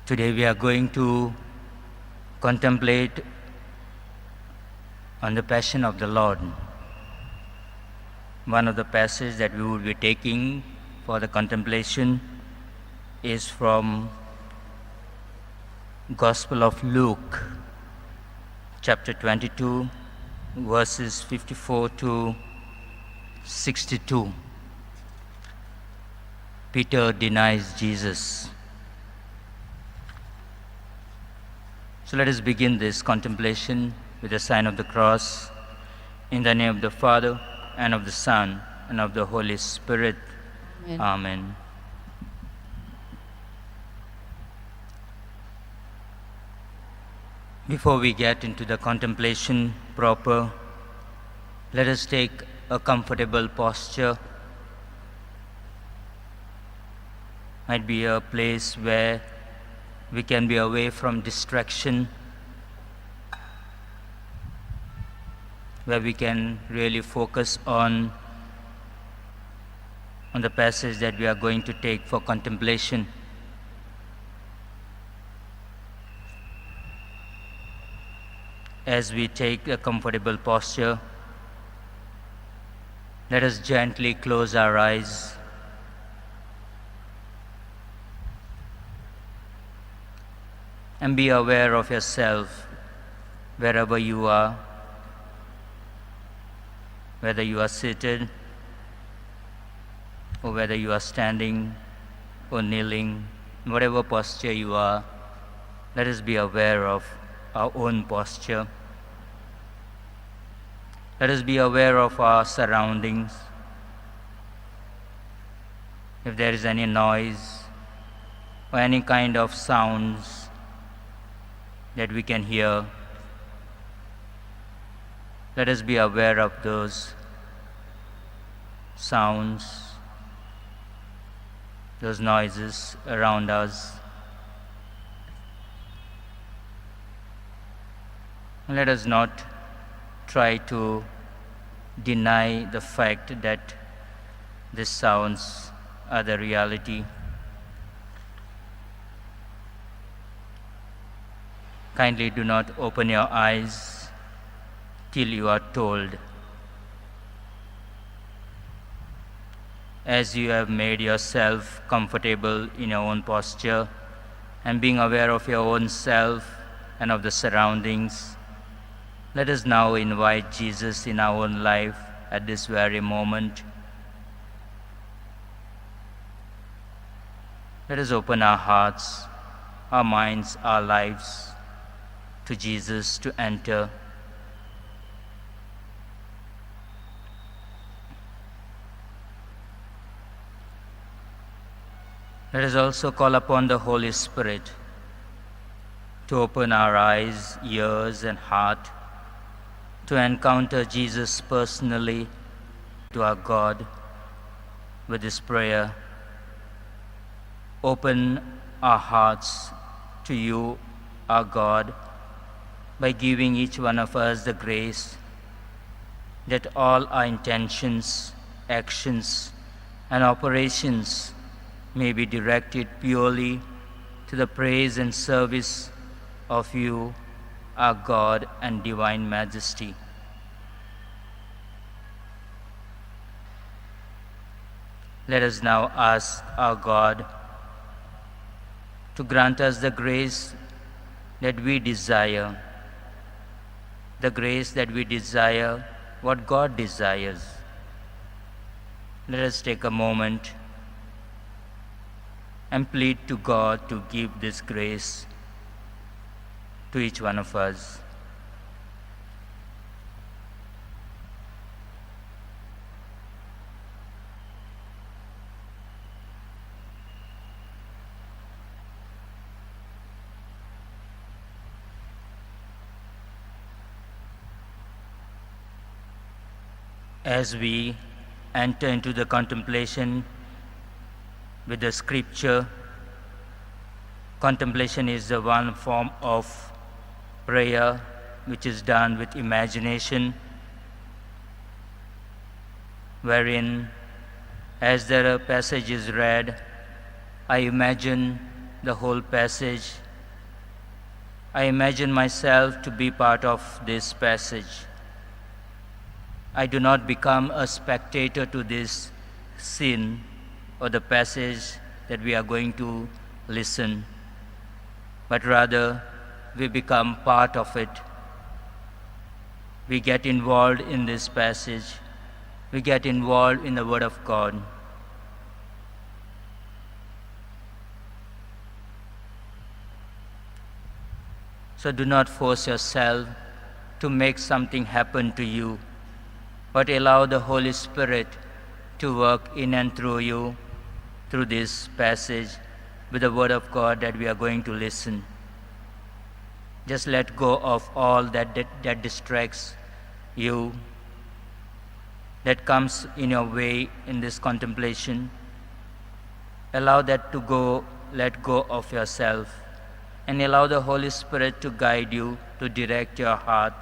Today we are going to contemplate on the Passion of the Lord. One of the passages that we will be taking for the contemplation is from Gospel of Luke, chapter 22, verses 54 to 62. Peter denies Jesus. So let us begin this contemplation with the sign of the cross. In the name of the Father, and of the Son, and of the Holy Spirit. Amen. Amen. Before we get into the contemplation proper, let us take a comfortable posture. Might be a place where we can be away from distraction, where we can really focus on the passage that we are going to take for contemplation. As we take a comfortable posture, let us gently close our eyes. And be aware of yourself wherever you are, whether you are seated or whether you are standing or kneeling, whatever posture you are, let us be aware of our own posture. Let us be aware of our surroundings. If there is any noise or any kind of sounds that we can hear, let us be aware of those sounds, those noises around us. Let us not try to deny the fact that These sounds are the reality. Kindly do not open your eyes till you are told. As you have made yourself comfortable in your own posture and being aware of your own self and of the surroundings, let us now invite Jesus in our own life at this very moment. Let us open our hearts, our minds, our lives to Jesus to enter. Let us also call upon the Holy Spirit to open our eyes, ears, and heart to encounter Jesus personally, to our God, with this prayer. Open our hearts to you, our God, by giving each one of us the grace that all our intentions, actions, and operations may be directed purely to the praise and service of you, our God and Divine Majesty. Let us now ask our God to grant us the grace that we desire, the grace that we desire, what God desires. Let us take a moment and plead to God to give this grace to each one of us. As we enter into the contemplation with the scripture, contemplation is the one form of prayer which is done with imagination, wherein as the passage is read, I imagine the whole passage. I imagine myself to be part of this passage. I do not become a spectator to this scene or the passage that we are going to listen, but rather we become part of it. We get involved in this passage. We get involved in the Word of God. So do not force yourself to make something happen to you, but allow the Holy Spirit to work in and through you, through this passage, with the Word of God that we are going to listen. Just let go of all that distracts you, that comes in your way in this contemplation. Allow that to go, let go of yourself, and allow the Holy Spirit to guide you, to direct your heart,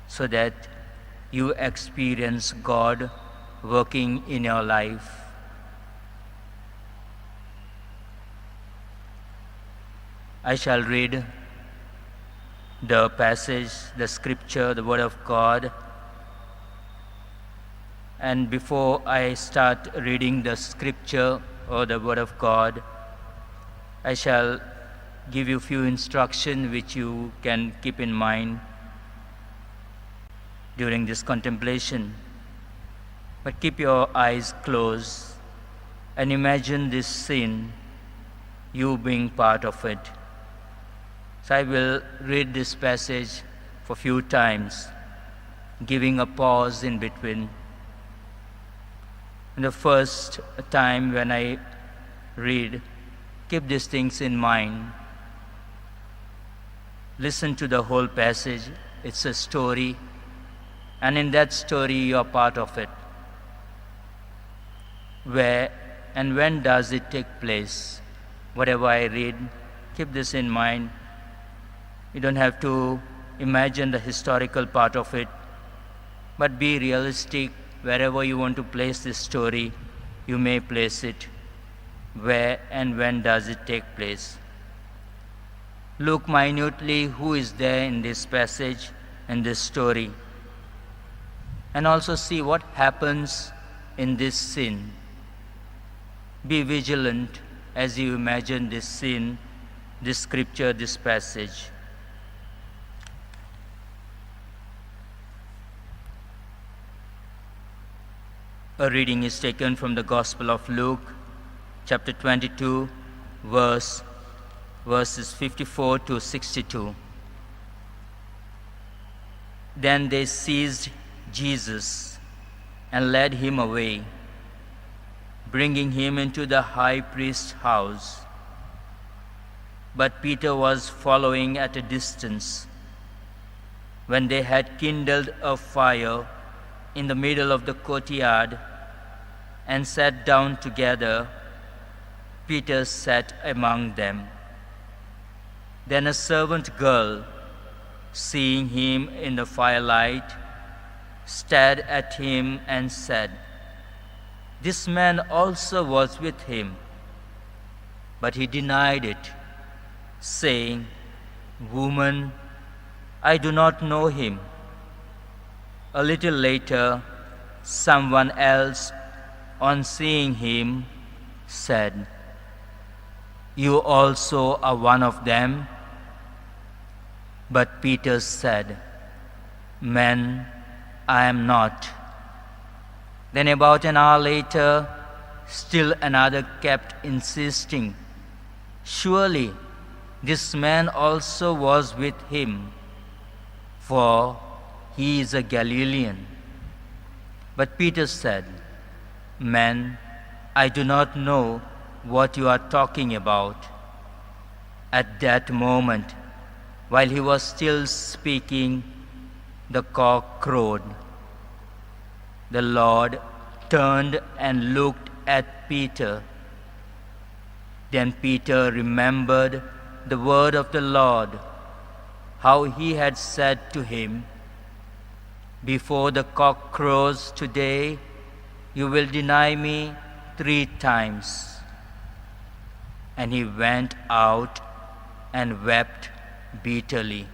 so that you experience God working in your life. I shall read the passage, the scripture, the Word of God. And before I start reading the scripture or the Word of God, I shall give you few instructions which you can keep in mind during this contemplation. But keep your eyes closed and imagine this scene, you being part of it. So I will read this passage for a few times, giving a pause in between. And the first time when I read, keep these things in mind. Listen to the whole passage. It's a story, and in that story you are part of it. Where and when does it take place? Whatever I read, keep this in mind. You don't have to imagine the historical part of it, but be realistic Wherever you want to place this story, you may place it. Where and when does it take place? Look minutely who is there in this passage, in this story, and also see what happens in this scene. Be vigilant as you imagine this scene, this scripture, this passage. A reading is taken from the Gospel of Luke, chapter 22, verses 54 to 62. Then they seized Jesus and led him away, bringing him into the high priest's house. But Peter was following at a distance. When they had kindled a fire in the middle of the courtyard and sat down together, Peter sat among them. Then a servant girl, seeing him in the firelight, stared at him and said, "This man also was with him." But he denied it, saying, "Woman, I do not know him." A little later, someone else, on seeing him, said, "You also are one of them." But Peter said, "Man, I am not." Then about an hour later, still another kept insisting, "Surely this man also was with him, for he is a Galilean." But Peter said, "Man, I do not know what you are talking about." At that moment, while he was still speaking, the cock crowed. The Lord turned and looked at Peter. Then Peter remembered the word of the Lord, how he had said to him, "Before the cock crows today, you will deny me 3 times. And he went out and wept bitterly.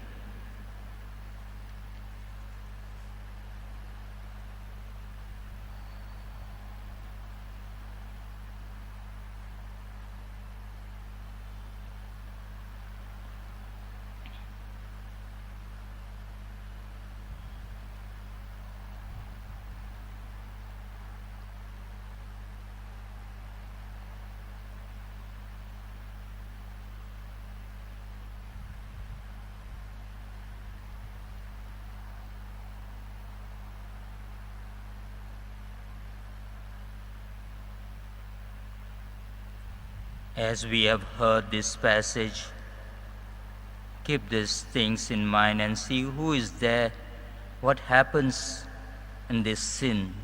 As we have heard this passage, keep these things in mind and see who is there, what happens in this sin.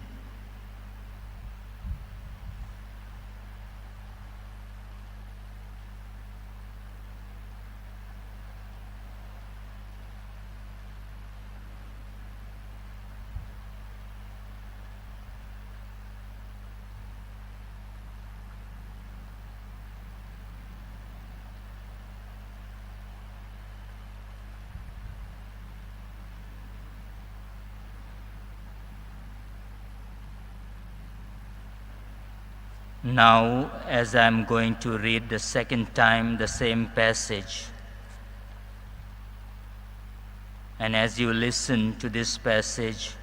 Now, as I am going to read the second time the same passage, and as you listen to this passage,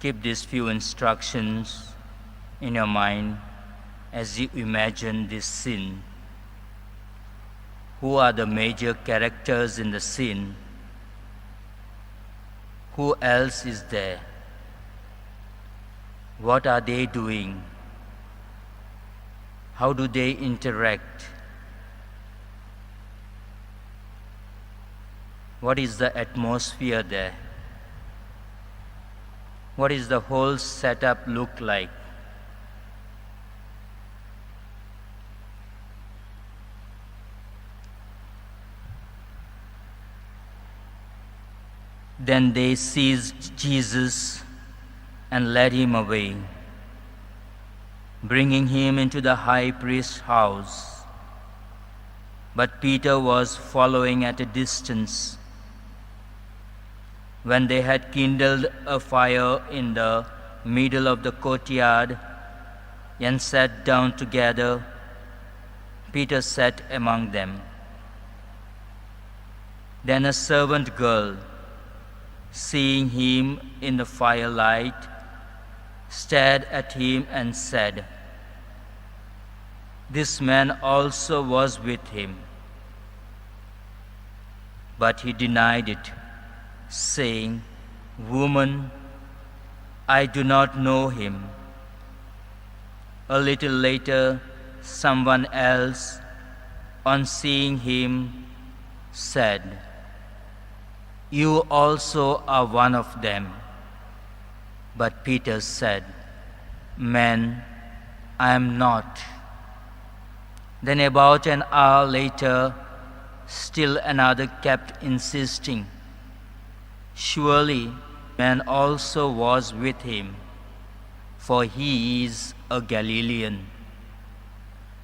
keep these few instructions in your mind as you imagine this scene. Who are the major characters in the scene? Who else is there? What are they doing? How do they interact? What is the atmosphere there? What is the whole setup look like? Then they seized Jesus and led him away, bringing him into the high priest's house. But Peter was following at a distance. When they had kindled a fire in the middle of the courtyard and sat down together, Peter sat among them. Then a servant girl, seeing him in the firelight, stared at him and said, "This man also was with him." But he denied it, saying, "Woman, I do not know him." A little later, someone else, on seeing him, said, "You also are one of them." But Peter said, "Man, I am not." Then about an hour later, still another kept insisting, "Surely man also was with him, for he is a Galilean."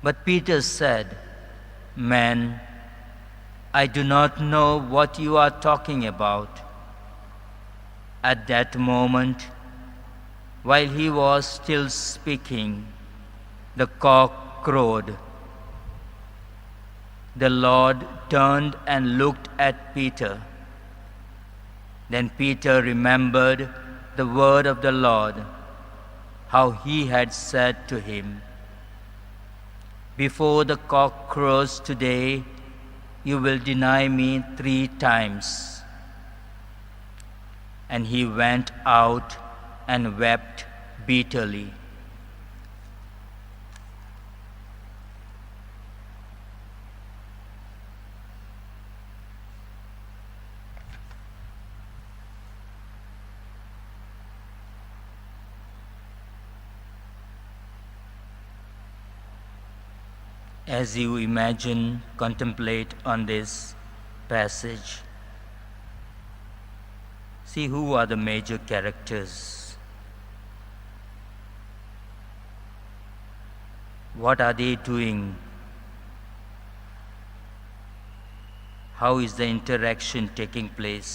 But Peter said, "Man, I do not know what you are talking about." At that moment, while he was still speaking, the cock crowed. The Lord turned and looked at Peter. Then Peter remembered the word of the Lord, how he had said to him, "Before the cock crows today, you will deny me 3 times. And he went out and wept bitterly. As you imagine, contemplate on this passage, see who are the major characters. What are they doing? How is the interaction taking place?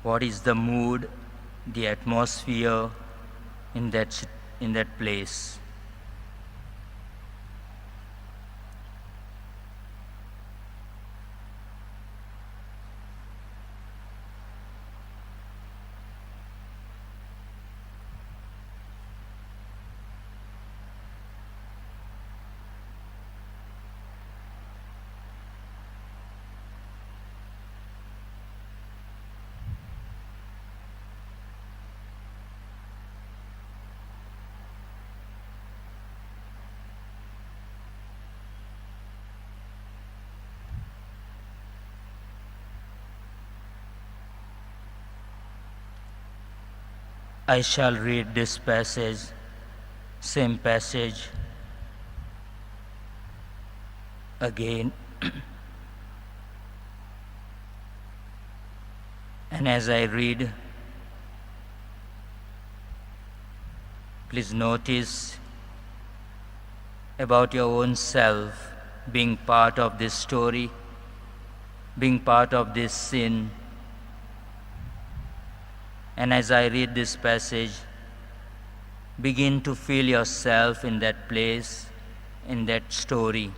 What is the mood, the atmosphere in that place? I shall read this passage, same passage, again. And as I read, please notice about your own self being part of this story, being part of this sin. And as I read this passage, begin to feel yourself in that place, in that story.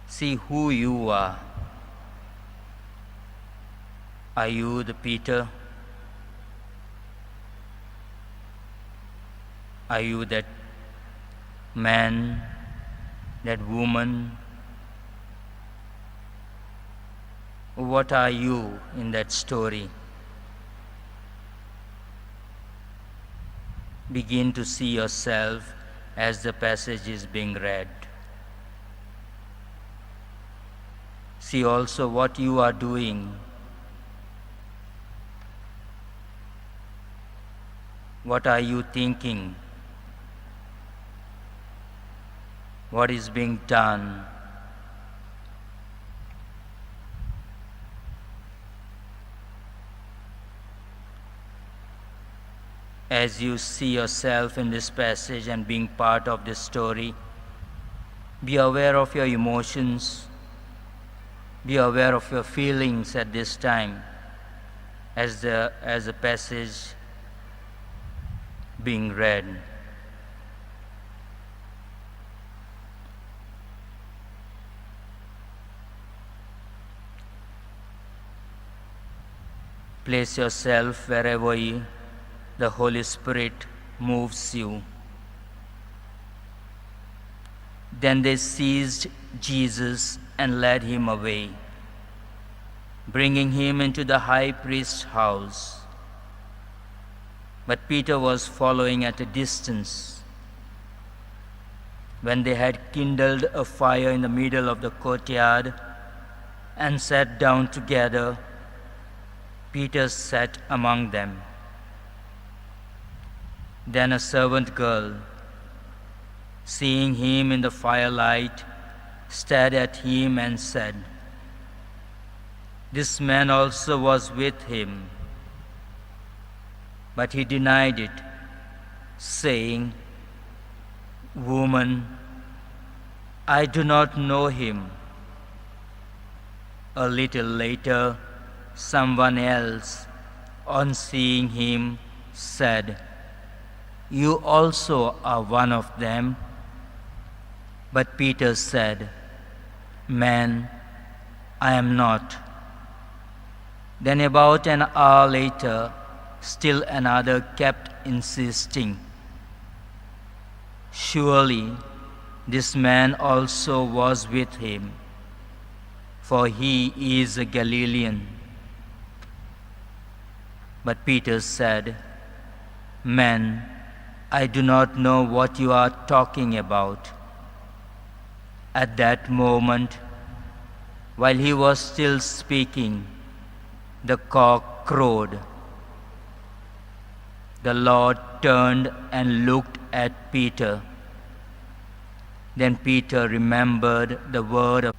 See who you are. Are you the Peter? Are you that man, that woman? What are you in that story? Begin to see yourself as the passage is being read. See also what you are doing. What are you thinking? what is being done. As you see yourself in this passage and being part of this story, be aware of your emotions, be aware of your feelings at this time as the passage being read. Place yourself wherever the Holy Spirit moves you. Then they seized Jesus and led him away, bringing him into the high priest's house. But Peter was following at a distance. When they had kindled a fire in the middle of the courtyard and sat down together, Peter sat among them. Then a servant girl, seeing him in the firelight, stared at him and said, "This man also was with him." But he denied it, saying, "Woman, I do not know him." A little later, someone else, on seeing him, said, "You also are one of them." But Peter said, "Man, I am not." Then about an hour later, still another kept insisting, "Surely this man also was with him, for he is a Galilean." But Peter said, "Man, I do not know what you are talking about." At that moment, while he was still speaking, the cock crowed. The Lord turned and looked at Peter. Then Peter remembered the word of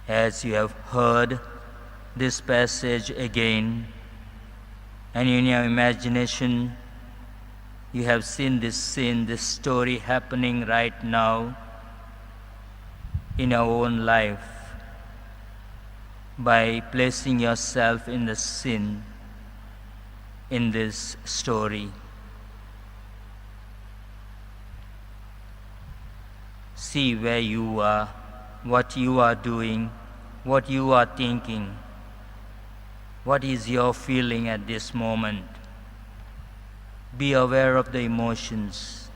As you have heard this passage again, and in your imagination you have seen this scene, this story happening right now in your own life, by placing yourself in the scene, in this story. See where you are, what you are doing, what you are thinking, what is your feeling at this moment. Be aware of the emotions.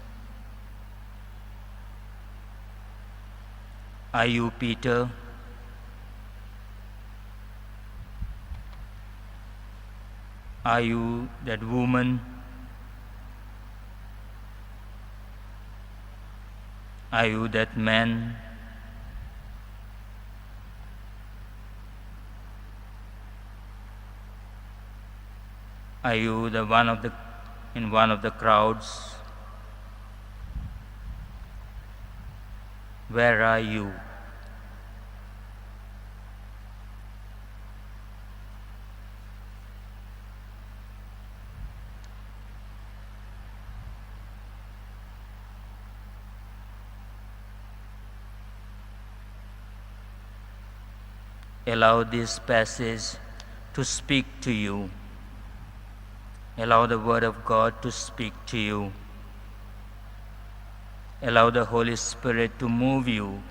Are you Peter? Are you that woman? Are you that man? Are you the one of the in one of the crowds? Where are you? Allow this passage to speak to you. Allow the Word of God to speak to you. Allow the Holy Spirit to move you.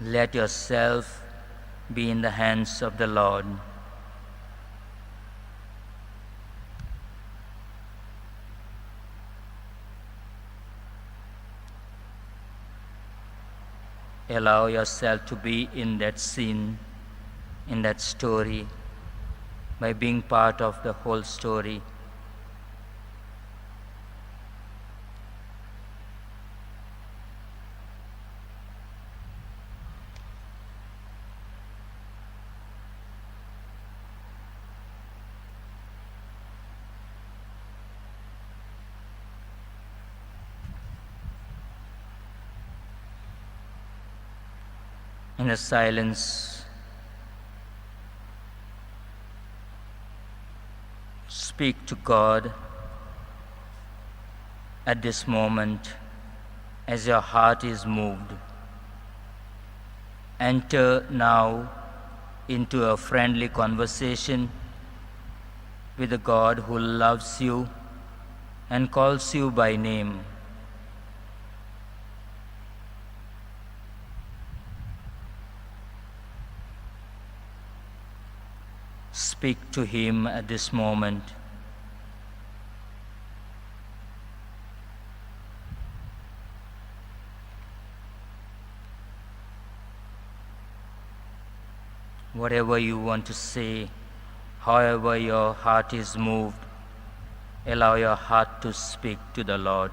Let yourself be in the hands of the Lord. Allow yourself to be in that scene, in that story, by being part of the whole story. In the silence, speak to God at this moment as your heart is moved. Enter now into a friendly conversation with a God who loves you and calls you by name. Speak to Him at this moment. Whatever you want to say, however your heart is moved, allow your heart to speak to the Lord.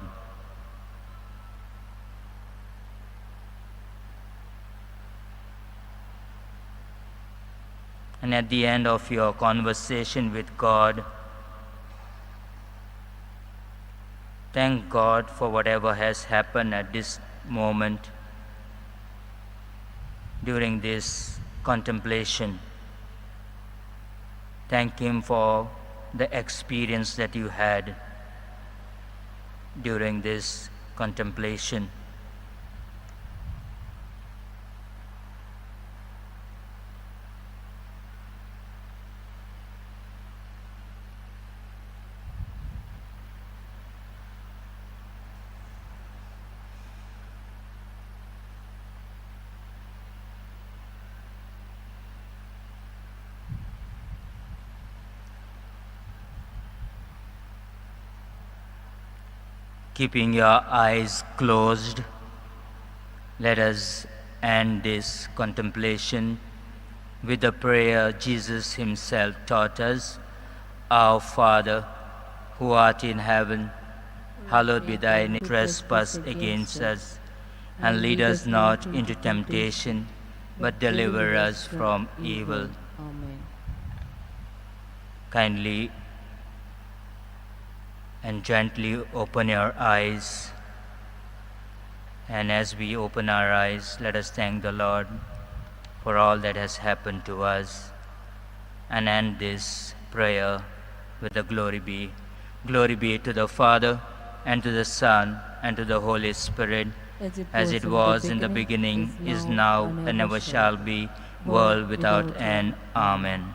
And at the end of your conversation with God, thank God for whatever has happened at this moment during this contemplation. Thank Him for the experience that you had during this contemplation. Keeping your eyes closed, let us end this contemplation with the prayer Jesus Himself taught us. Our Father, who art in heaven, hallowed be thy name. Trespass against us, and lead us not into temptation, but deliver us from evil. Amen. Kindly and gently open your eyes. And as we open our eyes, let us thank the Lord for all that has happened to us, and end this prayer with the glory be. Glory be to the Father, and to the Son, and to the Holy Spirit, as it was in the beginning, is now, and ever shall be, world without end. Amen.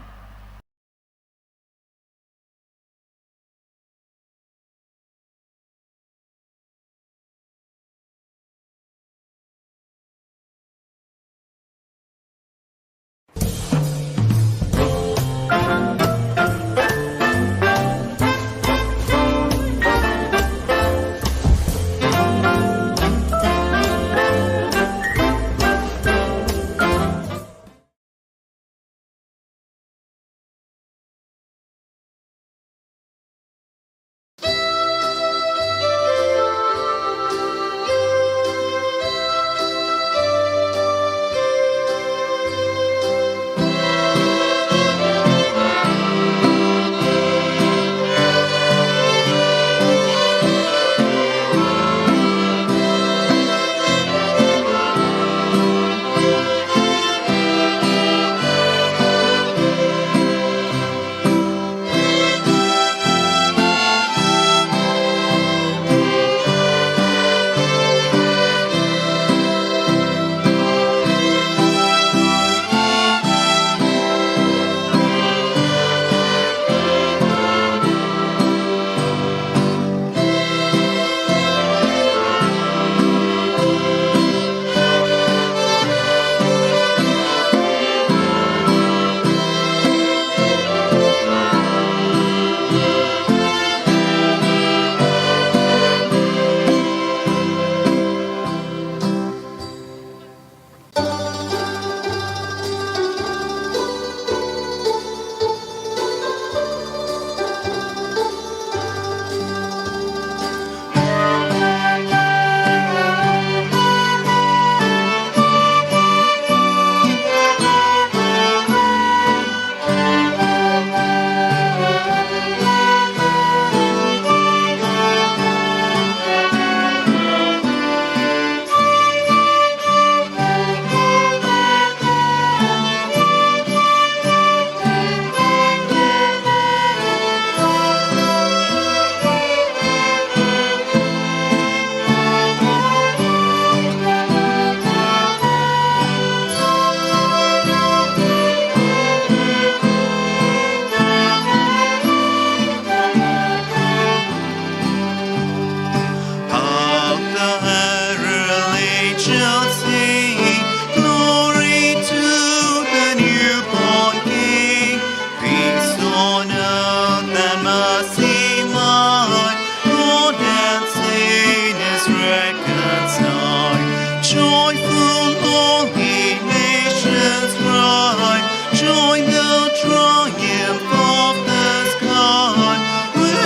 Join the triumph of the sky, with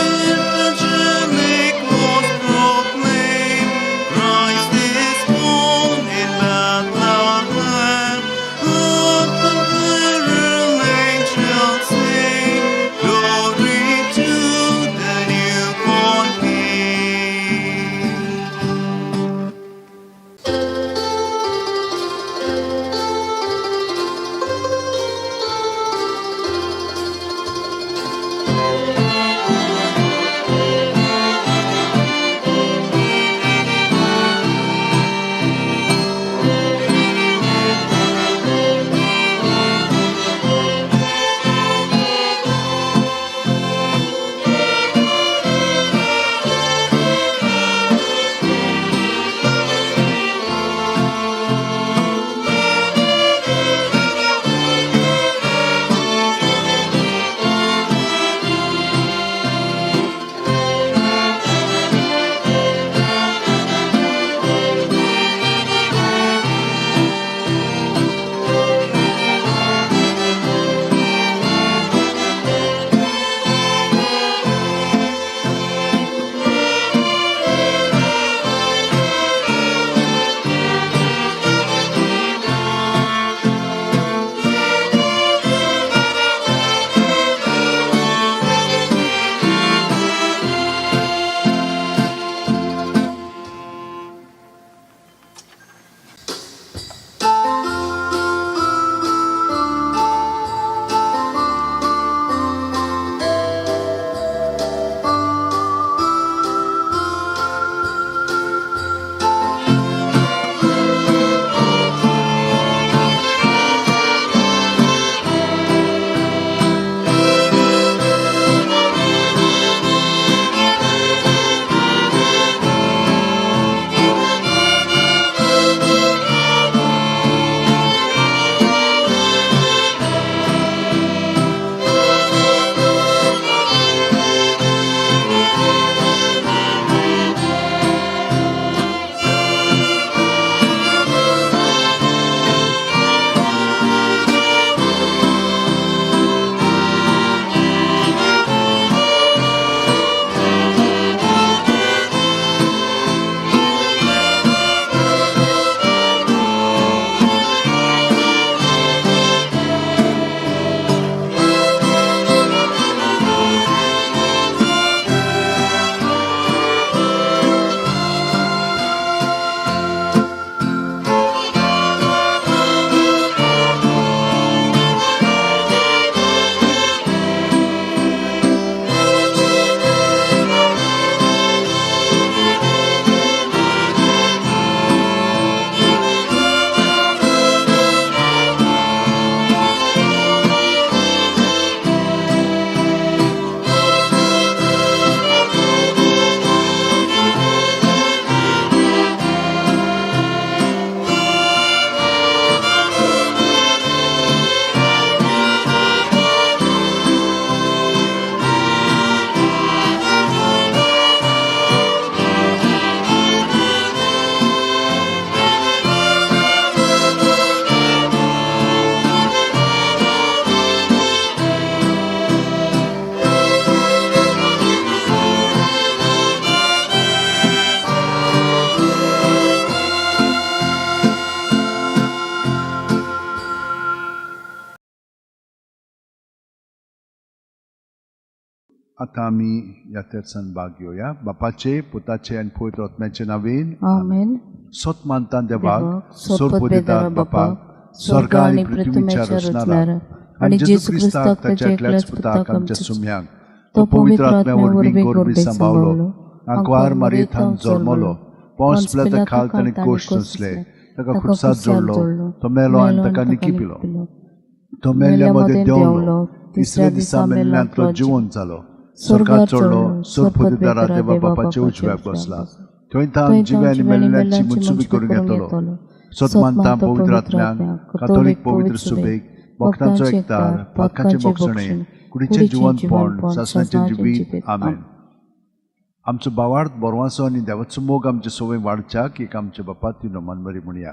angelic hosts proclaim, Christ is born in Bethlehem. Let the herald angels sing, glory to the newborn King. आतां आमी ह्या तेर्सान भाग घेवया. बापाचे, पुताचे आनी पवित्र आत्म्याचे नांवेन आमेन. सत मानता देवाक, सोरपदिता बापाक, स्वर्ग आनी पृथ्वीच्या रचणाराक, आनी जेजू क्रिस्ताक ताच्या एकल्याच पुताक आमच्या सुम्याक, तो पवित्र आत्म्या वरवीं गोरबी सांबावलो, आंकवार मारयेथान जल्मलो, पोंस पिलाता खाल ताणें कोश सोंसले, ताका खुर्सात जोडलो, तो मेलो आनी ताका निकिपिलो, तो मेल्ल्या मदें देंवलो, तिसऱ्या दिसा मेल्ल्यांतलो जिवन जालो, स्वर्गात चडलो, सोरपदिदारा देवा बापाच्या उजव्याक बसला, थंय ताण जिव्या आनी मेल्ल्यांची मनसुबी करून घेतलो. सत मानता पवित्र आत्म्याक, कातोलीक पवित्र सुबेक, भक्तांचो एकतार, पातकांचें मोक्षणें, कुडीचें जिवनपण, सासणाचें जिवीत. आमेन. आमचो भावार्थ, बरवासो आनी देवाचो मोग आमचे सवय वाडच्याक एक आमच्या बापा ती नोमानमरी म्हणया.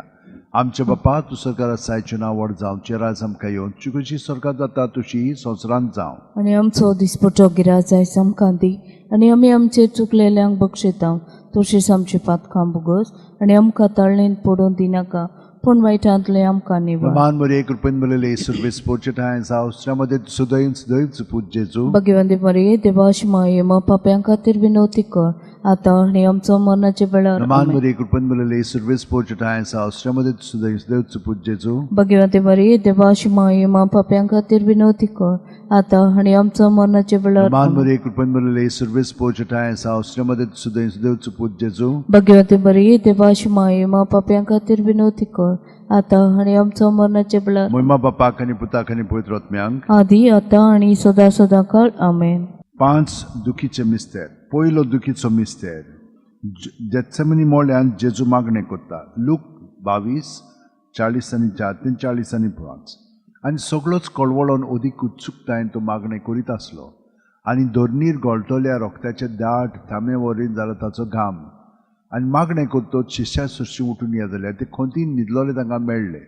आमच्या बापा तूं सरकार सायचें नांव व्हड जावं राज आमकां येवन तुजी सरकार जाता तुशी संवसारांत जावं. आनी आमचो दिसपटो गिराज आयज आमकां दी आनी आमी आमचेर चुकलेल्यांक बक्षयता तशीच आमची पातकां भोगोस आनी आमकां ताळणेंत पडून दिनाका पूण वायटांतलें आमकां निवळ. मान मरिये कृपेन भरलेले सुरवेस पोर्चेठांय जावं श्रामध्ये सुदैव सुदैव पूत जेजू. भगवंती मरिये देवाची माये म पाप्यां खातीर विनवती कर आतां आनी आमचो मरणाच्या वेळार. मान मरिये कृपेन भरलेले सुरवेस पोर्चेठांय जावं श्रामध्ये सुदैव सुदैव पूत जेजू. भगवंती मरिये देवाची माये म पाप्यां खातीर विनवती कर आतां आनी आमचो मरणाच्या वेळार. मान मरिये कृपेन भरलेले सुरवेस पोर्चेठांय जावं श्रामध्ये सुदैव सुदैव पूत जेजू. भगवंती मरिये देवाची माये म पाप्यां खातीर विनवती कर आतां आनी आमचो मरणाच्या वेळार. महिमा बापाक आनी पुताक आनी पवित्र आत्म्यांक आदी आतां आनी सदां सदां काळ. आमेन. 5 दुखीचे मिस्तेर. पयलो दुखीचो मिस्तेर जेत्सेमनी मोळ्यान जेजू मागणें करता. लूक 22:40 आनी 4 43 आनी 5. आनी सगळोच कळवळोन अदीक उत्सुकतायेन तो मागणें करीत आसलो आनी धरणीर गळटल्या रोगत्याचे दाट थांबे वरीं जालो ताचो घाम. आनी मागणें करतच शिश्या सरशीं उठून येता जाल्यार ते खोंतीन न्हिदलोले तांकां मेळ्ळे.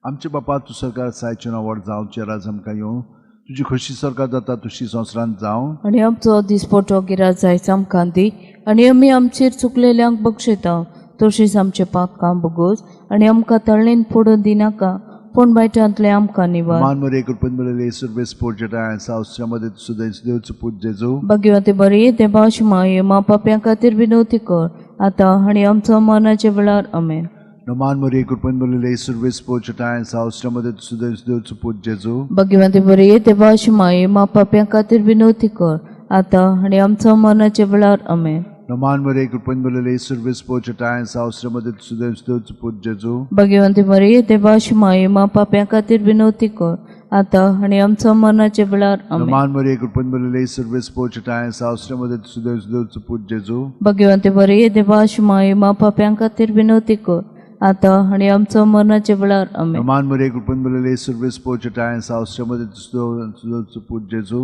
आमचे बापा तूं सरकार सायचें नांव व्हड जावचें राज आमकां येवं तुजी खोशी सरकार जाता तुशी संवसारांत जावं. आनी आमचो दिसपटो गिराज आयज आमकां दी आनी आमी आमचेर चुकलेल्यांक बक्षयता तशीच आमचे पातकां भोगोस आनी आमकां तळणेंत पडून दिनाका पूण वायटांतलें आमकां निवार. मान मरिये कृपेन भरलेले सुरवेस पोर्चेठांय जावं श्रामध्ये सुदैव सुदैव पूत जेजू. भगवंती मरिये देवाची माये मा पाप्यां खातीर विनवती कर आतां आनी आमचो मरणाच्या वेळार. आमेन. मान मरिये कृपेन भरलेले सुरवेस पोर्चेठांय जावं श्रामध्ये सुदैव सुदैव पूत जेजू. भगवंती मरिये देवाची माये मा पाप्यां खातीर विनवती कर आतां आनी आमचो मरणाच्या वेळार. आमेन. मान मरिये कृपेन भरलेले सुरवेस पोर्चेठांय जावं श्रामध्ये सुदैव सुदैव पूत जेजू. भगवंती मरिये देवाची माये मा पाप्यां खातीर विनवती कर आतां आनी आमचो मरणाच्या वेळार. आमेन. मान मरिये कृपेन भरलेले सुरवेस पोर्चेठांय जावं श्रामध्ये सुदैव सुदैव पूत जेजू. भगवंती मरिये देवाची माये मा पाप्यां खातीर विनवती कर आतां आनी आमचो मरणाच्या वेळार. आमेन. मान मरिये कृपेन भरलेले सुरवेस पोर्चेठांय जावं श्रामध्ये सुदैव सुदैव पूत जेजू.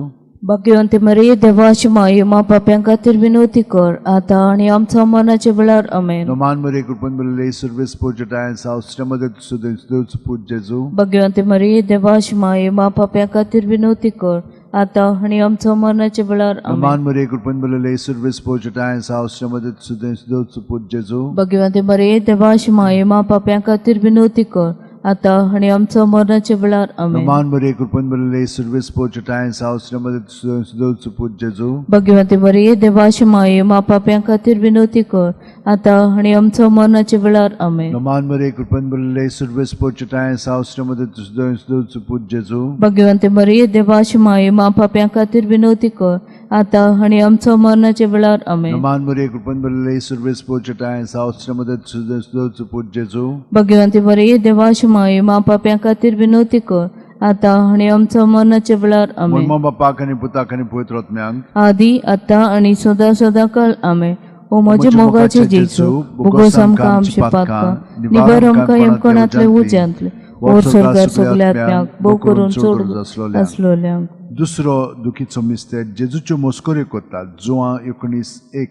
भगवंती मरिये देवाची माये मा पाप्यां खातीर विनवती कर आतां आनी आमचो मरणाच्या वेळार. आमेन. मान मरिये कृपेन भरलेले सुरवेस पोर्चेठांय जावं श्रामध्ये सुदैव सुदैव पूत जेजू. भगवंती मरिये देवाची माये मा पाप्यां खातीर विनवती कर आतां आनी आमचो मरणाच्या वेळार. आमेन. मान मरिये कृपेन भरलेले सुरवेस पोर्चेठांय जावं श्रामध्ये सुदैव सुदैव पूत जेजू. भगवंती मरिये देवाची माये मा पाप्यां खातीर विनवती कर आतां आनी आमचो मरणाच्या वेळार. आमेन. मान मरिये कृपेन भरलेले सुरवेस पोर्चेठांय जावं श्रामध्ये सुदैव सुदैव पूत जेजू. भगवंती मरिये देवाची माये मा पाप्यां खातीर विनवती कर आतां आनी आमचो मरणाच्या वेळार. आमेन. मान मरिये कृपेन भरलेले सुरवेस पोर्चेठांय जावं श्रामध्ये सुदैव सुदैव पूत जेजू. भगवंती मरिये देवाची माये मा पाप्यां खातीर विनवती कर आतां आनी आमचो मरणाच्या वेळार. आमेन. मान मरिये कृपेन भरलेले सुरवेस पोर्चेठांय जावं श्रामध्ये सुदैव सुदैव पूत जेजू. भगवंती मरिये देवाची माये मा पाप्यां खातीर विनवती कर आतां आनी आमचो मरणाच्या वेळार. आमेन. महिमा बापाक आनी पुताक आनी पवित्र आत्म्यांक आदी आतां आनी सदां सदां काळ. आमेन. ओ म्हजे मोगाचे जेजू भोगोस आमकां आमचे पातकां निबर आमकां यमकणांतले उज्यांतले ओर स्वर्गार सगल्या आत्म्यांक भोव करून चड आसलोल्यांक. दुसरो दुखीचो मिस्तेर जेजूच्यो मस्कऱ्यो करतात. जुवां 19:1.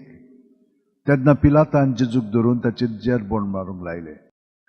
तेन्ना पिलातान जेजूक धरून ताचेर जेरबोण मारूंक लायले.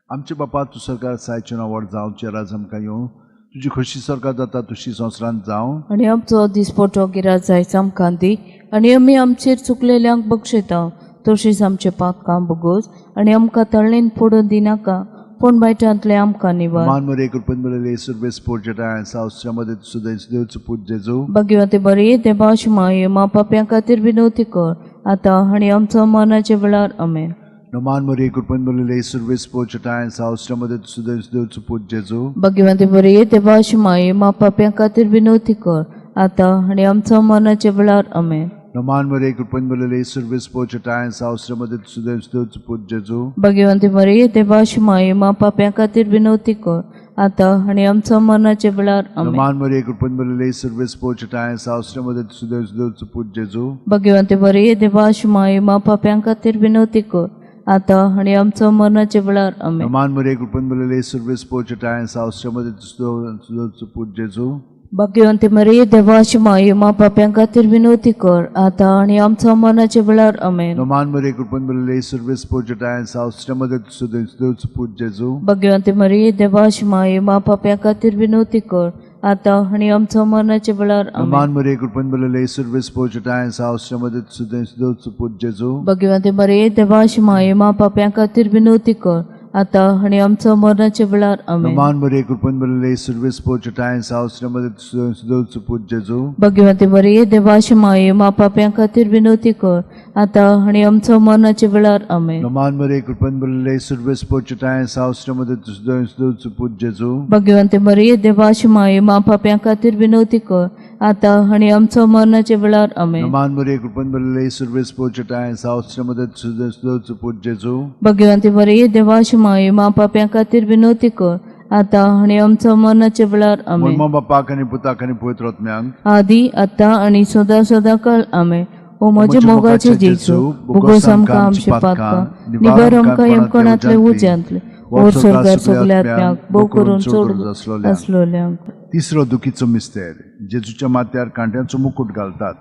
आमचे बापा तूं सरकार सायचें नांव व्हड जावचें राज आमकां येवं तुजी खोशी सरकार जाता तुशी संवसारांत जावं. आनी आमचो दिसपटो गिराज आयज आमकां दी आनी आमी आमचेर चुकलेल्यांक बक्षयता तशीच आमचे पातकां भोगोस आनी आमकां तळणेंत पडून दिनाका पूण वायटांतलें आमकां निवार. मान मरिये कृपेन भरलेले सुरवेस पोर्चेठांय जावं श्रामध्ये सुदैव सुदैव पूत जेजू. भगवंती मरिये देवाची माये मा पाप्यां खातीर विनवती कर आतां आनी आमचो मरणाच्या वेळार. आमेन. मान मरिये कृपेन भरलेले सुरवेस पोर्चेठांय जावं श्रामध्ये सुदैव सुदैव पूत जेजू. भगवंती मरिये देवाची माये मा पाप्यां खातीर विनवती कर आतां आनी आमचो मरणाच्या वेळार. आमेन. मान मरिये कृपेन भरलेले सुरवेस पोर्चेठांय जावं श्रामध्ये सुदैव सुदैव पूत जेजू. भगवंती मरिये देवाची माये मा पाप्यां खातीर विनवती कर आतां आनी आमचो मरणाच्या वेळार. आमेन. मान मरिये कृपेन भरलेले सुरवेस पोर्चेठांय जावं श्रामध्ये सुदैव सुदैव पूत जेजू. भगवंती मरिये देवाची माये मा पाप्यां खातीर विनवती कर आतां आनी आमचो मरणाच्या वेळार. आमेन. मान मरिये कृपेन भरलेले सुरवेस पोर्चेठांय जावं श्रामध्ये सुदैव सुदैव पूत जेजू. भाग्यवंती मरिये देवाची माई, मा पाप्यां खातीर विनवती कर आतां आनी आमचो मरणाच्या वेळार. आमेन. नोमान मरिये, कृपेन भरिल्ले, सर्वेस पोर्जटाय सावस्त्र्यामध्ये तुझं देवचो पूत जेजू. भाग्यवंती मरिये देवाची माई, मा पाप्यां खातीर विनवती कर आतां आनी आमचो मरणाच्या वेळार. आमेन. नोमान मरिये, कृपेन भरिल्ले, सर्वेस पोर्जटाय सावस्त्र्यामध्ये तुझं देवचो पूत जेजू. भाग्यवंती मरिये देवाची माई, मा पाप्यां खातीर विनवती कर आतां आनी आमचो मरणाच्या वेळार. आमेन. नोमान मरिये, कृपेन भरिल्ले, सर्वेस पोर्जटाय सावस्त्र्यामध्ये तुझं देवचो पूत जेजू. भाग्यवंती मरिये देवाची माई, मा पाप्यां खातीर विनवती कर आतां आनी आमचो मरणाच्या वेळार. आमेन. नोमान मरिये, कृपेन भरिल्ले, सर्वेस पोर्जटाय सावस्त्र्यामध्ये तुझं देवचो पूत जेजू. भाग्यवंती मरिये देवाची माई, मा पाप्यां खातीर विनवती कर आतां आनी आमचो मरणाच्या वेळार. आमेन. नोमान मरिये, कृपेन भरिल्ले, सर्वेस पोर्जटाय सावस्त्र्यामध्ये तुझं देवचो पूत जेजू. भाग्यवंती मरिये देवाची माई, मा पाप्यां खातीर विनवती कर आतां आनी आमचो मरणाच्या वेळार. आमेन. मर्मा बापाक आनी पुताक आनी पवित्र आत्म्याक आदी आतां आनी सदां सदां काल. आमेन. ओ म्हज्या मोगाचे जेजू, बोगोस आमकां आमचे पातकां निबर आमकां यमकणांतले उज्यांतले ओर स्वर्गार सगल्या आत्म्याक भोव करून चड आसलोल्यांक. तिसरो दुखीचो मिस्तेर, जेजूच्या माथ्यार कांट्यांचो मुकूट घालतात.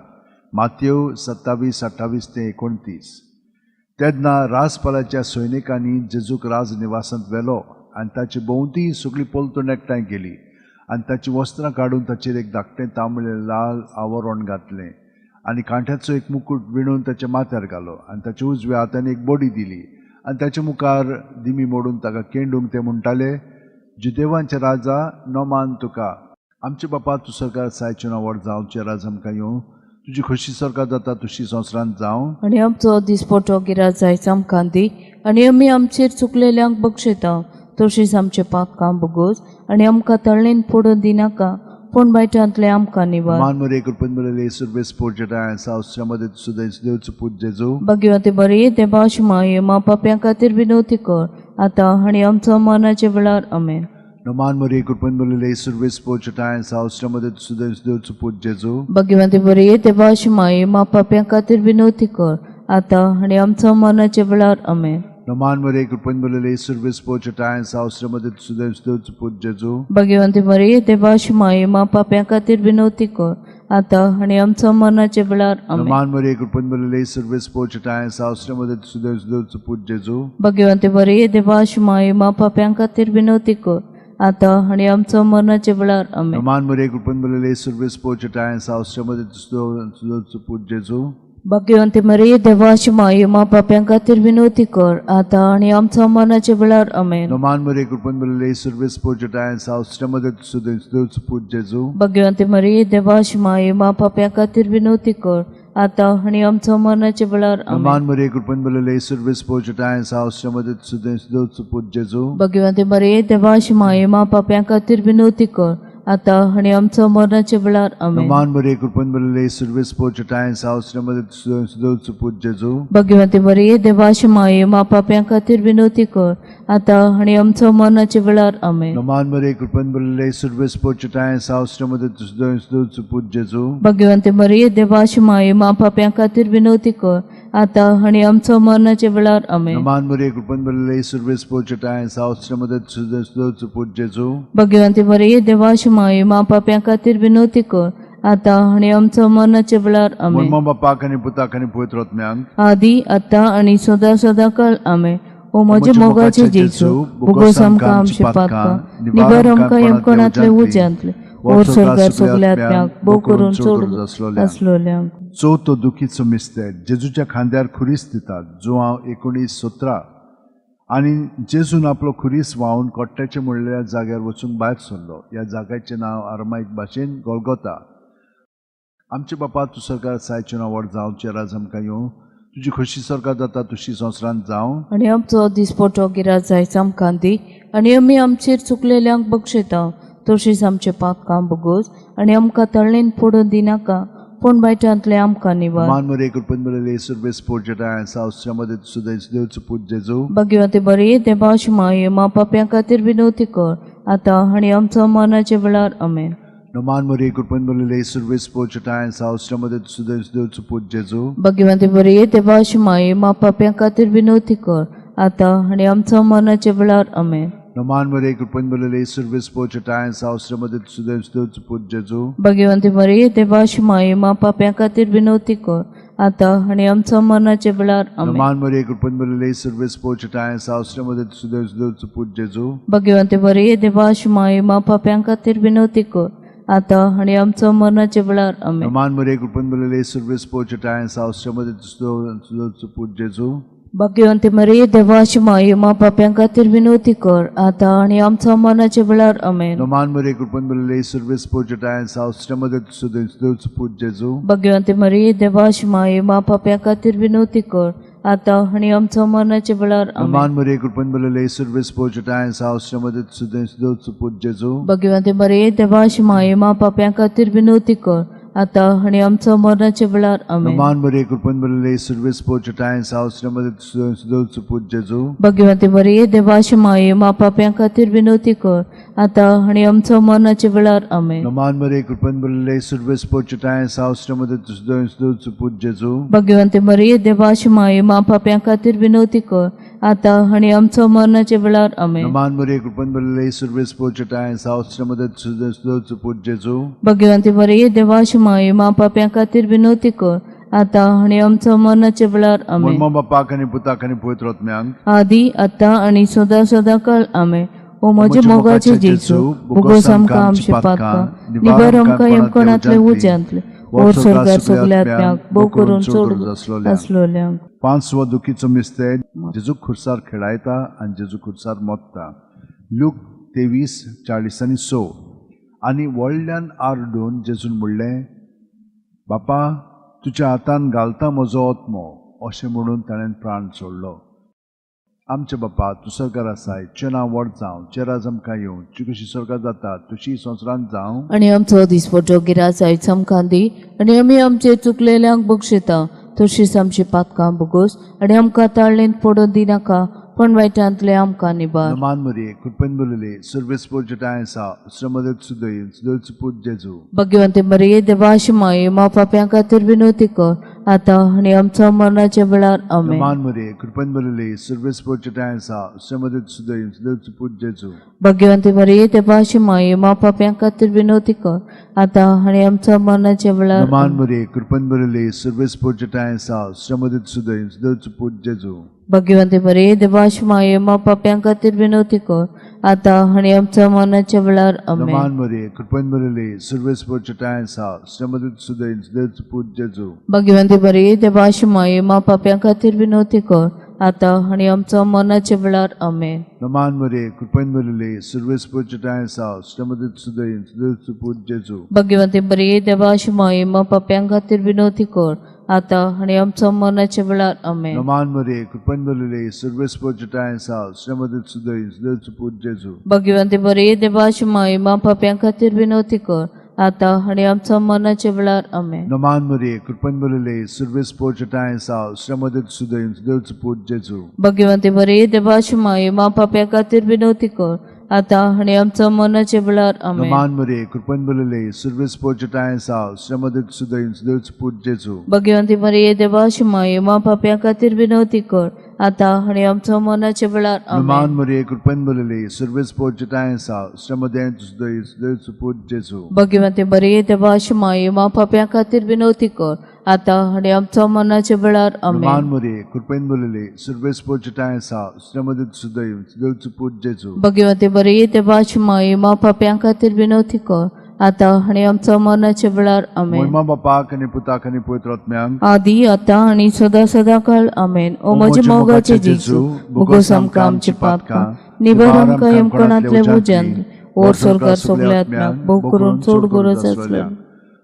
मातेव 27 28 ते 29. तेन्ना राजपालाच्या सैनिकांनी जेजूक राजनिवासांत व्हेलो आनी ताची भोंवती सगळी पलतूण एकठांय केली आनी ताचीं वस्त्रां काडून ताचेर एक धाकटें तांबडें लाल आवरण घातलें आनी कांट्याचो एक मुकूट विणून ताच्या माथ्यार घालो आनी ताच्या उजव्या हातान एक बडी दिली आनी ताच्या मुखार दिमी मोडून ताका केंडूंक ते म्हणटाले, जुदेवांचे राजा नमान तुका. आमचे बापा, तूं सरकार सायचें नांव व्हड जावचें, राज आमकां येवं, तुजी खोशी सरकार जाता तुशी संवसारांत जावं. आनी आमचो दिसपटो गिराज जायच आमकां दी आनी आमी आमचेर चुकलेल्यांक बक्षयता तशीच आमचे पातकां बोगोस आनी आमकां तळणेन पडून दिनाका पूण बायटांतले आमकां निवार. मान मरिये, कृपेन भरिल्ले, सर्वेस पोर्जटाय सावस्त्र्यामध्ये तुझं देवचो पूत जेजू. भाग्यवंती मरिये देवाची माई, मा पाप्यां खातीर विनवती कर आतां आनी आमचो मरणाच्या वेळार. आमेन. नोमान मरिये, कृपेन भरिल्ले, सर्वेस पोर्जटाय सावस्त्र्यामध्ये तुझं देवचो पूत जेजू. भाग्यवंती मरिये देवाची माई, मा पाप्यां खातीर विनवती कर आतां आनी आमचो मरणाच्या वेळार. आमेन. नोमान मरिये, कृपेन भरिल्ले, सर्वेस पोर्जटाय सावस्त्र्यामध्ये तुझं देवचो पूत जेजू. भाग्यवंती मरिये देवाची माई, मा पाप्यां खातीर विनवती कर आतां आनी आमचो मरणाच्या वेळार. आमेन. नोमान मरिये, कृपेन भरिल्ले, सर्वेस पोर्जटाय सावस्त्र्यामध्ये तुझं देवचो पूत जेजू. भाग्यवंती मरिये देवाची माई, मा पाप्यां खातीर विनवती कर आतां आनी आमचो मरणाच्या वेळार. आमेन. नोमान मरिये, कृपेन भरिल्ले, सर्वेस पोर्जटाय सावस्त्र्यामध्ये तुझं देवचो पूत जेजू. भाग्यवंती मरिये देवाची माई, मा पाप्यां खातीर विनवती कर आतां आनी आमचो मरणाच्या वेळार. आमेन. नोमान मरिये, कृपेन भरिल्ले, सर्वेस पोर्जटाय सावस्त्र्यामध्ये तुझं देवचो पूत जेजू. भाग्यवंती मरिये देवाची माई, मा पाप्यां खातीर विनवती कर आतां आनी आमचो मरणाच्या वेळार. आमेन. नोमान मरिये, कृपेन भरिल्ले, सर्वेस पोर्जटाय सावस्त्र्यामध्ये तुझं देवचो पूत जेजू. भाग्यवंती मरिये देवाची माई, मा पाप्यां खातीर विनवती कर आतां आनी आमचो मरणाच्या वेळार. आमेन. नोमान मरिये, कृपेन भरिल्ले, सर्वेस पोर्जटाय सावस्त्र्यामध्ये तुझं देवचो पूत जेजू. भाग्यवंती मरिये देवाची माई, मा पाप्यां खातीर विनवती कर आतां आनी आमचो मरणाच्या वेळार. आमेन. नोमान मरिये, कृपेन भरिल्ले, सर्वेस पोर्जटाय सावस्त्र्यामध्ये तुझं देवचो पूत जेजू. भाग्यवंती मरिये देवाची माई, मा पाप्यां खातीर विनवती कर आतां आनी आमचो मरणाच्या वेळार. आमेन. नोमान मरिये, कृपेन भरिल्ले, सर्वेस पोर्जटाय सावस्त्र्यामध्ये तुझं देवचो पूत जेजू. भाग्यवंती मरिये देवाची माई, मा पाप्यां खातीर विनवती कर आतां आनी आमचो मरणाच्या वेळार. आमेन. मर्मा बापाक आनी पुताक आनी पवित्र आत्म्याक आदी आतां आनी सदां सदां काल. आमेन. ओ म्हज्या मोगाचे जेजू, बोगोस आमकां आमचे पातकां निबर आमकां यमकणांतले उज्यांतले ओर स्वर्गार सगल्या आत्म्याक भोव करून चड आसलोल्यांक. चवथो दुखीचो मिस्तेर, जेजूच्या खांद्यार खुरीस दितात. जुवांव 19:17. आनी जेजून आपलो खुरीस व्हांवन कोट्ट्याचे म्हणलेल्या जाग्यार वचूंक भायर सरलो. ह्या जाग्याचें नांव आरमाईक भाशेन गोलगोता. आमचे बापा, तूं सरकार सायचें नांव व्हड जावचें, राज आमकां येवं, तुजी खोशी सरकार जाता तुशी संवसारांत जावं. आनी आमचो दिसपटो गिराज जायच आमकां दी आनी आमी आमचेर चुकलेल्यांक बक्षयता तशीच आमचे पातकां बोगोस आनी आमकां तळणेन पडून दिनाका पूण बायटांतले आमकां निवार. मान मरिये, कृपेन भरिल्ले, सर्वेस पोर्जटाय सावस्त्र्यामध्ये तुझं देवचो पूत जेजू. भाग्यवंती मरिये देवाची माई, मा पाप्यां खातीर विनवती कर आतां आनी आमचो मरणाच्या वेळार. आमेन. नोमान मरिये, कृपेन भरिल्ले, सर्वेस पोर्जटाय सावस्त्र्यामध्ये तुझं देवचो पूत जेजू. भाग्यवंती मरिये देवाची माई, मा पाप्यां खातीर विनवती कर आतां आनी आमचो मरणाच्या वेळार. आमेन. नमान मरे कृपेन भरलेले सर्वेस्पोर चेटाय सावस्र मदत सुदैव सुदैवचो पूत जेजू. भाग्यवंती मरिये देवाची माये, मा पाप्यां खातीर विनवती कर, आतां आनी आमचो मरणाच्या वेळार. आमेन. नमान मरे कृपेन भरलेले सर्वेस्पोर चेटाय सावस्र मदत सुदैव सुदैवचो पूत जेजू. भाग्यवंती मरिये देवाची माये, मा पाप्यां खातीर विनवती कर, आतां आनी आमचो मरणाच्या वेळार. आमेन. नमान मरे कृपेन भरलेले सर्वेस्पोर चेटाय सावस्र मदत सुदैव सुदैवचो पूत जेजू. भाग्यवंती मरिये देवाची माये, मा पाप्यां खातीर विनवती कर, आतां आनी आमचो मरणाच्या वेळार. आमेन. नमान मरे कृपेन भरलेले सर्वेस्पोर चेटाय सावस्र मदत सुदैव सुदैवचो पूत जेजू. भाग्यवंती मरिये देवाची माये, मा पाप्यां खातीर विनवती कर, आतां आनी आमचो मरणाच्या वेळार. आमेन. नमान मरे कृपेन भरलेले सर्वेस्पोर चेटाय सावस्र मदत सुदैव सुदैवचो पूत जेजू. भाग्यवंती मरिये देवाची माये, मा पाप्यां खातीर विनवती कर, आतां आनी आमचो मरणाच्या वेळार. आमेन. नमान मरे कृपेन भरलेले सर्वेस्पोर चेटाय सावस्र मदत सुदैव सुदैवचो पूत जेजू. भाग्यवंती मरिये देवाची माये, मा पाप्यां खातीर विनवती कर, आतां आनी आमचो मरणाच्या वेळार. आमेन. नमान मरे कृपेन भरलेले सर्वेस्पोर चेटाय सावस्र मदत सुदैव सुदैवचो पूत जेजू. भाग्यवंती मरिये देवाची माये, मा पाप्यां खातीर विनवती कर, आतां आनी आमचो मरणाच्या वेळार. आमेन. नमान मरे कृपेन भरलेले सर्वेस्पोर चेटाय सावस्र मदत सुदैव सुदैवचो पूत जेजू. भाग्यवंती मरिये देवाची माये, मा पाप्यां खातीर विनवती कर, आतां आनी आमचो मरणाच्या वेळार. आमेन. महिमा बापाक आनी पुताक आनी पवित्र आत्म्याक. आदी, आतां आनी सदां सदां काळ. आमेन. ओ म्हजे मोगाचे जेजू, बोगोस आमकां आमचे पातकां निबर, आमकां यमकणांतले उज्यांतले ओर स्वर्गार सगल्या आत्म्याक, भोव करून चड आसलोल्यांक. पांचवो दुखीचो मिस्तेर, जेजू खुर्सार खेळायता आनी जेजू खुर्सार मोत्ता. लूक 23:46. आनी व्हडल्यान आरडून जेजून म्हणलें, बापा, तुज्या हातान घालता म्हजो आत्मो. अशें म्हणून ताणें प्राण सोडलो. आमचे बापा, तूं सरकार आसाय, तुजें नांव व्हड जावं, तुजें राज आमकां येवं, तुजी कशी स्वर्गात जाता तशी संवसारांत जावं. आनी आमचो दिसपट्टो गिरास आयज आमकां दी, आनी आमी आमचे चुकलेल्यांक बक्षिता तशीच आमची पातकां बोगोस, आनी आमकां ताळ्ळेंत पडून दिनाका, पण वायटांतले आमकां निबार. नमान मरिये, कृपेन भरलेले सर्वेस्पोर चेटाय आसा, मदत सुदैव सुदैवचो पूत जेजू. भाग्यवंती मरिये देवाची माये, मा पाप्यां खातीर विनवती कर, आतां आनी आमचो मरणाच्या वेळार. आमेन. नमान मरिये, कृपेन भरलेले सर्वेस्पोर चेटाय आसा, मदत सुदैव सुदैवचो पूत जेजू. भाग्यवंती मरिये देवाची माये, मा पाप्यां खातीर विनवती कर, आतां आनी आमचो मरणाच्या वेळार. नमान मरिये, कृपेन भरलेले सर्वेस्पोर चेटाय आसा, मदत सुदैव सुदैवचो पूत जेजू. भाग्यवंती मरिये देवाची माये, मा पाप्यां खातीर विनवती कर, आतां आनी आमचो मरणाच्या वेळार. आमेन. नमान मरिये, कृपेन भरलेले सर्वेस्पोर चेटाय आसा, मदत सुदैव सुदैवचो पूत जेजू. भाग्यवंती मरिये देवाची माये, मा पाप्यां खातीर विनवती कर, आतां आनी आमचो मरणाच्या वेळार. आमेन. नमान मरिये, कृपेन भरलेले सर्वेस्पोर चेटाय आसा, मदत सुदैव सुदैवचो पूत जेजू. भाग्यवंती मरिये देवाची माये, मा पाप्यां खातीर विनवती कर, आतां आनी आमचो मरणाच्या वेळार. आमेन. नमान मरिये, कृपेन भरलेले सर्वेस्पोर चेटाय आसा, मदत सुदैव सुदैवचो पूत जेजू. भाग्यवंती मरिये देवाची माये, मा पाप्यां खातीर विनवती कर, आतां आनी आमचो मरणाच्या वेळार. आमेन. नमान मरिये, कृपेन भरलेले सर्वेस्पोर चेटाय आसा, मदत सुदैव सुदैवचो पूत जेजू. भाग्यवंती मरिये देवाची माये, मा पाप्यां खातीर विनवती कर, आतां आनी आमचो मरणाच्या वेळार. आमेन. नमान मरिये, कृपेन भरलेले सर्वेस्पोर चेटाय आसा, मदत सुदैव सुदैवचो पूत जेजू. भाग्यवंती मरिये देवाची माये, मा पाप्यां खातीर विनवती कर, आतां आनी आमचो मरणाच्या वेळार. आमेन. नमान मरिये, कृपेन भरलेले सर्वेस्पोर चेटाय आसा, मदत सुदैव सुदैवचो पूत जेजू. भाग्यवंती मरिये देवाची माये, मा पाप्यां खातीर विनवती कर, आतां आनी आमचो मरणाच्या वेळार. नमान आमेन. मरिये, कृपेन भरलेले सर्वेस्पोर चेटाय आसा, मदत सुदैव सुदैवचो पूत जेजू. भाग्यवंती मरिये देवाची माये, मा पाप्यां खातीर विनवती कर, आतां आनी आमचो मरणाच्या वेळार. आमेन. महिमा बापाक आनी पुताक आनी पवित्र आत्म्याक. आदी, आतां आनी सदां सदां काळ. आमेन. ओ म्हजे मोगाचे जेजू, बोगोस आमकां आमची पातकां निबर, आमकां यमकणांतले उज्यांतले ओर स्वर्गार सगल्या आत्म्याक, भोव करून चड गरज आसल्या.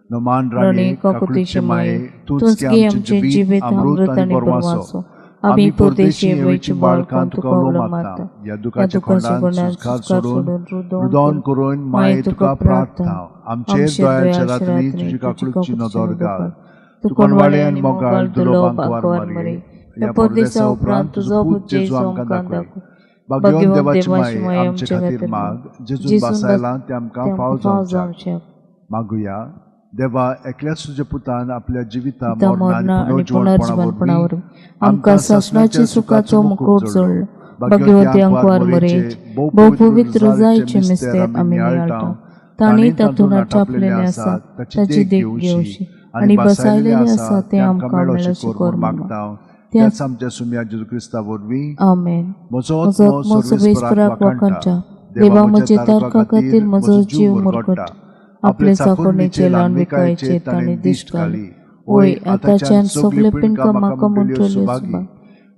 नमान राणी, राणी, काकुतीचे माये, तूंच गे आमचें जिवीत अमृत आनी परवासो. आमी परदेशी येवची बाळकां तुका उलो मारता. ह्या दुखाच्या खोंडान सुस्कार सोडून रुदन करून माये तुका प्रार्थना. आमचेर दयाच्या रात्री तुजी काकुळची नदर घाल. तुकोणवाळे आनी मोगाळ दुलोब आंकवार मरे, ह्या परदेसा उपरांत तुजो पूत जेजू आमकां दाखय. भाग्यवंत देवाची माये, आमचे खातीर माग, जेजून बासायलां तें आमकां फाव जावच्याक. मागुया. देवा, एकल्याच तुज्या पुतान आपल्या जिविता मरणा मरणा आनी पुनर्जिवणपणा पुनर्जीवनपणा वरवीं वरवीं आमकां सासणाच्या सुखाचो मुकुट जोडलो. भाग्यवती आंकवार मरेचे, भोव पवित्र जायचे मिस्तेर आमी नियाळटा. तांणी तातूंत आटापलेलें आसा ताची देख घेवची आनी बसायलेलें आसा तें आमकां मेळोशी कर मागता. त्याच आमच्या सुम्या जेजू क्रिस्ता वरवीं. आमेन. म्हजो आत्मो सर्वेस्पराक वाखाणटा, देवा म्हजे तारका खातीर म्हजो जीव मुरगटा. आपले चाकोरणेचे ल्हानविकायेचेर ताणें दिश्ट घाली. वय आतांच्यान सगळे पिंडकां म्हाका म्हणटल्यो सुभागी.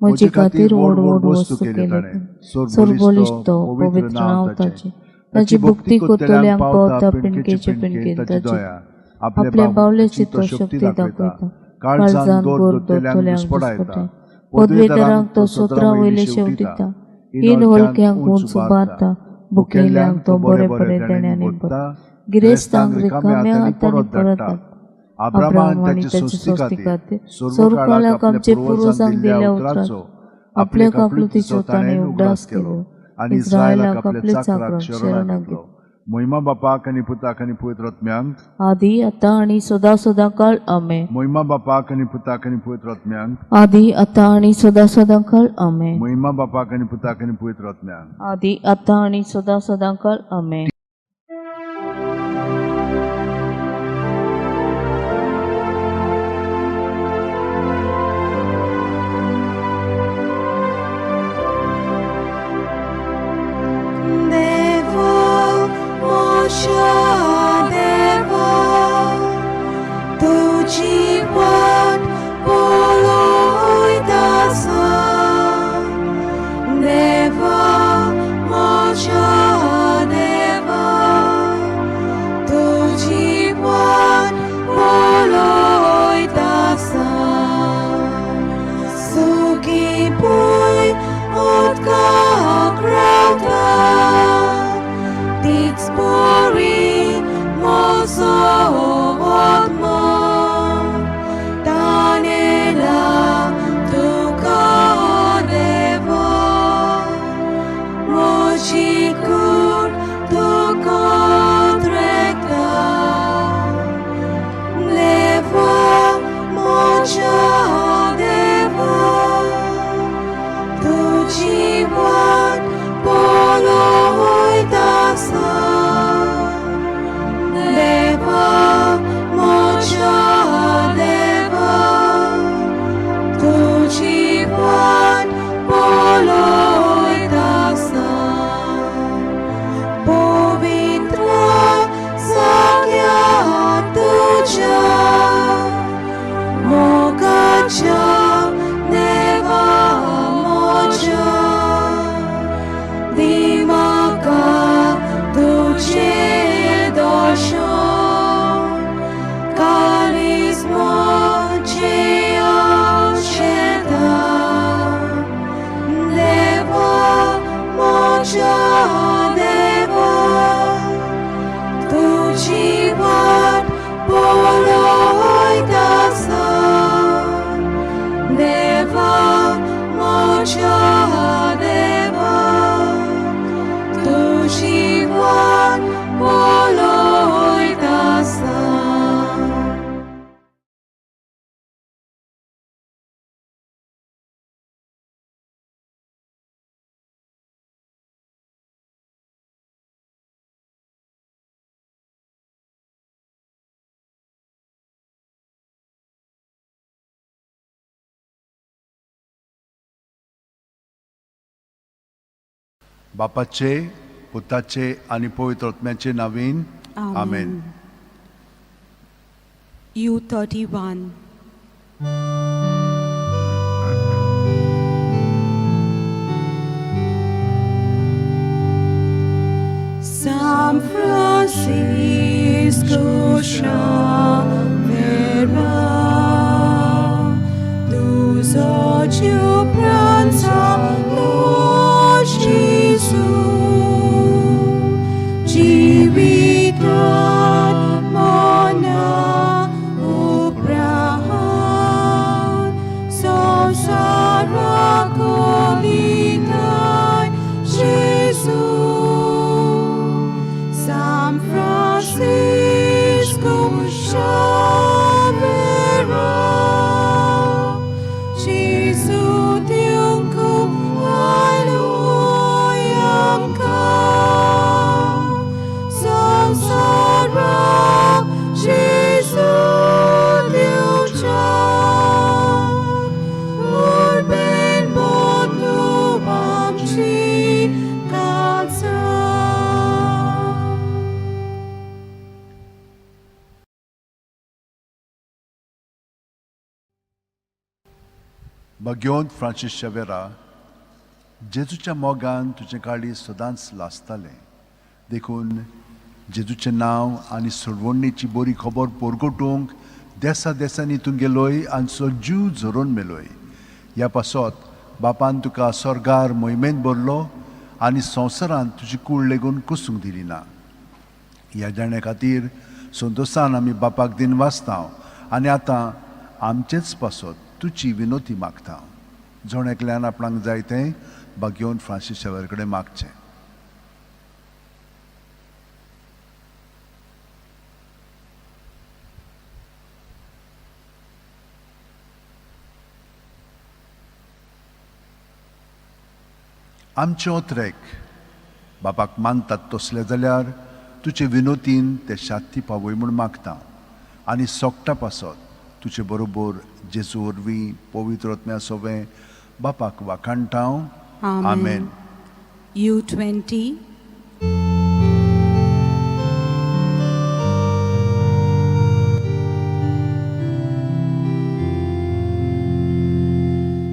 म्हजे खातीर व्हड व्हड वस्तू केल्यो ताणें. सर्वबळिश्ट तो, पवित्र नांव ताचें. ताची भक्ती करतल्यांक पावता पिंडकेचे पिंडकेन ताची दया. आपल्या बावलेची तो शक्ती दाखयता, काळजान गोर दवरतल्यांक घुस्पटायता. पदवेदारांक तो सतरा वयले शेवटिता, हीन हलक्यांक उंच उबारता. भुकेल्ल्यांक तो बरे बरे देण्यांनी भरता, गिरेस्तांक रिकाम्या हातांनी परत धाडटा. अब्राहम आनी ताचे सोस्ती खातीर सर्वकाळाक आमचे पुर्वजांक दिल्ल्या उतराचो आपल्या काकलुतीचो ताणें उगडास केलो आनी इस्रायलाक आपले चाकराक शरणाक घेतलो. मोहिमा बापाक आनी पुताक आनी पवित्र आत्म्यांक, आदी आतां आनी सदां सदां काळ. आमेन. मोहिमा बापाक आनी पुताक आनी पवित्र आत्म्यांक, आदी आतां आनी सदां सदां काळ. आमेन. मोहिमा बापाक आनी पुताक आनी पवित्र आत्म्यांक, आदी आतां आनी सदां सदां काळ. आमेन. बापाचे, पुताचे आनी पवित्र आत्म्याचे नांवान. आमेन. U31. San Francisco Xavier, tu oči pranca Gesù, Civitat mona uprahan, Sosara kolitai Gesù, San Francisco Xavier, Gesù tiunco भाग्यवंत फ्रांसीस शेवेरा, जेजूच्या मोगान तुजें काळीज सदांच लासतालें, देखून जेजूचें नांव आनी सोडवणीची बरी खबर परगटूंक देसा देसांनी तूं गेलोय आनी सो जीव झरोवन मेलोय. ह्या पासत बापान तुका स्वर्गार मोहिमेंत भरलो आनी संवसारांत तुजी कूड लेगून कुसूंक दिली ना. ह्या जाण्या खातीर संतोशान आमी बापाक दिन वाचता आनी आतां आमचेच पासत तुजी विनोती मागता. जण एकल्यान आपणाक जाय तें भाग्यवंत फ्रांसीस शेवर कडेन मागचें. आमचे ओत्रेक बापाक मानतात तसले जाल्यार तुजे विनोतीन ते शाती पावय म्हूण मागता आनी सोकटा पासत तुजे बरोबर जेजू वरवीं पवित्र आत्म्या सोवें बापाक वाखाणटा. आमेन. U20.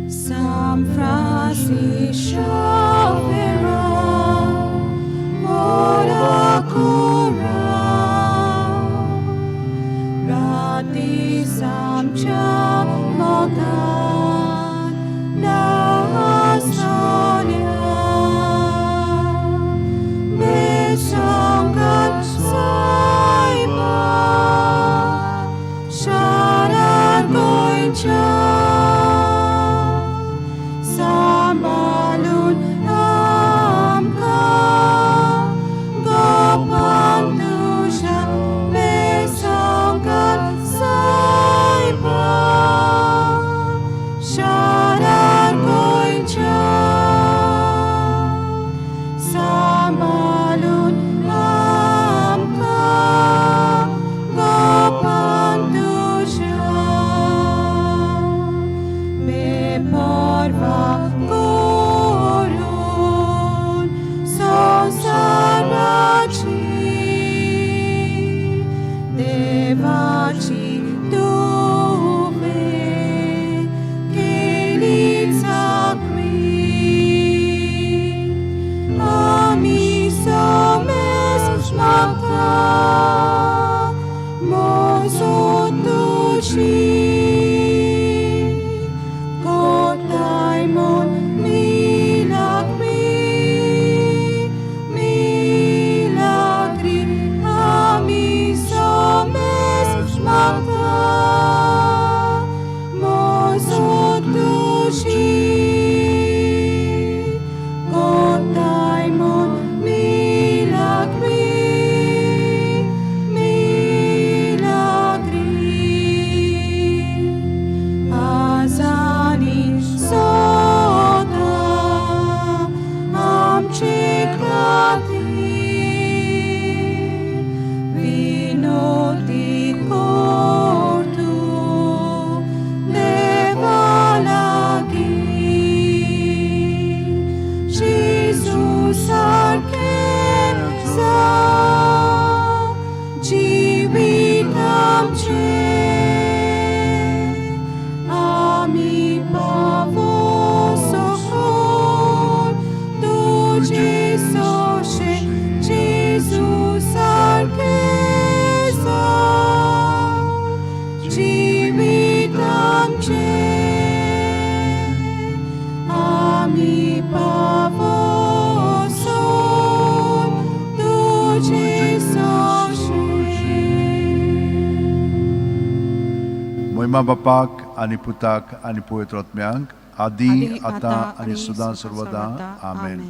San Francisco बापाक आनी पुताक आनी पवित्र आत्म्यांक आदी आतां आनी सदां सर्वदा. आमेन.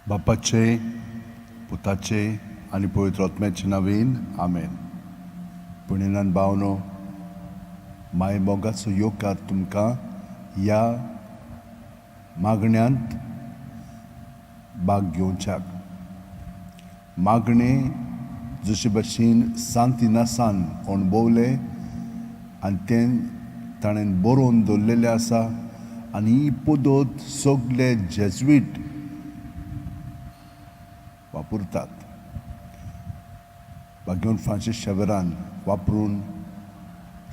बापाचे, पुताचे आनी पवित्र आत्म्याचे नांवान, आमेन. भयणीन भावनो, माय मोगाचो येवकार तुमकां ह्या मागण्यांत भाग घेवच्याक. मागणें जशे भशेन सांत इनासान अणभवलें आनी तें ताणें बरोवन दवरलेलें आसा आनी ही पद्दत सगले जेज्वीट वापरतात. भाग्यवंत फ्रांसीस शेवरान वापरून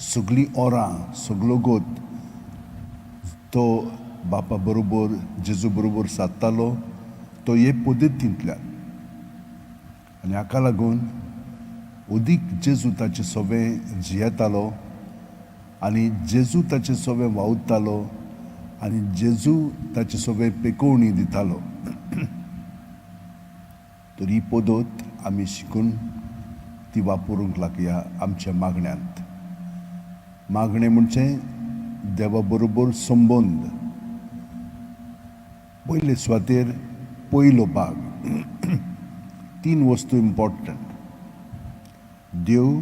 सगळीं ओरां, सगलो गोत तो बापा बरोबर, जेजू बरोबर सादतालो तो हे पद्दतींतल्यान. आनी हाका लागून अदीक जेजू ताचे सोबें जियेतालो आनी जेजू ताचे सोबें वावुरतालो आनी जेजू ताचे सोबें पेकोवणी दितालो. तर ही पद्दत आमी शिकून ती वापरूंक लागया आमच्या मागण्यांत. मागणें म्हणजे देवा बरोबर संबंद. पयले सुवातेर पयलो भाग, तीन वस्तू इम्पॉर्टंट. देव,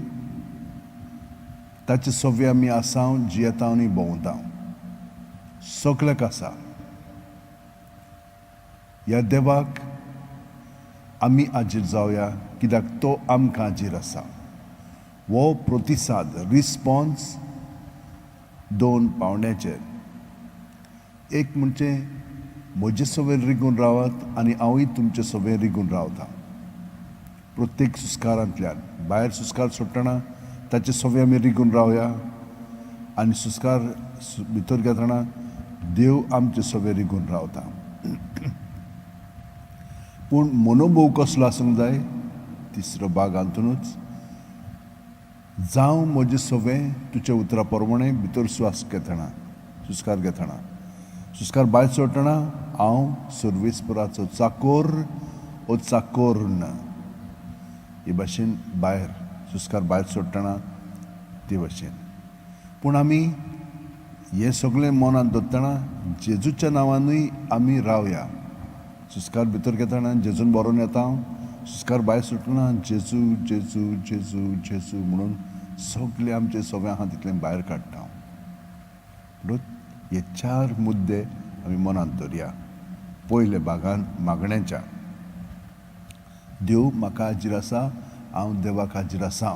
ताचे सवे आमी आसा, जियेता आनी भोंवता, सगल्याक आसा. ह्या देवाक आमी हाजीर जावया कित्याक तो आमकां हाजीर आसा. हो प्रतिसाद, रिस्पॉन्स दोन पावंड्याचेर. एक म्हणजे म्हजे सवेर रिगून रावात आनी हांवूय तुमचे सवेर रिगून रावता. प्रत्येक सुस्कारांतल्यान भायर सुस्कार सोडटना ताचे सवे आमी रिगून रावया आनी सुस्कार भितर घेतना देव आमचे सवे रिगून रावता. पूण मनोभोव कसलो आसूंक जाय? तिसरो भाग हातूनच, जावं म्हजें सवें तुज्या उतरा प्रमाणें. भितर स्वास घेतना, सुस्कार घेतना, सुस्कार भायर सोडटना हांव सर्वेस्पराचो चाकोर ओ चाकोर हे भाशेन भायर सुस्कार भायर सोडटना ते भाशेन. पूण आमी हें सगळें मनांत दवरतना जेजूच्या नांवानूय आमी रावया. सुस्कार भितर घेतना जेजून बरोवन येता हांव, सुस्कार भायर सोडटना जेजू जेजू जेजू जेजू म्हणून सगळे आमचे सगळें आहा तितलें भायर काडटा हांव. म्हणून हे चार मुद्दे आमी मनांत दवरया. पयले भागान मागण्याच्या, देव म्हाका हाजीर आसा, हांव देवाक हाजीर आसा,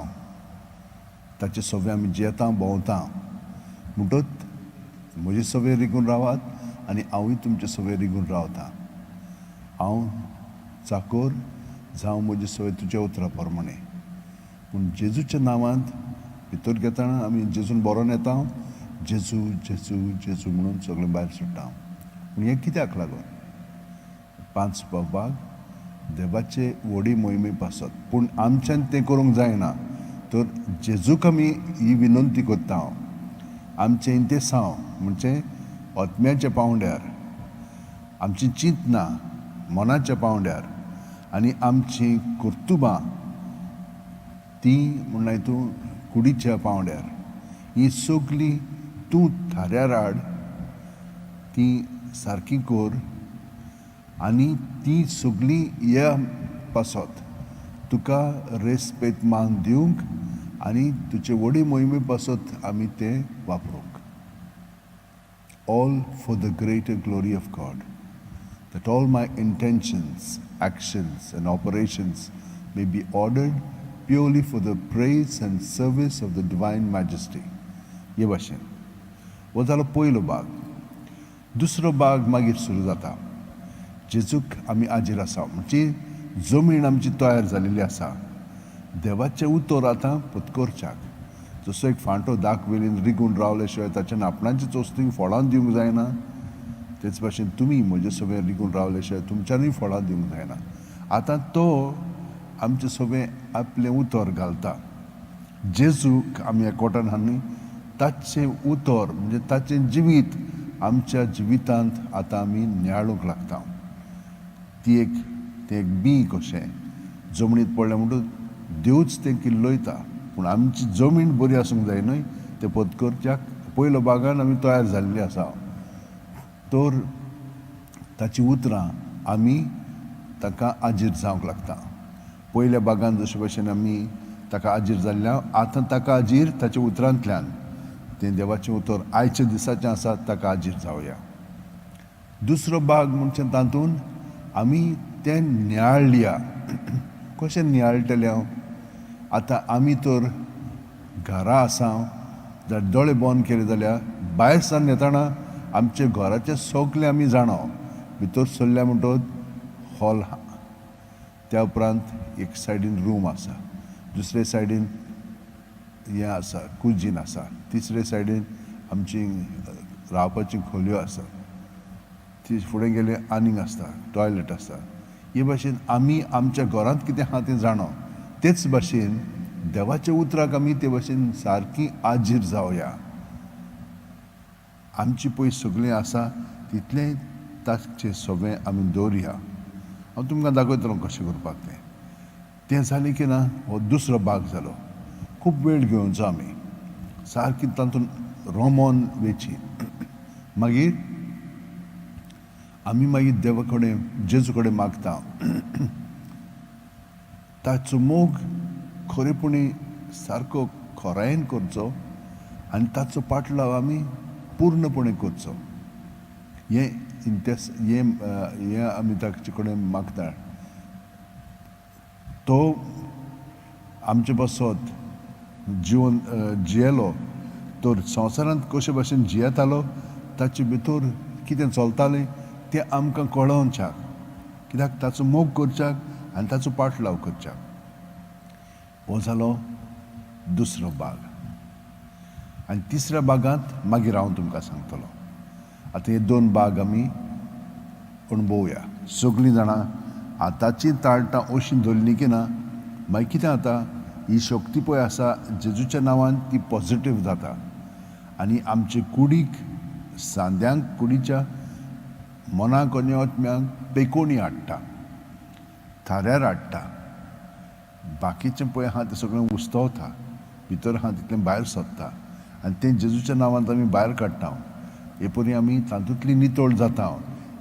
ताचे सगळें आमी जियेता भोंवता. म्हणटच म्हजे सगळें रिगून रावात आनी हांवूय तुमचे सगळें रिगून रावता. हांव चाकोर जावं म्हजे सगळें तुज्या उतरा प्रमाणें. पूण जेजूच्या नांवांत भितर घेतना आमी जेजून बरोवन येता, जेजू जेजू जेजू म्हणून सगळें भायर सोडटा. पूण हें कित्याक लागून? पांच भाग देवाचे व्हडी मोहिमे पासत. पूण आमच्यान तें करूंक जायना, तर जेजूक आमी ही विनंती करता हांव, आमचें इंतेसांव म्हणजे आत्म्याच्या पावंड्यार, आमची चिंतना मनाच्या पावंड्यार आनी आमची कर्तुबां ती म्हणल्यार तूं कुडीच्या पावंड्यार, ही सगळीं तूं थाऱ्यार हाड, ती सारकी कर आनी ती सगळीं ह्या पासत तुका रेस्पेद मान दिवंक आनी तुजे व्हडी मोहिमे पासत आमी तें वापरूंक. All for the greater glory of God, that all my intentions, actions and operations may be ordered purely for the praise and service of the Divine Majesty. हे भाशेन हो जालो पयलो भाग. दुसरो भाग मागीर सुरू जाता. जेजूक आमी हाजीर आसा म्हणजे जमीन आमची तयार जालेली आसा. देवाचें उतर आतां पत्करच्याक, जसो एक फांटो दाक वेलीन रिगून रावले शिवाय ताच्यान आपणाचीच वस्तू फळां दिवंक जायना, तेच भाशेन तुमी म्हजे सगळें रिगून रावले शिवाय तुमच्यानूय फळां दिवंक जायना. आतां तो आमचे सगळें आपलें उतर घालता. जेजूक आमी एकवटान हाडून ताचें उतर म्हणजे ताचें जिवीत आमच्या जिवितांत आतां आमी नियाळूंक लागता. ती एक तें एक बीं कशें जमनीत पडलें म्हणटकच देवच तें किल्लयता. पूण आमची जमीन बरी आसूंक जाय न्हय तें पत्करच्याक. पयलो भागान आमी तयार जाल्ली आसा, तर ताचीं उतरां आमी ताका आजीर जावंक लागता. पयल्या बागान जशे भशेन आमी ताका आजीर जाल्ल्या, आतां ताका आजीर ताच्या उतरांतल्यान, तें देवाचें उतर आयच्या दिसाचें आसा, ताका आजीर जावया. दुसरो भाग म्हणजे तातूंत आमी तें नियाळया. कशें नियाळटले हांव? आतां आमी तर घरा आसा, जर दोळे बंद केले जाल्यार भायर सावन येतना आमचे घराचे सगळे आमी जाणा. भितर सरल्या म्हणटकच हॉल, त्या उपरांत एक सायडीन रूम आसा, दुसरे सायडीन हें आसा, कुजीन आसा, तिसरे सायडीन आमची रावपाची खोलयो आसा, ती फुडें गेले आनीक आसता, टॉयलेट आसता. हे भाशेन आमी आमच्या घरांत कितें आहा तें जाणा. तेच भाशेन देवाच्या उतराक आमी ते भाशेन सारकी आजीर जावया. आमची पळय सगळीं आसा तितलें ताचें सगळें आमी दवरया. हांव तुमकां दाखयतलो कशें करपाक तें. तें जालें की ना हो दुसरो भाग जालो. खूब वेळ घेवचो आमी सारकी तातूंत रोमोन वेची. मागीर आमी मागीर देवा कडेन, जेजू कडेन मागता ताचो मोग खरेपणी सारको खोरायेन करचो आनी ताचो पाटलाव आमी पूर्णपणे करचो. हें हें हें आमी ताचे कडेन मागता. तो आमचे पासत जिवन जियेलो, तर संवसारांत कशे भाशेन जियेतालो, ताचे भितर कितें चलतालें तें आमकां कळोवच्याक, कित्याक ताचो मोग करच्याक आनी ताचो पाटलाव करच्याक. हो जालो दुसरो भाग. आनी तिसऱ्या भागांत मागीर हांव तुमकां सांगतलो. आतां हे दोन भाग आमी अणभवया. सगळीं जाणां आतांची ताळटां अशीं धरलीं की ना, मागीर कितें जाता, ही शक्ती पळय आसा जेजूच्या नांवान ती पॉजिटीव जाता आनी आमचे कुडीक, सांद्यांक, कुडीच्या मनाक आनी आत्म्याक पेकोणी हाडटा, थाऱ्यार हाडटा. बाकीचें पळय आहा तें सगळें उस्तवता, भितर आहा तितलें भायर सोदता आनी तें जेजूच्या नांवान आमी भायर काडटा. हे परी आमी तातूंतली नितळ जाता.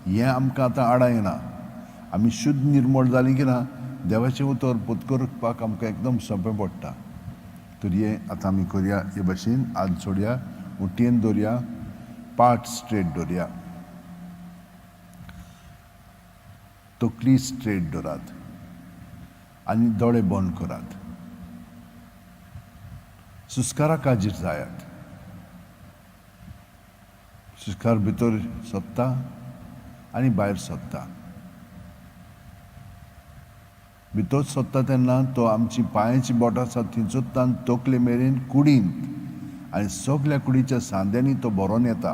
हें आमकां आतां आडा येना. आमी शुद्ध निर्मळ जालीं की ना देवाचें उतर पत्करपाक आमकां एकदम सोंपें पडटा. तर हें आतां आमी करया. हे भाशेन हात जोडया, मुठयेन दवरया, पाट स्ट्रेट दवरया, तकली स्ट्रेट दवरात आनी दोळे बंद करात. सुस्काराक हाजीर जायात. सुस्कार भितर सोदता आनी भायर सोदता. भितर सोदता तेन्ना तो आमची पांयाची बोटां आसा थंयसरतान तकले मेरेन कुडींत आनी सगल्या कुडीच्या सांद्यांनी तो भरोन येता.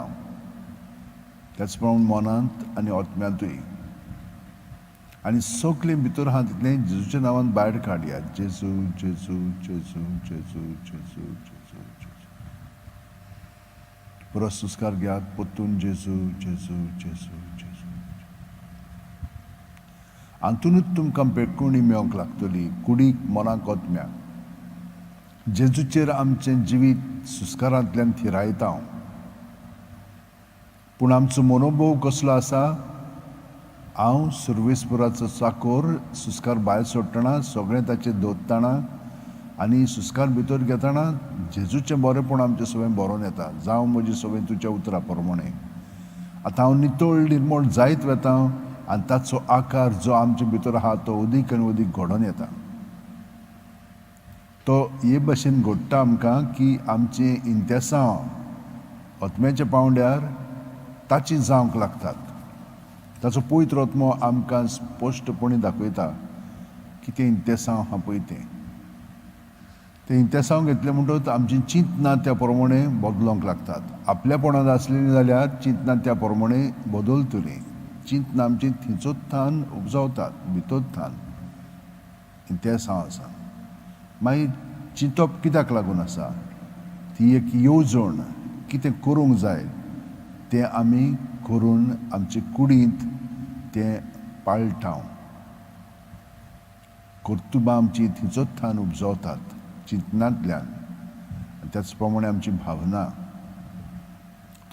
त्याच प्रमाण मनांत आनी आत्म्यांतूय. आनी सगलें भितर आहा तितलें जेजूच्या नांवान भायर काडया. जेजू जेजू जेजू जेजू जेजू जेजू जेजू. परत सुस्कार घेयात परतून जेजू जेजू जेजू जेजू. हातूनच तुमकां पेटकोणी मेळोंक लागतली, कुडीक, मनाक, आत्म्याक. जेजूचेर आमचें जिवीत सुस्कारांतल्यान थिरायता. पूण आमचो मनोभोव कसलो आसा? हांव सुर्वेसपुराचो चाकोर सुस्कार भायर सोडटना सगळें ताचेर दवरतना आनी सुस्कार भितर घेतना जेजूचें बरेंपण आमचें सगळें बरोवन येता. जावं म्हजें सगळें तुज्या उतरा प्रमाणें. आतां हांव नितळ निर्मळ जायत वता आनी ताचो आकार जो आमचे भितर आहा तो अदीक आनी अदीक घडोवन येता. तो हे भशेन घडटा आमकां की आमचीं इंतेसांव आत्म्याच्या पांवड्यार ताची जावंक लागतात. ताचो पवित्र आत्मो आमकां स्पश्टपणी दाखयता कितें इंतेसांव आहा पळय तें. तें इंतेसांव घेतलें म्हणटकच आमचीं चिंतनां त्या प्रमाणे बदलोंक लागतात. आपल्यापणांत आसलेलीं जाल्यार चिंतनां त्या प्रमाणे बदलतलीं. चिंतनां आमचीं थंयचोच उपजावतात, भितर थान इंतेसांव आसा. मागीर चिंतप कित्याक लागून आसा? ती एक येवजण कितें करूंक जाय तें आमी करून आमचे कुडींत तें पाळटा. कर्तुबां आमची थंयचोच थान उपजवतात चिंतनांतल्यान आनी त्याच प्रमाणे आमची भावना.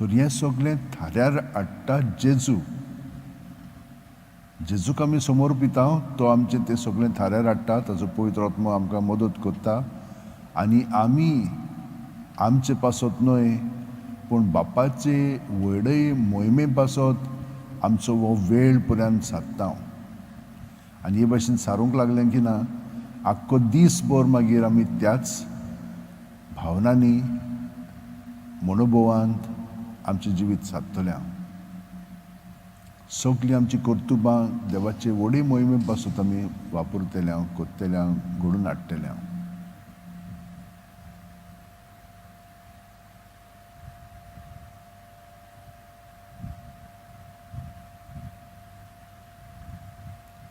तर हें सगळें थाऱ्यार हाडटा जेजू. जेजूक आमी समोर पिता, तो आमचें तें सगळें थाऱ्यार हाडटा, ताचो पवित्र आत्मो आमकां मदत करता आनी आमी आमचे पासत न्हय पूण बापाचे व्हडय मोहिमे पासत आमचो हो वेळ पर्यंत सादता. आनी हे भाशेन सारूंक लागलें की ना आख्खो दीसभर मागीर आमी त्याच भावनांनी मनोभोवांत आमचें जिवीत सादतलें. सगळीं आमची कर्तुबां देवाचे व्हडे मोहिमे पासत आमी वापरतले, करतले, घडोवन हाडटले.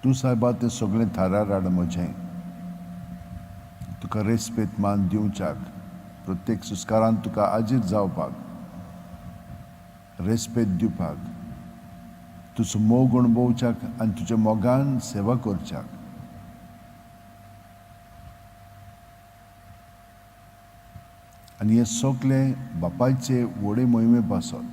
तूं सायबा तें सगळें थारार हाड म्हजें, तुका रेस्पेत मान दिवच्याक, प्रत्येक सुस्कारान तुका आजीर जावपाक, रेस्पेत दिवपाक, तुजो मोग अणभवच्याक आनी तुज्या मोगान सेवा करच्याक. आनी हें सगळें बापायचे व्हडे मोहिमे पासत.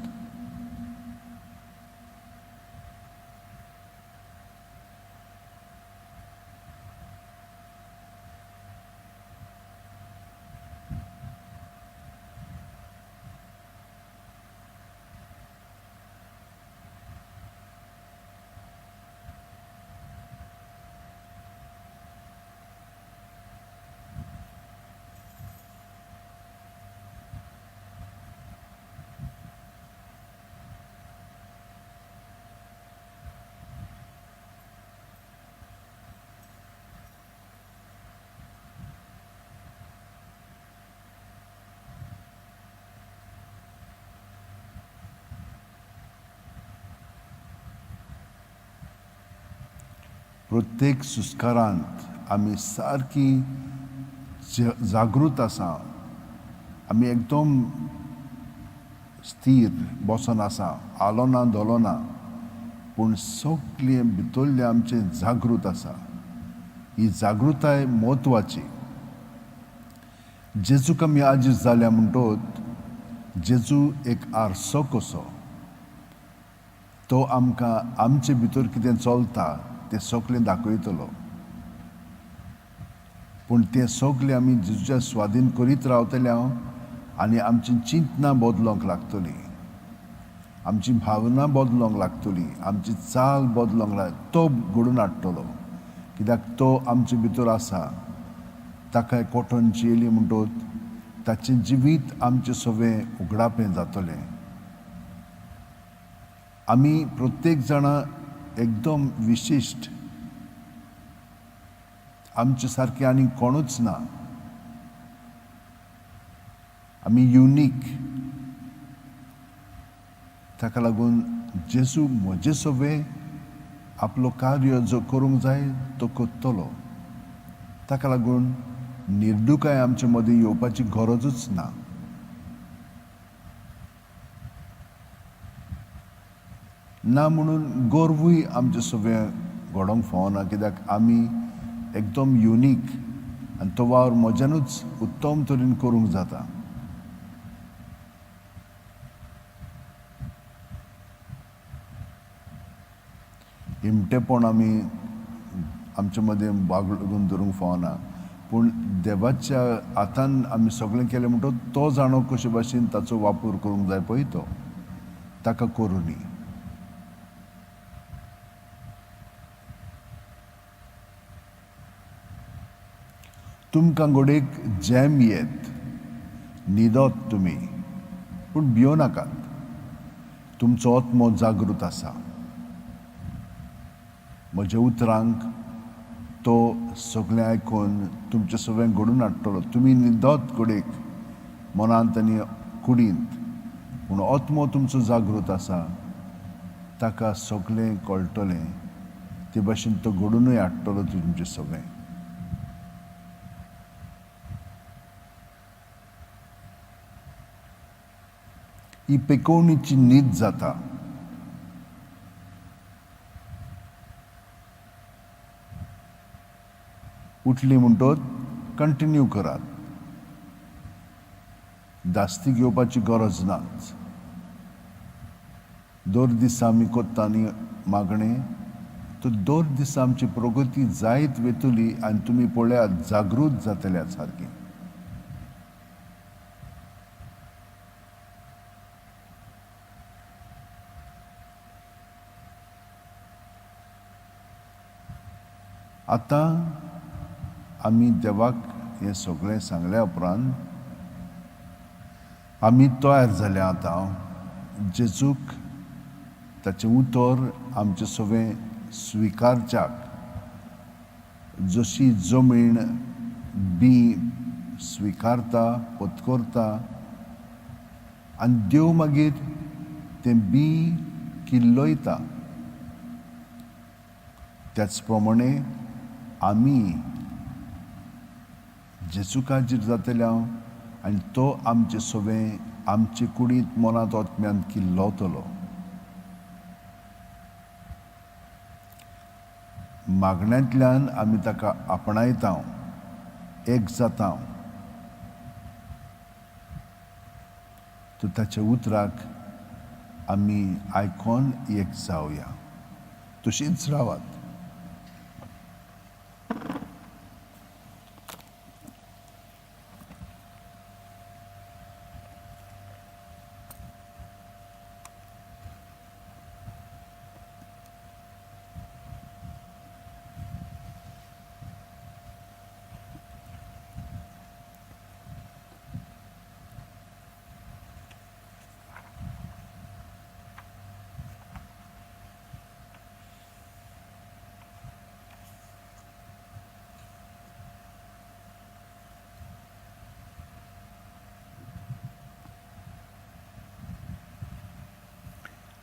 प्रत्येक सुस्कारांत आमी सारकी जागृत आसा, आमी एकदम स्थीर बसोन आसा, आलो ना धोलो ना, पूण सगळें भितरलें आमचें जागृत आसा. ही जागृताय म्हत्वाची. जेजूक आमी आजीज जाल्या म्हणटोच जेजू एक आरसो कसो, तो आमकां आमचे भितर कितें चलता तें सगळें दाखयतलो. पूण तें सगळें आमी जेजूच्या स्वाधीन करीत रावतले हांव आनी आमची चिंतनां बदलोंक लागतली, आमची भावना बदलोंक लागतली, आमची चाल बदलोंक लाग, तो घडोवन हाडटलो. कित्याक तो आमचे भितर आसा. ताका कॉटन चियेली म्हणटोच ताचें जिवीत आमचें सगळें उगडापें जातलें. आमी प्रत्येक जाणां एकदम विशिश्ट, आमचे सारके आनी कोणूच ना, आमी युनीक. ताका लागून जेजू म्हजे सवे आपलो कार्य जो करूंक जाय तो करतलो. ताका लागून निर्दुकाय आमचे मदीं येवपाची गरजूच ना. ना म्हणून गर्वूय आमचे सगळें घडोवंक फावना, कित्याक आमी एकदम युनीक आनी तो वावर म्हज्यानूच उत्तम तरेन करूंक जाता. हिमटेपण आमी आमचे मदीं बागडून धरूंक फावना, पूण देवाच्या हातान आमी सगळें केलें म्हणटकच तो जाणो कशे भाशेन ताचो वापर करूंक जाय पळय तो ताका करूं न्ही. तुमकां घडयेक जॅम येत, न्हिदत तुमी, पूण भियो नाकात, तुमचो आत्मो जागृत आसा. म्हज्या उतरांक तो सगळें आयकून तुमचें सगळें घडून हाडटलो. तुमी न्हिदत घडयेक मनांत आनी कुडींत, पूण आत्मो तुमचो जागृत आसा, ताका सगळें कळटलें, ते भाशेन तो घडुनूय हाडटलो तुमचें सगळें. ही पेकोवणीची न्हीद जाता. उठली म्हणटोच कंटिन्यू करात, धास्ती घेवपाची गरज नाच. दर दिसा आमी कोत्ता न्ही मागणें, तर दर दिसा आमची प्रगती जायत वतली आनी तुमी पळयात जागृत जातल्या सारकी. आतां आमी देवाक हें सगळें सांगल्या उपरांत आमी तयार जाल्या आतां जेजूक ताचें उतर आमचें सगळें स्विकारच्याक. जशी जमीन बी स्विकारता पत्करता आनी देव मागीर तें बी किल्लयता, त्याच प्रमाणे आमी जेजूकाजीर जातले आनी तो आमचे सगळें आमचे कुडींत मनांत आत्म्यांत किल्लवतलो. मागण्यांतल्यान आमी ताका आपणायता, एक जाता, तर ताच्या उतराक आमी आयकोन एक जावया. तशीच रावात.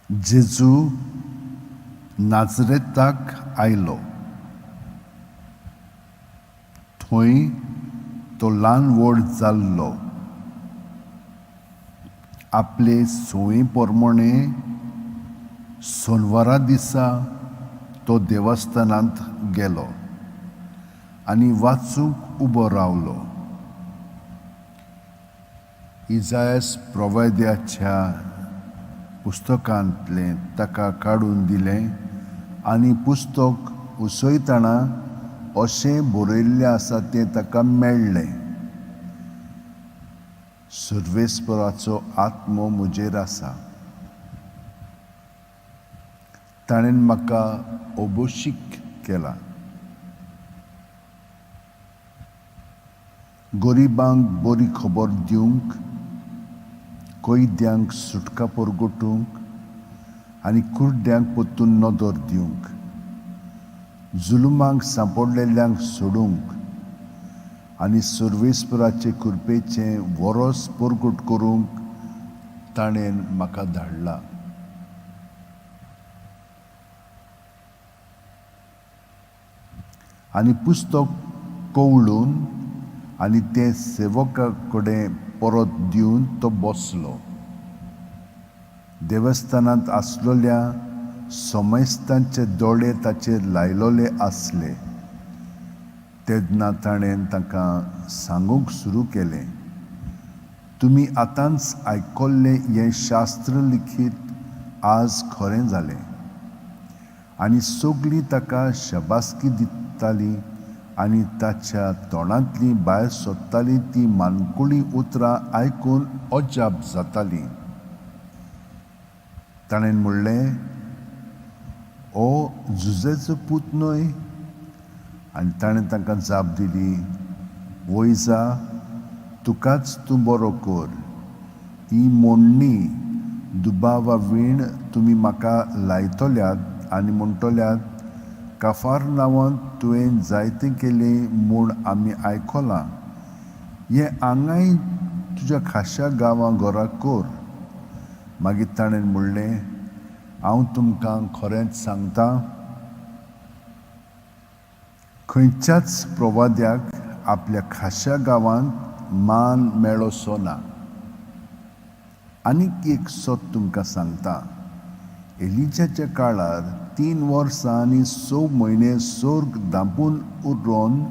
जेजू नाजरेताक आयलो. थंय तो ल्हान व्हड जाल्लो. आपले संवये प्रमाणे सोनवारा दिसा तो देवस्थानांत गेलो आनी वाचूंक उबो रावलो. इजायस प्रवाद्याच्या पुस्तकांतलें ताका काडून दिलें आनी पुस्तक उसयतना अशें बरयल्लें आसा तें ताका मेळ्ळें. सर्वेस्पराचो आत्मो म्हजेर आसा, ताणें म्हाका अभिषेक केला, गरिबांक बरी खबर दिवंक, कैद्यांक सुटका परगटूंक आनी कुड्ड्यांक परतून नदर दिवंक, जुलुमांक सांपडलेल्यांक सोडूंक आनी सर्वेस्पराचे कृपेचें वरस परगट करूंक ताणें म्हाका धाडला. आनी पुस्तक कवळून आनी तें सेवका कडेन परत दिवन तो बसलो. देवस्थानांत आसलेल्या समस्तांचे दोळे ताचेर लायलोले आसले. तेन्ना ताणें तांकां सांगूंक सुरू केलें, तुमी आतांच आयकल्लें हें शास्त्र लिखीत आज खरें जालें. आनी सगळीं ताका शाबासकी दितालीं आनी ताच्या तोंडांतलीं भायर सोदतालीं तीं मानकुळीं उतरां आयकून अजाप जातालीं. ताणें म्हणलें, ओ जुजेचो पूत न्हय? आनी ताणें तांकां जाप दिली, वयजा तुकाच तूं बरो कर. ही मोडणी दुबावा वीण तुमी म्हाका लायतल्यात आनी म्हणटल्यात, काफार नांवांत तुवें जायतें केलें म्हूण आमी आयकलां, हें हांगाय तुज्या खाशा गांवां घरा कर. मागीर ताणें म्हणलें, हांव तुमकां खरेंच सांगता, खंयच्याच प्रवाद्याक आपल्या खाशा गांवांत मान मेळोसो ना. आनीक एक सत तुमकां सांगता, एलिजाच्या काळार 3 वर्सां आनी 6 म्हयने सोर्ग धांपून उरोवन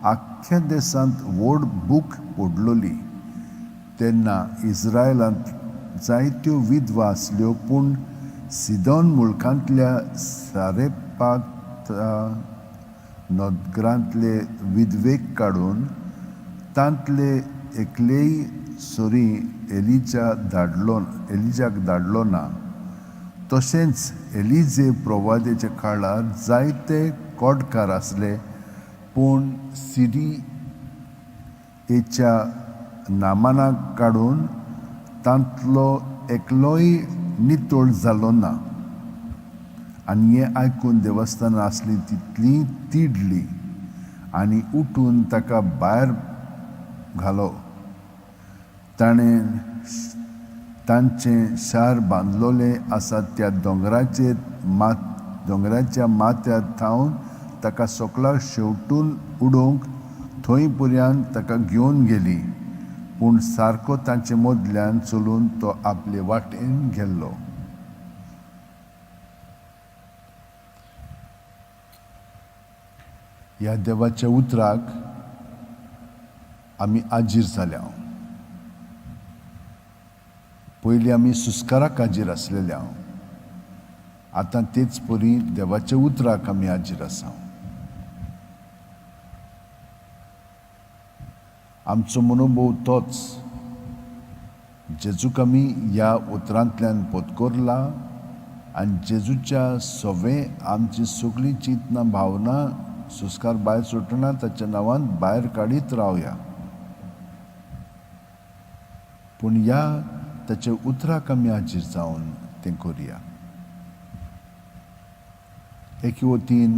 आख्ख्या देशांत व्हड भूक पडलोली. तेन्ना इस्रायलांत जायत्यो विधवा आसल्यो, पूण सिदोन मुलकांतल्या सारेपाक त्या नदरांतले विधवेक काडून तांतले एकलेय सरी एलिजाक धाडलो ना. तशेंच एलिजे प्रवादेच्या काळार जायते कोडकार आसले, पूण सिरियेच्या नामानाक काडून तांतलो एकलोय नितळ जालो ना. आनी हें आयकून देवस्थानां आसलीं तितलीं तिडलीं आनी उठून ताका भायर घालो. ताणें तांचें शार बांदलोलें आसा त्या दोंगराच्या माथ्यार थावन ताका सकला शेवटून उडोवंक थंय पर्यंत ताका घेवन गेली, पूण सारको तांचे मदल्यान चलून तो आपले वाटेन गेल्लो. ह्या देवाच्या उतराक आमी आजीर जाल्या. पयलीं आमी सुस्काराक आजीर आसलेल्या, आतां तेच परी देवाच्या उतराक आमी आजीर आसा. आमचो मनोभोव तोच, जेजूक आमी ह्या उतरांतल्यान पोतकोरला आनी जेजूच्या सवे आमची सगळीं चिंतना भावना सुस्कार भायर सुटना ताच्या नांवान भायर काडीत रावया. पूण ह्या ताच्या उतराक आमी हाजीर जावन तें करुया. एके वतीन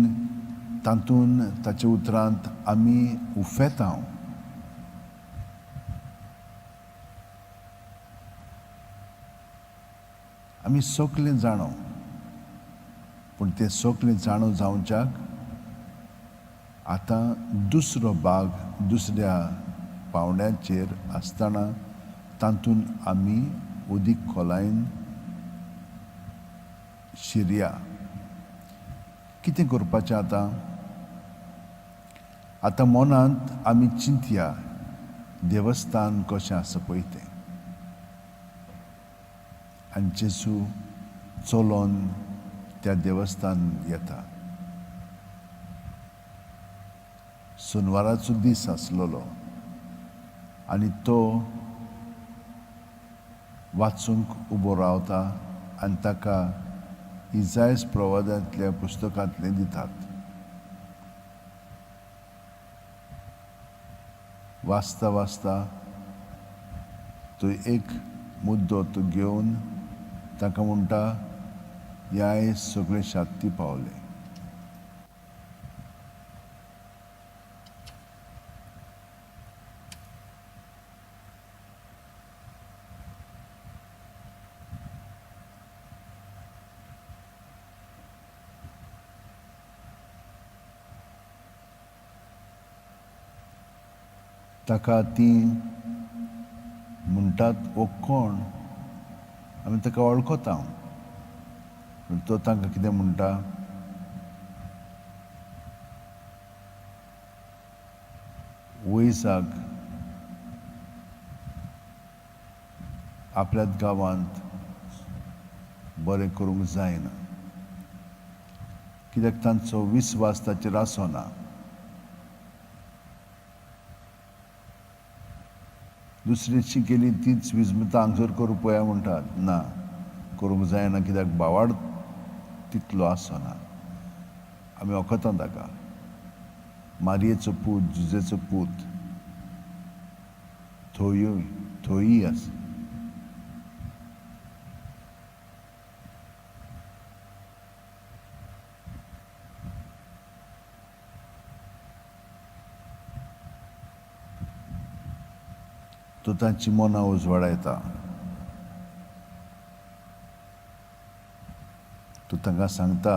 तातूंत ताच्या उतरांत आमी उफेता. आमी सगळें जाणो, पूण तें सगळें जाणो जावच्याक आतां दुसरो भाग दुसऱ्या पावंड्याचेर आसतना तातूंत आमी उदीक खोलायेन शिरया. कितें करपाचें आतां? आतां मनांत आमी चिंतया देवस्थान कशें आसा पळय तें. आनी जेजू चलोन त्या देवस्थान येता. सोनवाराचो दीस आसलेलो आनी तो वाचूंक उबो रावता आनी ताका इजायस प्रवादांतल्या पुस्तकांतलें दितात. वाचता वाचता तो एक मुद्दो तो घेवन ताका म्हणटा, ह्या सगळे शाती पावले. ताका ती म्हणटात, हो कोण? आमी ताका वळखता. पूण तो तांकां कितें म्हणटा? वयसाक आपल्याच गांवांत बरें करूंक जायना, कित्याक तांचो विस्वास ताचेर आसना. दुसरीची केली तीच विजमता हांगसर करूं पळया म्हणटात, ना करूंक जायना, कित्याक भावाड तितलो आसना. आमी वखतां ताका, मारयेचो पूत, जुजेचो पूत थंयूय थंयूय आसा. तो तांची मनां उजवाडायता. तो तांकां सांगता,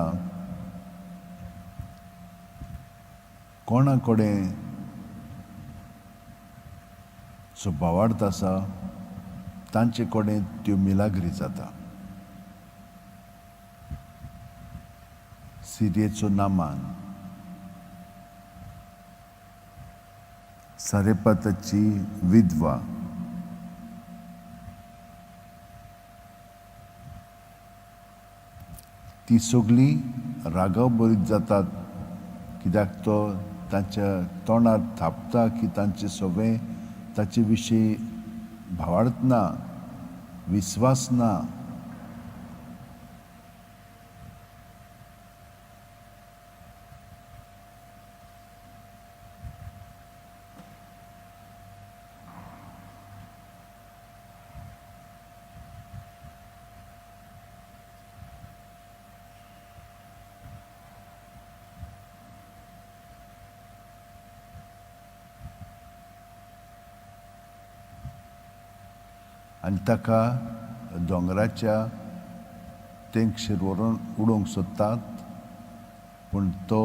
कोणा कडेन जो भावार्थ आसा तांचे कडेन त्यो मिलाग्री जाता. सिरियेचो नामान, सारेपाताची विधवा, ती सगळीं रागाव बरीत जातात कित्याक तो तांच्या तोंडार थापता की तांचे सगळें ताचे विशीं भावार्थ ना, विस्वास ना. आनी ताका दोंगराच्या तेंगशेर व्हरून उडोवंक सोदतात, पूण तो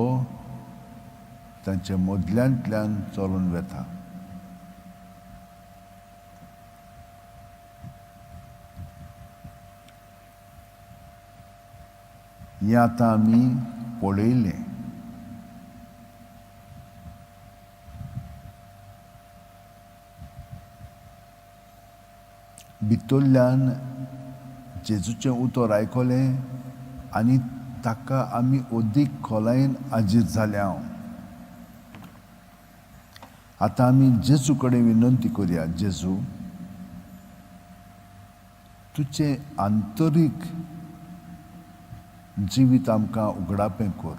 तांच्या मदल्यांतल्यान चलून वता. हें आतां आमी पळयलें. भितरल्यान जेजूचें उतर आयकलें आनी ताका आमी अदीक खोलायेन आजीर जाल्या. आतां आमी जेजू कडेन विनंती करुया, जेजू तुजें आंतरीक जिवीत आमकां उगडापें कर,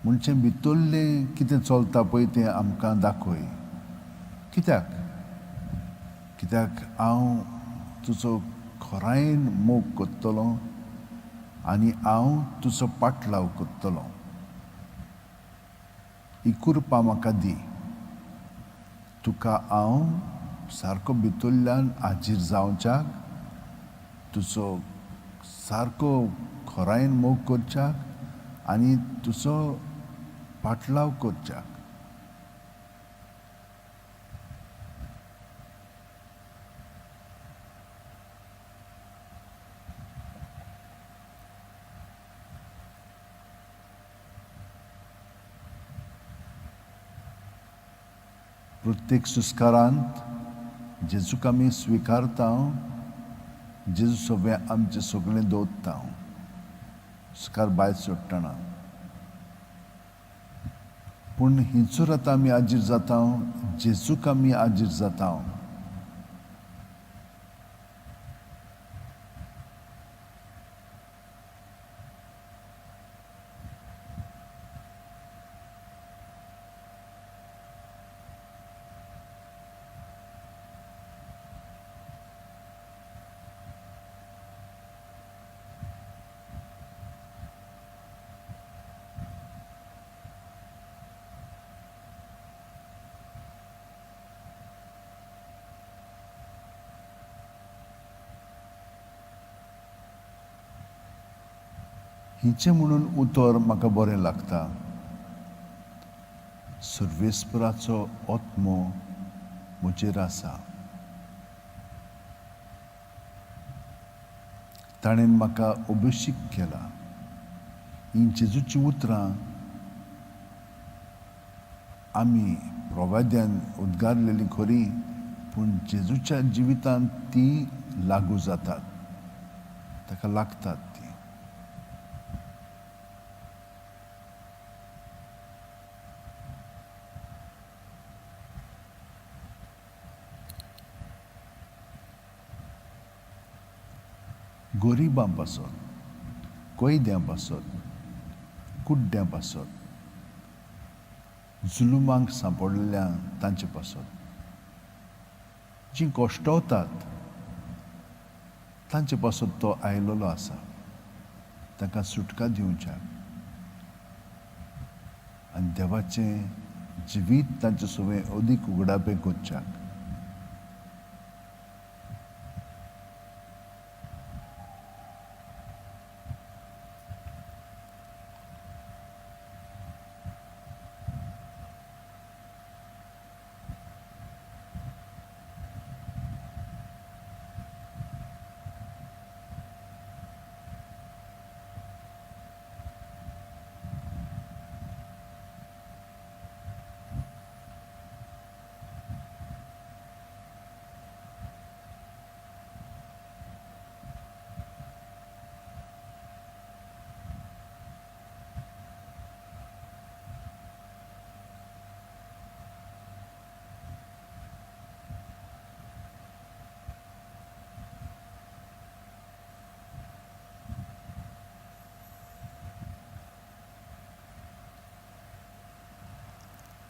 म्हणजे भितरलें कितें चलता पळय तें आमकां दाखय. कित्याक कित्याक हांव तुजो खरायेन मोग करतलो आनी हांव तुजो पाटलाव करतलो. ही कृपा म्हाका दी. तुका हांव सारको भितरल्यान हाजीर जावच्याक, तुजो सारको खरायेन मोग करच्याक आनी तुजो पाटलाव करच्याक. प्रत्येक सुस्कारांत जेजूक आमी स्विकारता, जेजू सगळें आमचें सगळें दवरता, सुस्कार भायर सोडटना. पूण हिंचूर आतां आमी आजीर जाता, जेजूक आमी आजीर जाता. हिचें म्हणून उतर म्हाका बरें लागता. सर्वेस्पराचो आत्मो म्हजेर आसा, ताणें म्हाका अभिषेक केला. हीं जेजूचीं उतरां आमी प्रवाद्यान उद्गारलेलीं खरी, पूण जेजूच्या जिवितांत तीं लागू जातात, ताका लागतात. गरिबां पासत, कैद्यां पासत, कुड्ड्यां पासत, जुलुमांक सांपडलेल्या तांचे पासत, जीं कश्टवतात तांचे पासत तो आयलेलो आसा, तांकां सुटका दिवच्याक आनी देवाचें जिवीत तांचे सवें अदीक उगडापें करच्याक.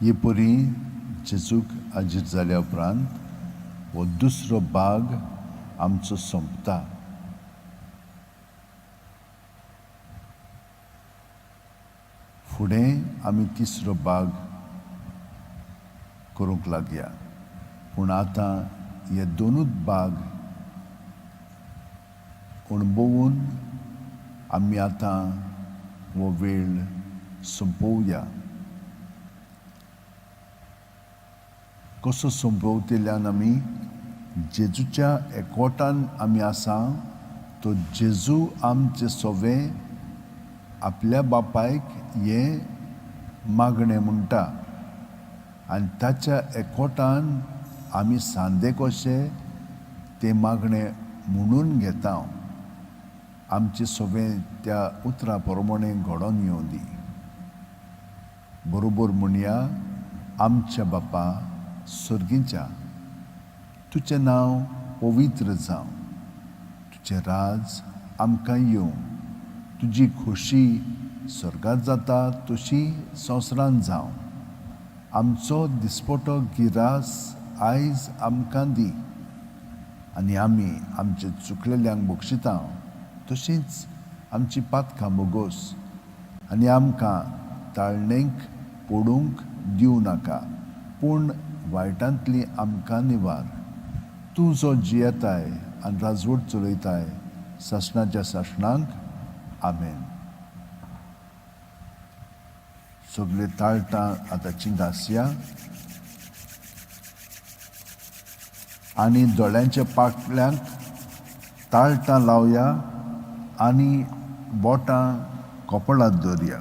हे परी जेजूक हाजीर जाल्या उपरांत हो दुसरो भाग आमचो सोंपता. फुडें आमी तिसरो भाग करूंक लागया, पूण आतां हे दोनूच भाग अणभवून आमी आतां हो वेळ सोंपोवया. कसो सोंपोवतल्यान आमी जेजूच्या एकवटान आमी आसा, तो जेजू आमचे सवे आपल्या बापायक हें मागणें म्हणटा आनी ताच्या एकवटान आमी सांदे कशे तें मागणें म्हणून घेता. आमचे सवे त्या उतरा प्रमाणे घडोवन येवं दी. बरोबर म्हणया, आमच्या बापा सर्गीच्या, तुजें नांव पवित्र जावं, तुजें राज आमकां येवं, तुजी खोशी स्वर्गांत जाता तशी संवसारांत जावं. आमचो दिसपटो गिरास आयज आमकां दी आनी आमी आमचे चुकलेल्यांक बक्षिता तशींच आमची पातकां बोगोस आनी आमकां ताळणेक पडूंक दिवं नाका, पूण वायटांतली आमकां निवार. तूं जो जियेताय आनी राजवट चलयताय सासणाच्या सासणांक. आमेन. सगळे ताळटां आतांची घासया आनी दोळ्यांच्या पाटल्यांक ताळटां लावया आनी बोटां कपळांत दवरया,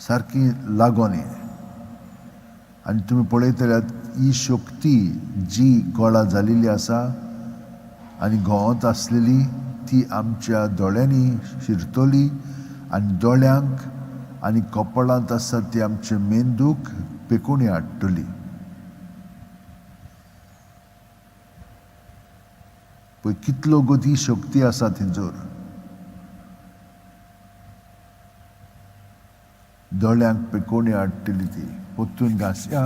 सारकी लागोनी. आनी तुमी पळयतल्यात ही शक्ती जी गोळा जालेली आसा आनी घोवत आसलेली ती आमच्या दोळ्यांनी शिरतली आनी दोळ्यांक आनी कपळांत आसा ती आमच्या मेंदूक पेकोणी हाडटली. पळय कितलो गो ती शक्ती आसा थंयसर. दोळ्यांक पेकोणी हाडटली ती. परतून घासया.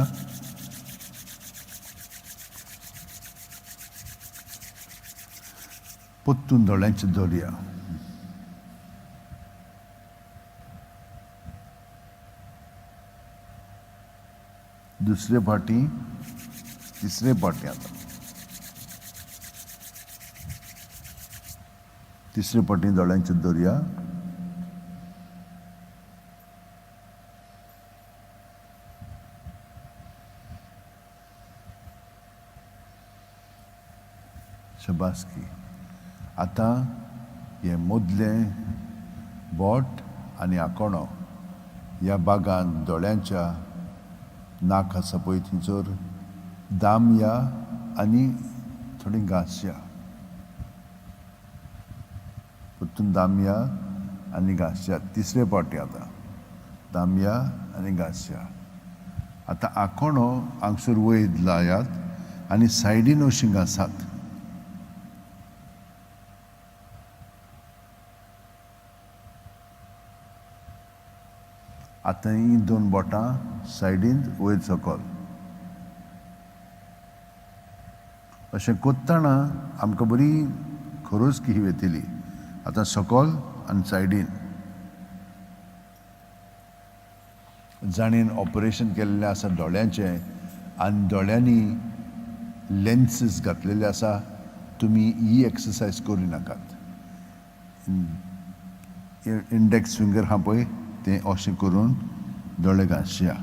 परतून दोळ्यांचे दवरया. दुसरे फावटी, तिसरे फावटी, आतां तिसरे फावटी दोळ्यांचे दवरया. शबासकी. आतां हें मदलें बोट आनी आकोणो ह्या बागान दोळ्यांच्या नाक आसा पळय थंयसर दामया आनी थोडी घांसया. परतून दामया आनी घांसया. तिसरे फावटी आतां दामया आनी घांसया. आतां आकोणो हांगसर वयर लायात आनी सायडीन अशीं घांसात. आतां हीं दोन बोटां सायडीन वयर सकल अशें कोत्तना आमकां बरी खरोज की वेतली. आतां सकल आनी सायडीन. जाणेन ऑपरेशन केल्लें आसा दोळ्यांचें आनी दोळ्यांनी लेन्सीस घातलेले आसा, तुमी ही एक्सरसायज करूं नाकात. इंडेक्स फिंगर आहा पळय तें अशें करून दोळे घांसया.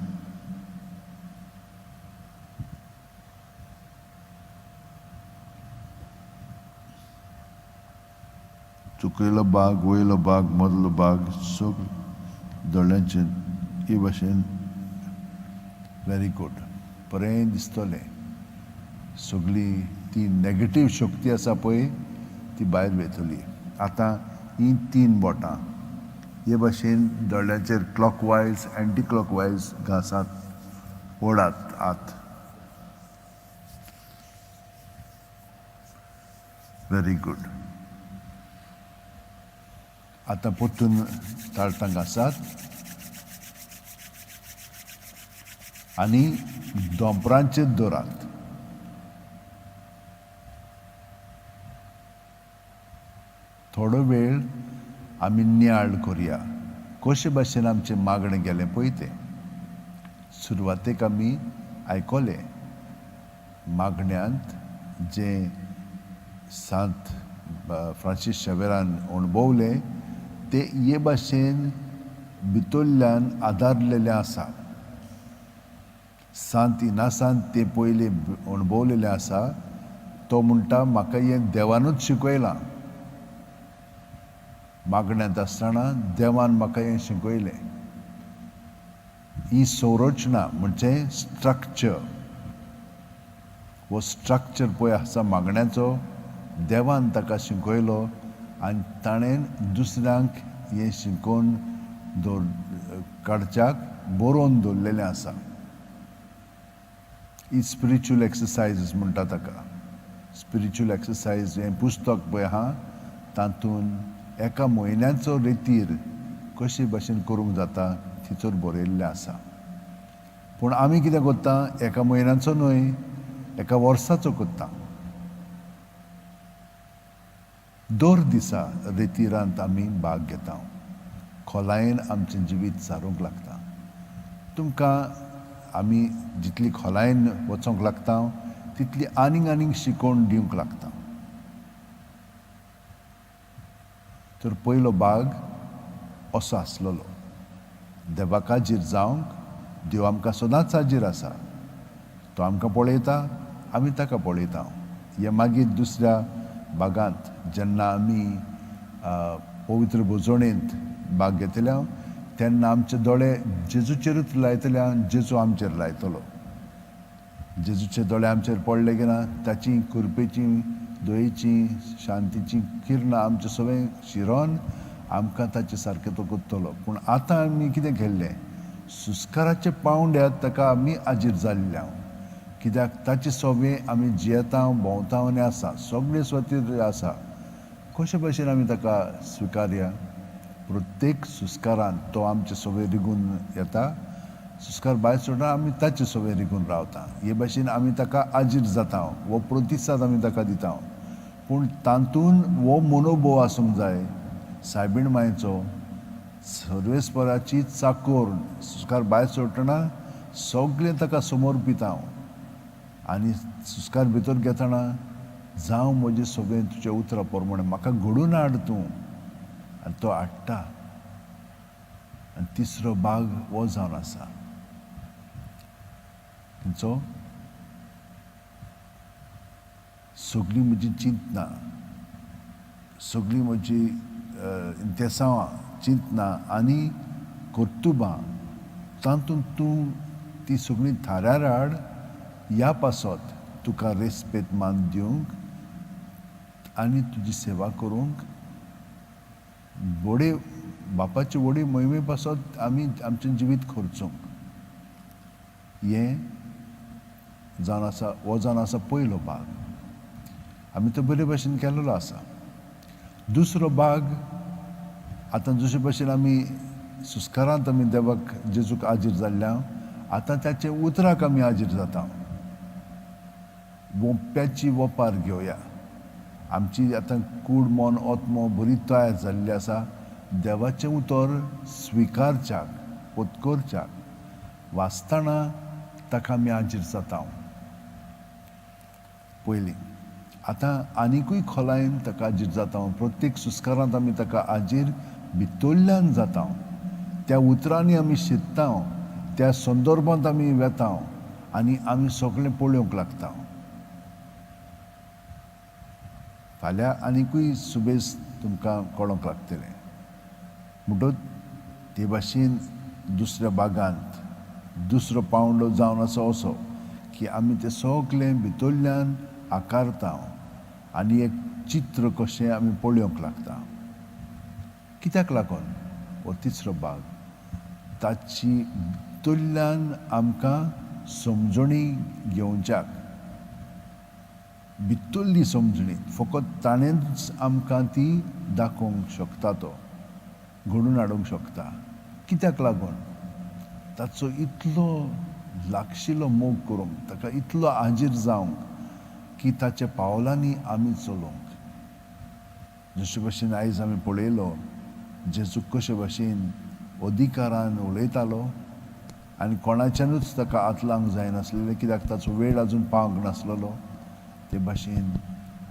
चुकयलो भाग, वयलो भाग, मदलो भाग सगळो दोळ्यांचे हे भाशेन. व्हेरी गूड, बरें दिसतलें. सगळी ती नॅगेटीव शक्ती आसा पळय ती भायर वयतली. आतां हीं तीन बोटां हे भाशेन दोळ्यांचेर क्लॉकवायज एंटी क्लॉकवायज घांसात, ओडात आत. Very good. आतां परतून ताळटां घांसात. आनी दोंपरांचेर दवरात. थोडो वेळ आमी नियाळ करुया कशे भाशेन आमचें मागणें गेलें पळय तें. सुरवातेक आमी आयकलें मागण्यांत जें सांत फ्रांसीस शेवेरान अणभवलें तें हे भाशेन भितरल्यान आदारलेलें आसा. सांत इनासान तें पयलीं अणभवलेलें आसा. तो म्हणटा म्हाका हें देवानूच शिकयलां. मागण्यांत आसतना देवान म्हाका हें शिकयलें. ही संरचना म्हणजे स्ट्रक्चर, हो स्ट्रक्चर पळय आसा मागण्याचो, देवान ताका शिकयलो आनी ताणें दुसऱ्यांक हें शिकोवन दवर काडच्याक बरोवन दवरलेलें आसा. ही स्पिरिच्युअल एक्सरसायजीस म्हणटा ताका. स्पिरिच्युअल एक्सरसायज हें पुस्तक पळय आहा तातूंत एका म्हयन्याचो रेतीर कशे भाशेन करूंक जाता तिचोर बरयल्लें आसा. पूण आमी कितें करता, एका म्हयन्याचो न्हय एका वर्साचो करता. दर दिसा रेतिरांत आमी भाग घेता, खोलायेन आमचें जिवीत सारूंक लागता. तुमकां आमी जितली खोलायेन वचोंक लागता तितली आनीक आनीक शिकोवन दिवंक लागता. तर पयलो भाग असो आसलेलो, देवाक हाजीर जावंक. देव आमकां सदांच हाजीर आसा, तो आमकां पळयता, आमी ताका पळयता. हे मागीर दुसऱ्या भागांत जेन्ना आमी पवित्र भोजणेंत भाग घेतल्या तेन्ना आमचे दोळे जेजूचेरूच लायतले आनी जेजू आमचेर लायतलो. जेजूचे दोळे आमचेर पडले की ना ताची कृपेची, दयेची, शांतीची किरणां आमचे सगळें शिरोन आमकां ताचे सारकें तो करतलो. पूण आतां आमी कितें केल्लें, सुस्काराच्या पावंड्यार ताका आमी हाजीर जाल्ले. कित्याक ताचे सोबे आमी जियेता, भोंवता आनी आसा, सगळे स्वातीर आसा. कशे भाशेन आमी ताका स्विकारया? प्रत्येक सुस्कारान तो आमचे सोबे रिगून येता. सुस्कार भायर सोडटा, आमी ताचे सोबे रिगून रावता. हे भाशेन आमी ताका हाजीर जाता, हो प्रतिसाद आमी ताका दिता. पूण तातूंत हो मनोभोव आसूंक जाय सायबीण मायचो, सर्वेस्पराची चाकोर. सुस्कार भायर सोडटना सगळें ताका समर्पिता आनी सुस्कार भितर घेतना जावं म्हजें सगळें तुज्या उतरा प्रमाणे, म्हाका घडून हाड तूं, आनी तो हाडटा. आनी तिसरो भाग हो जावन आसा खंयचो, सगळीं म्हजी चिंतनां, सगळीं म्हजी इंतेसांवां, चिंतनां आनी कर्तुबां तातूंत तूं ती सगळीं थाऱ्यार हाड. ह्या पासत तुका रेस्पेद मान दिवंक आनी तुजी सेवा करूंक व्हडे बापाचे व्हडे मोहिमे पासत आमी आमचें जिवीत खर्चूंक. हें जावन आसा, हो जावन आसा पयलो भाग. आमी तो बरे भाशेन केल्लो आसा. दुसरो भाग आतां जशे भाशेन आमी सुस्कारांत आमी देवाक जेजूक हाजीर जाल्ल्या, आतां ताचे उतराक आमी हाजीर जाता. वोप्याची वोपार घेवया. आमची आतां कूड, मन, आत्मो बरी तयार जाल्ली आसा देवाचें उतर स्विकारच्याक, पत्करच्याक. वाचतना ताका आमी हाजीर जाता पयलीं. आतां आनिकूय खोलायेन ताका हाजीर जाता. प्रत्येक सुस्कारांत आमी ताका हाजीर भितरल्यान जाता. त्या उतरांनी आमी शिकता, त्या संदर्भांत आमी वेता आनी आमी सगळें पळोवंक लागता. फाल्यां आनिकूय सुबेज तुमकां कळोंक लागतलें. म्हणटच ते भाशेन दुसऱ्या भागांत दुसरो पावंडो जावन आसा असो की आमी तें सगळें भितरल्यान आकारता आनी एक चित्र कशें आमी पळोवंक लागता. कित्याक लागून हो तिसरो भाग ताची भितरल्यान आमकां समजणी घेवच्याक, भितरली समजणी फकत ताणेंच आमकां ती दाखोवंक शकता, तो घडून हाडूंक शकता. कित्याक लागून ताचो इतलो लागशिलो मोग करूंक, ताका इतलो हाजीर जावंक की ताच्या पावलांनी आमी चलोवंक. जशे भशेन आयज आमी पळयलो जेजू कशे भशेन अधिकारान उलयतालो आनी कोणाच्यानूच ताका हात लावंक जायनासलेलें, कित्याक ताचो वेळ आजून पावंक नासलेलो. ते भाशेन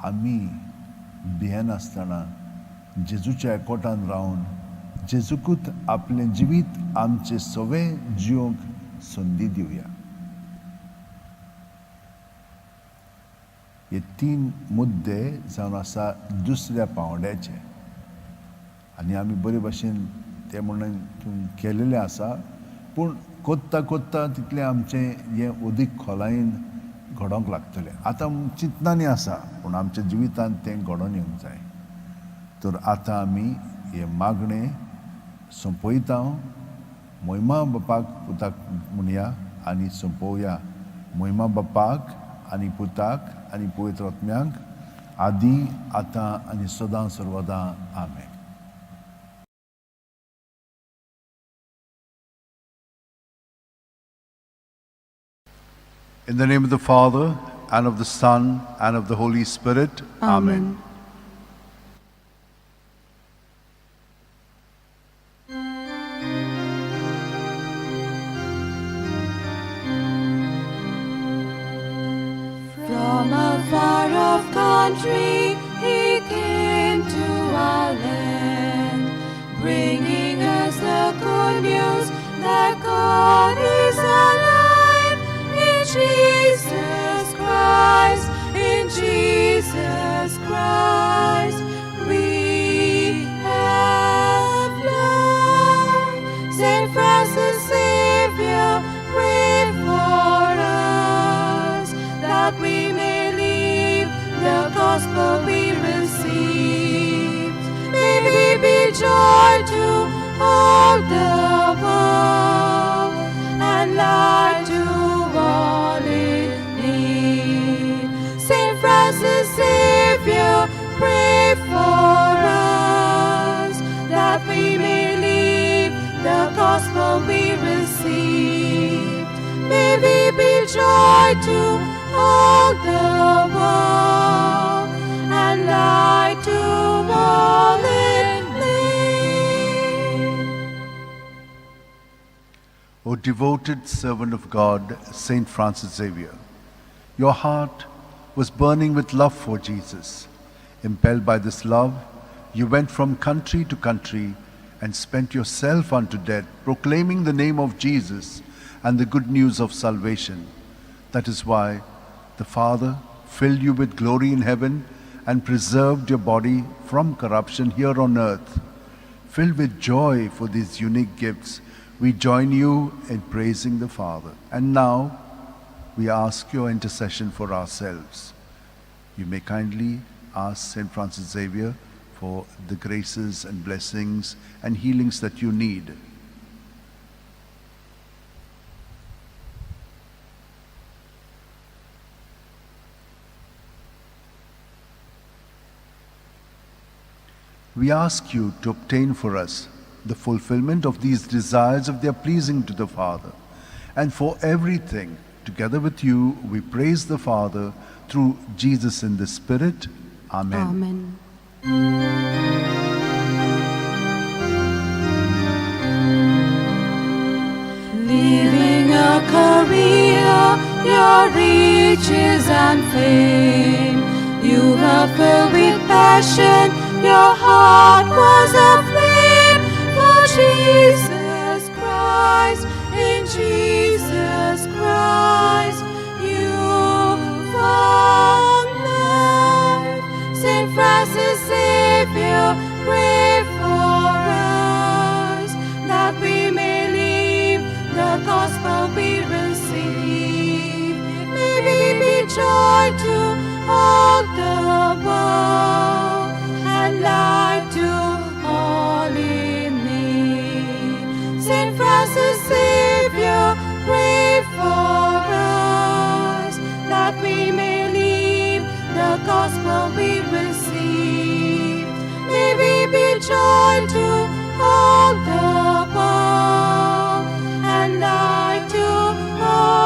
आमी भियेनासतना जेजूच्या एकवटान रावन जेजूकूच आपलें जिवीत आमचें सगळें जिवंक संदी दिवया. हे तीन मुद्दे जावन आसा दुसऱ्या पांवड्याचे आनी आमी बरे भाशेन ते म्हणून केलेलें आसा, पूण कोत्ता कोत्ता तितलें आमचें हें अदीक खोलायेन घडोवंक लागतलें. आतां चिंतनांनी आसा पूण आमच्या जिवितांत तें घडोवन येवंक जाय. तर आतां आमी हें मागणें सोंपयता. मोहिमा बापाक पुताक म्हणया आनी सोंपोवया. मोहिमा बापाक आनी पुताक आनी पवित्र आत्म्याक, आदी आतां आनी सदां सर्वदां. आमेन. In the name of the Father, and of the Son, and of the Holy Spirit. Amen. From a far-off country he came to our land, bringing us the good news that God is alive in Jesus Christ, in Jesus Christ we have life. Saint Francis Xavier, pray for us, that we may live the gospel we received. May we be joy to all the world and light to all in need. Saint Francis Xavier, pray for us, that we may live the gospel we received. May we be joy to all the world and light to all in need. O devoted servant of God, Saint Francis Xavier, your heart was burning with love for Jesus. Impelled by this love, you went from country to country and spent yourself unto death, proclaiming the name of Jesus and the good news of salvation. That is why the Father filled you with glory in heaven and preserved your body from corruption here on earth. Filled with joy for these unique gifts, we join you in praising the Father. And now, we ask your intercession for ourselves. You may kindly ask Saint Francis Xavier for the graces and blessings and healings that you need. We ask you to obtain for us the fulfillment of these desires if they are pleasing to the Father. And for everything, together with you, we praise the Father through Jesus in the Spirit. Amen. Amen. Leaving a career, your riches and fame, you were filled with passion, your heart was aflame for Jesus Christ. In Jesus Christ you found life. Saint Francis Xavier, pray for us, that we may live the gospel we receive. May we be joy to all the world and light to all in need. Saint Francis Xavier, pray for us, that we may live the gospel we receive. May we be joy to all the world and light to all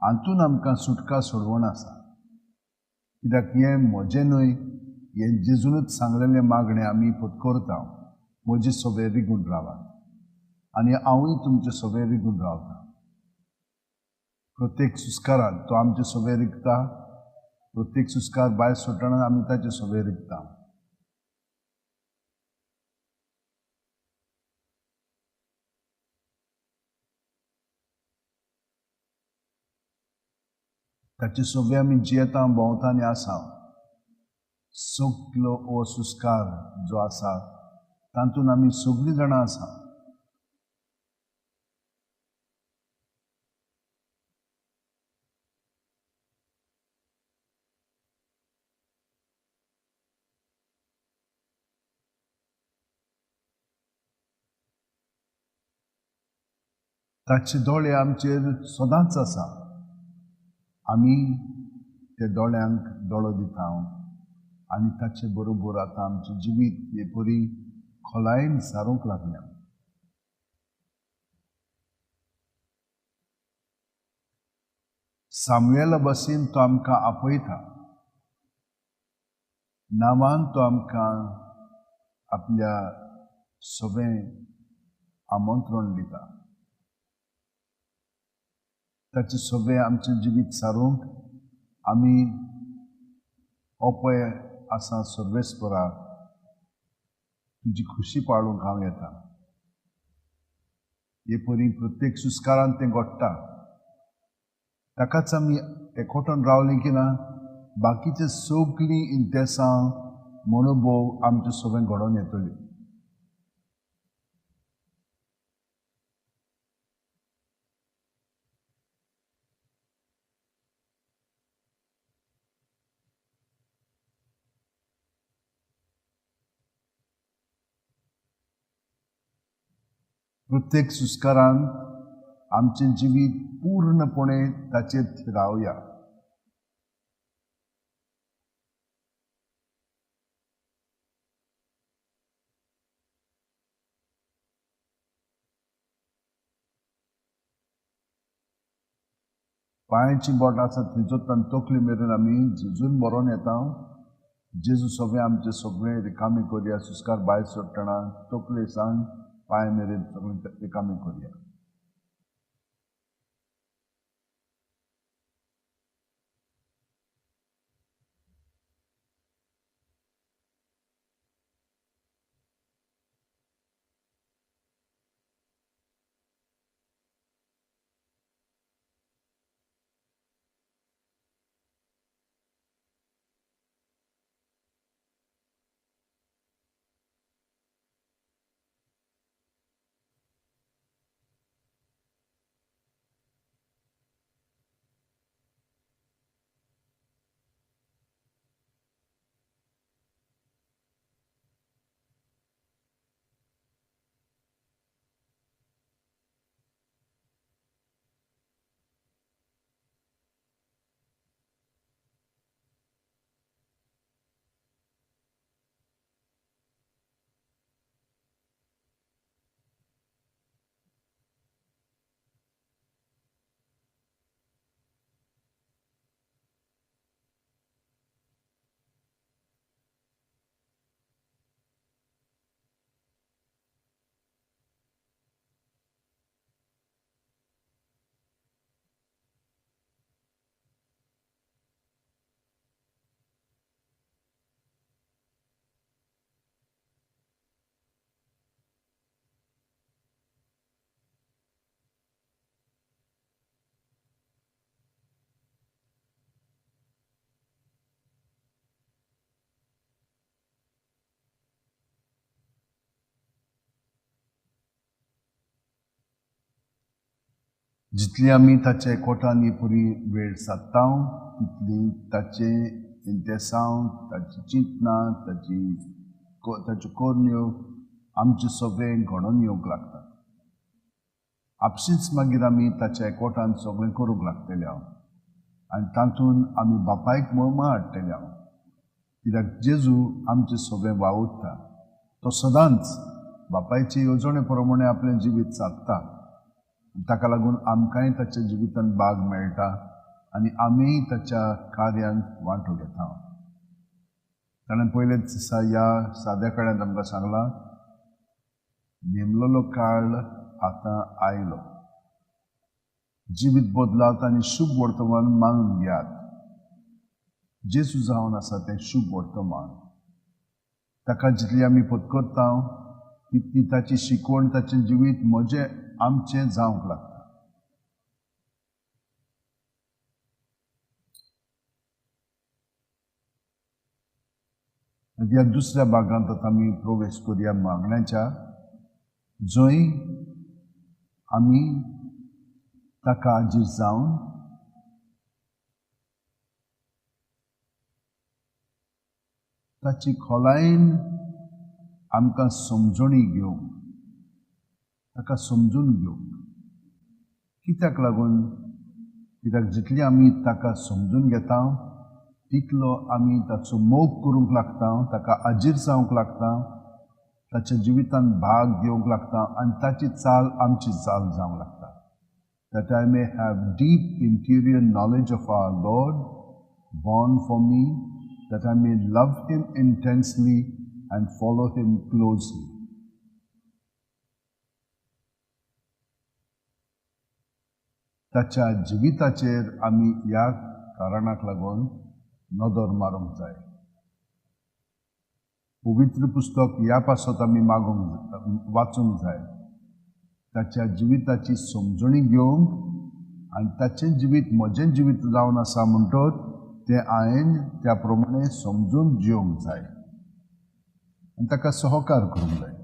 हातून आमकां सुटका सोडवण आसा. कित्याक हें म्हजें न्हय, हें जेजूनच सांगलेलें मागणें आमी पत्करता. म्हजे सगळे रिगून रावात आनी हांवूय तुमचे सगळे रिगून रावता. प्रत्येक सुस्कारान तो आमचे सगळे रिगता. प्रत्येक सुस्कार भायर सोडटना आमी ताचे सगळे रिगता. ताचे सगळे आमी जियेता, भोंवता आनी आसा. सगलो हो सुस्कार जो आसा तातूंत आमी सगळीं जाणां आसा. ताचे दोळे आमचेर सदांच आसा. आमी ते दोळ्यांक दोळो दिता आनी ताचे बरोबर आतां आमचें जिवीत हे परी खोलायेन सारूंक लागल्या. सामुएला भशेन तो आमकां आपयता. नांवान तो आमकां आपल्या सगळें आमंत्रण दिता. ताचे सगळें आमचें जिवीत सारूंक आमी अपय आसा. सर्वेस्परा, तुजी खुशी पाळूंक हांव येता. हे परी प्रत्येक सुस्कारान तें घडटा. ताकाच आमी एकवटून रावलीं की ना, बाकीचे सगळीं इंतेसां मनोभोव आमचे सगळें घडोवन येतली. प्रत्येक सुस्कारान आमचें जिवीत पूर्णपणे ताचेर थिरावया. पांयांची बोट आसा थंयचो तकली मेरेन आमी झिजून बरोवन येता. जेजू सगळें आमचें सगळें रिकामी करया. सुस्कार भायर सोडटना तकले सांग पांय मेरेन सगळें रिकामी करया. जितली आमी ताचे एकवटान ही पुरी वेळ सादता तितली ताचे इंतेसांव, ताची चिंतनां, ताच्यो करण्यो आमचे सगळें घडोवन येवंक लागतात. आपशींच मागीर आमी ताच्या एकवटान सगळें करूंक लागतले हांव आनी तातूंत आमी बापायक मोमा हाडटले हांव. कित्याक जेजू आमचें सगळें वावुरता. तो सदांच बापायचे येवजणे प्रमाणे आपलें जिवीत सादता. ताका लागून आमकांय ताच्या जिवितांत बाग मेळटा. आनी आमी ताच्या कार्यांत वांटो घेता. ताणें पयलेच दिसा ह्या साद्या कड्यांत आमकां सांगलां, नेमलेलो काळ आतां आयलो, जिवीत बदलात आनी शुभ वर्तमान मानून घेयात. जेजू जावन आसा तें शुभ वर्तमान. ताका जितली आमी पत्करता तितली ताची शिकवण, ताचें जिवीत म्हजें आमचें जावंक लागता. ह्या दुसऱ्या भागांत आतां आमी प्रवेश करुया मागण्याच्या, जंय आमी ताका आजीर जावन ताची खोलायेन आमकां समजणी घेवंक, ताका समजून घेवंक. कित्याक लागून? कित्याक जितली आमी ताका समजून घेता तितलो आमी ताचो मोग करूंक लागता, ताका आजीर जावंक लागता, ताच्या जिवितांत भाग घेवंक लागता आनी ताची चाल आमची चाल जावंक लागता. That I may have deep interior knowledge of our Lord born for me, that I may love him intensely and follow him closely. ताच्या जिविताचेर आमी ह्या कारणाक लागून नदर मारूंक जाय. पवित्र पुस्तक ह्या पासत आमी मागूंक वाचूंक जाय, ताच्या जिविताची समजणी घेवंक आनी ताचें जिवीत म्हजें जिवीत जावन आसा म्हणटत तें हांवें त्या प्रमाणे समजून जिवंक जाय आनी ताका सहकार करूंक जाय.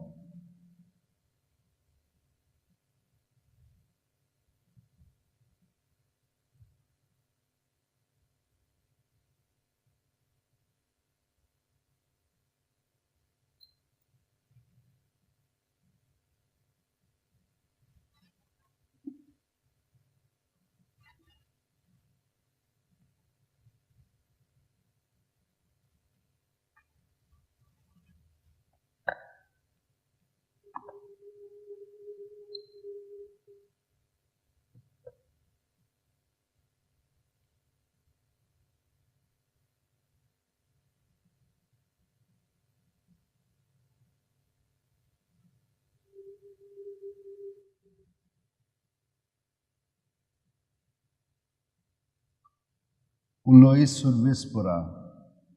उलोय सर्वेस्परा,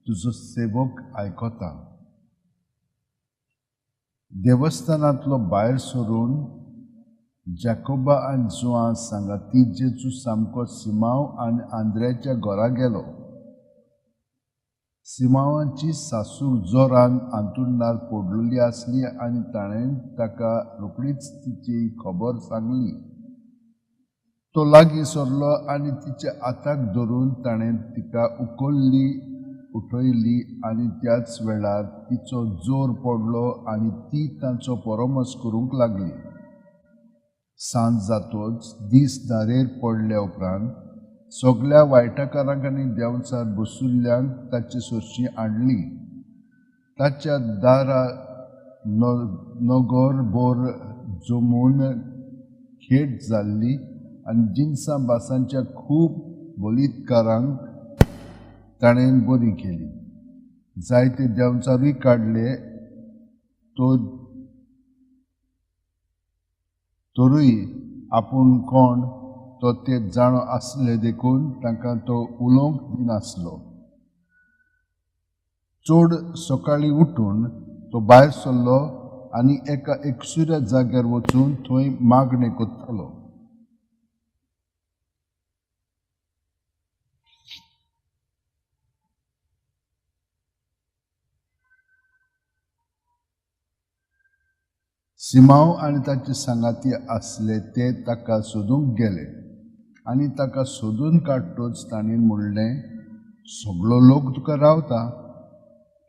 तुजो सेवक आयकता. देवस्थानांतलो भायर सरून जाकोबा आनी जुआं सांगाती जेजू सामको सिमांव आनी आंद्र्याच्या घरा गेलो. सिमांवाची सासू जोरान आंतुरणार पडलेली आसली आनी ताणें ताका रोखडीच तिची खबर सांगली. तो लागीं सरलो आनी तिच्या हाताक धरून ताणें तिका उखल्ली, उठयली आनी त्याच वेळार तिचो जोर पडलो आनी ती तांचो परामर्श करूंक लागली. सांज जातच दीस दारेर पडल्या उपरांत सगल्या वायटकारांक आनी देंवचार बसुल्ल्यांक ताचे सरशीं हाडली. ताच्या दारा नगर भर जमून खेट जाल्ली आनी जिनसां भासांच्या खूब बलितकारांक ताणें बरी केली. जायते देंवचारूय काडले तरूय आपूण कोण तो ते जाणो आसले देखून तांकां तो उलोवंक दिनासलो. चड सकाळीं उठून तो भायर सरलो आनी एका एकसुऱ्या जाग्यार वचून थंय मागणें करतालो. सिमांव आनी ताचे सांगाती आसले ते ताका सोदूंक गेले आनी ताका सोदून काडटच तांणी म्हणलें, सगळो लोक तुका रावता.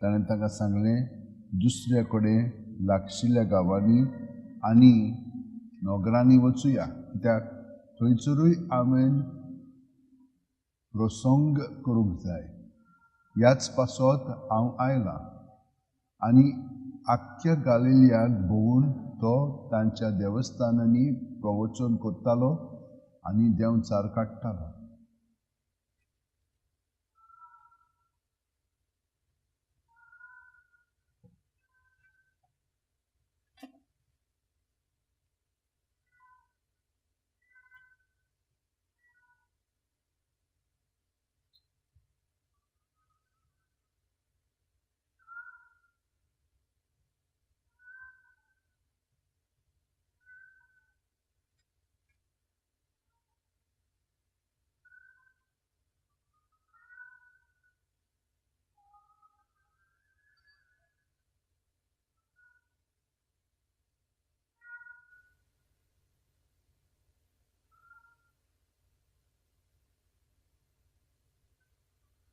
ताणें ताका सांगलें, दुसऱ्या कडेन लागशिल्ल्या गांवांनी आनी नगरांनी वचुया, कित्याक थंयसरूय हांवें प्रसंग करूंक जाय. ह्याच पासत हांव आयलां. आनी आख्ख्या गालिलियाक भोंवून तो तांच्या देवस्थानांनी प्रवचन करतालो आनी देंवचार काडटालो.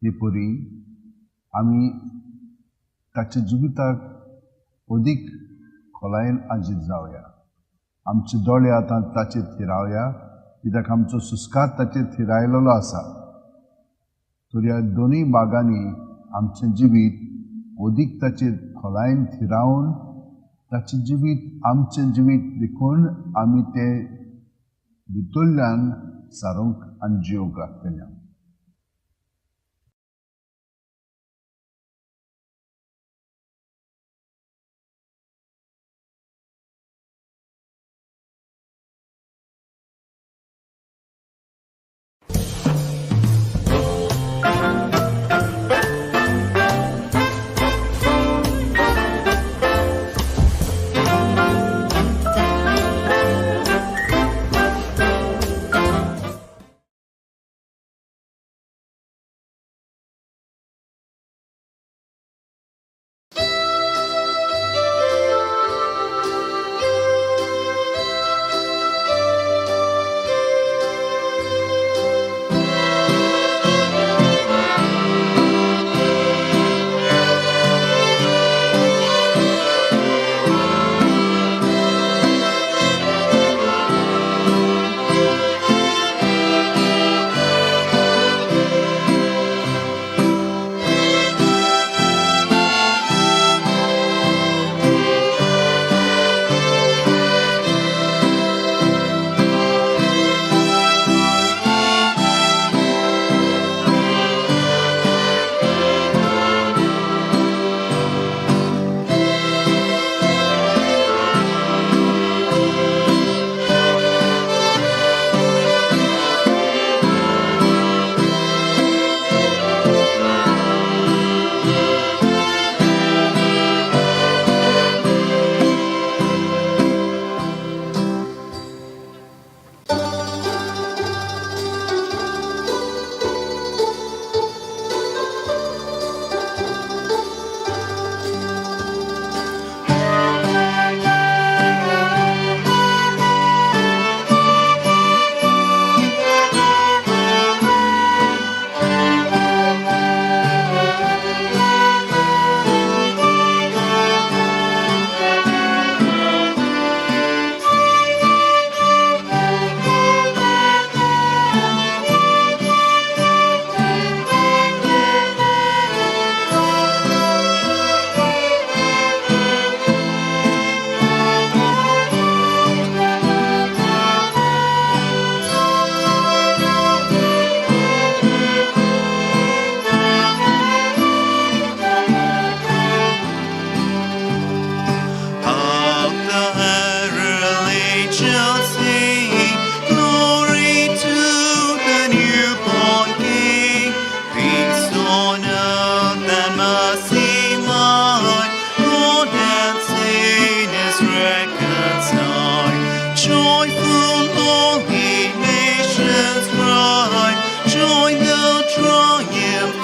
हे परी आमी ताच्या जिविताक अदीक खोलायेन आजीत जावया. आमचे दोळे आतां ताचेर थिरावया, कित्याक आमचो सुस्कार ताचेर थिरायलेलो आसा. तर ह्या दोनूय भागांनी आमचें जिवीत अदीक ताचेर खोलायेन थिरावन ताचें जिवीत आमचें जिवीत देखून आमी तें भितरल्यान सारूंक आनी जिवंक लागतलें. Joyful all ye nations cry, join the triumph.